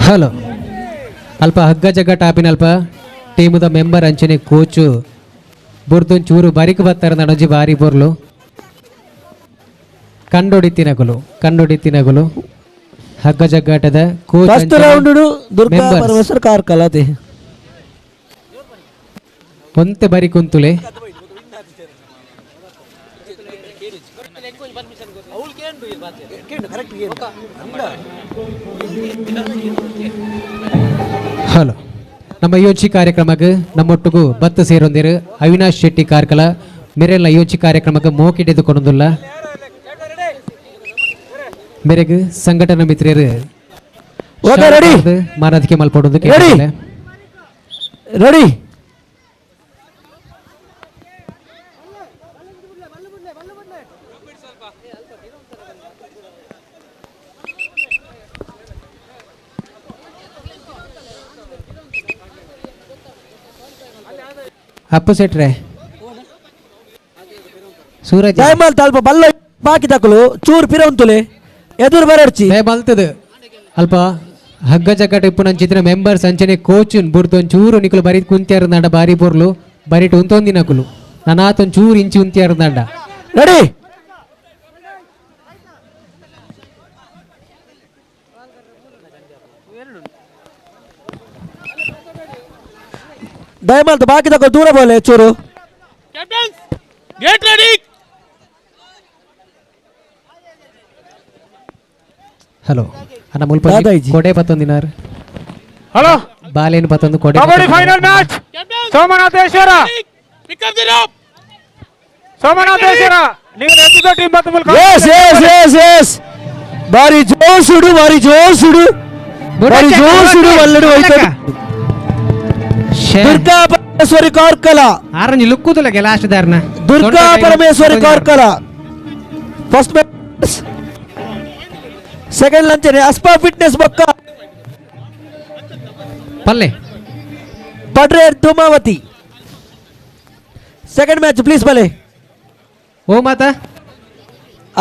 ಹಲೋ ಅಲ್ಪ ಹಗ್ಗ ಜಗ್ಗ ಟಾಪಿನ ಅಲ್ಪ ಟೀಮದ ಮೆಂಬರ್ ಅಂಚನೆ ಕೋಚು ಬುರ್ದೊಂದು ಚೂರು ಬರಿಕ್ ಬತ್ತಾರೆ ನಡೊಂಜಿ ಬಾರಿ ಬೋರ್ಲು ಕಂಡೊಡಿತಿನಗುಲು ಕಂಡೊಡಿತಿನಗುಲು ಹಗ್ಗ ಜಗ್ಗಾಟದ coach first round Durga Parameshwar Karkala ಅದೇ ಒಂತೆ ಬರಿ ಕುಂತುಲೆ. ಹಲೋ ನಮ್ಮ ಯೋಚಿ ಕಾರ್ಯಕ್ರಮಕ್ಕೆ ನಮ್ಮೊಟ್ಟಿಗೂ ಬತ್ತು ಸೇರೊಂದಿರು ಅವಿನಾಶ್ ಶೆಟ್ಟಿ ಕಾರ್ಕಳ ಮೆರೆಲ್ಲ ಯೋಚಿ ಕಾರ್ಯಕ್ರಮಕ್ಕೆ ಮೋಕಿಟ್ಟಿದ್ದುಕೊಂಡುಲ್ಲ ಮೇರೆಗೆ ಸಂಘಟನಾ ಮಿತ್ರರು ಮಾರಾಧಿಕೆ ಮಲ್ಪಡೋದು. ರೆಡಿ ಅಪ್ಪು ಸೆಟ್ರೆ ಸೂರಜ್ ದಯಮಾಲ್ ಅಲ್ಪ ಬಲ್ಲ ಬಾಕಿ ತಕಲು ಚೂರು ಪಿರ ಉಂತುಲೆ ಎದುರು ಬರಡ್ಚಿ ಬಲ್ತದ ಅಲ್ಪ ಹಗ್ಗ ಜಗ್ಗಾಟ ಇಪ್ಪು ನಂಚಿತ್ತಿನ ಮೆಂಬರ್ಸ್ ಅಂಚನೆ ಕೋಚ್ ಬುರ್ದು ಒಂಚೂರು ನಿಕುಲು ಬರಿ ಕುಂತಿಯಾರ ದಂಡ ಬಾರಿ ಬೋರ್ಲು ಬರಿಟ್ ಉಂತೊಂದಿನಕುಲು ನನಾತೊಂದು ಚೂರು ಇಂಚಿ ಉಂತಿಯಾರ ದಂಡ. ರೆಡಿ ದಯಮಾಲ್ತ ಬಾಕಿ ತಕಲು ದೂರ ಬೋಲೆ ಚೂರು. Get ready. Hello ಅಣ್ಣ ಮುಲ್ಪ ಕೊಡೆ ಪತ್ತೊಂದಿನಾರ್. ಹಲೋ ಬಾಲೇನು ಪತ್ತೊಂದು ಕೊಡೆ kabaddi final match Somanatheshwara Somanatheshwara ನೀವು ಎತ್ತಿದ ಟೀಮ್ ಬತ್ತ ಮೂಲಕ. S S S S ಬಾರಿ ಜೋಶುಡು ಬಾರಿ ಜೋಶುಡು ಬಾರಿ ಜೋಶುಡು ವಲ್ಲಡು ಹೋಯ್ತು. ದುರ್ಗಾ ಪರಮೇಶ್ವರಿ ಕಾರ್ಕಳ ಆರಂಜಿ ಲುಕ್ಕುದುಲಗೆ ಲಾಸ್ಟ್ ದಾರ್ನ. Durga Parameshwari Karkala first match second ಲಂಚನೆ ಅಸ್ಪಾ fitness ಬೊಕ್ಕ ಪಲ್ಲೆ Padre Dhumavati second match please ಬಲೆ. ಓ ಮಾತಾ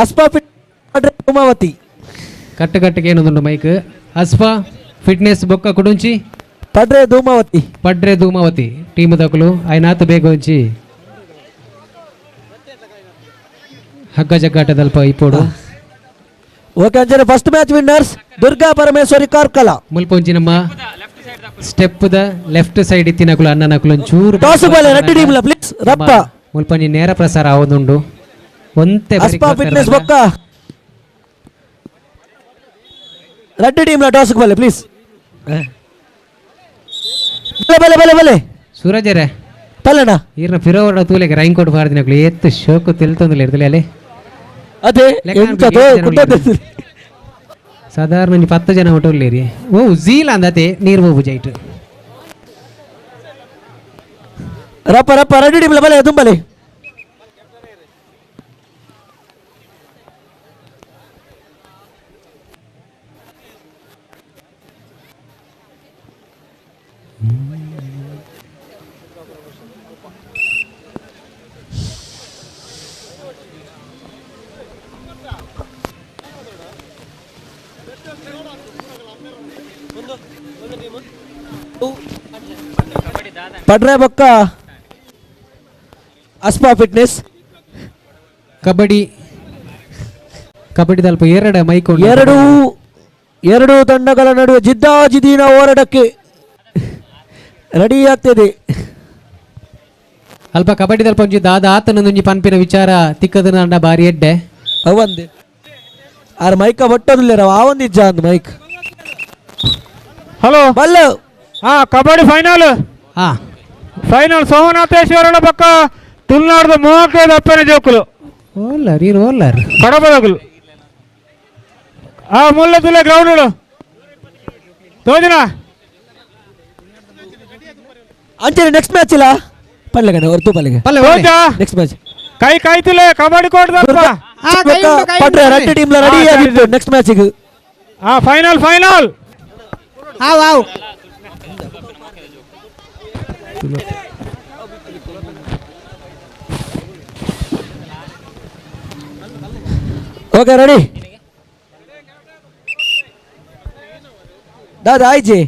ಅಸ್ಪಾ ಫಿಟ್ ಪಡ್ರೆ ಧೂಮಾವತಿ ಕಟ್ಟು ಕಟ್ಟಿಗೆ ಏನೊಂದುಂಡು ಮೈಕ್ ಅಸ್ಪಾ ಫಿಟ್ನೆಸ್ ಬೊಕ್ಕ ಕುಡುಂಚಿ ಪಡ್ರೆ ಧೂಮಾವತಿ ಪಡ್ರೆ ಧೂಮಾವತಿ ಟೀಮ್ ದಕಲು ಐನಾತ್ ಬೇಗ ಒಂಚಿ ಹಗ್ಗ ಜಗ್ಗಾಟದಲ್ಪ ಇಪ್ಪೋಡು. ಓಕೆ ಅಂಚನೆ first match winners Durga Parameshwari Karkala. ಮುಲ್ಪ ಒಂಜಿ ನಮ್ಮ step the left side ಇತ್ತಿನಕುಲು ಅಣ್ಣನಕುಲು ಒಂಚೂರು ಟಾಸ್ ಬಾಲೆ ರೆಡ್ಡಿ ಟೀಮ್ ಲ ಪ್ಲೀಸ್ ರಪ್ಪ. ಮುಲ್ಪ ಒಂಜಿ ನೇರ ಪ್ರಸಾರ ಆವೊಂದುಂಡು ಒಂತೆ ಅಸ್ಪಾ ಫಿಟ್ನೆಸ್ ಬೊಕ್ಕ ರೆಡ್ಡಿ ಟೀಮ್ ಲ ಟಾಸ್ ಬಾಲೆ ಪ್ಲೀಸ್. ಬಲೆ ಬಲೆ ಬಲೆ ಸೂರಜರೇ ಪಲ್ಲಣ ಈರ್ನ ಫಿರೋವರ ತೂಲೆಗೆ ರೈನ್ ಕೋಟ್ ಬಾರ್ದಿನಕುಲು ಏತ್ ಶೋಕು ತೆಲ್ತೊಂದುಲ್ಲ ಇರ್ತಲೆ ಅಲೆ ಅದೇ ಎಂತ ಸಾಧಾರಣ ಒಂಜಿ 10 ಜನ ಹೊಟ್ಟೋಲ್ಲೇರಿ. ಓ ಝೀಲ್ ಅಂದತೆ ನೀರು ಹೋಗು ಜೈಟ್ ರಪ್ಪ ರಪ್ಪ ರೆಡಿ ಟೀಮ್ ಬಲೆ ತುಂಬಲೆ. ಪಡ್ರೆ ಬೊಕ್ಕ ಅಸ್ಪಾ ಫಿಟ್ನೆಸ್ ಕಬಡ್ಡಿ ಕಬಡ್ಡಿ ದಲ್ಪ ಎರಡು ಮೈಕ್ ಎರಡು ಎರಡು ತಂಡಗಳ ನಡುವೆ ಜಿದ್ದಾಜಿದ್ದಿನ ಹೋರಾಟಕ್ಕೆ ರೆಡಿ ಆಗ್ತಿದೆ. ಅಲ್ಪ ಕಬಡ್ಡಿ ದಲ್ಪ ಒಂಜಿ ದಾದ ಆತನೊಂಜಿ ಪನ್ಪಿನ ವಿಚಾರ ತಿಕ್ಕದ ನಂಡ ಬಾರಿ ಎಡ್ಡೆ ಅವಂದೆ ಆರ್ ಮೈಕ ಬಟ್ಟೋದಿಲ್ಲ ಆವಂದಿ ಇಜ್ಜ ಅಂದ್ ಮೈಕ್. ಹಲೋ ಬಲ್ಲ ಹಾ ಕಬಡ್ಡಿ ಫೈನಲ್ ಹಾ ಫೈನಲ್ ಸೋಮನಾಥೇಶ್ವರನ ಪಕ್ಕ ತುಳುನಾಡದ 35 ಅಪ್ಪನ ಜೋಕುಲು ಓಲ್ಲರ್ ಈರ್ ಓಲ್ಲರ್ ಕಡಬದಗುಲು. ಆ ಮುಲ್ಲ ತುಲೆ ಗ್ರೌಂಡ್ ತೋಜನ ಅಂಚನೆ ನೆಕ್ಸ್ಟ್ ಮ್ಯಾಚ್ ಇಲ್ಲ ಪಲ್ಲೆಗಣ ಹೊರತು ಪಲ್ಲೆಗೆ ನೆಕ್ಸ್ಟ್ ಮ್ಯಾಚ್ ಕೈ ಕಾಯ್ತಿಲ್ಲ ಕಬಡ್ಡಿ ಕೋರ್ಟ್ ದಲ್ಪ ಪಟ್ರೆ ರಡ್ಡು ಟೀಮ್ ರೆಡಿ ಆಗಿತ್ತು ನೆಕ್ಸ್ಟ್ ಮ್ಯಾಚ್ ಗೆ. ಆ ಫೈನಲ್ ಫೈನಲ್ ಆವ್ ಆವ್. Okay ready ದಾದಾ ಆಯ್ಜಿ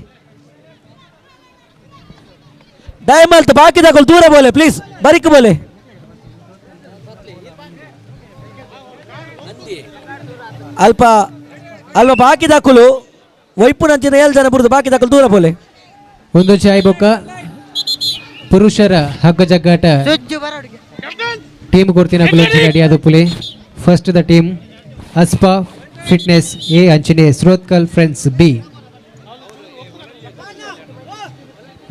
ದಯಮಲ್ತ್ ಬಾಕಿ ದಾಕಲ್ ದೂರ ಬೋಲೆ ಪ್ಲೀಸ್ ಬರಿಕ್ ಬೋಲೆ. ಅಲ್ಪ ಅಲ್ಪ ಬಾಕಿ ದಾಕುಲು ವೈಪುನಂಚಿನ ಏಳು ಜನ ಬುರುದು ಬಾಕಿ ದಾಕಲು ದೂರ ಬೋಲೆ. ಒಂದು ಚಾಯ್ ಬೊಕ್ಕ ಪುರುಷರ ಹಗ್ಗ ಜಗ್ಗಾಟ ಟೀಮ್ ಕೊಡ್ತೀನಿ ರೆಡಿ ಆದ ಪುಲಿ. First the team Aspa fitness A ಅಂಚನೆ ಸ್ರೋತ್ಕಲ್ ಫ್ರೆಂಡ್ಸ್ ಬಿ.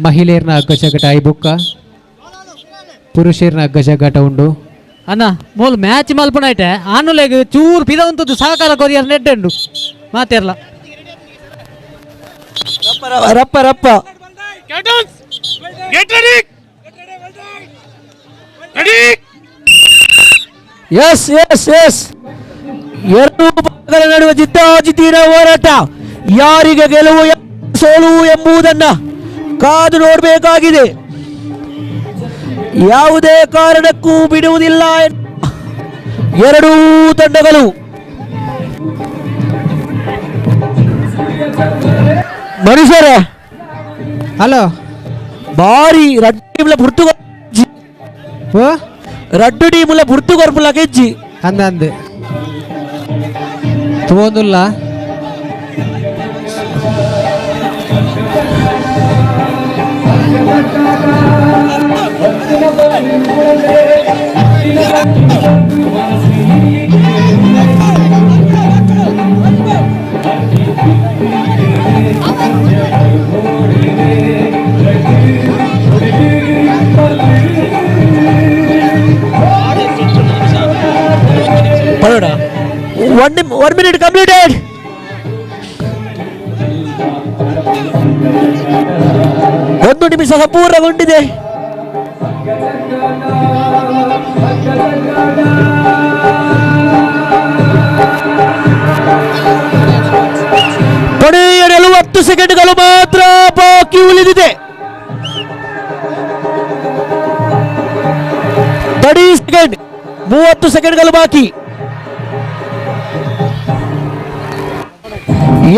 ಮಹಿಳೆಯರ್ನ ಹಗ್ಗ ಜಗ್ಗಾಟ ಐಬುಕ್ಕ ಪುರುಷರ್ನ ಹಗ್ಗ ಜಗ್ಗಾಟ ಉಂಡು. ಅಣ್ಣ ಮೂಲ ಮ್ಯಾಚ್ ಮಲ್ಪುನ ಐತೆ ಆನುಲೆಗ್ ಚೂರು ಪಿದ ಉಂಟು ಸಹಕಾರ ಕೊರಿಯರ್ ನೆಡ್ಡುಂಡು ಮಾತಿರ್ಲ. ರಪ್ಪ ರಪ್ಪ S S S. ಎರಡು ಭಾಗಗಳ ನಡುವೆ ಜಿದ್ದಾಜಿದ್ದಿನ ಹೋರಾಟ, ಯಾರಿಗೆ ಗೆಲುವು ಸೋಲು ಎಂಬುದನ್ನ ಕಾದು ನೋಡಬೇಕಾಗಿದೆ. ಯಾವುದೇ ಕಾರಣಕ್ಕೂ ಬಿಡುವುದಿಲ್ಲ ಎರಡೂ ತಂಡಗಳು. ಮನುಷ್ಯರೇ ಹಲೋ ಬಾರಿ ರಡ್ಡು ಟೀಮ್ಲ ಬುರ್ತು ರಡ್ಡು ಟೀಮ್ಲ ಬುರ್ತು ಕೊರ್ಪುಲ ಕೆಜ್ಜಿ ಅಂದ ಅಂದ ತೋಂದುಲ್ಲ. One minute completed. 1 ನಿಮಿಷ ಸಂಪೂರ್ಣಗೊಂಡಿದೆ. ಕೊನೆಯ 40 ಸೆಕೆಂಡ್ಗಳು ಮಾತ್ರ ಬಾಕಿ ಉಳಿದಿದೆ. 30 ಸೆಕೆಂಡ್, 30 ಸೆಕೆಂಡ್ಗಳು ಬಾಕಿ.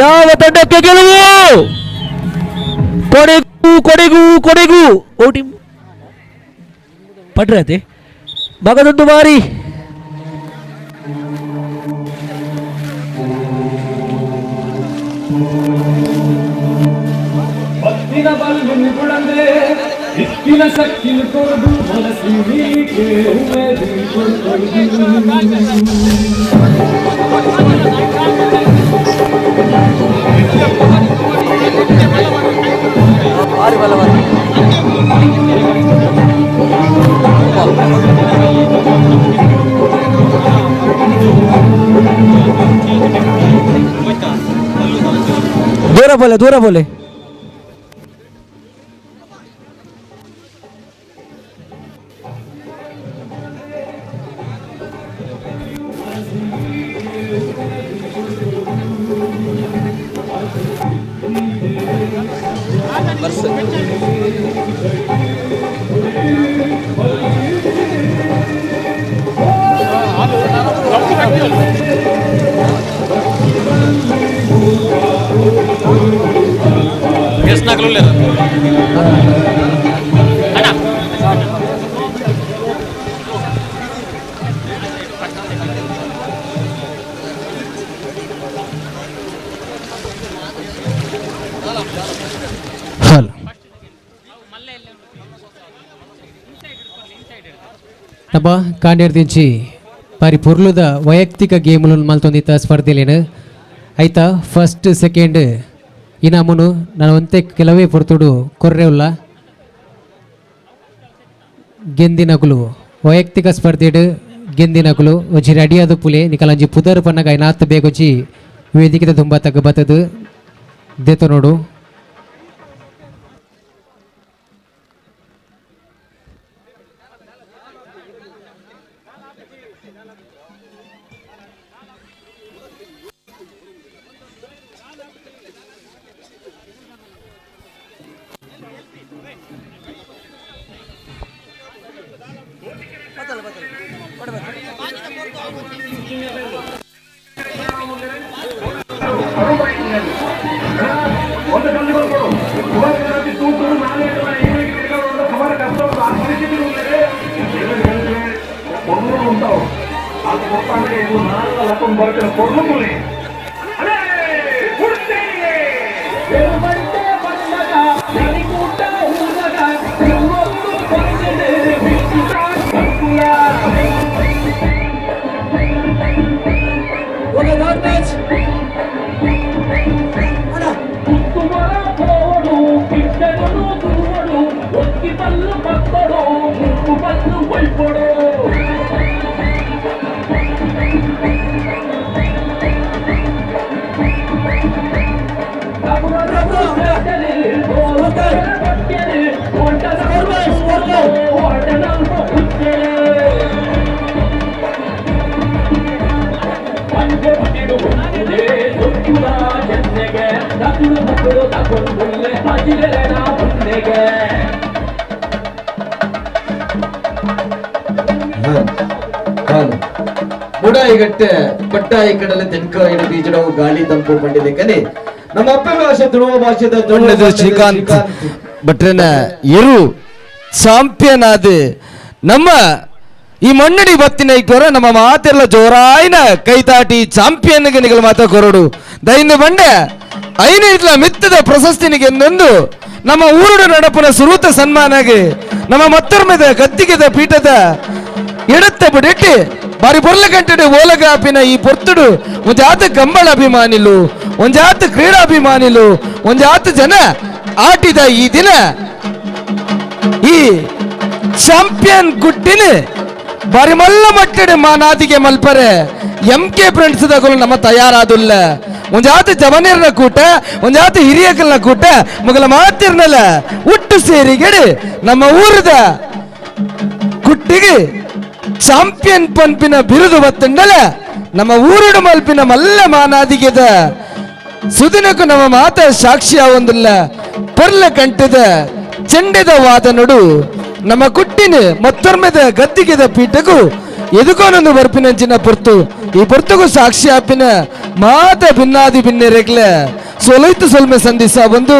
ಯಾವ ತಂಡಕ್ಕೆ ಗೆಲುವು? ಕೊಡಗು ಕೊಡಗು ಕೊಡಗು ಓ ಟೀಮ್ ಪಟ್ರತೆ ಮಗದೊಂದು ಬಾರಿ. ದೂರ ಬೋಲೆ ದೂರ ಬೋಲೆ. ನಮ್ಮ ಕಾಂಡೇರ್ದಿಂಚಿ ಬಾರಿ ಪೊರ್ಲುದ ವೈಯಕ್ತಿಕ ಗೇಮ್లను ಮಲ್ತೊಂದಿತ್ತ ಸ್ಪರ್ಧೆಲೇನು ಆಯ್ತಾ ಫಸ್ಟ್ ಸೆಕೆಂಡ್ ಇನಾಮುನು ನಾನು ಒಂತೆ ಕೆಲವೇ ಪೊರ್ತುಡು ಕೊರ್ರೆ ಉಲ್ಲ ಗೆಂದಿನಗುಲು ವೈಯಕ್ತಿಕ ಸ್ಪರ್ಧೆಡು ಗೆಂದಿನಗುಲು ಒಂಜಿ ರೆಡಿಯಾದ ಪುಲೆ ನಿಕಲಂಜಿ ಪುದರ್ ಪನ್ನಗ ಐನಾತ್ ಬೇಗೊಂಜಿ ವೇದಿಕೆದ ತುಂಬ ತಗ್ಗ ಬತ್ತದು ದೇತ ನೋಡು. ಮುಡಾಯಿಗಟ್ಟೆ ಪಟ್ಟಾಯಿ ಕಡಲೆ ತೆನ್ಕಾಯಿನ ಬೀಜಡವು ಗಾಳಿ ತಂಪು ಪಂಡಿದಕ್ಕನೆ ನಮ್ಮ ಅಪ್ಪ ಭಾಷೆ ತುಳುವ ಭಾಷೆದ ದೊಡ್ಡದು ಶ್ರೀಕಾಂತ್ ಭಟ್ರನ ಎರು ಚಾಂಪಿಯನ್ ಆದ ನಮ್ಮ ಈ ಮಣ್ಣಡಿ ಬತ್ತಿನ ಇಕ್ಕೋರ ನಮ್ಮ ಮಾತೆಲ್ಲ ಜೋರಾಯಿನ ಕೈತಾಟಿ ಚಾಂಪಿಯನ್ ನಿಗಲ ಮಾತ ಕೊರಡು ದೈಂದು ಬಂಡೆ ಐನ ಇಟ್ಲ ಮಿತ್ತದ ಪ್ರಶಸ್ತಿನಿಗೆ ಎಂದೊಂದು ನಮ್ಮ ಊರುಡ ನಡಪುನ ಸುರೂತ ಸನ್ಮಾನಾಗಿ ನಮ್ಮ ಮತ್ತೊರ್ಮೆದ ಗದ್ದಿಗೆದ ಪೀಠದ ಎಡತ್ತ ಬಿಡಿಟ್ಟಿ ಬಾರಿ ಪೊರ್ಲ ಗಂಟೆಡು ಓಲಗಾಪಿನ ಈ ಪೊರ್ತುಡು ಒಂಜಾತ ಕಂಬಳ ಅಭಿಮಾನಿಲು ಒಂಜಾತ ಕ್ರೀಡಾಭಿಮಾನಿಲು ಒಂಜಾತ ಜನ ಆಟಿದ ಈ ದಿನ ಈ ಚಾಂಪಿಯನ್ ಗುಟ್ಟಿನ ಬಾರಿ ಮಲ್ಲ ಮಟ್ಟಡೆ ಮಾನಾದಿಗೆ ಮಲ್ಪರೆ M K friends ದಗುಲು ನಮ್ಮ ತಯಾರಾದುಲ್ಲ ಒಂಜಾತ ಜವನಿರ್ನ ಕೂಟ ಒಂಜಾತ ಹಿರಿಯಕಲ್ನ ಕೂಟ ಮೊಗಲ ಮಾತಿರ್ನಲ್ಲ ಒಟ್ಟು ಸೇರಿಗೆಡು ನಮ್ಮ ಊರದ ಕುಟ್ಟಿಗೆ ಚಾಂಪಿಯನ್ ಪಂಪಿನ ಬಿರುದು ಬತ್ತಂಡಲ ನಮ್ಮ ಊರುಡು ಮಲ್ಪಿನ ಮಲ್ಲ ಮಾನಾದಿಗೆದ ಸುದಿನಕ್ಕೂ ನಮ್ಮ ಮಾತ ಸಾಕ್ಷಿ ಆವೊಂದಿಲ್ಲ ಪೊರ್ಲ ಕಂಠದ ಚೆಂಡೆದ ವಾದನಡು ನಮ್ಮ ಕುಟ್ಟಿನ ಮತ್ತೊರ್ಮೆದ ಗದ್ದಿಗೆದ ಪೀಠಕ್ಕೂ ಎದುಕೋನೊಂದು ಬರ್ಪಿನಂಚಿನ ಪೊರ್ತು ಈ ಪೊರ್ತುಗೂ ಸಾಕ್ಷಿ ಆಪಿನ ಮಾತ ಭಿನ್ನಾದಿ ಭಿನ್ನೆರೆಗ್ಲೆ ಸೊಲೈತು ಸೊಲ್ಮೆ ಸಂಧಿಸ ಬಂದು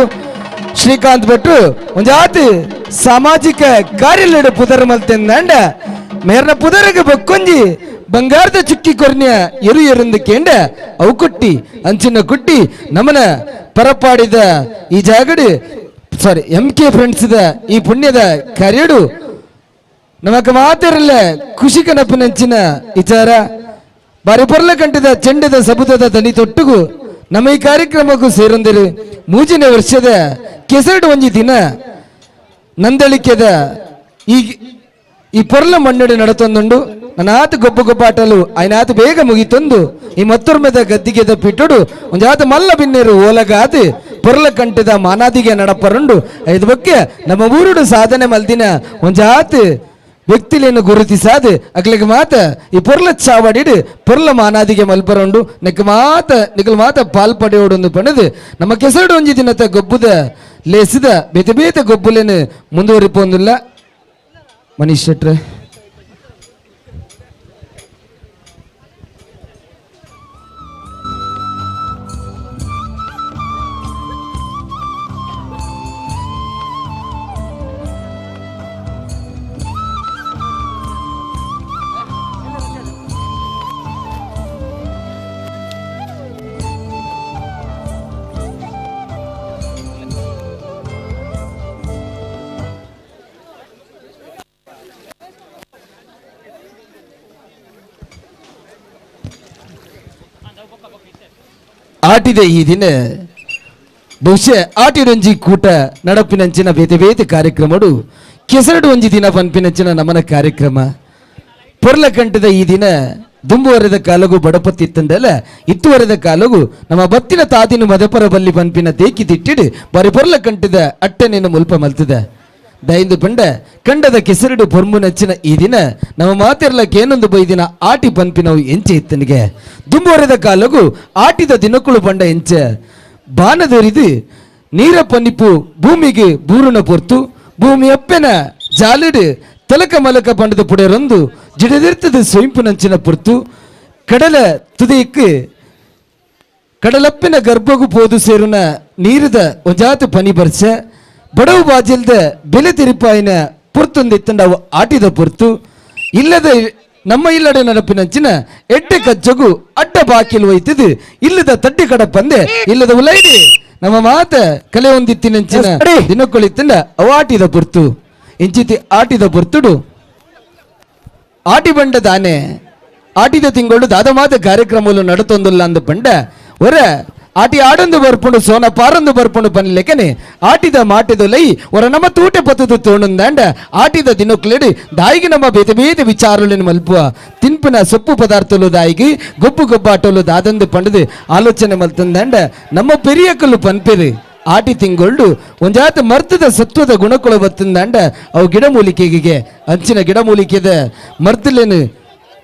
ಶ್ರೀಕಾಂತ್ ಭಟ್ರು ಒಂಜಾತಿ ಸಾಮಾಜಿಕ ಕಾರ್ಯಲೆಡು ಪುದರ್ ಮಲ್ತೆಂದಂಡ ಮೇರ್ನ ಪುದರಗೆ ಬಕ್ಕೊಂಜಿ ಬಂಗಾರದ ಚುಕ್ಕಿ ಕೊರ್ನ್ಯ ಎರು ಎರುಂದು ಕೇಂಡ ಅವು ಕುಟ್ಟಿ ಅಂಚಿನ ಕುಟ್ಟಿ ನಮನ ಪರಪಾಡಿದ ಈ ಜಾಗಡು ಸಾರಿ M K friends ಈ ಪುಣ್ಯದ ಕಾರ್ಯಡು ನಮಕ ಮಾತಿರಲ್ಲ ಖುಷಿ ಕನಪಿನಂಚಿನ ವಿಚಾರ ಬಾರಿ ಪೊರ್ಲ ಕಂಠದ ಚೆಂಡದ ಸಬುದದ ದನಿ ತೊಟ್ಟುಗು ನಮ್ಮ ಈ ಕಾರ್ಯಕ್ರಮಕ್ಕೂ ಸೇರೊಂದಿರು ಮೂಜಿನ ವರ್ಷದ ಕೆಸರಡು ಒಂಜಿ ದಿನ ನಂದಳಿಕೆದ ಈ ಈ ಪೊರ್ಲ ಮಣ್ಣುಡು ನಡತೊಂದುಂಡು ನನ್ನ ಆತ ಗೊಬ್ಬ ಗೊಬ್ಬಾಟಲು ಆಯ್ನ ಆತ ಬೇಗ ಮುಗಿತೊಂದು ಈ ಮತ್ತೊರ್ಮೆದ ಗದ್ದಿಗೆದ ಪಿಟ್ಟುಡು ಒಂಜಾತ ಮಲ್ಲ ಬಿನ್ನೇರು ಓಲಗಾದು ಪೊರ್ಲ ಕಂಠದ ಮಾನಾದಿಗೆ ನಡಪರುಂಡು ಐದು ಬಗ್ಗೆ ನಮ್ಮ ಊರುಡು ಸಾಧನೆ ಮಲ್ದಿನ ಒಂಜಾತ ವ್ಯಕ್ತಿಲೇನು ಗುರುತಿಸಾದು ಅಗ್ಲಿಗೆ ಮಾತ ಈ ಪೊರ್ಲ ಚಾವಡಿಡು ಪೊರ್ಲ ಮಾನಾದಿಗೆ ಮಲ್ಪರುಂಡು ನೆಕ್ ಮಾತ ನಿಕಲ್ ಮಾತ ಪಾಲ್ ಪಡೆಯೋಡೊಂದು ಪಣದು ನಮ್ಮ ಕೆಸರಡು ಒಂಜಿ ದಿನತ ಗೊಬ್ಬುದ ಲೇಸಿದ ಬೇತೆ ಬೇತೆ ಗೊಬ್ಬುಲೇನು ಮುಂದುವರಿಪೊಂದಿಲ್ಲ. ಮನೀಶ್ ಶೆಟ್ರೆ ಆಟಿದೆ ಈ ದಿನ ಬಹುಶಃ ಆಟಿಡೊಂಜಿ ಕೂಟ ನಡಪಿನಂಚಿನ ಬೇತೆ ಬೇತೆ ಕಾರ್ಯಕ್ರಮಡು ಕೆಸರಡು ಒಂಜಿ ದಿನ ಪನ್ಪಿನಂಚಿನ ನಮನ ಕಾರ್ಯಕ್ರಮ ಪೊರ್ಲ ಕಂಠದ ಈ ದಿನ ದುಂಬುವರೆದ ಕಾಲಗು ಬಡಪತ್ತಿತ್ತಂದಲ್ಲ ಇತ್ತುವರೆದ ಕಾಲಗು ನಮ್ಮ ಬತ್ತಿನ ತಾದಿನ ಮದಪರ ಬಲ್ಲಿ ಪನ್ಪಿನ ತೇಕಿ ತಿಟ್ಟಿಡು ಬಾರಿ ಪೊರ್ಲ ಕಂಟಿದ ಅಟ್ಟನೇನು ಮುಲ್ಪ ಮಲ್ತದ ದೈಂದು ಪಂಡ ಕಂಡದ ಕೆಸರುಡು ಪೊರ್ಮು ನಚ್ಚಿನ ಈ ದಿನ ನಮ್ಮ ಮಾತಿರ್ಲಕ್ಕೇನೊಂದು ಬೈದಿನ ಆಟಿ ಪನ್ಪಿನವು ಎಂಚೆ ಇತ್ತನಿಗೆ ದುಂಬುವರೆದ ಕಾಲಗು ಆಟಿದ ದಿನಕ್ಕಳು ಪಂಡ ಎಂಚೆ ಬಾನದೊರಿದು ನೀರ ಪನ್ನಿಪು ಭೂಮಿಗೆ ಬೂರುನ ಪೊರ್ತು ಭೂಮಿ ಅಪ್ಪೆನ ಜಾಲಿಡು ತಲಕ ಮಲಕ ಪಂಡದ ಪುಡೆರೊಂದು ಜಿಡದಿರ್ತದ ಸೊಂಪು ನಂಚಿನ ಪೊರ್ತು ಕಡಲ ತುದಿಕ್ ಕಡಲಪ್ಪಿನ ಗರ್ಭಗು ಪೋದು ಸೇರುನ ನೀರದ ಒಂಜಾತ ಪನಿ ಬರ್ಚ ಬಡವು ಬಾಜಿಲ್ದ ಬೆಲೆ ತಿರುಪಾಯಿನ ಪೊರ್ತೊಂದಿತ್ತಂಡ ಅವು ಆಟಿದ ಪೊರ್ತು ಇಲ್ಲದ ನಮ್ಮ ಇಲ್ಲಡೆ ನಡಪಿನಂಚಿನ ಎಡ್ಡೆ ಕಜ್ಜಗು ಅಡ್ಡ ಬಾಕಿಲು ಒಯ್ತದು ಇಲ್ಲದ ತಡ್ಡಿ ಕಡಪಂದೆ ಇಲ್ಲದ ಉಲೈಡಿ ನಮ್ಮ ಮಾತ ಕಲೆ ಹೊಂದಿತ್ತಿನಂಚಿನ ದಿನಕ್ಕೊಳಿತ್ತಂಡ ಅವು ಆಟಿದ ಪೊರ್ತು ಇಂಚಿತಿ ಆಟಿದ ಪೊರ್ತುಡು ಆಟಿ ಬಂಡ ದಾನೆ ಆಟಿದ ತಿಂಗಳು ದಾದ ಮಾತ ಕಾರ್ಯಕ್ರಮಲು ನಡತೊಂದುಲ್ಲ ಅಂದ ಪಂಡ ಒರ ಆಟಿ ಆಡೊಂದು ಬರ್ಪುಂಡು ಸೋನ ಪಾರೊಂದು ಬರ್ಪುಂಡು ಪನ್ಲೆಕನೆ ಆಟಿದ ಮಾಟಿದೊಲೈ ಒರ ನಮ್ಮ ತೂಟೆ ಪತ್ತದು ತೋಣುಂದಾಂಡ ಆಟಿದ ದಿನಕ್ಲೆಡು ದಾಯಿಗೆ ನಮ್ಮ ಬೇತೆ ಬೇತೆ ವಿಚಾರలను ಮಲ್ಪುವ ತಿನ್ಪಿನ ಸೊಪ್ಪು ಪದಾರ್ಥಲು ದಾಯಿಗೆ ಗೊಬ್ಬು ಗೊಬ್ಬಾಟಲು ದಾದಂದು ಪಂಡದು ಆಲೋಚನೆ ಮಲ್ತಂದಾಂಡ ನಮ್ಮ ಪೆರಿಯಕಲ್ಲು ಪನ್ಪೆರು ಆಟಿ ತಿಂಗೊಳ್ಳು ಒಂಜಾತ ಮರ್ತದ ಸತ್ವದ ಗುಣಕುಳ ಬತ್ತಂದಾಂಡ ಅವು ಗಿಡಮೂಲಿಕೆಗೆ ಅಂಚಿನ ಗಿಡಮೂಲಿಕೆದ ಮರ್ತಲೇನು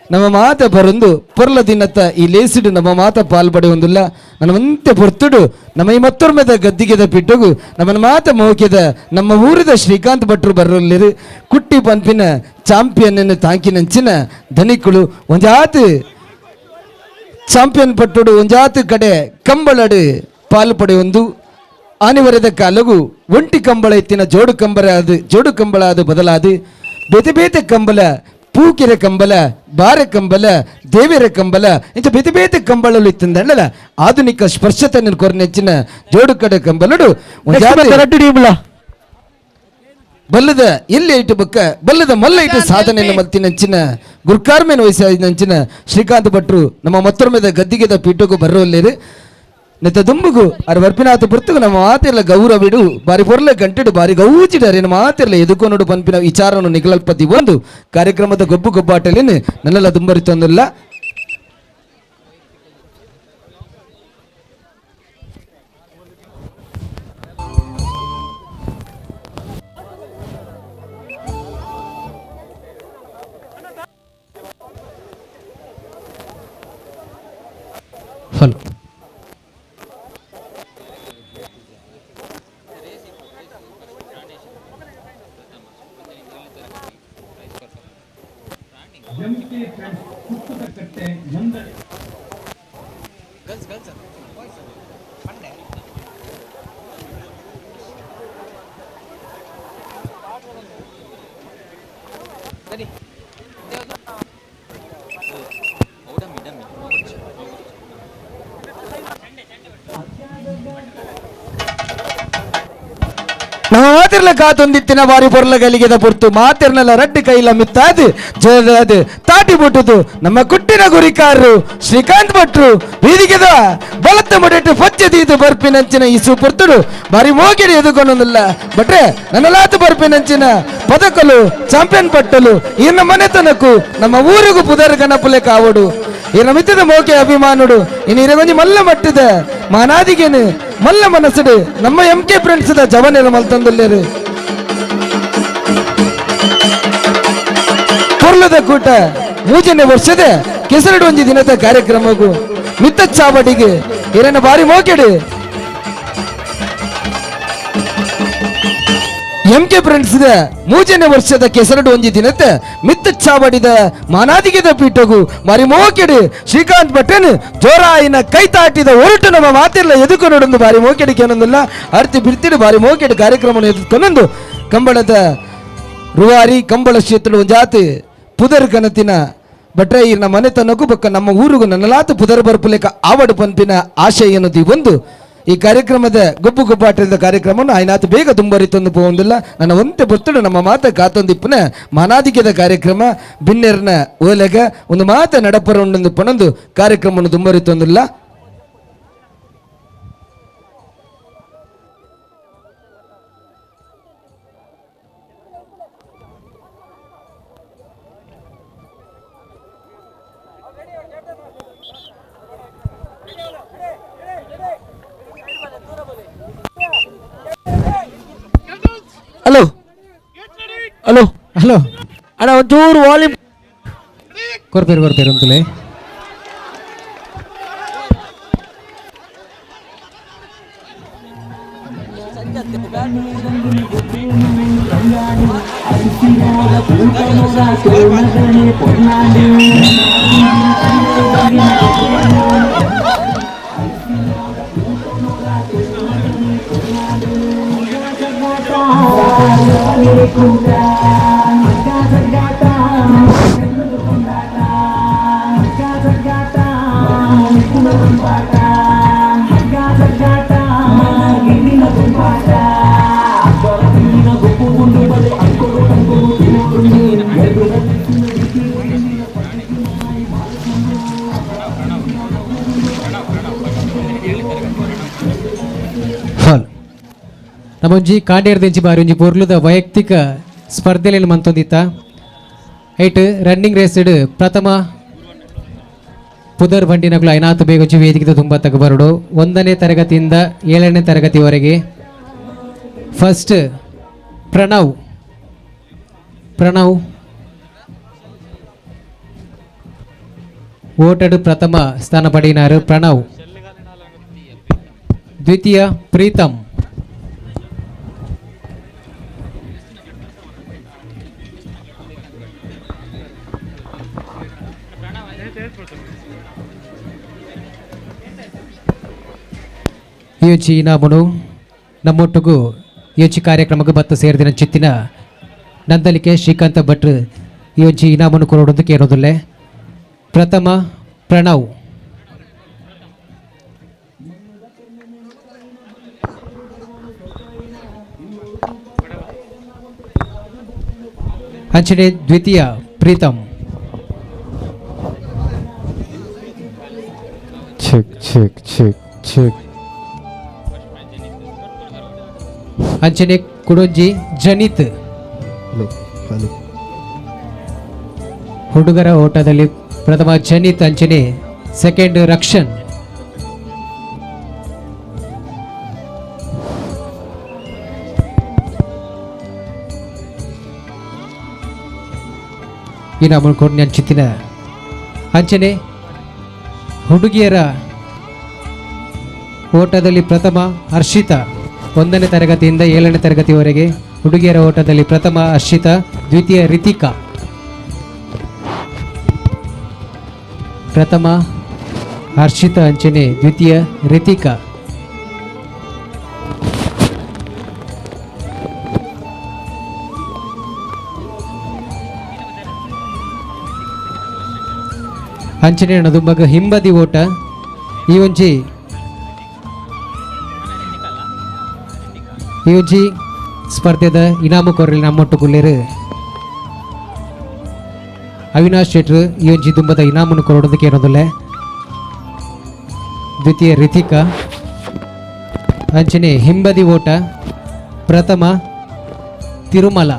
ನಮ್ಮ ಮಾತ ಬರೊಂದು ಪೊರ್ಲ ದಿನತ್ತ ಈ ಲೇಸಿಡು ನಮ್ಮ ಮಾತ ಪಾಲ್ಪಡೆ ಒಂದುಲ್ಲ ನಮ್ಮಂತೆ ಪೊರ್ತುಡು ನಮ್ಮ ಈ ಮತ್ತೊರ್ಮೆದ ಗದ್ದಿಗೆದ ಪಿಟ್ಟುಗು ನಮ್ಮನ ಮಾತ ಮೋಕೆದ ನಮ್ಮ ಊರಿದ ಶ್ರೀಕಾಂತ್ ಭಟ್ರು ಬರಲಿರು ಕುಟ್ಟಿ ಪಂಪಿನ ಚಾಂಪಿಯನ್ ತಾಂಕಿನಂಚಿನ ಧನಿಕುಳು ಒಂಜಾತ ಚಾಂಪಿಯನ್ ಪಟ್ಟುಡು ಒಂಜಾತ ಕಡೆ ಕಂಬಳಡು ಪಾಲ್ಪಡೆ ಒಂದು ಆನಿವರೆದ ಕಾಲಗು ಒಂಟಿ ಕಂಬಳ ಎತ್ತಿನ ಜೋಡು ಕಂಬಳ ಅದು ಜೋಡು ಕಂಬಳ ಅದು ಬದಲಾದು ಬೇತೆ ಬೇತೆ ಕಂಬಳ ಪೂಕೆರೆ ಕಂಬಲ ಬಾರೆ ಕಂಬಲ ದೇವಿರ ಕಂಬಲ ಇಂಚ ಬೇತೆ ಬೇತೆ ಕಂಬಳಲು ಇತ್ತಂದಲ್ಲ ಆಧುನಿಕ ಸ್ಪರ್ಶತೆ ಕೊರನೆಚ್ಚಿನ ಜೋಡು ಕಡೆ ಕಂಬಲಡು ಬಲ್ಲದ ಎಲ್ಲಿ ಇಟ್ಟು ಬಕ್ಕ ಬಲ್ಲದ ಮಲ್ಲ ಇಟ್ಟು ಸಾಧನೆಯನ್ನು ಮಲ್ತಿನಂಚಿನ ಗುರ್ಕಾರ್ಮೇನ ವಯಸ್ಸಾದಂಚಿನ ಶ್ರೀಕಾಂತ್ ಭಟ್ರು ನಮ್ಮ ಮತ್ತೊರ್ಮೆದ ಗದ್ದಿಗೆದ ಪೀಠಕ್ಕೂ ಬರೋಲ್ಲೇರು ನೆತ್ತ ದುಂಬುಗು ಅರ ವರ್ಪಿನಾಥ ಪುರ್ತುಗು ನಮ್ಮ ಮಾತಿರ್ಲ ಗೌರವಿಡು ಬಾರಿ ಪೊರ್ಲ ಗಂಟೆಡು ಬಾರಿ ಗೌಚಿಡರೇನು ಮಾತಿರ್ಲ ಎದುಕೊನೋಡು ಪನ್ಪಿನ ವಿಚಾರವನ್ನು ನಿಗಲಲ್ಪತಿ ಒಂದು ಕಾರ್ಯಕ್ರಮದ ಗೊಬ್ಬು ಗೊಬ್ಬಾಟಲೇನು ನನ್ನೆಲ್ಲ ದುಂಬರಿತೊಂದಿಲ್ಲ. ಹಲೋ ನಮ್ಮ ಮಾತಿರ್ಲ ಕಾತೊಂದಿತ್ತಿನ ಬಾರಿ ಪೊರ್ಲ ಗಲಿಗೆದ ಪೊರ್ತು ಮಾತಿರ್ನಲ್ಲ ರಡ್ಡು ಕೈಲ ಮಿತ್ತಾದು ಜೋದಾದು ತಾಟಿ ಬಿಟ್ಟುದು ನಮ್ಮ ಕುಟ್ಟಿನ ಗುರಿಕಾರರು ಶ್ರೀಕಾಂತ್ ಭಟ್ರು ಬೀದಿಗೆದ ಬಲತ್ತ ಮುಡಿಟ್ಟು ಪಚ್ಚೆ ದೀದು ಬರ್ಪಿನಂಚಿನ ಇಸು ಪೊರ್ತುಡು ಬಾರಿ ಮೋಗಿಡಿ ಎದುಕೊಂಡೊಂದಿಲ್ಲ ಭಟ್ರೆ ನನ್ನಲಾತು ಬರ್ಪಿನಂಚಿನ ಪದಕಲು ಚಾಂಪಿಯನ್ ಪಟ್ಟಲು ಇನ್ನ ಮನೆತನಕ್ಕೂ ನಮ್ಮ ಊರಿಗೂ ಪುದರ್ ಗಣಪುಲೆ ಕಾವಡು ಈ ಮಿತ್ತದ ಮೋಕೆ ಅಭಿಮಾನುಡು ಇನ್ನು ಇರಗೊಂಜಿ ಮಲ್ಲ ಮಟ್ಟದ ಮಾನಾದಿಗೇನು ಮಲ್ಲ ಮನಸ್ಸುಡು ನಮ್ಮ ಎಂ ಕೆ ಫ್ರೆಂಡ್ಸ್ ಜವನೆಲ್ಲ ಮಲ್ತಂದುಲ್ಲೇರು ಪೊರ್ಲದ ಕೂಟ ಮೂಜನೇ ವರ್ಷದ ಕೆಸರಡು ಒಂಜಿ ದಿನದ ಕಾರ್ಯಕ್ರಮಕ್ಕೂ ಮಿತ್ತ ಚಾವಡಿಗೆ ಏನೇನ ಬಾರಿ ಮೋಕೆಡು ಎಂ ಕೆ ಫ್ರೆಂಡ್ಸ್ ಮೂಜನೇ ವರ್ಷದ ಕೆಸರಡು ಒಂಜಿ ದಿನದ ಮಿತ್ತ ಚಾವಡಿದ ಮಾನಾದಿಗೆದ ಪೀಠಗು ಮಾರಿ ಮೋಕೆಡು ಶ್ರೀಕಾಂತ್ ಭಟ್ಟನ್ ಜೋರಾಯಿನ ಕೈ ತಾಟಿದ ಹೊರಟು ನಮ್ಮ ಮಾತಿರ್ಲ ಎದುಕು ನೋಡೊಂದು ಬಾರಿ ಮೋಕೆಡಿಗೆ ಏನೊಂದಿಲ್ಲ ಅರ್ತಿ ಬಿರ್ತಿಡು ಬಾರಿ ಮೋಕೆಡು ಕಾರ್ಯಕ್ರಮವನ್ನು ಎದುಕೊಂಡೊಂದು ಕಂಬಳದ ರುವಾರಿ ಕಂಬಳ ಕ್ಷೇತ್ರ ಒಂಜಾತಿ ಪುದರ್ ಕನತಿನ ಭಟ್ರೆ ಈರ್ನ ಮನೆತನಕ್ಕೂ ಬಕ್ಕ ನಮ್ಮ ಊರಿಗೂ ನನ್ನಲಾತು ಪುದರ್ ಬರ್ಪುಲೇಕ ಆವಡು ಪಂಪಿನ ಆಶಯ ಅನ್ನೋದು ಒಂದು ಈ ಕಾರ್ಯಕ್ರಮದ ಗೊಬ್ಬು ಗೊಬ್ಬಾಟದ ಕಾರ್ಯಕ್ರಮವನ್ನು ಆಯ್ನಾತು ಬೇಗ ತುಂಬರಿತೊಂದು ಪೋವೊಂದಿಲ್ಲ ನನ್ನ ಒಂತೆ ಬರ್ತಡು ನಮ್ಮ ಮಾತ ಕಾತೊಂದಿಪ್ಪನ ಮಾನಾದಿಕ್ಯದ ಕಾರ್ಯಕ್ರಮ ಬಿನ್ನೆರ್ನ ಓಲೆಗ ಒಂದು ಮಾತ ನಡಪರ ಉಂಡೊಂದು ಪಣೊಂದು ಕಾರ್ಯಕ್ರಮವನ್ನು ತುಂಬರಿತೊಂದಿಲ್ಲ. Hello hello ಅಣ್ಣ ಒಂಚೂರು ವಾಲ್ಯೂಮ್ ಕೊರ್ಪೇರು ಕೊರ್ಪೇರು ಅಂತಲೇ. ಹಾಲ್ ನಮ್ಮೊಂಜಿ ಕಾಂಡೇರ್ದಿಂಚಿ ಬಾರಿ ಒಂಜಿ ಪೊರ್ಲುದ ವೈಯಕ್ತಿಕ ಸ್ಪರ್ಧೆಲೆನ್ ಮಂತೊಂದಿತ್ತ. ಐಟ್ ರನ್ನಿಂಗ್ ರೇಸ್ಡ್ ಪ್ರಥಮ ಪುದರ್ ಬಂಡಿನಗುಲು ಐನಾತ್ ಬೇಗೊಂಜಿ ವೇದಿಕೆದ ತುಂಬ ತಗ ಬರಡು. 1ನೇ ತರಗತಿಯಿಂದ 7ನೇ ತರಗತಿವರೆಗೆ ಫಸ್ಟ್ ಪ್ರಣವ್, ಪ್ರಣವ್ ಓಟಡು ಪ್ರಥಮ ಸ್ಥಾನ ಪಡೆಯಿನಾರು ಪ್ರಣವ್. ದ್ವಿತೀಯ ಪ್ರೀತಮ್. ಈ ಇನಾಮುನು ನಮ್ಮೊಟ್ಟಿಗೂ ಈ ಕಾರ್ಯಕ್ರಮಕ್ಕೆ ಬತ್ತ ಸೇರಿದಿನ ಚಿತ್ತಿನ ನಂದಲಿಕೆ ಶ್ರೀಕಾಂತ ಭಟ್ರು ಈ ಒಂಜಿ ಇನಾಮನ್ನು ಕೊರೊಡೊಂದು ಕೇಳೋದಿಲ್ಲ. ಪ್ರಥಮ ಪ್ರಣವ್, ಅಂಚನೆ ದ್ವಿತೀಯ Preetham. Check check check check. ಅಂಚನೆ ಕುಡೊಂಜಿ ಜನಿತ್. ಹುಡುಗರ ಓಟದಲ್ಲಿ ಪ್ರಥಮ ಜನಿತ್, ಅಂಚನೆ ಸೆಕೆಂಡ್ ರಕ್ಷನ್. ಇನಾಮು ಕೊಡ್ನಿ ಅಂಚಿತ್ತಿನ ಅಂಚನೆ ಹುಡುಗಿಯರ ಓಟದಲ್ಲಿ ಪ್ರಥಮ ಹರ್ಷಿತಾ. 1ನೇ ತರಗತಿಯಿಂದ 7ನೇ ತರಗತಿವರೆಗೆ ಹುಡುಗಿಯರ ಓಟದಲ್ಲಿ ಪ್ರಥಮ ಹರ್ಷಿತಾ, ದ್ವಿತೀಯ ರಿತಿಕಾ. ಪ್ರಥಮ ಹರ್ಷಿತಾ ಅಂಚನೆ ದ್ವಿತೀಯ ರಿತಿಕಾ. ಅಂಚನೆ ದುಂಬಗ ಹಿಂಬದಿ ಓಟ ಈ ಒಂಜಿ ಈ ಒಂಜಿ ಸ್ಪರ್ಧೆದ ಇನಾಮು ಕೊರಲಿ ನಮ್ಮೊಟ್ಟು ಕುಲ್ಲೇರು ಅವಿನಾಶ್ ಶೆಟ್ರು ಈ ಒಂಜಿ ದುಂಬದ ಇನಾಮನ್ನು ಕೊರೊಡೋದಕ್ಕೆ ಏನೋದಿಲ್ಲ. ದ್ವಿತೀಯ ರಿತಿಕಾ. ಅಂಚನೆ ಹಿಂಬದಿ ಓಟ ಪ್ರಥಮ ತಿರುಮಲ.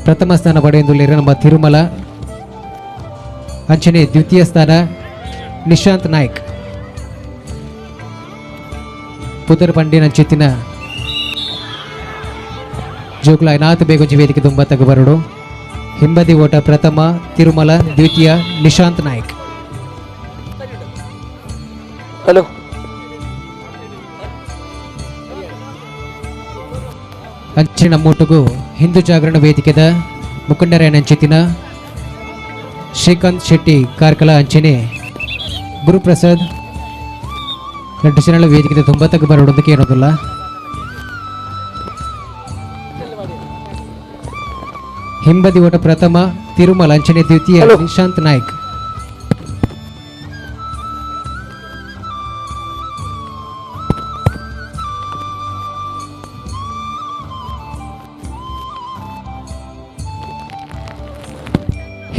ಪ್ರಥಮ ಸ್ಥಾನ ಪಡೆಯುವುದಿಲ್ಲ ನಮ್ಮ ತಿರುಮಲ. ಅಂಚನೆ ದ್ವಿತೀಯ ಸ್ಥಾನ ನಿಶಾಂತ್ ನಾಯ್ಕ್. ಪುದರ್ ಪಂಡಿನ ಚಿತ್ತಿನ ಜೋಕುಲ ಐನಾತ್ ಬೇಗೊಂಜಿ ವೇದಿಕೆ ತುಂಬ ತಗಬರಡು. ಹಿಂಬದಿ ಓಟ ಪ್ರಥಮ ತಿರುಮಲ, ದ್ವಿತೀಯ ನಿಶಾಂತ್ ನಾಯ್ಕ್. ಹಲೋ ಅಂಚಿನ ನಮ್ಮೊಟ್ಟಿಗೂ ಹಿಂದೂ ಜಾಗರಣ ವೇದಿಕೆದ ಮುಖಂಡರಾಯನ ಅಂಚಿತ್ತಿನ ಶ್ರೀಕಾಂತ್ ಶೆಟ್ಟಿ ಕಾರ್ಕಳ ಅಂಚನೆ ಗುರುಪ್ರಸಾದ್ ಎರಡು ಜನಗಳ ವೇದಿಕೆ ತುಂಬ ತಗ ಬರೋದಕ್ಕೆ ಇರೋದಿಲ್ಲ. ಹಿಂಬದಿ ಓಟ ಪ್ರಥಮ ತಿರುಮಲ, ಅಂಚನೆ ದ್ವಿತೀಯ ನಿಶಾಂತ್ ನಾಯ್ಕ್.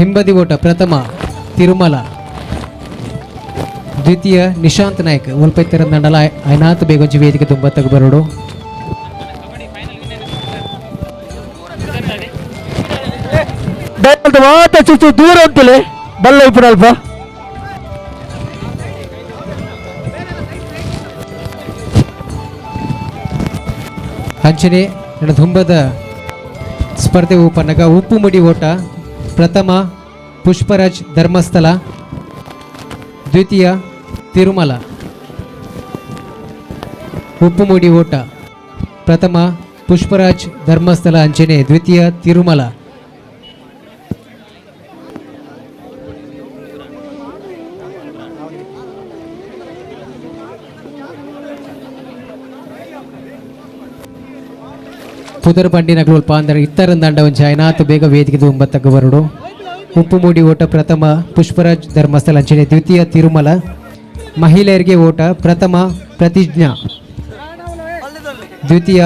ಹಿಂಬದಿ ಓಟ ಪ್ರಥಮ ತಿರುಮಲ, ದ್ವಿತೀಯ ನಿಶಾಂತ್ ನಾಯ್ಕ್. ಒಲ್ಪೈತರ ದಂಡಲ ಐನಾಥ್ ಬೇಗೊಂಜಿ ವೇದಿಕೆ ತುಂಬ ತಗಬರೋಡು. ಚುಚ್ಚು ದೂರ ಅಂತಲೇ ಬಲ್ಲ ಇಪ್ಪು ಅಲ್ಪ. ಅಂಚನೆ ದುಂಬದ ಸ್ಪರ್ಧೆ ಉಪನಗ ಉಪ್ಪುಮುಡಿ ಓಟ ಪ್ರಥಮ ಪುಷ್ಪರಾಜ್ ಧರ್ಮಸ್ಥಳ, ದ್ವಿತೀಯ ತಿರುಮಲ. ಉಪ್ಪುಮುಡಿ ಓಟ ಪ್ರಥಮ ಪುಷ್ಪರಾಜ್ ಧರ್ಮಸ್ಥಳ ಅಂಚನೆ ದ್ವಿತೀಯ ತಿರುಮಲ. ಪುದರ್ ಬಂಡಿನ ಅಲ್ಪ ಅಂದರೆ ಇತ್ತರಂದಂಡ ಒಂಜಿ ಐನಾತ್ ಬೇಗ ವೇದಿಕೆ ಒಂಬತ್ತಕ್ಕ ಬರಡು. ಉಪ್ಪುಮುಡಿ ಓಟ ಪ್ರಥಮ ಪುಷ್ಪರಾಜ್ ಧರ್ಮಸ್ಥಳ ಅಂಚನೆ ದ್ವಿತೀಯ ತಿರುಮಲ. ಮಹಿಳೆಯರಿಗೆ ಓಟ ಪ್ರಥಮ ಪ್ರತಿಜ್ಞಾ, ದ್ವಿತೀಯ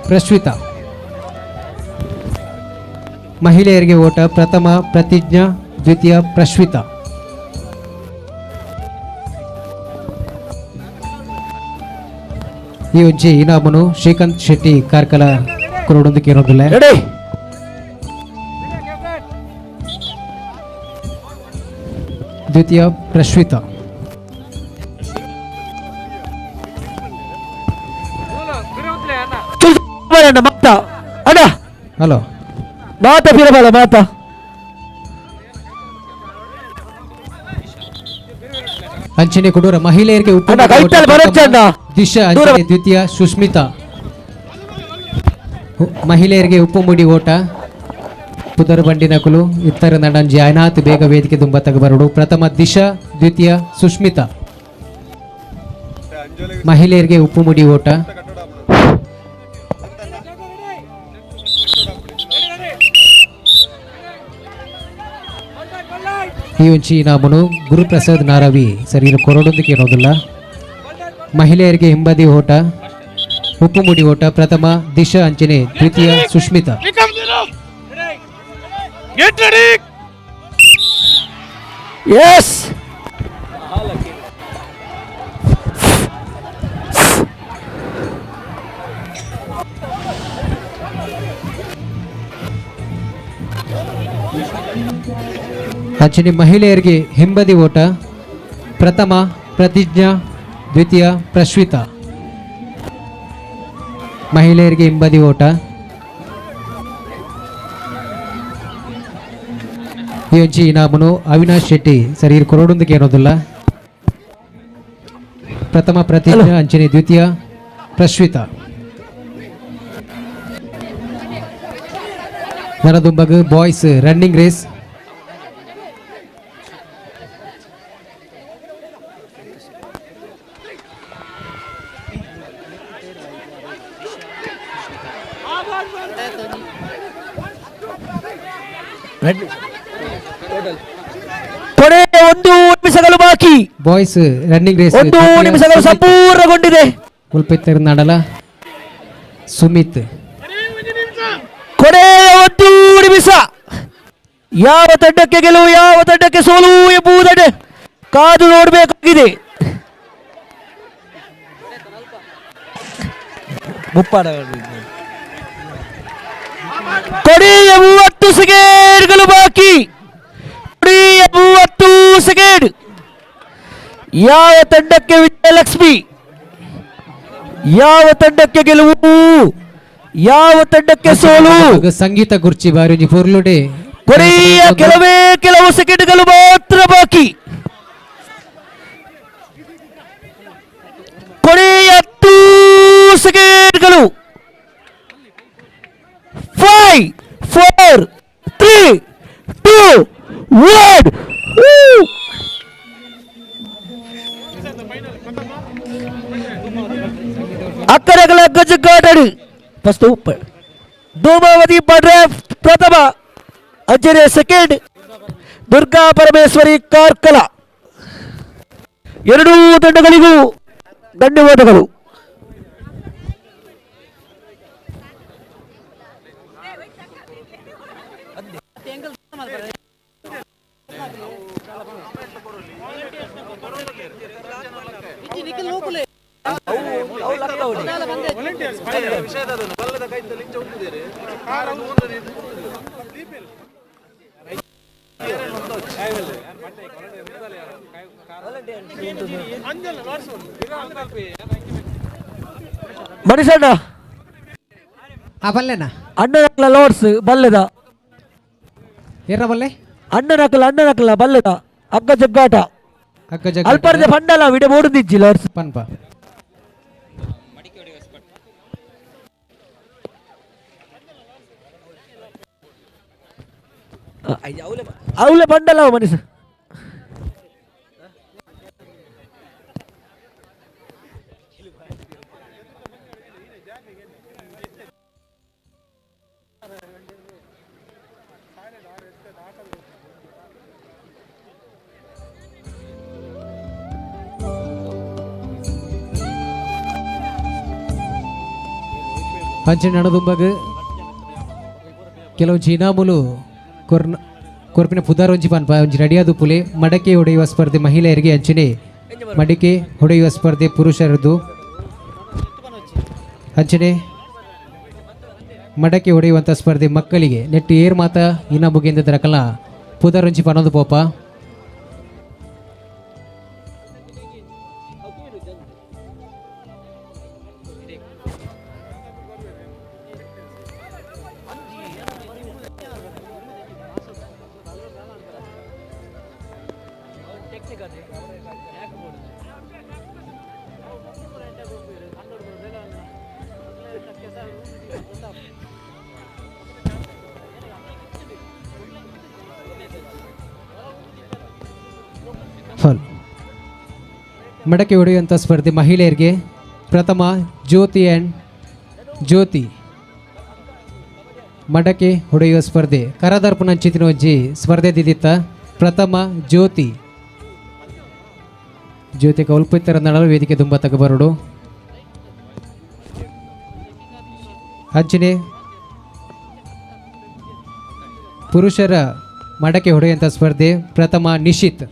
ಪ್ರಶ್ವಿತಾ. ಮಹಿಳೆಯರಿಗೆ ಓಟ ಪ್ರಥಮ ಪ್ರತಿಜ್ಞಾ, ದ್ವಿತೀಯ ಪ್ರಶ್ವಿತಾ. ಈ ಒಂಜಿ ಇನಾಮನು ಶ್ರೀಕಾಂತ್ ಶೆಟ್ಟಿ ಕಾರ್ಕಳ ಕೊರಡೊಂದು ಕೇಳೋದಿಲ್ಲ. ದ್ವಿತೀಯ ಪ್ರಶ್ವಿತಾ. ಹಲೋ ಮಾತಾ ಬಿರಬಲ ಮಾತಾ ಅಂಚನೆ ಕೊಡೂರ ಮಹಿಳೆಯರಿಗೆ ದಿಶಾ ಅಂಚನೆ ದ್ವಿತೀಯ ಸುಷ್ಮಿತಾ. ಮಹಿಳೆಯರಿಗೆ ಉಪ್ಪುಮುಡಿ ಓಟ ಪುದರ್ ಬಂಡಿನಕುಲು ಇತ್ತರ ನಡಂಜಿ ಐನಾತ್ ಬೇಗ ವೇದಿಕೆ ದುಂಬತ್ತಗ ಬರಡು. ಪ್ರಥಮ ದಿಶಾ, ದ್ವಿತೀಯ ಸುಷ್ಮಿತಾ. ಮಹಿಳೆಯರಿಗೆ ಉಪ್ಪುಮುಡಿ ಓಟ ಈ ಒಂಚಿ ಇನಾಮನು ಗುರುಪ್ರಸಾದ್ ನಾರವಿ ಸರಿ ಕೊರಡೊಂದಿಗೆ ಇರೋದಿಲ್ಲ. ಮಹಿಳೆಯರಿಗೆ ಹಿಂಬದಿ ಓಟ ಉಪ್ಪುಮುಡಿ ಓಟ ಪ್ರಥಮ ದಿಶಾ ಅಂಚನೆ ದ್ವಿತೀಯ ಸುಷ್ಮಿತಾ. ಅಂಚನೆ ಮಹಿಳೆಯರಿಗೆ ಹಿಂಬದಿ ಓಟ ಪ್ರಥಮ ಪ್ರತಿಜ್ಞಾ, ದ್ವಿತೀಯ ಪ್ರಶ್ವಿತಾ. ಮಹಿಳೆಯರಿಗೆ ಹಿಂಬದಿ ಓಟ ಈ ಒಂಜಿ ಇನಾಮನು ಅವಿನಾಶ್ ಶೆಟ್ಟಿ ಸರಿ ಕೊರಡೊಂದಿಗೆ ಇರೋದಿಲ್ಲ. ಪ್ರಥಮ ಪ್ರತಿಜ್ಞಾ ಅಂಚನೆ ದ್ವಿತೀಯ ಪ್ರಶ್ವಿತಾ. ನರದುಂಬಗ್ ಬಾಯ್ಸ್ ರನ್ನಿಂಗ್ ರೇಸ್ ಕೊನೆಯ 1 ನಿಮಿಷಗಳು ಬಾಕಿ. ಬಾಯ್ಸ್ ರನ್ನಿಂಗ್ ರೇಸ್ 1 ನಿಮಿಷಗಳು ಸಂಪೂರ್ಣಗೊಂಡಿದೆ. ಕುಲ್ಪೆತ್ತರ್ ಸುಮಿತ್. ಕೊನೆಯ 1 ನಿಮಿಷ. ಯಾವ ತಂಡಕ್ಕೆ ಗೆಲುವು ಯಾವ ತಂಡಕ್ಕೆ ಸೋಲು ಎಂಬುದನ್ನು ಕಾದು ನೋಡಬೇಕಾಗಿದೆ. ಕೊನೆಯ 30 ಸೆಕೆಂಡ್ಗಳು ಬಾಕಿ. ಕೊನೆಯ 30 ಸೆಕೆಂಡ್. ಯಾವ ತಂಡಕ್ಕೆ ವಿಜಯಲಕ್ಷ್ಮಿ, ಯಾವ ತಂಡಕ್ಕೆ ಗೆಲುವು, ಯಾವ ತಂಡಕ್ಕೆ ಸೋಲು? ಸಂಗೀತ ಕುರ್ಚಿ ಬಾರಿ ಪೊರ್ಲುಡೆ. ಕೊನೆಯ ಕೆಲವೇ ಕೆಲವು ಸೆಕೆಂಡ್ಗಳು ಮಾತ್ರ ಬಾಕಿ. ಕೊನೆಯ 10 ಸೆಕೆಂಡ್ಗಳು. 5 4 3 2 1. ಅಕ್ಕರೆಗಳ ಗಜಗಾಟಡಿ ಫಸ್ಟ್ ಧೂಮಾವತಿ ಪಡ್ರೆ ಪ್ರಥಮ, ಅಂಜನೆ ಸೆಕೆಂಡ್ ದುರ್ಗಾ ಪರಮೇಶ್ವರಿ ಕಾರ್ಕಳ. ಎರಡೂ ತಂಡಗಳಿಗೂ ಧನ್ಯವಾದಗಳು. ಮನುಷ್ಯಣ್ಣ ಆ ಬಲ್ಲೆನಾ ಅಣ್ಣನಕ್ಲ ಲೋಡ್ಸ್ ಬಲ್ಲೆದ ಏರ ಬಲ್ಲೆ ಅಣ್ಣನಕ್ಲ ಅಣ್ಣನಕ್ಲ ಬಲ್ಲೆದ ಅಗ್ಗ ಜಗ್ಗಾಟ ಅಗ್ಗ ಜಗ್ಗಾಟ ಅಲ್ಪರ್ದ ಪಂಡಲ ವಿಡೆ ಬೋಡುದಿಜ್ಜಿ ಲೋಡ್ಸ್ ಪನ್ಪ ಅವಲೆ ಬಂಡಲ ಮನುಷ್ಯ ಅಂಚನೆ ನಡದುಂಬಗ್ ಕೆಲವು ಇನಾಮುಲು ಕೊರ್ನ ಕೊರ್ಪಿನ ಪುದಾರ್ ಒಂಜಿ ಪನ್ಪ ಒಂಜಿ ರೆಡಿಯಾದ ಪುಲೆ ಮಡಕೆ ಹೊಡೆಯುವ ಸ್ಪರ್ಧೆ ಮಹಿಳೆಯರಿಗೆ ಅಂಚನೆ ಮಡಿಕೆ ಹೊಡೆಯುವ ಸ್ಪರ್ಧೆ ಪುರುಷರದು ಅಂಚನೆ ಮಡಕೆ ಹೊಡೆಯುವಂಥ ಸ್ಪರ್ಧೆ ಮಕ್ಕಳಿಗೆ ನೆಟ್ಟು ಏರ್ ಮಾತ ಇನಾಮುಗೆಂದ ದರಕಲ ಪುದಾರ್ ಒಂಜಿ ಪನೊಂದು ಪೋಪ ಫಲ್ ಮಡಕೆ ಹೊಡೆಯುವಂಥ ಸ್ಪರ್ಧೆ ಮಹಿಳೆಯರಿಗೆ ಪ್ರಥಮ ಜ್ಯೋತಿ ಆ್ಯಂಡ್ ಜ್ಯೋತಿ ಮಡಕೆ ಹೊಡೆಯುವ ಸ್ಪರ್ಧೆ ಕರದರ್ಪಣಂಚಿತಿನ ಒಂಜಿ ಸ್ಪರ್ಧೆ ದಿದಿತ್ತ ಪ್ರಥಮ ಜ್ಯೋತಿ ಜ್ಯೋತಿ ಕೌಲ್ಪಿತ್ತರ ನಡಲು ವೇದಿಕೆ ತುಂಬ ತಗಬರಡು ಅಂಚನೆ ಪುರುಷರ ಮಡಕೆ ಹೊಡೆಯುವಂಥ ಸ್ಪರ್ಧೆ ಪ್ರಥಮ ನಿಶಿತ್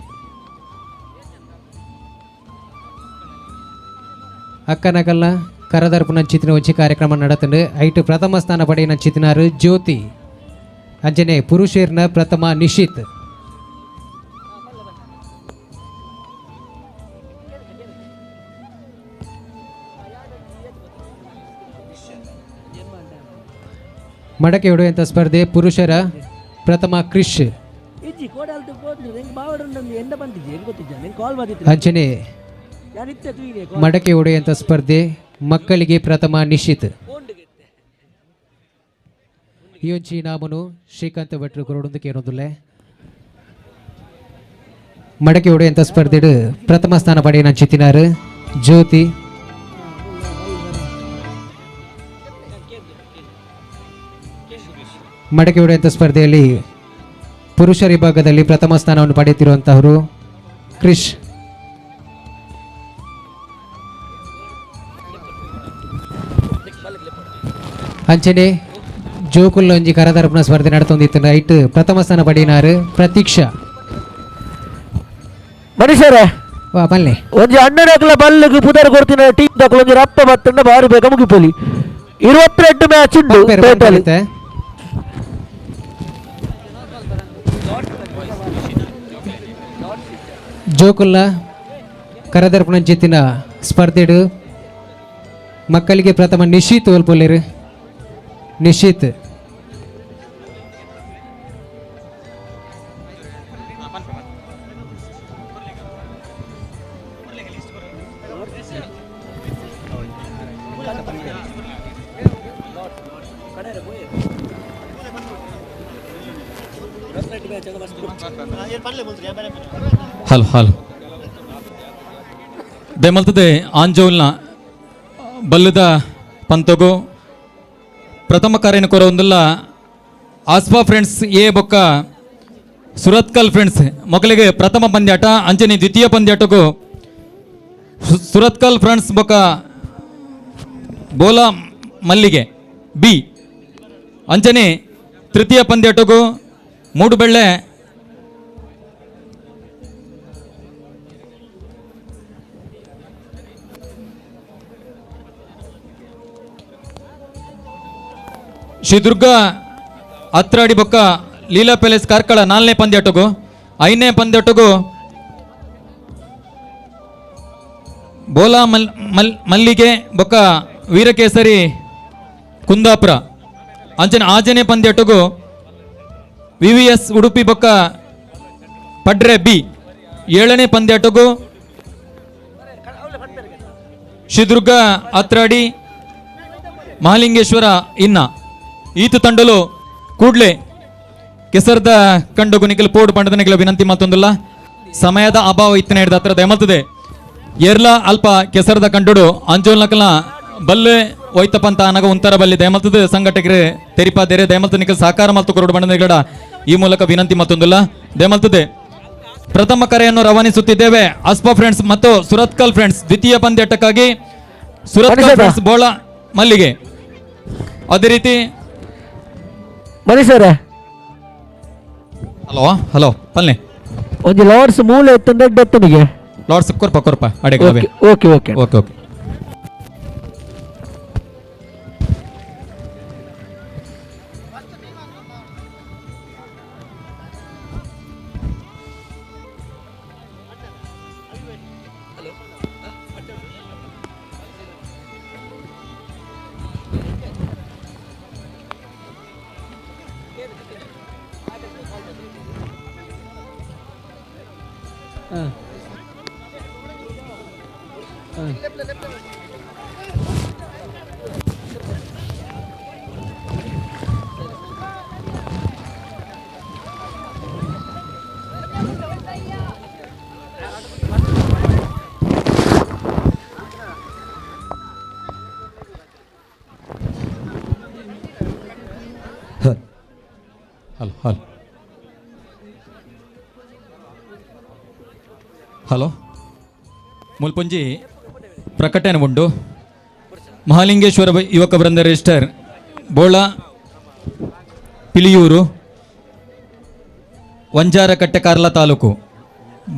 ಅಕ್ಕನಗಲ್ಲ ಕರದರ್ಪಣ ಚಿತ್ತಿನ ಒಂಜಿ ಕಾರ್ಯಕ್ರಮ ನಡತಂಡು ಐಟು ಪ್ರಥಮ ಸ್ಥಾನ ಪಡೆಯಿನ ಚಿತ್ತಿನಾರು ಜ್ಯೋತಿ ಅಂಜನೆ ಪುರುಷರ್ನ ಪ್ರಥಮ ನಿಶಿತ್ ಮಡಕೆ ಹೊಡೆಯುವಂಥ ಸ್ಪರ್ಧೆ ಪುರುಷರ ಪ್ರಥಮ ಕ್ರಿಶ್ ಅಂಚನೆ ಮಡಕೆ ಹೊಡೆಯುವಂಥ ಸ್ಪರ್ಧೆ ಮಕ್ಕಳಿಗೆ ಪ್ರಥಮ ನಿಶ್ಚಿತ್ ಈ ಒಂಜಿ ಇನಾಮನು ಶ್ರೀಕಾಂತ ಭಟ್ರು ಕೊರಡೊಂದು ಕೇರೊಂದುಲ್ಲೆ ಮಡಕೆ ಹೊಡೆಯುವಂಥ ಸ್ಪರ್ಧೆಡು ಪ್ರಥಮ ಸ್ಥಾನ ಪಡೆಯಿನ ಚಿತ್ತಿನಾರು ಜ್ಯೋತಿ ಮಡಕೆ ಹೊಡೆಯುವಂಥ ಸ್ಪರ್ಧೆಯಲ್ಲಿ ಪುರುಷರ ವಿಭಾಗದಲ್ಲಿ ಪ್ರಥಮ ಸ್ಥಾನವನ್ನು ಪಡೆಯುತ್ತಿರುವಂತಹವರು ಕ್ರಿಶ್ ಅಂಚನೆ ಜೋಕುಲ್ಲ ಒಂಜಿ ಕರದರ್ಪಣ ಸ್ಪರ್ಧೆ ನಡತೊಂದಿತ್ತು ರೈಟ್ ಪ್ರಥಮ ಸ್ಥಾನ ಪಡೆಯಿನಾರು ಪ್ರತೀಕ್ಷಾ ಮನುಷ್ಯರೇ ವಾ ಬಲ್ಲೆ ಒಂಜಿ ಅಣ್ಣನಕ್ಲ ಬಲ್ಲಿಗೆ ಪುದರ್ ಕೊಡ್ತಿನ ಟೀಮ್ ದಕ್ಲ ಒಂಜಿ ರಪ್ಪ ಬತ್ತಂಡ ಬಾರಿ ಬೇಗ ಮುಗಿಪೊಲಿ 22 ಮ್ಯಾಚ್ ಉಂಟು ಟೋಟಲ್. ಜೋಕುಲ್ಲ ಕರದರ್ಪಣ ಜಿತ್ತಿನ ಸ್ಪರ್ಧೆಡು ಮಕ್ಕಳಿಗೆ ಪ್ರಥಮ ನಿಶಿತ್ ಒಲ್ಪೊಲ್ಲೇರು ನಿಶಿತ್ ಹಲೋ ಹಲೋ ದಯಮಲ್ತದೆ ಆಂಜೋಲ್ನ ಬಲ್ಲದ ಪಂತಗು ಪ್ರಥಮ ಕಾರ್ಯನ ಕೊರ ಒಂದುಲ್ಲ ಆಸ್ಪಾ ಫ್ರೆಂಡ್ಸ್ ಎ ಬೊಕ್ಕ ಸುರತ್ಕಲ್ ಫ್ರೆಂಡ್ಸ್ ಮೊಕಲಿಗೆ ಪ್ರಥಮ ಪಂದ್ಯಾಟ ಅಂಚನೆ ದ್ವಿತೀಯ ಪಂದ್ಯಾಟಗೂ ಸುರತ್ಕಲ್ ಫ್ರೆಂಡ್ಸ್ ಬೊಕ್ಕ ಬೋಲಾ ಮಲ್ಲಿಗೆ ಬಿ ಅಂಚನೆ ತೃತೀಯ ಪಂದ್ಯಾಟಗೂ ಮೂಡುಬೆಳ್ಳೆ ಶ್ರೀ ದುರ್ಗಾ ಅತ್ರಾಡಿ ಬೊಕ್ಕ ಲೀಲಾ ಪ್ಯಾಲೇಸ್ ಕಾರ್ಕಳ ನಾಲ್ನೇ ಪಂದ್ಯಾಟಗು ಐದನೇ ಪಂದ್ಯಾಟಗು ಬೋಲಾ ಮಲ್ ಮಲ್ ಮಲ್ಲಿಗೆ ಬೊಕ್ಕ Veerakesari Kundapura ಅಂಚನೆ ಆಜನೆ ಪಂದ್ಯಾಟಗು ವಿವಿಎಸ್ ಉಡುಪಿ ಬೊಕ್ಕ ಪಡ್ರೆ ಬಿ ಏಳನೇ ಪಂದ್ಯಾಟಗು ಶಿದುರ್ಗ ಅತ್ರಾಡಿ ಮಹಾಲಿಂಗೇಶ್ವರ ಇನ್ನ ಈತ ತಂಡಲು ಕೂಡ್ಲೆ ಕೆಸರ್ದ ಕಂಡುಗು ನಿಖಲ್ ಪೋಡು ಪಂಡದ ನಿಖಲ ವಿನಂತಿ ಮತ್ತೊಂದಲ್ಲ ಸಮಯದ ಅಭಾವ ಇತ್ತನ ಹಿಡಿದ ಹತ್ರ ದಯಮಲ್ತದೆ ಎರ್ಲ ಅಲ್ಪ ಕೆಸರದ ಕಂಡುಡು ಅಂಜೋಲ್ನಕಲ್ನ ಬಲ್ಲೆ ಒಯ್ತಪಂತ ಅನಗ ಉಂತರ ಬಲ್ಲಿ ದಯಮಲ್ತದ ಸಂಘಟಕರು ತೆರಿಪಾದೇರೆ ದಯಮಲ್ತ ನಿಖಲ್ ಸಹಕಾರ ಮಲ್ತು ಕೊರಡು ಬಂಡದ ಈ ಮೂಲಕ ವಿನಂತಿ ಮತ್ತೊಂದಲ್ಲ ದಯಮಲ್ತದೆ. ಪ್ರಥಮ ಕರೆಯನ್ನು ರವಾನಿಸುತ್ತಿದ್ದೇವೆ ಅಸ್ಪಾ ಫ್ರೆಂಡ್ಸ್ ಮತ್ತು ಸುರತ್ಕಲ್ ಫ್ರೆಂಡ್ಸ್ ದ್ವಿತೀಯ ಪಂದ್ಯಾಟಕ್ಕಾಗಿ ಸುರತ್ಕಲ್ ಫ್ರೆಂಡ್ಸ್ ಬೋಳ ಮಲ್ಲಿಗೆ. ಅದೇ ರೀತಿ ಮನೀಶ್ ಹಲೋ ಹಲೋ ಪಲ್ನೆ ಒಂದು ಲಾರ್ಡ್ಸ್ ಮೂಲೆ ಎತ್ತಂದ್ರೆ ಎತ್ತನಿಗೆ ಲಾರ್ಡ್ಸ್ ಕೊರ್ಪ ಕೊರ್ಪ ಅಡೆ okay okay okay okay. Hello hello hello ಮುಲ್ಪುಂಜಿ ಪ್ರಕಟಣೆ ಉಂಡು. ಮಹಾಲಿಂಗೇಶ್ವರ ಯುವಕ ವೃಂದ ರಿಜಿಸ್ಟರ್ ಬೋಳ ಪಿಲಿಯೂರು ವಂಜಾರಕಟ್ಟೆ ಕಾರ್ಲ ತಾಲೂಕು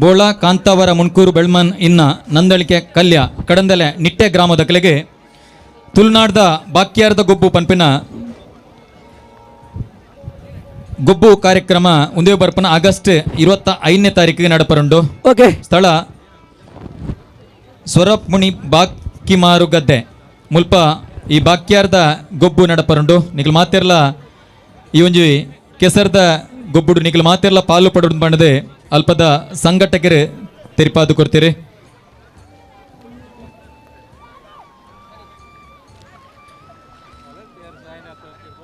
ಬೋಳ ಕಾಂತಾವರ ಮುಣ್ಕೂರು ಬೆಳ್ಮನ್ ಇನ್ನ ನಂದಳಿಕೆ ಕಲ್ಯ ಕಡಂದಲೆ ನಿಟ್ಟೆ ಗ್ರಾಮದ ಕಲೆಗೆ ತುಳುನಾಡ್ದ ಬಾಕ್ಯಾರ್ದ ಗೊಬ್ಬು ಪನ್ಪಿನ ಗೊಬ್ಬು ಕಾರ್ಯಕ್ರಮ ಒಂದೇ ಬರ್ಪನ ಆಗಸ್ಟ್ 25ನೇ ತಾರೀಕಿಗೆ ನಡಪರುಂಡು. ಓಕೆ. ಸ್ಥಳ ಸ್ವರಪ್ಮುಣಿ ಬಾಕಿಮಾರು ಗದ್ದೆ ಮುಲ್ಪ ಈ ಬಾಕ್ಯಾರ್ದ ಗೊಬ್ಬು ನಡಪರುಂಡು. ನಿಖಲ್ ಮಾತಿರ್ಲ ಈ ಒಂಜಿ ಕೆಸರ್ದ ಗೊಬ್ಬುಡು ನಿಖಲ್ ಮಾತಿರ್ಲ ಪಾಲು ಪಡು ಬಂಡದೆ ಅಲ್ಪದ ಸಂಘಟಕರು ತೆರಿಪಾದು ಕೊಡ್ತೀರಿ.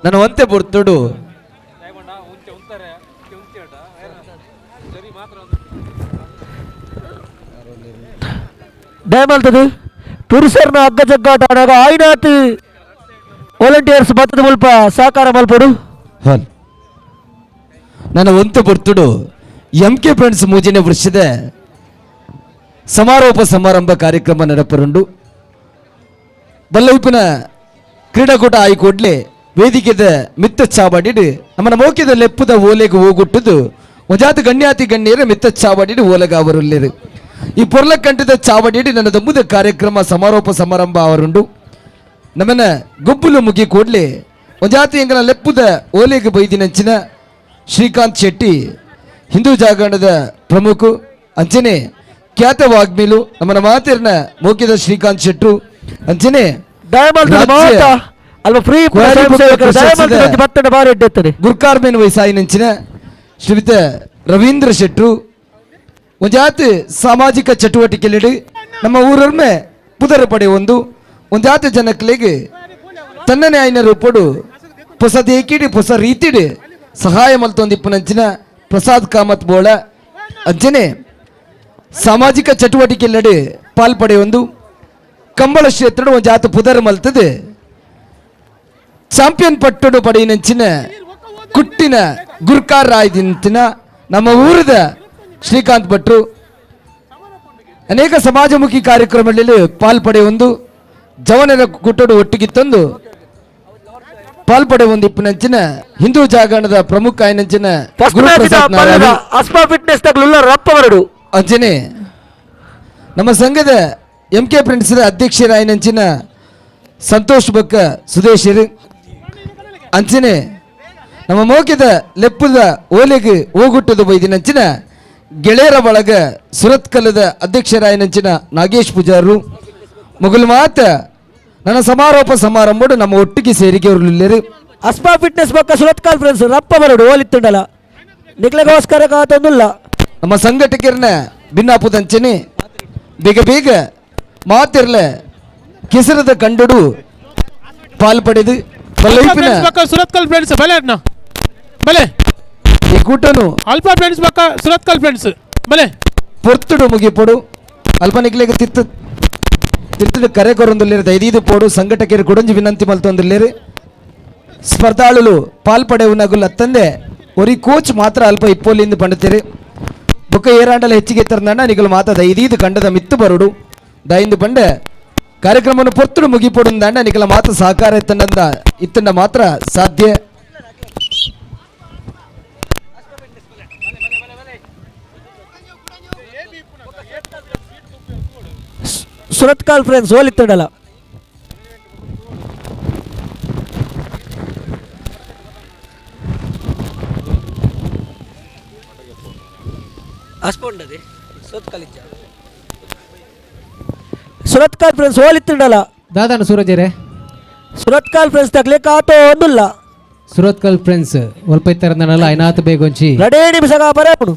ನಾನು ಒಂತೆ ಬರ್ತುಡು ದಯಮಾಲ್ತದು ಪುರುಷರನ್ನ ಹಗ್ಗ ಜಗ್ಗಾಟ ಆನಾಗ ಆಯ್ನಾತ್ ವಾಲಂಟಿಯರ್ಸ್ ಬತ್ತದ ಮುಲ್ಪ ಸಹಕಾರ ಮಲ್ಪಡು. ನನ್ನ ಒಂತೆ ಬರ್ತುಡು M K friends ಮೂಜಿನ ವರ್ಷದ ಸಮಾರೋಪ ಸಮಾರಂಭ ಕಾರ್ಯಕ್ರಮ ನಡಪರುಂಡು. ಬಲ್ಲೈಪಿನ ಕ್ರೀಡಾಕೂಟ ಆಯ್ಕೊಡ್ಲೆ ವೇದಿಕೆದ ಮಿತ್ತ ಚಾವಡಿಡು ನಮ್ಮನ ಮೋಕ್ಯದ ಲೆಪ್ಪುದ ಓಲೆಗೆ ಹೋಗುಟ್ಟುದು ಒಂಜಾತ ಗಣ್ಯಾತಿ ಗಣ್ಯರು ಮಿತ್ತ ಚಾವಡಿಡು ಓಲೆಗ ಅವರುಲ್ಲೇರು. ಈ ಪೊರ್ಲಕಂಠದ ಚಾವಡಿಡು ನನ್ನ ದಮ್ಮುದ ಕಾರ್ಯಕ್ರಮ ಸಮಾರೋಪ ಸಮಾರಂಭ ಅವರುಂಡು. ನಮ್ಮನ ಗೊಬ್ಬುಲು ಮುಗಿ ಕೂಡಲೇ ಒಂಜಾತಿ ಎಂಗಲ ಲೆಪ್ಪುದ ಓಲೆಗೆ ಬೈದಿನಂಚಿನ ಶ್ರೀಕಾಂತ್ ಶೆಟ್ಟಿ ಹಿಂದೂ ಜಾಗರಣದ ಪ್ರಮುಖ ಅಂಚನೆ ಖ್ಯಾತ ವಾಗ್ಮಿಲು ನಮ್ಮನ ಮಾತಿರ್ನ ಮೋಕ್ಯದ ಶ್ರೀಕಾಂತ್ ಶೆಟ್ರು ಅಂಚನೆ ಗುರ್ಕಾರ್ಮೇನ್ ವಯಸ್ಸಾಯಿನಂಚಿನ ಶ್ರೀಯುತ ರವೀಂದ್ರ ಶೆಟ್ರು ಒಂಜಾತ್ ಸಾಮಾಜಿಕ ಚಟುವಟಿಕೆಯಲ್ಲಿ ನಮ್ಮ ಊರೊಮ್ಮೆ ಪುದರ ಪಡೆ ಒಂದು ಒಂಜಾತ ಜನಕ್ಲೆಗೆ ತನ್ನನೇ ಆಯ್ನ ರೂಪಡು ಹೊಸ ದೇಕಿಡಿ ಹೊಸ ರೀತಿಡು ಸಹಾಯ ಮಲ್ತೊಂದಿಪ್ಪುನಂಚಿನ ಪ್ರಸಾದ್ ಕಾಮತ್ ಬೋಳ ಅಂಚನೆ ಸಾಮಾಜಿಕ ಚಟುವಟಿಕೆಯಲ್ಲಿ ಪಾಲ್ಪಡೆಯೊಂದು ಕಂಬಳ ಕ್ಷೇತ್ರ ಒಂಜಾತ ಪುದರ್ ಮಲ್ತದೆ ಚಾಂಪಿಯನ್ ಪಟ್ಟುಡು ಪಡೆಯಿನಂಚಿನ ಕುಟ್ಟಿನ ಗುರ್ಕಾರ್ ರಾಯ್ದಿಂತಿನ ನಮ್ಮ ಊರದ ಶ್ರೀಕಾಂತ್ ಭಟ್ರು ಅನೇಕ ಸಮಾಜಮುಖಿ ಕಾರ್ಯಕ್ರಮಗಳಲ್ಲಿ ಪಾಲ್ಪಡೆಯೊಂದು ಜವನರ ಕುಟ್ಟಡು ಒಟ್ಟಿಗೆ ತಂದು ಪಾಲ್ಪಡೆ ಒಂದು ಇಪ್ಪನಂಚಿನ ಹಿಂದೂ ಜಾಗರಣದ ಪ್ರಮುಖ ಐನಂಚಿನ ಅಂಚನೆ ನಮ್ಮ ಸಂಘದ ಎಂ ಕೆ ಫ್ರೆಂಡ್ಸ್ರ ಅಧ್ಯಕ್ಷರ ಐನಂಚಿನ ಸಂತೋಷ್ ಬಕ್ಕ ಸುದೇಶರು ಅಂಚನೆ ನಮ್ಮ ಮೋಕ್ಯದ ಲೆಪ್ಪದ ಓಲೆಗೆ ಹೋಗುಟ್ಟದ ಬೈದಿನಂಚಿನ ಗೆಳೆಯರ ಬಳಗ ಸುರತ್ಕಲ್ಲದ ಅಧ್ಯಕ್ಷರಾಯನಂಚಿನ ನಾಗೇಶ್ ಪೂಜಾರರು ಮೊಗಲು ಮಾತ ನನ್ನ ಸಮಾರೋಪ ಸಮಾರಂಭಡು ನಮ್ಮ ಒಟ್ಟಿಗೆ ಸೇರಿಕೆ ಅವರು. ಅಸ್ಮಾ ಫಿಟ್ನೆಸ್ ಬೊಕ್ಕ ಸುರತ್ಕಲ್ ಫ್ರೆಂಡ್ಸ್ ರಪ್ಪ ಬರಡು ಓಲಿತ್ತುಂಡಲ ನಿಕ್ಲೆಗೋಸ್ಕರ ಕಾತೊಂದುಲ್ಲ. ನಮ್ಮ ಸಂಘಟಕರನ್ನ ಭಿನ್ನಾಪುದಂಚನೆ ಬೇಗ ಬೇಗ ಮಾತಿರ್ಲೆ ಕೆಸರದ ಕಂಡಡು ಪಾಲ್ ಪಡೆದು ಸುರತ್ಕಲ್ ಫ್ರೆಂಡ್ಸ್ ಬಲೆ ಅಣ್ಣ ಬಲೆ ಈ ಕೂಟನು ಅಲ್ಪ ಫ್ರೆಂಡ್ಸ್ ಬಕ್ಕ ಸುರತ್ಕಲ್ ಫ್ರೆಂಡ್ಸ್ ಬಲೆ ಪೊರ್ತುಡು ಮುಗಿಪೊಡು ಅಲ್ಪ ನಿಕ್ಲೆಗ್ ತಿತ್ತು ತಿರ್ತುಡು ಕರೆ ಕೊರೊಂದುಲ್ಲೇರು ದೈದೀದು ಪೋಡು ಸಂಘಟಕರು ಕೊಡಂಜಿ ವಿನಂತಿ ಮಲ್ತೊಂದುಲ್ಲೇರು. ಸ್ಪರ್ಧಾಳುಲು ಪಾಲ್ ಪಡೆಯುವನಗುಲ್ ಅತ್ತಂದೆ ಒರಿ ಕೋಚ್ ಮಾತ್ರ ಅಲ್ಪ ಇಪ್ಪೋಲಿಂದ ಪಂಡುತ್ತೀರಿ. ಬೊಕ್ಕ ಏರಾಂಡಲ ಹೆಚ್ಚಿಗೆ ತರಂದಣ್ಣ ನಿಗಲು ಮಾತ ದೈದೀದು ಕಂಡದ ಮಿತ್ತು ಬರುಡು ದೈಂದು ಪಂಡೆ ಕಾರ್ಯಕ್ರಮವನ್ನು ಪೊರ್ತುಡು ಮುಗಿಪೊಡು ದಾಂಡ ನಿಕಲ ಮಾತ ಸಹಕಾರ ಇತ್ತಂದ ಇತ್ತಂಡ ಮಾತ್ರ ಸಾಧ್ಯ. ಸುರತ್ಕಲ್ ಫ್ರೆಂಡ್ಸ್ ಓಲಿತ್ತುಂಡಲ. ಸುರತ್ಕಲ್ ಫ್ರೆಂಡ್ಸ್ ಓಲಿತ್ತುಂಡಲ. ದಾದಾನ ಸೂರಜರೇ ಸುರತ್ಕಲ್ ಫ್ರೆಂಡ್ಸ್ ತಗ್ಲೆ ಕಾತೋ ಒಂದುಲ್ಲ. ಸುರತ್ಕಲ್ ಫ್ರೆಂಡ್ಸ್ ಒಲ್ಪ ಇತ್ತರಂದನಲ್ಲ ಐನಾತ್ ಬೇಗೊಂಚಿ ರಡೇ ನಿಮಿಷ ಬರಪುಡು.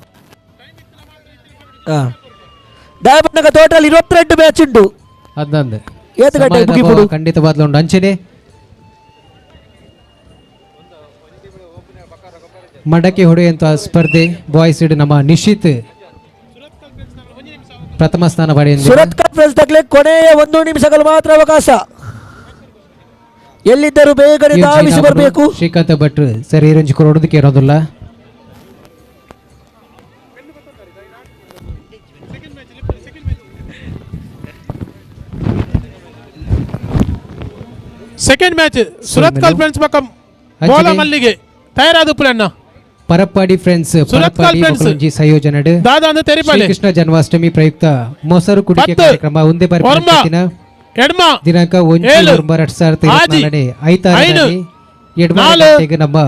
ದಾಯಪಟ್ಟಕ ಟೋಟಲ್ 22 ಮ್ಯಾಚ್ ಉಂಟು. ಅದಂದೆ ಏತ್ ಗಂಟೆ ಮುಗಿಪುಡು ಖಂಡಿತವಾದ್ಲ ಉಂಟು. ಅಂಚನೆ ಮಡಕೆ ಹೊಡೆಯುವಂತಹ ಸ್ಪರ್ಧೆ ಬಾಯ್ಸ್ ನಮ್ಮ ನಿಶಿತ್ ಪ್ರಥಮ ಸ್ಥಾನ ಪಡೆಯಿಂದ. ಸುರತ್ಕಲ್ ಫ್ರೆಂಡ್ಸ್ ತಗ್ಲೆ ಕೊನೆಯ 1 ನಿಮಿಷಗಳು ಮಾತ್ರ ಅವಕಾಶ. ಎಲ್ಲಿದ್ದರೂ ಬೇಗನೆ ಧಾವಿಸಿ ಬರಬೇಕು. ಶ್ರೀಕಾಂತ ಭಟ್ ಸರ್ ಈರೊಂಜಿ ಕೊರೊಡೋದಕ್ಕೆ ಇರೋದಿಲ್ಲ. ಸೆಕೆಂಡ್ ಮ್ಯಾಚ್ ಸುರತ್ಕಲ್ ಫ್ರೆಂಡ್ಸ್ ಪಕ್ಕ ಬೋಲ ಮಲ್ಲಿಗೆ ತಯಾರಾದ ಪುಲಣ್ಣ. ಪರಪ್ಪಾಡಿ ಫ್ರೆಂಡ್ಸ್ ಪರಪ್ಪಾಡಿ ಮೊಕಲುಂಜಿ ಸಂಯೋಜನೆಡ್ ಶ್ರೀಕೃಷ್ಣ ಜನ್ಮಾಷ್ಟಮಿ ಪ್ರಯುಕ್ತ ಮೊಸರು ಕುಡಿಕೆ ಕಾರ್ಯಕ್ರಮ ಒಂದೇ ಬಾರಿ ದಿನಾಂಕ 1/9/2024 ಐತಾರದಲ್ಲಿ 8 ಗಂಟೆಗೆ ನಮ್ಮ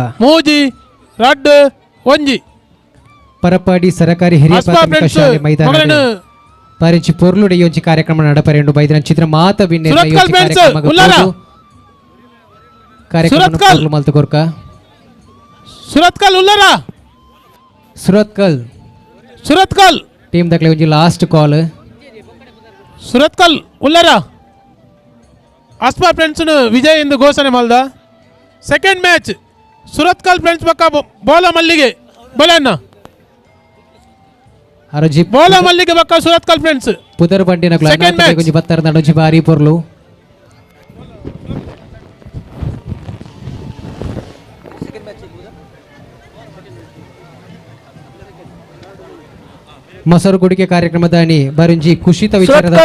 ಪರಪ್ಪಾಡಿ ಸರಕಾರಿ ಹಿರಿಯ ಪ್ರಾಥಮಿಕ ಶಾಲೆ ಮೈದಾನ ಪರಿಂಚಿ ಪೊರ್ಲುಡೆ ಯೋಜಿ ಕಾರ್ಯಕ್ರಮ ನಡಪರೆಂಡು ಬೈದಿನ ಚಿತ್ರ ಮಾತ ಬಿನ್ನೆ ಕಾರ್ಯಕ್ರಮ ಮಲ್ತು ಕೊರ್ಕ. ಸುರತ್ಕಲ್ ಉಲ್ಲರ ಸುರತ್ಕಲ್ ಸುರತ್ಕಲ್ ಟೀಮ್ ದಕ್ಲೆ ಒಂಜಿ ಲಾಸ್ಟ್ ಕಾಲ್. ಸುರತ್ಕಲ್ ಉಲ್ಲರ ಅಸ್ಮಾ ಫ್ರೆಂಡ್ಸ್ ವಿಜಯ್ ಎಂದು ಘೋಷಣೆ ಮಲ್ದ. ಸೆಕೆಂಡ್ ಮ್ಯಾಚ್ ಸುರತ್ಕಲ್ ಫ್ರೆಂಡ್ಸ್ ಪಕ್ಕ ಬೋಲ ಮಲ್ಲಿಗೆ ಬೋಲಣ್ಣ ಬೋಲ ಮಲ್ಲಿಗೆ ಪಕ್ಕ ಸುರತ್ಕಲ್ ಫ್ರೆಂಡ್ಸ್ ಪುದರ್ ಬಂಡಿನ ಒಂಜಿ ಬತ್ತರ ನಡೊಂಜಿ ಬಾರಿ ಪೊರ್ಲು. ಮೊಸರು ಕುಡಿಕೆ ಕಾರ್ಯಕ್ರಮದ ಅಣಿ ಬರಿಂಜಿ ಕುಶಿತ ವಿಚಾರದ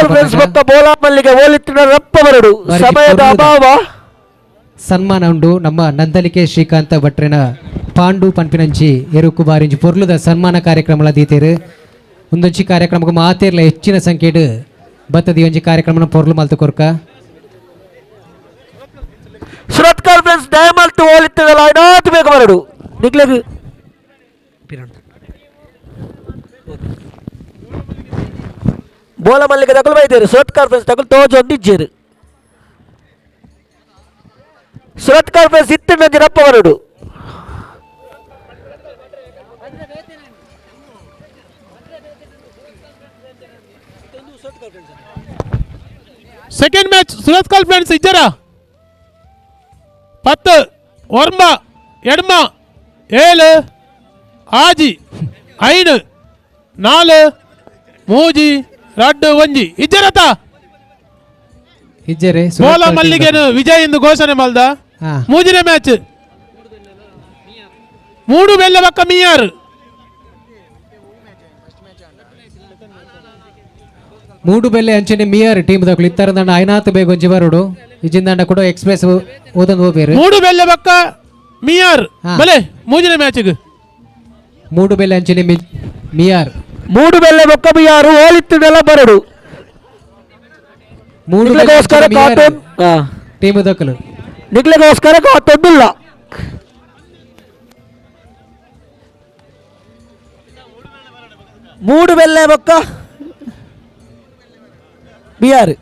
ಸನ್ಮಾನ ಉಂಡು ನಮ್ಮ ನಂದಲಿಕೆ ಶ್ರೀಕಾಂತ ಭಟ್ರಿನ ಪಾಂಡು ಪನ್ಪಿನಂಚಿ ಎರುಕು ಬಾರಿಂಜಿ ಪೊರ್ಲುದ ಸನ್ಮಾನ ಕಾರ್ಯಕ್ರಮಲ ದೀತೇರು. ಒಂದೊಂಜಿ ಕಾರ್ಯಕ್ರಮಕ್ಕೆ ಮಾತೇರ್ಲ ಹೆಚ್ಚಿನ ಸಂಖ್ಯೆಡು ಬತ್ತದಿ ಒಂಜಿ ಕಾರ್ಯಕ್ರಮನ ಪೊರ್ಲು ಮಲ್ತು ಕೊರ್ಕ. ಸುರತ್ಕಲ್ ಫ್ರೆಂಡ್ಸ್ ದಯಮಲ್ತು ಓಲಿತ್ತದಲ್ಲ ಐನಾತ್ ಬೇಗ ಬರಡು ನಿಕ್ಲೆಗ್ ಬೋಲ ಮಲ್ಲಿಗೆ ತಗಲು ಬೈದೇರು ಸುರತ್ಕಲ್ ಫ್ರೆಂಡ್ಸ್ ತಗಲು ತೋಜೊಂದು ಇಜ್ಜೇರು. ಸುರತ್ಕಲ್ ಫ್ರೆಂಡ್ಸ್ ಇತ್ತು ರಪ್ಪ ಬರಡು. ಸೆಕೆಂಡ್ ಮ್ಯಾಚ್ ಸುರತ್ಕಲ್ ಫ್ರೆಂಡ್ಸ್ ಇಜ್ಜರ 10 9 8 7 6 5 4 3 2 1 ಇಜ್ಜರತ ಇಜ್ಜರೆ ಬೋಲ ಮಲ್ಲಿಗೆನು ವಿಜಯ್ ಎಂದು ಘೋಷಣೆ ಮಲ್ದ. ಮೂಜಿನ ಮ್ಯಾಚ್ ಮೂಡು ಬೆಲ್ಲ ಬಕ್ಕ ಮೀಯಾರು. ಮೂಡು ಬೆಲ್ಲೆ ಅಂಚನೆ ಮಿಯರ್ ಟೀಮ್ ದಕ್ಲು ಇತ್ತರಂದಂಡ ಐನಾತ್ ಬೇಗ ಒಂಜಿ ಬರುಡು ಇಜಿಂದಂಡ ಕೂಡ ಎಕ್ಸ್ಪ್ರೆಸ್ ಓದೊಂದು ಹೋಬೇರು. ಮೂಡು ಬೆಲ್ಲೆ ಬಕ್ಕ ಮಿಯಾರ್ ಬಲೆ ಮೂಜಿನ ಮ್ಯಾಚ್ಗೆ ಮೂಡು ಬೆಲ್ಲೆ ಅಂಚನೆ ಮಿಯಾರ್ ಮೂಡು ಬೆಲ್ಲೆ ಬೊಕ್ಕ ಮಿಯಾರು ಓಲಿತ್ತುಂಡಲ ಬರಡು. ಮೂಡು ನಿಕ್ಲೆಗೋಸ್ಕರ ಕಾತೊಂದು ಟೀಮ್ ದಕ್ಲು ನಿಕ್ಲೆಗೋಸ್ಕರ ಕಾತೊಂದುಲ್ಲ. ಮೂಡು ಬೆಲ್ಲೆ ಬೊಕ್ಕ ಬಿಆರ್.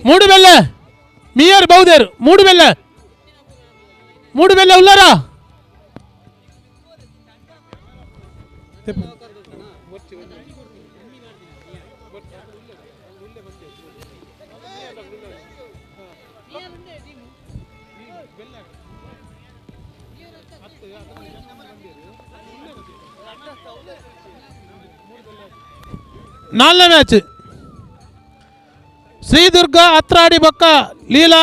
ಮೂಡು ಬೆಲ್ಲ ಮಿಯರ್ ಬೌದೇರು ಮೂಡು ಬೆಲ್ಲ ಮೂಡು ಬೆಲ್ಲ ಉಲ್ಲಾರಾ ನಾಲ್ನೇ ಮ್ಯಾಚ್ ಶ್ರೀದುರ್ಗ ಅತ್ರಾಡಿ ಬೊಕ್ಕ ಲೀಲಾ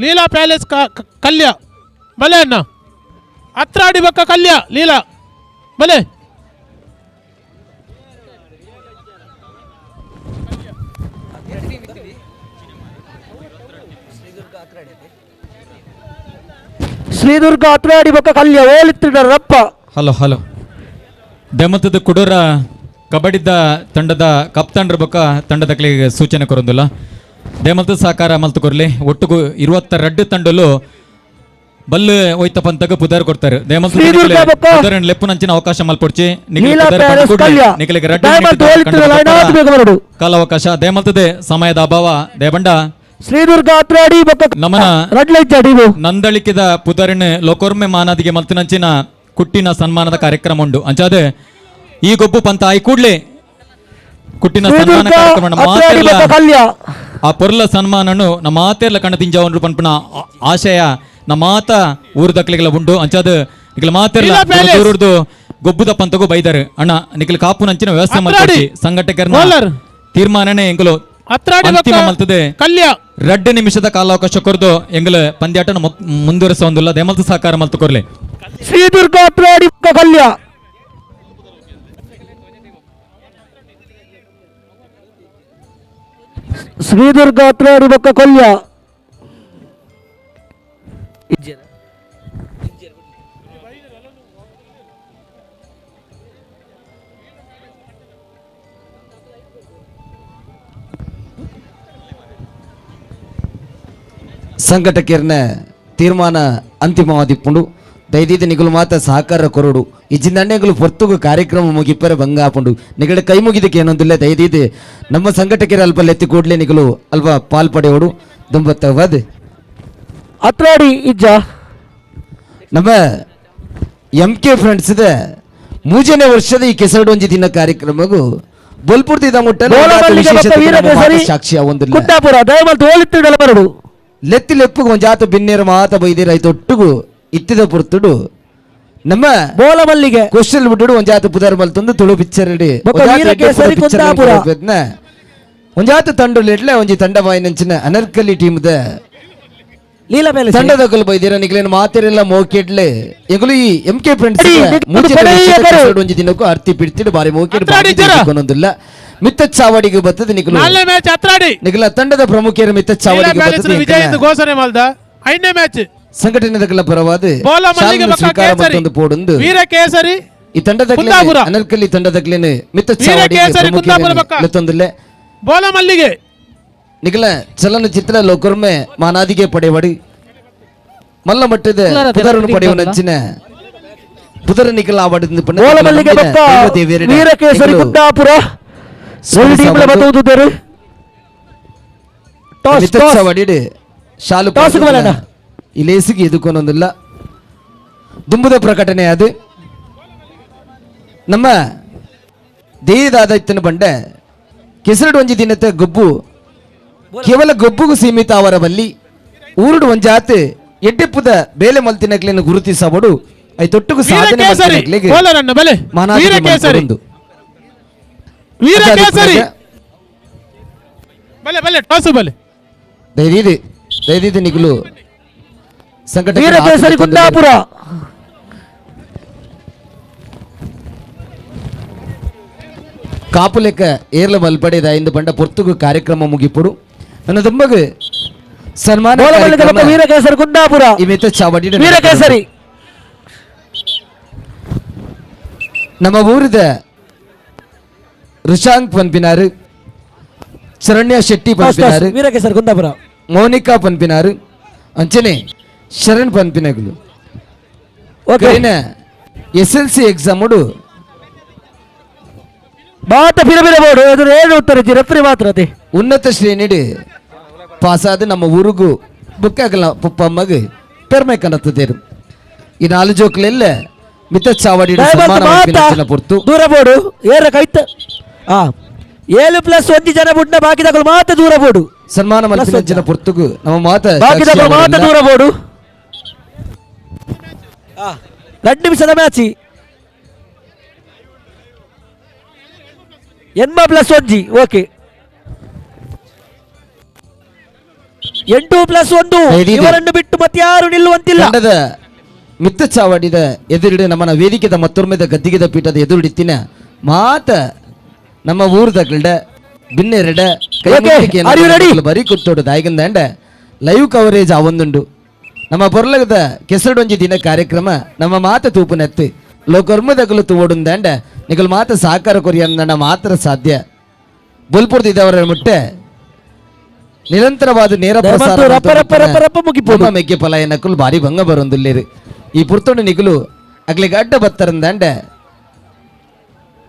ಲೀಲಾ ಪ್ಯಾಲೇಸ್ ಕಲ್ಯ ಬಲೆ ಅಣ್ಣ ಅತ್ರಾಡಿ ಬೊಕ್ಕ ಕಲ್ಯ ಲೀಲಾ ಬಲೆ ಶ್ರೀದುರ್ಗ ಅತ್ರಾಡಿ ಬೊಕ್ಕ ಕಲ್ಯ ಓಲಿತ್ತಿಡರಪ್ಪ. ಹಲೋ ಹಲೋ ದೆಮತದ ಕುಡೂರ ಕಬಡ್ಡಿದ ತಂಡದ ಕಪ್ತಾಂಡ್ರ ಬೊಕ್ಕ ತಂಡದ ಸೂಚನೆ ಕೊರೊಂದಿಲ್ಲ ದೇಮಲ್ತ ಸಹಕಾರ ಮಲ್ತು ಕೊರ್ಲಿ ಒಟ್ಟುಗು 22 ತಂಡಲು ಬಲ್ಲು ಒಯ್ತ ಪಂತಗ ಪುದಾರ್ ಕೊಡ್ತಾರೆ ದೇಮಲ್ತ ಲೆಪ್ಪು ನಂಚಿನ ಅವಕಾಶ ಮಲ್ಪೊಡ್ಚಿ ನಿಖಲಿಗೆ ಕಾಲಾವಕಾಶ ದೇಮಲ್ತದೆ ಸಮಯದ ಅಭಾವ ದೇಬಂಡ ಶ್ರೀದುರ್ಗ ಅತ್ರಾಡಿ ನಮನ ನಂದಳಿಕಿದ ಪುದರಿನ ಲೋಕೊರ್ಮೆ ಮಾನಾದಿಗೆ ಮಲ್ತಿನಂಚಿನ ಕುಟ್ಟಿನ ಸನ್ಮಾನದ ಕಾರ್ಯಕ್ರಮ ಉಂಡು ಅಂಚಾದೆ ಈ ಗೊಬ್ಬು ಪಂತ ಆಯಿ ಕೂಡ್ಲೆ ಕುಟ್ಟಿನ ಸನ್ಮಾನ ಕಾರ್ಯಕ್ರಮ ಆ ಪೊರ್ಲ ಸನ್ಮಾನನು ನಮ್ಮ ಮಾತೆರ್ಲ ಕಣ್ಣ ತಿಂಜಾವನ್ರು ಪನ್ಪುನ ಆಶಯ ನಮ್ಮ ಮಾತ ಊರು ದಕ್ಲಿಗೆಲ್ಲ ಉಂಡು ಅಂಚಾದ ನಿಖಲ ಮಾತೆರ್ಲ ದೂರದ್ದು ಗೊಬ್ಬುದ ಪಂತಗೂ ಬೈದಾರೆ ಅಣ್ಣ ನಿಖಲ್ ಕಾಪು ನಂಚಿನ ವ್ಯವಸ್ಥೆ ಮಾಡ್ತಾರೆ ಸಂಘಟಕರ ತೀರ್ಮಾನನೇ ಎಂಗಲು ಅಂತಿಮ ಮಲ್ತದೆ 2 ನಿಮಿಷದ ಕಾಲಾವಕಾಶ ಕೊರ್ದು ಎಂಗಲ ಪಂದ್ಯಾಟನ ಮುಂದುವರಿಸ ಒಂದಿಲ್ಲ ದೇಮಲ್ತ ಸಹಕಾರ ಮಲ್ತು ಕೊರ್ಲೆ ಶ್ರೀದುರ್ಗ ಅತ್ರಾಡಿ ಕಲ್ಯ ಶ್ರೀದುರ್ಗ ಅತ್ರಾಡಿ ಬೊಕ್ಕ ಕೊಲ್ಯ ಸಂಘಟಕರ್ನ ತೀರ್ಮಾನ ಅಂತಿಮವಾದಿಪ್ಪುಂಡು ದಯದೀದ ನಿಗುಲು ಮಾತ ಸಹಕಾರ ಕೊರಡು ಇಜ್ಜಿಂದಂಡೆಗಳು ಪೊರ್ತುಗು ಕಾರ್ಯಕ್ರಮ ಮುಗಿಪರೆ ಬಂಗಾಪುಂಡು ನಿಗಡ ಕೈ ಮುಗಿದಕ್ಕೆ ಏನೊಂದಿಲ್ಲ ದಯದೀದ ನಮ್ಮ ಸಂಘಟಕರ ಅಲ್ಪ ಲೆತ್ತಿ ಕೂಡಲೇ ನಿಗಲು ಅಲ್ಪ ಪಾಲ್ ಪಡೆಯೋಡು ದುಂಬತ್ತವದ್ ಅತ್ರಾಡಿ ಇಜ್ಜ ನಮ್ಮ M K friends ಇದೆ 3ನೇ ವರ್ಷದ ಈ ಕೆಸರಡೊಂಜಿ ದಿನ ಕಾರ್ಯಕ್ರಮಗೂ ಬೊಲ್ಪುರ್ತಿದ ಮುಟ್ಟಲು ಸಾಕ್ಷಿಯ ಒಂದು ಲೆತ್ತಿ ಲೆಪ್ಪು ಒಂಜಾತ ಬಿನ್ನೇರು ಮಾತ ಬೈದಿರ ಐತೊಟ್ಟುಗು ಇತ್ತಿದ ಪುರ್ತುಡು ನಮ್ಮ ಬೋಲಮಲ್ಲಿಗೆ ಕ್ವಶನ್ ಬಿಟ್ಟು ಒಂಜಾತ ಪುದರ್ ಮಲ್ತೊಂದು ತುಳು ಪಿಕ್ಚರ್ ಒಂಜಾತ ತಂಡು ಲೆಟ್ಲೆ ಒಂಜಿ ತಂಡ ಬಾಯಿನಂಚಿನ Anarkali team the Leela palace ತಂಡದಕಲು ಬೈದಿರ ನಿಗಲೇನು ಮಾತಿರಲ್ಲ ಮೋಕೆಡ್ಲೆ ಎಂಗುಲು ಈ M K friends ಒಂಜಿ ದಿನಕ್ಕೂ ಅರ್ತಿ ಪಿಡ್ತಿಡು ಬಾರಿ ಮೋಕೆಡ್ ಕೊನೊಂದಿಲ್ಲ ಮಿತ್ತ ಚಾವಡಿಗೆ ಬರ್ತದೆ ನಿಗಲು ನಿಗಲ ತಂಡದ ಪ್ರಮುಖರು ಮಿತ್ತ ಚಾವಡಿಗೆ ಬರ್ತದೆ ವಿಜಯ್ ಘೋಷಣೆ ಮಾಲ್ದ ಐದನೇ ಮ್ಯಾಚ್ ಸಂಘಟನೆದಕಲ ಪರವಾದ ಸ್ವೀಕಾರ ಮತ್ತೊಂದು ಪೋಡೊಂದು ವೀರಕೇಸರಿ ಈ ತಂಡದ ಅನರ್ಕಲಿ ತಂಡದಕ್ಲೇನೆ ಮಿತ್ತ ಚಾವಡಿಗೆ ಲೆತ್ತೊಂದಿಲ್ಲ ಬೋಲ ಮಲ್ಲಿಗೆ ನಿಗಲ ಚಲನಚಿತ್ರ ಲೋಕರ್ಮೆ ಮಾನಾದಿಗೆ ಪಡೆವಡಿ ಮಲ್ಲ ಮಟ್ಟದ ಪುದರನ್ನು ಪಡೆಯುವ ನಂಚಿನ ಪುದರ ನಿಗಲ ಆವಡಿಂದ ವೀರಕೇಸರಿ ಕುಂದಾಪುರ ಶಾಲು ಇಲೇಸಿಗೆ ಎದುಕೊನೊಂದಿಲ್ಲ ದುಂಬುದ ಪ್ರಕಟಣೆ ಅದು ನಮ್ಮ ದೇಹದಾದ ಇತ್ತನ ಬಂಡೆ ಕೆಸರಡು ಒಂಜಿ ದಿನത്തെ ಗೊಬ್ಬು ಕೇವಲ ಗೊಬ್ಬುಗೂ ಸೀಮಿತ ಅವರ ಬಲ್ಲಿ ಊರುಡು ಒಂಜಾತ್ ಎಡ್ಡೆಪ್ಪುದ ಬೇಲೆ ಮಲ್ತಿನಕ್ಲೆನ್ ಗುರುತಿಸಬಡು I ತೊಟ್ಟುಗು ಸಾಧನೆ ಮಲ್ತಿನಕ್ಲೆಗ್ ಮಾನಾದಿಗೆ ವೀರಕೇಸರಿ ಬಲೆ ಬಲೆ ಟಾಸು ಬಲೆ ದಯದೀದಿ ದಯದೀದಿ ನಿಗುಲು ಸಂಕಟ ವೀರಕೇಸರಿ ಕುಂದಾಪುರ ಕಾಪು ಲೆಕ್ಕ ಏರ್ಲ ಮಲ್ಪಡೆದ ಇಂದು ಬಂಡ ಪೊರ್ತುಗು ಕಾರ್ಯಕ್ರಮ ಮುಗಿಪುಡು ನನ್ನ ದುಂಬಗು ಸನ್ಮಾನ ವೀರಕೇಸರಿ ಕುಂದಾಪುರ ಚಾವಡಿ ವೀರಕೇಸರಿ ನಮ್ಮ ಊರಿದ ರಿಶಾಂಕ್ ಪನ್ಪಿನಾರು, ಶರಣ್ಯ ಶೆಟ್ಟಿ ಪನ್ಪಿನಾರು, ವೀರಕೇಸರಿ ಕುಂದಾಪುರ ಮೌನಿಕಾ ಪನ್ಪಿನಾರು, ಅಂಚನೆ Sharan ಪನ್ಪಿನಗುಲು. S L C exam ಬಾತ ಬಿರ ಬೋಡು ಅದು ಏನು ಉತ್ತರ ರೆಫ್ರಿ ಮಾತ್ರ ಅದೇ. ಉನ್ನತ ಶ್ರೇಣಿಡ್ ಪಾಸಾದ ನಮ್ಮ ಊರುಗು ಬುಕ್ಕಾಗಲ್ಲ ಪುಪ್ಪಮ್ಮಗ್ ಪೆರ್ಮೆ ಕನತ್ತದೇರು. ಈ ನಾಲು ಜೋಕ್ಲೆಲ್ಲ ಮಿತ್ತ ಚಾವಡಿ ಪೊರ್ತು ದೂರ ಬೋಡು ಏರ ಕೈತ 7+1 ಜನ ಬುಡ್ನ ಬಾಕಿದಗಳು ಮಾತ್ರ ದೂರ ಬೋಡು. ಸನ್ಮಾನ ಮಲ್ಪಿನ ಪೊರ್ತುಗು ನಮ್ಮ ಮಾತ ಬಾಕಿದಗಳು ಮಾತ್ರ ದೂರ ಬೋಡು. 2 ನಿಮಿಷದ ಮ್ಯಾಚ್ 8+1 ಓಕೆ 8+1 ಇವರನ್ನು ಬಿಟ್ಟು ಮತ್ತೆ ಯಾರು ನಿಲ್ಲುವಂತಿಲ್ಲ. ತಂಡದ ಮಿತ್ತ ಚಾವಡಿದ ಎದುರುಡೆ ನಮ್ಮನ ವೇದಿಕೆದ ಮತ್ತೊರ್ಮೆದ ಗದ್ದಿಗೆದ ಪೀಠದ ಎದುರುಡಿತ್ತಿನ ಮಾತ ನಮ್ಮ ಊರ್ದಗಲ್ಡ ಬಿನ್ನೆರಡ ಬರಿ ಕುತ್ತೋಡು ದಾಯಿಗಂದಂಡ ಲೈವ್ ಕವರೇಜ್ ಆವೊಂದುಂಡು. ನಮ್ಮ ಪೊರ್ಲಗದ ಕೆಸರಡೊಂಜಿ ದಿನ ಕಾರ್ಯಕ್ರಮ ನಮ್ಮ ಮಾತ ತೂಪುನೆತ್ತು ಲೋಕರ್ಮದಗಲು ತೂವೊಡುಂದಂಡ ನಿಗಲ್ ಮಾತ ಸಹಕಾರ ಕೊರಿಯಂದಂಡ ಮಾತ್ರ ಸಾಧ್ಯ. ಬೊಲ್ಪುರ್ದಿದ್ದವರ ಮುಟ್ಟೆ ನಿರಂತರವಾದ ನೇರ ಪ್ರಸಾರ ಮೆಕ್ಕೆ ಪಲಾಯನಕ್ಕಲು ಭಾರಿ ಭಂಗ ಬರೊಂದುಲ್ಲೇರು. ಈ ಪುರ್ತೊಂಡು ನಿಗುಲು ಅಗ್ಲಿಗೆ ಅಡ್ಡ ಬತ್ತರಂದಂಡ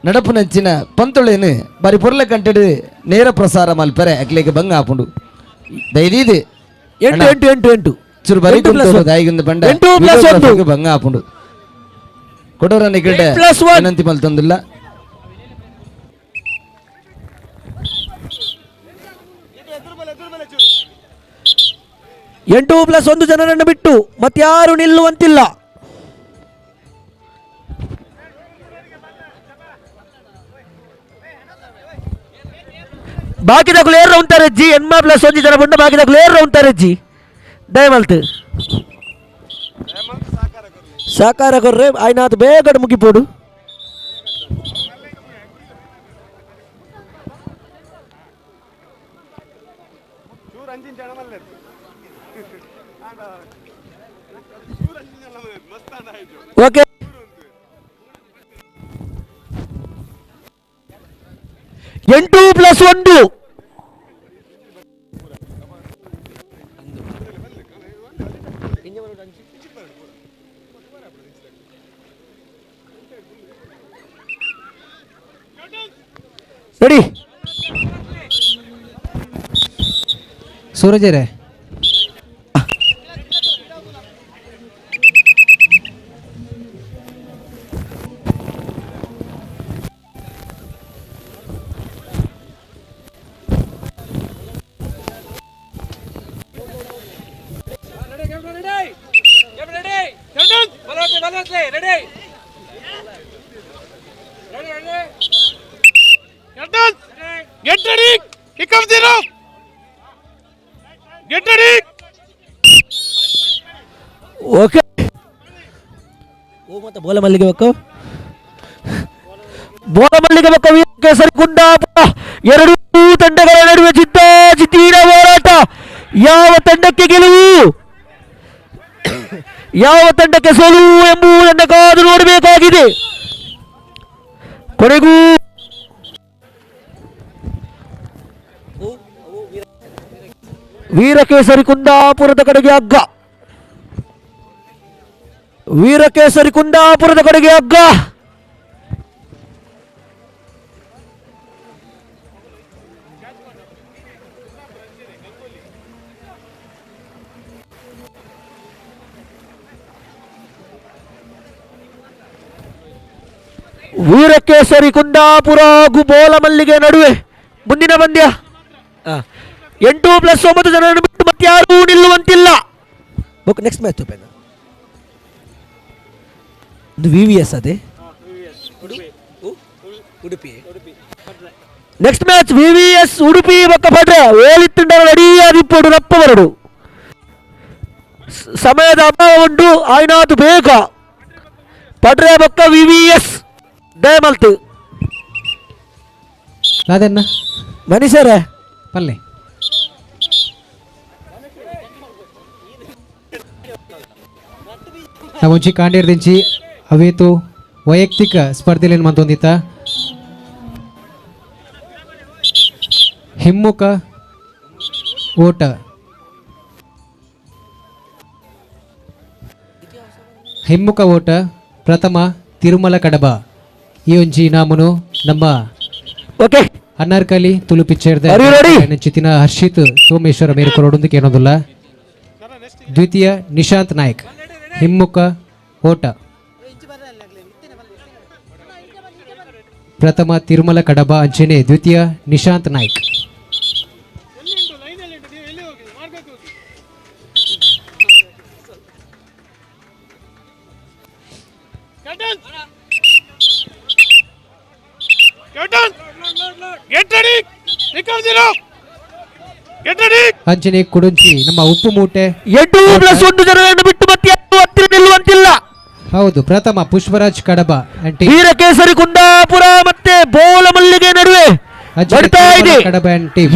ನಡಪುನಂಚಿನ ಪಂತೊಳೇನು ಬಾರಿ ಪೊರ್ಲ ಕಂಟೆಡು ನೇರ ಪ್ರಸಾರ ಮಲ್ಪರೆ ಅಗ್ಲಿಗೆ ಭಂಗ ಆಪುಂಡು. ದೈದೀದು 8 8 8 8 ಚುರು ಬರಿ ದಾಯಿಗಿಂದ ಬಂಡ ಭಂಗ ಆಪುಂಡು. ಕೊಡೋರ ನಿಗಡೆ ವಿನಂತಿ ಮಲ್ತೊಂದಿಲ್ಲ. ಎಂಟು ಪ್ಲಸ್ ಒಂದು ಜನರನ್ನು ಬಿಟ್ಟು ಮತ್ತಾರು ನಿಲ್ಲುವಂತಿಲ್ಲ. ಬಾಕಿದಕುಲು ಏರ್ ಉಂಟಾರೆ ಜಿ ಎನ್ಮ ಪ್ಲಸ್ ಒಂದು ಜನ ಬಂಡ ಬಾಕಿದಕುಲು ಏರ್ ಉಂಟಾರೆ ಜಿ ದಯಮಲ್ತು ಸಹಕಾರ ಕೊರ್ರೆ ಆಯ್ನಾತ್ ಬೇಗ ಮುಗಿಪೋಡು. ಓಕೆ 8+1 ready Suraj ರೇ Get ready! Kick off zero! Get ready! Okay. ಓ ಮತ್ತೆ ಬೋಲ ಮಲ್ಲಿಗೆ ಬಕ್ಕ ಬೋಲ ಮಲ್ಲಿಗೆ ಬಕ್ಕ ವೀರಕೇಸರಿ ಕುಂದಾಪುರ ಎರಡು ತಂಡಗಳ ನಡುವೆ ಜಿದ್ದ ಹೋರಾಟ. ಯಾವ ತಂಡಕ್ಕೆ ಗೆಲುವು ಯಾವ ತಂಡಕ್ಕೆ ಸೋಲು ಎಂಬುದನ್ನು ಕಾದು ನೋಡಬೇಕಾಗಿದೆ. ಕೊನೆಗೂ ವೀರಕೇಸರಿ ಕುಂದಾಪುರದ ಕಡೆಗೆ ಹಗ್ಗ, ವೀರಕೇಸರಿ ಕುಂದಾಪುರದ ಕಡೆಗೆ ಹಗ್ಗ. ವೀರಕೇಸರಿ ಕುಂದಾಪುರ ಹಾಗೂ ಬೋಲಮಲ್ಲಿಗೆ ನಡುವೆ ಮುಂದಿನ ಪಂದ್ಯ. 8+9 ಜನರನ್ನು ಬಿಟ್ಟು ಮತ್ತೆ ಯಾರೂ ನಿಲ್ಲುವಂತಿಲ್ಲ. ನೆಕ್ಸ್ಟ್ ಮ್ಯಾಚ್ ಇದು V V S ಅದೇ Udupi. Next match V V S Udupi ಬೊಕ್ಕ ಪಡ್ರೆ ಓಲಿತ್ತುಂಡ ರೆಡಿಯಾದಿಪ್ಪೊಡು ರಪ್ಪ ಬರಡು. ಸಮಯದ ಅಭಾವ ಉಂಟು ಆಯ್ನಾತು ಬೇಗ ಪಡ್ರೆ ಬೊಕ್ಕ V V S ದಯಮಲ್ತು ರಾಧಣ್ಣ ಮನುಷ್ಯರೇ ಪಲ್ಲೆ ನಾವು ಒಂಚಿ ಕಾಂಡೇರ್ದಿಂಚಿ ಅವೇತು ವೈಯಕ್ತಿಕ ಸ್ಪರ್ಧೆಲೇನು ಮಂತೊಂದಿತ್ತ ಹಿಮ್ಮುಖ ಓಟ ಹಿಮ್ಮುಖ ಓಟ ಪ್ರಥಮ ತಿರುಮಲ ಕಡಬ ಈ ಒಂಜಿ ಇನಾಮುನು ನಮ್ಮ Okay Anarkali Tulu picture Are you ready? ಚಿತಿನ Harshit Someshwara ಮೇರು ಕೊರೊಡೊಂದು ಕೇನೊಂದುಲ್ಲ. ದ್ವಿತೀಯ ನಿಶಾಂತ್ ನಾಯ್ಕ್ ಹಿಮ್ಮುಖ ಓಟ. ಪ್ರಥಮ ತಿರುಮಲ ಕಡಬ ಅಂಚನೆ ದ್ವಿತೀಯ Nishant Naik. ಅಂಚನೆ ಕುಡುಂಚಿ ನಮ್ಮ ಉಪ್ಪು ಮೂಟೆ 8+1 ಜನರನ್ನು ಬಿಟ್ಟು ಮತ್ತೆ ಹತ್ತಿರ ನಿಲ್ಲುವಂತಿಲ್ಲ. ಹೌದು, ಪ್ರಥಮ ಪುಷ್ಪರಾಜ್ ಕಡಬ ವೀರಕೇಸರಿ ಕುಂದಾಪುರ ಮತ್ತೆ ಬೋಲ ಮಲ್ಲಿಗೆ ನಡುವೆ ನಡೀತಾ ಇದೆ.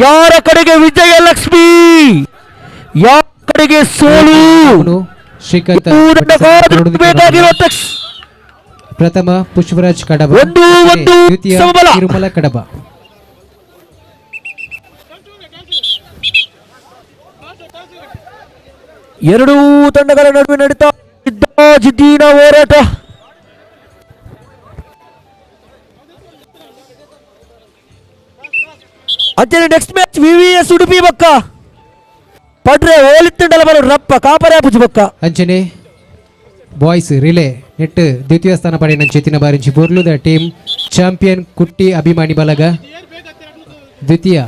ಯಾರ ಕಡೆಗೆ ವಿಜಯಲಕ್ಷ್ಮಿ, ಯಾರ ಕಡೆಗೆ ಸೋಲು? ಶ್ರೀಕಾಂತ್ ಪ್ರಥಮ ಪುಷ್ಪರಾಜ್ ಕಡಬ, 1-1 ದ್ವಿತೀಯ ಸಮಬಲ. ತಿರುಮಲ ಕಡಬ. ಎರಡೂ ತಂಡಗಳ ನಡುವೆ ನಡೀತಾ ಇದ್ದ ಜಿದ್ದಿನ ಹೋರಾಟ. ಅಂಚನೆ next match VVS Udupi ಬಕ್ಕ ಪಡ್ರೆ ಓಲಿತ್ತಂಡಲ ಬರೋ ರಪ್ಪ ಕಾಪರೆ ಪುಜು ಬಕ್ಕ. ಅಂಚನೆ boys relay net ದ್ವಿತೀಯ ಸ್ಥಾನ ಪಡೆದ ಚೇತಿನ ಬಾರಿಂಚಿ ಬೋರ್ಲುದ ಟೀಮ್ ಚಾಂಪಿಯನ್ ಕುಟ್ಟಿ ಅಭಿಮಾನಿ ಬಲಗ ದ್ವಿತೀಯ.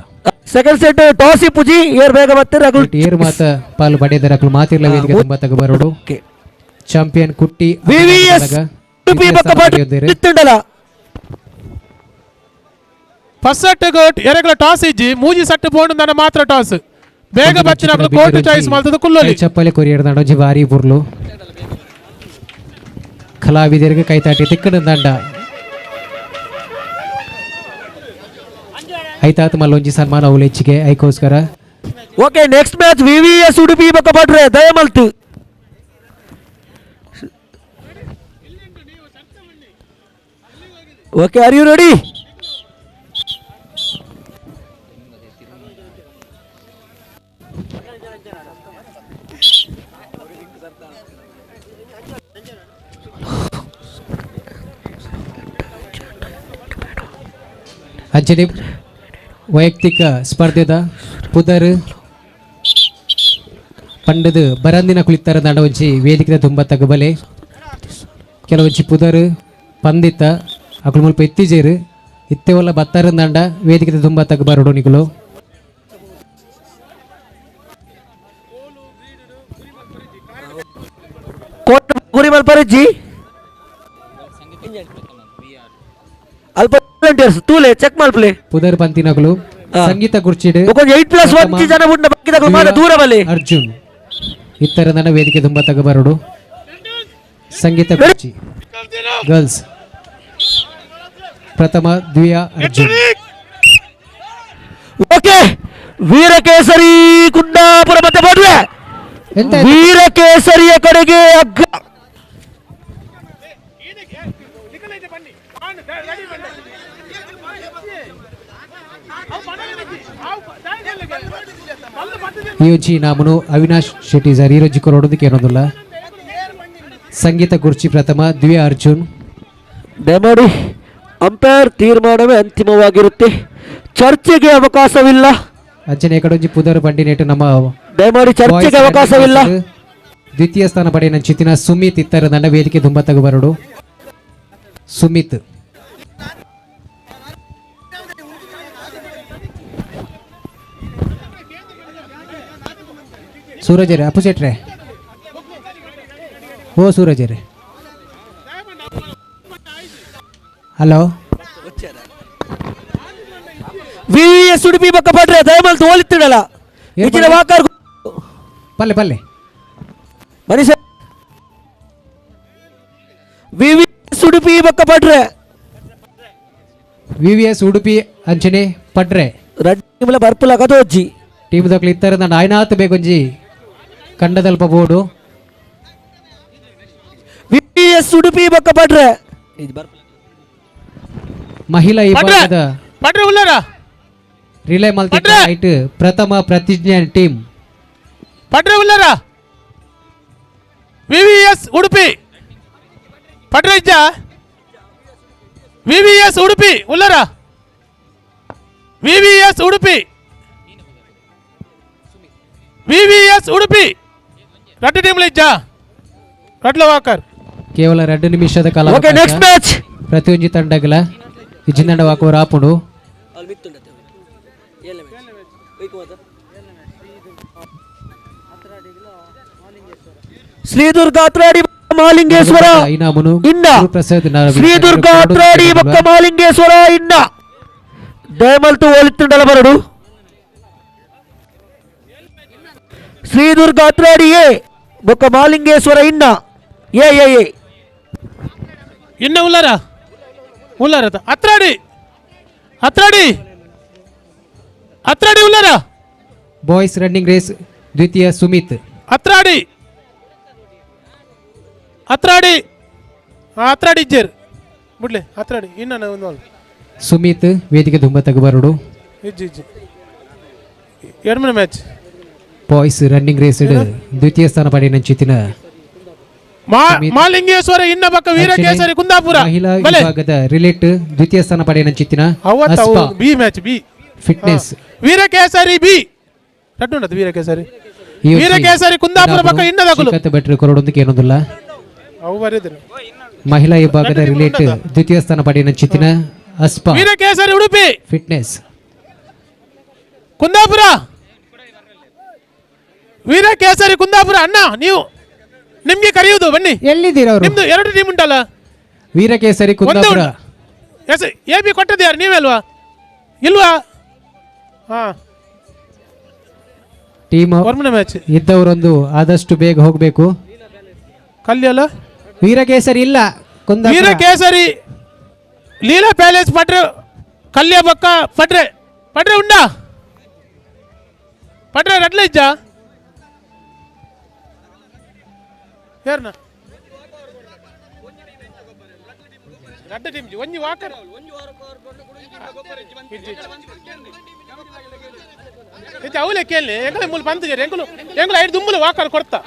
Second set toss ಪುಜಿ air ಬೇಗ ಮತ್ತೆ ರಘು ಏರ್ ಮಾತ ಪಾಲು ಪಡೆದರೆ ಅಕಲು ಮಾತಿರ್ಲ ವೇದಿಕೆ ತುಂಬ ತಗಬರೋಡು. ಚಾಂಪಿಯನ್ ಕುಟ್ಟಿ ವಿವಿಎಸ್ ಉಡುಪಿ ಬಕ್ಕ ಪಡ್ರೆ ಫಸ್ಟ್ ಸೆಟ್ ಎರಗಲ ಟಾಸ್ ಇಜ್ಜಿ ಮೂಜಿ ಸೆಟ್ ಪೋಂಡು ನನ್ನ ಮಾತ್ರ ಟಾಸ್ ಬೇಗ ಬಚ್ಚಿನ ಕೋರ್ಟ್ ಚಾಯ್ಸ್ ಮಾಡ್ತದ ಕುಲ್ಲೋಲಿ ಚಪ್ಪಲೆ ಕೊರಿಯರ್ ದಂಡ ಬಾರಿ ಬುರ್ಲು ಕಲಾವಿದರಿಗೆ ಕೈತಾಟಿ ತಿಕ್ಕಡ ದಂಡ ಐತಾತ್ ಮಲ್ಲೊಂಜಿ ಸನ್ಮಾನ ಅವಲೆಚ್ಚಿಗೆ ಐಕೋಸ್ಕರ. Okay, next match VVS Udupi ಬಕ್ಕ Padre ದಯಮಲ್ತು. Okay, are you ready? ಅಂಚನೆ ವೈಯಕ್ತಿಕ ಸ್ಪರ್ಧೆದ ಪುದರ್ ಪಂಡದು ಬರಂದಿನ ಕುಳಿತರ ದಂಡ ಒಂಜಿ ವೇದಿಕೆ ತುಂಬ ತಗಬಲೆ ಕೆಲವೊಂಜಿ ಪುದರ್ ಪಂದಿತ್ತ ಅಕುಲು ಮುಲ್ಪ ಇತ್ತೀಜೇರು ಇತ್ತೆವಲ್ಲ ಬತ್ತಾರ ದಂಡ ವೇದಿಕೆ ತುಂಬ ತಗಬಾರಡು ನಿಕುಲು. ಗುರಿ ಮಲ್ಪರಜ್ಜಿ ಅಲ್ಪ ತೂಲೆ ಚೆಕ್ ಮಲ್ಪಲೆ ಪುದರ್ ಪಂತಿನಗಳು ಸಂಗೀತ ಗುರ್ಚಿಡು 8+1 ಜನ ಉಂಡ ಬಾಕಿದಗಳು ಮಾತ್ರ ದೂರ ಬಲೆ ಅರ್ಜುನ್ ಇತ್ತರ ನನ್ನ ವೇದಿಕೆ ತುಂಬ ತಗಬರಡು. ಸಂಗೀತ ಗುರ್ಚಿ ಗರ್ಲ್ಸ್ ಪ್ರಥಮ ದ್ವಿಯ ಅರ್ಜುನ್. ಓಕೆ, ವೀರಕೇಸರಿ ಕುಂದಾಪುರ ಮತ್ತೆ ಪಡ್ರೆ ವೀರಕೇಸರಿಯ ಕಡೆಗೆ ಅಗ್ಗ. ಈ ಒಂಜಿ ನಾಮನು ಅವಿನಾಶ್ ಶೆಟ್ಟಿ ಸರ್ ಈ ರೊಂಜಿ ಕೊರೊಡೊಂದು ಕೇನೊಂದುಲ್ಲ. ಸಂಗೀತ ಗುರ್ಚಿ ಪ್ರಥಮ ದ್ವಿಯ ಅರ್ಜುನ್. ದಯಮಾಡಿ ಅಂಪೈರ್ ತೀರ್ಮಾನವೇ ಅಂತಿಮವಾಗಿರುತ್ತೆ, ಚರ್ಚೆಗೆ ಅವಕಾಶವಿಲ್ಲ. ಅಂಚನೆ ಕಡೊಂಜಿ ಪುದರ್ ಬಂಡಿನೇಟು ನಮ್ಮ ದಯಮಾಡಿ ಚರ್ಚೆಗೆ ಅವಕಾಶವಿಲ್ಲ. ದ್ವಿತೀಯ ಸ್ಥಾನ ಪಡೆಯ ಚಿತ್ತಿನ ಸುಮಿತ್ ಇತ್ತರ ನನ್ನ ವೇದಿಕೆ ತುಂಬ ತಗಬರಡು. ಸುಮಿತ್ ಸೂರಜರೇ ಅಪ್ಪು ಶೆಟ್ರೆ ಓ ಸೂರಜರೇ ಹಲೋ ವಿವಿಎಸ್ ಉಡುಪಿ ಬಕ್ಕ ಪಡ್ರೆ ದಯಮಲ್ತು ಓಲಿತ್ತಿಡಲ ಇಚಿನ ವಾಕರ್ ಪಲ್ಲೆ ಪಲ್ಲೆ ಮನೀಷ ವಿವಿಎಸ್ ಉಡುಪಿ ಬಕ್ಕ ಪಡ್ರೆ ವಿವಿಎಸ್ ಉಡುಪಿ ಅಂಚನೆ ಪಡ್ರೆ ರಡ್ಡಿ ಟೀಮ್ಲ ಬರ್ಪುಲ ಕದೋಜ್ಜಿ ಟೀಮ್ ದಕ್ಲು ಇತ್ತರ ನಾನು ಆಯ್ನಾತ್ ಬೇಕೊಂಜಿ ಕಂಡದಲ್ಪ ಬೋರ್ಡು ವಿವಿಎಸ್ ಉಡುಪಿ ಬಕ್ಕ ಪಡ್ರೆ ಮಹಿಳಾ ವಿಭಾಗದ ಪಡ್ರೆ ಉಲ್ಲರ ರಿಲೇ ಮಲ್ತಿ ರೈಟ್ ಪ್ರಥಮ ಪ್ರತಿಜ್ಞಾ ಟೀಮ್ ಪಡ್ರೆ ಉಲ್ಲರ ವಿವಿಎಸ್ ಉಡುಪಿ ಪಡ್ರೆ ಇಜ್ಜ ವಿವಿಎಸ್ ಉಡುಪಿ ಉಲ್ಲರ. VVS Udupi VVS Udupi ರಡ್ಡು team ಇಜ್ಜಾ ರಡ್ಲ ವಾಕರ್ ಕೇವಲ 2 ನಿಮಿಷದ ಕಾಲ. Okay, next match. ಪ್ರತಿಯೊಂಜಿ ತಂಡಗಳ ಇಜ್ಜಿಂದಂಡ ವಾಕೋರ್ ಆಪುಂಡು. ಶ್ರೀ ದುರ್ಗಾ ಅತ್ರಾಡಿ ಮಹಾಲಿಂಗೇಶ್ವರ ಇನಾಮುನು ಇನ್ನ ಪ್ರಸಾದ್ ಶ್ರೀ ದುರ್ಗಾ ಅತ್ರಾಡಿ ಬೊಕ್ಕ ಮಹಾಲಿಂಗೇಶ್ವರ ಇನ್ನ ದಯಮಲ್ತು ಓಲಿತ್ತುಂಡಲ ಬರಡು. ಶ್ರೀ ದುರ್ಗಾ ಅತ್ರಾಡಿ ಎ ಬೊಕ್ಕ ಮಹಾಲಿಂಗೇಶ್ವರ ಇನ್ನ A A A ಇನ್ನ ಉಲ್ಲಾರ ಉಲ್ಲಾರ Atradi Atradi Atradi ಉಲ್ಲಾರ. Boys running race ದ್ವಿತೀಯ ಸುಮಿತ್ ಅತ್ರಾಡಿ ಅತ್ರಾಡಿ ಅತ್ರಾಡಿ ಇಜ್ಜೇರ್ ಬಿಡ್ಲೆ ಅತ್ರಾಡಿ ಇನ್ನ ಒಂದು ಸುಮಿತ್ ವೇದಿಕೆ ತುಂಬ ತಗಬರಡು. ಇಜ್ಜಿ ಇಜ್ಜಿ ಎರಡನೇ match boys running race ದ್ವಿತೀಯ ಸ್ಥಾನ ಪಡೆಯನಂಚಿತಿನ ಮಾಲಿಂಗೇಶ್ವರ ಇನ್ನ ಪಕ್ಕ ವೀರಕೇಸರಿ ಕುಂದಾಪುರ ಮಹಿಳಾ ವಿಭಾಗದ ರಿಲೇಟ್ ದ್ವಿತೀಯ ಸ್ಥಾನ ಪಡೆಯನಂಚಿತಿನ B match B fitness Veerakesari B ರಡ್ಡುಂಡದು Veerakesari Veerakesari Kundapura ಪಕ್ಕ ಇನ್ನದಕುಲು ಭಟ್ರು ಕೊರಡೊಂದಕ್ಕೆ ಏನೊಂದಿಲ್ಲ. ಮಹಿಳಾ ವಿಭಾಗದ ರಿಲೇಟ್ ದ್ವಿತೀಯ ಸ್ಥಾನ ಪಡೆಯನಂಚಿತಿನ ಅಸ್ಪಾ ವೀರಕೇಸರಿ ಉಡುಪಿ ಫಿಟ್ನೆಸ್ ಕುಂದಾಪುರ ವೀರಕೇಸರಿ ಕುಂದಾಪುರ. ಅಣ್ಣ ನೀವು ನಿಮ್ಗೆ ಕರೆಯುವುದು ಬನ್ನಿ. ಎಲ್ಲಿದ್ದೀರಾ ಅವರು? ನಿಮ್ದು ಎರಡು ಟೀಮ್ ಉಂಟಲ್ಲ, Veerakesari Kundapura. S A B ಕೊಟ್ಟದ್ದು ಯಾರು? ನೀವೇ ಅಲ್ವಾ? ಇಲ್ವಾ? ಹಾ, ಟೀಮ್ ಮ್ಯಾಚ್ ಇದ್ದವರೊಂದು ಆದಷ್ಟು ಬೇಗ ಹೋಗಬೇಕು. ಕಲ್ಯಲ್ಲ ವೀರಕೇಸರಿ ಇಲ್ಲ, ಕುಂದಾಪುರ. ವೀರಕೇಸರಿ ಲೀಲಾ ಪ್ಯಾಲೇಸ್ ಪಟ್ರೆ ಕಲ್ಯ ಬಕ್ಕ ಪಟ್ರೆ ಪಟ್ರೆ ಉಂಡಾ ಪಟ್ರೆ ರಡ್ಲ ಇಜ್ಜಾ ಯಾರನ್ನ ರಡ್ಡ ಟೀಮ್ ಒಂಜಿ ವಾಕರ್ ಅವಲೇ ಕೇಳಿ ಎಂಕಲೆ ಮೂಲ ಬಂತಿದ್ದಾರೆ. ಎಂಕಲು ಎಂಕಲು ಐದು ದುಂಬುಲು ವಾಕರ್ ಕೊಡ್ತಾ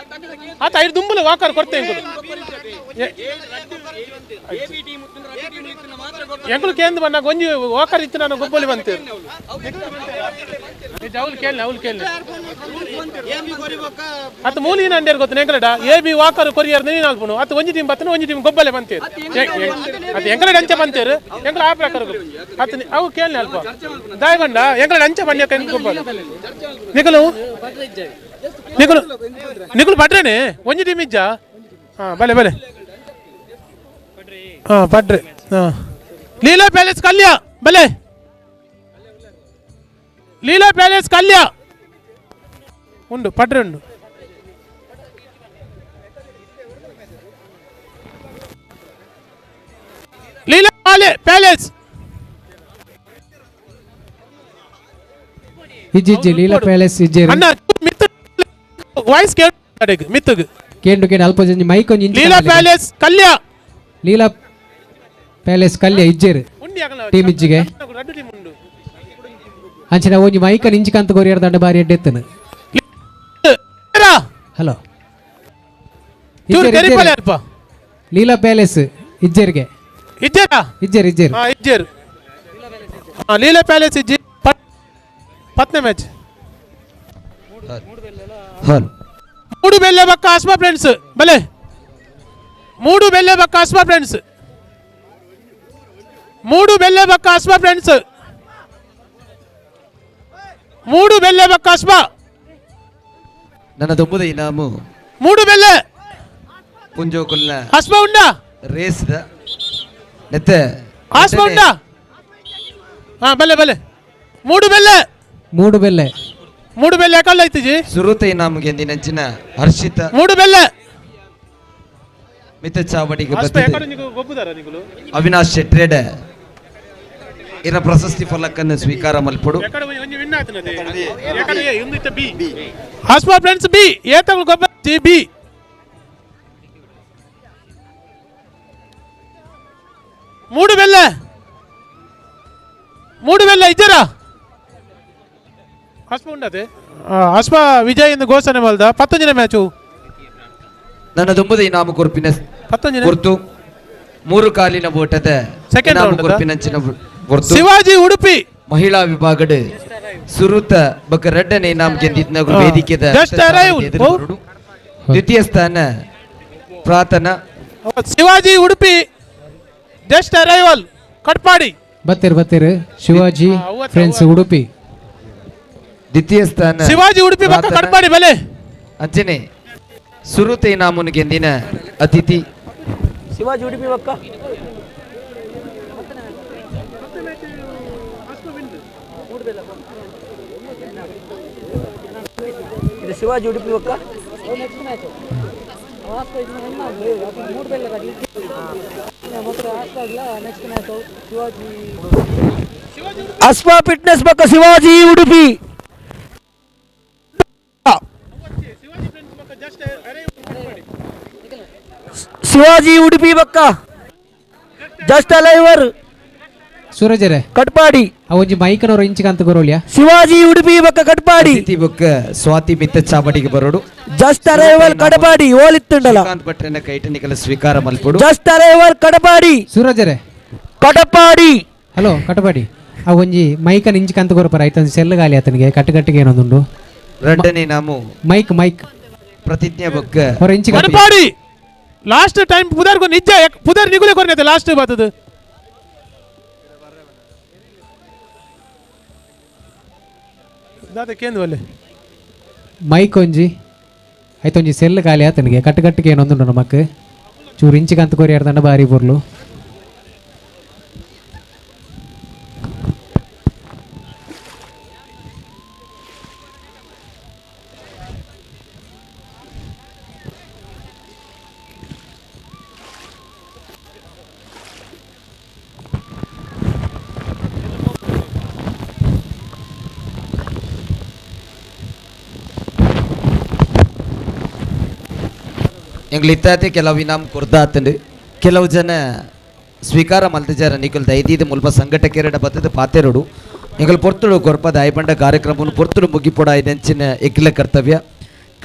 ಆತ ಐದು ದುಂಬುಲು ವಾಕರ್ ಕೊಡ್ತಾ ಎಂಕಲು ಎಂಕಲು ಕೇಂದ್ರ ಬಂದಾಗ ಒಂಜಿ ವಾಕರ್ ಇತ್ತು ನಾನು ಗೊಬ್ಬಲಿ ಬಂತು. ಅವಳು ಕೇಳಿ ಅವಳು ಕೇಳಿ ಅತ್ತ ಮೂಲಿನ ಅಂಡೇರ್ ಗೊತ್ತ ಎಂಕಲಡ A B Walker courier ನೀನು ಅಲ್ಪನು ಅತ್ತ ಒಂಜಿ ಟೀಮ್ ಬತ್ತನ ಒಂಜಿ ಟೀಮ್ ಗೊಬ್ಬಲೆ ಬಂತೇರು ಅದು ಎಂಕಲಡ ಅಂಚೆ ಬಂತೇರು ಎಂಕಲ ಆ ಪ್ರಕಾರ ಅತ್ತ ಅವು ಕೇಳಿ ಅಲ್ಪ ದಾಯಬಂಡ ಎಂಕಲಡ ಅಂಚೆ ಬನ್ನಿ ಗೊಬ್ಬಲು ನಿಕಲು ನಿಕಲು ನಿಕಲು ಪಟ್ರೇನೆ ಒಂಜಿ ಟೀಮ್ ಇಜ್ಜಾ. ಹಾಂ ಬಲೆ ಬಲೆ ಹಾಂ ಪಟ್ರೆ ಹಾಂ ಲೀಲಾ ಪ್ಯಾಲೇಸ್ ಕಲ್ಯ ಬಲೆ ಲೀಲಾ ಪ್ಯಾಲೇಸ್ ಕಲ್ಯ ಉಂಡು ಪಟ್ರೆ ಉಂಡು. ಲೀಲಾ ಪ್ಯಾಲೇಸ್ ಇಜ್ಜಿ ಲೀಲಾ ಪ್ಯಾಲೇಸ್ ಇಜ್ಜಿ ಅಣ್ಣ ಮಿತ್ತು ವಾಯ್ಸ್ ಕೇಳು ಮಿತ್ತುಗ್ ಕೇಂಡು ಕೇಂಡು ಅಲ್ಪ ಜಂಜಿ ಮೈಕ್ ಒಂಜಿ ಲೀಲಾ ಪ್ಯಾಲೇಸ್ ಕಲ್ಯ ಲೀಲಾ ಪ್ಯಾಲೇಸ್ ಕಲ್ಯ ಇಜ್ಜೇರು ಟೀಮ್ ಇಜ್ಜಿಗೆ ಅಂಚಿನ ಒಂಜಿ ಮೈಕ್ ಇಂಚಿಕಂತ ಕೊರಿಯರ್ ದಂಡ ಬಾರಿ ಎಡ್ಡೆತ್ತನು. ಹಲೋ ಲೀಲಾ ಪ್ಯಾಲೇಸ್ ಇಜ್ಜೇರಿಗೆ ಇಜ್ಜೇರಾ ಇಜ್ಜೇರು ಇಜ್ಜೇರು ಇಜ್ಜೇರು ಲೀಲಾ ಪ್ಯಾಲೇಸ್ ಇಜ್ಜಿ ಪತ್ನೇ ಮ್ಯಾಚ್ ಮೂಡು ಬೆಲ್ಲೆ ಬಕ್ಕ ಆಸ್ಮಾ ಫ್ರೆಂಡ್ಸ್ ಬಲೆ ಮೂಡು ಬೆಲ್ಲೆ ಬಕ್ಕ ಆಸ್ಮಾ ಫ್ರೆಂಡ್ಸ್ ಮೂಡು ಬೆಲ್ಲೆ ಬಕ್ಕ ಆಸ್ಮಾ ಫ್ರೆಂಡ್ಸ್ ಮೂಡು ಬೆಲ್ಲೆ ಬಕ್ಕ ಆಸ್ಮಾ ನನ್ನ ದೊಂಬುದ ಇನಾಮು ಮೂಡು ಬೆಲ್ಲೆ ಪುಂಜೋಕುಲ್ನ ಆಸ್ಮಾ ಉಂಡಾ ರೇಸ್ ನೆತ್ತೆ ಆಸ್ಮಾ ಉಂಡಾ ಹಾ ಬಲೆ ಬಲೆ ಮೂಡು ಬೆಲ್ಲೆ ಮೂಡು ಬೆಲ್ಲೆ ಮೂಡು ಬೆಲ್ಲೆ ಯಾಕಲ್ಲ ಐತಿಜಿ ಸುರುತ ಇನಾಮುಗೆ ನಂಚಿನ ಹರ್ಷಿತ ಮೂಡು ಬೆಲ್ಲೆ ಮಿತ ಚಾವಡಿಗೆ ಅವಿನಾಶ್ ಶೆಟ್ರೇಡ ಇರ ಪ್ರಶಸ್ತಿ ಫಲಕನ್ನು ಸ್ವೀಕಾರ ಮಲ್ಪಡು. ಆಸ್ಮಾ ಫ್ರೆಂಡ್ಸ್ ಬಿ ಏತಗಳು ಗೊಬ್ಬ ಜಿ ಬಿ ಮೂಡು ಬೆಲ್ಲೆ ಮೂಡು ಬೆಲ್ಲೆ ಇಜ್ಜರಾ ಆಸ್ಮಾ ಉಂಡದೆ ಆಸ್ಮಾ ವಿಜಯ್ ಇಂದ ಘೋಷಣೆ ಮಲ್ದ 19ನೇ ಮ್ಯಾಚು ನನ್ನ ದುಂಬುದ ಇನಾಮು ಕೊರ್ಪಿನ ಗುರ್ತು ಮೂರು ಕಾಲಿನ ಓಟದ ಸೆಕೆಂಡ್ ರೌಂಡ್ ಕೊರ್ಪಿನಂಚಿನ ಗುರ್ತು ಶಿವಾಜಿ ಉಡುಪಿ ಮಹಿಳಾ ವಿಭಾಗಡ್ ಸುರುತ ಬೊಕ್ಕ ರಡ್ಡನೆ ಇನಾಮ್ ಗೆಂದಿತ್ನಗುಲು ವೇದಿಕೆದ ದ್ವಿತೀಯ ಸ್ಥಾನ ಪ್ರಾರ್ಥನಾ ಶಿವಾಜಿ ಉಡುಪಿ ಜಸ್ಟ್ ಅರೈವಲ್ ಕಟ್ಪಾಡಿ ಬತ್ತೀರ್ ಬತ್ತೀರ್ ಶಿವಾಜಿ ಫ್ರೆಂಡ್ಸ್ ಉಡುಪಿ ದ್ವಿತೀಯ ಸ್ಥಾನ ಶಿವಾಜಿ ಉಡುಪಿ ಬೊಕ್ಕ ಕಟ್ಪಾಡಿ ಬಲೆ ಅಂಚನೆ ಸುರುತ ಇನಾಮುನು ಗೆಂದಿನ ಅತಿಥಿ ಶಿವಾಜಿ ಉಡುಪಿ ಬೊಕ್ಕ ಶಿವಾಜಿ ಉಡುಪಿ ಬೊಕ್ಕ ಅಸ್ಮಾ ಫಿಟ್ನೆಸ್ ಬೊಕ್ಕ ಶಿವಾಜಿ ಉಡುಪಿ ಶಿವಾಜಿ ಉಡುಪಿ ಬೊಕ್ಕ ಜಸ್ಟ್ ಅಲೈವರ್ ಸೂರಜರೇ ಕಟ್ಪಾಡಿ ಒಂಜಿ ಮೈಕನವರು ಇಂಚಿಗೆ ಅಂತ ಗೊರೋಲಿಯಾ ಶಿವಾಜಿ ಉಡುಪಿ ಬೊಕ್ಕ ಕಟ್ಪಾಡಿ ಅತಿಥಿ ಬೊಕ್ಕ ಸ್ವಾತಿ ಮಿತ್ತ ಚಾವಡಿಗೆ ಬರೋಡು ಜಸ್ಟ್ ಅರೈವಲ್ ಕಡಪಾಡಿ ಓಲಿತ್ತುಂಡಲ ಶ್ರೀಕಾಂತ್ ಭಟ್ರನ ಕೈಟನಿಕಲ ಸ್ವೀಕಾರ ಮಲ್ಪೊಡು ಜಸ್ಟ್ ಅರೈವಲ್ ಕಡಪಾಡಿ ಸೂರಜರೇ ಕಡಪಾಡಿ ಹಲೋ ಕಟಪಾಡಿ ಆ ಒಂಜಿ ಮೈಕನ್ ಇಂಚಿಗೆ ಅಂತ ಗೊರಪರ ಆಯ್ತು ಸೆಲ್ ಗಾಲಿ ಆತನಿಗೆ ಕಟ್ಟುಕಟ್ಟಿಗೆ ಏನೊಂದುಂಡು ರಡ್ಡನೆ ನಾಮು ಮೈಕ್ ಮೈಕ್ ಪ್ರತಿಜ್ಞೆ ಬೊಕ್ಕ ಹೊರ ಇಂಚಿಗೆ ಕಟ್ಪಾಡಿ ಲಾಸ್ಟ್ ಟೈಮ್ ಪುದರ್ ನಿಜ ಪುದರ್ ನಿಗುಲೆ ಕೊರ್ನೈತೆ ಲಾಸ್ಟ್ ಬರ್ತದೆ ದಾದ ಕೇಂದ್ರ ಒಲ್ಲೆ ಮೈಕ್ ಒಂಜಿ ಆಯ್ತು ಒಂಜಿ ಸೆಲ್ ಖಾಲಿ ಆತನಿಗೆ ಕಟ್ಟುಕಟ್ಟಿಗೆ ಏನೊಂದುಂಡು ನಮಕ್ ಚೂರು ಇಂಚಿಗೆ ಅಂತ ಕೊರಿ ಆಡ್ದಂಡ ಬಾರಿ ಪೊರ್ಲು ಎಂಗ್ಲು ಇತ್ತಾತೆ ಕೆಲವು ಇನಾಮ್ ಕೊರ್ದಾತಂಡು ಕೆಲವು ಜನ ಸ್ವೀಕಾರ ಮಲ್ತಿಜಾರ ನಿಕಲ್ ದೈದೀದ ಮುಲ್ಪ ಸಂಘಟಕರಡ ಬತ್ತದ ಪಾತೆರಡು ಎಂಗಲ್ ಪೊರ್ತುಡು ಕೊರ್ಪದ ಐಪಂಡ ಕಾರ್ಯಕ್ರಮವನ್ನು ಪೊರ್ತುಡು ಮುಗಿಪೊಡ ಐದಂಚಿನ ಎಕ್ಲ ಕರ್ತವ್ಯ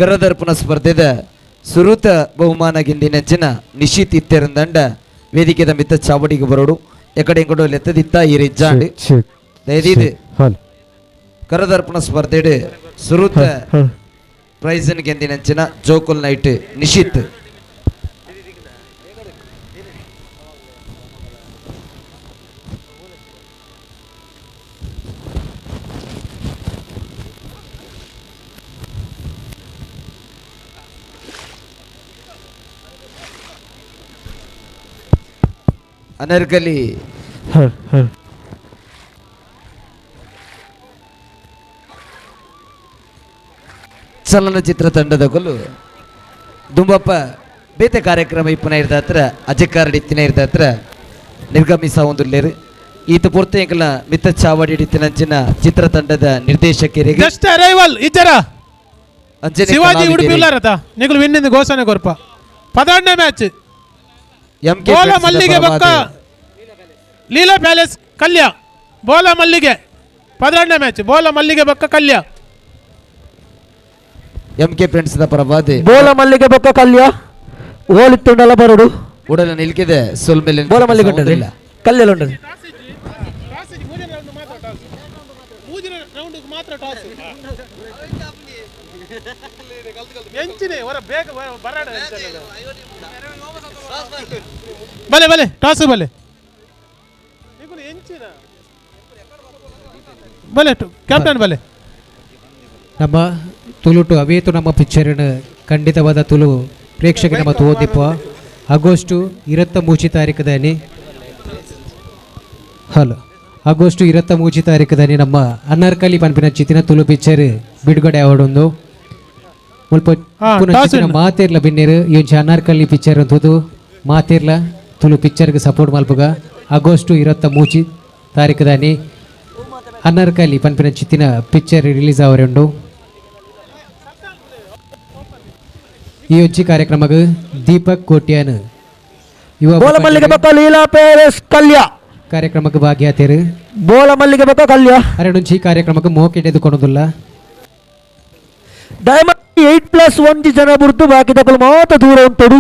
ಕರದರ್ಪಣ ಸ್ಪರ್ಧೆದ ಸುರುತ ಬಹುಮಾನ ಗಿಂದಿನಂಚಿನ ನಿಶಿತ್ ಇತ್ತೆರಂದಂಡ ವೇದಿಕೆದ ಮಿತ್ತ ಚಾವಡಿಗೆ ಬರೋಡು ಎಕಡೆ ಎಂಕಡು ಲೆತ್ತದಿತ್ತ ಈ ರಿಜ್ಜಾಂಡ್ ದೈದೀದ ಕರದರ್ಪಣ ಸ್ಪರ್ಧೆಡು ಸುರುತ ಪ್ರೈಸನ್ ಗೆಂದಿನಂಚಿನ ಜೋಕುಲ್ ನೈಟ್ ನಿಶಿತ್ ಅನರ್ಕಲಿ ಚಲನಚಿತ್ರ ತಂಡದ ಕೊಲ್ಲು ದುಂಬಪ್ಪ ಬೇತೆ ಕಾರ್ಯಕ್ರಮ ಇಪ್ಪನ ಇರ್ದ ಹತ್ರ ಅಜಕಾರಡಿ ಇತ್ತಿನ ಇರ್ದ ಹತ್ರ ನಿರ್ಗಮಿಸ ಒಂದು ಈತ ಪೂರ್ತಿ ಎಂಕಲ್ನ ಮಿತ್ತ ಚಾವಡಿ ಇತ್ತಿನಂಚಿನ ಚಿತ್ರತಂಡದ ನಿರ್ದೇಶಕರಿಗೆ ಜಸ್ಟ್ ಅರೈವಲ್ ಇತರ ಅಂಜನೆ ಶಿವಾಜಿ ಉಡುಪಿ ಕಲಾವಿದರಿಗೆ ಉಲ್ಲಾರತ ನಿಗುಲು ವಿನ್ನಿಂದ ಘೋಷಣೆ ಕೊರ್ಪ ಪದಾರ್ನೇ match M K ಬೋಲ ಫ್ರೆಂಡ್ಸ್ ಮಲ್ಲಿಗೆ ಬೊಕ್ಕ ಲೀಲಾ ಪ್ಯಾಲೇಸ್ ಕಲ್ಯ ಬೋಲ ಮಲ್ಲಿಗೆ ಪದಾರ್ನೇ ಮ್ಯಾಚ್ ಬೋಲ ಮಲ್ಲಿಗೆ ಬೊಕ್ಕ Kalya M K friends the ಪರವಾದ ಬೋಲ ಮಲ್ಲಿಗೆ ಬೊಕ್ಕ ಕಲ್ಯ ಓಲಿತ್ತುಂಡಲ ಬರೋಡು ಉಡಲ ನಿಲ್ಕಿದೆ ಸೊಲ್ಮೆಲೆ ಬೋಲ ಮಲ್ಲಿಗೆ ಉಂಟು ಕಲ್ಯಲ ಉಂಟು ಬಲೆ ಬಲೆ ಟಾಸು ಬಲೆ ಬಲೆ ಕ್ಯಾಪ್ಟನ್ ಬಲೆ ನಮ್ಮ ತುಳುಟು ಅವೇತು ನಮ್ಮ ಪಿಕ್ಚರಿನ ಖಂಡಿತವಾದ ತುಳು ಪ್ರೇಕ್ಷಕರ ನಮ್ಮ ತೋದಿಪ್ಪ ಆಗಸ್ಟು 23 ತಾರೀಕುದಾನಿ ಹಲೋ ಆಗಸ್ಟು 23 ತಾರೀಕುದಾನಿ ನಮ್ಮ ಅನಾರ್ಕಲಿ ಪನ್ಪಿನ ಚಿತ್ತಿನ ತುಳು ಪಿಕ್ಚರ್ ಬಿಡುಗಡೆ ಆವಡೊಂದು ಮುಲ್ಪ ಪುನಃ ಮಾತಿರ್ಲ ಬಿನ್ನೇರು ಈ ಅನಾರ್ಕಲಿ ಪಿಕ್ಚರ್ ಅಂತದ್ದು ಮಾತಿರ್ಲ ತುಳು ಪಿಕ್ಚರ್ಗೆ ಸಪೋರ್ಟ್ ಮಲ್ಪುಗ ಆಗಸ್ಟು 23 ತಾರೀಕುದಾನಿ ಅನಾರ್ಕಲಿ ಪನ್ಪಿನ ಚಿತ್ತಿನ ಪಿಕ್ಚರ್ ರಿಲೀಸ್ ಆವರುಂಡು. ಈ ಒಂಜಿ ಕಾರ್ಯಕ್ರಮಕ್ಕೆ ದೀಪಕ್ ಕೋಟ್ಯಾನ್ ಯುವ ಬೋಲ ಮಲ್ಲಿಗೆ ಬೊಕ್ಕ ಲೀಲಾ ಪೇರೆಸ್ ಕಲ್ಯ ಕಾರ್ಯಕ್ರಮಕ್ಕೆ ಭಾಗಿಯಾತೇರು. ಬೋಲ ಮಲ್ಲಿಗೆ ಬೊಕ್ಕ ಕಲ್ಯ ಅರೆಡುಂಚಿ ಕಾರ್ಯಕ್ರಮಕ್ಕೆ ಮೋಕೆಟ್ ಎದುಕೊಣುದಿಲ್ಲ. ಡೈಮಂಡ್ 8+1 ಜನ ಬುರ್ದು ಬಾಕಿ ದಕಲು ಮಾತ ದೂರ ಉಂಟು.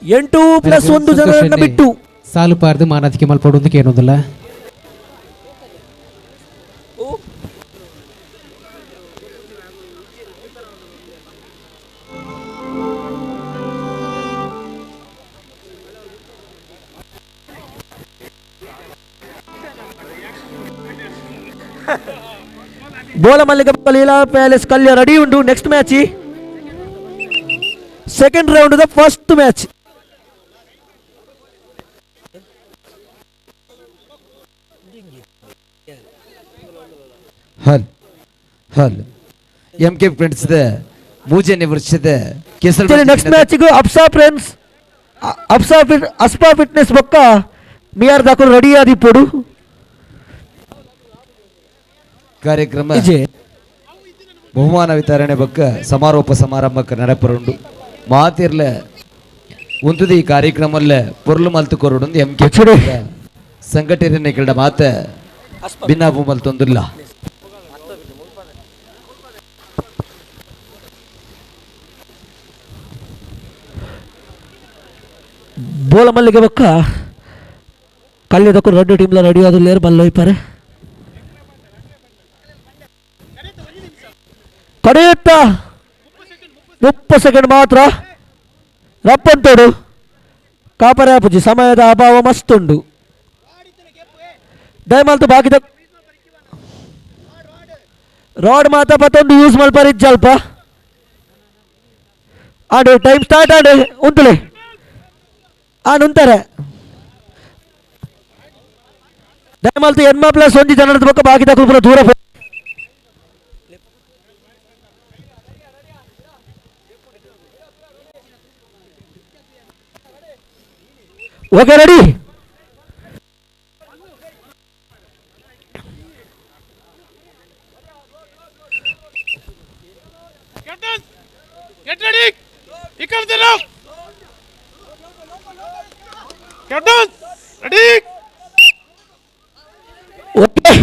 8+1 ಜನರನ್ನು ಬಿಟ್ಟು ಸಾಲು ಪಾರ್ದು ಮಾನಾದಿಕೆ ಮಲ್ಪಡೊಂದು ಕೇನೊಂದಿಲ್ಲ. ಬೋಲ ಮಲ್ಲಿಕ ಲೀಲಾ ಪ್ಯಾಲೇಸ್ ಕಲ್ಯ ರೆಡಿ ಉಂಟು. Next match second round the first match. ಹಲ್ ಹಲ್ M K friends ಮೂಜನೇ ವರ್ಷದ ಕೇಸರಿ next match Apsa friends Apsa fit Aspa fitness ಬೊಕ್ಕ ಮಿಯಾರ್ ದಾಕುಲು ರೆಡಿ ಆದಿಪ್ಪೊಡು ಕಾರ್ಯಕ್ರಮ ಬಹುಮಾನ ವಿತರಣೆ ಬೊಕ್ಕ ಸಮಾರೋಪ ಸಮಾರಂಭಕ್ಕೆ ನಡಪರುಂಡು ಮಾತಿರ್ಲ ಉಂತುದು ಈ ಕಾರ್ಯಕ್ರಮಲ್ಲ ಪೊರ್ಲು ಮಲ್ತು ಕೊರಡು ಎಂ ಕೆ ಸಂಘಟನೆ ಕೆಳ ಮಾತ ಭಿನ್ನಾಭು ಮಲ್ತೊಂದಿಲ್ಲ. ಬೋಲ ಮಲ್ಲಿಗೆ ಬೊಕ್ಕ ಕಲ್ಯದಕ್ಕೂ ರಡ್ಡು ಟೀಮ್ಲ ರೆಡಿ ಆದುಲ್ಲೇರು ಬಲ್ಲೊಯ್ಪಾರೆ ಕಡೆಯುತ್ತ 30 ಸೆಕೆಂಡ್ ಮಾತ್ರ ರಪ್ಪಂತೋಡು ಕಾಪರಾಪುಜಿ ಸಮಯದ ಅಭಾವ ಮಸ್ತುಂಡು. ದಯಮಾಲ್ತು ಬಾಕಿದ ರಾಡ್ ಮಾತ ಪತ್ತೊಂದು ಯೂಸ್ ಮಲ್ಪರ್ ಇಜ್ಜಲ್ಪ ಆಡು ಟೈಮ್ ಸ್ಟಾರ್ಟ್ ಆಡು ಉಂತುಲೆ ಆಡು ಉಂತಾರೆ ದಯಮಾಲ್ತು ಎನ್ಮ ಪ್ಲಸ್ ಒಂಜಿ ಜನರದ ಬೊಕ್ಕ ಬಾಕಿದ ಕುಲ್ಪುರ ದೂರ. Okay ready get ready ಇಕ್ಕರ್ದಿರೋ captain ready okay.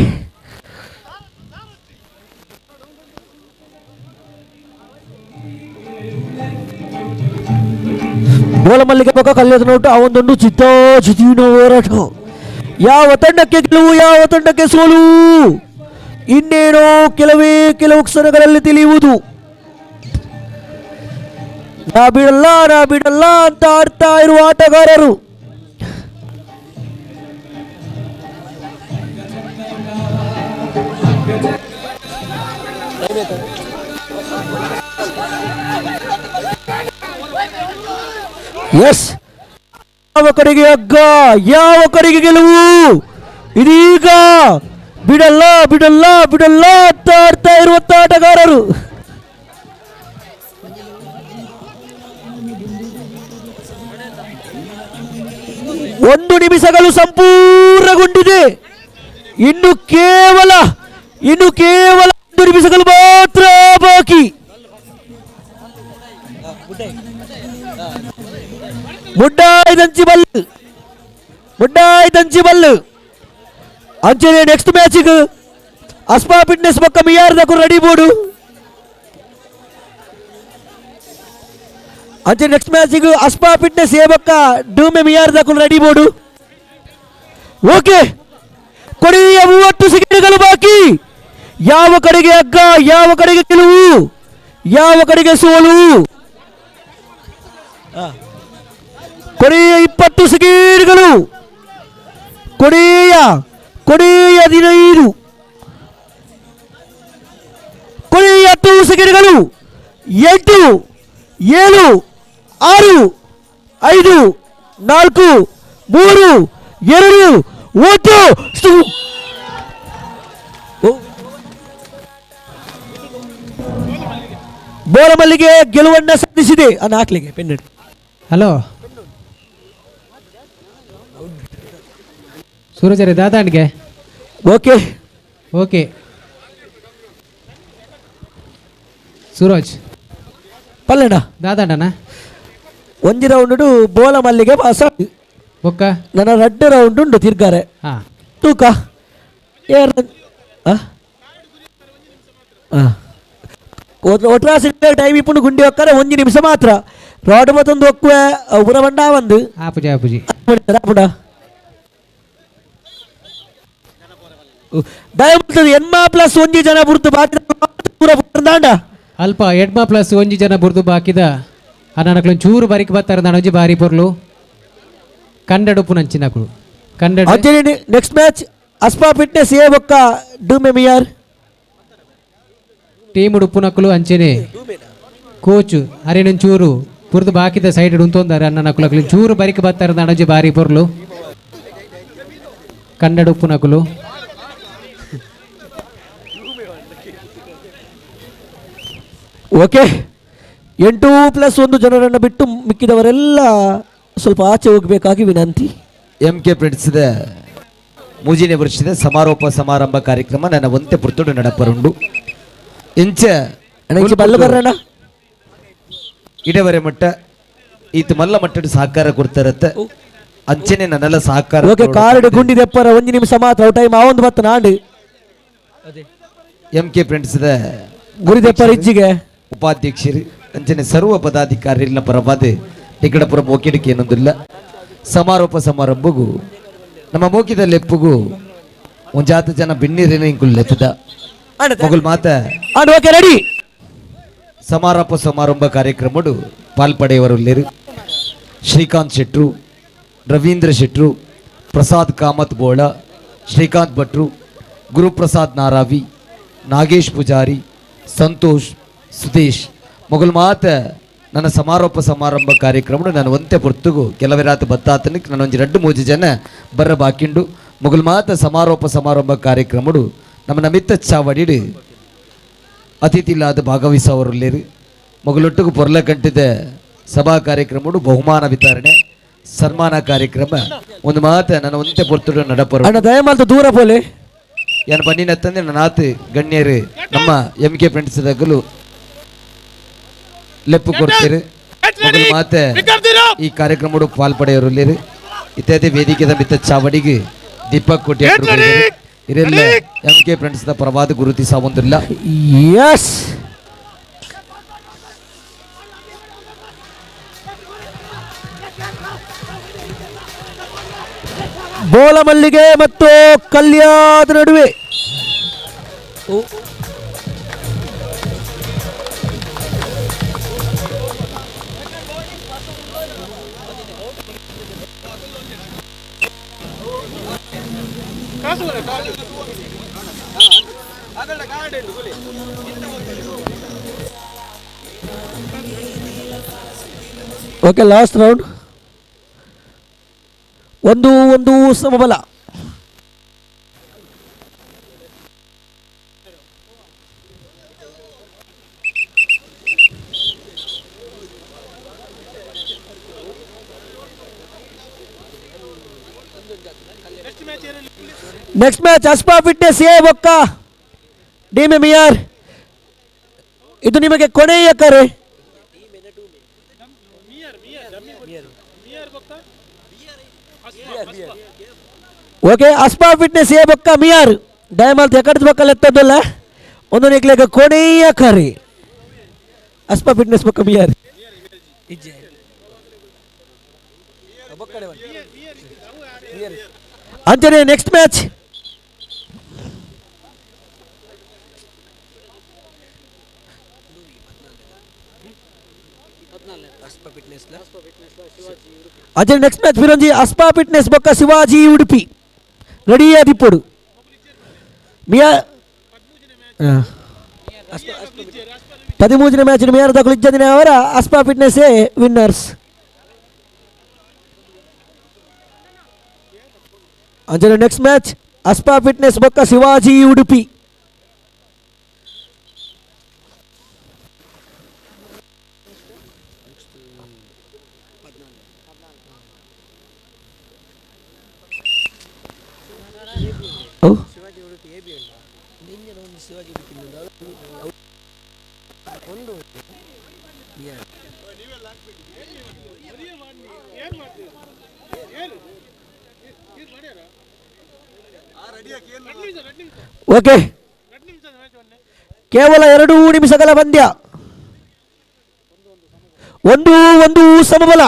ಬೋಲ ಮಲ್ಲಿಗೆ ಪಕ್ಕ ಕಲ್ಯದ ನೋಟು ಆ ಒಂದೊಂದು ಚಿತ್ತ ಚಿತೀನ ಹೋರಾಟ. ಯಾವ ತಂಡಕ್ಕೆ ಗೆಲುವು ಯಾವ ತಂಡಕ್ಕೆ ಸೋಲು ಇನ್ನೇನೋ ಕೆಲವೇ ಕೆಲವು ಕ್ಷಣಗಳಲ್ಲಿ ತಿಳಿಯುವುದು. ನಾ ಬಿಡಲ್ಲ ನಾ ಬಿಡಲ್ಲ ಅಂತ ಆಡ್ತಾ ಇರುವ ಆಟಗಾರರು. ಎಸ್, ಯಾವ ಕಡೆಗೆ ಹಗ್ಗ ಯಾವ ಕಡೆಗೆ ಗೆಲುವು ಇದೀಗ ಬಿಡಲ್ಲ ಬಿಡಲ್ಲ ಬಿಡಲ್ಲ ಅಂತ ಆಡ್ತಾ ಇರುವಂತ ಆಟಗಾರರು. ಒಂದು ನಿಮಿಷಗಳು ಸಂಪೂರ್ಣಗೊಂಡಿದೆ. ಇನ್ನು ಕೇವಲ 1 ನಿಮಿಷಗಳು ಮಾತ್ರ ಬಾಕಿ. ಮುಡ್ಡಾಯ್ದಂಚಿ ಬಲ್ಲು ಮುಡ್ಡಾಯ್ದಂಚಿ ಬಲ್ಲು ಅಂಚನೆ ನೆಕ್ಸ್ಟ್ ಮ್ಯಾಚಿಗೆ ಅಸ್ಮಾ ಫಿಟ್ನೆಸ್ ಪಕ್ಕ ಮಿಯಾರ್ದಕು ರೆಡಿ ಬೋರ್ಡು. ಅಂಚೆ ನೆಕ್ಸ್ಟ್ ಮ್ಯಾಚಿಗೆ ಅಸ್ಮಾ ಫಿಟ್ನೆಸ್ ಎ ಬಕ್ಕ ಡೂಮೆ ಮಿಯಾರ್ದಕು ready board. Okay, ಕೊನೆಯ 30 ಸೆಕೆಂಡ್ಗಳು ಬಾಕಿ. ಯಾವ ಕಡೆಗೆ ಹಗ್ಗ ಯಾವ ಕಡೆಗೆ ಗೆಲುವು ಯಾವ ಕಡೆಗೆ ಸೋಲು. ಕೊನೆಯ 20 ಸೆಕೆಂಡ್ಗಳು, ಕೊನೆಯ 15, ಕೊನೆಯ 10 ಸೆಕೆಂಡ್ಗಳು. 8 7 6 5 4 3 2 1. ಬೋರಮಲ್ಲಿಗೆ ಗೆಲುವನ್ನು ಸಾಧಿಸಿದೆ. ಹಾಕ್ಲಿಕ್ಕೆ ಪೆನ್. ಹಲೋ ಸೂರಜರೇ ದಾದಾಣಿಗೆ. ಓಕೆ ಓಕೆ ಸೂರಜ್ ಪಲ್ಲೆಣ ದಾದಾಂಡನ ಒಂಜಿ ರೌಂಡ್ ಬೋಲ ಮಲ್ಲಿಗೆ ಪಾಸ ಬೊಕ್ಕ ನನ್ನ ರಡ್ಡು ರೌಂಡ್ ಉಂಡು ತಿರ್ಗಾರೆ ತೂಕ ಒಟ್ರಾಸಿ ಟೈಮ್ ಇಪ್ಪುಂಡು ಗುಂಡಿ ಒಕ್ಕರೆ ಒಂಜಿ ನಿಮಿಷ ಮಾತ್ರ ರಾಡ್ ಮತ್ತೊಂದು ಒಕ್ಕುವೆ ಉರ ಬಂಡ ಒಂದು ಆಪುಜಿ ಆಪುಜಿ ಆಪುಡ ದಯಮಾಡಿ ಎನ್ಮ ಪ್ಲಸ್ ಒಂಜಿ ಜನ ಬುರ್ದು ಬಾಕಿ ಪೂರ ದಾಂಡ ಅಲ್ಪ ಎಡ್ಮ ಪ್ಲಸ್ ಒಂಜಿ ಜನ ಬುರ್ದು ಬಾಕಿದ ಅಣ್ಣನಕ್ಲು ಚೂರು ಬರಿಕ್ ಬತ್ತಾರೆ ನಾನೊಂಜಿ ಬಾರಿ ಪೊರ್ಲು ಕಂಡಡುಪು ನಂಚಿನಕುಲು ಕಂಡಡು Anjali next match Aspa fitness A ಬೊಕ್ಕ ಡೂಮೆ ಮಿಯಾರ್ ಟೀಮ್ ಉಡುಪುನಕುಲು ಅಂಚೆನೆ ಕೋಚ್ ಅರೆನೊಂಚೂರು ಪುರ್ದು ಬಾಕಿದ ಸೈಡ್ ಉಂತೊಂದಾರೆ ಅಣ್ಣನಕುಲು ಚೂರು ಬರಿಕ್ ಬತ್ತಾರೆ ನಾನೊಂಜಿ ಬಾರಿ ಪೊರ್ಲು ಕಂಡಡುಪುನಕುಲು ಓಕೆ 8+1 ಜನರನ್ನು ಬಿಟ್ಟು ಮಿಕ್ಕಿದವರೆಲ್ಲ ಸ್ವಲ್ಪ ಆಚೆ ಹೋಗಬೇಕಾಗಿ ವಿನಂತಿ. ಎಂ ಕೆ ಪ್ರಿನ್ಸ್ದ ಮೂಜಿನೇ ವರ್ಷದ ಸಮಾರೋಪ ಸಮಾರಂಭ ಕಾರ್ಯಕ್ರಮ ನನ್ನ ಒಂತೆ ಪುರ್ತುಡು ನಡಪರುಂಡು ಇಂಚ ಇಡವರೆ ಮಟ್ಟ ಈತ ಮಲ್ಲ ಮಟ್ಟದ ಸಹಕಾರ ಕೊಡ್ತಾರತ್ತ ಅಂಚನೆ ನನ್ನೆಲ್ಲ ಸಹಕಾರ. ಓಕೆ ಕಾರಡು ಗುಂಡಿದೆಪ್ಪರ ಒಂದು ನಿಮಿಷ ಮಾತ್ರ ಟೈಮ್ ಆವೊಂದು ಬತ್ತ ನಾಡು ಎಂ ಕೆ ಫ್ರೆಂಡ್ಸ್ದ ಗುರಿದೆಪ್ಪರ ಇಜ್ಜಿಗೆ ಉಪಾಧ್ಯಕ್ಷರು ಅಂಚನೆ ಸರ್ವ ಪದಾಧಿಕಾರಿಗಳ ಪರವಾದ ಟಿಕಡಪುರ ಮೋಕಿಡಿಕೆ ಏನೊಂದಿಲ್ಲ ಸಮಾರೋಪ ಸಮಾರಂಭಗೂ ನಮ್ಮ ಮೋಕಿದ ಲೆಪ್ಪುಗೂ ಒಂಜಾತ ಜನ ಬಿನ್ನಿರೇನ ಇಂಕುಲ್ ಲೆತ್ತದ ಮೊಗಲ್ ಮಾತ ಓಕೆ ರೆಡಿ ಸಮಾರೋಪ ಸಮಾರಂಭ ಕಾರ್ಯಕ್ರಮಡು ಪಾಲ್ಪಡೆಯವರುಲ್ಲೇರು ಶ್ರೀಕಾಂತ್ ಶೆಟ್ರು, ರವೀಂದ್ರ ಶೆಟ್ರು, ಪ್ರಸಾದ್ ಕಾಮತ್ ಬೋಳ, ಶ್ರೀಕಾಂತ್ ಭಟ್ರು, ಗುರುಪ್ರಸಾದ್ ನಾರಾವಿ, ನಾಗೇಶ್ ಪೂಜಾರಿ, ಸಂತೋಷ್, ಸುದೇಶ್ ಮೊಗಲ್ ಮಾತ ನನ್ನ ಸಮಾರೋಪ ಸಮಾರಂಭ ಕಾರ್ಯಕ್ರಮ ನಾನು ಒಂತೆ ಪೊರ್ತುಗು ಕೆಲವೇ ರಾತ್ ಬತ್ತಾತನಕ್ಕೆ ನಾನು ಒಂಜಿ ರಡ್ಡು ಮೂಜಿ ಜನ ಬರ್ರ ಬಾಕಿಂಡು ಮೊಗಲ್ ಮಾತ ಸಮಾರೋಪ ಸಮಾರಂಭ ಕಾರ್ಯಕ್ರಮಡು ನಮ್ಮ ನಮಿತ್ತ ಚಾವಡಿಡು ಅತಿಥಿಲಾದ ಭಾಗವಹಿಸವರುಲ್ಲೇರು ಮೊಗಲೊಟ್ಟಿಗೂ ಪೊರ್ಲ ಕಂಟಿದ ಸಭಾ ಕಾರ್ಯಕ್ರಮಡು ಬಹುಮಾನ ವಿತರಣೆ ಸನ್ಮಾನ ಕಾರ್ಯಕ್ರಮ ಒಂದು ಮಾತ ನನ್ನ ಒಂತೆ ಪೊರ್ತುಡು ನಡಪರು ಅಣ್ಣ ದಯಮಾಲ್ತ ದೂರ ಪೋಲೆ ಏನು ಬನ್ನಿನತ್ತಂದ್ರೆ ನನ್ನ ಆತು ಗಣ್ಯರು ನಮ್ಮ ಎಂ ಕೆ ಫ್ರೆಂಡ್ಸ್ ದಗಲು ಲೆಪ್ಪು ಕೊಡ್ತೀರಿ ಮೊದಲು ಮಾತೆ ಈ ಕಾರ್ಯಕ್ರಮಡು ಪಾಲ್ಪಡೆಯವರುಲ್ಲೇರು ಇತ್ಯಾದಿ ವೇದಿಕೆದ ಮಿತ್ತ ಚಾವಡಿಗೆ ದೀಪಕ್ ಕೋಟಿ ಇರೆಲ್ಲ ಎಂ ಕೆ ಫ್ರೆಂಡ್ಸ್ the ಪರವಾದ ಗುರುತಿಸ ಒಂದಿಲ್ಲ. ಎಸ್ ಬೋಲಮಲ್ಲಿಗೆ ಮತ್ತು ಕಲ್ಯಾದ ನಡುವೆ okay last round 1-1 ಸಮಬಲ. Next match Aspa fitness A ಬೊಕ್ಕ ಡಿಎಂಎಂಆರ್. ಇದು ನಿಮಗೆ ಕೊನೆಯ ಕರೆ. ಓಕೆ ಅಸ್ಪಾ ಫಿಟ್ನೆಸ್ ಎ ಬೊಕ್ಕ ಮಿಯಾರ್ ದಯಮಾಲ್ತ ಎಕಡ್ದ ಬೊಕ್ಕ ಎತ್ತದಲ್ಲ ಒಂದು ನಿಕ್ಲೆಗ ಕೊನೆಯ ಕರೆ. ಅಸ್ಪಾ ಫಿಟ್ನೆಸ್ ಬೊಕ್ಕ ಮಿಯಾರ್ ಅಂಚನೆ ನೆಕ್ಸ್ಟ್ ಮ್ಯಾಚ್ ಅಂಚನೆ ನೆಕ್ಸ್ಟ್ ಮ್ಯಾಚ್ ವಿರಂಜಿ ಅಸ್ಪಾ ಫಿಟ್ನೆಸ್ ಬೊಕ್ಕ ಶಿವಾಜಿ ಉಡುಪಿ ರೆಡಿ ಆದಿಪ್ಪೊಡು ಮಿಯಾ 13ನೇ ಮ್ಯಾಚ್ ಮಿಯಾರ್ ದಕಲು ಇಜ್ಜಂದಿನ ಅವರ ಅಸ್ಪಾ ಫಿಟ್ನೆಸ್ ವಿನ್ನರ್ಸ್. ಅಂಚನೆ ನೆಕ್ಸ್ಟ್ ಮ್ಯಾಚ್ ಅಸ್ಪಾ ಫಿಟ್ನೆಸ್ ಬೊಕ್ಕ ಶಿವಾಜಿ ಉಡುಪಿ. ಓಕೆ ಕೇವಲ 2 ನಿಮಿಷಗಳ ಪಂದ್ಯ. 1-1 ಸಮಬಲ.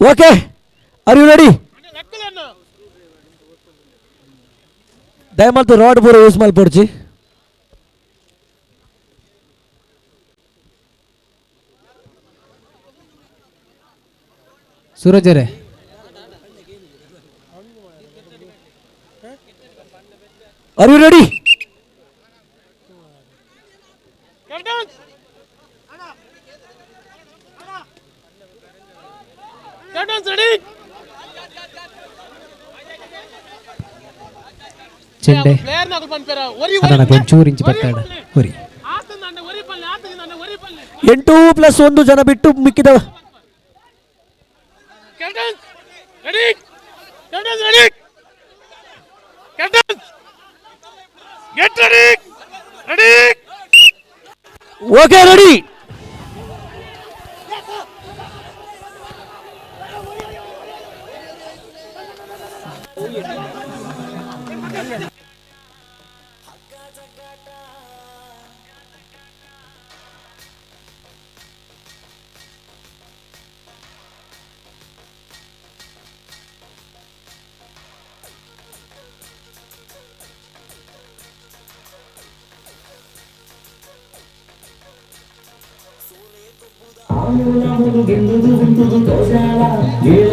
Okay, are you ready? ದಯಮಾಲ್ತು rod ಪೂರ ಯೂಸ್ ಮಲ್ಪೊಡ್ಚಿ. ಸೂರಜರೇ are you ready? ಚೆಂಡೆ ಅದನ್ನ ಒಂಚೂರು ಇಂಚು ಬತ್ತಾಡ ಉರಿ 8+1 ಜನ ಬಿಟ್ಟು ಮಿಕ್ಕಿದ. Okay, ready.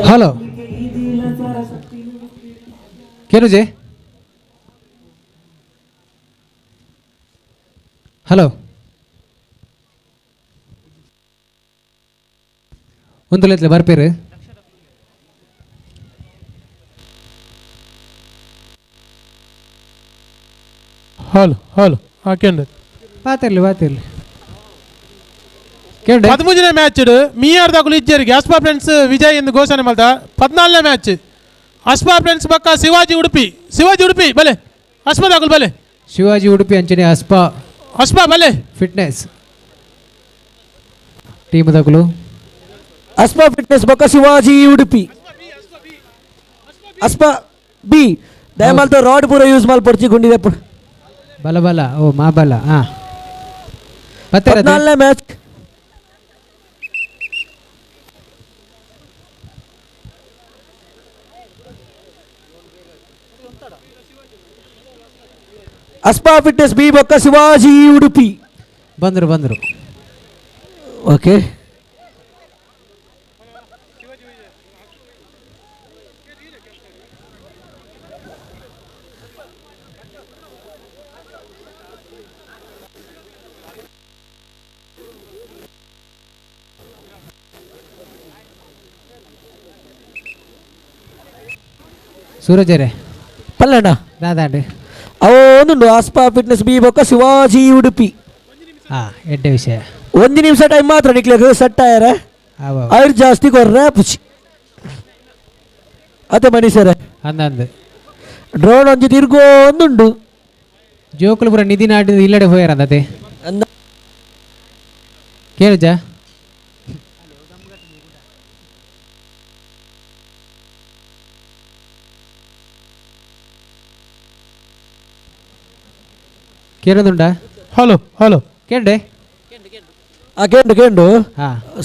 Hello ಕೇನುಜೆ, hello ಒಂದು ಲೆತ್ಲೆ ಬರ್ಪೇರು. ಹಲೋ ಹಲೋ, ಹಾಕೇಂಡು ಬಾತಿರ್ಲಿ ಬಾತಿರ್ಲಿ. 13ನೇ ಮ್ಯಾಚ್ ಮೀಯಾರ್ ದಾಕುಲು ಇಜ್ಜೇರಿಗೆ ಅಸ್ಪಾ ಫ್ರೆಂಡ್ಸ್ ವಿಜಯ್ ಎಂದು ಘೋಷಣೆ ಮಲ್ತ. 14ನೇ ಮ್ಯಾಚ್ ಅಸ್ಪಾ ಫ್ರೆಂಡ್ಸ್ ಬಕ್ಕ ಶಿವಾಜಿ ಉಡುಪಿ. ಶಿವಾಜಿ ಉಡುಪಿ ಬಲೆ, ಅಸ್ಪಾ ದಾಕುಲು ಬಲೆ. ಶಿವಾಜಿ ಉಡುಪಿ ಅಂಚನೆ ಅಸ್ಪಾ, ಅಸ್ಪಾ ಬಲೆ ಫಿಟ್ನೆಸ್ ಟೀಮ್ ದಾಕುಲು. ಅಸ್ಪಾ ಫಿಟ್ನೆಸ್ ಬಕ್ಕ ಶಿವಾಜಿ ಉಡುಪಿ. ಅಸ್ಪಾ ಬಿ ದಯಮಾಲ್ತ ರಾಡ್ ಪೂರ ಯೂಸ್ ಮಲ್ಪೊಡ್ಚಿ ಗುಂಡಿದೆ. ಬಲ ಬಲ ಓ ಮಾ ಬಲ. ಹಾ, 14ನೇ match Aspa fitness B ಬೊಕ್ಕ ಶಿವಾಜಿ ಉಡುಪಿ. ಬಂದರು ಬಂದರು. ಓಕೆ, ಸೂರಜರೇ ಪಲ್ಲಣ್ಣ ದಾದಾಂಡ್ ಅವೊಂದುಂಡು ಅಸ್ಪಾ ಫಿಟ್ನೆಸ್ ಬಿ ಬೊಕ್ಕ ಶಿವಾಜಿ ಉಡುಪಿ. ಹಾ, ಎಡ್ಡೆ ವಿಷಯ. 1 ನಿಮಿಷ ಟೈಮ್ ಮಾತ್ರ ನಿಕ್ಲೆಗ್ ಸೆಟ್ ಆಯರ ಐರ್ ಜಾಸ್ತಿ ಕೊರ್ರೆ ಪುಚಿ ಅತೆ ಮನೀಸರ ಅಂದಂದು ಡ್ರೋನ್ ಒಂಜಿ ತಿರ್ಗೋ ಒಂದುಂಡು. ಜೋಕುಲು ಪೂರ ನಿಧಿ ನಾಡಿದ ಇಲ್ಲಡೆ ಹೋಯಾರ ಅಂದತೆ ಕೇಳುಜಾ. ಕೇಳೋದುಂಟಾ? ಹಲೋ ಹಲೋ, ಕೇಂಡೆ ಕೇಂಡು ಕೇಂಡು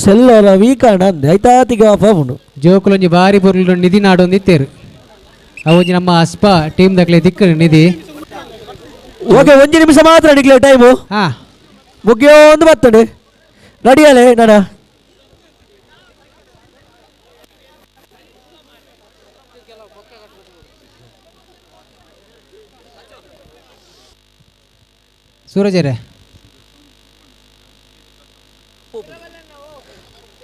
ಸೆಲ್ಲರ ವೀಕಾಣ ಅಂದೆ ಐತಾತಿಗೆ ಆಫ್ ಆಪುಂಡು. ಜೋಕುಲೊಂಜಿ ಬಾರಿ ಪೊರ್ಲು ನಿಧಿ ನಾಡೊಂದು ಇತ್ತೇರು. ಅವೊಂಜಿ ನಮ್ಮ ಅಸ್ಪಾ ಟೀಮ್ ದಕ್ಲೆ ದಿಕ್ಕು ನಿಧಿ. ಓಕೆ, 1 ನಿಮಿಷ ಮಾತ್ರ ನಿಕ್ಲೆ ಟೈಮು. ಹಾ, ಮುಗಿಯೊಂದು ಬರ್ತದೆ. ರೆಡಿ ಅಲ್ಲೇ ನಾನ? ಸೂರಜರೇ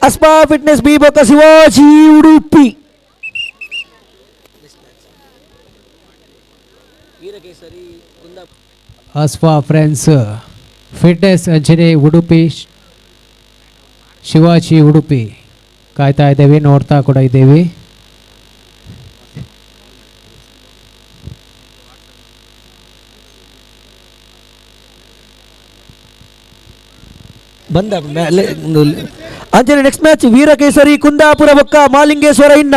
ಅಸ್ಪಾ ಫಿಟ್ನೆಸ್ ಬಿ ಬೊಕ್ಕ ಶಿವಾಜಿ ಉಡುಪಿ. ಅಸ್ಪಾ ಫ್ರೆಂಡ್ಸ್ ಫಿಟ್ನೆಸ್ ಅಂಚನೆ ಉಡುಪಿ ಶಿವಾಜಿ ಉಡುಪಿ ಕಾಯ್ತಾ ಇದ್ದೇವೆ, ನೋಡ್ತಾ ಕೂಡ ಇದ್ದೇವೆ. ಬಂದ ಅಂಚನೆ ನೆಕ್ಸ್ಟ್ ಮ್ಯಾಚ್ ವೀರಕೇಸರಿ ಕುಂದಾಪುರ ಬೊಕ್ಕ ಮಾಲಿಂಗೇಶ್ವರ ಇನ್ನ.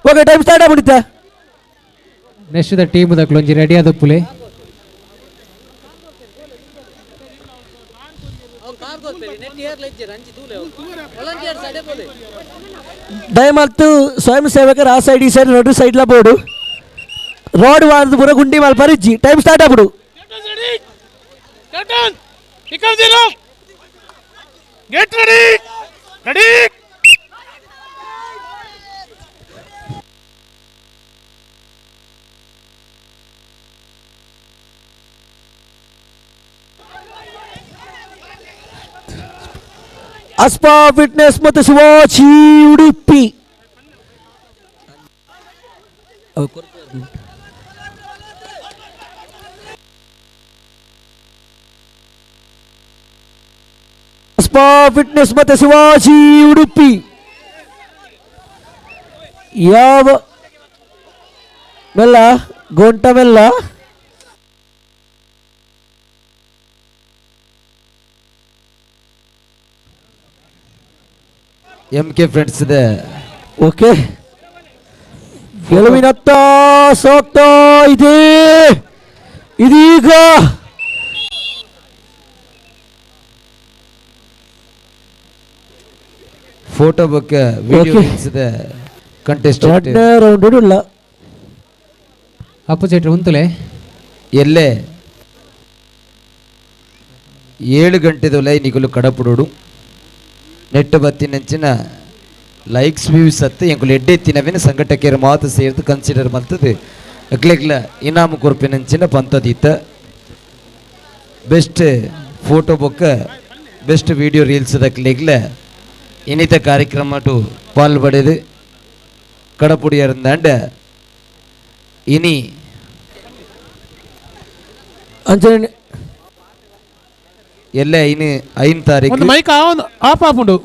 Okay, time start ಆಗ್ಬಿಡುತ್ತೆ. ನೆಕ್ಸ್ಟ್ the team ದಕ್ಲೊಂಜಿ ರೆಡಿ ಆದ ಪುಲೆ ದಯಮಾಲ್ತು ಸ್ವಯಂ ಸೇವಕರ ಆ ಸೈಡ್ ಈ ಸೈಡ್ ಎರಡು ಸೈಡ್ಲ ಬೋರ್ಡು ರೋಡ್ ವಾರದ ಪೂರ ಗುಂಡಿ ಮಲ್ಪರಿಜ್ಜಿ ಟೈಮ್ ಸ್ಟಾರ್ಟ್ ಆಗ್ಬಿಡು. Get ready ready. Aspa fitness ಮತ್ತು ಶಿವಾಜಿ ಉಡುಪಿ. ಅಸ್ಪಾ ಫಿಟ್ನೆಸ್ ಮತ್ತು ಶಿವಾಜಿ ಉಡುಪಿ ಯಾವ ಮೆಲ್ಲ ಗೊಂಟ ಮೆಲ್ಲ ಎಂ ಕೆ ಫ್ರೆಂಡ್ಸ್ ಇದೆ. ಓಕೆ, ಗೆಲುವಿನತ್ತ ಸಾಗ್ತಾ ಇದೆ ಇದೀಗ. ಫೋಟೋ ಬಗ್ಗೆ ವಿಡಿಯೋ ಇದೆ ಕಂಟೆಸ್ಟೆಂಟ್ ರೌಂಡ್ ಇಲ್ಲ. ಅಪೋಸಿಟ್ ಉಂತುಲೆ ಎಲ್ಲೇ 7 ಗಂಟೆದ ಲೈ ನಿಗುಲು ಕಡಪುಡೋಡು ನೆಟ್ಟು ಬತ್ತಿನಂಚಿನ ಲೈಕ್ಸ್ ವ್ಯೂಸ್ ಅತ್ತು ಎಂಕುಲು ಎಡ್ಡೆ ತಿನವಿನ ಸಂಘಟಕರ ಮಾತು ಸೇರ್ದು ಕನ್ಸಿಡರ್ ಮಲ್ತದೆ ಅಗ್ಲೆಗ್ಲ ಇನಾಮು ಕೊರ್ಪಿನಂಚಿನ ಪಂತದೀತ ಬೆಸ್ಟ್ ಫೋಟೋ ಬೊಕ್ಕ ಬೆಸ್ಟ್ ವಿಡಿಯೋ ರೀಲ್ಸ್ ದಕ್ಲೆಗ್ಲ ಇನ್ನಿತ ಕಾರ್ಯಕ್ರಮ ಟು ಪಾಲ್ ಪಡೆದು ಕಡಪುಡಿಯರಂದಾಂಡ ಇನಿ ಅಂಚನೆ ಎಲ್ಲ ಇನ್ನು 5 ತಾರೀಕು ಒಂದು ಮೈಕ್ ಆಫ್ ಆಪುಂಡು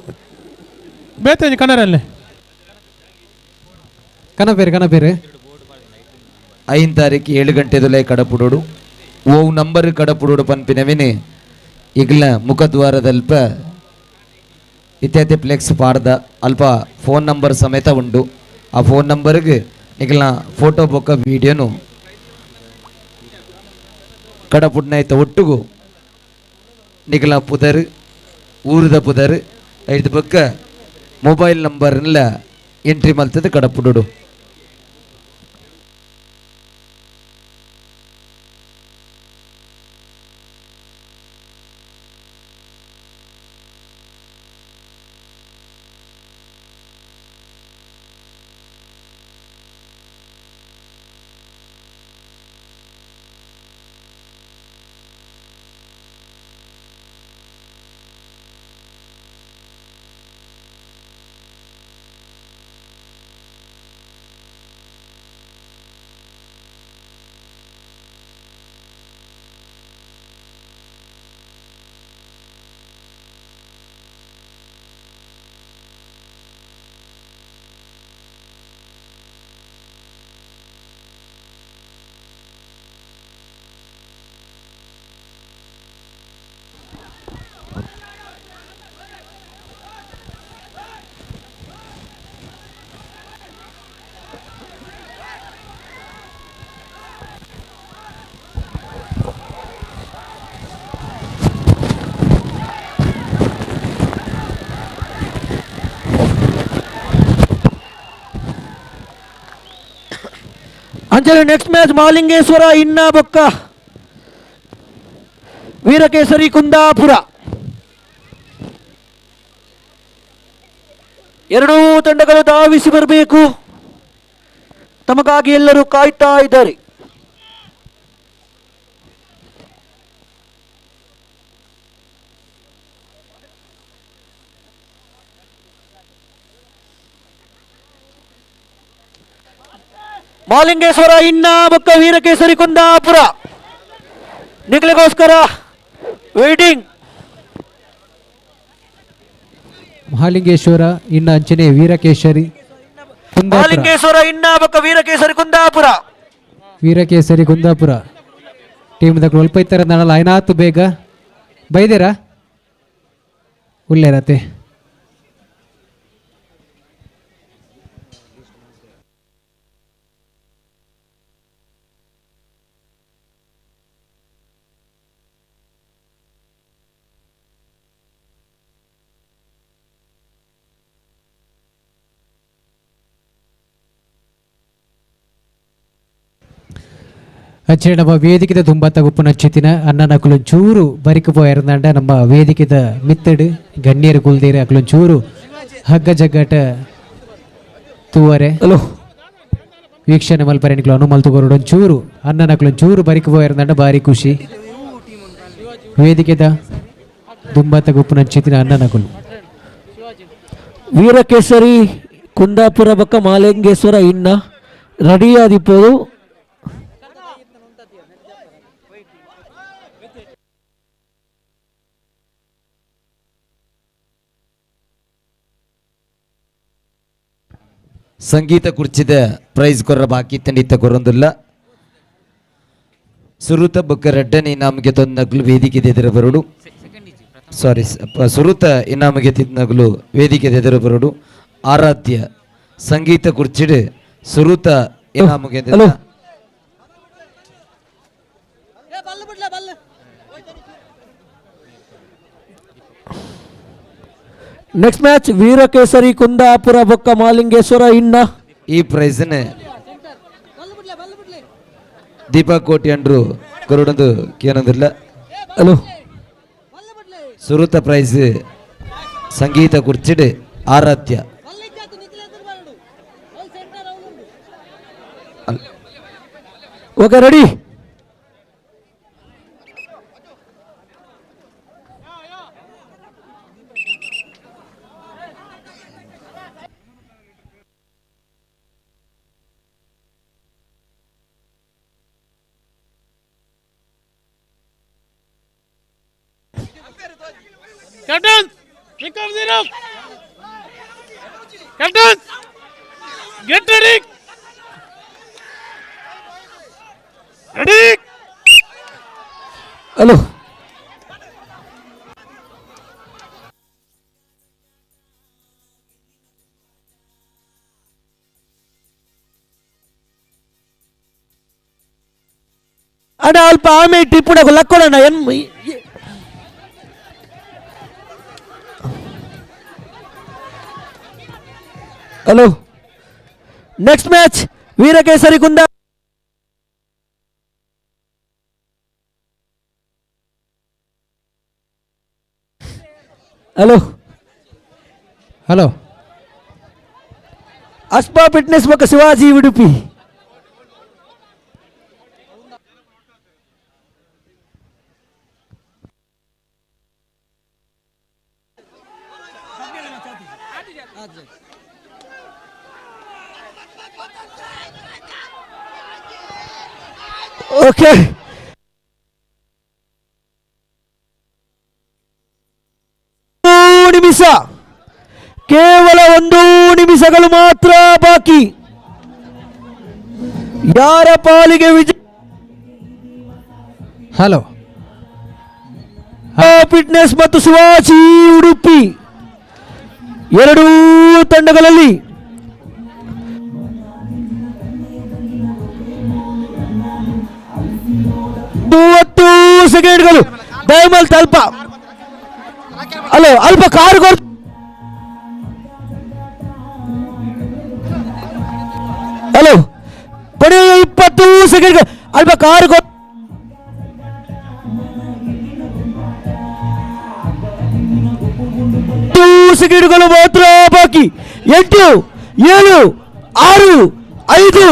ಬೇತೇನೆ ಕನ್ನಡಲ್ಲೇ ಕನಪೇರು ಕನಪೇರು 5 ತಾರೀಕು 7 ಗಂಟೆದುಲೈ ಕಡಪುಡೋಡು ಓ ನಂಬರ್ ಕಡಪುಡೋಡು ಪನ್ಪಿನವಿನಿ ಈಗಲ ಮುಖದ್ವಾರದಲ್ಪ ಇತ್ಯಾದಿ ಫ್ಲೆಕ್ಸ್ ಪಾಡ್ದ ಅಲ್ಪ ಫೋನ್ ನಂಬರ್ ಸಮೇತ ಉಂಡು. ಆ ಫೋನ್ ನಂಬರ್ಗೆ ನಿಗಲ ಫೋಟೋ ಬೊಕ್ಕ ವೀಡಿಯೋನು ಕಡಪುಡ್ನೈತ ಒಟ್ಟುಗು ನಿಗಲ ಪುದರ್ ಊರದ ಪುದರ್ ಐದು ಪಕ್ಕ ಮೊಬೈಲ್ ನಂಬರ್ನೆಲ್ಲ ಎಂಟ್ರಿ ಮಲ್ತದೆ ಕಡಪುಡೋಡು. ಅಂಚನೆ ನೆಕ್ಸ್ಟ್ ಮ್ಯಾಚ್ ಮಾಲಿಂಗೇಶ್ವರ ಇನ್ನ ಬೊಕ್ಕ ವೀರಕೇಸರಿ ಕುಂದಾಪುರ ಎರಡೂ ತಂಡಗಳು ಧಾವಿಸಿ ಬರಬೇಕು. ತಮಗಾಗಿ ಎಲ್ಲರೂ ಕಾಯ್ತಾ ಇದ್ದಾರೆ. ಮಾಲಿಂಗೇಶ್ವರ ಇನ್ನ ಬೊಕ್ಕ ವೀರಕೇಸರಿ ಕುಂದಾಪುರ ನಿಗಲಿಗೋಸ್ಕರ ವೇಟಿಂಗ್. ಮಹಾಲಿಂಗೇಶ್ವರ ಇನ್ನ ಅಂಚನೆ ವೀರಕೇಶರಿ ಕುಂದಾಪುರ. ಮಾಲಿಂಗೇಶ್ವರ ಇನ್ನ ಬೊಕ್ಕ ವೀರಕೇಸರಿ ಕುಂದಾಪುರ. ವೀರಕೇಸರಿ ಕುಂದಾಪುರ ಟೀಮ್ ದಕ್ಕಲು ಒಲ್ಪ ಇತ್ತರ ನಡಲ ಐನಾತು ಬೇಗ ಬೈದೇರಾ ಉಲ್ಲೇರತೆ. ಅಚ್ಚೆ ನಮ್ಮ ವೇದಿಕೆದ ತುಂಬ ತಗುಪ್ಪುನ ಚಿತ್ತಿನ ಅಣ್ಣನ ಚೂರು ಬರಿಕು ಪೋಯರ್ದಂಡ ನಮ್ಮ ವೇದಿಕೆದ ಮಿತ್ತಡು ಗಣ್ಯರು ಕುಲ್ದೇರು ಅಕುಲು ಚೂರು ಹಗ್ಗ ಜಗ್ಗಾಟ ತೂವರೆ ವೀಕ್ಷಣೆ ಮಲ್ಪರೆ ನಿಕ್ಲು ಅನು ಮಲ್ತು ಚೂರು ಅಣ್ಣನ ಚೂರು ಬರಿಕು ಪೋಯರ್ದಂಡ ಭಾರಿ ಖುಷಿ. ವೇದಿಕೆದ ದುಂಬತ್ತ ಗುಪ್ಪುನ ಚಿತ್ತಿನ ಅಣ್ಣನಕುಲು ವೀರಕೇಸರಿ ಕುಂದಾಪುರ ಬಕ್ಕ ಮಾಲಿಂಗೇಶ್ವರ ಇನ್ನ ರೆಡಿ ಆದಿಪ್ಪೋದು. ಸಂಗೀತ ಕುರ್ಚಿದ ಪ್ರೈಸ್ ಕೊರ್ರ ಬಾಕಿ ತಂಡಿತ್ತ ಕೊರೊಂದುಲ್ಲ. ಸುರುತ ಬೊಕ್ಕ ರಡ್ಡನೆ ಇನಾಮಿಗೆ ತೊಂದನಗುಲು ವೇದಿಕೆ ಎದುರು ಬರುಡು. ಸಾರಿ, ಸುರುತ ಇನಾಮಿಗೆ ತಿನ್ನಗುಲು ವೇದಿಕೆ ಎದುರು ಬರುಡು. ಆರಾಧ್ಯ ಸಂಗೀತ ಕುರ್ಚಿಡ್ ಸುರುತ ಇನಾಮಿಗೆ ನೆಕ್ಸ್ಟ್ ಮ್ಯಾಚ್ ವೀರಕೇಸರಿ ಕುಂದಾಪುರ ಬೊಕ್ಕ ಮಾಲಿಂಗೇಶ್ವರ ಇನ್ನ. ಈ ಪ್ರೈಸ್ ದೀಪಾ ಕೋಟಿ ಅಂಡ್ರು ಕೊರಡೊಂದು ಕೇನೊಂದಿಲ್ಲ. ಹಲೋ ಸುರುತ ಪ್ರೈಸ್ ಸಂಗೀತ ಕುರ್ಚಿಡ್ Aradhya. Okay ready. Captain, pick up the rope. Captain, get ready. Ready. Hello. ಅಣ್ಣ ಅಲ್ಪ ಆಮೆ ಟಿಪ್ಪುಡకు ಲಕ್ಕೊಡಣ್ಣ ಎನ್ hello. Next match Veerakesari Kunda hello hello Aspa fitness ಬೊಕ್ಕ ಶಿವಾಜಿ ಉಡುಪಿ. ಓಕೆ ನಿಮಿಷ, ಕೇವಲ 1 ನಿಮಿಷಗಳು ಮಾತ್ರ ಬಾಕಿ. ಯಾರ ಪಾಲಿಗೆ ವಿಜಯ? ಹಲೋ ಫಿಟ್ನೆಸ್ ಮತ್ತು ಶಿವಾಜಿ ಉಡುಪಿ ಎರಡೂ ತಂಡಗಳಲ್ಲಿ 30 ಸೆಕೆಂಡ್ಗಳು. ದಯಮಲ್ ಅಲ್ಪ ಹಲೋ ಅಲ್ಪ ಕಾರು ಕೊಡ್ ಹಲೋ ಕೊನೆಯ 20 ಸೆಕೆಂಡ್ ಅಲ್ಪ ಕಾರು ಕೊಡ್ ಸೆಕೆಂಡ್ಗಳು ಮಾತ್ರ ಬಾಕಿ. 8 7 6 5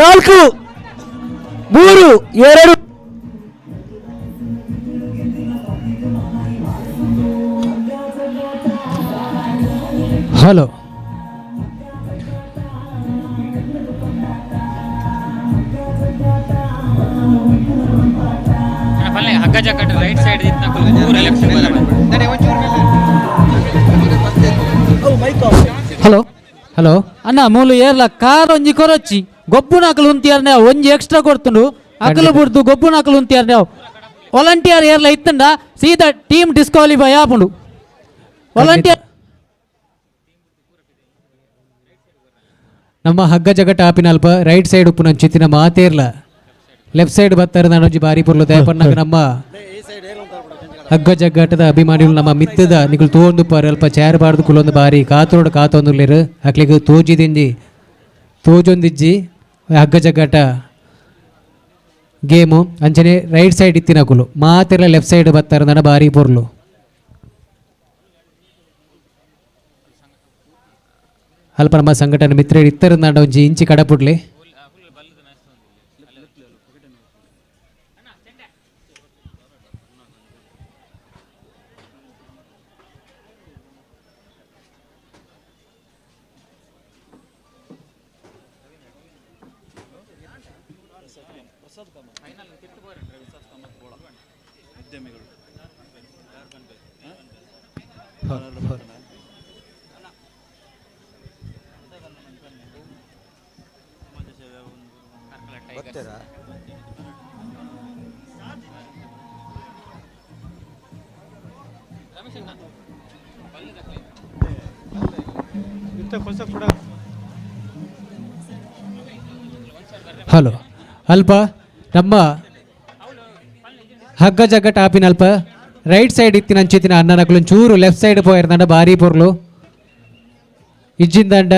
4 3 2. ಹಲೋ ಹಗ್ಗ ಜಗ್ಗಟ ರೈಟ್ ಸೈಡ್ hello hello ಅಣ್ಣ ಮೂಲು ಏರ್ಲ ಕಾರ್ ಒಂಜಿ ಕೊರೊಚ್ಚಿ ಗೊಬ್ಬುನ ಅಕಲು ಉಂತಿಯಾರ್ನೆ ಒಂಜಿ ಎಕ್ಸ್ಟ್ರಾ ಕೊಡ್ತುಂಡು ಅಕಲು ಬುಡ್ದು ಗೊಬ್ಬುನ ಅಕಲು ಉಂತಿಯಾರ್ನೆ ವಾಲಂಟಿಯರ್ ಏರ್ಲ ಇತ್ತಂಡ ಸೀದಾ ಟೀಮ್ ಡಿಸ್ಕ್ವಾಲಿಫೈ ಆಪುಂಡು. ವಾಲಂಟಿಯರ್ ನಮ್ಮ ಹಗ್ಗ ಜಗಟ ಆಪಿನಲ್ಪ ರೈಟ್ ಸೈಡ್ ಉಪ್ಪುನ ಚಿತ್ತಿನ ಮಾತೇರ್ಲ ಲೆಫ್ಟ್ ಸೈಡ್ ಬತ್ತಾರೆ ನಾನೊಂಜಿ ಬಾರಿ ಪೊರ್ಲು ದಯಪನ್ನಾಗ ನಮ್ಮ ಹಗ್ಗ ಜಗ್ಗಾಟದ ಅಭಿಮಾನಿಗಳು ನಮ್ಮ ಮಿತ್ತದ ನಿಕುಲು ತೋಂದು ಪಾರು ಅಲ್ಪ ಚೇರ್ ಬಾರ್ದು ಕುಲೊಂದು ಬಾರಿ ಕಾತರೋಡು ಕಾತೊಂದುಲ್ಲೇರು ಅಕ್ಲಿಗ್ ತೋಜಿದಿಂಜಿ ತೋಜೊಂದಿಜ್ಜಿ ಹಗ್ಗ ಜಗ್ಗಾಟ Game ಅಂಚನೆ ರೈಟ್ ಸೈಡ್ ಇತ್ತಿನಕುಲು ಮಾತೆರ್ಲ ಲೆಫ್ಟ್ ಸೈಡ್ ಬತ್ತಾರೆ ನಡ ಬಾರಿ ಪೊರ್ಲು. ಅಲ್ಪ ನಮ್ಮ ಸಂಘಟನೆ ಮಿತ್ರ ಇತ್ತರ ನಡ ಒಂಜಿ ಇಂಚಿ ಕಡಪುಡ್ಲಿ. ಹಲೋ ಅಲ್ಪ ನಮ್ಮ ಹಗ್ಗ ಜಗ್ಗ ಟಾಪಿನ ಅಲ್ಪ ರೈಟ್ ಸೈಡ್ ಇತ್ತಿನ ಅಂಚಿತ್ತಿನ ಅಣ್ಣನಕುಲು ಚೂರು ಲೆಫ್ಟ್ ಸೈಡ್ ಪೋಯಿರ್ದಂಡ ಬಾರಿ ಪೊರ್ಲು. ಇಜ್ಜಿಂದಂಡ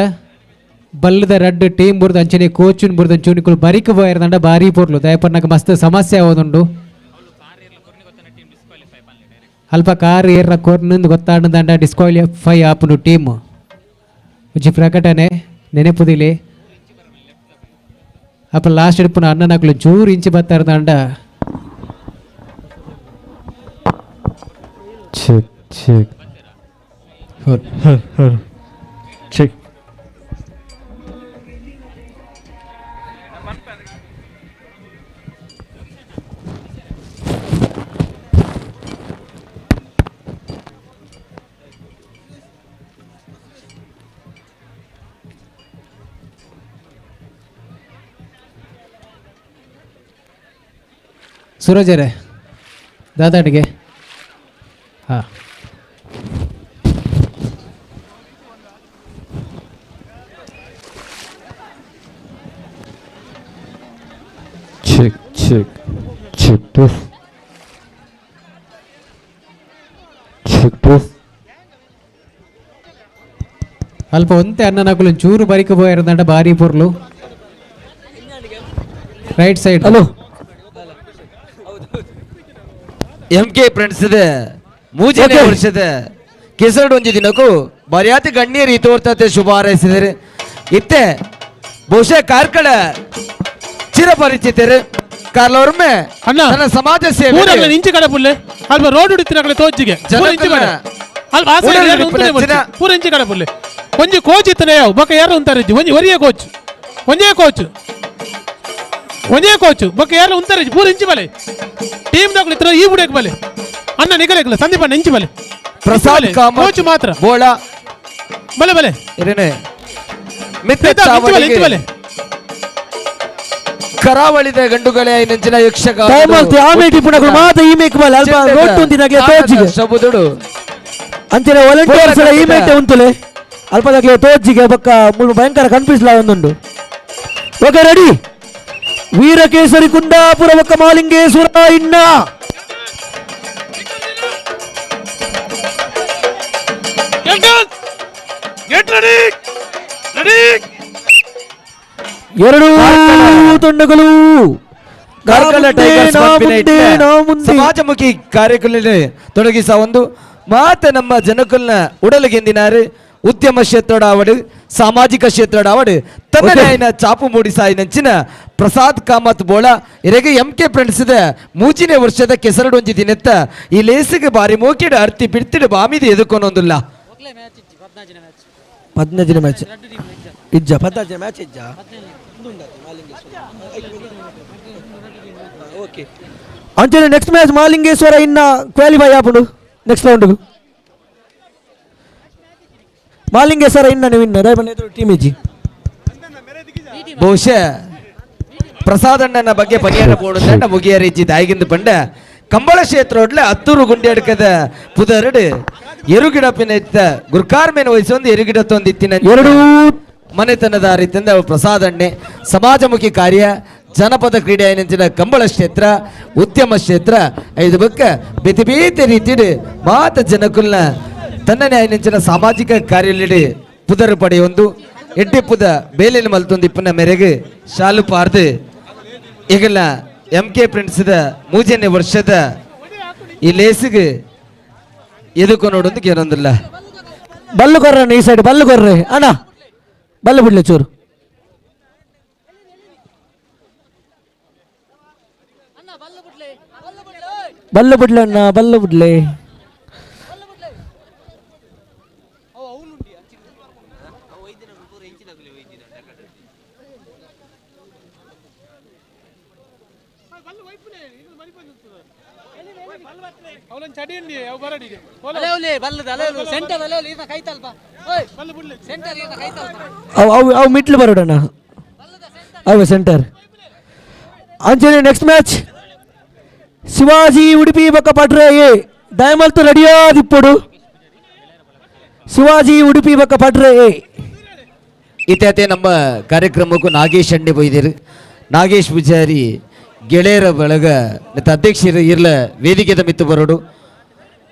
ಬಲ್ಲದ ರಡ್ಡ್ ಟೀಮ್ ಬುರ್ದು ಅಂಚನೆ ಕೋಚುನ್ ಬುರ್ದು ಅಂಚೂನಿಕುಲು ಬರಿಕ್ ಪೋಯಿರ್ದಂಡ ಬಾರಿ ಪೊರ್ಲು. ದಯಪನ್ನಕ ಮಸ್ತ್ ಸಮಸ್ಯೆ ಆವದುಂಡು. ಅಲ್ಪ ಕಾರ್ ಏರ್ನ ಕೊರ್ನಿಂದ ಗೊತ್ತಾಂಡ ಡಿಸ್ಕ್ವಾಲಿಫೈ ಆಪುಂಡು ಟೀಮ್. ಒಂಜಿ ಪ್ರಕಟಣೆ ನೆನೆಪುದಿಲೆ. ಅಪ್ಪ ಲಾಸ್ಟ್ ಇಡ್ಪುನ ಅಣ್ಣನಕುಲು ಚೂರು ಇಂಚಿ ಬತ್ತಾರ್ದಂಡ. Check check her her check. ಸೂರಜರೇ ದಾದಾಟಿಗೆ ಹಾಂ check check check test check test. ಅಲ್ಪ ಒಂತೆ ಅಣ್ಣನಕುಲು ಚೂರು ಬರಿಕ ಪೋಯಿರ್ದಂಡ ಬಾರಿ ಪೊರ್ಲು. Right side hello M K friends ಇದೆ ಮೂಜನೇ ವರ್ಷದ ಕೆಸರಡು ಒಂಜಿ ದಿನಕ್ಕೂ ಬರಿಯಾತಿ ಗಣ್ಯರು ತೋರ್ತತೆ ಶುಭ ಹಾರೈಸಿದರೆ. ಇತ್ತೆ ಬಹುಶಃ ಕಾರ್ಕಳ ಚಿರಪರಿಚಿತರು ಕಾರ್ಲವರೊಮ್ಮೆ ತನ್ನ ಸಮಾಜ ಸೇವೆ ಇಂಚಿ ಕಡೆ ಪುಲ್ಲೆ ಅಲ್ಪ ರೋಡ್ ಉಡಿತಿನ ತೋಜಿಗೆ ಅಲ್ಪ ಪೂರ ಇಂಚಿ ಕಡೆ ಪುಲ್ಲೆ ಒಂಜಿ ಕೋಚ್ ಇತ್ತನೆ ಯಾವ ಬೊಕ್ಕ ಯಾರು ಉಂತಾರೆ ಒಂಜಿ ಒರಿಯೇ ಕೋಚ್ ಒಂಜೇ ಕೋಚ್ ಒಂಜೇ ಕೋಚ್ ಬೊಕ್ಕ ಯಾರು ಉಂತಾರೆ ಪೂರ ಇಂಚಿ ಬಲೆ ಟೀಮ್ ದಾಕುಲು ಇತ್ರ ಈ ಬುಡಕ್ಕೆ ಬಲೆ ಅಣ್ಣ ನಿಗಲೆಗ್ಲ ಸಂದೀಪ್ ಅಣ್ಣ ಇಂಚಿ ಬಲೆ ಪ್ರಸಾದ್ ಕೋಚ್ ಮಾತ್ರ ಬೋಳ ಬಲೆ ಬಲೆ ಇರೇನೆ ಮಿತ್ರ ಚಾವಡಿಗೆ ಬಲೆ ಕರಾವಳಿದ ಗಂಡುಗಳೇ ನಂಚಿನ ಯಕ್ಷಗಾನ ಮಾತ್ರ ಈ ಮೇಕ್ ಬಲೆ ಅಲ್ಪ ರೋಡ್ ಉಂತಿನಾಗ್ಲೆ ತೋಜಿಗೆ ಶಬುದುಡು ಅಂಚನೆ ವಾಲಂಟಿಯರ್ಸ್ ಈ ಮೇಟ್ ಉಂತುಲೆ ಅಲ್ಪದಾಗ್ಲೆ ತೋಜಿಗೆ ಬೊಕ್ಕ ಮುಲ್ಪ ಭಯಂಕರ ಕನ್ಫ್ಯೂಸ್ ಲಾ ಒಂದುಂಡು. ಓಕೆ ರೆಡಿ ವೀರಕೇಸರಿ ಕುಂದಾಪುರ ಬೊಕ್ಕ ಮಾಲಿಂಗೇಶ್ವರ ಇನ್ನ ಎರಡು ತಂಡಗಳು ಸಮಾಜಮುಖಿ ಕಾರ್ಯಗಳಲ್ಲಿ ತೊಡಗಿಸ ಒಂದು ಮಾತ ನಮ್ಮ ಜನಕಲ್ನ ಉಡಲುಗೆಂದಿನಾರು ಉದ್ಯಮ ಕ್ಷೇತ್ರದ ಆವಡು ಸಾಮಾಜಿಕ ಕ್ಷೇತ್ರದ ಆವಡು ತನ್ನ ಚಾಪು ಮೂಡಿಸಾಯಿನಂಚಿನ Prasad Kamath ಬೋಳ ಇರೆಗೆ M K friends ಇದೆ ಮೂಜಿನೇ ವರ್ಷದ ಕೆಸರಡು ಒಂಜಿ ದಿನತ್ತ ಈ ಲೇಸಿಗೆ ಬಾರಿ ಮೋಕಿಡ ಅರ್ತಿ ಬಿಡ್ತಿಡು ಬಾಮಿದಿ ಎದುಕೊನೊಂದುಲ್ಲ. 15ನೇ ಮ್ಯಾಚ್ ಇಜ್ಜ 14ನೇ ಮ್ಯಾಚ್ ಇಜ್ಜ ಓಕೆ ಅಂಚನೆ ನೆಕ್ಸ್ಟ್ ಮ್ಯಾಚ್ ಮಾಲಿಂಗೇಶ್ವರ ಇನ್ನ ಕ್ವಾಲಿಫೈ ಆಪುಂಡು ನೆಕ್ಸ್ಟ್ ರೌಂಡ್ ಮಾಲಿಂಗೇಶ್ವರ ಇನ್ನ ವಿನ್ ಟೀಮ್ ಇಜ್ಜಿ. ಬಹುಶಃ ಪ್ರಸಾದ್ ಅಣ್ಣನ ಬಗ್ಗೆ ಪರಿಹಾರ ಬೋಡುದಂಡ ಮುಗಿಯರಿಜ್ಜಿ ದಾಯಿಗಿಂದು ಪಂಡ ಕಂಬಳ ಕ್ಷೇತ್ರ ಒಡ್ಲೆ ಹತ್ತೂರು ಗುಂಡಿ ಅಡ್ಕದ ಪುದರಡು ಎರುಗಿಡಪ್ಪಿನ ಇತ್ತ ಗುರ್ಕಾರ್ಮೇನ ವಹಿಸೊಂದು ಎರುಗಿಡ ತೊಂದಿತ್ತಿನ ಎರಡು ಮನೆತನದ ರೀತಿಯಿಂದ ಪ್ರಸಾದ್ ಅಣ್ಣೆ ಸಮಾಜಮುಖಿ ಕಾರ್ಯ ಜನಪದ ಕ್ರೀಡೆ ನೆಂಚಿನ ಕಂಬಳ ಕ್ಷೇತ್ರ ಉದ್ಯಮ ಕ್ಷೇತ್ರ ಐದು ಬಕ್ಕ ಬೇತೆ ಬೇತೆ ರೀತಿಡು ಮಾತ ಜನಕುಲ್ನ ತನ್ನನೇ ನೆಂಚಿನ ಸಾಮಾಜಿಕ ಕಾರ್ಯಲಿಡು ಪುದರು ಪಡೆಯೊಂದು ಎಡ್ಡೆಪ್ಪುದ ಬೇಲೆನ ಮಲ್ತೊಂದು ಇಪ್ಪನ ಮೇರೆಗೆ ಶಾಲು ಪಾರ್ದು ಈಗಲ ಎಂ ಕೆ ಫ್ರೆಂಡ್ಸ್ದ ಮೂಜನೇ ವರ್ಷದ ಈ ಲೇಸಿಗೆ ಎದುಕು ನೋಡೊಂದು ಕೇನೊಂದಿಲ್ಲ. ಬಲ್ಲು ಕೊರ್ರಣ್ಣ, ಈ ಸೈಡ್ ಬಲ್ಲು ಕೊರ್ರೆ ಅಣ್ಣ, ಬಲ್ಲು ಬಿಡ್ಲೆ ಚೂರು. ಬಲ್ಲು ಬಿಡ್ಲೆ ಅಣ್ಣ, ಬಲ್ಲು ಬಿಡ್ಲೆ. ಅವು ಅವು ಅವು ಮಿಟ್ಲು ಬರೋಡಣ್ಣ, ಅವು ಸೆಂಟರ್. ಅಂಚನೆ ನೆಕ್ಸ್ಟ್ ಮ್ಯಾಚ್ ಶಿವಾಜಿ ಉಡುಪಿ ಬೊಕ್ಕ ಪಟ್ರೆ ಎ ದಯಮಲ್ತು ರೆಡಿಯಾದಿಪ್ಪುಡು. ಶಿವಾಜಿ ಉಡುಪಿ ಬೊಕ್ಕ ಪಟ್ರೆ ಎ. ಇತ್ಯಾತೆ ನಮ್ಮ ಕಾರ್ಯಕ್ರಮಕ್ಕೂ ನಾಗೇಶ್ ಅಣ್ಣೆ ಬೈದಿರು. ನಾಗೇಶ್ ಪೂಜಾರಿ ಗೆಳೆಯರ ಬಳಗ ಮತ್ತು ಅಧ್ಯಕ್ಷರು ಇರ್ಲ ವೇದಿಕೆದ ಮಿತ್ತು ಬರೋಡು.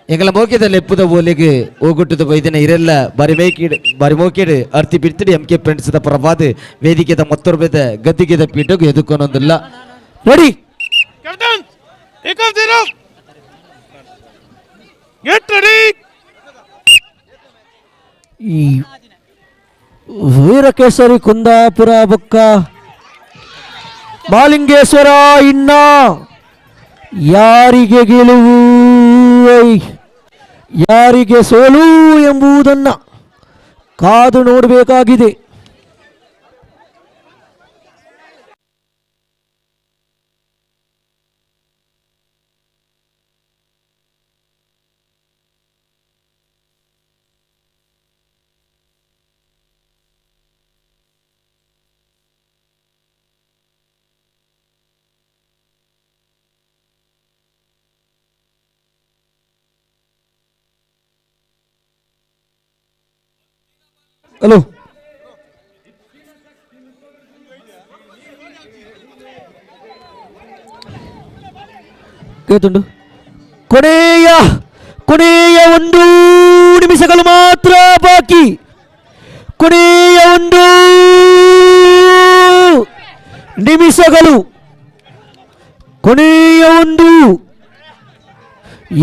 ಎಂಗಲ ಮೋಕೆದ ಲೆಪ್ಪುದ ಓಲೆಗೆ ಹೋಗುಟ್ಟದ ಬೈದಿನ ಇರೆಲ್ಲ ಬಾರಿ ಮೇಕಿಡ್ ಬಾರಿ ಮೋಕೆಡ್ ಅರ್ತಿ ಬಿಡ್ತಿಡಿ ಎಂ ಕೆ ಫ್ರೆಂಡ್ಸ್ ಪ್ರಭಾದ ವೇದಿಕೆದ ಮತ್ತೊರ್ಬೇದ ಗದ್ದಿಗೆದ ಪೀಠಕ್ಕೆ ಎದುಕೊನೊಂದಿಲ್ಲ. ರೆಡಿ ಈ ವೀರಕೇಸರಿ ಕುಂದಾಪುರ ಬೊಕ್ಕ ಮಾಲಿಂಗೇಶ್ವರ ಇನ್ನ ಯಾರಿಗೆ ಗೆಲುವು ಯಾರಿಗೆ ಸೋಲು ಎಂಬುದನ್ನು ಕಾದು ನೋಡಬೇಕಾಗಿದೆ. ಹಲೋ ಕೇತುಂಡು. ಕೊನೆಯ ಕೊನೆಯ 1 ನಿಮಿಷಗಳು ಮಾತ್ರ ಬಾಕಿ. ಕೊನೆಯ 1 ನಿಮಿಷಗಳು, ಕೊನೆಯ 1.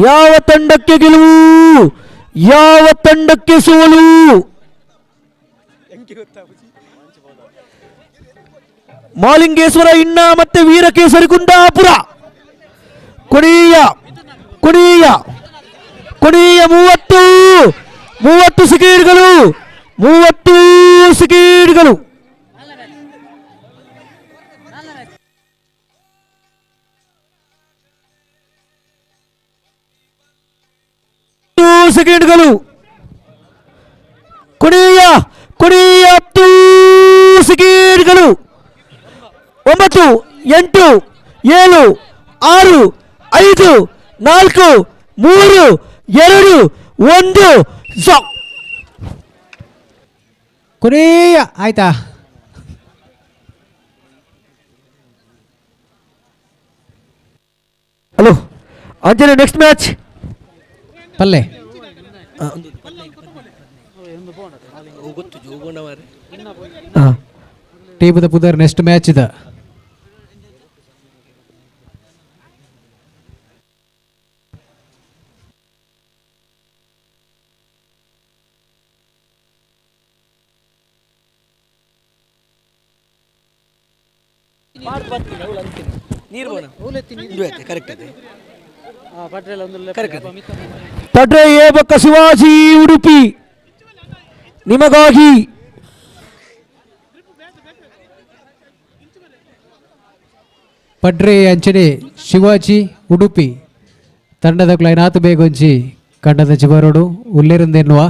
ಯಾವ ತಂಡಕ್ಕೆ ಗೆಲುವು, ಯಾವ ತಂಡಕ್ಕೆ ಸೋಲು? ಮಾಲಿಂಗೇಶ್ವರ ಇನ್ನ ಮತ್ತೆ ವೀರಕೇಸರಿ ಕುಂದಾಪುರ. ಕೊನೆಯ ಕೊನೆಯ ಕೊನೆಯ 30 ಸೆಕೆಂಡ್ಗಳು, 30 ಸೆಕೆಂಡ್ಗಳು. ಸೆಕೆಂಡ್ಗಳು, ಕೊನೆಯ ಕೊನೆಯ 10 ಸೆಕೆಂಡ್ಗಳು. 9 8 7 6 5 4 3 2 1. ಕೊನೆಯ ಆಯ್ತಾ? ಹಲೋ ಅಂಜನೆ, ನೆಕ್ಸ್ಟ್ ಮ್ಯಾಚ್ ಪಲ್ಲೆ ಟೀಮದ ಪುದರ್ ನೆಕ್ಸ್ಟ್ ಮ್ಯಾಚ್ ಇದೆ. ಪಟ್ರೆ ಎ ಬೊಕ್ಕ ಶಿವಾಜಿ ಉಡುಪಿ ನಿಮಗಾಗಿ. ಪಡ್ರೆ ಅಂಚನೆ ಶಿವಾಜಿ ಉಡುಪಿ ತಂಡದ ಕ್ಲೈನಾತು ಬೇಗೊಂಜಿ ಕಂಡದ ಜಿಬರೋಡು ಉಲ್ಲೇರಿಂದೆನ್ನುವ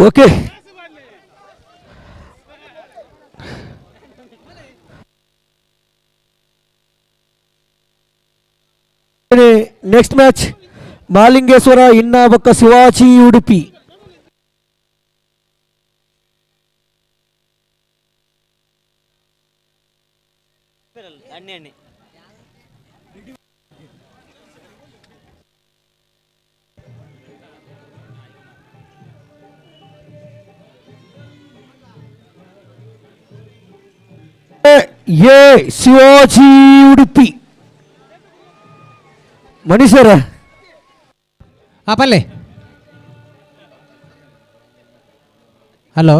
ಓಕೆ. ನೆಕ್ಸ್ಟ್ ಮ್ಯಾಚ್ ಮಾಲಿಂಗೇಶ್ವರ ಇನ್ನ ಬೊಕ್ಕ ಶಿವಾಜಿ ಉಡುಪಿ. ಎ ಶಿವಾಜಿ ಉಡುಪಿ ಮನುಷ್ಯರ ಆ ಪಲ್ಲೆ ಹಲೋ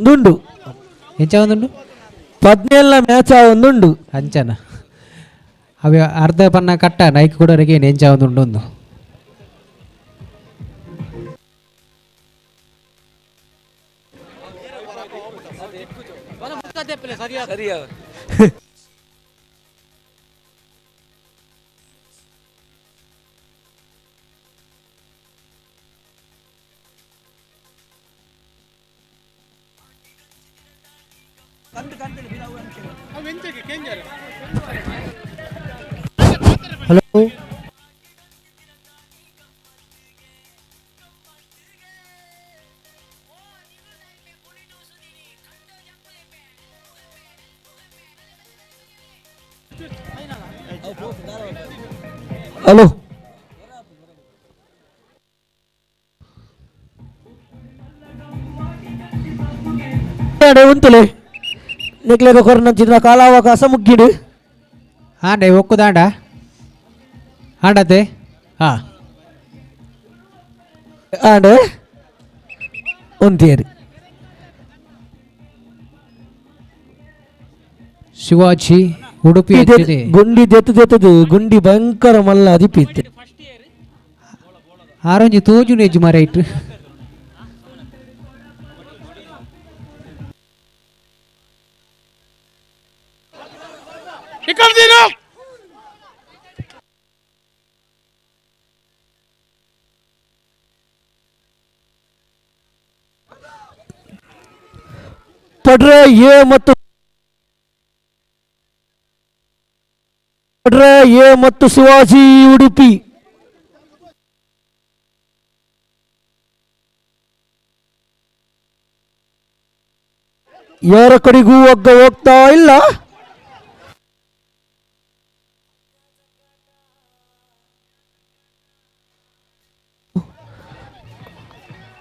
ದುಂಡು ಎಂಚ ಒಂದುಂಡು 17ನ ಮ್ಯಾಚ್ ಒಂದುಂಡು ಅಂಚನ ಅವೆ ಅರ್ಧ ಪನ್ನ ಕಟ್ಟ ನೈಕ್ ಕೂಡ ಎಂಚ ಒಂದುಂಡು ಒಂದು ಹಲೋ ಹಲೋ ಉಂತುಲೆ ನಿಕ್ಲೆಗ ಕೊರ್ನಂಚಿನ ಕಾಲಾವಕಾಶ ಮುಗ್ಗಿಡು ಆಂಡೆ ಒಕ್ಕುದಾಂಡ ಆಂಡತೆ ಹಾ ಆಂಡೆ ಒಂತೇರಿ ಶಿವಾಜಿ ಉಡುಪಿ ಗುಂಡಿ ದೆತ್ತು ದೆತ್ತದು ಗುಂಡಿ ಭಯಂಕರ ಮಲ್ಲ ಅದಿಪಿತ್ತು ಆರೋಂಜಿ ತೋಜು ನೇಜು ಮರ ಇಟ್ಟು ಪಡ್ರೆ ಎ ಮತ್ತು ಪಡ್ರೆ ಎ ಮತ್ತು ಶಿವಾಜಿ ಉಡುಪಿ ಯಾರ ಕಡೆಗೂ ಒಗ್ಗ ಹೋಗ್ತಾ ಇಲ್ಲ.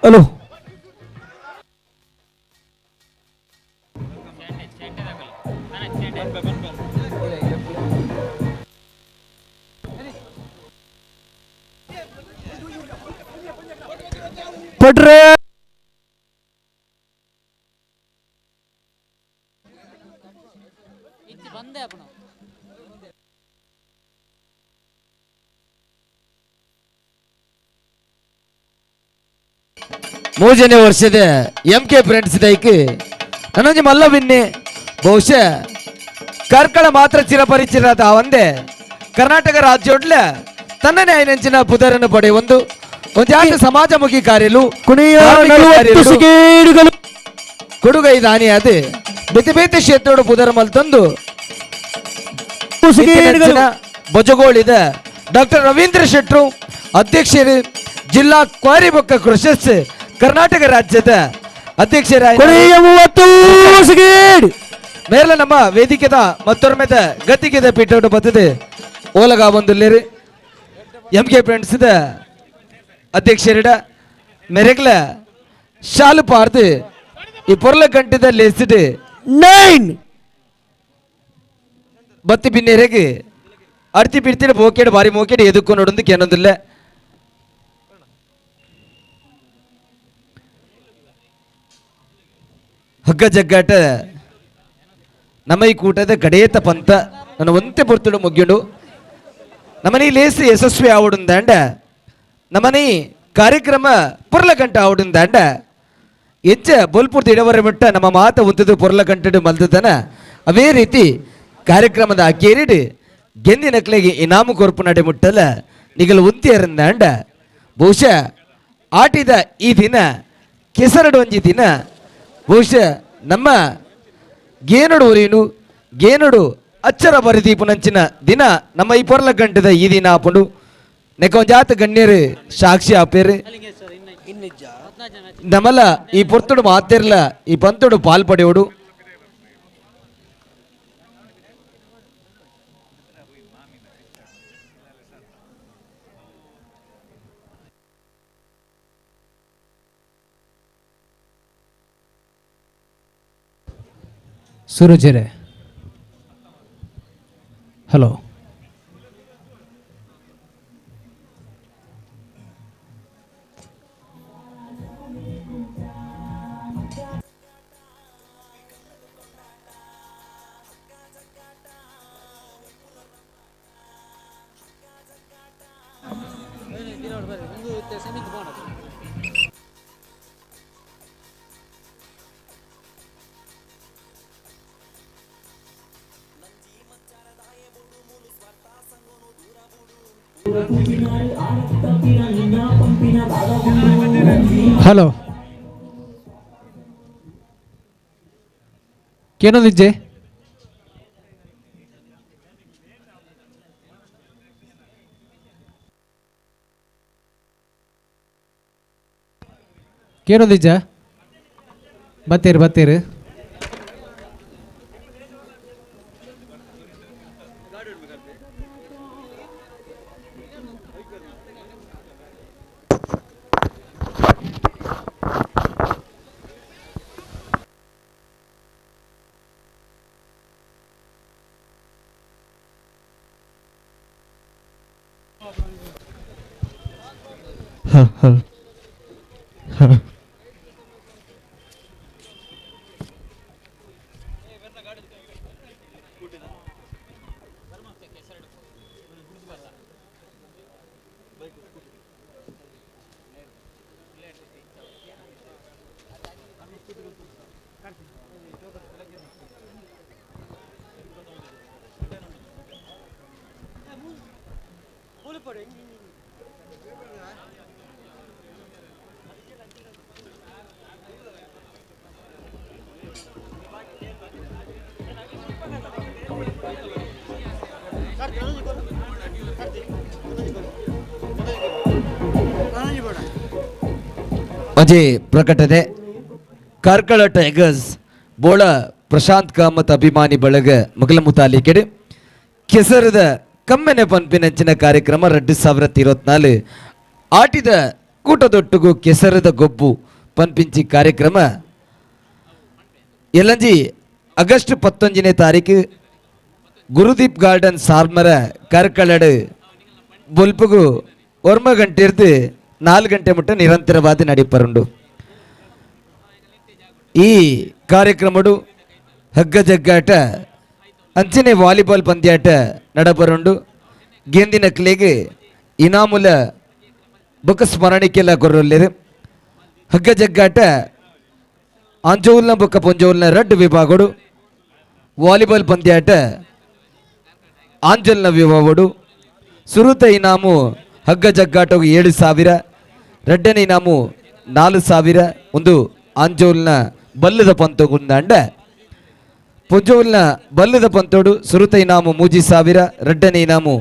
ಹಲೋ ಪಡ್ರೆ ಮೂರನೇ ವರ್ಷದ ಎಂ ಕೆ ಫ್ರೆಂಡ್ಸ್ ದೈಕ್ ನನ್ನೊಂಜಿ ಮಲ್ಲ ಬಿನ್ನೆ ಬಹುಶಃ ಕಾರ್ಕಳ ಮಾತ್ರ ಚಿರಪರಿಚಿತ ಒಂದೇ ಕರ್ನಾಟಕ ರಾಜ್ಯೋಡ್ಲ ತನ್ನನೇ ಐನಂಚಿನ ಪುದರನ್ನು ಪಡೆಯುವ ಒಂದು ಸಮಾಜಮುಖಿ ಕಾರ್ಯಲು ಕೊಡುಗೈ ದಾನಿ ಅದು ಬೇತೆ ಬೇತೆ ಕ್ಷೇತ್ರೋಡು ಪುದರ ಮಲ್ತಂದು ಬೊಜಗೋಳಿದ ಡಾಕ್ಟರ್ ರವೀಂದ್ರ ಶೆಟ್ರು ಅಧ್ಯಕ್ಷರು ಜಿಲ್ಲಾ ಕ್ವಾರಿಬೊಕ್ಕ ಕೃಷಿ ಕರ್ನಾಟಕ ರಾಜ್ಯದ ಅಧ್ಯಕ್ಷರ ಮೇಲ ನಮ್ಮ ವೇದಿಕೆದ ಮತ್ತೊರ್ಮೆದ ಗತಿಗೆದ ಪೀಠೋಡು ಬತ್ತದೆ ಓಲಗ ಬಂದುಲ್ಲೇರು ಎಂ ಕೆ ಫ್ರೆಂಡ್ಸ್ ಅಧ್ಯಕ್ಷರಿಡ ಮೆರೆಗ್ಲ ಶಾಲು ಪಾರ್ದು ಈ ಪೊರ್ಲ ಗಂಟೆದ ಲೇಸಿಡು 9 ಬತ್ತಿ ಬಿನ್ನೆರೆಗೆ ಅರ್ತಿ ಬಿಡ್ತೀರಿ ಬೋಕೇಡು ಬಾರಿ ಮೋಕೇಡು ಎದುಕ್ಕು ನೋಡೊಂದು ಕೇನೊಂದಿಲ್ಲ. ಹಗ್ಗ ಜಗ್ಗಾಟ ನಮ್ಮ ಈ ಕೂಟದ ಕಡೇತ ಪಂತ ನನ್ನ ಒಂತೆ ಪೊರ್ತುಡು ಮುಗ್ಯುಂಡು ನಮ್ಮನೆ ಲೇಸಿ ಯಶಸ್ವಿ ಆವಡುಂದಾಂಡ ನಮ್ಮನೆ ಕಾರ್ಯಕ್ರಮ ಪೊರ್ಲಗಂಟ ಆವಡುಂದಾಂಡ ಎಚ್ಚ ಬೊಲ್ಪುರ್ದು ಇಡವರ ಬಿಟ್ಟ ನಮ್ಮ ಮಾತ ಉಂತದು ಪೊರ್ಲಗಂಟಡು ಮಲ್ದದನ ಅವೇ ರೀತಿ ಕಾರ್ಯಕ್ರಮದ ಅಕೇರಿಡು ಗೆಂದಿನಕ್ಲೆಗೆ ಇನಾಮು ಕೊರ್ಪು ನಡೆ ಮುಟ್ಟಲ ನಿಗಲು ಉಂತಿಯರಂದಾಂಡ ಬಹುಶಃ ಆಟಿದ ಈ ದಿನ ಕೆಸರಡು ಒಂಜಿ ದಿನ ಬಹುಶಃ ನಮ್ಮ ಗೇನಡು ಊರಿನು ಗೇನಡು ಅಚ್ಚರ ಬರಿದೀಪುನಂಚಿನ ದಿನ ನಮ್ಮ ಈ ಪೊರ್ಲ ಗಂಟದ ಈ ದಿನ ಆಪುಂಡು ನೆಕೊಂಜಾತ ಗಣ್ಯರು ಸಾಕ್ಷಿ ಆಪೇರು ನಮ್ಮಲ್ಲ ಈ ಪೊರ್ತುಡು ಮಾತಿರ್ಲ ಈ ಪಂತುಡು ಪಾಲ್ ಪಡೆಯೋಡು. ಸೂರಜೆರೆ ಹಲೋ ಹಲೋ ಕೇನೊಂದಿಜ್ಜೆ ಕೇನೊಂದಿಜ್ಜ ಬತ್ತೀರು ಬತ್ತೀರು ಒಂಜಿ ಪ್ರಕಟಣೆ ಕಾರ್ಕಳ ಟೈಗರ್ಸ್ ಬೋಳ ಪ್ರಶಾಂತ್ ಕಾಮತ್ ಅಭಿಮಾನಿ ಬಳಗ ಮೊಗಲ ಮುತಾಲಿಕೆಡು ಕೆಸರದ ಕಮ್ಮೆನೆ ಪನ್ಪಿನಂಚಿನ ಕಾರ್ಯಕ್ರಮ 2024 ಆಟಿದ ಕೂಟದೊಟ್ಟುಗು ಕೆಸರದ ಗೊಬ್ಬು ಪನ್ಪಿಂಚಿ ಕಾರ್ಯಕ್ರಮ ಎಲ್ಲಂಜಿ ಆಗಸ್ಟ್ 19ನೇ ತಾರೀಕು ಗುರುದೀಪ್ ಗಾರ್ಡನ್ ಸಾರ್ಮರ ಕಾರ್ಕಳಡು ಬೊಲ್ಪುಗು 1 ಗಂಟೆರ್ದು 4 ಗಂಟೆ ಮುಟ್ಟ ನಿರಂತರವಾದ ನಡಿಪರುಂಡು. ಈ ಕಾರ್ಯಕ್ರಮಡು ಹಗ್ಗ ಜಗ್ಗಾಟ ಅಂಚನೆ ವಾಲಿಬಾಲ್ ಪಂದ್ಯಾಟ ನಡಪರುಂಡು. ಗೆಂದಿನ ಕ್ಲೇಗೆ ಇನಾಮುಲ ಬೊಕ ಸ್ಮರಣಿಕೆಲ್ಲ ಕೊರೊಲ್ಲೆರು. ಹಗ್ಗ ಜಗ್ಗಾಟ ಆಂಜೋಲ್ನ ಬೊಕ ಪೊಂಜೋಲ್ನ ರಡ್ಡು ವಿಭಾಗಡು, ವಾಲಿಬಾಲ್ ಪಂದ್ಯಾಟ ಆಂಜೋಲ್ನ ವಿಭಾಗಡು. ಸುರುತ ಇನಾಮು ಹಗ್ಗ ಜಗ್ಗಾಟವು 7,000, ರಡ್ಡನೆ ಇನಾಮು 4,000. ಒಂದು ಆಂಜೋಲ್ನ ಬಲ್ಲದ ಪಂತಗುಂದಾಂಡ ಪೊಂಜೋಲ್ನ ಬಲ್ಲದ ಪಂತೋಡು ಸುರುತ ಇನಾಮು 3,000, ರಡ್ಡನೆ ಇನಾಮು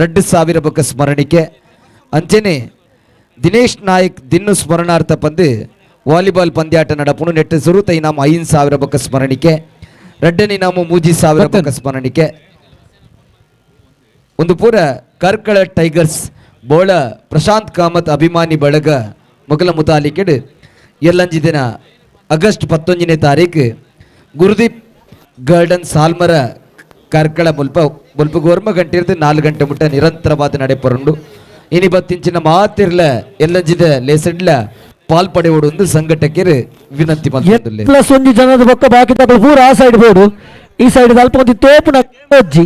2,000 ಬೊಕ್ಕ ಸ್ಮರಣಿಕೆ. ಅಂಚನೆ ದಿನೇಶ್ ನಾಯಕ್ ದಿನ್ನು ಸ್ಮರಣಾರ್ಥ ಪಂದು ವಾಲಿಬಾಲ್ ಪಂದ್ಯಾಟ ನಡಪುಣು ನೆಟ್ಟು ಸುರುತ ಇನಾಮು 5,000 ಬೊಕ್ಕ ಸ್ಮರಣಿಕೆ, ರಡ್ಡನೆ ಇನಾಮು 3,000 ಬೊಕ್ಕ ಸ್ಮರಣಿಕೆ. ಒಂದು ಪೂರ ಕಾರ್ಕಳ ಟೈಗರ್ಸ್ ಬೋಳ ಪ್ರಶಾಂತ್ ಕಾಮತ್ ಅಭಿಮಾನಿ ಬಳಗ ಮೊಗಲ ಮುತಾಲಿಕೆಡು ಎಲ್ಲಂಜಿ ದಿನ ಆಗಸ್ಟ್ 19ನೇ ತಾರೀಕು ಗುರುದೀಪ್ ಗಾರ್ಡನ್ ಸಾಲ್ಮರ ಕಾರ್ಕಳ ಮುಲ್ಪ ಬೊಲ್ಪುಗು 1 ಗಂಟೆ 4 ಗಂಟೆ ಮುಟ್ಟ ನಿರಂತರವಾದ ನಡೆಪರುಂಡು. ಇನಿ ಬತ್ತಿಂಚಿನ ಮಾತಿರ್ಲ ಎಲ್ಲಂಜಿದ ಲೇಸಡ್ಲ ಪಾಲ್ಪಡೆಯೋಡು ಒಂದು ಸಂಘಟಕರು ವಿನಂತಿ ಮಾಡ್ತಾರೆ. ಪ್ಲಸ್ ಒಂಜಿ ಜನದ ಬೊಕ್ಕ ಬಾಕಿ ಪೂರ ಆ ಸೈಡ್ ಬೋಡು, ಈ ಸೈಡ್ ಅಲ್ಪ ಒಂದು ತೋಪುನ ಅಜ್ಜಿ.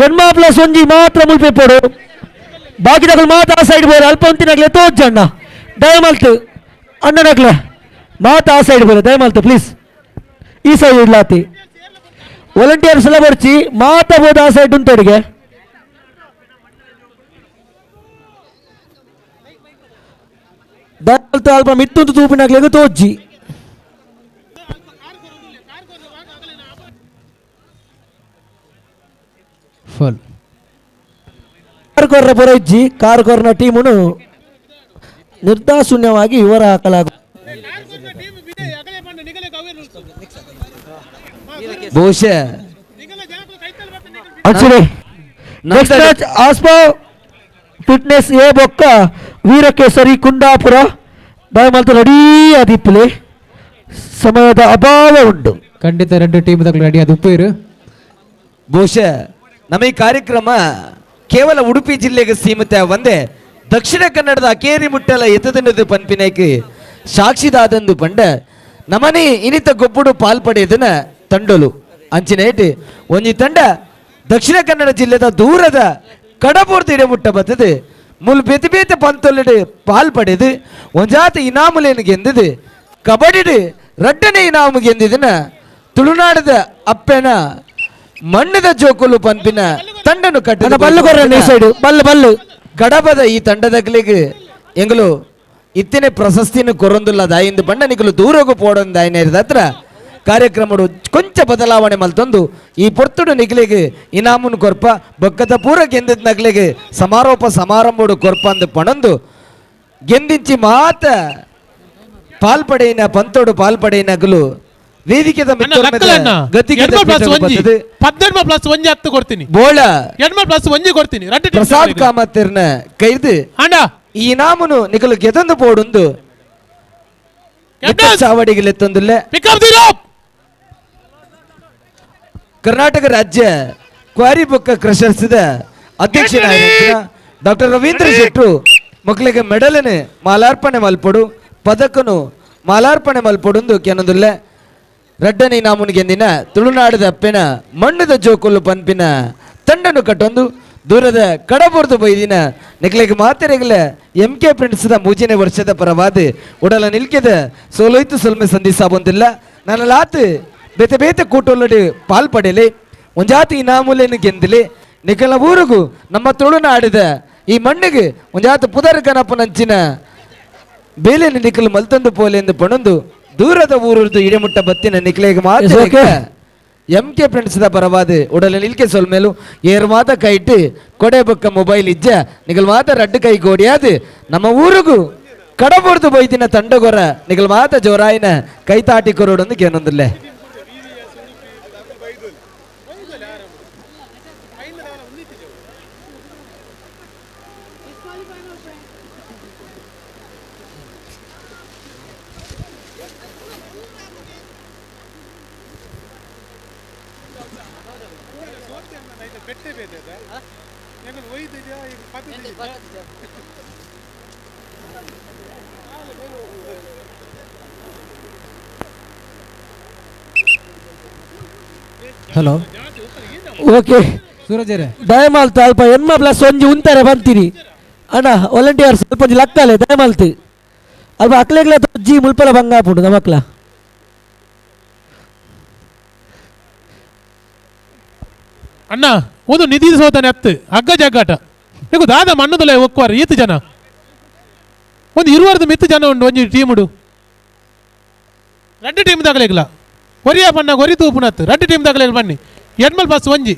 ಎನ್ಮ ಪ್ಲಸ್ ಒಂಜಿ ಮಾತ್ರ ಮುಲ್ಪೆ ಪೋಡು, ಬಾಕಿದಕುಲು ಮಾತ್ರ ಆ ಸೈಡ್ ಬೋಡು. ಅಲ್ಪ ಒಂತಿನಗ್ಲೆ ತೋಜಣ್ಣ ದಯಮಲ್ತು ಅಣ್ಣನಗ್ಲೆ ಮಾತ್ರ ಆ ಸೈಡ್ ಬೋಡು, ದಯಮಲ್ತು ಪ್ಲೀಸ್. ಈ ಸೈಡ್ ಇಡ್ಲಾತಿ ವಾಲಂಟಿಯರ್ಸ್ ಎಲ್ಲ ಬರ್ಚಿ ಮಾತ್ರ ಬೋದು ಆ ಸೈಡ್ ಉಂಟೋಡಿಗೆ. ದಯಮಲ್ತು ಅಲ್ಪ ಮಿತ್ತುಂತು ತೂಪಿನಗ್ಲೆಗ್ ತೋಜ್ಜಿ. ಫುಲ್ ಕಾರ್ ಕೊರ್ರ ಪೊರಜ್ಜಿ ಕಾರ್ ಕೊರ್ನ ಟೀಮುನು ನಿರ್ದಾಶೂನ್ಯವಾಗಿ ಇವರ ಹಾಕಲಾಗ ಬಹುಶಃ ನೆಕ್ಸ್ಟ್ ಮ್ಯಾಚ್ ಆಸ್ಪಾ Fitness A ಬೊಕ್ಕ ವೀರಕೇಸರಿ ಕುಂದಾಪುರ ದಯಮಲ್ತು ರೆಡಿ ಆದಿಪ್ಪುಲೆ ಸಮಯದ ಅಭಾವ ಉಂಟು. ಖಂಡಿತ ಎರಡು ಟೀಮ್ ರೆಡಿ ಅದು ಉಪ್ಪೇರು. ಬಹುಶಃ ನಮ್ಮ ಈ ಕಾರ್ಯಕ್ರಮ ಕೇವಲ ಉಡುಪಿ ಜಿಲ್ಲೆಗೆ ಸೀಮಿತ ಒಂದೇ ದಕ್ಷಿಣ ಕನ್ನಡದ ಅಕೇರಿ ಮುಟ್ಟಲ ಎತ್ತದನ್ನದು ಪನ್ಪಿನೈಕ್ ಸಾಕ್ಷಿದಾದಂದು ಪಂಡ ನಮನಿ ಇನಿತ ಗೊಬ್ಬುಡು ಪಾಲ್ಪಡೆಯದನ ತಂಡಲು ಅಂಚಿನೇಟ್ ಒಂಜಿ ತಂಡ ದಕ್ಷಿಣ ಕನ್ನಡ ಜಿಲ್ಲೆದ ದೂರದ ಕಡಪೂರ್ತಿ ಇಡಮುಟ್ಟ ಬತ್ತದು ಮುಲ್ ಬೇತೆ ಬೇತೆ ಪಂತೊಲ್ಲಿಡು ಪಾಲ್ಪಡೆದು ಒಂಜಾತ ಇನಾಮುಲೇನು ಗೆಂದದು ಕಬಡ್ಡಿಡು ರಡ್ಡನೆ ಇನಾಮು ಗೆಂದಿದನ ತುಳುನಾಡದ ಅಪ್ಪೆನ ಮಣ್ಣದ ಜೋಕುಲು ಪಂಪಿನ ತಂಡನು ಕಟ್ಟ ಬಲ್ಲು ಕೊರ್ರೆ ಸೈಡ್ ಬಲ್ಲು ಬಲ್ಲು ಕಡಬದ ಈ ತಂಡದಗ್ಲಿಗೆ ಎಂಗಲು ಇತ್ತನೆ ಪ್ರಶಸ್ತಿನ ಕೊರೊಂದುಲ್ಲ ದಾಯಿಂದ ಬಣ್ಣ ನಿಕಲು ದೂರಗೂ ಪೋಡೊಂದು ದಾಯಿನ ಹತ್ರ ಕಾರ್ಯಕ್ರಮಡು ಕೊಂಚ ಬದಲಾವಣೆ ಮಲ್ತೊಂದು ಈ ಪೊರ್ತುಡು ನಿಕ್ಲಿಗೆ ಇನಾಮುನ್ ಕೊರ್ಪ ಬೊಕ್ಕದ ಪೂರ ಗೆಂದಿದ್ ನಕ್ಲಿಗೆ ಸಮಾರೋಪ ಸಮಾರಂಭಡು ಕೊರ್ಪ ಅಂದು ಪಣೊಂದು ಗೆಂದಿಂಚಿ ಮಾತ ಪಾಲ್ಪಡೆಯಿನ ಪಂತೋಡು ಪಾಲ್ಪಡೆಯಿನಗಲು ವೇದಿಕೆದ ಬೋಳ ಪ್ರಸಾದ್ ಕಾಮತ್ತಿರ್ನ ಕೈದು ಈ ಇನಾಮುನು ನಿಕಲು ಗೆದೊಂದು ಪೋಡುಂದು ಚಾವಡಿಗೆ ಕರ್ನಾಟಕ ರಾಜ್ಯ ಕ್ವಾರಿ ಬೊಕ್ಕ ಕ್ರಷರ್ಸ್ದ ಅಧ್ಯಕ್ಷರಾದ ಡಾಕ್ಟರ್ ರವೀಂದ್ರ ಶೆಟ್ರು ಮಕ್ಕಳಿಗೆ ಮೆಡಲನ್ನು ಮಾಲಾರ್ಪಣೆ ಮಲ್ಪೊಡು ಪದಕನು ಮಾಲಾರ್ಪಣೆ ಮಲ್ಪೊಡುಂದು ಕೆನೊಂದುಲ್ಲ ರಡ್ಡನೆ ಇನಾಮುನಿಗೆಂದಿನ ತುಳುನಾಡದ ಅಪ್ಪೆನ ಮಣ್ಣದ ಜೋಕುಲು ಪನ್ಪಿನ ತಂಡನು ಕಟ್ಟೊಂದು ದೂರದ ಕಡಬುರ್ದು ಬೈದಿನ ನಿಕ್ಲೆಗ್ ಮಾತೆರೆಗಲ ಎಂ ಕೆ ಪ್ರಿಂಟ್ಸ್ದ ಮೂಜನೇ ವರ್ಷದ ಪರವಾದ ಉಡಲ ನಿಲ್ಕೆದ ಸೋಲೋಯ್ತು ಸೊಲ್ಮೆ ಸಂಧಿಸಾಬೊಂದಿಲ್ಲ ನನ್ನ ಲಾತ್ ಬೇತೆ ಬೇತೆ ಕೂಟೊಲ್ಲಡಿ ಪಾಲ್ಪಡೆಲೆ ಒಂಜಾತಿ ಇನಾಮುಲೇನು ಗೆಂದಿಲೆ ನಿಕಲ ಊರುಗು ನಮ್ಮ ತುಳುನಾಡಿದ ಈ ಮಣ್ಣಿಗೆ ಒಂಜಾತ ಪುದರ್ ಕನಪನಂಚಿನ ಬೇಲೆನ ನಿಕಲು ಮಲ್ತೊಂದು ಪೋಲೆಂದು ಪಣೊಂದು ದೂರದ ಊರುದು ಇಡೆಮುಟ್ಟ ಬತ್ತಿನ ನಿಕ್ಲೆಗ್ ಮಾತ್ರ ಎಂ ಕೆ ಫ್ರೆಂಡ್ಸ್ದ ಪರವಾದ ಉಡಲ ನಿಲ್ಕೆ ಸೊಲ್ಮೇಲು ಏರು ಮಾತ ಕೈಟ್ಟು ಕೊಡೆ ಬೊಕ್ಕ ಮೊಬೈಲ್ ಇಜ್ಜ ನಿಗಲ್ ಮಾತ ರಡ್ಡು ಕೈ ಗೋಡಿಯಾದು ನಮ್ಮ ಊರುಗು ಕಡಬುರ್ದು ಬೈದಿನ ತಂಡಗೊರ ನಿಗಲ್ ಮಾತ ಜೋರಾಯಿನ ಕೈ ತಾಟಿ ಕೊರೋಡೊಂದು ಕೇನೊಂದಿಲ್ಲೆ. ಹಲೋ ಓಕೆ ಸೂರಜರೇ ದಯಮಾಲ್ತು ಅಲ್ಪ ಎನ್ಮ ಪ್ಲಸ್ ಒಂಜಿ ಉಂತಾರೆ ಬಂತೀನಿ ಅಣ್ಣ ವಾಲಂಟಿಯರ್ ಸ್ವಲ್ಪ ಒಂಜಿ ಲಕ್ಕಲೆ ದಯಮಾಲ್ತು ಅಲ್ಪ ಅಕ್ಲೆಗ್ಲ ಜಿ ಮುಲ್ಪಲ ಬಂಗಾಪುಂಡು ನಮಕ್ಲ ಅಣ್ಣ ಒಂದು ನಿಧಿ ಸೋತಾನೆ ಅತ್ತು ಹಗ್ಗ ಜಗ್ಗಾಟ ನೀವು ದಾದ ಮಣ್ಣದಲ್ಲ ಒಕ್ಕುವಾರ ಈತ ಜನ ಒಂದು ಇರುವರ್ದು ಮಿತ್ತು ಜನ ಉಂಡು ಒಂಜಿ ಟೀಮುಡು ರಡ್ಡು ಟೀಮ್ ದಾಗಲೇಗ್ಲ ಒರಿಯ ಬಣ್ಣ ಒರಿ ತೂಪುನತ್ತು ರಡ್ಡು ಟೀಮ್ ದಾಗಲೇ ಬನ್ನಿ ಎಡ್ಮಲ್ ಬಸ್ ಒಂಜಿ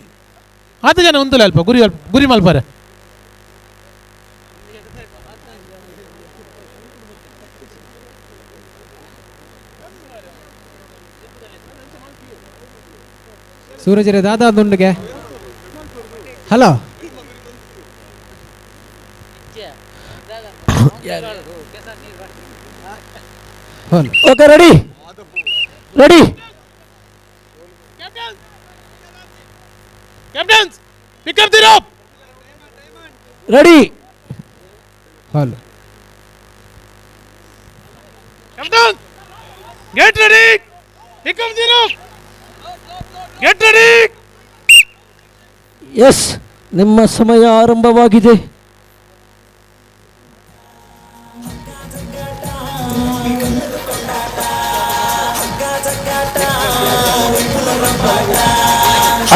ಆತ ಜನ ಉಂದುಲ ಅಲ್ಪ ಗುರಿ ಗುರಿ ಮಲ್ಪರೆ. ಸೂರಜರೇ ದಾದಾ ದುಂಡುಗೆ hello okay ready ready Captains, pick up the rope. Ready. Hello. Captain, get ready. Pick up the rope. Get ready. Yes, ನಿಮ್ಮ ಸಮಯ ಆರಂಭವಾಗಿದೆ.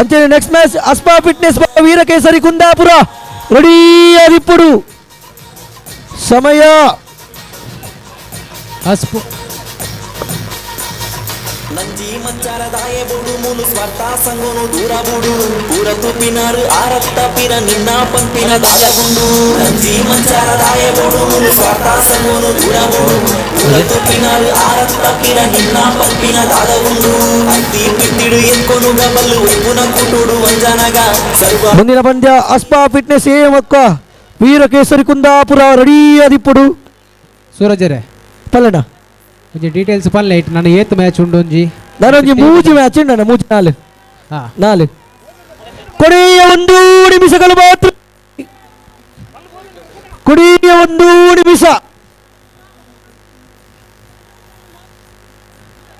ಅಂಚನೆ next match Aspa fitness Veerakesari Kundapura ready ಆದಿಪ್ಪುಡು ಸಮಯ ಅಸ್ಪು ನಂಜಿ ಮಚ್ಚಾರದಾಯ ಬೋಡು ಮೂಲು ಸ್ವಾರ್ಥ ಸಂಗೋನು ದೂರ ಬೋಡು ಪೂರ ತುಪಿನಾರು ಆರತ್ತ ಪಿರ ನಿನ್ನ ಪಂಪಿನ ದಾಯಗುಂಡು ನಂಜಿ ಮಚ್ಚಾರದಾಯ ಬೋಡು ಮೂಲು ಸ್ವಾರ್ಥ ಸಂಗೋನು ದೂರ ಬೋಡು ಪೂರ ತುಪಿನಾರು ಆರತ್ತ ಪಿರ ನಿನ್ನ ಪಂಪಿನ ದಾದಗುಂಡು ಅತ್ತಿ ಪಿತ್ತಿಡು ಎನ್ಕೊನುಗ ಬಲ್ಲು ಉಪ್ಪುನ ಕೂಟುಡು ವಂಜನಗ ಸರ್ವ ಮುಂದಿನ ಪಂದ್ಯ ಅಸ್ಪಾ ಫಿಟ್ನೆಸ್ ಎ ಮಕ್ಕ Veerakesari Kundapura ready ಆದಿಪ್ಪುಡು ಸೂರಜರೇ ಪಲ್ಲಣ ಒಂಜಿ ಡೀಟೇಲ್ಸ್ ಪಲ್ಲೆ it ನಾನು ಏತ್ ಮ್ಯಾಚ್ ಉಂಡು ಒಂಜಿ ನಾನೊಂಜಿ ಮೂಜಿ ಮ್ಯಾಚ್ ಉಂಡು ಮೂಜಿ ನಾಲು ಹಾ ನಾಲು ಕೊನೆಯ 1 ನಿಮಿಷಗಳು ಮಾತ್ರ ಕೊನೆಯ 1 ನಿಮಿಷ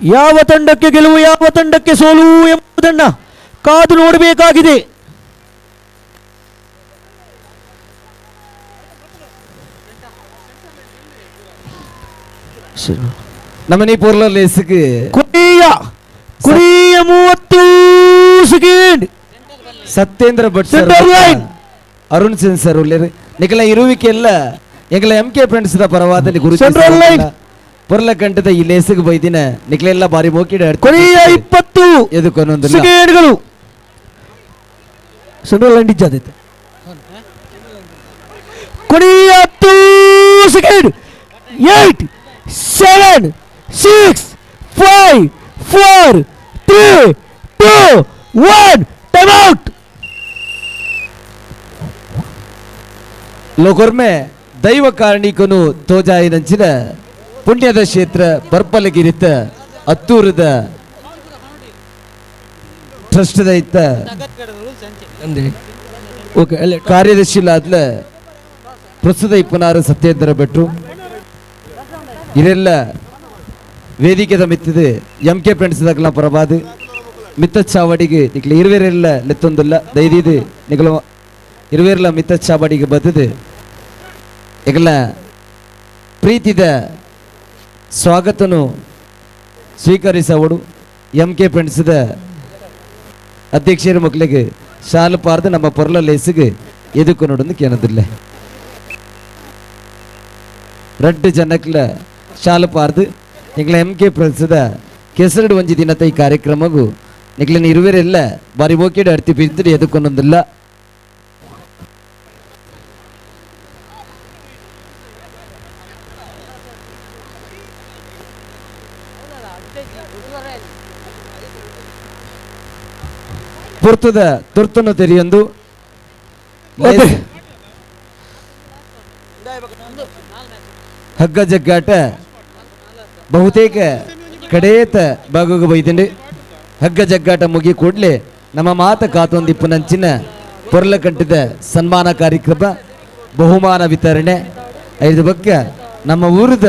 ಯಾವ ತಂಡಕ್ಕೆ ಗೆಲುವು ಯಾವ ತಂಡಕ್ಕೆ ಸೋಲು ಎಂಬುದನ್ನು ಕಾದು ನೋಡಬೇಕಾಗಿದೆ. ನಮ್ಮನೆ ಪೋರ್ಲ ಲೇಸ್ಗೆ ಕೊನೆಯ ಕೊನೆಯ 30 second Satyendra Bhat sir Arun Sen sir ಉಳ್ಳೇರು ನಿಕಲ ಇರುವಿಕೆಲ್ಲ ಎಂಗಲ M K friends the ಪರವಾದಲ್ಲಿ Guru central line ಪೊರ್ಲ ಕಂಠದ ಈ ಲೇಸಿಗೆ ಬೈದಿನ ನಿಕಲೆಲ್ಲ ಬಾರಿ ಮೋಕಿಡ ಕೊನೆಯ 20 ಎದಕ್ಕೊಂದೊಂದು ಸೆಕೆಂಡ್ಗಳು ಸೆಂಟ್ರಲ್ ಲೈನ್ ಇಜ್ಜಾದೈತೆ. ಕೊನೆಯ 10 ಸೆಕೆಂಡ್ 8 7 6 5 4 3 2 1 time out. ಲೋಕೊರ್ಮೆ ದೈವ ಕಾರಣಿಕನು ತೋಜಾಯಿನಂಚಿನ ಪುಣ್ಯದ ಕ್ಷೇತ್ರ ಬರ್ಪಲಗಿರಿತ ಅತ್ತೂರದ ಟ್ರಸ್ಟ್ದ ಇತ್ತ ಕಾರ್ಯದರ್ಶಿಲಾದ್ಲ ಪ್ರಸ್ತುತ ಇಪ್ಪನಾರು ಸತ್ಯೇಂದ್ರ ಭಟ್ರು ಇದೆಲ್ಲ ವೇದಿಕೆದ ಮಿತ್ತಿದೆ M K friends ದಕ್ಲ ಪರವಾದ ಮಿತ್ತ ಚಾವಡಿಗೆ ನಿಕ್ಲ ಇರುವೆರೆಲ್ಲ ಲೆತ್ತೊಂದಿಲ್ಲ ದೈದಿದು ನಿಕ್ಲ ಇರುವೆರೆಲ್ಲ ಮಿತ್ತ ಚಾವಡಿಗೆ ಬತ್ತದು ಎಗಲ ಪ್ರೀತಿದ ಸ್ವಾಗತನು ಸ್ವೀಕರಿಸವಡು ಎಂ ಕೆ ಫ್ರೆಂಡ್ಸ್ದ ಅಧ್ಯಕ್ಷರ ಮಕ್ಕಳಿಗೆ ಶಾಲು ಪಾರ್ದು ನಮ್ಮ ಪೊರ್ಲ ಲೇಸಿಗೆ ಎದುಕು ನೋಡೋದು ಕೇಳೋದಿಲ್ಲ ರಡ್ಡು ಜನಕ್ಲ ಶಾಲು ಪಾರ್ದು ನಿಕ್ಲ ಎಂ ಕೆ ಫ್ರೆಂಡ್ಸ್ದ ಕೆಸರಡು ಒಂಜಿ ದಿನದ ಈ ಕಾರ್ಯಕ್ರಮಗೂ ನಿಕ್ಲನ ಇರುವೆರೆಲ್ಲ ಬಾರಿ ಓಕೆಡು ಅಡ್ತಿ ಬಿದ್ದರೆ ಎದುಕೊಂಡೊಂದಿಲ್ಲ. ಪುರ್ತದ ತುರ್ತನ್ನು ತೆರೆಯೊಂದು ಹಗ್ಗ ಜಗ್ಗಾಟ ಬಹುತೇಕ ಕಡೇತ ಭಾಗಕ್ಕೆ ಬೈದಿಂಡು. ಹಗ್ಗ ಜಗ್ಗಾಟ ಮುಗಿ ಕೂಡಲೇ ನಮ್ಮ ಮಾತ ಕಾತೊಂದಿಪ್ಪುನಂಚಿನ ಪೊರ್ಲಕಂಠದ ಸನ್ಮಾನ ಕಾರ್ಯಕ್ರಮ ಬಹುಮಾನ ವಿತರಣೆ ಐದು ಬಗ್ಗೆ ನಮ್ಮ ಊರದ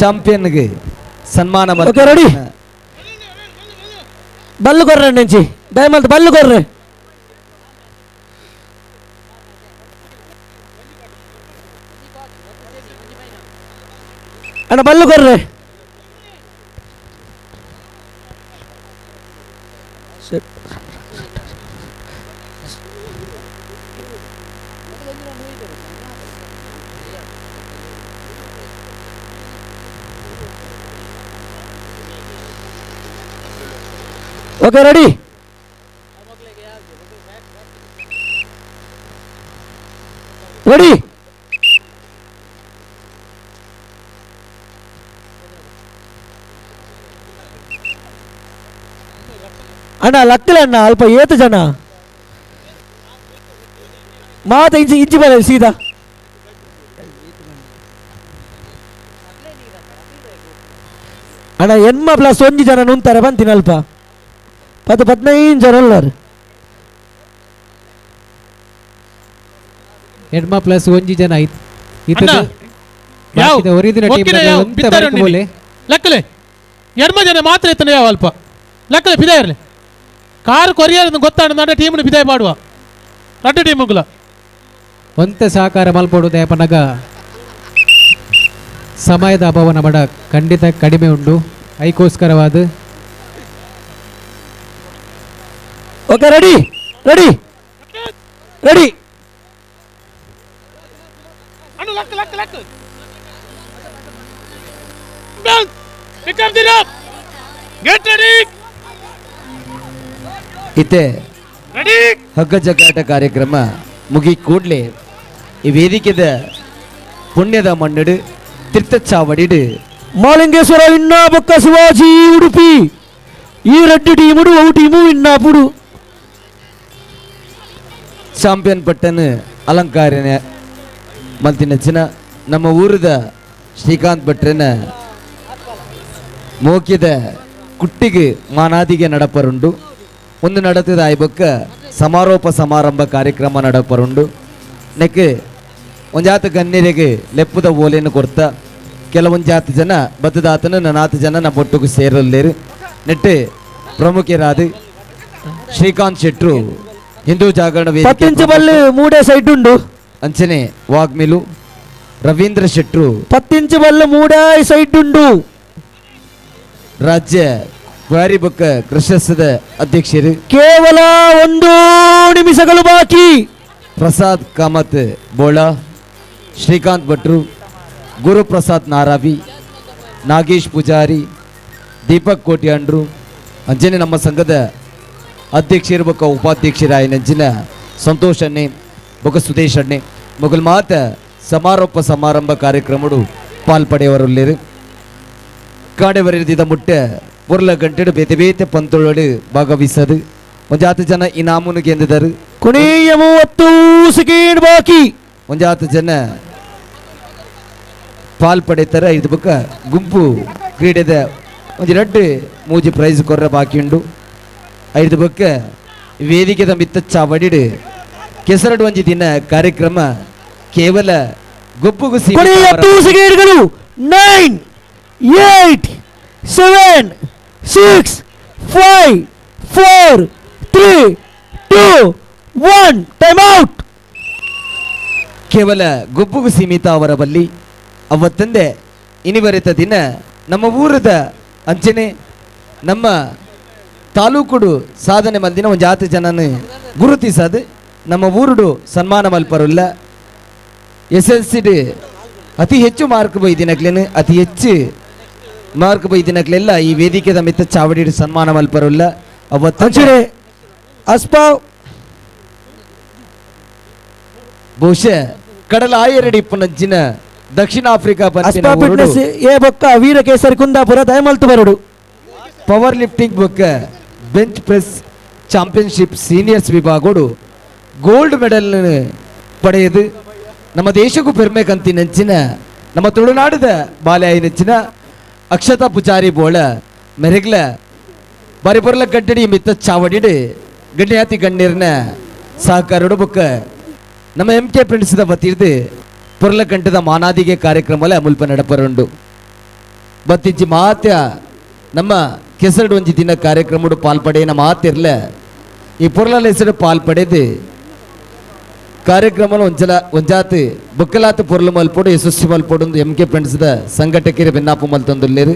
ಚಾಂಪಿಯನ್ಗೆ ಸನ್ಮಾನ. ರೆಡಿ ಬಲ್ಲು ಕೊರ್ರೆ ನೆಂಚಿ ದಯಮಾಲ್ತ ಬಲ್ಲು ಕೊರ್ರೆ. ಅಣ್ಣ ಬಲ್ಲು ಕೊರ್ರೆ. Okay ready. Ready ಅಣ್ಣ ಲಕ್ಕಲೆ ಅಣ್ಣ ಅಲ್ಪ ಏತು ಜನ ಮಾತ ಇಂಚಿ ಇಂಚಿ ಬರ ಸೀದಾ ಅಣ್ಣ ಎನ್ಮ ಪ್ಲಸ್ ಒಂಜಿ ಜನ ನುಂತಾರೆ ಬಂತೀನಿ ಅಲ್ಪ 10 15 ಜನ ಅಲ್ಲಾರು ಎಡ್ಮ ಪ್ಲಸ್ ಒಂಜಿ ಜನ ಲಕ್ಕಲೆ ಎಡ್ಮ ಜನ ಮಾತ್ರ ಇತ್ತನ ಯಾವ ಅಲ್ಪ ಲಕ್ಕಲೆ ಪಿದಾಯ ಇರಲಿ ಕಾರ್ ಕೊರಿಯರ್ ಗೊತ್ತಾಡ ಟೀಮ್ ಪಿದಾಯ ಮಾಡುವ ರಡ್ಡು ಟೀಮುಗಳ ಒಂತೆ ಸಹಕಾರ ಮಲ್ಪೋಡು ದಯಪನಗ ಸಮಯದ ಅಭಾವ ನಮಡ ಖಂಡಿತ ಕಡಿಮೆ ಉಂಟು ಐಕೋಸ್ಕರವಾದ. Okay ready ready ready ಇತ್ತೆ ಹಗ್ಗ ಜಗ್ಗಾಟ ಕಾರ್ಯಕ್ರಮ ಮುಗಿ ಕೂಡಲೇ ಈ ವೇದಿಕೆದ ಪುಣ್ಯದ ಮಣ್ಣಡು ತೀರ್ಥಚಾವಡಿಡು ಮಾಲಿಂಗೇಶ್ವರ ಇನ್ನ ಬೊಕ್ಕ ಶಿವಾಜಿ ಉಡುಪಿ ಈ ರೆಡ್ಡು ಟೀಮುಡು ಅವು ಟೀಮು ಇನ್ನಾಪುಡು ಚಾಂಪಿಯನ್ ಪಟ್ಟನ್ ಅಲಂಕಾರನೆ ಮಲ್ತಿನಚ್ಚಿನ ನಮ್ಮ ಊರದ ಶ್ರೀಕಾಂತ್ ಭಟ್ರನ ಮೋಕ್ಯದ ಕುಟ್ಟಿಗೆ ಮಾನಾದಿಗೆ ನಡಪರುಂಡು. ಒಂದು ನಡತದ ಆಯ್ಬೊಕ್ಕ ಸಮಾರೋಪ ಸಮಾರಂಭ ಕಾರ್ಯಕ್ರಮ ನಡಪರುಂಡು. ನೆಕ್ ಒಂಜಾತ ಗಣ್ಯರಿಗೆ ಲೆಪ್ಪುದ ಓಲೆಯನ್ನು ಕೊರ್ತ ಕೆಲವೊಂಜಾತ ಜನ ಬತ್ತದಾತನ ನನಾತ ಜನ ನಮ್ಮ ಒಟ್ಟುಗು ಸೇರಲ್ಲೇರು. ನೆಟ್ಟು ಪ್ರಮುಖರಾದ ಶ್ರೀಕಾಂತ್ ಶೆಟ್ರು ಹಿಂದೂ ಜಾಗರಣ ವೇದಿಕೆ ಮೂಡೆ ಸೈಡ್ ಉಂಡು. ಅಂಚನೆ ವಾಗ್ಮಿಲು ರವೀಂದ್ರ ಶೆಟ್ರು 10 ಇಂಚು ಬಲ್ಲು ಮೂಡೆ ಸೈಡ್ ಉಂಡು. ರಾಜ್ಯ ಕ್ವಾರಿ ಬೊಕ್ಕ ಕೃಷಿಸದ ಅಧ್ಯಕ್ಷರು. ಕೇವಲ 1 ನಿಮಿಷಗಳು ಬಾಕಿ. ಪ್ರಸಾದ್ ಕಾಮತ್ ಬೋಳ, ಶ್ರೀಕಾಂತ್ ಭಟ್ರು, ಗುರುಪ್ರಸಾದ್ ನಾರಾವಿ, ನಾಗೇಶ್ ಪೂಜಾರಿ, ದೀಪಕ್ ಕೋಟ್ಯಾಂಡ್ರು, ಅಂಚನೆ ನಮ್ಮ ಸಂಘದ ಅಧ್ಯಕ್ಷರು ಬೊಕ್ಕ ಉಪಾಧ್ಯಕ್ಷರಾಯನಂಚಿನ ಸಂತೋಷ್ ಅಣ್ಣೆ ಬೊಕ್ಕ ಸುದೇಶ್ ಅಣ್ಣೆ ಮೊಗಲ್ ಮಾತ ಸಮಾರೋಪ ಸಮಾರಂಭ ಕಾರ್ಯಕ್ರಮಡು ಪಾಲ್ಪಡೆಯವರುಳ್ಳೇರು. ಕಾಡೆವರಿದ ಮುಟ್ಟೆ ಪೊರ್ಲ ಗಂಟೆಡು ಬೇತೆ ಬೇತೆ ಪಂತೊಳಡು ಭಾಗವಹಿಸದು ಒಂಜಾತ ಜನ ಇನಾಮುನು ಗೆಂದಿದರು. ಕೊನೆಯ 30 ಸೆಕೆಂಡ್ ಬಾಕಿ. ಒಂಜಾತ ಜನ ಪಾಲ್ಪಡೆತಾರೆ. ಇದು ಬೊಕ್ಕ ಗುಂಪು ಕ್ರೀಡೆದ ಒಂಜಿ ರಡ್ಡು ಮೂಜಿ ಪ್ರೈಸ್ ಕೊರ್ರ ಬಾಕಿ ಉಂಡು. ಐದು ಬೊಕ್ಕ ವೇದಿಕೆದ ಮಿತ್ತ ಚಾವಡಿಡು ಕೆಸರಡು ಒಂಜಿ ದಿನ ಕಾರ್ಯಕ್ರಮ ಕೇವಲ ಗೊಬ್ಬುಗು ಸೆಕೆಂಡ್ಗಳು. 9 8 7 6 5 4 3 2 1 ಟೈಮ್ ಔಟ್. ಕೇವಲ ಗೊಬ್ಬುಗು ಸೀಮಿತ ಅವರ ಬಲ್ಲಿ ಅವತ್ತಂದೆ ಇನಿವರೆತ ದಿನ ನಮ್ಮ ಊರದ ಅಂಚನೆ ನಮ್ಮ ತಾಲೂಕುಡು ಸಾಧನೆ ಮಲ್ದಿನ ಒಂದು ಜಾತಿ ಜನನ ಗುರುತಿಸದು ನಮ್ಮ ಊರುಡು ಸನ್ಮಾನ ಮಲ್ಪರುಲ್ಲ. SLC ಅತಿ ಹೆಚ್ಚು ಮಾರ್ಕ್ ಬೈದಿನಕ್ಲೇನು ಅತಿ ಹೆಚ್ಚು ಮಾರ್ಕ್ ಬೈದಿನಕ್ಲೆಲ್ಲ ಈ ವೇದಿಕೆದ ಮಿತ್ತ ಚಾವಡಿ ಸನ್ಮಾನ ಮಲ್ಪರುಲ್ಲ. ಅವತ್ತು ಅಸ್ಪಾ ಬಹುಶಃ ಕಡಲ ಆಯರಡಿ ಪುನಂಚಿನ ದಕ್ಷಿಣ ಆಫ್ರಿಕಾ ಎ ಬೊಕ್ಕ ವೀರಕೇಸರಿ ಕುಂದಾಪುರ ದಯಮಲ್ತು ಬರಡು. ಪವರ್ ಲಿಫ್ಟಿಂಗ್ ಬೊಕ್ಕ bench press championship seniors ವಿಭಾಗಡು gold medal ಪಡೆಯದು ನಮ್ಮ ದೇಶಕ್ಕೂ ಪೆರ್ಮೆ ಕಂತಿನಂಚಿನ ನಮ್ಮ ತುಳುನಾಡದ ಬಾಲ್ಯಾಯಿನಂಚಿನ ಅಕ್ಷತಾ ಪೂಜಾರಿ ಬೋಳ ಮೆರೆಗ್ಲ ಬಾರಿ ಪೊರ್ಲ ಗಡ್ಡಡಿ ಮಿತ್ತ ಚಾವಡಿಡು ಗಣ್ಯಾತಿ ಗಣ್ಯರ್ನ ಸಹಕಾರಡು ಬೊಕ್ಕ ನಮ್ಮ ಎಂ ಕೆ ಪ್ರಿನ್ಸ್ದ ವತಿರ್ದು ಪೊರ್ಲಕಂಠದ ಮಾನಾದಿಗೆ ಕಾರ್ಯಕ್ರಮಲ ಮುಲ್ಪ ನಡಪರುಂಡು. ಬತ್ತಿಂಚಿ ಮಾತ್ಯ ನಮ್ಮ ಕೆಸರಡು ಒಂಜಿ ದಿನ ಕಾರ್ಯಕ್ರಮಡು ಪಾಲ್ಪಡೆಯನ ಮಾತಿರ್ಲ ಈ ಪೊರ್ಲಲ ಹೆಸರು ಪಾಲ್ಪಡೆದು ಕಾರ್ಯಕ್ರಮ ಒಂಜಲ ಒಂಜಾತ್ ಬೊಕ್ಕಲಾತ್ ಪೊರ್ಲು ಮಲ್ಪೋಡು ಯಶಸ್ವಿ ಮಲ್ಪೋಡು ಎಂ ಕೆ ಫ್ರೆಂಡ್ಸ್ದ ಸಂಘಟಕರು ಬೆನ್ನಾಪು ಮಲ್ತೊಂದುಲ್ಲೇರು.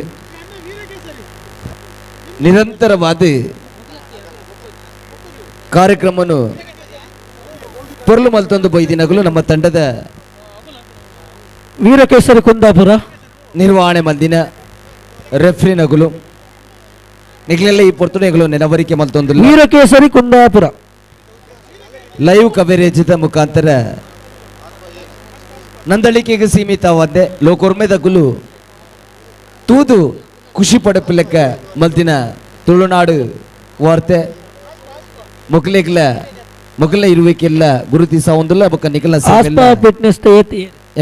ನಿರಂತರವಾದ ಕಾರ್ಯಕ್ರಮನು ಪೊರ್ಲು ಮಲ್ತೊಂದು ಬೈದಿನಗಲು ನಮ್ಮ ತಂಡದ ವೀರಕೇಸರಿ ಕುಂದಾಪುರ ನಿರ್ವಹಣೆ ಮಲ್ದಿನ ರೆಫ್ರಿ ನಗುಲು ನಿಗಲೆಲ್ಲ ಈ ಪೊರ್ತುನೆಗಳು ನೆನವರಿಕೆ ಮಲ್ತೊಂದು ವೀರಕೇಸರಿ ಕುಂದಾಪುರ ಲೈವ್ ಕವರೇಜದ ಮುಖಾಂತರ ನಂದಳಿಕೆಗೆ ಸೀಮಿತವಾದ ಲೋಕೊರ್ಮೆದ ಗುಲು ತೂದು ಖುಷಿ ಪಡಪಿಲೆಕ್ಕ ಮಲ್ದಿನ ತುಳುನಾಡು ವಾರ್ತೆ ಮೊಕಲೆಗ್ಲ ಮೊಕಲ ಇರುವಿಕೆಲ್ಲ ಗುರುತಿಸ ಒಂದಿಲ್ಲ ಬೊಕ್ಕ ನಿಖಲ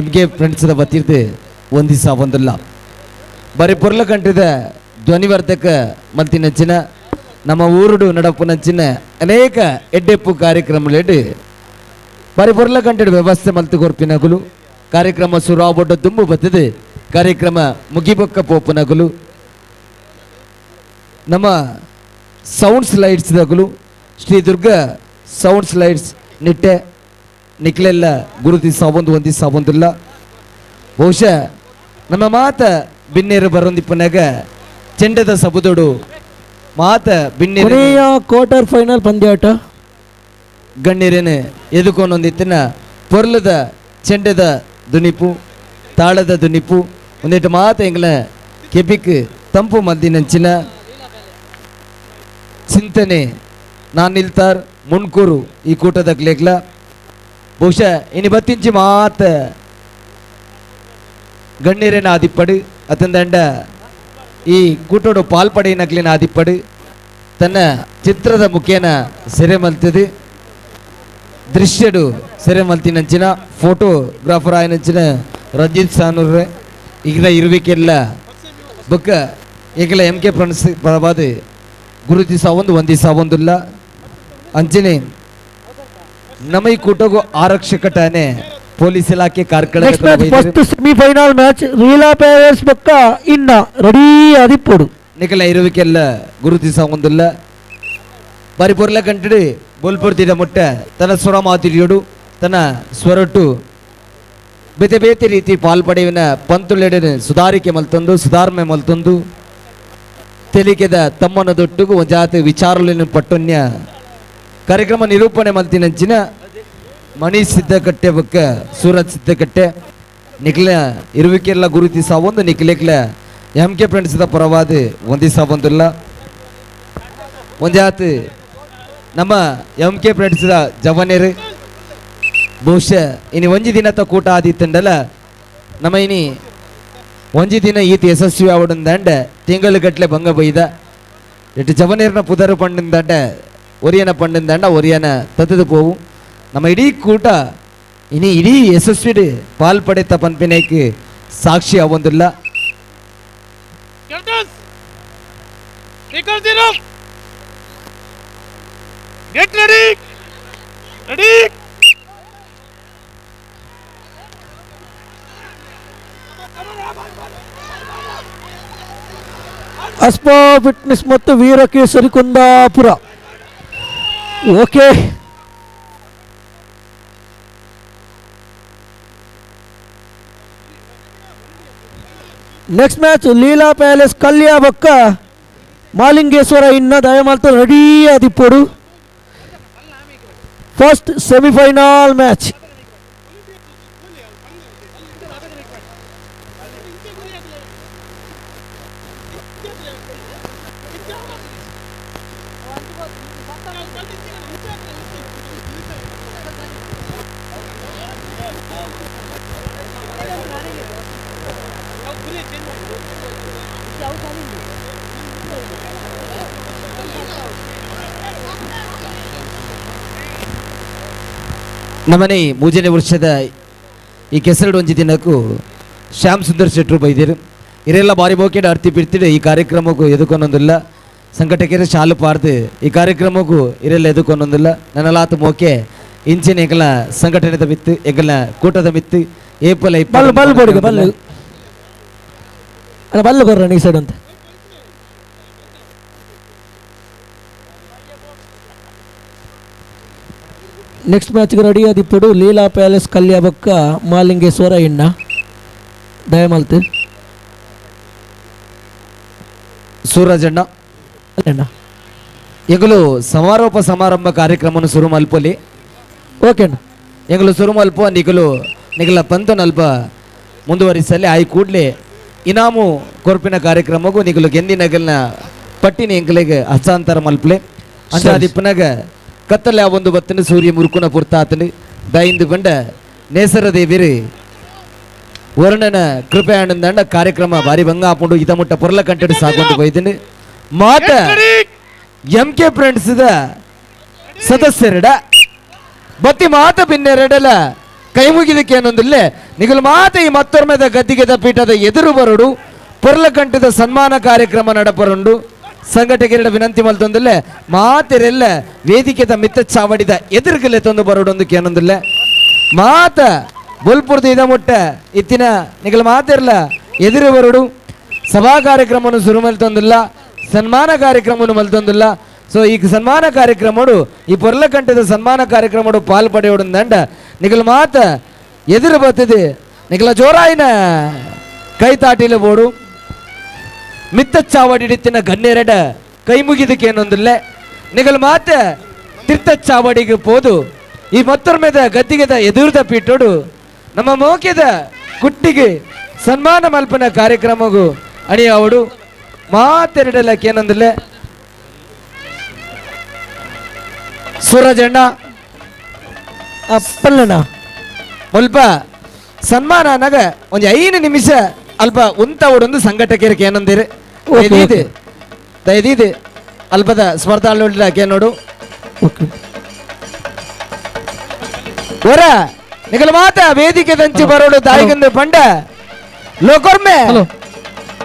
M K friends ವತಿರ್ದು ಒಂದಿಸ ಒಂದಿಲ್ಲ ಬರೀ ಪೊರ್ಲ ಕಂಠದ ಧ್ವನಿವರ್ಧಕ ಮಲ್ತಿನಂಚಿನ ನಮ್ಮ ಊರುಡು ನಡಪುನಂಚಿನ ಅನೇಕ ಎಡ್ಡೆಪ್ಪು ಕಾರ್ಯಕ್ರಮಲೆಡ್ ಬರೀ ಪೊರ್ಲ ಕಂಠದ ವ್ಯವಸ್ಥೆ ಮಲ್ತು ಕೊರ್ಪಿನಗುಲು ಕಾರ್ಯಕ್ರಮ ಸುರಾಬೊಡ್ಡ ತುಂಬು ಬತ್ತದೆ ಕಾರ್ಯಕ್ರಮ ಮುಗಿಬೊಕ್ಕ ಪೋಪುನಗುಲು ನಮ್ಮ ಸೌಂಡ್ಸ್ ಲೈಟ್ಸ್ ದಗುಲು ಶ್ರೀ ದುರ್ಗಾ ಸೌಂಡ್ಸ್ ಲೈಟ್ಸ್ ನಿಟ್ಟೆ ನಿಕ್ಲೆಲ್ಲ ಗುರುತಿಸ ಒಂದು ಒಂದಿಸ ಒಂದಿಲ್ಲ. ಬಹುಶಃ ನಮ್ಮ ಮಾತ ಬಿನ್ನೇರು ಬರೊಂದಿಪ್ಪನಾಗ ಚೆಂಡದ ಸಬುದೊಡು ಮಾತ ಬಿನ್ನೇರು ಕ್ವಾರ್ಟರ್ ಫೈನಲ್ ಪಂದ್ಯಾಟ ಗಣ್ಯರೇನು ಎದುಕೊಂಡೊಂದಿತ್ತಿನ ಪೊರ್ಲದ ಚೆಂಡದ ದುನಿಪು ತಾಳದ ದುನಿಪು ಒಂದಿಟ್ಟು ಮಾತ ಎಂಗ್ಲ ಕೆಬಿಕ್ ತಂಪು ಮದ್ದಿನಂಚಿನ ಚಿಂತನೆ ನಾನು ನಿಲ್ತಾರ್ ಮುಣ್ಕೂರು ಈ ಕೂಟದ ಕ್ಲೇಗ್ಲ ಬಹುಶಃ ಇನಿ ಬತ್ತಿಂಚಿ ಮಾತ ಗಣ್ಯರೇನ ಆದಿಪ್ಪಡು ಅತಂದಂಡ ಈ ಕೂಟೋಡು ಪಾಲ್ಪಡೆಯಿನಕ್ಲಿನ ಆದಿಪ್ಪಡು ತನ್ನ ಚಿತ್ರದ ಮುಖೇನ ಸೆರೆ ಮಲ್ತದೆ. ದೃಶ್ಯಡು ಸೆರೆ ಮಲ್ತಿನಂಚಿನ ಫೋಟೋಗ್ರಾಫರ್ ಆಯನಂಚಿನ ರಂಜಿತ್ ಸಾನೂರ್ರೆ ಈಗಿನ ಇರುವಿಕೆಲ್ಲ ಬೊಕ್ಕ ಏಕಲ M K friends ಪರವಾದ ಗುರುತಿಸಾವೊಂದು ವಂದಿಸಾವೊಂದುಲ್ಲ ಅಂಚನೆ ನಮ್ಮ ಈ ಕೂಟಗೂ ಆರಕ್ಷಕ ಠಾಣೆ ಪೊಲೀಸ್ ಇಲಾಖೆ Karkala next match first semifinal match Leela palace ಬೊಕ್ಕ ಇನ್ನ ರೆಡಿ ಆದಿಪ್ಪೊಡು ನಿಕಲ ಇರುವಿಕೆಲ್ಲ ಗುರುತಿಸಾವೊಂದುಲ್ಲ ಬಾರಿ ಪೊರ್ಲ ಕಂಟಡಿ ಬೋಲ್ಪುರ್ತಿದ ಮುಟ್ಟ ತನ್ನ ಸ್ವರ ಮಾತಿರಿಯೋಡು ತನ್ನ ಸ್ವರೊಟ್ಟು ಬೇತೆ ಬೇತೆ ರೀತಿ ಪಾಲ್ಪಡೆಯುವಿನ ಪಂತುಲೆಡನೆ ಸುಧಾರಿಕೆ ಮಲ್ತೊಂದು ಸುಧಾರಣೆ ಮಲ್ತೊಂದು ತೆಲಿಕೆದ ತಮ್ಮನ ದೊಟ್ಟುಗು ಒಂಜಾತಿ ವಿಚಾರಲಿನ ಪಟ್ಟೊನ್ಯ ಕಾರ್ಯಕ್ರಮ ನಿರೂಪಣೆ ಮಲ್ತಿನಂಚಿನ ಮಣಿ ಸಿದ್ದಕಟ್ಟೆ ಬೊಕ್ಕ ಸೂರಜ್ ಸಿದ್ದಕಟ್ಟೆ ನಿಖಲ ಇರುವಿಕೆಲ್ಲ ಗುರುತಿಸಾವೊಂದು ನಿಖಲೆಕ್ಲ ಎಂ ಕೆ ಫ್ರೆಂಡ್ಸ್ದ ಪರವಾದ ವಂದಿಸಾವೊಂದುಲ್ಲ ಒಂಜಾತ್ ನಮ್ಮ ಎಂ ಕೆ ಫ್ರೆಂಡ್ಸ್ದ ಜವನೇರು ಬಹುಶಃ ಇನಿ ಒಂಜಿ ದಿನದ ಕೂಟ ಆದಿತ್ತಂಡಲ ನಮ್ಮ ಇನಿ ಒಂಜಿ ದಿನ ಈತ ಯಶಸ್ವಿ ಆವಡಂದಂಡ ತಿಂಗಳುಗಟ್ಟಲೆ ಭಂಗ ಬೈದ ಎಟ್ಟು ಜವನೇರ್ನ ಪುದರು ಪಂಡಂದಂಡ ಒರಿಯನ ಪಂಡಂದಂಡ ಒರಿಯನ ತತ್ತದು ಪೋವು ನಮ್ಮ ಇಡೀ ಕೂಟ ಇನಿ ಇಡೀ ಯಶಸ್ವಿಡು ಪಾಲ್ ಪಡೆತ ಪನ್ಪಿನೇಕ್ ಸಾಕ್ಷಿ ಆವೊಂದಿಲ್ಲ. Get ready! Ready! Aspa fitness ಮತ್ತು Veerakesari Kundapura. Okay, next match Leela palace Kalya ಬೊಕ್ಕ ಮಾಲಿಂಗೇಶ್ವರ ಇನ್ನ ದಯಮಾಲ್ತ ರೆಡಿ ಆದಿಪ್ಪೊಡು. First semifinal match. ನಮ್ಮನೆ ಮೂಜನೇ ವರ್ಷದ ಈ ಕೆಸರಡು ಒಂಜಿ ದಿನಕ್ಕೂ ಶ್ಯಾಮ್ ಸುಂದರ್ ಶೆಟ್ರು ಬೈದಿರು ಇರೆಲ್ಲ ಬಾರಿ ಬೋಕೆಡ್ ಅರ್ತಿ ಬಿಡ್ತಿಡು ಈ ಕಾರ್ಯಕ್ರಮಕ್ಕೂ ಎದುಕೊನೊಂದಿಲ್ಲ ಸಂಕಟಕ್ಕೆ ಶಾಲು ಪಾರ್ದು ಈ ಕಾರ್ಯಕ್ರಮಕ್ಕೂ ಇರೆಲ್ಲ ಎದುಕೊನೊಂದಿಲ್ಲ ನನ್ನಲಾತ ಮೋಕೆ ಇಂಚಿನ ಎಂಕಲ ಸಂಘಟನೆದ ಮಿತ್ತು ಎಂಕಲ ಕೂಟದ ಮಿತ್ತು ಏಪಲ ಬಲ್ಲು ಬಲ್ಲು ಬೋಡಿಗೆ ಬಲ್ಲು ಅಲ್ಲ ಬಲ್ಲು ಕೊರ್ರ ಈ ಸೈಡ್ ಅಂತ. ನೆಕ್ಸ್ಟ್ ಮ್ಯಾಚ್ಗೆ ರೆಡಿ ಆದಿಪ್ಪುಡು ಲೀಲಾ ಪ್ಯಾಲೇಸ್ ಕಲ್ಯ ಬೊಕ್ಕ ಮಾಲಿಂಗೇಶ್ವರ ಇನ್ನ ದಯಮಾಲ್ತು ಸೂರಜಣ್ಣ ಅಣ್ಣ ಎಂಗಲು ಸಮಾರೋಪ ಸಮಾರಂಭ ಕಾರ್ಯಕ್ರಮವನ್ನು ಶುರು ಮಲ್ಪೊಲಿ. ಓಕೆ ಅಣ್ಣ, ಎಂಗಲು ಶುರು ಮಲ್ಪ ನಿಗಲು ನಿಗಲ ಪಂತನಲ್ಪ ಮುಂದುವರಿಸಲಿ ಆಯ್ ಕೂಡಲೇ ಇನಾಮು ಕೊರ್ಪಿನ ಕಾರ್ಯಕ್ರಮಕ್ಕೂ ನಿಗಲು ಗೆಂದಿನಗಲ್ನ ಪಟ್ಟಿನ ಎಂಕಲಿಗೆ ಹಸ್ತಾಂತರ ಮಲ್ಪಲೆ ಅಂಚಾದಿಪ್ಪನಾಗ ಕತ್ತಲೆ ಒಂದು ಬತ್ತನ ಸೂರ್ಯ ಮುರುಕುನ ಪುರ್ತಾತನು ದೈಂದು ಬಂಡ ನೇಸರ ದೇವಿರು ವರುಣನ ಕೃಪೆ ಆನಂದಂಡ ಕಾರ್ಯಕ್ರಮ ಭಾರಿ ಭಂಗ ಹಾಕೊಂಡು ಇದ ಮುಟ್ಟ ಪೊರ್ಲ ಕಂಟೆಡ್ ಸಾಕೊಂಡು ಹೋಯ್ತೀನಿ. ಮಾತ M K friends ಸದಸ್ಯರಡ ಬತ್ತಿ ಮಾತ ಬಿನ್ನೆರಡಲ ಕೈ ಮುಗಿದಕ್ಕೆ ಏನೊಂದಿಲ್ಲ ನಿಗಲು ಮಾತ ಈ ಮತ್ತೊರ್ಮೆದ ಗದ್ದಿಗೆದ ಪೀಠದ ಎದುರು ಬರಡು ಪೊರ್ಲಕಂಠದ ಸನ್ಮಾನ ಕಾರ್ಯಕ್ರಮ ನಡಪರುಂಡು ಸಂಘಟಕರ ವಿನಂತಿ ಮಲ್ತೊಂದಿಲ್ಲ ಮಾತೆರೆಲ್ಲ ವೇದಿಕೆದ ಮಿತ್ತ ಚಾವಡಿದ ಎದುರುಗಲೆ ತಂದು ಬರೋಡೊಂದಕ್ಕೆ ಏನೊಂದಿಲ್ಲ ಮಾತ ಬೊಲ್ಪುರ್ದು ಇದ ಮುಟ್ಟ ಇತ್ತಿನ ನಿಗಲ ಮಾತಿರಲ್ಲ ಎದುರು ಬರೋಡು ಸಭಾ ಕಾರ್ಯಕ್ರಮವನ್ನು ಶುರು ಮಲ್ತೊಂದಿಲ್ಲ ಸನ್ಮಾನ ಕಾರ್ಯಕ್ರಮವನ್ನು ಮಲ್ತೊಂದಿಲ್ಲ. ಸೊ ಈ ಸನ್ಮಾನ ಕಾರ್ಯಕ್ರಮಡು ಈ ಪೊರ್ಲಕಂಠದ ಸನ್ಮಾನ ಕಾರ್ಯಕ್ರಮಡು ಪಾಲ್ ಪಡೆಯೋಡು ದಂಡ ನಿಗಲ ಮಾತ ಎದುರು ಬರ್ತದೆ ನಿಗಲ ಜೋರಾಯಿನ ಕೈ ತಾಟಿಲ ಬೋಡು ಮಿತ್ತ ಚಾವಡಿ ಹಿಡಿತಿನ ಗಣ್ಯರೆಡ ಕೈ ಮುಗಿದಕ್ಕೆ ಏನೊಂದಿಲ್ಲ ನಿಗಲ ಮಾತ ತೀರ್ಥ ಚಾವಡಿಗೆ ಪೋದು ಈ ಮತ್ತೊರ್ಮೆದ ಗದ್ದಿಗೆದ ಎದುರ್ದ ಪೀಠೋಡು ನಮ್ಮ ಮೋಕೆದ ಕುಟ್ಟಿಗೆ ಸನ್ಮಾನ ಮಲ್ಪನ ಕಾರ್ಯಕ್ರಮಗೂ ಅಣಿಯಾವಡು ಮಾತೆರಡಲಕ್ಕೆ ಏನೊಂದಿಲ್ಲ. ಸೂರಜಣ್ಣ ಅಪ್ಪಲ್ಲಣ್ಣ ಮುಲ್ಪ ಸನ್ಮಾನ ಅನ್ನಾಗ ಒಂದು 5 ನಿಮಿಷ ಅಲ್ಪ ಉಂತವಡೊಂದು ಸಂಘಟಕರಿಗೆ ಏನಂದಿರಿ ದಯದೀದು ಅಲ್ಪದ ಸ್ಪರ್ಧಾಳುಗಳಕ್ಕೆ ನೋಡು. ಓಕೆ. ಒರ ನಿಗಲ ಮಾತ ವೇದಿಕೆ ದಂಚಿ ಬರೋಡು ದಾಯಿಗಂದು ಪಂಡ ಲೋಕೊರ್ಮೆ ಹಲೋ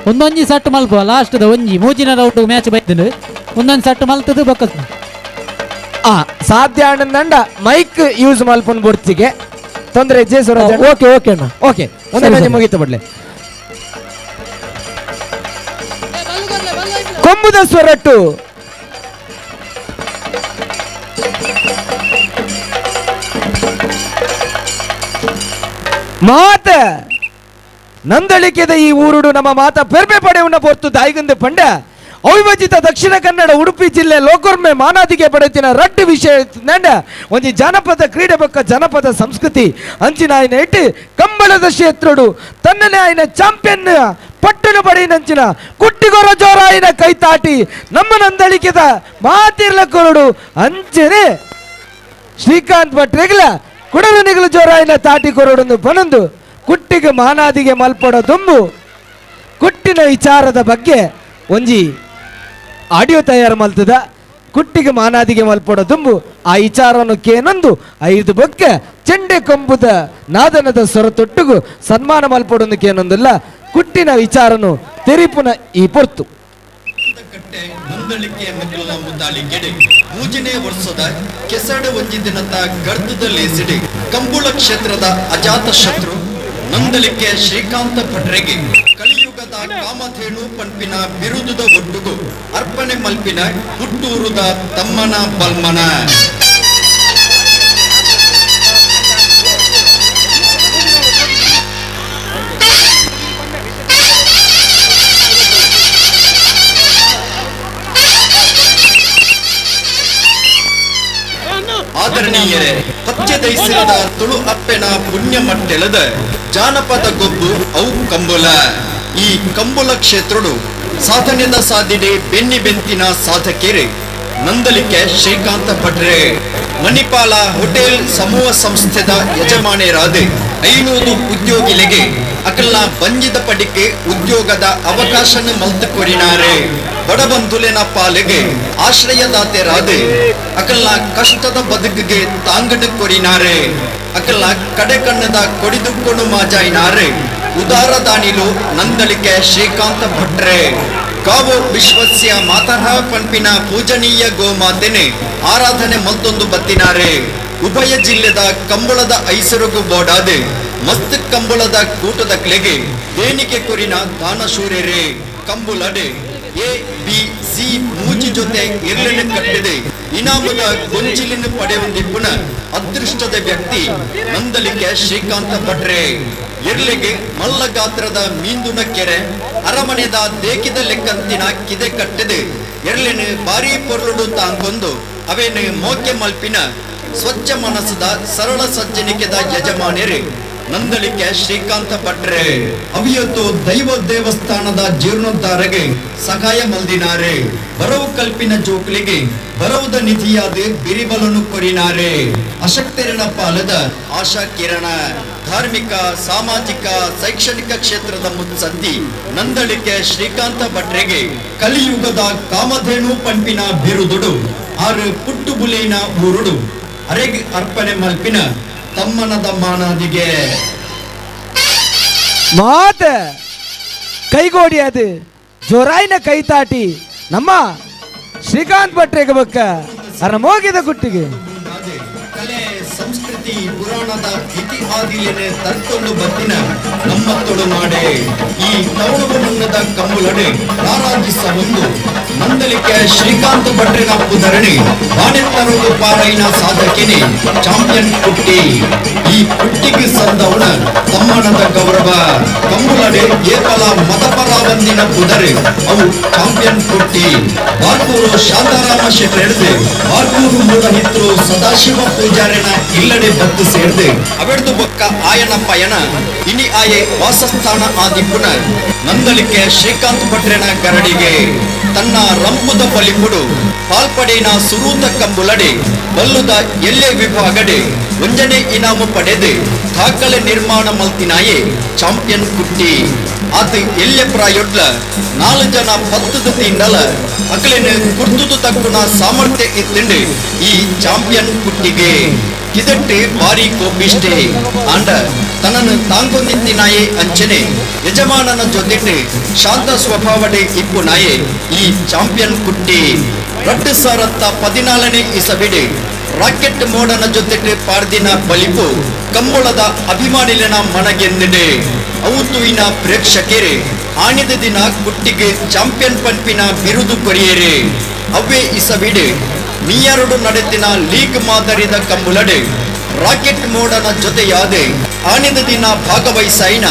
ಒಂದೊಂಜಿ ಸಟ್ ಮಲ್ಪ ಲಾಸ್ಟ್ the ಒಂಜಿ ಮೂಜಿನ ರೌಂಡ್ ಮ್ಯಾಚ್ ಬೈತಂಡು ಒಂದೊಂದು ಸಟ್ ಮಲ್ತದು ಬೊಕ್ಕ ಆ ಸಾಧ್ಯ ಆನಂದಂಡ ಮೈಕ್ ಯೂಸ್ ಮಲ್ಪನ್ ಬೊರ್ಚಿಗೆ ತೊಂದರೆ ಜೆ ಸುರಾಜ್ ಓಕೆ ಓಕೆ ಅಣ್ಣ ಓಕೆ ಒಂದೇ ಮುಗೀತು ಬಡ್ಲೆ ಕೊಂಬುದ ಸ್ವರಟ್ಟು ಮಾತ ನಂದಳಿಕೆದ ಈ ಊರುಡು ನಮ್ಮ ಮಾತ ಪೆರ್ಮೆ ಪಡೆಯುವ ಪೊರ್ತು ದಾಯಿಗಂದು ಪಂಡ ಅವಿಭಜಿತ ದಕ್ಷಿಣ ಕನ್ನಡ ಉಡುಪಿ ಜಿಲ್ಲೆ ಲೋಕೊರ್ಮೆ ಮಾನಾದಿಗೆ ಪಡೆತಿನ ರಡ್ಡು ವಿಷಯ ನಂಡ ಒಂಜಿ ಜಾನಪದ ಕ್ರೀಡೆ ಬೊಕ್ಕ ಜನಪದ ಸಂಸ್ಕೃತಿ ಅಂಚಿನ ಇಟ್ಟು ಕಂಬಳದ ಕ್ಷೇತ್ರಡು ತನ್ನನೇ ಆಯ್ನ ಚಾಂಪಿಯನ್ ಪಟ್ಟಣ ಪಡೆಯಿನಂಚಿನ ಕುಟ್ಟಿಗೊರ ಜೋರಾಯಿನ ಕೈತಾಟಿ ನಮ್ಮ ನಂದಳಿಕೆದ ಮಾತಿರ್ಲ ಕೊರಡು ಅಂಚನೆ ಶ್ರೀಕಾಂತ್ ಭಟ್ರೆಗ್ಲ ಕುಡಲು ನಿಗಲು ಜೋರಾಯಿನ ತಾಟಿ ಕೊರಡೊಂದು ಪನೊಂದು ಕುಟ್ಟಿಗೆ ಮಾನಾದಿಗೆ ಮಲ್ಪಡ ದುಂಬು ಕುಟ್ಟಿನ ವಿಚಾರದ ಬಗ್ಗೆ ಒಂಜಿ ಆಡಿಯೋ ತಯಾರು ಮಲ್ತದ ಕುಟ್ಟಿಗೆ ಮಾನಾದಿಗೆ ಮಲ್ಪಡ ದುಂಬು ಆ ವಿಚಾರವನ್ನು ಕೇನೊಂದು ಐದು ಬೊಕ್ಕೆ ಚೆಂಡೆ ಕೊಂಬುದ ನಾದನದ ಸೊರತೊಟ್ಟುಗು ಸನ್ಮಾನ ಮಲ್ಪಡೊಂದು ಕೇನೊಂದಿಲ್ಲ ಕುಟ್ಟಿನ ವಿಚಾರನು ತೆರಿಪುನ ಈ ಪೊರ್ತು. ನಂದಳಿಕೆ ಮಕ್ಕಳ ಮುದ್ದಾಳಿಗೆಡೆ ಮೂಜನೇ ವರ್ಷದ ಕೆಸಡ ಒಂಜಿ ದಿನದ ಗರ್ದದಲ್ಲಿ ಸಿಡಿ ಕಂಬುಳ ಕ್ಷೇತ್ರದ ಅಜಾತ ಶತ್ರು ನಂದಳಿಕೆ ಶ್ರೀಕಾಂತ ಭಟ್ರೆಗೆ ಕಲಿಯುಗದ ಕಾಮಧೇನು ಪಂಪಿನ ಬಿರುದುದ ಒಟ್ಟುಗು ಅರ್ಪಣೆ ಮಲ್ಪಿನ ಹುಟ್ಟೂರುದ ತಮ್ಮನ ಬಲ್ಮನ. ಆದರಣೀಯರೇ, ಪಚ್ಚೆ ದೈಸಿರದ ತುಳು ಅಪ್ಪೆನ ಪುಣ್ಯ ಮಟ್ಟೆಳೆದ ಜಾನಪದ ಗೊಬ್ಬು ಅವು ಕಂಬುಲ. ಈ ಕಂಬುಲ ಕ್ಷೇತ್ರಡು ಸಾಧನೆದ ಸಾಧಿಡೆ ಬೆನ್ನಿ ಬೆಂತಿನ ಸಾಧಕೇರೆ ನಂದಲಿಕೆ ಶ್ರೀಕಾಂತ ಭಟ್ರೆ ಮಣಿಪಾಲ ಹೋಟೆಲ್ ಸಮೂಹ ಸಂಸ್ಥೆದ ಯಜಮಾನರಾದ 500 ಉದ್ಯೋಗಿಲೆಗೆ ಅಕಲ್ನ ಬಂಜಿದ ಪಡಿಕೆ ಉದ್ಯೋಗದ ಅವಕಾಶನ ಮಲ್ತುಕೊರಿನಾರೆ. ಬಡಬಂಧುಲೆನ ಪಾಲಿಗೆ ಆಶ್ರಯದಾತೆರಾದೆ ಅಕಲ್ನ ಕಷ್ಟದ ಬದುಕಿಗೆ ತಾಂಗಡು ಕೊರಿನಾರೆ. ಅಕಲ್ನ ಕಡೆ ಕಣ್ಣದ ಕೊಡಿದುಕ್ಕೊಡು ಮಾಜಾಯಿನಾರೆ ಉದಾರ ದಾನಿಲು ನಂದಳಿಕೆ ಶ್ರೀಕಾಂತ ಭಟ್ರೆ. ಗಾವೋ ವಿಶ್ವಸ್ಯ ಮಾತಃ ಪಂಪಿನ ಪೂಜನೀಯ ಗೋಮಾತೆನೆ ಆರಾಧನೆ ಮತ್ತೊಂದು ಬತ್ತಿನಾರೆ. ಉಭಯ ಜಿಲ್ಲೆದ ಕಂಬಳದ ಐಸರುಗು ಬೋಡಾದೆ ಮಸ್ತ್ ಕಂಬಳದ ಕೂಟದ ಕ್ಲೆಗೆ ದೇಣಿಗೆ ಕೊರಿನ ದಾನಶೂರ್ಯರೇ. ಕಂಬುಲಡೆ ಎ ಬಿ ಸಿ ಮೂಜಿ ಜೊತೆ ಇರ್ಲೆನೆ ಕಟ್ಟಿದೆ ಇನಾಮದ ಗೊಂಚಿಲಿನ ಪಡೆಯುವಂದಿಪ್ಪುನ ಅದೃಷ್ಟದ ವ್ಯಕ್ತಿ ನಂದಲಿಕೆ ಶ್ರೀಕಾಂತ ಭಟ್ರೆ. ಇರ್ಲೆಗೆ ಮಲ್ಲ ಗಾತ್ರದ ಮೀಂದುನ ಕೆರೆ ಅರಮನೆದ ದೇಕಿದ ಲೆಕ್ಕಂತಿನ ಕಿದೆ ಕಟ್ಟಿದೆ ಎರ್ಲೆನು ಭಾರೀ ಪೊರ್ಲುಡು ತಾಂಗೊಂದು ಅವೇನು ಮೋಕೆ ಮಲ್ಪಿನ ಸ್ವಚ್ಛ ಮನಸ್ಸದ ಸರಳ ಸಜ್ಜನಿಕೆದ ಯಜಮಾನರೇ ನಂದಳಿಕೆ ಶ್ರೀಕಾಂತ ಭಟ್ರೆ. ಅವಿಯತ್ತು ದೈವ ದೇವಸ್ಥಾನದ ಜೀರ್ಣೋದ್ಧಾರಗೆ ಸಹಾಯ ಮಲ್ದಿನಾರೆ. ಬರವು ಕಲ್ಪಿನ ಜೋಕ್ಲಿಗೆ ಬರವುದ ನಿಧಿಯಾದ ಬಿರಿಬಲನು ಕೊರಿನಾರೆ. ಅಶಕ್ತರನ ಪಾಲದ ಆಶಾ ಕಿರಣ ಧಾರ್ಮಿಕ ಸಾಮಾಜಿಕ ಶೈಕ್ಷಣಿಕ ಕ್ಷೇತ್ರದ ಮುತ್ಸದ್ದಿ ನಂದಳಿಕೆ ಶ್ರೀಕಾಂತ ಭಟ್ರೆಗೆ ಕಲಿಯುಗದ ಕಾಮಧೇನು ಪಂಪಿನ ಬಿರುದುಡು ಆರು ಪುಟ್ಟುಬುಲಿನ ಊರುಡು ಅರೆಗೆ ಅರ್ಪಣೆ ಮಲ್ಪಿನ ತಮ್ಮನದ ಮಾನಾದಿಗೆ ಮಾತ ಕೈಗೋಡಿ ಅದು ಜೋರಾಯಿನ ಕೈತಾಟಿ ನಮ್ಮ ಶ್ರೀಕಾಂತ್ ಭಟ್ರೆಗೆ ಬಕ್ಕ ಅರ ಮೋಗಿದ ಗುಟ್ಟಿಗೆ ಕಲೆ ಸಂಸ್ಕೃತಿ ಪುರಾಣದ ಇತಿಹಾದಿಲೇನೆ ತರ್ಕೊಂಡು ಬತ್ತಿನ ನಮ್ಮ ತುಳುನಾಡೆ ಈ ತೌಡು ಮಣ್ಣದ ಕಂಬುಲಡೆ ರಾರಾಜಿಸ ಒಂದು ನಂದಲಿಕೆ ಶ್ರೀಕಾಂತ ಭಟ್ರೆನ ಪುದರಣಿ ಬಾಣೆತ್ತರೋದು ಪಾರೈನ ಸಾಧಕಿನಿ ಚಾಂಪಿಯನ್ ಪುಟ್ಟಿ. ಈ ಪುಟ್ಟಿಗೆ ಸಂದವನ ತಮ್ಮನದ ಗೌರವ ಕಂಬುಲಡೆ ಏಕಲ ಮತಪರ ಒಂದಿನ ಪುದರೆ ಅವು ಚಾಂಪಿಯನ್ ಪುಟ್ಟಿ. ಬಾರ್ಕೂರು ಶಾಂತಾರಾಮ ಶೆಟ್ಟರ್ ಹಿಡಿದು ಬಾರ್ಕೂರು ಮೂಡಹಿತ್ರು ಸದಾಶಿವ ಪೂಜಾರಿನ ಇಲ್ಲಡೆ ಬತ್ತು ಸೇರ್ದೆ ಅವೆಡ್ದು ಬೊಕ್ಕ ಆಯನ ಪಯಣ ಇನಿ ಆಯೆ ವಾಸಸ್ಥಾನ ಆದಿಪುನ ನಂದಲಿಕೆ ಶ್ರೀಕಾಂತ್ ಭಟ್ರೆನ ಗರಡಿಗೆ ತನ್ನ ರಂಪುದ ಬಲಿಪುಡು ಪಾಲ್ಪಡೇನ ಸುರೂತ ಕಂಬುಲಡೆ ಬಲ್ಲುದ ಎಲ್ಲೆ ವಿಭಾಗಡೆ ಒಂಜನೆ ಇನಾಮು ಪಡೆದು ದಾಖಲೆ ನಿರ್ಮಾಣ ಮಲ್ತಿನಾಯೆ ಚಾಂಪಿಯನ್ ಕುಟ್ಟಿ. ಆತ ಎಲ್ಲೆ ಪ್ರಾಯೊಡ್ಲ 4 ಜನ ಪತ್ತದ ತಿಂಡಲ ಅಕಲೆನು ಕುರ್ತುದು ತಕ್ಕುನ ಸಾಮರ್ಥ್ಯ ಇತ್ತಿಂಡು ಈ ಚಾಂಪಿಯನ್ ಕುಟ್ಟಿಗೆ. ಕಿದಟ್ಟೆ ಬಾರಿ ಕೋಪಿಷ್ಟೆ ಆಂಡ ತನನು ತಾಂಗೊಂದಿತ್ತಿನಾಯೆ ಅಂಚನೆ ಯಜಮಾನನ ಜೊತೆಟ್ ಶಾಂತ ಸ್ವಭಾವಡೆ ಇಪ್ಪು ನಾಯೆ ಈ ಚಾಂಪಿಯನ್ ಕುಟ್ಟಿ. 2014ನೇ ಇಸವಿಡೆ ರಾಕೆಟ್ ಮೋಡನ ಜೊತೆಟ್ ಪಾರ್ದಿನ ಬಲಿಪು ಕಂಬಳದ ಅಭಿಮಾನಿಲನ ಮನಗೆಂದಿಡೆ. ಅವು ತುಯಿನ ಪ್ರೇಕ್ಷಕರೇ ಆಣಿದ ದಿನ ಕುಟ್ಟಿಗೆ ಚಾಂಪಿಯನ್ ಪಂಪಿನ ಬಿರುದು ಕೊರಿಯರೆ. ಅವ್ವೇ ಇಸವಿಡೆ ಮೀಯರಡು ನಡೆತಿನ ಲೀಗ್ ಮಾದರಿದ ಕಂಬುಲಡೆ ರಾಕೆಟ್ ಮೋಡನ ಜೊತೆಯಾದೆ ಆಣಿದ ದಿನ ಭಾಗವಹಿಸೈನ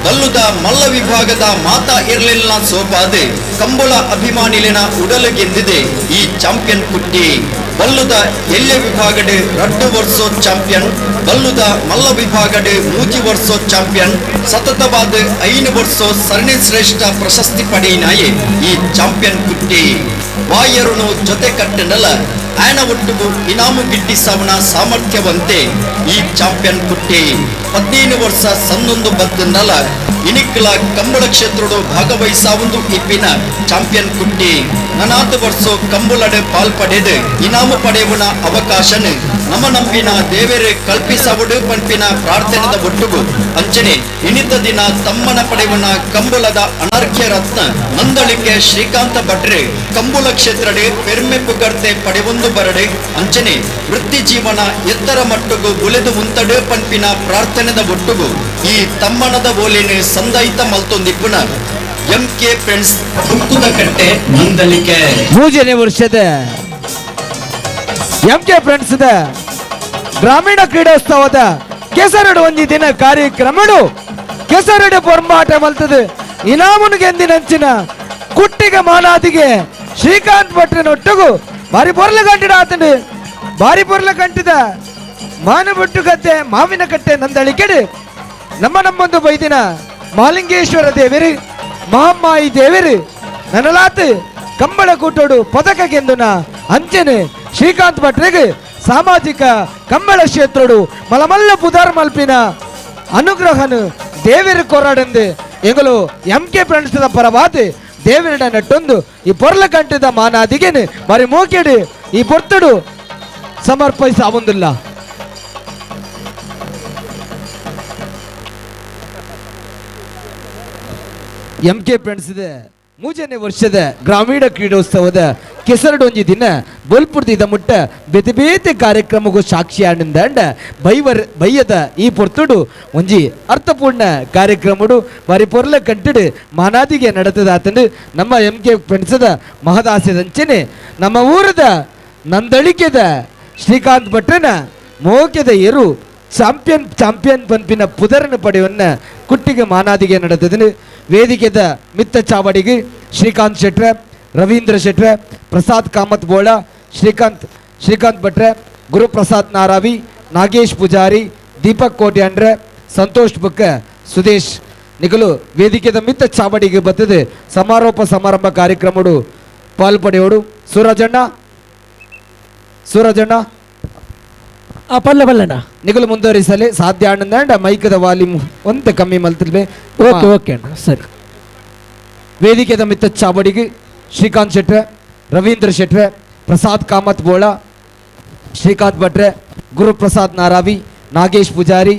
ಬಲ್ಲುದ ಮಲ್ಲ ವಿಭಾಗದ ಮಾತಾ ಇರ್ಲಿಲ್ಲ ಸೋಪಾದೆ ಕಂಬುಳ ಅಭಿಮಾನಿಲಿನ ಉಡಲು ಗೆದ್ದಿದೆ ಈ ಚಾಂಪಿಯನ್ ಕುಟ್ಟಿ. ಬಲ್ಲುದ ಎಲ್ಯ ವಿಭಾಗಡೆ 2 ವರ್ಷ ಚಾಂಪಿಯನ್, ಬಲ್ಲುದ ಮಲ್ಲ ವಿಭಾಗಡೆ 3 ವರ್ಷ ಚಾಂಪಿಯನ್, ಸತತವಾದ 5 ವರ್ಷ ಸರಣಿ ಶ್ರೇಷ್ಠ ಪ್ರಶಸ್ತಿ ಪಡೆಯಿನಾಯೆ ಈ ಚಾಂಪಿಯನ್ ಕುಟ್ಟಿ. ವಾಯರುನು ಜೊತೆ ಕಟ್ಟನಲ ಆನ ಒಟ್ಟುಗು ಇನಾಮು ಗಿಟ್ಟಿಸವನ ಸಾಮರ್ಥ್ಯವಂತೆ ಈ ಚಾಂಪಿಯನ್ ಕುಟ್ಟಿ. 15 ವರ್ಷ ಸನ್ನೊಂದು ಬತ್ತನಲ ಇನಿಕ್ಲ ಕಂಬಳ ಕ್ಷೇತ್ರಡು ಭಾಗವಹಿಸಾವಂದು ಇಪ್ಪಿನ ಚಾಂಪಿಯನ್ ಕುಟ್ಟಿ. ನನಾತ ವರ್ಷ ಕಂಬುಲಡೆ ಪಾಲ್ಪಡೆದು ಇನಾಮು ಪಡೆಯುವನ ಅವಕಾಶನ ನಮ ನಂಬಿನ ದೇವರೇ ಕಲ್ಪಿಸವುಡು ಪಂಪಿನ ಪ್ರಾರ್ಥನೆದ ಒಟ್ಟುಗು ಅಂಚನೆ ಇನಿತ ದಿನ ತಮ್ಮನ ಪಡೆಯುವನ ಕಂಬುಲದ ಅನರ್ಘ್ಯ ರತ್ನ ನಂದಳಿಕೆ ಶ್ರೀಕಾಂತ ಭಟ್ರೆ ಕಂಬುಲ ಕ್ಷೇತ್ರಡೆ ಪೆರ್ಮೆ ಪುಗರ್ತೆ ಪಡೆವೊಂದು ಬರಡೆ ಅಂಚನೆ ವೃತ್ತಿ ಜೀವನ ಎತ್ತರ ಮಟ್ಟುಗು ಬುಲೆದು ಉಂತಡೆ ಪಂಪಿನ ಪ್ರಾರ್ಥನೆದ ಒಟ್ಟುಗು ಈ ತಮ್ಮನದ ಓಲೇನು ಸಂದಾಯಿತ ಮಲ್ತೊಂದಿಪ್ಪುನ M K friends ಕಟ್ಟೆ ನಂದಳಿಕೆ. ಮೂರನೇ ವರ್ಷದ M K friends ಗ್ರಾಮೀಣ ಕ್ರೀಡೋತ್ಸವದ ಕೆಸರಡು ಒಂಜಿ ದಿನ ಕಾರ್ಯಕ್ರಮಡು ಕೆಸರಡು ಪೊರ್ಂಬಾಟ ಮಲ್ತದೆ ಇನಾಮುನು ಗೆಂದಿನಂಚಿನ ಕುಟ್ಟಿಗೆ ಮಾನಾದಿಗೆ ಶ್ರೀಕಾಂತ್ ಭಟ್ರನೊಟ್ಟುಗು ಬಾರಿ ಪೊರ್ಲ ಕಂಟಿಡ ಆತಂಡು ಬಾರಿ ಪೊರ್ಲ ಕಂಟಿದ ಮಾನಬೊಟ್ಟು ಕತ್ತೆ ಮಾವಿನ ಕಟ್ಟೆ ನಂದಳಿಕೆಡು ನಮ್ಮ ನಮ್ಮೊಂದು ಬೈದಿನ ಮಾಲಿಂಗೇಶ್ವರ ದೇವರು ಮಹಮ್ಮಾಯಿ ದೇವರು ನನಲಾತ್ ಕಂಬಳ ಕೂಟೋಡು ಪದಕ ಗೆಂದುನ ಅಂಚನೆ ಶ್ರೀಕಾಂತ್ ಭಟ್ರಿಗೆ ಸಾಮಾಜಿಕ ಕಂಬಳ ಕ್ಷೇತ್ರಡು ಮಲಮಲ್ಲ ಪುದಾರ್ ಮಲ್ಪಿನ ಅನುಗ್ರಹನು ದೇವರು ಕೊರಾಡಂದು ಎಂಗಲು M K friends ಪರವಾದ ದೇವರಡ ನಟ್ಟೊಂದು ಈ ಪೊರ್ಲ ಕಂಠದ ಮಾನಾದಿಗೆನು ಮರಿ ಮೋಕೆಡು ಈ ಪೊರ್ತಡು ಸಮರ್ಪಿಸ ಅವಂದಿಲ್ಲ. M K friends ಮೂರನೇ ವರ್ಷದ ಗ್ರಾಮೀಣ ಕ್ರೀಡೋತ್ಸವದ ಕೆಸರಡೊಂಜಿ ದಿನ ಬೊಲ್ಪುರ್ದಿದ ಮುಟ್ಟ ಬೇತೆ ಬೇತೆ ಕಾರ್ಯಕ್ರಮಕ್ಕೂ ಸಾಕ್ಷಿಯಾಡಿಂದ ಬೈವರ್ ಬೈಯದ ಈ ಪೊರ್ತುಡು ಒಂಜಿ ಅರ್ಥಪೂರ್ಣ ಕಾರ್ಯಕ್ರಮಡು ಬಾರಿ ಪೊರ್ಲ ಕಂಟಿಡು ಮಾನಾದಿಗೆ ನಡೆತದಾತಂದು ನಮ್ಮ ಎಂ ಕೆ ಫ್ರೆಂಡ್ಸದ ಮಹದಾಸೆದಂಚನೆ ನಮ್ಮ ಊರದ ನಂದಳಿಕೆದ ಶ್ರೀಕಾಂತ್ ಭಟ್ರನ ಮೋಕೆದ ಎರು ಚಾಂಪಿಯನ್ ಚಾಂಪಿಯನ್ ಪಂಪಿನ ಪುದರನ ಪಡೆಯನ್ನ ಕುಟ್ಟಿಗೆ ಮಾನಾದಿಗೆ ನಡೆತದನು. ವೇದಿಕೆದ ಮಿತ್ತ ಚಾವಡಿಗೆ ಶ್ರೀಕಾಂತ್ ಶೆಟ್ರೆ, ರವೀಂದ್ರ ಶೆಟ್ರೆ, ಪ್ರಸಾದ್ ಕಾಮತ್ ಬೋಳ, ಶ್ರೀಕಾಂತ್ ಭಟ್ರೆ, ಗುರುಪ್ರಸಾದ್ ನಾರಾವಿ, ನಾಗೇಶ್ ಪೂಜಾರಿ, ದೀಪಕ್ ಕೋಟ್ಯಾಂಡ್ರೆ, ಸಂತೋಷ್ ಬುಕ್ಕ, ಸುದೇಶ್ ನಿಗಲು ವೇದಿಕೆದ ಮಿತ್ತ ಚಾವಡಿಗೆ ಬತ್ತದೆ ಸಮಾರೋಪ ಸಮಾರಂಭ ಕಾರ್ಯಕ್ರಮಡು ಪಾಲ್ಪಡೆಯೋಡು. ಸೂರಜಣ್ಣ ಸೂರಜಣ್ಣ ಪಲ್ಲ ಪಲ್ಲಣ್ಣ ನಿಗಲು ಮುಂದುವರಿಸಲಿ ಸಾಧ್ಯ ಆನಂದ ಮೈಕದ ವಾಲ್ಯೂಮ್ ಒಂತೆ ಕಮ್ಮಿ ಮಲ್ತಿಲ್ವೆ. ಓಕೆ ಓಕೆ ಅಣ್ಣ ಸರಿ. ವೇದಿಕೆದ ಮಿತ್ತ ಚಾವಡಿಗೆ ಶ್ರೀಕಾಂತ್ ಶೆಟ್ರೆ, ರವೀಂದ್ರ ಶೆಟ್ರೆ, ಪ್ರಸಾದ್ ಕಾಮತ್ ಬೋಳ, ಶ್ರೀಕಾಂತ್ ಭಟ್ರೆ, ಗುರುಪ್ರಸಾದ್ ನಾರಾವಿ, ನಾಗೇಶ್ ಪೂಜಾರಿ,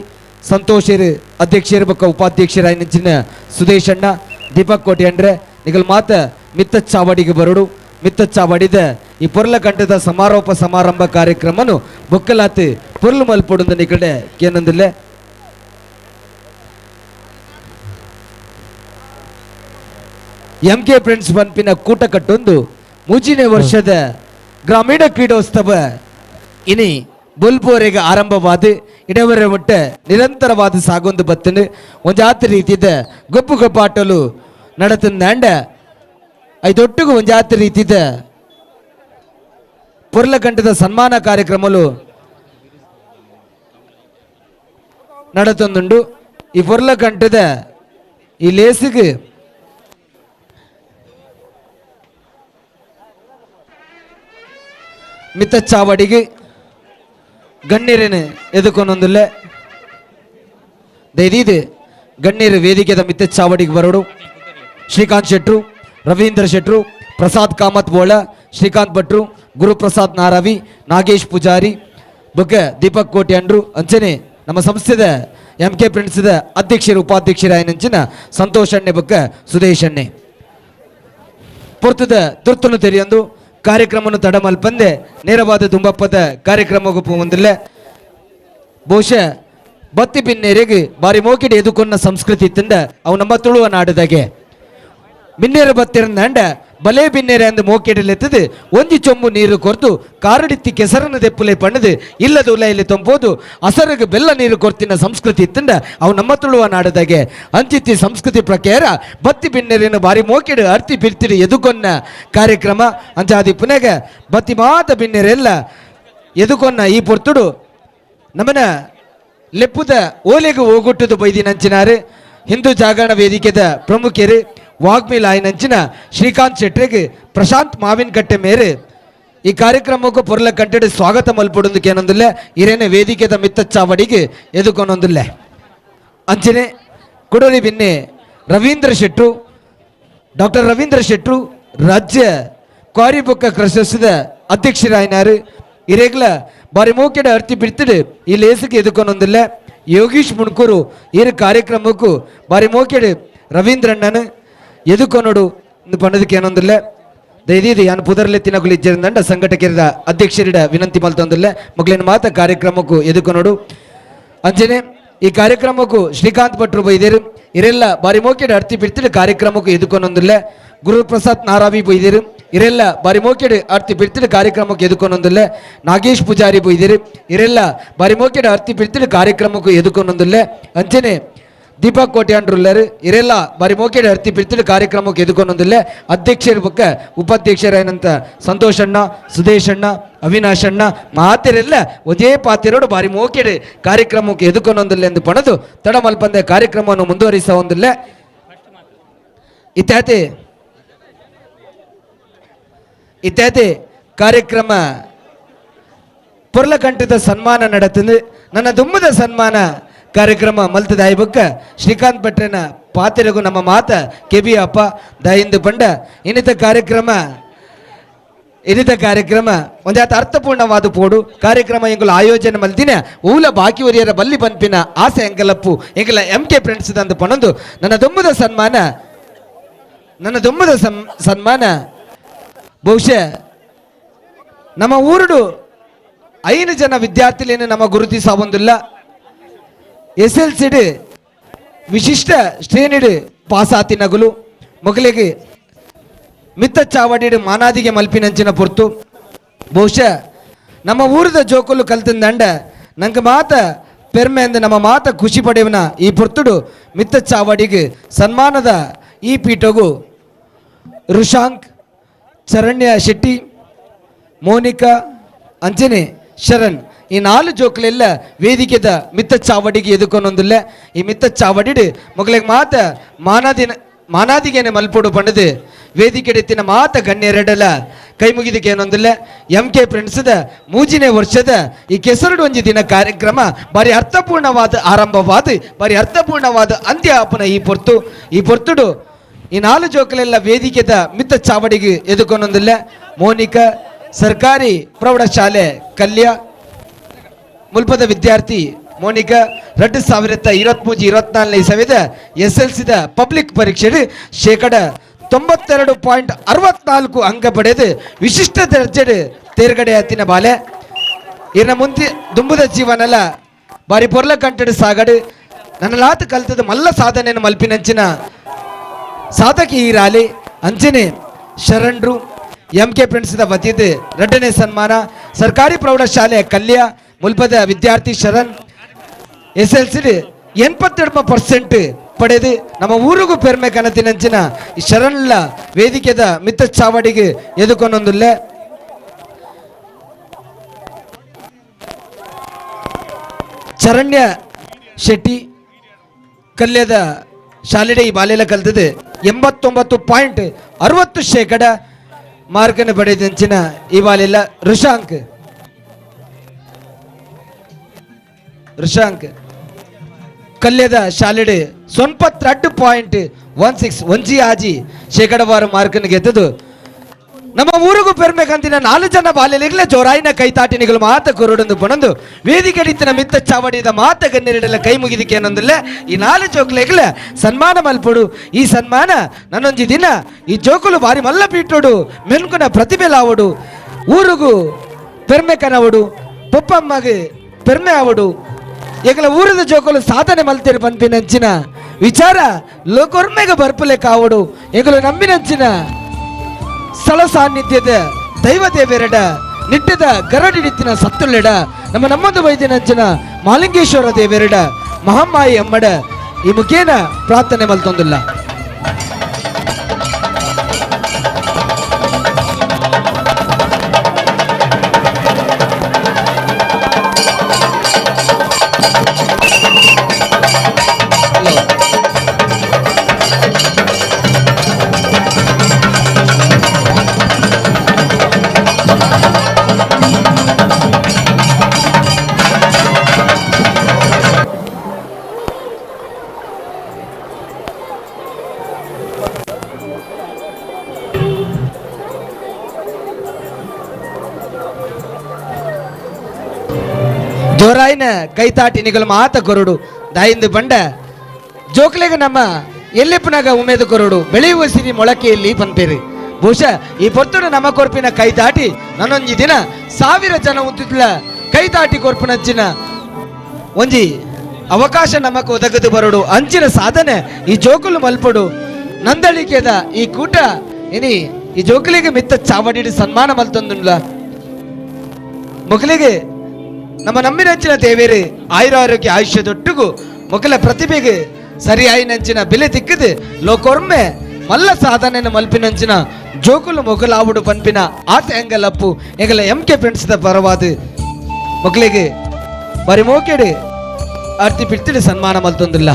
ಸಂತೋಷ್ ಅಧ್ಯಕ್ಷರು ಬೊಕ್ಕ ಉಪಾಧ್ಯಕ್ಷರಾಯಿನ ಸುದೇಶ್ ಅಣ್ಣ, ದೀಪಕ್ ಕೋಟ್ಯಂಡ್ರೆ ನಿಗಲ್ ಮಾತ ಮಿತ್ತ ಚಾವಡಿಗೆ ಬರುಡು. ಮಿತ್ತ ಚಾವಡಿದ ಈ ಪೊರ್ಲಕಂಠದ ಸಮಾರೋಪ ಸಮಾರಂಭ ಕಾರ್ಯಕ್ರಮನು ಬೊಕ್ಕಲಾತ್ ಪೊರ್ಲು ಮಲ್ಪೊಡುಂದ ನಿಕಡೆ ಕೇನಂದಿಲ್ಲ. M K friends ಪನ್ಪಿನ ಕೂಟ ಕಟ್ಟೊಂದು ಮೂಜಿನೇ ವರ್ಷದ ಗ್ರಾಮೀಣ ಕ್ರೀಡೋತ್ಸವ ಇನಿ ಬೊಲ್ಪುವರೆಗೆ ಆರಂಭವಾದ ಇಡವರೆ ಮಟ್ಟ ನಿರಂತರವಾದ ಸಾಗೊಂದು ಬತ್ತನು ಒಂಜಾತ ರೀತಿದ ಗೊಪ್ಪು ಗೊಪ್ಪಾಟಲು நடத்துந்தாண்ட ಐದೊಟ್ಟಿಗೂ ಒಂಜಾತ ರೀತಿದ ಪೊರ್ಲಕಂಠದ ಸನ್ಮಾನ ಕಾರ್ಯಕ್ರಮಲು நடத்துண்டு. ಈ ಪೊರ್ಲಕಂಠದ ಈ ಲೇಸಿಗೆ ಮಿತ್ತಚಾವಡಿಗೆ ಗಣ್ಯರನ್ನು ಎದುಕೊಂಡೊಂದಿಲ್ಲ ದಯದೀದು ಗಣ್ಯರು ವೇದಿಕೆದ ಮಿತ್ತಚಾವಡಿಗೆ ಬರೋಡು. ಶ್ರೀಕಾಂತ್ ಶೆಟ್ರು, ರವೀಂದ್ರ ಶೆಟ್ರು, ಪ್ರಸಾದ್ ಕಾಮತ್ ಬೋಳ, ಶ್ರೀಕಾಂತ್ ಭಟ್ರು, ಗುರುಪ್ರಸಾದ್ ನಾರಾವಿ, ನಾಗೇಶ್ ಪೂಜಾರಿ, ಬೊಕ್ಕ ದೀಪಕ್ ಕೋಟಿ ಅಂಡ್ರು ಅಂಚನೆ ನಮ್ಮ ಸಂಸ್ಥೆದ ಎಂ ಕೆ ಫ್ರೆಂಡ್ಸ್ದ ಅಧ್ಯಕ್ಷರು ಉಪಾಧ್ಯಕ್ಷರಾಯನಂಚಿನ ಸಂತೋಷ್ ಅಣ್ಣೆ ಬೊಕ್ಕ ಸುದೇಶ್ ಅಣ್ಣೆ ಪೊರ್ತದ ತುರ್ತನು ತೆರೆಯೊಂದು ಕಾರ್ಯಕ್ರಮವನ್ನು ತಡಮಲ್ಪಂದೆ ನೇರವಾದ ದುಂಬಪ್ಪದ ಕಾರ್ಯಕ್ರಮ ಹೊಂದಿಲ್ಲ. ಬಹುಶಃ ಬತ್ತಿ ಬಿನ್ನೇರಿಗೆ ಬಾರಿ ಮೋಕಿಡಿ ಎದುಕೊನ್ನ ಸಂಸ್ಕೃತಿ ತಿಂದ ಅವು ನಮ್ಮ ತುಳುವ ನಾಡದಾಗೆ ಮಿನ್ನೇರ ಬತ್ತಿರಂದಂಡ ಬಲೆ ಬಿನ್ನೇರ ಅಂದು ಮೋಕಿಡಲೆತ್ತದು ಒಂಜಿ ಚೊಂಬು ನೀರು ಕೊರ್ದು ಕಾರಡಿತ್ತಿ ಕೆಸರನ ದೆಪ್ಪುಲೆ ಪಣ್ಣದು ಇಲ್ಲದ ಉಲೈಲಿ ತೊಂಬೋದು ಅಸರಗು ಬೆಲ್ಲ ನೀರು ಕೊರ್ತಿನ ಸಂಸ್ಕೃತಿ ಇತ್ತಂಡ ಅವು ನಮ್ಮ ತುಳುವ ನಾಡದಾಗೆ ಅಂಚಿತ್ತಿ ಸಂಸ್ಕೃತಿ ಪ್ರಕಾರ ಬತ್ತಿ ಬಿನ್ನೇರಿನ ಬಾರಿ ಮೋಕಿಡು ಅರ್ತಿ ಬಿರ್ತಿಡು ಎದುಕೊನ್ನ ಕಾರ್ಯಕ್ರಮ ಅಂಚಾದಿ ಪುನಗ ಬತ್ತಿ ಮಾತ ಬಿನ್ನೇರೆಲ್ಲ ಎದುಕೊನ್ನ ಈ ಪೊರ್ತುಡು ನಮ್ಮನ ಲೆಪ್ಪುದ ಓಲೆಗು ಓಗುಟ್ಟುದು ಬೈದಿನಂಚಿನಾರು ಹಿಂದೂ ಜಾಗರಣ ವೇದಿಕೆದ ಪ್ರಮುಖರು ವಾಗ್ಮಿ ಲಾಯಿನಂಚಿನ ಶ್ರೀಕಾಂತ್ ಶೆಟ್ರಿಗೆ ಪ್ರಶಾಂತ್ ಮಾವಿನಕಟ್ಟೆ ಮೇರೆ ಈ ಕಾರ್ಯಕ್ರಮಕ್ಕೂ ಪೊರ್ಲ ಕಂಟೆಡ್ ಸ್ವಾಗತ ಮಲ್ಪೊಡೊಂದು ಇರೇನೆ ವೇದಿಕೆದ ಮಿತ್ತಚ್ಚಾವಡಿಗೆ ಎದುಕೊನೊಂದಿಲ್ಲ. ಅಂಚನೆ ಕುಡೋಲಿ ಬಿನ್ನೆ ರವೀಂದ್ರ ಶೆಟ್ರು ಡಾಕ್ಟರ್ ರವೀಂದ್ರ ಶೆಟ್ರು ರಾಜ್ಯ ಕ್ವಾರಿಬೊಕ್ಕ ಕ್ರಶಸ್ದ ಅಧ್ಯಕ್ಷರಾಯಿನಾರು ಇರೇಗ್ಲ ಬಾರಿ ಮೋಕೆಡ ಅರ್ತಿ ಬಿಡ್ತಿಡು ಈ ಲೇಸಿಗೆ ಎದುಕೊನೊಂದಿಲ್ಲ. ಯೋಗೀಶ್ ಮುಣ್ಕೂರು ಇರು ಕಾರ್ಯಕ್ರಮಕ್ಕೂ ಬಾರಿ ಮೋಕೆಡು ರವೀಂದ್ರಣ್ಣನ ಎದುಕೊನೋಡು ಪಣ್ಣದಕ್ಕೆ ಏನೊಂದಿಲ್ಲ. ದಯದೀದಿ ಯಾನ್ ಪುದರ್ಲೆ ತಿನಗುಲು ಇಜ್ಜರಿಂದಂಡ ಸಂಘಟಕರ ಅಧ್ಯಕ್ಷರಿಡ ವಿನಂತಿ ಮಲ್ತೊಂದಿಲ್ಲ ಮಗ್ಲಿನ ಮಾತ ಕಾರ್ಯಕ್ರಮಕ್ಕೂ ಎದುಕೊನೋಡು. ಅಂಚನೆ ಈ ಕಾರ್ಯಕ್ರಮಕ್ಕೂ ಶ್ರೀಕಾಂತ್ ಭಟ್ರು ಬೈದೇರು ಇರೆಲ್ಲ ಬಾರಿ ಮೋಕೆಡು ಅರ್ತಿ ಬಿಡ್ತಿಡು ಕಾರ್ಯಕ್ರಮಕ್ಕೂ ಎದುಕೊನೊಂದಿಲ್ಲ. ಗುರುಪ್ರಸಾದ್ ನಾರಾವಿ ಬೈದೇರು ಇರೆಲ್ಲ ಬಾರಿ ಮೋಕೆಡು ಅರ್ತಿ ಬಿಡ್ತಿಡು ಕಾರ್ಯಕ್ರಮಕ್ಕೆ ಎದುಕೊನೊಂದಿಲ್ಲ. ನಾಗೇಶ್ ಪೂಜಾರಿ ಬೈದೇರು ಇರೆಲ್ಲ ಬಾರಿ ಮೋಕೆಡು ಅರ್ತಿ ಬಿಡ್ತಿಡು ಕಾರ್ಯಕ್ರಮಕ್ಕೂ ಎದುಕೊನೊಂದಿಲ್ಲ. ಅಂಚನೆ ದೀಪಕ್ ಕೋಟ್ಯಾಂಡ್ರುಲ್ಲರು ಇರೆಲ್ಲ ಬಾರಿ ಮೋಕೆಡು ಅರ್ತಿ ಬಿಡ್ತಿಡು ಕಾರ್ಯಕ್ರಮಕ್ಕೆ ಎದುಕೊನೊಂದಿಲ್ಲ. ಅಧ್ಯಕ್ಷರ ಬೊಕ್ಕ ಉಪಾಧ್ಯಕ್ಷರೇನಂತ ಸಂತೋಷಣ್ಣ ಸುದೇಶಣ್ಣ ಅವಿನಾಶಣ್ಣ ಮಾತಿರೆಲ್ಲ ಒಂದೇ ಪಾತಿರೋಡು ಬಾರಿ ಮೋಕೆಡು ಕಾರ್ಯಕ್ರಮಕ್ಕೆ ಎದುಕೊನೊಂದಿಲ್ಲ ಎಂದು ಪಣದು ತಡಮಲ್ಪಂದೆ ಕಾರ್ಯಕ್ರಮವನ್ನು ಮುಂದುವರಿಸ ಒಂದಿಲ್ಲ. ಇತ್ಯಾದಿ ಇತ್ಯಾದಿ ಕಾರ್ಯಕ್ರಮ ಪೊರ್ಲಕಂಠದ ಸನ್ಮಾನ ನಡೆತಂದು ನನ್ನ ದುಮ್ಮದ ಸನ್ಮಾನ ಕಾರ್ಯಕ್ರಮ ಮಲ್ತದ ಆಯ್ಬಕ್ಕ ಶ್ರೀಕಾಂತ್ ಭಟ್ರನ ಪಾತಿರಗು ನಮ್ಮ ಮಾತ ಕೆಬಿ ಅಪ್ಪ ದಯಿಂದ ಪಂಡ ಇನ್ನಿತ ಕಾರ್ಯಕ್ರಮ ಒಂದಾತ ಅರ್ಥಪೂರ್ಣವಾದ ಪೋಡು ಕಾರ್ಯಕ್ರಮ ಎಂಗುಲ ಆಯೋಜನೆ ಮಲ್ದಿನ ಊಲ ಬಾಕಿ ಒರಿಯರ ಬಲ್ಲಿ ಪನ್ಪಿನ ಆಸೆ ಎಂಕಲಪ್ಪು ಎಂಕಲ M K friends ತಂದು ಪಣೊಂದು ನನ್ನ ದುಮ್ಮದ ಸನ್ಮಾನ ಸನ್ಮಾನ ಬಹುಶಃ ನಮ್ಮ ಊರುಡು 5 ಜನ ವಿದ್ಯಾರ್ಥಿಗಳನ್ನು ನಮ್ಮ ಗುರುತಿಸವಂದಿಲ್ಲ. ಎಸ್ ಎಲ್ ಸಿಡ್ ವಿಶಿಷ್ಟ ಶ್ರೇಣಿಡು ಪಾಸಾತಿ ನಗುಲು ಮೊಗಲಿಗೆ ಮಿತ್ತ ಚಾವಡಿಡು ಮಾನಾದಿಗೆ ಮಲ್ಪಿನಂಚಿನ ಪೊರ್ತು ಬಹುಶಃ ನಮ್ಮ ಊರದ ಜೋಕುಲು ಕಲ್ತಿಂದಂಡ ನಂಗೆ ಮಾತ ಪೆರ್ಮೆ ಅಂದ ನಮ್ಮ ಮಾತ ಖುಷಿ ಪಡೆಯವನ ಈ ಪೊರ್ತುಡು ಮಿತ್ತ ಚಾವಡಿಗೆ ಸನ್ಮಾನದ ಈ ಪೀಠಗೂ ಋಷಾಂಕ್ ಚರಣ್ಯ ಶೆಟ್ಟಿ ಮೋನಿಕಾ ಅಂಜನೆ ಶರಣ್ ಈ 4 ಜೋಕ್ಲೆಲ್ಲ ವೇದಿಕೆದ ಮಿತ್ತ ಚಾವಡಿಗೆ ಎದುಕೊನೊಂದಿಲ್ಲ. ಈ ಮಿತ್ತ ಚಾವಡಿಡು ಮೊಗಲಿಗೆ ಮಾತ ಮಾನಾದಿಗೇನೆ ಮಲ್ಪೊಡು ಪಂಡದು ವೇದಿಕೆಡೆತ್ತಿನ ಮಾತ ಗಣ್ಯರೆಡಲ ಕೈ ಮುಗಿದಕ್ಕೆ ಏನೊಂದಿಲ್ಲ. ಎಂ ಕೆ ಫ್ರೆಂಡ್ಸ್ದ 3ನೇ ವರ್ಷದ ಈ ಕೆಸರುಡು ಒಂಜಿ ದಿನ ಕಾರ್ಯಕ್ರಮ ಬಾರಿ ಅರ್ಥಪೂರ್ಣವಾದ ಆರಂಭವಾದ ಬಾರಿ ಅರ್ಥಪೂರ್ಣವಾದ ಅಂತ್ಯ ಆಪನ ಈ ಪೊರ್ತುಡು ಈ 4 ಜೋಕಲೆಲ್ಲ ವೇದಿಕೆದ ಮಿತ್ತ ಚಾವಡಿಗೆ ಎದುಕೊನೊಂದಿಲ್ಲ. ಮೋನಿಕಾ ಸರ್ಕಾರಿ ಪ್ರೌಢಶಾಲೆ ಕಲ್ಯ ಮುಲ್ಪದ ವಿದ್ಯಾರ್ಥಿ ಮೋನಿಕಾ 2023-24 ಇಸವಿದ ಎಸ್ ಎಲ್ ಸಿದ ಪಬ್ಲಿಕ್ ಪರೀಕ್ಷೆ 92.64% ಅಂಕ ಪಡೆದು ವಿಶಿಷ್ಟ ದರ್ಜೆ ತೇರ್ಗಡೆ ಹತ್ತಿನ ಬಾಲೆ ಇನ್ನ ಮುಂದೆ ದುಂಬುದ ಜೀವನಲ ಬಾರಿ ಪೊರ್ಲ ಕಂಟಡು ಸಾಗಡು ನನ್ನ ಲಾತ ಕಲ್ತದ ಮಲ್ಲ ಸಾಧನೆಯನ್ನು ಮಲ್ಪಿನಂಚಿನ ಸಾಧಕಿ ಈ ರಾಲಿ ಅಂಚನೆ ಶರಣ್ರು ಎಂ ಕೆ ಫ್ರೆಂಡ್ಸ್ದ ವತಿಯಿಂದ 2ನೇ ಸನ್ಮಾನ ಸರ್ಕಾರಿ ಪ್ರೌಢಶಾಲೆ ಕಲ್ಯ ಮುಲ್ಪದ ವಿದ್ಯಾರ್ಥಿ ಶರಣ್ S L C 82% ಪಡೆದು ನಮ್ಮ ಊರಿಗೂ ಪೆರ್ಮೆ ಕನತಿನಂಚಿನ ಈ ಶರಣ್ಲ ವೇದಿಕೆದ ಮಿತ್ತ ಚಾವಡಿಗೆ ಎದುಕೊನೊಂದುಲ್ಲ. ಚರಣ್ಯ ಶೆಟ್ಟಿ ಕಲ್ಯದ ಶಾಲೆಡೆ ಈ ಬಾಲೆಲ್ಲ ಕಲ್ತದೆ 89.60% ಮಾರ್ಕನ್ನು ಪಡೆದಂಚಿನ ಈ ಬಾಲೆಲ್ಲ ಋಷಾಂಕ್ ಕಲ್ಯದ ಶಾಲೆಡೆ 92.16 ಒಂಜಿ ಆಜಿ ಶೇಕಡವಾರು ಮಾರ್ಕನ್ನು ಗೆದ್ದದು ನಮ್ಮ ಊರಿಗೂ ಪೆರ್ಮೆ ಕಂತಿನ 4 ಜನ ಬಾಲ್ಯಲಿಗ್ಲ ಜೋರಾಯಿನ ಕೈತಾಟಿನಿಗಳು ಮಾತ ಕೊರಡೊಂದು ಪಣಂದು ವೇದಿಕೆ ಡಿತ್ತಿನ ಮಿತ್ತ ಚಾವಡಿದ ಮಾತ ಗಣ್ಯರಿಡೆಲ್ಲ ಕೈ ಮುಗಿದಿಕ್ಕೆ ಅನ್ನೊಂದಿಲ್ಲ ಈ 4 ಜೋಕ್ಲೆಗ್ಲ ಸನ್ಮಾನ ಮಲ್ಪಡು. ಈ ಸನ್ಮಾನ ನನ್ನೊಂಜಿ ದಿನ ಈ ಜೋಕುಲು ಬಾರಿ ಮಲ್ಲ ಪೀಟೋಡು ಮೆನ್ಕುನ ಪ್ರತಿಭೆ ಲಾವಡು ಊರಿಗೂ ಪೆರ್ಮೆ ಕನವಡು ಪೊಪ್ಪಮ್ಮಗೆ ಪೆರ್ಮೆ ಆವಡು ಎಗಲ ಊರದ ಜೋಕುಲು ಸಾಧನೆ ಮಲ್ತಿರು ಪನ್ಪಿನಂಚಿನ ವಿಚಾರ ಲೋಕೊರ್ಮೆಗೆ ಬರ್ಪುಲೆ ಕಾವಡು ಎಗಲು ನಂಬಿನಂಚಿನ ಸ್ಥಳ ಸಾನ್ನಿಧ್ಯದ ದೈವ ದೇವೆರಡ ನಿಟ್ಟದ ಗರಡಿಡಿತ್ತಿನ ಸತ್ತುಳ್ಳೆಡ ನಮ್ಮ ನಮ್ಮದು ವೈದ್ಯನಂಚಿನ ಮಾಲಿಂಗೇಶ್ವರ ದೇವೆರಡ ಮಹಮ್ಮಾಯಿ ಅಮ್ಮಡ ಈ ಮುಖೇನ ಪ್ರಾರ್ಥನೆ ಮಲ್ತೊಂದಿಲ್ಲ. ಜೋರಾಯಿನ ಕೈತಾಟಿ ನಿಗಲು ಮಾತ ಕೊರಡು ದಾಯಿಂದು ಬಂಡ ಜೋಕ್ಲೆಗ ನಮ್ಮ ಎಲ್ಲಿಪ್ಪನಾಗ ಉಮೇದು ಕೊರಡು ಬೆಳೆಯುವ ಸಿರಿ ಮೊಳಕೆಯಲ್ಲಿ ಪಂಪೇರಿ. ಬಹುಶಃ ಈ ಪೊರ್ತುಡು ನಮ್ಮ ಕೊರ್ಪಿನ ಕೈತಾಟಿ ನನ್ನೊಂಜಿ ದಿನ 1000 ಜನ ಉದ್ದಿದ್ಲ ಕೈತಾಟಿ ಕೊರ್ಪಿನಂಚಿನ ಒಂಜಿ ಅವಕಾಶ ನಮಕ್ ಒದಗದು ಬರಡು ಅಂಚಿನ ಸಾಧನೆ ಈ ಜೋಕುಲು ಮಲ್ಪಡು ನಂದಳಿಕೆದ ಈ ಕೂಟ ಇನಿ ಈ ಜೋಕುಲಿಗೆ ಮಿತ್ತ ಚಾವಡಿ ಸನ್ಮಾನ ಮಲ್ತೊಂದುಲ್ಲ. ಮೊಗಲಿಗೆ ನಮ್ಮ ನಂಬಿನಂಚಿನ ದೇವೇರಿ ಆಯುರಾರೋಗ್ಯ ಆಯುಷ್ಯ ದೊಟ್ಟುಗು ಮೊಗಲ ಪ್ರತಿಭೆಗೆ ಸರಿಯಾಯಿನಂಚಿನ ಬೆಲೆ ತಿಕ್ಕದು ಲೋಕೊರ್ಮೆ ಮಲ್ಲ ಸಾಧನೆಯನ್ನು ಮಲ್ಪಿನಂಚಿನ ಜೋಕುಲು ಮೊಗಲಾವುಡು ಪನ್ಪಿನ ಆತ ಎಂಗಲಪ್ಪು ಎಂಗಲ M K friends ಪರವಾದ ಮೊಗಲಿಗೆ ಬರಿ ಮೋಕೆಡು ಅರ್ತಿ ಬಿಡ್ತಿಡು ಸನ್ಮಾನ ಮಲ್ತೊಂದಿಲ್ಲ.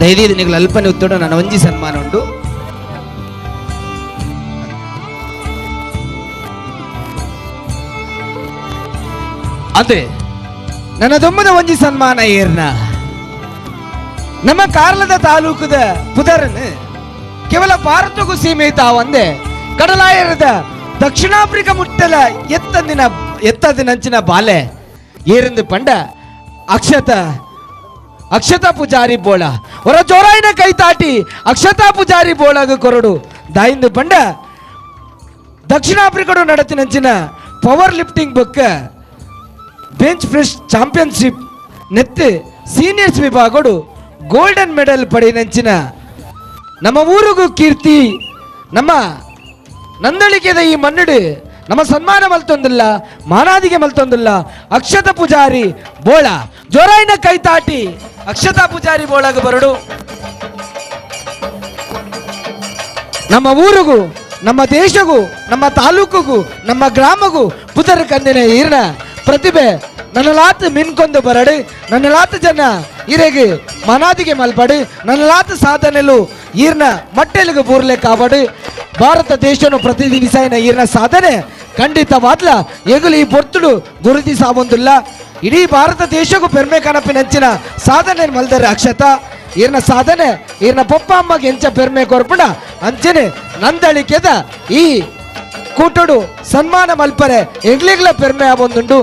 ಧೈರ್ಯ ದಿನಗಳ ಅಲ್ಪನೆ ಉತ್ತಡ ನನ್ನ ಒಂಜಿ ಸನ್ಮಾನ ಉಂಟು. ಅದೇ ನನ್ನ ದೊಮ್ಮದ ಒಂಜಿ ಸನ್ಮಾನ ಏರ್ನ ನಮ್ಮ ಕಾರ್ಲದ ತಾಲೂಕದ ಪುದರನ್ ಕೇವಲ ಭಾರತಕ್ಕೂ ಸೀಮಿತ ಒಂದೇ ಕಡಲಾಯರದ ದಕ್ಷಿಣ ಆಫ್ರಿಕಾ ಮುಟ್ಟಲ ಎತ್ತದಿನಂಚಿನ ಬಾಲೆ ಏರಿಂದು ಪಂಡ ಅಕ್ಷತಾ ಪೂಜಾರಿ ಬೋಳ ಹೊರ ಜೋರಾಯಿನ ಕೈ ತಾಟಿ ಅಕ್ಷತಾ ಪೂಜಾರಿ ಬೋಳಾಗ ಕೊರಡು ದಾಯಿಂದು ಪಂಡ ದಕ್ಷಿಣ ಆಫ್ರಿಕಾಡು ನಡತಿನಂಚಿನ ಪವರ್ ಲಿಫ್ಟಿಂಗ್ ಬೊಕ್ಕ bench press championship ನೆತ್ತು ಸೀನಿಯರ್ಸ್ ವಿಭಾಗಡು ಗೋಲ್ಡನ್ ಮೆಡಲ್ ಪಡೆಯಿನಂಚಿನ ನಮ್ಮ ಊರಿಗೂ ಕೀರ್ತಿ ನಮ್ಮ ನಂದಳಿಕೆದ ಈ ಮಣ್ಣುಡು ನಮ್ಮ ಸನ್ಮಾನ ಮಲ್ತೊಂದಿಲ್ಲ ಮಾನಾದಿಗೆ ಮಲ್ತೊಂದಿಲ್ಲ ಅಕ್ಷತ ಪೂಜಾರಿ ಬೋಳ ಜೋರಾಯಿನ ಕೈ ತಾಟಿ ಅಕ್ಷತಾ ಪೂಜಾರಿ ಬೋಳಾಗ ಬರಡು. ನಮ್ಮ ಊರಿಗೂ ನಮ್ಮ ದೇಶಗೂ ನಮ್ಮ ತಾಲೂಕಿಗೂ ನಮ್ಮ ಗ್ರಾಮಗೂ ಪುದರ ಕಂದಿನ ಈರ್ನ ಪ್ರತಿಭೆ ನನ್ನಲಾತ ಮಿನ್ಕೊಂದು ಬರಡು ನನ್ನಲಾತ ಜನ ಇರೆಗೆ ಮನಾದಿಗೆ ಮಲ್ಪಡು ನನ್ನಲಾತ ಸಾಧನೆಲು ಈರ್ನ ಮಟ್ಟೆಲಿಗೆ ಬೂರ್ಲೆ ಕಾಬಡು ಭಾರತ ದೇಶನು ಪ್ರತಿನಿಧಿಸಾಯಿನ ಈರ್ನ ಸಾಧನೆ ಖಂಡಿತವಾದ್ಲ ಎಗುಲು ಈ ಪೊರ್ತುಡು ಗುರುತಿಸಾವೊಂದಿಲ್ಲ. ಇಡೀ ಭಾರತ ದೇಶಕ್ಕೂ ಪೆರ್ಮೆ ಕನಪಿನಂಚಿನ ಸಾಧನೆ ಮಲ್ದರೆ ಅಕ್ಷತಾ ಈರ್ನ ಸಾಧನೆ ಈರ್ನ ಪೊಪ್ಪ ಅಮ್ಮಗೆ ಎಂಚ ಪೆರ್ಮೆ ಕೊರ್ಪುಣ ಅಂಚನೆ ನಂದಳಿಕೆದ ಈ ಕೂಟಡು ಸನ್ಮಾನ ಮಲ್ಪರೆ ಎಂಗ್ಲಿಗ್ಲ ಪೆರ್ಮೆ ಆವೊಂದುಂಡು.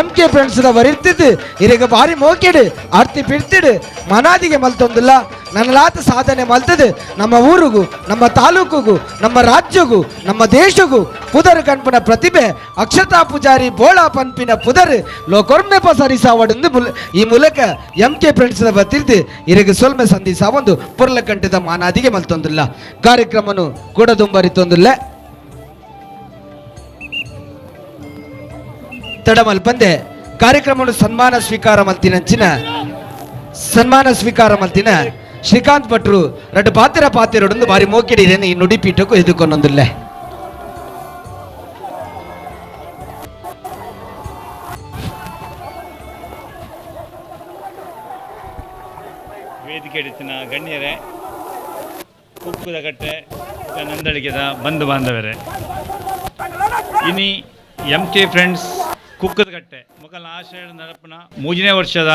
M K friends ವರಿರ್ತಿದ್ದು ಇರೆಗ ಬಾರಿ ಮೋಕೆಡು ಆರ್ತಿ ಪಿರ್ತಿಡು ಮನಾದಿಗೆ ಮಲ್ತೊಂದಿಲ್ಲ. ನನ್ನಲಾತ ಸಾಧನೆ ಮಲ್ತದು ನಮ್ಮ ಊರಿಗೂ ನಮ್ಮ ತಾಲೂಕುಗೂ ನಮ್ಮ ರಾಜ್ಯಗೂ ನಮ್ಮ ದೇಶಗೂ ಪುದರ್ ಕಣ್ಪುನ ಪ್ರತಿಭೆ ಅಕ್ಷತಾ ಪೂಜಾರಿ ಬೋಳ ಪನ್ಪಿನ ಪುದರ್ ಲೋಕೊರ್ಮೆ ಪಸರಿಸಾವಡಂದು ಈ ಮೂಲಕ M K friends ಬತ್ತಿರ್ದು ಇರೆಗೆ ಸೊಲ್ಮೆ ಸಂಧಿಸಾವೊಂದು ಪುರ್ಲಕಂಠದ ಮಾನಾದಿಗೆ ಮಲ್ತೊಂದಿಲ್ಲ. ಕಾರ್ಯಕ್ರಮನು ಕೂಡದುಂಬರಿತೊಂದಿಲ್ಲ. ತಡಮಲ್ಪಂದೆ ಕಾರ್ಯಕ್ರಮವನ್ನು ಸನ್ಮಾನ ಸ್ವೀಕಾರ ಮಲ್ತಿನಂಚಿನ ಸನ್ಮಾನ ಸ್ವೀಕಾರ ಮಲ್ತಿನ ಶ್ರೀಕಾಂತ್ ಭಟ್ರು ರಡ್ಡು ಪಾತಿರ ಪಾತಿರೊಡೊಂದು ಬಾರಿ ಮೋಕಿಡಿರೇನು ಈ ನುಡಿಪೀಠಕ್ಕೂ ಎದುಕೊಂಡೊಂದಿಲ್ಲ. ವೇದಿಕೆ ಎಡಿತಿನ ಗಣ್ಯರೇ, ಕುಕ್ಕುದಗಟ್ಟೆ ನಂದಳಿಗೆದ ಬಂಧು ಬಾಂಧವರೇ, ಇನಿ M K friends Kukkadakatte ಮೊಕಲ ಆಶ್ರಯ ನರಪನ ಮೂಜನೇ ವರ್ಷದ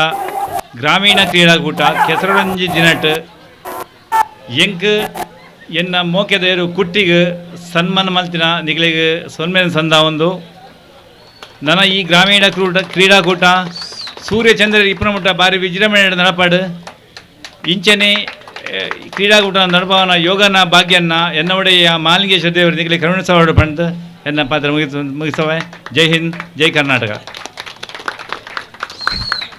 ಗ್ರಾಮೀಣ ಕ್ರೀಡಾಕೂಟ ಕೆಸರೊಂಜಿ ದಿನಟ್ ಎಂಕ್ ಎನ್ನ ಮೋಕೆದೇರು ಕುಟ್ಟಿಗೆ ಸನ್ಮಾನ ಮಲ್ತಿನ ನಿಗಲಿಗೆ ಸೊನ್ಮೇನ ಸಂದ ಒಂದು ನನ್ನ ಈ ಗ್ರಾಮೀಣ ಕ್ರೀಡಾಕೂಟ ಸೂರ್ಯಚಂದ್ರ ಇಪ್ಪನ ಮುಟ್ಟ ಬಾರಿ ವಿಜೃಂಭಣೆ ನಡಪಾಡು ಇಂಚನೆ ಕ್ರೀಡಾಕೂಟ ನಡಪವನ ಯೋಗನ ಭಾಗ್ಯನ್ನ ಎನ್ನ ಒಡೆಯ ಮಾಲಿಂಗೇಶ್ವರ ದೇವರು ನಿಗಲಿ ಕರುಣಿಸವಾಡು ಪಂಡ್ ಎನ್ನ ಪಾತ್ರ ಮುಗಿಸವೆ. ಜೈ ಹಿಂದ್, ಜೈ ಕರ್ನಾಟಕ.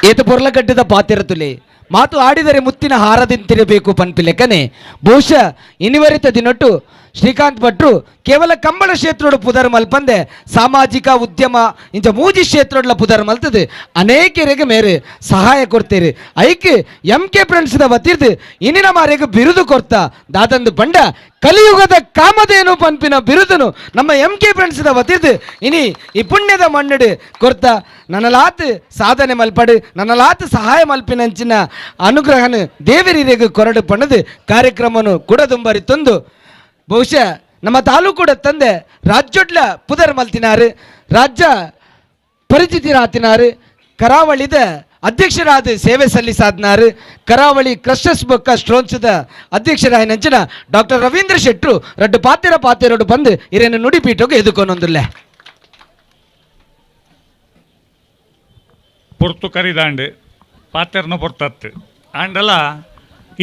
ಏತ ಪೊರ್ಲಕಟ್ಟಿದ ಪಾತಿರತುಲೆ ಮಾತು ಆಡಿದರೆ ಮುತ್ತಿನ ಹಾರದಿಂತಿರಬೇಕು ಪನ್ಪಿಲೆಕ್ಕನೆ ಬಹುಶಃ ಇನಿವರಿತ ದಿನೊಟ್ಟು ಶ್ರೀಕಾಂತ್ ಭಟ್ರು ಕೇವಲ ಕಂಬಳ ಕ್ಷೇತ್ರೋಡು ಪುದರ್ ಮಲ್ಪಂದೆ ಸಾಮಾಜಿಕ ಉದ್ಯಮ ಇಂಚ ಮೂಜಿ ಕ್ಷೇತ್ರೋಡ್ಲ ಪುದರ್ ಮಲ್ತದೆ ಅನೇಕರಿಗೆ ಮೇರೆ ಸಹಾಯ ಕೊಡ್ತೀರಿ. ಐಕ್ M K friends the ವತಿರ್ದು ಇನಿನ ಮಾರೆಗೆ ಬಿರುದು ಕೊರ್ತ ದಾದಂದು ಬಂಡ ಕಲಿಯುಗದ ಕಾಮಧೇನು ಪಂಪಿನ ಬಿರುದನು ನಮ್ಮ M K friends the ವತಿರ್ದು ಇನಿ ಈ ಪುಣ್ಯದ ಮಣ್ಣಡು ಕೊರ್ತ ನನ್ನಲಾತ್ ಸಾಧನೆ ಮಲ್ಪಡು ನನ್ನಲಾತ್ ಸಹಾಯ ಮಲ್ಪಿನಂಚಿನ ಅನುಗ್ರಹನು ದೇವರಿರೆಗೆ ಕೊರಡು ಪಣದು ಕಾರ್ಯಕ್ರಮನು ಕುಡದುಂಬರಿ ತಂದು ಬಹುಶಃ ನಮ್ಮ ತಾಲೂಕುಡ ತಂದೆ ರಾಜ್ಯೊಡ್ಲ ಪುದರ್ ಮಲ್ತಿನಾರು ರಾಜ್ಯ ಪರಿಚಿತರಾತಿನಾರು ಕರಾವಳಿದ ಅಧ್ಯಕ್ಷರಾದ ಸೇವೆ ಸಲ್ಲಿಸಾದ್ನಾರು ಕರಾವಳಿ ಕ್ರಷಸ್ ಬೊಕ್ಕ ಸ್ಟ್ರೋನ್ಸದ ಅಧ್ಯಕ್ಷರಾಯಿನಂಚಿನ ಡಾಕ್ಟರ್ ರವೀಂದ್ರ ಶೆಟ್ರು ರಡ್ಡು ಪಾತಿರ ಪಾತಿರೋಡು ಬಂದು ಇರೇನು ನುಡಿಪೀಠಕ್ಕೆ ಎದುಕೊನೊಂದಿಲ್ಲ. ಪೊರ್ತು ಕರಿದಾಂಡು ಪಾತೆರ್ನ ಪೊರ್ತತ್ತು ಆಂಡಲ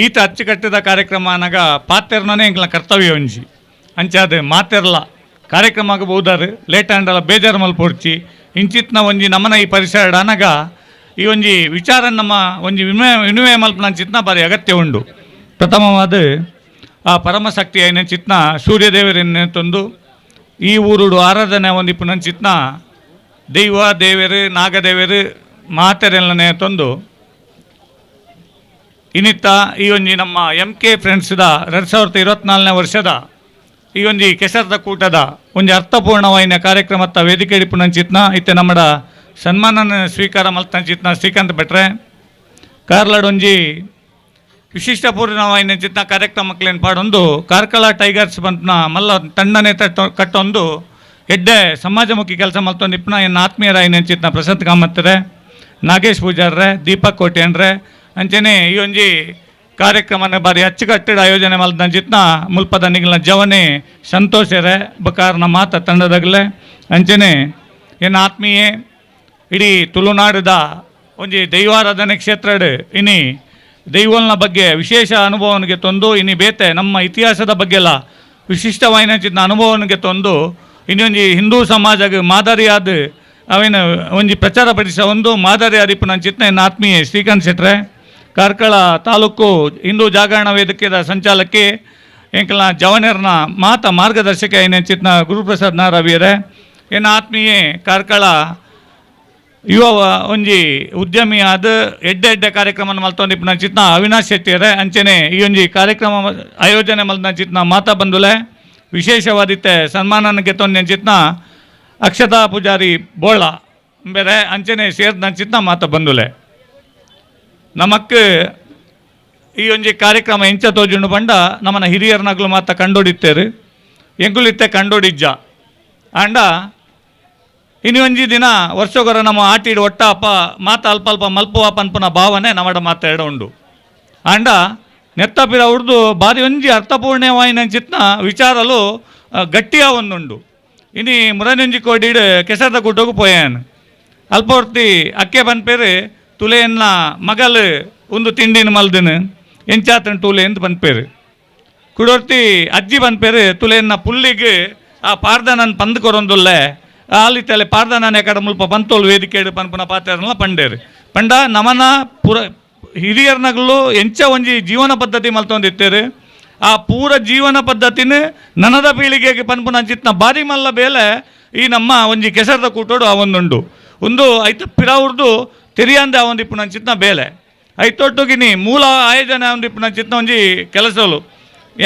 ಈತ ಅಚ್ಚುಕಟ್ಟಿದ ಕಾರ್ಯಕ್ರಮ ಅನಗ ಪಾತೆರ್ನೇ ಎಂಕ್ಲ ಕರ್ತವ್ಯ ಒಂಜಿ ಅಂಚಾದ ಮಾತೆರ್ಲ ಕಾರ್ಯಕ್ರಮಕ್ಕೆ ಬಹುದಾರು ಲೇಟ್ ಆಂಡಲ ಬೇಜಾರು ಮಲ್ಪೊಡ್ಚಿ ಇಂಚಿತ್ನ ಒಂಜಿ ನಮನ ಈ ಪರಿಸರ ಅನಗ ಈ ಒಂಜಿ ವಿಚಾರ ನಮ್ಮ ಒಂಜಿ ವಿನಿಮಯ ಮಲ್ಪನ ಚಿತ್ನ ಬಾರಿ ಅಗತ್ಯ ಉಂಡು. ಪ್ರಥಮವಾದ ಆ ಪರಮಶಕ್ತಿ ಐನ ಚಿತ್ನ ಸೂರ್ಯದೇವರನ್ನೇ ತಂದು ಈ ಊರುಡು ಆರಾಧನೆ ಒಂದಿಪ್ಪು ನನ್ನ ಚಿತ್ನ ದೈವ ದೇವರು ನಾಗದೇವರು ಮಾತೆರೆಲ್ಲನೇ ತಂದು ಇನ್ನಿತ್ತ ಈ ಒಂಜಿ ನಮ್ಮ ಎಂ ಕೆ ಫ್ರೆಂಡ್ಸ್ದ 2024ನೇ ವರ್ಷದ ಈ ಒಂಜಿ ಕೆಸರದ ಕೂಟದ ಒಂಜಿ ಅರ್ಥಪೂರ್ಣವಾಯಿನ ಕಾರ್ಯಕ್ರಮತ್ತ ವೇದಿಕೆ ಹಿಡಿಪುನಂಚಿತ್ನ ಇತ್ತೆ ನಮ್ಮಡ ಸನ್ಮಾನನ ಸ್ವೀಕಾರ ಮಲ್ತಂಚಿತ್ನ ಶ್ರೀಕಾಂತ್ ಭಟ್ರೆ ಕಾರ್ಲಾಡ್ ಒಂಜಿ ವಿಶಿಷ್ಟಪೂರ್ಣವಾಯಿನ ಚಿತ್ನ ಕಾರ್ಯಕ್ರಮಕ್ಕೇನು ಪಾಡೊಂದು ಕಾರ್ಕಳ ಟೈಗರ್ಸ್ ಬಂತನ ಮಲ್ಲ ತಂಡನೆ ಕಟ್ಟೊಂದು ಎಡ್ಡೆ ಸಮಾಜಮುಖಿ ಕೆಲಸ ಮಲ್ತೊಂದು ಇಪ್ಪನ ಎನ್ನ ಆತ್ಮೀಯರಾಯಿನ ಚಿತ್ನ ಪ್ರಶಾಂತ್ ಕಾಮತ್ರೆ, ನಾಗೇಶ್ ಪೂಜಾರ್ರೆ, ದೀಪಕ್ ಕೋಟ್ಯನ್ರೆ ಅಂಚನೆ ಈ ಒಂಜಿ ಕಾರ್ಯಕ್ರಮನ ಬಾರಿ ಅಚ್ಚುಕಟ್ಟಿಡ ಆಯೋಜನೆ ಮಲ್ದ ಚಿತ್ನ ಮುಲ್ಪದ ನಿಗಲ್ನ ಜವನೆ ಸಂತೋಷರೆ ಬಕಾರ್ನ ಮಾತ ತಂಡದಾಗಲೇ ಅಂಚನೆ ಎನ್ನ ಆತ್ಮೀಯೆ ಇಡೀ ತುಳುನಾಡದ ಒಂಜಿ ದೈವಾರಾಧನೆ ಕ್ಷೇತ್ರಡ್ ಇನಿ ದೈವಲ್ನ ಬಗ್ಗೆ ವಿಶೇಷ ಅನುಭವನಿಗೆ ತಂದು ಇನಿ ಬೇತೆ ನಮ್ಮ ಇತಿಹಾಸದ ಬಗ್ಗೆಲ್ಲ ವಿಶಿಷ್ಟವಾಯಿನ ಚಿತ್ನ ಅನುಭವನಿಗೆ ತಂದು ಇನ್ನೊಂಜಿ ಹಿಂದೂ ಸಮಾಜಕ್ಕೆ ಮಾದರಿಯಾದ ಅವೇನು ಒಂಜಿ ಪ್ರಚಾರ ಪಡಿಸ ಒಂದು ಮಾದರಿಯಾದ ಇಪ್ಪು ನನ್ನ ಚಿತ್ನ ಎನ್ನ ಆತ್ಮೀಯ ಶ್ರೀಕಾಂತ್ ಶೆಟ್ರೆ ಕಾರ್ಕಳ ತಾಲೂಕು ಹಿಂದೂ ಜಾಗರಣ ವೇದಿಕೆದ ಸಂಚಾಲಕಿ ಎಂಕಲ್ನ ಜವನೇರ್ನ ಮಾತ ಮಾರ್ಗದರ್ಶಕ ಏನ ಚಿತ್ನ ಗುರುಪ್ರಸಾದ್ ನಾರವಿಯರೇ ಎನ್ನ ಆತ್ಮೀಯ ಕಾರ್ಕಳ ಯುವ ಒಂಜಿ ಉದ್ಯಮಿಯಾದ ಎಡ್ಡೆ ಎಡ್ಡೆ ಕಾರ್ಯಕ್ರಮ ಮಲ್ತೊಂದು ಇಪ್ಪು ನನ್ನ ಚಿತ್ನ ಅವಿನಾಶ್ ಶೆಟ್ಟಿಯರೇ ಅಂಚನೆ ಈ ಒಂಜಿ ಕಾರ್ಯಕ್ರಮ ಆಯೋಜನೆ ಮಲ್ತ ಚಿತ್ನ ಮಾತಾ ಬಂಧುಲೆ ವಿಶೇಷವಾದಿತ್ತೆ ಸನ್ಮಾನಕ್ಕೆ ತೊಂದ ಚಿತ್ನ ಅಕ್ಷತಾ ಪೂಜಾರಿ ಬೋಳ ಬೇರೆ ಅಂಚನೆ ಸೇರ್ದ ಚಿತ್ನ ಮಾತ ಬಂಧುಲೆ ನಮಕ್ ಈ ಒಂಜಿ ಕಾರ್ಯಕ್ರಮ ಎಂಚ ತೋಜುಂಡು ಪಂಡ ನಮ್ಮನ ಹಿರಿಯರ್ನಗ್ಲು ಮಾತ ಕಂಡೋಡಿತ್ತೇರು ಎಂಕುಲಿತ್ತೆ ಕಂಡೋಡಿಜ್ಜ ಆಂಡ ಇನ್ನು ಒಂಜಿ ದಿನ ವರ್ಷಗೊರ ನಮ್ಮ ಆಟಿಡು ಒಟ್ಟ ಅಪ್ಪ ಮಾತ ಅಲ್ಪ ಅಲ್ಪ ಮಲ್ಪುವ ಪನ್ಪುನ ಭಾವನೆ ನಮ್ಮಡ ಮಾತಾಡ ಉಂಡು ಆಂಡ ನೆತ್ತಪಿರ ಉಡ್ದು ಬಾರಿ ಒಂಜಿ ಅರ್ಥಪೂರ್ಣವಾಯಿನ ಚಿತ್ನ ವಿಚಾರಲು ಗಟ್ಟಿಯ ಒಂದುಂಡು. ಇನಿ ಮುರನೊಂಜಿ ಕೋಡಿಡ್ ಕೆಸರ್ದ ಕೂಟೋಗು ಪೋಯಾನ್ ಅಲ್ಪವರ್ತಿ ಅಕ್ಕೆ ಪನ್ಪೇರು ತುಲೆಯನ್ನ ಮಗಲ್ ಒಂದು ತಿಂಡಿನ ಮಲ್ದನು ಎಂಚಾತನ ಟೂಲೆ ಎಂದು ಪನ್ಪೇರು ಕುಡೋರ್ತಿ ಅಜ್ಜಿ ಪನ್ಪೇರು ತುಲೆಯನ್ನ ಪುಲ್ಲಿಗೆ ಆ ಪಾರ್ದನನ್ ಪಂದ್ ಕೊರೊಂದುಲ್ಲೆ ಆಲಿತಲೆ ಪಾರ್ದನನ್ ಎಕಡ ಮುಲ್ಪ ಪಂತೋಳು ವೇದಿಕೆ ಪನ್ಪುನ ಪಾತ್ರನ ಪಂಡೇರು ಪಂಡ ನಮನ ಪುರ ಹಿರಿಯರ್ನಗಲು ಎಂಚ ಒಂಜಿ ಜೀವನ ಪದ್ಧತಿ ಮಲ್ತೊಂದಿತ್ತೇರು ಆ ಪೂರ ಜೀವನ ಪದ್ಧತಿನ ನನದ ಪೀಳಿಗೆಗೆ ಪನ್ಪುನ ಅಂಚಿತ್ನ ಬಾರಿ ಮಲ್ಲ ಬೇಲೆ ಈ ನಮ್ಮ ಒಂಜಿ ಕೆಸರದ ಕೂಟೋಡು ಆ ಒಂದುಂಡು ಒಂದು ಐತ ಪಿರಾವುರ್ದು ತೆರಿಯಾಂದೆ ಆ ಒಂದು ಇಪ್ಪುನ ಅಂಚಿತ್ನ ಬೇಲೆ ಐತೊಟ್ಟುಗಿನಿ ಮೂಲ ಆಯೋಜನೆ ಒಂದು ಇಪ್ಪುನ ಅಂಚಿತ್ನ ಒಂಜಿ ಕೆಲಸಲು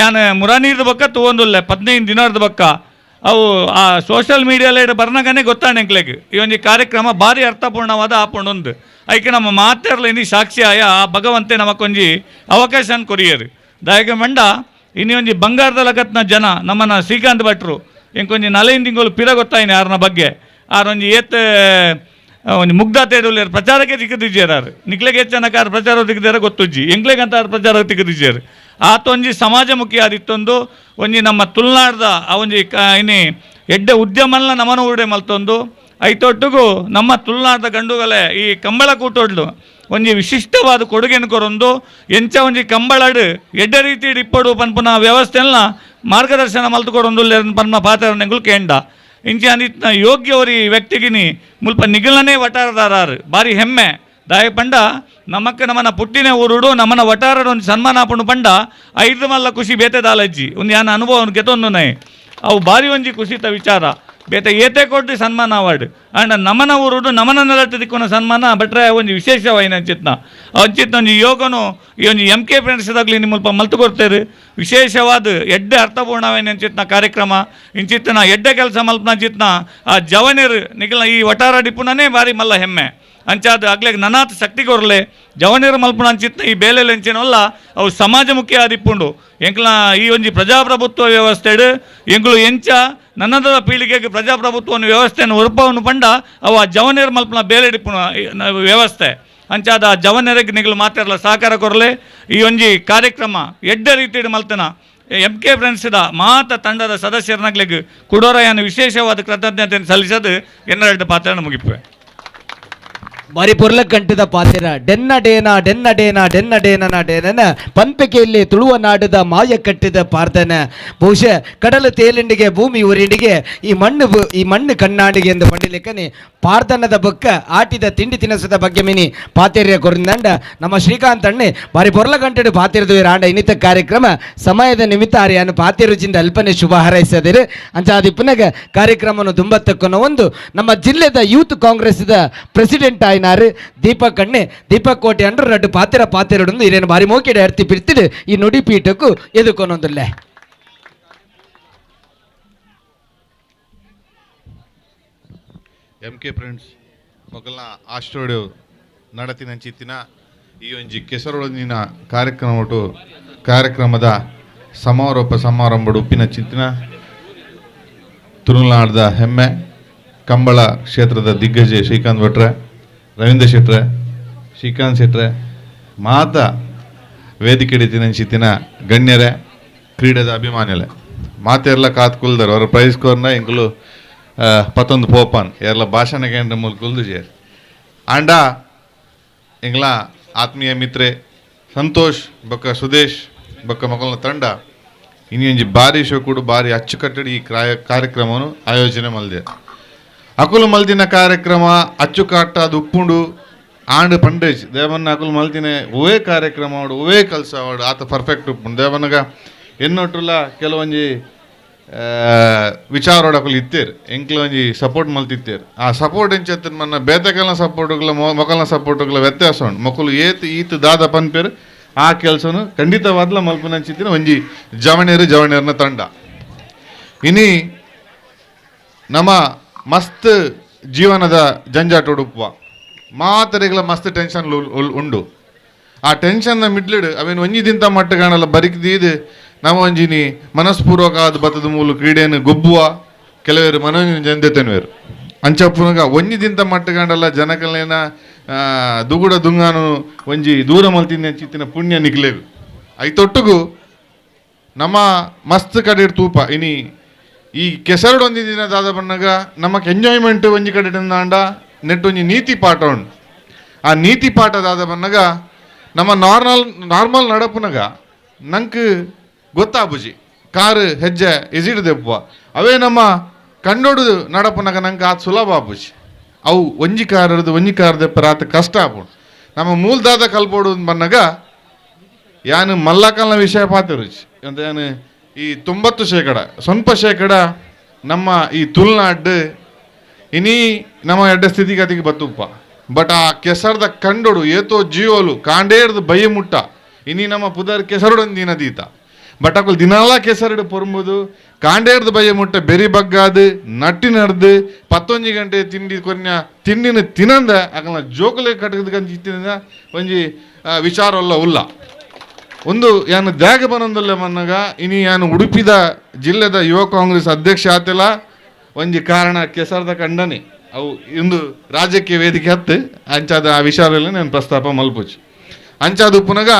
ಯಾನ್ ಮುರಾನೀರ್ದ ಬಕ್ಕ ತೂವೊಂದುಲ್ಲೆ 15 ದಿನದ ಬಕ್ಕ ಅವು ಆ ಸೋಷಿಯಲ್ ಮೀಡಿಯಾಲ ಬರ್ನಗನೇ ಗೊತ್ತಾಣ ಎಂಕ್ಲೆಗ್ ಈ ಒಂಜಿ ಕಾರ್ಯಕ್ರಮ ಭಾರಿ ಅರ್ಥಪೂರ್ಣವಾದ ಆಪುಂಡೊಂದು ಐಕೆ ನಮ್ಮ ಮಾತೆರ್ಲ ಇನಿ ಸಾಕ್ಷಿಯಾಯ ಆ ಭಗವಂತೆ ನಮಕೊಂಜಿ ಅವಕಾಶ ಕೊರಿಯರು ದಾಯಕ ಮಂಡ ಇನಿ ಒಂಜಿ ಬಂಗಾರದ ಲಗತ್ನ ಜನ ನಮ್ಮನ್ನ ಶ್ರೀಕಾಂತ್ ಭಟ್ರು ಇಂಕೊಂಜಿ 4 ತಿಂಗಳು ಪಿರ ಗೊತ್ತಾಯಿನಿ ಆರ್ನ ಬಗ್ಗೆ ಆರೊಂಜಿ ಏತ್ ಒಂಜಿ ಮುಗ್ಧ ತೇಡುಲ್ಲೇರು ಪ್ರಚಾರಕ್ಕೆ ತಿಕ್ಕದಿಜ್ಜಾರು ನಿಕ್ಲೆಗೆ ಹೆಚ್ಚನಕ ಆರು ಪ್ರಚಾರ ತಿಕ್ಕದಾರ ಗೊತ್ತುಜ್ಜಿ ಎಂಕ್ಲೆಗಂತ ಆರು ಪ್ರಚಾರ ತಿಕ್ಕದಿಜ್ಜಾರು ಆತೊಂಜಿ ಸಮಾಜಮುಖಿ ಆದಿತ್ತೊಂದು ಒಂಜಿ ನಮ್ಮ ತುಳುನಾಡ್ದ ಆ ಒಂಜಿ ಇನಿ ಎಡ್ಡೆ ಉದ್ಯಮಲ್ಲ ನಮನ ಊಡೆ ಮಲ್ತೊಂದು ಐತೊಟ್ಟುಗು ನಮ್ಮ ತುಳುನಾಡ್ದ ಗಂಡುಗಲೆ ಈ ಕಂಬಳ ಕೂಟೋಡ್ಲು ಒಂಜಿ ವಿಶಿಷ್ಟವಾದ ಕೊಡುಗೆನು ಕೊರೊಂದು ಎಂಚ ಒಂಜಿ ಕಂಬಳಡು ಎಡ್ಡೆ ರೀತಿ ಇಪ್ಪಡು ಪನ್ಪುನ ವ್ಯವಸ್ಥೆನ ಮಾರ್ಗದರ್ಶನ ಮಲ್ತು ಕೊರೊಂದು ಪನ್ಮ ಪಾತ್ರನೆಂಗುಲು ಕೇಂಡ ಇಂಚೆ ಅಂದಿತ್ನ ಯೋಗ್ಯವರಿ ವ್ಯಕ್ತಿಗಿನಿ ಮುಲ್ಪ ನಿಗಲನೇ ವಟಾರದಾರಾರು ಭಾರಿ ಹೆಮ್ಮೆ ದಾಯ ಪಂಡ ನಮಕ್ ನಮ್ಮನ ಪುಟ್ಟಿನ ಊರುಡು ನಮ್ಮನ ವಟಾರಡು ಒಂದು ಸನ್ಮಾನ ಆಪುಂಡು ಪಂಡ ಐದು ಮಲ್ಲ ಖುಷಿ ಬೇತೆ ದಾಲಜ್ಜಿ ಒಂದು ಯಾನ ಅನುಭವ ಗೆತೊಂದು ಅವು ಭಾರಿ ಒಂಜಿ ಖುಷಿತ ವಿಚಾರ ಬೇತೆ ಏತೆ ಕೊಟ್ಟು ಸನ್ಮಾನ ಅವಾರ್ಡ್ ಆಂಡ ನಮನ ಊರುಡು ನಮನ ನೆಲಟ್ಟು ದಿಕ್ಕುನ ಸನ್ಮಾನ ಬಟ್ರೆ ಒಂಜಿ ವಿಶೇಷವಾಯಿನ ಅಂಚಿತ್ನ ಅಂಚಿತ್ನ ಒಂಜಿ ಯೋಗನು ಈ ಒಂಜಿ M K friends ದಾಗ್ಲಿ ನಿಮ್ಮ ಮುಲ್ಪ ಮಲ್ತು ಕೊಡ್ತೇರು ವಿಶೇಷವಾದ ಎಡ್ಡೆ ಅರ್ಥಪೂರ್ಣವಾಯಿನ ಅಂಚಿತ್ನ ಕಾರ್ಯಕ್ರಮ ಇಂಚಿತ್ನ ಎಡ್ಡೆ ಕೆಲಸ ಮಲ್ಪನ ಅಂಚಿತ್ನ ಆ ಜವನಿರು ನಿಗಲ ಈ ವಟಾರ ಡಿಪುನನೇ ಭಾರಿ ಮಲ್ಲ ಹೆಮ್ಮೆ ಅಂಚಾದ ಅಗ್ಲೆಗ್ ನನಾತ್ ಶಕ್ತಿ ಕೊರಲೆ ಜವನಿರು ಮಲ್ಪುನ ಅಂಚಿತ್ನ ಈ ಬೇಲೆಲ್ ಎಂಚಿನವಲ್ಲ ಅವು ಸಮಾಜಮುಖಿ ಆದಿಪ್ಪುಂಡು ಎಂಕ್ಲ ಈ ಒಂಜಿ ಪ್ರಜಾಪ್ರಭುತ್ವ ವ್ಯವಸ್ಥೆಡು ಎಂಕ್ಲು ಎಂಚ ನನ್ನದ ಪೀಳಿಗೆಗೆ ಪ್ರಜಾಪ್ರಭುತ್ವವನ್ನು ವ್ಯವಸ್ಥೆಯನ್ನು ಉರುಪವನ್ನು ಪಂಡ ಅವು ಆ ಜವನಿರು ಮಲ್ಪನ ಬೇಲೆಡಿಪ್ಪುನ ವ್ಯವಸ್ಥೆ ಅಂಚಾದ ಆ ಜವನರಿಗೆ ನಿಗಲು ಮಾತಾಡಲ ಸಹಕಾರ ಕೊರಲೆ ಈ ಒಂಜಿ ಕಾರ್ಯಕ್ರಮ ಎಡ್ಡೆ ರೀತಿಡು ಮಲ್ತನ ಎಂ ಕೆ ಫ್ರೆಂಡ್ಸ್ದ ಮಾತ ತಂಡದ ಸದಸ್ಯರನಗ್ಲಿಗ್ ಕುಡೋರಯ್ಯನ ವಿಶೇಷವಾದ ಕೃತಜ್ಞತೆಯನ್ನು ಸಲ್ಲಿಸೋದು ಎನ್ನೆರಡು ಪಾತ್ರ ಮುಗಿಪುವೆ. ಬಾರಿ ಪೊರ್ಲ ಕಂಠದ ಪಾತೆರ ಡೆನ್ನ ಡೇನ ಡೆನ್ನ ಡೇನ ಡೆನ್ನ ಡೇನನ ಡೇನನ ಪಂಪಿಕೆಯಲ್ಲಿ ತುಳುವ ನಾಡದ ಮಾಯ ಕಟ್ಟಿದ ಪಾರ್ದನ ಬಹುಶಃ ಕಡಲ ತೇಲಿಂಡಿಗೆ ಭೂಮಿ ಊರಿಂಡಿಗೆ ಈ ಮಣ್ಣು ಕಣ್ಣಾಡಿಗೆ ಎಂದು ಪಂಡಿಲೆಕ್ಕನೆ ಪಾರ್ದನದ ಬೊಕ್ಕ ಆಟಿದ ತಿಂಡಿ ತಿನಸದ ಬಗ್ಗೆ ಮಿನಿ ಪಾತೆರ್ಯ ಕೊರಿಂದಂಡ ನಮ್ಮ ಶ್ರೀಕಾಂತ್ ಅಣ್ಣೆ ಬಾರಿ ಪೊರ್ಲ ಕಂಠಡು ಪಾತೆರದು ರಾಂಡ ಇನ್ನಿತ ಕಾರ್ಯಕ್ರಮ ಸಮಯದ ನಿಮಿತ್ತ ಆರ್ಯಾನು ಪಾತೆರುಜಿಂದ ಅಲ್ಪನೆ ಶುಭ ಹಾರೈಸದಿರು ಅಂಚಾದಿ ಪುನಗ ಕಾರ್ಯಕ್ರಮವನ್ನು ದುಂಬತ್ತಕ್ಕನ್ನು ಒಂದು ನಮ್ಮ ಜಿಲ್ಲೆದ ಯೂತ್ ಕಾಂಗ್ರೆಸ್ದ ಪ್ರೆಸಿಡೆಂಟ್ ಆಯ್ನಾರು ದೀಪಕ್ ಅಣ್ಣೆ ದೀಪಕ್ ಕೋಟೆ ಅಂಡ್ರು ರಡ್ಡು ಪಾತೆರ ಪಾತೆರಡೊಂದು ಇರೇನು ಬಾರಿ ಮೋಕೆಡೆ ಅರ್ತಿ ಪಿರ್ತಿಡು ಈ ನುಡಿ ಪೀಠಕ್ಕೂ ಎದುಕೊನೊಂದುಲ್ಲೆ. M K friends ಮೊಕಲ್ನ ಆಸ್ಟ್ರೋಡು ನಡತಿನಂಚಿತ್ತಿನ ಈ ಒಂಜಿ ಕೆಸರೊಳಗಿನ ಕಾರ್ಯಕ್ರಮ ಕಾರ್ಯಕ್ರಮದ ಸಮಾರೋಪ ಸಮಾರಂಭಡು ಉಪ್ಪಿನ ಚಿತ್ತಿನ ತುಳುನಾಡದ ಹೆಮ್ಮೆ ಕಂಬಳ ಕ್ಷೇತ್ರದ ದಿಗ್ಗಜ ಶ್ರೀಕಾಂತ್ ಭಟ್ರೆ, ರವೀಂದ್ರ ಶೆಟ್ರೆ, ಶ್ರೀಕಾಂತ್ ಶೆಟ್ರೆ, ಮಾತ ವೇದಿಕೆ ತಿನಂಚಿತ್ತಿನ ಗಣ್ಯರೇ, ಕ್ರೀಡೆದ ಅಭಿಮಾನಿಗಳೇ, ಮಾತೆಲ್ಲ ಕಾತ್ ಕುಲ್ದರು ಅವರ ಪ್ರೈಸ್ ಕೋರ್ನ ಎಂಕುಲು ಪತ್ತೊಂದು ಪೋಪಾನ್ ಎಲ್ಲ ಭಾಷಣ ಕೇಂದ್ರ ಮೂಲಕ ಕುಲ್ದು ಜೇರ್ ಆಂಡ ಎಂಗ್ಲ ಆತ್ಮೀಯ ಮಿತ್ರೆ ಸಂತೋಷ್ ಬೊಕ್ಕ ಸುದೇಶ್ ಬೊಕ್ಕ ಮಕ್ಕಳ ತಂಡ ಇನ್ನೊಂಜಿ ಬಾರಿ ಶೋಕುಡು ಬಾರಿ ಅಚ್ಚುಕಟ್ಟಡಿ ಈ ಕಾರ್ಯಕ್ರಮವನ್ನು ಆಯೋಜನೆ ಮಲ್ದೆ. ಅಕುಲು ಮಲ್ದಿನ ಕಾರ್ಯಕ್ರಮ ಅಚ್ಚುಕಟ್ಟಾದ ಉಪ್ಪುಂಡು ಆಂಡ್ ಪಂಡೇಜ್ ದೇವನ್ನ ಅಕುಲು ಮಲ್ದಿನ ಒವೇ ಕಾರ್ಯಕ್ರಮ ಅವಡು ಒವೇ ಕೆಲಸ ಅವಡು ಆತ ಪರ್ಫೆಕ್ಟ್ ಉಪ್ಪುಂಡು. ದೇವನಗ ಎನ್ನೊಟ್ಟುಲ ಕೆಲವೊಂಜಿ ವಿಚಾರೋಡು ಅಕುಲು ಇತ್ತೇರು ಎಂಕ್ಲ ಒಂಜಿ ಸಪೋರ್ಟ್ ಮಲ್ತಿತ್ತೇರು. ಆ ಸಪೋರ್ಟ್ ಎಂಚತ್ತಿನ ಮನ್ನ ಬೇತಕಲ್ನ ಸಪೋರ್ಟ್ಗಳ ಮೊಕಲ್ನ ಸಪೋರ್ಟ್ಗಳ ವ್ಯತ್ಯಾಸ ಉಂಡು. ಮೊಕಲು ಏತ್ ಈತ್ ದಾದ ಪನ್ಪೇರು ಆ ಕೆಲಸನು ಖಂಡಿತವಾದ್ಲ ಮಲ್ಪನಂಚಿತ್ತಿನ ಒಂಜಿ ಜವಣೇರು ಜವಣೇರ್ನ ತಂಡ. ಇನಿ ನಮ್ಮ ಮಸ್ತ್ ಜೀವನದ ಜಂಜಾಟ ಉಡುಪುವ ಮಾತರಿಗಳ ಮಸ್ತ್ ಟೆನ್ಷನ್ ಉಂಡು. ಆ ಟೆನ್ಷನ್ನ ಮಿಡ್ಲಿಡು ಅವೇನು ಒಂಜಿ ದಿಂತ ಮಟ್ಟಗಾಣಲ್ಲ ಬರಿಕಿದೀದು ನಮ್ಮ ಒಂಜಿನಿ ಮನಸ್ಪೂರ್ವಕ ಆದ ಬತ್ತದ ಮೂಲು ಕ್ರೀಡೆಯನ್ನು ಗೊಬ್ಬುವ ಕೆಲವರು ಮನೋರಂಜನೆ ತೆನ್ನುವರು. ಅಂಚಪ್ಪುನಗ ಒಂಜಿ ದಿಂತ ಮಟ್ಟಗಾಂಡಲ್ಲ ಜನಕಲೇನ ದುಗುಡ ದುಂಗಾನು ಒಂಜಿ ದೂರ ಮಲ್ತಿನ ಚಿತ್ತಿನ ಪುಣ್ಯ ನಿಕ್ಲೇವು. ಐತೊಟ್ಟುಗು ನಮ್ಮ ಮಸ್ತ್ ಕಡೆ ತೂಪ ಇನಿ ಈ ಕೆಸರುಡು ಒಂಜಿ ದಿನ ದಾದ ಬಣ್ಣಗ ನಮಕ್ ಎಂಜಾಯ್ಮೆಂಟ್ ಒಂಜಿ ಕಡೆ ಆಂಡ ನೆಟ್ ಒಂಜಿ ನೀತಿ ಪಾಠ ಉಂಡು. ಆ ನೀತಿ ಪಾಠ ದಾದ ಬಣ್ಣಗ ನಮ್ಮ ನಾರ್ಮಲ್ ನಾರ್ಮಲ್ ನಡಪುನಗ ನಂಗೆ ಗೊತ್ತಾಬುಜಿ ಕಾರು ಹೆಜ್ಜೆ ಎಸಿಡ್ ದೆಪ್ಪುವ ಅವೇ ನಮ್ಮ ಕಂಡೋಡು ನಡಪುನಗ ನಂಗೆ ಆತ ಸುಲಭ ಆಪುಜಿ. ಅವು ಒಂಜಿ ಕಾರದು ಒಂಜಿ ಕಾರ್ ದೆಪ್ಪರ ಆತ ಕಷ್ಟ ಆಪುಂಡು. ನಮ್ಮ ಮೂಲದಾದ ಕಲ್ಪೋಡು ಬನ್ನಗ ಯಾನು ಮಲ್ಲಕಲ್ನ ವಿಷಯ ಪಾತಿರುಚಿ ಅಂತ ಯಾನು ಈ 90% ಸ್ವಲ್ಪ ಶೇಕಡ ನಮ್ಮ ಈ ತುಳುನಾಡು ಇನಿ ನಮ್ಮ ಎಡ್ಡ ಸ್ಥಿತಿಗತಿಗೆ ಬತ್ತುಪ್ಪ. ಬಟ್ ಆ ಕೆಸರ್ದ ಕಂಡೋಡು ಏತೋ ಜೀವೋಲು ಕಾಂಡೇರ್ದು ಬಯ್ಯ ಮುಟ್ಟ ಇನಿ ನಮ್ಮ ಪುದರ್ ಕೆಸರುಡೊಂದು ದಿನ ದೀತ. ಬಟ್ ಅಕುಲು ದಿನಾಲ ಕೆಸರುಡು ಪೊರ್ಂಬುದು ಕಾಂಡೇರ್ದು ಬಯ್ಯ ಮುಟ್ಟ ಬೆರಿ ಬಗ್ಗಾದು ನಟ್ಟಿ ನಡ್ದು 11 ಗಂಟೆ ತಿಂಡಿ ಕೊನ್ಯ ತಿಂಡಿನ ತಿನ್ನಂದ ಅಕಲ್ನ ಜೋಕುಲೆ ಕಟ್ಟದ ತಿನ್ನ ಒಂಜಿ ವಿಚಾರ ಉಲ್ಲ ಉಲ್ಲ ಒಂದು ಯಾನು ದ್ಯಾಗ ಬನೊಂದಲ್ಲ ಮನ್ನಗ ಇನಿ ಯಾನು ಉಡುಪಿದ ಜಿಲ್ಲೆದ ಯುವ ಕಾಂಗ್ರೆಸ್ ಅಧ್ಯಕ್ಷ ಆತಿಲ್ಲ ಒಂಜಿ ಕಾರಣ ಕೆಸರ್ದ ಕಂಡನೆ ಅವು ಇಂದು ರಾಜಕೀಯ ವೇದಿಕೆ ಹತ್ತು ಅಂಚಾದ ಆ ವಿಚಾರದಲ್ಲಿ ನಾನು ಪ್ರಸ್ತಾಪ ಮಲ್ಪುಚು. ಅಂಚಾದ ಉಪ್ಪುನಗ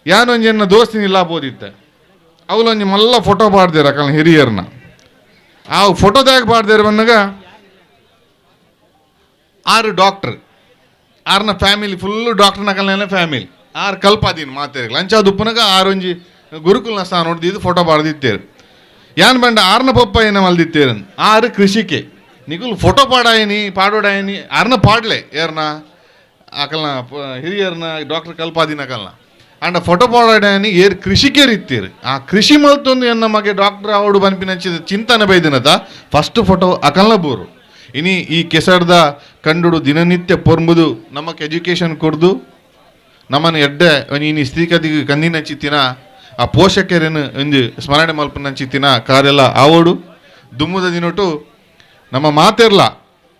ಯಾನೊಂಜಿ ಎನ್ನ ದೋಸ್ತಿನ ಇಲ್ಲ ಬೋದಿತ್ತೆ ಅವಲೊಂಜಿ ಮಲ್ಲ ಫೋಟೋ ಪಾಡ್ದೇರ ಅಕಲ್ನ ಹಿರಿಯರ್ನ. ಆ ಫೋಟೋದಾಗ ಪಾಡ್ದೇರ ಬಂದಾಗ 6 ಡಾಕ್ಟ್ರ್ ಆರ್ನ ಫ್ಯಾಮಿಲಿ ಫುಲ್ಲು ಡಾಕ್ಟರ್ನ ಅಕಲ್ನ ಫ್ಯಾಮಿಲಿ ಆರು ಕಲ್ಪಾದೀನಿ ಮಾತೇರಿಲ್ಲ. ಅಂಚಾದ ಉಪ್ಪುನಗ ಆರೊಂಜಿ ಗುರುಕುಲ್ನ ಸ್ಥಾನ ನೋಡ್ದಿದ್ದು ಫೋಟೋ ಪಾಡ್ದಿತ್ತೇರು. ಯಾನ್ ಬಂಡ ಆರ್ನ ಪಪ್ಪ ಏನ ಮಲ್ದಿತ್ತೇರು ಆರು ಕೃಷಿಕೆ ನಿಗುಲ್ ಫೋಟೋ ಪಾಡಾಯನಿ ಪಾಡೋಡಾಯನಿ ಆರ್ನ ಪಾಡ್ಲೆ ಏರ್ನ ಅಕಲ್ನ ಹಿರಿಯರ್ನ ಡಾಕ್ಟರ್ ಕಲ್ಪಾದಿನ ಅಕಲ್ನ ಅಂಡ ಫೋಟೋ ಪಾಡಾಯನಿ ಏರ್ ಕೃಷಿಕೇರ್ ಇತ್ತೀರು. ಆ ಕೃಷಿ ಮಲ್ತೊಂದು ಎನ್ನ ಮಗೆ ಡಾಕ್ಟರ್ ಅವಡು ಬನ್ಪಿನ ಚಿಂತನೆ ಬೈದಿನತ ಫಸ್ಟ್ ಫೋಟೋ ಅಕಲ್ನ ಬೋರು. ಇನಿ ಈ ಕೆಸರ್ದ ಕಂಡುಡು ದಿನನಿತ್ಯ ಪೊರ್ಂಬುದು ನಮಕ್ ಎಜುಕೇಷನ್ ಕೊಡ್ದು ನಮ್ಮನ್ನು ಎಡ್ಡೆ ಇನಿ ಸ್ಥಿತಿಗತಿಗೆ ಕಂದಿನ ಚಿತ್ತಿನ ಆ ಪೋಷಕರೇನು ಒಂದು ಸ್ಮರಣೆ ಮಲ್ಪನ ಚಿತ್ತಿನ ಕಾರ್ಯಲ್ಲ ಆವೋಡು. ದುಮ್ಮುದ ದಿನೊಟು ನಮ್ಮ ಮಾತಿರ್ಲ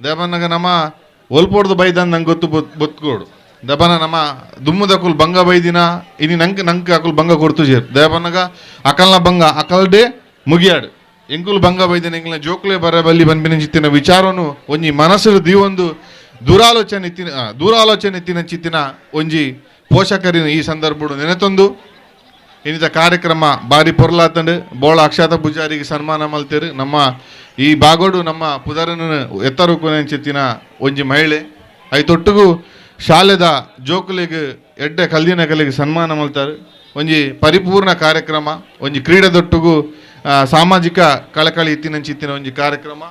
ದೇವನಾಗ ನಮ್ಮ ಒಲ್ಪೋಡ್ದು ಬೈದನ್ ನಂಗೆ ಗೊತ್ತು ಬೊತ್ಕೋಡು ದಬನ ನಮ್ಮ ದುಮ್ಮದ ಅಕುಲ್ ಬಂಗ ಬೈದಿನ ಇನಿ ನಂಗೆ ನಂಗೆ ಅಕುಲ್ ಬಂಗ ಕೊಡ್ತು ಜೇರ್ ದೇವನಾಗ ಅಕಲ್ನ ಬಂಗ ಅಕಲ್ಡೆ ಮುಗಿಯಾಡು ಎಂಕುಲ್ ಬಂಗ ಬೈದಿನ ಎಂಗ್ಲ ಜೋಕ್ಲೆ ಬರ ಬಲ್ಲಿ ಬನ್ಬಿನ ಚಿತ್ತಿನ ವಿಚಾರನು ಒಂಜಿ ಮನಸ್ಸು ದೀವೊಂದು ದೂರಾಲೋಚನೆ ಇತ್ತಿನ ಚಿತ್ತಿನ ಒಂಜಿ ಪೋಷಕರಿನ ಈ ಸಂದರ್ಭಡು ನೆನೆತೊಂದು ಇನ್ನಿತ ಕಾರ್ಯಕ್ರಮ ಬಾರಿ ಪೊರ್ಲಾತಂಡು ಬೋಳ ಅಕ್ಷತ ಪೂಜಾರಿಗೆ ಸನ್ಮಾನ ಮಲ್ತೇರು. ನಮ್ಮ ಈ ಬಾಗೋಡು ನಮ್ಮ ಪುದರನ ಎತ್ತರಕ್ಕೂ ಒಂಜಿ ಮಹಿಳೆ ಐತೊಟ್ಟಿಗೂ ಶಾಲೆದ ಜೋಕುಲಿಗೆ ಎಡ್ಡೆ ಕಲ್ದಿನ ಕಲಿಗೆ ಸನ್ಮಾನ ಮಲ್ತಾರೆ. ಒಂಜಿ ಪರಿಪೂರ್ಣ ಕಾರ್ಯಕ್ರಮ ಒಂಜಿ ಕ್ರೀಡೆದೊಟ್ಟಿಗೂ ಸಾಮಾಜಿಕ ಕಳಕಳಿ ಇತ್ತಿನ ಒಂಜಿ ಕಾರ್ಯಕ್ರಮ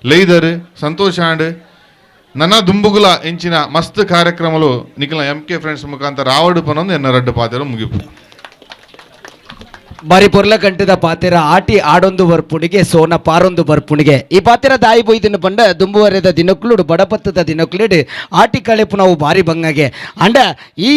ಲೈದರ್ ಸಂತೋಷ ಆಂಡ್ ನನ್ನ ದುಂಬುಗುಲ ಎಂಚಿನ ಮಸ್ತ್ ಕಾರ್ಯಕ್ರಮಲು ನಿಖಿಲ ಎಂ ಕೆ ಫ್ರೆಂಡ್ಸ್ ಮುಖಾಂತರ ರಾವಡು ಪನೊಂದು ಎನ್ನ ರಡ್ಡು ಪಾತೆರ ಮುಗಿಪು. ಬಾರಿ ಪೊರ್ಲ ಕಂಠದ ಪಾತೆರ ಆಟಿ ಆಡೊಂದು ಬರ್ಪುಣಿಗೆ ಸೋನ ಪಾರೊಂದು ಬರ್ಪುಣಿಗೆ ಈ ಪಾತೆರ ದಾಯಿ ಬೊಯ್ದಿನ ಪಂಡ ದುಂಬುವರೆದ ದಿನಕ್ಲುಡು ಬಡಪತ್ತದ ದಿನಕ್ಲುಡು ಆಟಿ ಕಳೆಪು ನಾವು ಬಾರಿ ಬಂಗಗೆ ಅಂಡ ಈ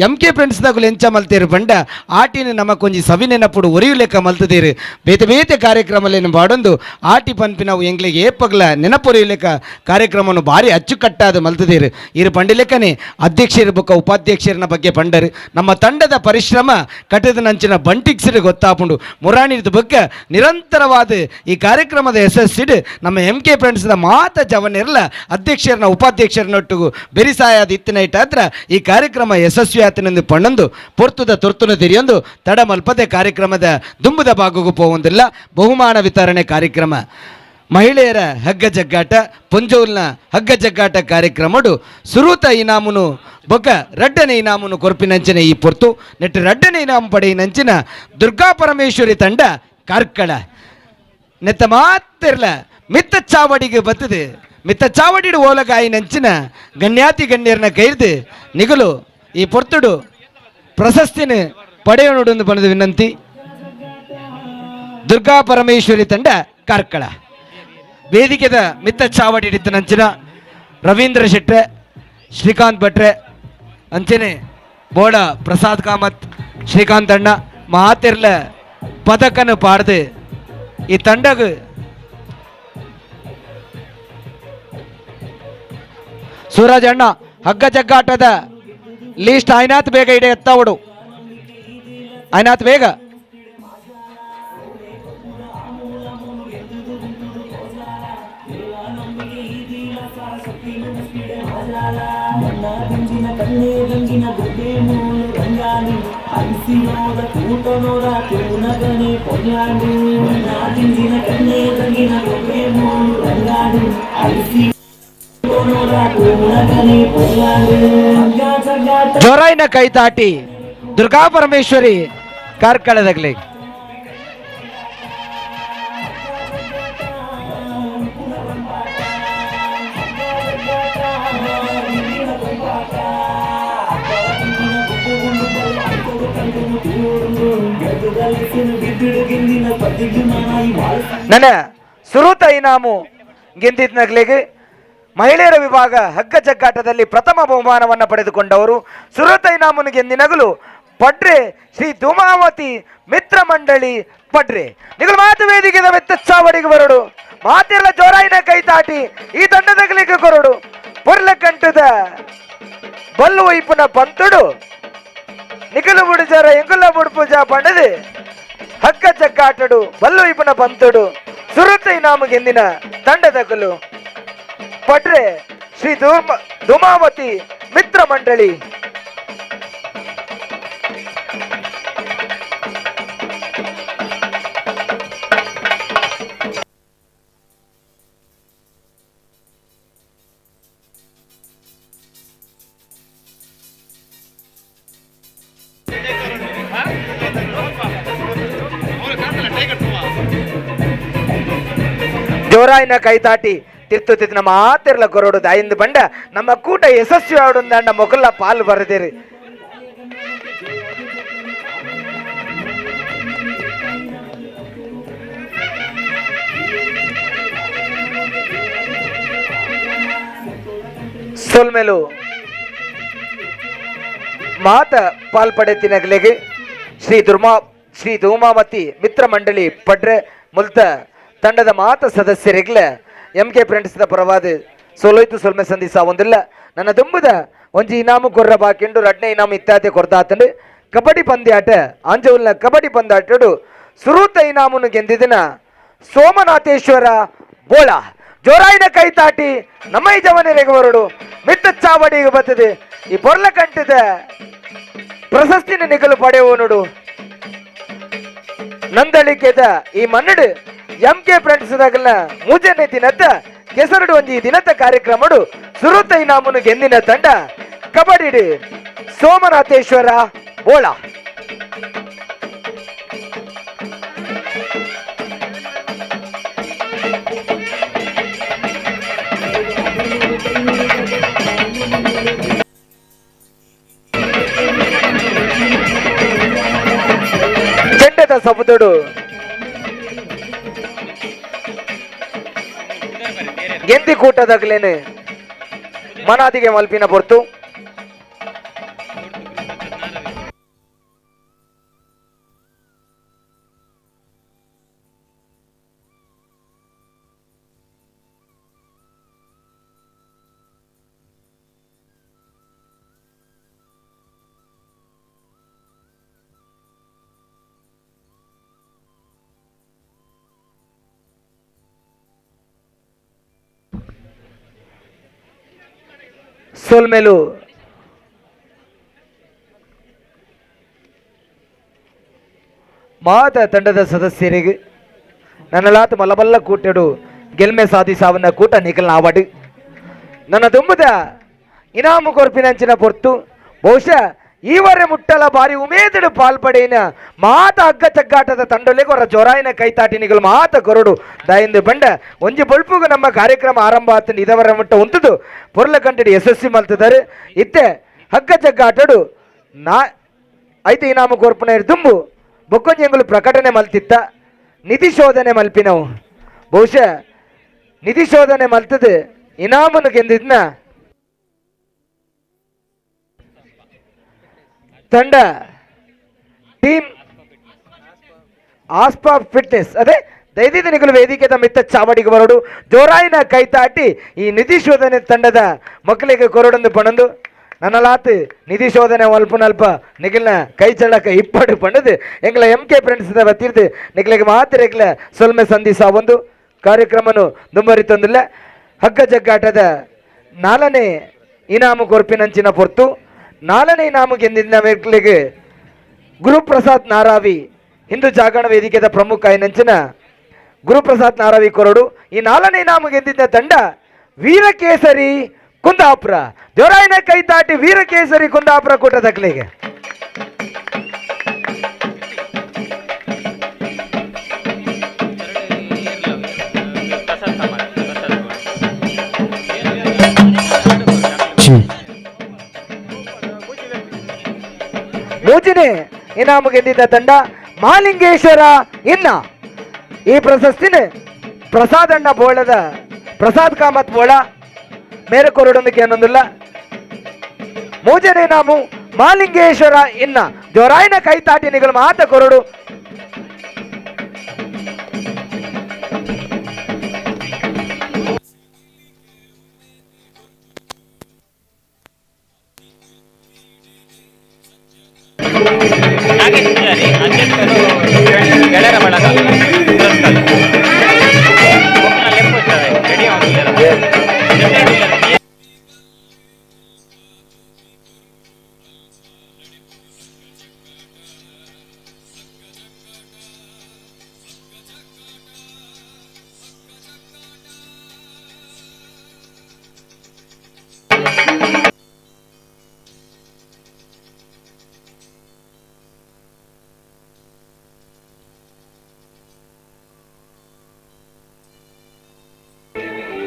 ಎಂ ಕೆ ಫ್ರೆಂಡ್ಸ್ ದಾಗುಲು ಎಂಚ ಮಲ್ತೇರು ಪಂಡ ಆಟಿನ ನಮಕೊಂಜಿ ಸವಿ ನೆನಪುಡು ಒರಿಯು ಲೆಕ್ಕ ಮಲ್ತದೇರು ಬೇತೆ ಬೇತೆ ಕಾರ್ಯಕ್ರಮಲೇನು ಬಾಡೊಂದು ಆಟಿ ಪನ್ಪಿ ನಾವು ಎಂಗ್ಲಿಗೆ ಏಪಗ್ಲ ನೆನಪೊರಿಯು ಲೆಕ್ಕ ಕಾರ್ಯಕ್ರಮವನ್ನು ಭಾರಿ ಅಚ್ಚುಕಟ್ಟಾದ ಮಲ್ತದೇರು. ಇರು ಪಂಡಿ ಲೆಕ್ಕನೆ ಅಧ್ಯಕ್ಷರ ಬೊಕ್ಕ ಉಪಾಧ್ಯಕ್ಷರನ ಬಗ್ಗೆ ಪಂಡರು ನಮ್ಮ ತಂಡದ ಪರಿಶ್ರಮ ಕಟ್ಟದ ನಂಚಿನ ಬಂಟಿಕ್ಸಿರು ಗೊತ್ತಾಪುಂಡು ಮುರಾಣಿದ ಬಗ್ಗೆ ನಿರಂತರವಾದ ಈ ಕಾರ್ಯಕ್ರಮದ ಯಶಸ್ಸಿಡು ನಮ್ಮ ಎಂ ಕೆ ಫ್ರೆಂಡ್ಸ್ದ ಮಾತ ಜವನಿರಲ ಅಧ್ಯಕ್ಷರನ್ನ ಉಪಾಧ್ಯಕ್ಷರನ್ನೊಟ್ಟಿಗೂ ಬೆರಿಸಾಯದ ಇತ್ತಿನ ಇಟ್ಟಾತ್ರ ಈ ಕಾರ್ಯಕ್ರಮ ಯಶಸ್ವಿ ಆತನೆಂದು ಪಣ್ಣೊಂದು ಪೊರ್ತುದ ತೊರ್ತುನ ತೆರೆಯೊಂದು ತಡ ಮಲ್ಪದೆ ಕಾರ್ಯಕ್ರಮದ ದುಂಬುದ ಭಾಗಕ್ಕೂ ಪೋವೊಂದಿಲ್ಲ. ಬಹುಮಾನ ವಿತರಣೆ ಕಾರ್ಯಕ್ರಮ ಮಹಿಳೆಯರ ಹಗ್ಗ ಜಗ್ಗಾಟ ಪೊಂಜೋಲ್ನ ಹಗ್ಗ ಜಗ್ಗಾಟ ಕಾರ್ಯಕ್ರಮಡು ಸುರೂತ ಇನಾಮುನು ಬೊಕ್ಕ ರಡ್ಡನೆ ಇನಾಮುನು ಕೊರ್ಪಿನಂಚಿನ ಈ ಪೊರ್ತು ನೆಟ್ಟು ರಡ್ಡನೆ ಇನಾಮು ಪಡೆಯಿನಂಚಿನ ದುರ್ಗಾ ಪರಮೇಶ್ವರಿ ತಂಡ ಕಾರ್ಕಳ ನೆತ್ತ ಮಾತಿರ್ಲ ಮಿತ್ತ ಚಾವಡಿಗೆ ಬತ್ತದೆ ಮಿತ್ತ ಚಾವಡಿಡು ಓಲಗಾಯಿನಂಚಿನ ಗಣ್ಯಾತಿ ಗಣ್ಯರನ್ನ ಕೈರ್ದು ನಿಗಲು ಈ ಪೊರ್ತುಡು ಪ್ರಶಸ್ತಿನ ಪಡೆಯೋನುಡು ಬನದ ವಿನಂತಿ. ದುರ್ಗಾ ಪರಮೇಶ್ವರಿ ತಂಡ ಕಾರ್ಕಳ ವೇದಿಕೆದ ಮಿತ್ತ ಚಾವಡಿ ನಂಚಿನ ರವೀಂದ್ರ ಶೆಟ್ರೆ ಶ್ರೀಕಾಂತ್ ಭಟ್ರೆ ಅಂಚನೆ ಬೋಡ ಪ್ರಸಾದ್ ಕಾಮತ್ ಶ್ರೀಕಾಂತ್ ಅಣ್ಣ ಮಾತಿರ್ಲ ಪದಕನು ಪಾಡ್ದು ಈ ತಂಡಗ ಸೂರಜ್ ಅಣ್ಣ ಹಗ್ಗ ಜಗ್ಗಾಟದ ಲೀಸ್ಟ್ ಐನಾತ್ ಬೇಗ ಇಡೆ ಎತ್ತಾವಡು ಐನಾತ್ ಬೇಗ. ಜೋರಾಯಿನ ಕೈತಾಟಿ ದುರ್ಗಾ ಪರಮೇಶ್ವರಿ ಕಾರ್ಕಳದಗ್ಲಿ. ನನ್ನ ಸುರೂತ ಇನಾಮು ಗೆದ್ದಿದ್ನಗ್ಲಿಗೆ ಮಹಿಳೆಯರ ವಿಭಾಗ ಹಗ್ಗ ಜಗ್ಗಾಟದಲ್ಲಿ ಪ್ರಥಮ ಬಹುಮಾನವನ್ನು ಪಡೆದುಕೊಂಡವರು ಸುರೂತ ಇನಾಮುನು ಗೆದ್ದಿನಗಲು ಪಡ್ರೆ ಶ್ರೀ ಧೂಮಾವತಿ ಮಿತ್ರ ಮಂಡಳಿ ಪಡ್ರೆ. ನಿಗಲು ಮಾತು ವೇದಿಕೆದ ವೆತ್ತಚಾವಡಿಗೆ ಬರಡು, ಮಾತೆಲ್ಲ ಜೋರಾಯಿನ ಕೈತಾಟಿ ಈ ತಂಡದಗಲಿಗೆ ಕೊರಡು. ಪೊರ್ಲ ಕಂಟದ ಬಲ್ಲು ವೈಪುನ ಪಂತುಡು ನಿಖಲು ಬುಡಿಜರ ಎಂಗುಲ ಬುಡ್ಪುಜ ಪಂಡದು ಹಗ್ಗ ಜಗ್ಗಾಟಡು ಬಲ್ಲು ವೈಪುನ ಪಂತುಡು ಸುರತ ಇನಾಮು ಗೆಂದಿನ ತಂಡದಗಲು ಪಡ್ರೆ ಶ್ರೀ ಧೂಮಾವತಿ ಮಿತ್ರ ಮಂಡಳಿ. ಜೋರಾಯಿನ ಕೈತಾಟಿ ತಿರ್ತು ತಿರ್ತು ನಮ್ಮ ಆತಿರ್ಲ ಕೊರಡು ದಾಯಿಂದ ಬಂಡ ನಮ್ಮ ಕೂಟ ಯಶಸ್ವಿ ಆಡುಂದಂಡ ಮೊಗಲ ಪಾಲು ಬರದಿರಿ. ಸೊಲ್ಮೆಲು ಮಾತ ಪಾಲ್ಪಡೆತಿನಗಲಿಗೆ ಶ್ರೀ ಧೂಮಾವತಿ ಮಿತ್ರ ಮಂಡಳಿ ಪಡ್ರೆ ಮುಲ್ತ ತಂಡದ ಮಾತ ಸದಸ್ಯರಿಗ್ಲ ಎಂ ಕೆ ಫ್ರೆಂಡ್ಸ್ದ ಪರವಾದ ಸೋಲೋಯ್ತು ಸೊಲ್ಮೆ ಸಂಧಿಸ ಒಂದಿಲ್ಲ. ನನ್ನ ದುಂಬುದ ಒಂಜಿ ಇನಾಮು ಕೊರ್ರ ಬಾಕಿಂಡು ರಡ್ನೆ ಇನಾಮು ಇತ್ಯಾದಿ ಕೊರ್ದಾತಂಡು ಕಬಡ್ಡಿ ಪಂದ್ಯಾಟ ಆಂಜೌಲ್ನ ಕಬಡ್ಡಿ ಪಂದ್ಯಾಟಡು ಸುರೂತ ಇನಾಮುನು ಗೆಂದಿದಿನ ಸೋಮನಾಥೇಶ್ವರ ಬೋಳ ಜೋರಾಯಿನ ಕೈತಾಟಿ ನಮ್ಮ ಈ ಜವನರಿಗೆ ಬರಡು ಮಿತ್ತ ಚಾವಡಿಗೆ ಬರ್ತದೆ ಈ ಪೊರ್ಲ ಕಂಠದ ಪ್ರಶಸ್ತಿನ ನಿಗಲು ಪಡೆಯುವ ನೋಡು. ನಂದಳಿಕೆದ ಈ ಮನ್ನಡು M K friends ದಾಗಲ್ನ ಮೂಜನೇ ದಿನದ ಕೆಸರಡು ಒಂಜಿ ದಿನದ ಕಾರ್ಯಕ್ರಮಡು ಸುರುತ ಇನಾಮುನು ಗೆಂದಿನ ತಂಡ ಕಬಡ್ಡಿ ಸೋಮನಾಥೇಶ್ವರ ಬೋಳ. ಚೆಂಡದ ಸಬುದುಡು ಗೆಂದಿ ಕೂಟದಾಗಲೇನೆ ಮನಾದಿಗೆ ಮಲ್ಪಿನ ಪೊರ್ತು. ಸೋಲ್ಮೇಲು ಮಾತ ತಂಡದ ಸದಸ್ಯರಿಗೆ ನನ್ನಲಾತ ಮಲಬಲ್ಲ ಕೂಟಡು ಗೆಲ್ಮೆ ಸಾಧಿಸಾವನ್ನ ಕೂಟ ನಿಖಲ್ನ ಆವಾಡು. ನನ್ನ ತುಂಬದ ಇನಾಮು ಕೊರ್ಪಿನಂಚಿನ ಪೊರ್ತು ಬಹುಶಃ ಈವರೆ ಮುಟ್ಟಲ ಬಾರಿ ಉಮೇದಡು ಪಾಲ್ಪಡೇನ ಮಾತ ಹಗ್ಗ ಚಗ್ಗಾಟದ ತಂಡೊಲೆಗೆ ಅವರ ಜೊರಾಯಿನ ಕೈತಾಟಿನಿಗಳು ಮಾತ ಕೊರಡು ದಾಯಿಂದ ಬಂಡ ಒಂಜಿ ಬೊಳ್ಪುಗು ನಮ್ಮ ಕಾರ್ಯಕ್ರಮ ಆರಂಭ ಆತನ ಇದವರ ಮುಟ್ಟ ಉಂಟುದು ಪೊರ್ಲ ಕಂಟಡಿ ಯಶಸ್ವಿ ಮಲ್ತಿದ್ದಾರೆ. ಇತ್ತೆ ಹಗ್ಗ ಜಗ್ಗಾಟಡು ನಾ ಐತೆ ಇನಾಮ ಕೋರ್ಪುನ ದುಂಬು ಬೊಕ್ಕೊಂಜೆಂಗುಲು ಪ್ರಕಟಣೆ ಮಲ್ತಿತ್ತ ನಿಧಿ ಶೋಧನೆ ಮಲ್ಪಿನವು. ಬಹುಶಃ ನಿಧಿ ಶೋಧನೆ ಮಲ್ತದೆ ಇನಾಮನು ಗೆಂದಿದ್ನ ತಂಡ ಟೀಮ್ ಆಸ್ಪಾ ಫಿಟ್ನೆಸ್ ಅದೇ ದೈದಿನಿಗಳು ವೇದಿಕೆದ ಮಿತ್ತ ಚಾವಡಿಗೆ ಬರಡು ಜೋರಾಯಿನ ಕೈತಾಟಿ ಈ ನಿಧಿ ಶೋಧನೆ ತಂಡದ ಮಕ್ಕಳಿಗೆ ಕೊರಡೊಂದು ಪಣಂದು ನನ್ನಲಾತ್ ನಿಧಿ ಶೋಧನೆ ಅಲ್ಪ ನಿಖಲ್ನ ಕೈ ಚಳಕ ಇಪ್ಪಡು ಪಣದು ಎಂಗ್ಲ M K friends ಬತ್ತಿರ್ದು ನಿಖಲಿಗೆ ಮಾತ್ರ ಎಂಗ್ಲ ಸೊಲ್ಮೆ ಸಂಧಿಸ ಒಂದು ಕಾರ್ಯಕ್ರಮನು ದುಂಬರಿತಂದಿಲ್ಲ. ಹಗ್ಗ ಜಗ್ಗಾಟದ ನಾಲ್ಕನೇ ಇನಾಮು ಕೊರ್ಪಿನಂಚಿನ ಪೊರ್ತು ನಾಲ್ಕನೇ ಇನಾಮು ಗೆಂದಿದ್ದ ಮಕ್ಕಳಿಗೆ ಗುರುಪ್ರಸಾದ್ ನಾರಾವಿ ಹಿಂದೂ ಜಾಗರಣ ವೇದಿಕೆದ ಪ್ರಮುಖ ಐನಂಚಿನ ಗುರುಪ್ರಸಾದ್ ನಾರಾವಿ ಕೊರಡು. ಈ ನಾಲ್ನೇ ಇನಾಮು ಗೆದ್ದಿದ್ದ ತಂಡ ವೀರಕೇಸರಿ ಕುಂದಾಪುರ. ಜೋರಾಯಿನ ಕೈತಾಟಿ ವೀರಕೇಸರಿ ಕುಂದಾಪುರ ಕೂಟದಕ್ಲಿಗೆ. ಮೂಜನೇ ಇನಾಮು ಗೆದ್ದಿದ್ದ ತಂಡ ಮಾಲಿಂಗೇಶ್ವರ ಇನ್ನ. ಈ ಪ್ರಶಸ್ತಿನ ಪ್ರಸಾದಣ್ಣ ಬೋಳದ ಪ್ರಸಾದ್ ಕಾಮತ್ ಬೋಳ ಮೇರೆ ಕೊರಡೊಂದಕ್ಕೆ ಏನೊಂದಿಲ್ಲ. ಮೂಜನೇ ನಾಮು ಮಾಲಿಂಗೇಶ್ವರ ಇನ್ನ. ಜೋರಾಯಿನ ಕೈತಾಟಿ ನಿಗಲು ಮಾತ ಕೊರಡು. ನಾಗೇಶ್ ಪೂಜಾರಿ ಅಧ್ಯಕ್ಷರು ಗೆಳೆಯರ ಬಳಗ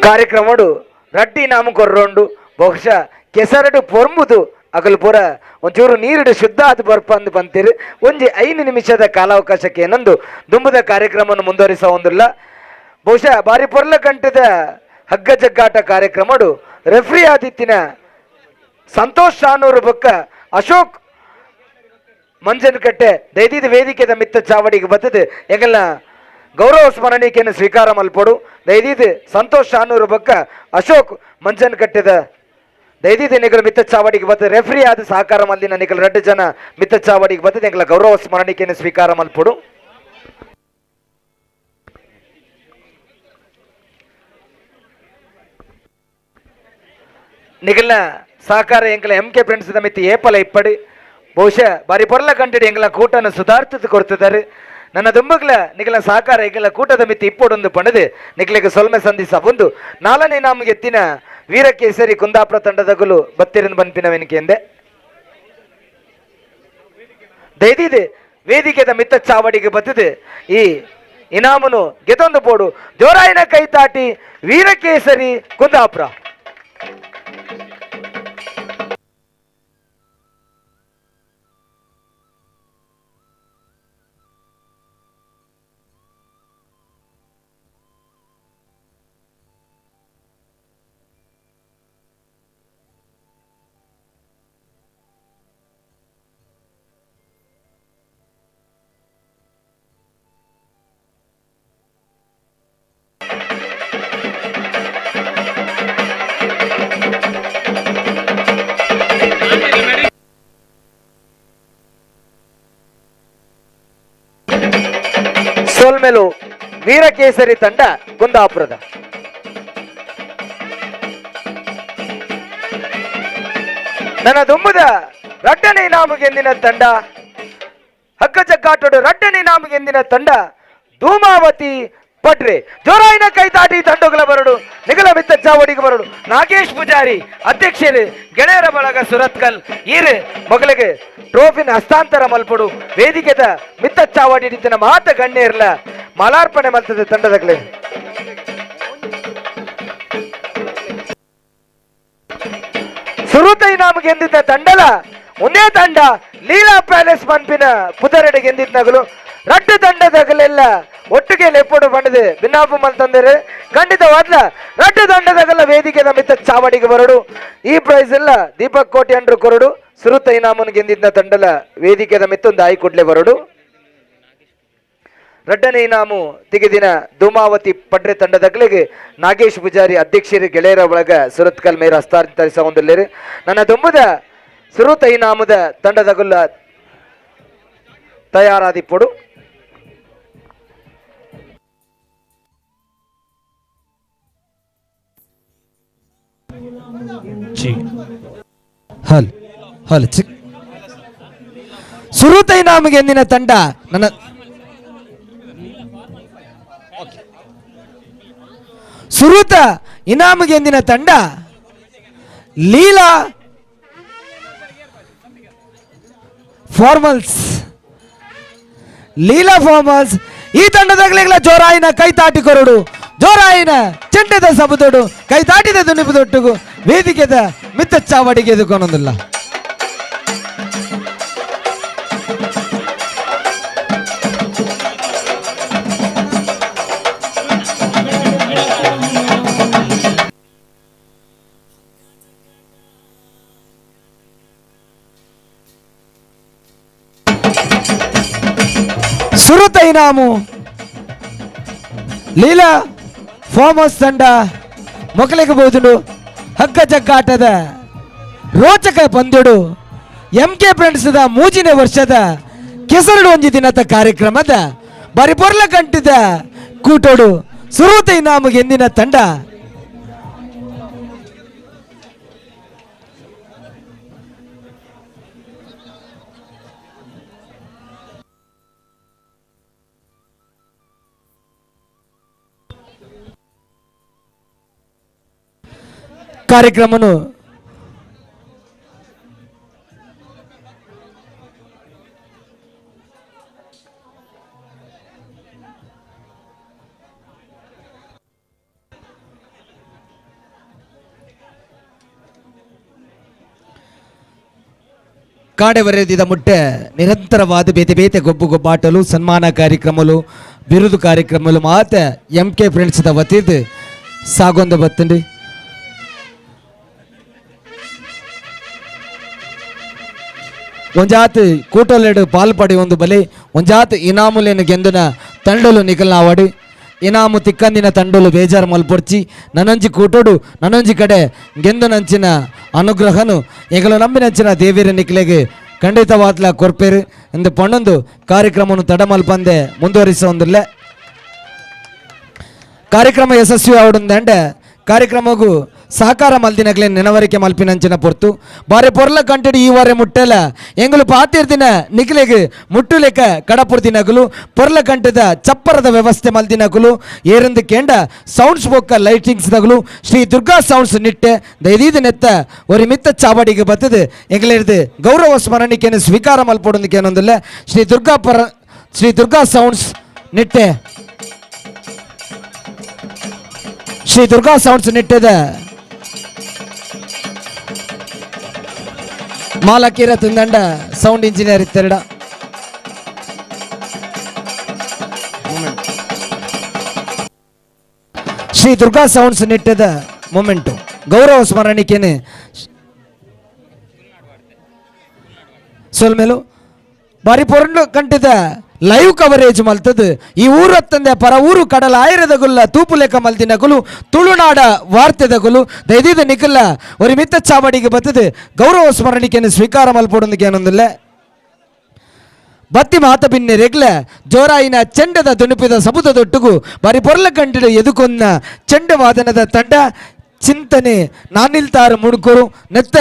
ಕಾರ್ಯಕ್ರಮಡು ರಡ್ಡಿ ನಾಮ ಕೊರ್ರೋಂಡು ಬಹುಶಃ ಕೆಸರಡು ಪೊರ್ಂಬುದು ಅಗಲು ಪೂರ ಒಂಚೂರು ನೀರುಡು ಶುದ್ಧ ಅದು ಬರ್ಪಂದು ಬಂತೀರಿ. ಒಂಜಿ 5 ನಿಮಿಷದ ಕಾಲಾವಕಾಶಕ್ಕೆ ಏನೊಂದು ದುಂಬುದ ಕಾರ್ಯಕ್ರಮವನ್ನು ಮುಂದುವರಿಸ ಒಂದಿಲ್ಲ. ಬಹುಶಃ ಬಾರಿ ಪೊರ್ಲ ಗಂಟದ ಹಗ್ಗ ಜಗ್ಗಾಟ ಕಾರ್ಯಕ್ರಮಡು ರೆಫ್ರಿ ಆದಿತ್ತಿನ ಸಂತೋಷ್ ಶಾನೂರು ಬೊಕ್ಕ ಅಶೋಕ್ ಮಂಜನಕಟ್ಟೆ ದೈದಿದ ವೇದಿಕೆದ ಮಿತ್ತ ಚಾವಡಿಗೆ ಬತ್ತದು ಎಂಗಲ್ನ ಗೌರವ ಸ್ಮರಣಿಕೆಯನ್ನು ಸ್ವೀಕಾರ ಮಲ್ಪೊಡು. ದೈದೀದ್ ಸಂತೋಷ್ ಶಾನೂರು ಬೊಕ್ಕ ಅಶೋಕ್ ಮಂಜನಕಟ್ಟೆದ ದೈದೀದ್ ನಿಗಲು ಮಿತ್ತ ಚಾವಡಿಗೆ ಬತ್ತದ ರೆಫ್ರಿ ಆದ ಸಹಕಾರ ಮಲ್ಲಿನ ನಿಗಲು 2 ಜನ ಮಿತ್ತ ಚಾವಡಿಗೆ ಬತ್ತದ ಎಂಗಲ ಗೌರವ ಸ್ಮರಣಿಕೆಯನ್ನು ಸ್ವೀಕಾರ ಮಲ್ಪೊಡು. ನಿಗಲ್ನ ಸಹಕಾರ ಎಂಕಲ ಎಂ ಕೆ ಫ್ರೆಂಡ್ಸ್ ಮಿತ್ತ ಏಪಲ ಇಪ್ಪಡಿ ಬಹುಶಃ ಬಾರಿ ಪೊರ್ಲ ಕಂಟಿಡಿ ಎಂಗಲ ಕೂಟನ ಸುಧಾರಿತ ಕೊಡ್ತಿದ್ದಾರೆ. ನನ್ನ ದುಂಬಗ್ಲ ನಿಗಲ ಸಹಕಾರ ಎಂಗಲ ಕೂಟದ ಮಿತಿ ಇಪ್ಪೊಡೊಂದು ಪಣದು ನಿಗಲಿಗೆ ಸೊಲ್ಮೆ ಸಂಧಿಸ ಬಂದು ನಾಲ್ನೇ ನಮಗೆ ಎತ್ತಿನ ವೀರಕೇಸರಿ ಕುಂದಾಪುರ ತಂಡದಗುಲು ಬತ್ತಿರಂದು ಬನ್ಪಿನವೆನಿಕೆಂದೆ. ದೈದಿದೆ ವೇದಿಕೆದ ಮಿತ್ತ ಚಾವಡಿಗೆ ಬತ್ತಿದೆ ಈ ಇನಾಮನು ಗೆದೊಂದು ಪೋಡು. ಜೋರಾಯಿನ ಕೈತಾಟಿ ವೀರಕೇಸರಿ ಕುಂದಾಪುರ. ಸೋಲ್ಮೇಲು ವೀರಕೇಸರಿ ತಂಡ ಕುಂದಾಪುರದ. ನನ್ನ ದುಂಬುದ ರಡ್ಡನೆ ಇನಾಮು ಗೆಂದಿನ ತಂಡ ಹಗ್ಗ ಜಗ್ಗಾಟೋಡು ರಡ್ಡನೆ ಇನಾಮು ಗೆಂದಿನ ತಂಡ ಧೂಮಾವತಿ ಪಟ್ರೆ. ಜೋರಾಯಿನ ಕೈತಾಟಿ ತಂಡುಗಳ ಬರಡು ನಿಗಲ ಬಿತ್ತ ಚಾವಡಿಗೆ ಬರಡು. ನಾಗೇಶ್ ಪೂಜಾರಿ ಅಧ್ಯಕ್ಷರು ಗೆಳೆಯರ ಬಳಗ ಸುರತ್ಕಲ್ ಈರು ಮಗಳಿಗೆ ಟ್ರೋಫಿನ ಹಸ್ತಾಂತರ ಮಲ್ಪಡು. ವೇದಿಕೆದ ಮಿತ್ತ ಚಾವಡಿ ನಿಂತಿನ ಮಾತ ಗಣ್ಯರ್ಲ ಮಾಲಾರ್ಪಣೆ ಮಲ್ತದ ತಂಡದಗಳೇ. ಸುರುತ ಇನಾಮು ಗೆಂದಿದ್ದ ತಂಡಲ ಒಂದೇ ತಂಡ ಲೀಲಾ ಪ್ಯಾಲೇಸ್ ಪಂಪಿನ ಪುದರಡೆ ಗೆಂದಿದ್ದ ನಗಲು ರಡ್ಡು ತಂಡದಗಲೆಲ್ಲ ಒಟ್ಟಿಗೆ ಲೆಪ್ಪಡು ಬಂದಿದೆ ಭಿನ್ನಾಪು ಮಲ್ತಂದರೆ ಖಂಡಿತವಾದ್ಲ ರಡ್ಡು ತಂಡದಗಲ ವೇದಿಕೆದ ಮಿತ್ತ ಚಾವಡಿಗೆ ಬರಡು. ಈ ಪ್ರೈಸ್ ಎಲ್ಲ ದೀಪಕ್ ಕೋಟಿ ಅಂಡ್ರು ಕೊರಡು. ಸುರುತ ಇನಾಮನ್ನು ಗೆಂದಿದ್ದ ತಂಡಲ ವೇದಿಕೆದ ಮಿತ್ತೊಂದು ಆಯಿ ಕೂಡ್ಲೆ ಬರಡು. ರಡ್ಡನೆ ಇನಾಮು ತೆಗೆದಿನ ಧೂಮಾವತಿ ಪಡ್ರೆ ತಂಡದಗಳಿಗೆ ನಾಗೇಶ್ ಪೂಜಾರಿ ಅಧ್ಯಕ್ಷರು ಗೆಳೆಯರ ಒಳಗ ಸುರತ್ಕಲ್ ಮೇರ ಹಸ್ತಾಂತರಿಸ ಹೊಂದಲೇರು. ನನ್ನ ದುಂಬುದ ಸುರುತ ಇನಾಮದ ತಂಡದಗುಲ್ಲ ತಯಾರಾದಿಪ್ಪಡು. ಹಲ್ ಹಲ್ ಚಿಕ್ ಸುರುತ ಇನಾಮು ಗೆಂದಿನ ತಂಡ ನನ್ನ ಸುರುತ ಇನಾಮು ಗೆಂದಿನ ತಂಡ ಲೀಲಾ ಫಾರ್ಮಲ್ಸ್. ಲೀಲಾ ಫಾರ್ಮಲ್ಸ್ ಈ ತಂಡದಾಗಲಿಲ್ಲ ಜೋರಾಯಿನ ಕೈ ತಾಟಿ ಕೊರಡು, ಜೋರಾಯಿನ ಚೆಂಡದ ಸಬದೊಡು ಕೈ ತಾಟಿದ ದುನಿಪುದೊಟ್ಟುಗು ವೇದಿಕೆದ ಮಿತ್ತ ಚಾವಡಿಗೆ ಎದುಕೊನೊಂದಿಲ್ಲ. ಸುರುತ ಇನಾಮು ಲೀಲಾ ಫಾರ್ಮಸ್ ತಂಡ ಮೊಕಲಿಗೆ ಬೋದುಡು. ಹಗ್ಗ ಜಗ್ಗಾಟದ ರೋಚಕ ಪಂದ್ಯಡು ಎಂ ಕೆ ಫ್ರೆಂಡ್ಸ್ದ ಮೂಜಿನ ವರ್ಷದ ಕೆಸರಡು ಒಂಜಿ ದಿನದ ಕಾರ್ಯಕ್ರಮದ ಬರಿ ಪೊರ್ಲ ಕಂಟಿದ ಕೂಟೋಡು ಸುರುತ ಇನಾಮು ಎಂದಿನ ತಂಡ ಕಾರ್ಯಕ್ರಮನು ಕಾಡೆವರೆದಿದ ಮುಟ್ಟೆ ನಿರಂತರವಾದ ಬೇತೆ ಬೇತೆ ಗೊಬ್ಬು ಗೊಬ್ಬಾಟಲು ಸನ್ಮಾನ ಕಾರ್ಯಕ್ರಮಲು ಬಿರುದು ಕಾರ್ಯಕ್ರಮಲು ಮಾತ ಎಂ ಕೆ ಫ್ರೆಂಡ್ಸ್ದ ವತಿದ್ ಸಾಗೊಂದು ಬತ್ತಂಡಿ. ಒಂಜಾತ್ ಕೂಟಲೆಡು ಪಾಲ್ಪಡಿ ಒಂದು ಬಲಿ ಒಂಜಾತ್ ಇನಾಮುಲೇನು ಗೆಂದುನ ತಂಡಲು ನಿಕಲ್ನಾವಡಿ ಇನಾಮು ತಿಕ್ಕಂದಿನ ತಂಡಲು ಬೇಜಾರು ಮಲ್ಪೊರ್ಚಿ ನನಂಜಿ ಕೂಟೋಡು ನನಂಜಿ ಕಡೆ ಗೆಂದುನಂಚಿನ ಅನುಗ್ರಹನು ಎಂಗಲು ನಂಬಿನಂಚಿನ ದೇವಿರ ನಿಕ್ಲೆಗೆ ಖಂಡಿತವಾದ್ಲ ಕೊರ್ಪೇರು ಎಂದು ಪಣ್ಣೊಂದು ಕಾರ್ಯಕ್ರಮವನ್ನು ತಡಮಲ್ಪಂದೆ ಮುಂದುವರಿಸೊಂದಿಲ್ಲ. ಕಾರ್ಯಕ್ರಮ ಯಶಸ್ವಿ ಆವಡುಂದಂಡೆ ಕಾರ್ಯಕ್ರಮಗೂ ಸಹಕಾರ ಮಲ್ದಿನಗ್ಲೆ ನೆನವರಿಕೆ ಮಲ್ಪಿನಂಚಿನ ಪೊರ್ತು ಬಾರಿ ಪೊರ್ಲ ಕಂಟೆಡ್ ಈ ವಾರ ಮುಟ್ಟೆಲ ಎಂಗುಲು ಪಾತಿರ್ದಿನ ನಿಖಿಲೆಗ್ ಮುಟ್ಟುಲೆಕ ಕಡಪುರ್ದಿನಗುಲು ಪೊರ್ಲ ಕಂಟದ ಚಪ್ಪರದ ವ್ಯವಸ್ಥೆ ಮಲ್ದಿನಗುಲು ಏರಂದು ಕೇಂಡ ಸೌಂಡ್ಸ್ ಬೊಕ್ಕ ಲೈಟಿಂಗ್ಸ್ ದಗುಲು ಶ್ರೀ ದುರ್ಗಾ ಸೌಂಡ್ಸ್ ನಿಟ್ಟೆ ದೈದೀದ ನೆತ್ತ ಒರಿ ಮಿತ್ತ ಚಾವಡಿಗೆ ಬತ್ತದು ಎಂಗಲಿರ್ದು ಗೌರವ ಸ್ಮರಣಿಕೆಯನ್ನು ಸ್ವೀಕಾರ ಮಲ್ಪೊಡೊಂದಕ್ಕೇನೊಂದಿಲ್ಲ ಶ್ರೀ ದುರ್ಗಾ ಸೌಂಡ್ಸ್ ನಿಟ್ಟೆ ಶ್ರೀ ದುರ್ಗಾ ಸೌಂಡ್ಸ್ ನಿಟ್ಟೆದ ಮಾಲಕೀರ ತುಂದಂಡ ಸೌಂಡ್ ಇಂಜಿನಿಯರ್ ಇತ್ತೆರಡ ಶ್ರೀ ದುರ್ಗಾ ಸೌಂಡ್ಸ್ ನಿಟ್ಟದ ಮೊಮೆಂಟು ಗೌರವ ಸ್ಮರಣಿಕೆನೆ ಸೊಲ್ಮೇಲು ಬಾರಿ ಪೊರಂಡು ಕಂಟಿದ ಲೈವ್ ಕವರೇಜ್ ಮಲ್ತದು ಈ ಊರತ್ತಂದೆ ಪರ ಊರು ಕಡಲ ಆಯಿರದಗುಲ್ಲ ತೂಪುಲೆಕ ಮಲ್ದಿನಗುಲು ತುಳುನಾಡ ವಾರ್ತೆದಗುಲು ದೈದೀದ ನಿಖಲ್ಲ ಒರಿ ಮಿತ್ತ ಚಾವಡಿಗೆ ಬತ್ತದು ಗೌರವ ಸ್ಮರಣಿಕೆಯನ್ನು ಸ್ವೀಕಾರ ಮಲ್ಪೊಡೊಂದಿಗೆ ಏನೊಂದಿಲ್ಲ ಬತ್ತಿ ಮಾತ ಬಿನ್ನೆ ರೆಗ್ಲ ಜೋರಾಯಿನ ಚೆಂಡದ ದುಣುಪಿದ ಸಬುದ ದೊಟ್ಟುಗು ಬಾರಿ ಪೊರ್ಲ ಕಂಟಿಡು ಎದುಕೊಂದ ಚೆಂಡ ವಾದನದ ತಂಡ ಚಿಂತನೆ ನಾನಿಲ್ತಾರು ಮುಡುಕರು ನೆತ್ತ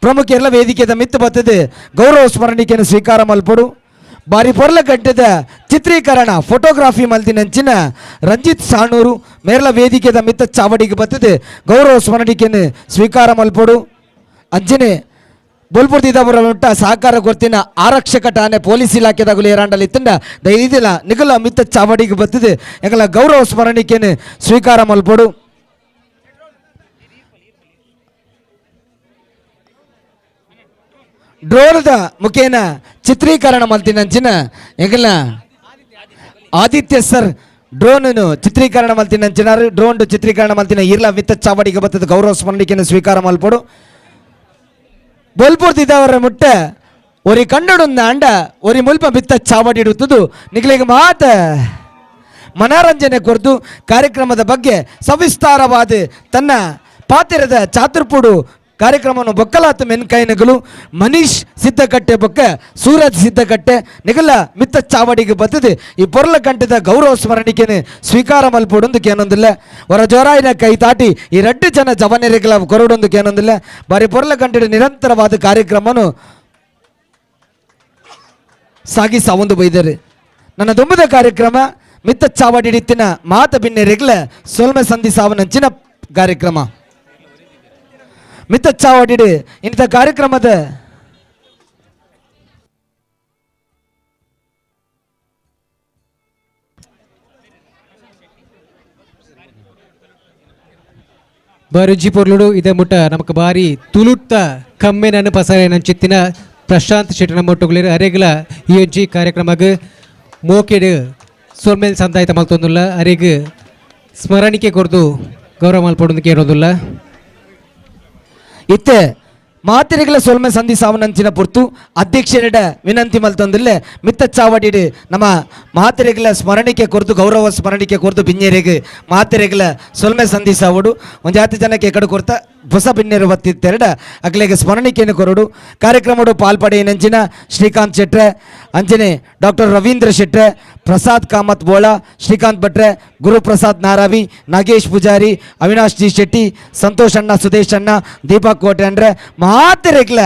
ಪ್ರಮುಖ ಎಲ್ಲ ವೇದಿಕೆದ ಮಿತ್ತು ಬತ್ತದು ಗೌರವ ಸ್ಮರಣಿಕೆಯನ್ನು ಸ್ವೀಕಾರ ಮಲ್ಪೊಡು ಬಾರಿ ಪೊರ್ಲ ಗಂಟೆದ ಚಿತ್ರೀಕರಣ ಫೋಟೋಗ್ರಾಫಿ ಮಲ್ದಿನಂಚಿನ ರಂಜಿತ್ ಸಾಣೂರು ಮೇರ್ಲ ವೇದಿಕೆದ ಮಿತ್ತ ಚಾವಡಿಗೆ ಬತ್ತದೆ ಗೌರವ ಸ್ಮರಣಿಕೆಯನ್ನು ಸ್ವೀಕಾರ ಮಲ್ಪೊಡು. ಅಂಜನೆ ಬೋಲ್ಪುರ್ದಿದವರ ಉಂಟ ಸಹಕಾರ ಗೊತ್ತಿನ ಆರಕ್ಷಕ ಠಾಣೆ ಪೊಲೀಸ್ ಇಲಾಖೆದಾಗಲು ಏರಾಂಡಲ್ ಇತ್ತಂಡ ದೈದಿಲ್ಲ ನಿಗಲ ಮಿತ್ತ ಚಾವಡಿಗೆ ಬತ್ತದೆ ಎಂಗಲ ಗೌರವ ಸ್ಮರಣಿಕೆಯನ್ನು ಸ್ವೀಕಾರ ಮಲ್ಪೊಡು. ಡ್ರೋನ್ದ ಮುಖೇನ ಚಿತ್ರೀಕರಣ ಮಲ್ತಿನಂಚಿನ ಎಂಗಲ ಆದಿತ್ಯ ಸರ್ ಡ್ರೋನ್ ಚಿತ್ರೀಕರಣ ಮಲ್ತಿನಂಚಿನಾರು ಡ್ರೋನ್ ಚಿತ್ರೀಕರಣ ಮಲ್ತಿನ ಇರ್ಲ ವಿತ್ತ ಚಾವಡಿಗೆ ಬತ್ತದ ಗೌರವ ಸ್ಮರಣಿಕೆಯನ್ನು ಸ್ವೀಕಾರ ಮಲ್ಪೊಡು. ಬೋಲ್ಪುರ್ದಿದವರ ಮುಟ್ಟೆ ಒರಿ ಕನ್ನಡೊಂದ ಅಂಡ ಒರಿ ಮುಲ್ಪ ಬಿತ್ತ ಚಾವಡಿ ಇಡುತ್ತದು ನಿಗಲಿಗೆ ಮಾತ ಮನರಂಜನೆ ಕೊರದು ಕಾರ್ಯಕ್ರಮದ ಬಗ್ಗೆ ಸವಿಸ್ತಾರವಾದ ತನ್ನ ಪಾತಿರದ ಚಾತುರ್ಪುಡು ಕಾರ್ಯಕ್ರಮವನ್ನು ಬೊಕ್ಕಲಾತ ಮೆನ್ಕೈನಗಲು ಮನೀಶ್ ಸಿದ್ದಕಟ್ಟೆ ಬೊಕ್ಕ ಸೂರಜ್ ಸಿದ್ದಕಟ್ಟೆ ನಿಗಲ ಮಿತ್ತ ಚಾವಡಿಗೆ ಬತ್ತದೆ ಈ ಪೊರ್ಲ ಕಂಠದ ಗೌರವ ಸ್ಮರಣಿಕೆನೆ ಸ್ವೀಕಾರ ಮಲ್ಪೊಡೊಂದು ಏನೊಂದಿಲ್ಲ ಹೊರ ಜೋರಾಯಿನ ಕೈ ತಾಟಿ ಈ ರಡ್ಡು ಜನ ಜವನೆರೆಗಳ ಕೊರಡೊಂದು ಏನೊಂದಿಲ್ಲ ಬಾರಿ ಪೊರ್ಲ ಕಂಠದ ನಿರಂತರವಾದ ಕಾರ್ಯಕ್ರಮನು ಸಾಗಿಸಾವೊಂದು ಬೈದರು. ನನ್ನ ದುಂಬದ ಕಾರ್ಯಕ್ರಮ ಮಿತ್ತ ಚಾವಡಿಡಿತ್ತಿನ ಮಾತ ಬಿನ್ನೆರೆಗ್ಲ ಸೊಲ್ಮೆ ಸಂಧಿ ಸಾವನಂಚಿನ ಕಾರ್ಯಕ್ರಮ ಮಿತ್ತ ಚಾವಡಿಡು ಇಂಥ ಕಾರ್ಯಕ್ರಮದ ಬರುಜಿ ಪೊರ್ಲುಡು ಇದೇ ಮುಟ್ಟ ನಮಕ್ ಬಾರಿ ತುಳುತ್ತ ಕಮ್ಮೆನನ್ನು ಪಸರೇನಂಚಿತ್ತಿನ ಪ್ರಶಾಂತ್ ಶೆಟ್ಟನ ಮೊಟ್ಟುಗುಳಿರು ಅರೆಗ್ಲ ಈ ಒಂಜಿ ಕಾರ್ಯಕ್ರಮಗ್ ಮೋಕೆಡ್ ಸೊಲ್ಮೇಲ್ ಸಂದಾಯ್ತ ಮಲ್ತೊಂದುಲ್ಲ ಅರೆಗ್ ಸ್ಮರಣಿಕೆ ಕೊರ್ದು ಗೌರವ ಮಲ್ಪೊಡೊಂದು ಕೇಳೋದುಲ್ಲ. ಇತ್ತೆ ಮಾತೆರೆಗಳ ಸೊಲ್ಮೆ ಸಂಧಿ ಸಾವನಂಚಿನ ಪೊರ್ತು ಅಧ್ಯಕ್ಷರಿಡ ವಿನಂತಿ ಮಲ್ತೊಂದುಲ್ಲೆ ಮಿತ್ತ ಚಾವಡಿಡು ನಮ್ಮ ಮಾತೆರೆಗಳ ಸ್ಮರಣಿಕೆ ಕೊರ್ದು ಗೌರವ ಸ್ಮರಣಿಕೆ ಕೊರ್ದು ಬಿನ್ನೆರೆಗ್ ಮಾತೆರೆಗಳ ಸೊಲ್ಮೆ ಸಂಧಿ ಸಾವಡು ಒಂಜಾತಿ ಜನಕ್ಕೆ ಎಕಡು ಕೊರ್ತ ಹೊಸ ಬಿನ್ನೆರು ಬತ್ತಿತ್ತೆರಡ ಅಗ್ಲೆಗೆ ಸ್ಮರಣಿಕೆಯನ್ನು ಕೊರಡು. ಕಾರ್ಯಕ್ರಮಡು ಪಾಲ್ಪಡೆಯಿನಂಚಿನ ಶ್ರೀಕಾಂತ್ ಶೆಟ್ರೆ, ಅಂಚನೆ ಡಾಕ್ಟರ್ ರವೀಂದ್ರ ಶೆಟ್ರೆ, ಪ್ರಸಾದ್ ಕಾಮತ್ ಬೋಳ, ಶ್ರೀಕಾಂತ್ ಭಟ್ರೆ, ಗುರುಪ್ರಸಾದ್ ನಾರಾವಿ, ನಾಗೇಶ್ ಪೂಜಾರಿ, ಅವಿನಾಶ್ ಜಿ ಶೆಟ್ಟಿ, ಸಂತೋಷ್ ಅಣ್ಣ, ಸುದೇಶ್ ಅಣ್ಣ, ದೀಪಕ್ ಕೋಟೆ ಅಂದ್ರೆ ಮಾತೆರೆಗ್ಲ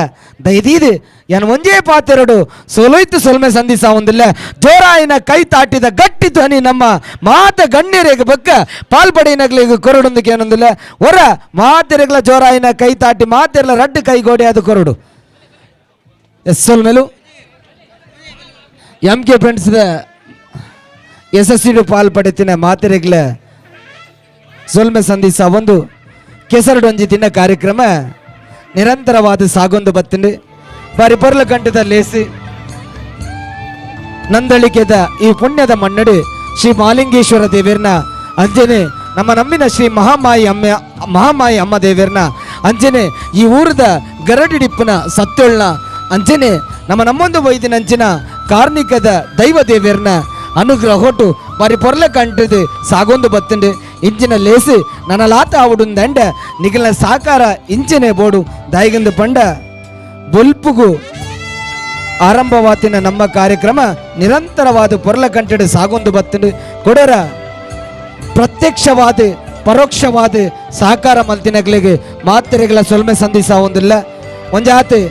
ದಯದೀದು ಯಾನ್ ಒಂಜೇ ಪಾತೆರಡು ಸೋಲೋಯ್ತು ಸೊಲ್ಮೆ ಸಂಧಿಸಾವೊಂದಿಲ್ಲ. ಜೋರಾಯಿನ ಕೈ ತಾಟಿದ ಗಟ್ಟಿ ಧ್ವನಿ ನಮ್ಮ ಮಾತ ಗಣ್ಯರಿಗೆ ಬಕ್ಕ ಪಾಲ್ಪಡೆಯಿನಗ್ಲಿಗೆ ಕೊರಡೊಂದಕ್ಕೆ ಏನೊಂದಿಲ್ಲ. ಹೊರ ಮಾತೆರೆಗ್ಲ ಜೋರಾಯಿನ ಕೈ ತಾಟಿ ಮಾತೆರ್ಲ ರಡ್ಡು ಕೈಗೋಡೆ ಅದು ಕೊರಡು. ಎಸ್ ಸೊಲ್ಮೆಲು M K friends ಯಶಸ್ವಿ ಪಾಲ್ಪಡೆತಿನ ಮಾತೆರೆಗ್ಲ ಸೊಲ್ಮೆ ಸಂಧಿಸಾವೊಂದು ಕೆಸರಡೊಂಜಿ ತಿನ್ನ ಕಾರ್ಯಕ್ರಮ ನಿರಂತರವಾದ ಸಾಗೊಂದು ಬತ್ತಿಂಡು. ಬಾರಿ ಪೊರ್ಲ ಕಂಠದ ಲೇಸಿ ನಂದಳಿಕೆದ ಈ ಪುಣ್ಯದ ಮನ್ನಡು ಶ್ರೀ ಮಾಲಿಂಗೇಶ್ವರ ದೇವಿರ್ನ ಅಂಜನೆ ನಮ್ಮ ನಮ್ಮಿನ ಶ್ರೀ ಮಹಾಮಾಯಿ ಅಮ್ಮ ಮಹಾಮಾಯಿ ಅಮ್ಮ ದೇವಿರ್ನ ಅಂಜನೆ ಈ ಊರದ ಗರಡಿಡಿಪ್ಪನ ಸತ್ತೊಳ್ನ ಅಂಜನೆ ನಮ್ಮ ನಮ್ಮೊಂದು ವೈದ್ಯನ ಅಂಚಿನ ಕಾರ್ಣಿಕದ ದೈವ ದೇವಿರ್ನ ಅನುಗ್ರಹ ಹೊಟ್ಟು ಬಾರಿ ಪೊರ್ಲ ಕಂಠದ ಸಾಗೊಂದು ಬತ್ತುಂಡು. ಇಂಚಿನ ಲೇಸು ನನ್ನ ಲಾತ ಆವುಡುಂದಂಡ ನಿಗಲ ಸಾಕಾರ ಇಂಚಿನೆ ಬೋಡು ದಾಯಿಗಂದು ಪಂಡ ಬೊಲ್ಪುಗು ಆರಂಭವಾತಿನ ನಮ್ಮ ಕಾರ್ಯಕ್ರಮ ನಿರಂತರವಾದ ಪೊರ್ಲ ಕಂಠಡು ಸಾಗೊಂದು ಬತ್ತುಂಡು. ಕೊಡರ ಪ್ರತ್ಯಕ್ಷವಾದ ಪರೋಕ್ಷವಾದ ಸಹಕಾರ ಮಲ್ತಿನಗ್ಲಿಗೆ ಮಾತೆರೆಗಳ ಸೊಲ್ಮೆ ಸಂಧಿಸಾವೊಂದಿಲ್ಲ. ಒಂಜಾತಿ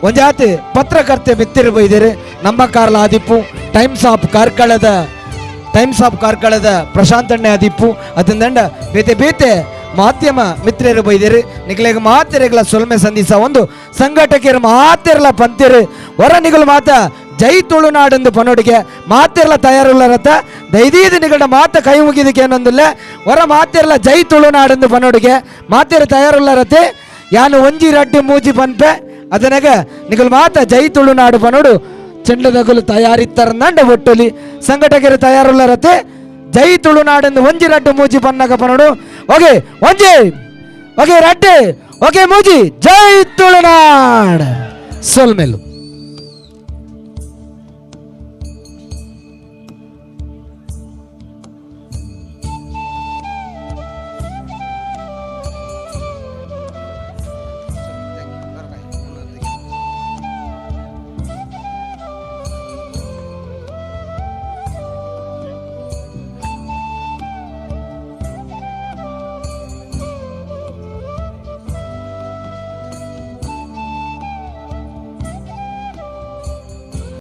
ಒಂಜಾತಿ ಪತ್ರಕರ್ತೆ ಮಿತ್ತಿರು ಬೈದಿರು ನಮ್ಮ ಕಾರ್ಲ ಆದಿಪ್ಪು ಟೈಮ್ಸ್ ಆಫ್ ಕಾರ್ಕಳದ ಟೈಮ್ಸ್ ಆಫ್ ಕಾರ್ಕಳದ ಪ್ರಶಾಂತಣ್ಣೆ ಆದಿಪ್ಪು ಅದಂದಂಡ ಬೇತೆ ಬೇತೆ ಮಾಧ್ಯಮ ಮಿತ್ರರು ಬೈದಿರು ನಿಗಲೆಗ ಮಾತೆರೆಗಳ ಸೊಲ್ಮೆ ಸಂಧಿಸ ಒಂದು ಸಂಘಟಕರು ಮಾತೆರಲ ಪಂತಿರು ಹೊರ ನಿಗಲು ಮಾತ ಜೈ ತುಳುನಾಡೆಂದು ಪನೋಡಿಗೆ ಮಾತೆರಲ ತಯಾರುಳ್ಳರತ ದೈದೀದು ನಿಗಡ ಮಾತ ಕೈ ಮುಗಿದಕ್ಕೆ ಏನೊಂದಿಲ್ಲ. ಹೊರ ಮಾತೆರಲ ಜೈ ತುಳುನಾಡೆಂದು ಪನೋಡಿಗೆ ಮಾತೆರ ತಯಾರುಳ್ಳರತೆ ಯಾನು ಒಂಜಿ ರಡ್ಡಿ ಮೂಜಿ ಪನ್ಪೆ ಅದನಗ ನಿಗಲು ಮಾತ ಜೈ ತುಳುನಾಡು ಪನೋಡು ಚೆಂಡದಗಲು ತಯಾರಿತ್ತರಂದಂಡ ಒಟ್ಟೊಲಿ ಸಂಘಟಕರು ತಯಾರುಳ್ಳರತೆ ಜೈ ತುಳುನಾಡೆಂದು ಒಂಜಿ ರಡ್ಡು ಮೂಜಿ ಪನ್ನಗ ಪನೋಡು. ಓಕೆ ಒಂಜಿ ಓಕೆ ರಡ್ಡು ಓಕೆ ಮೂಜಿ ಜೈ ತುಳುನಾಡ್ ಸೊಲ್ಮೆಲು.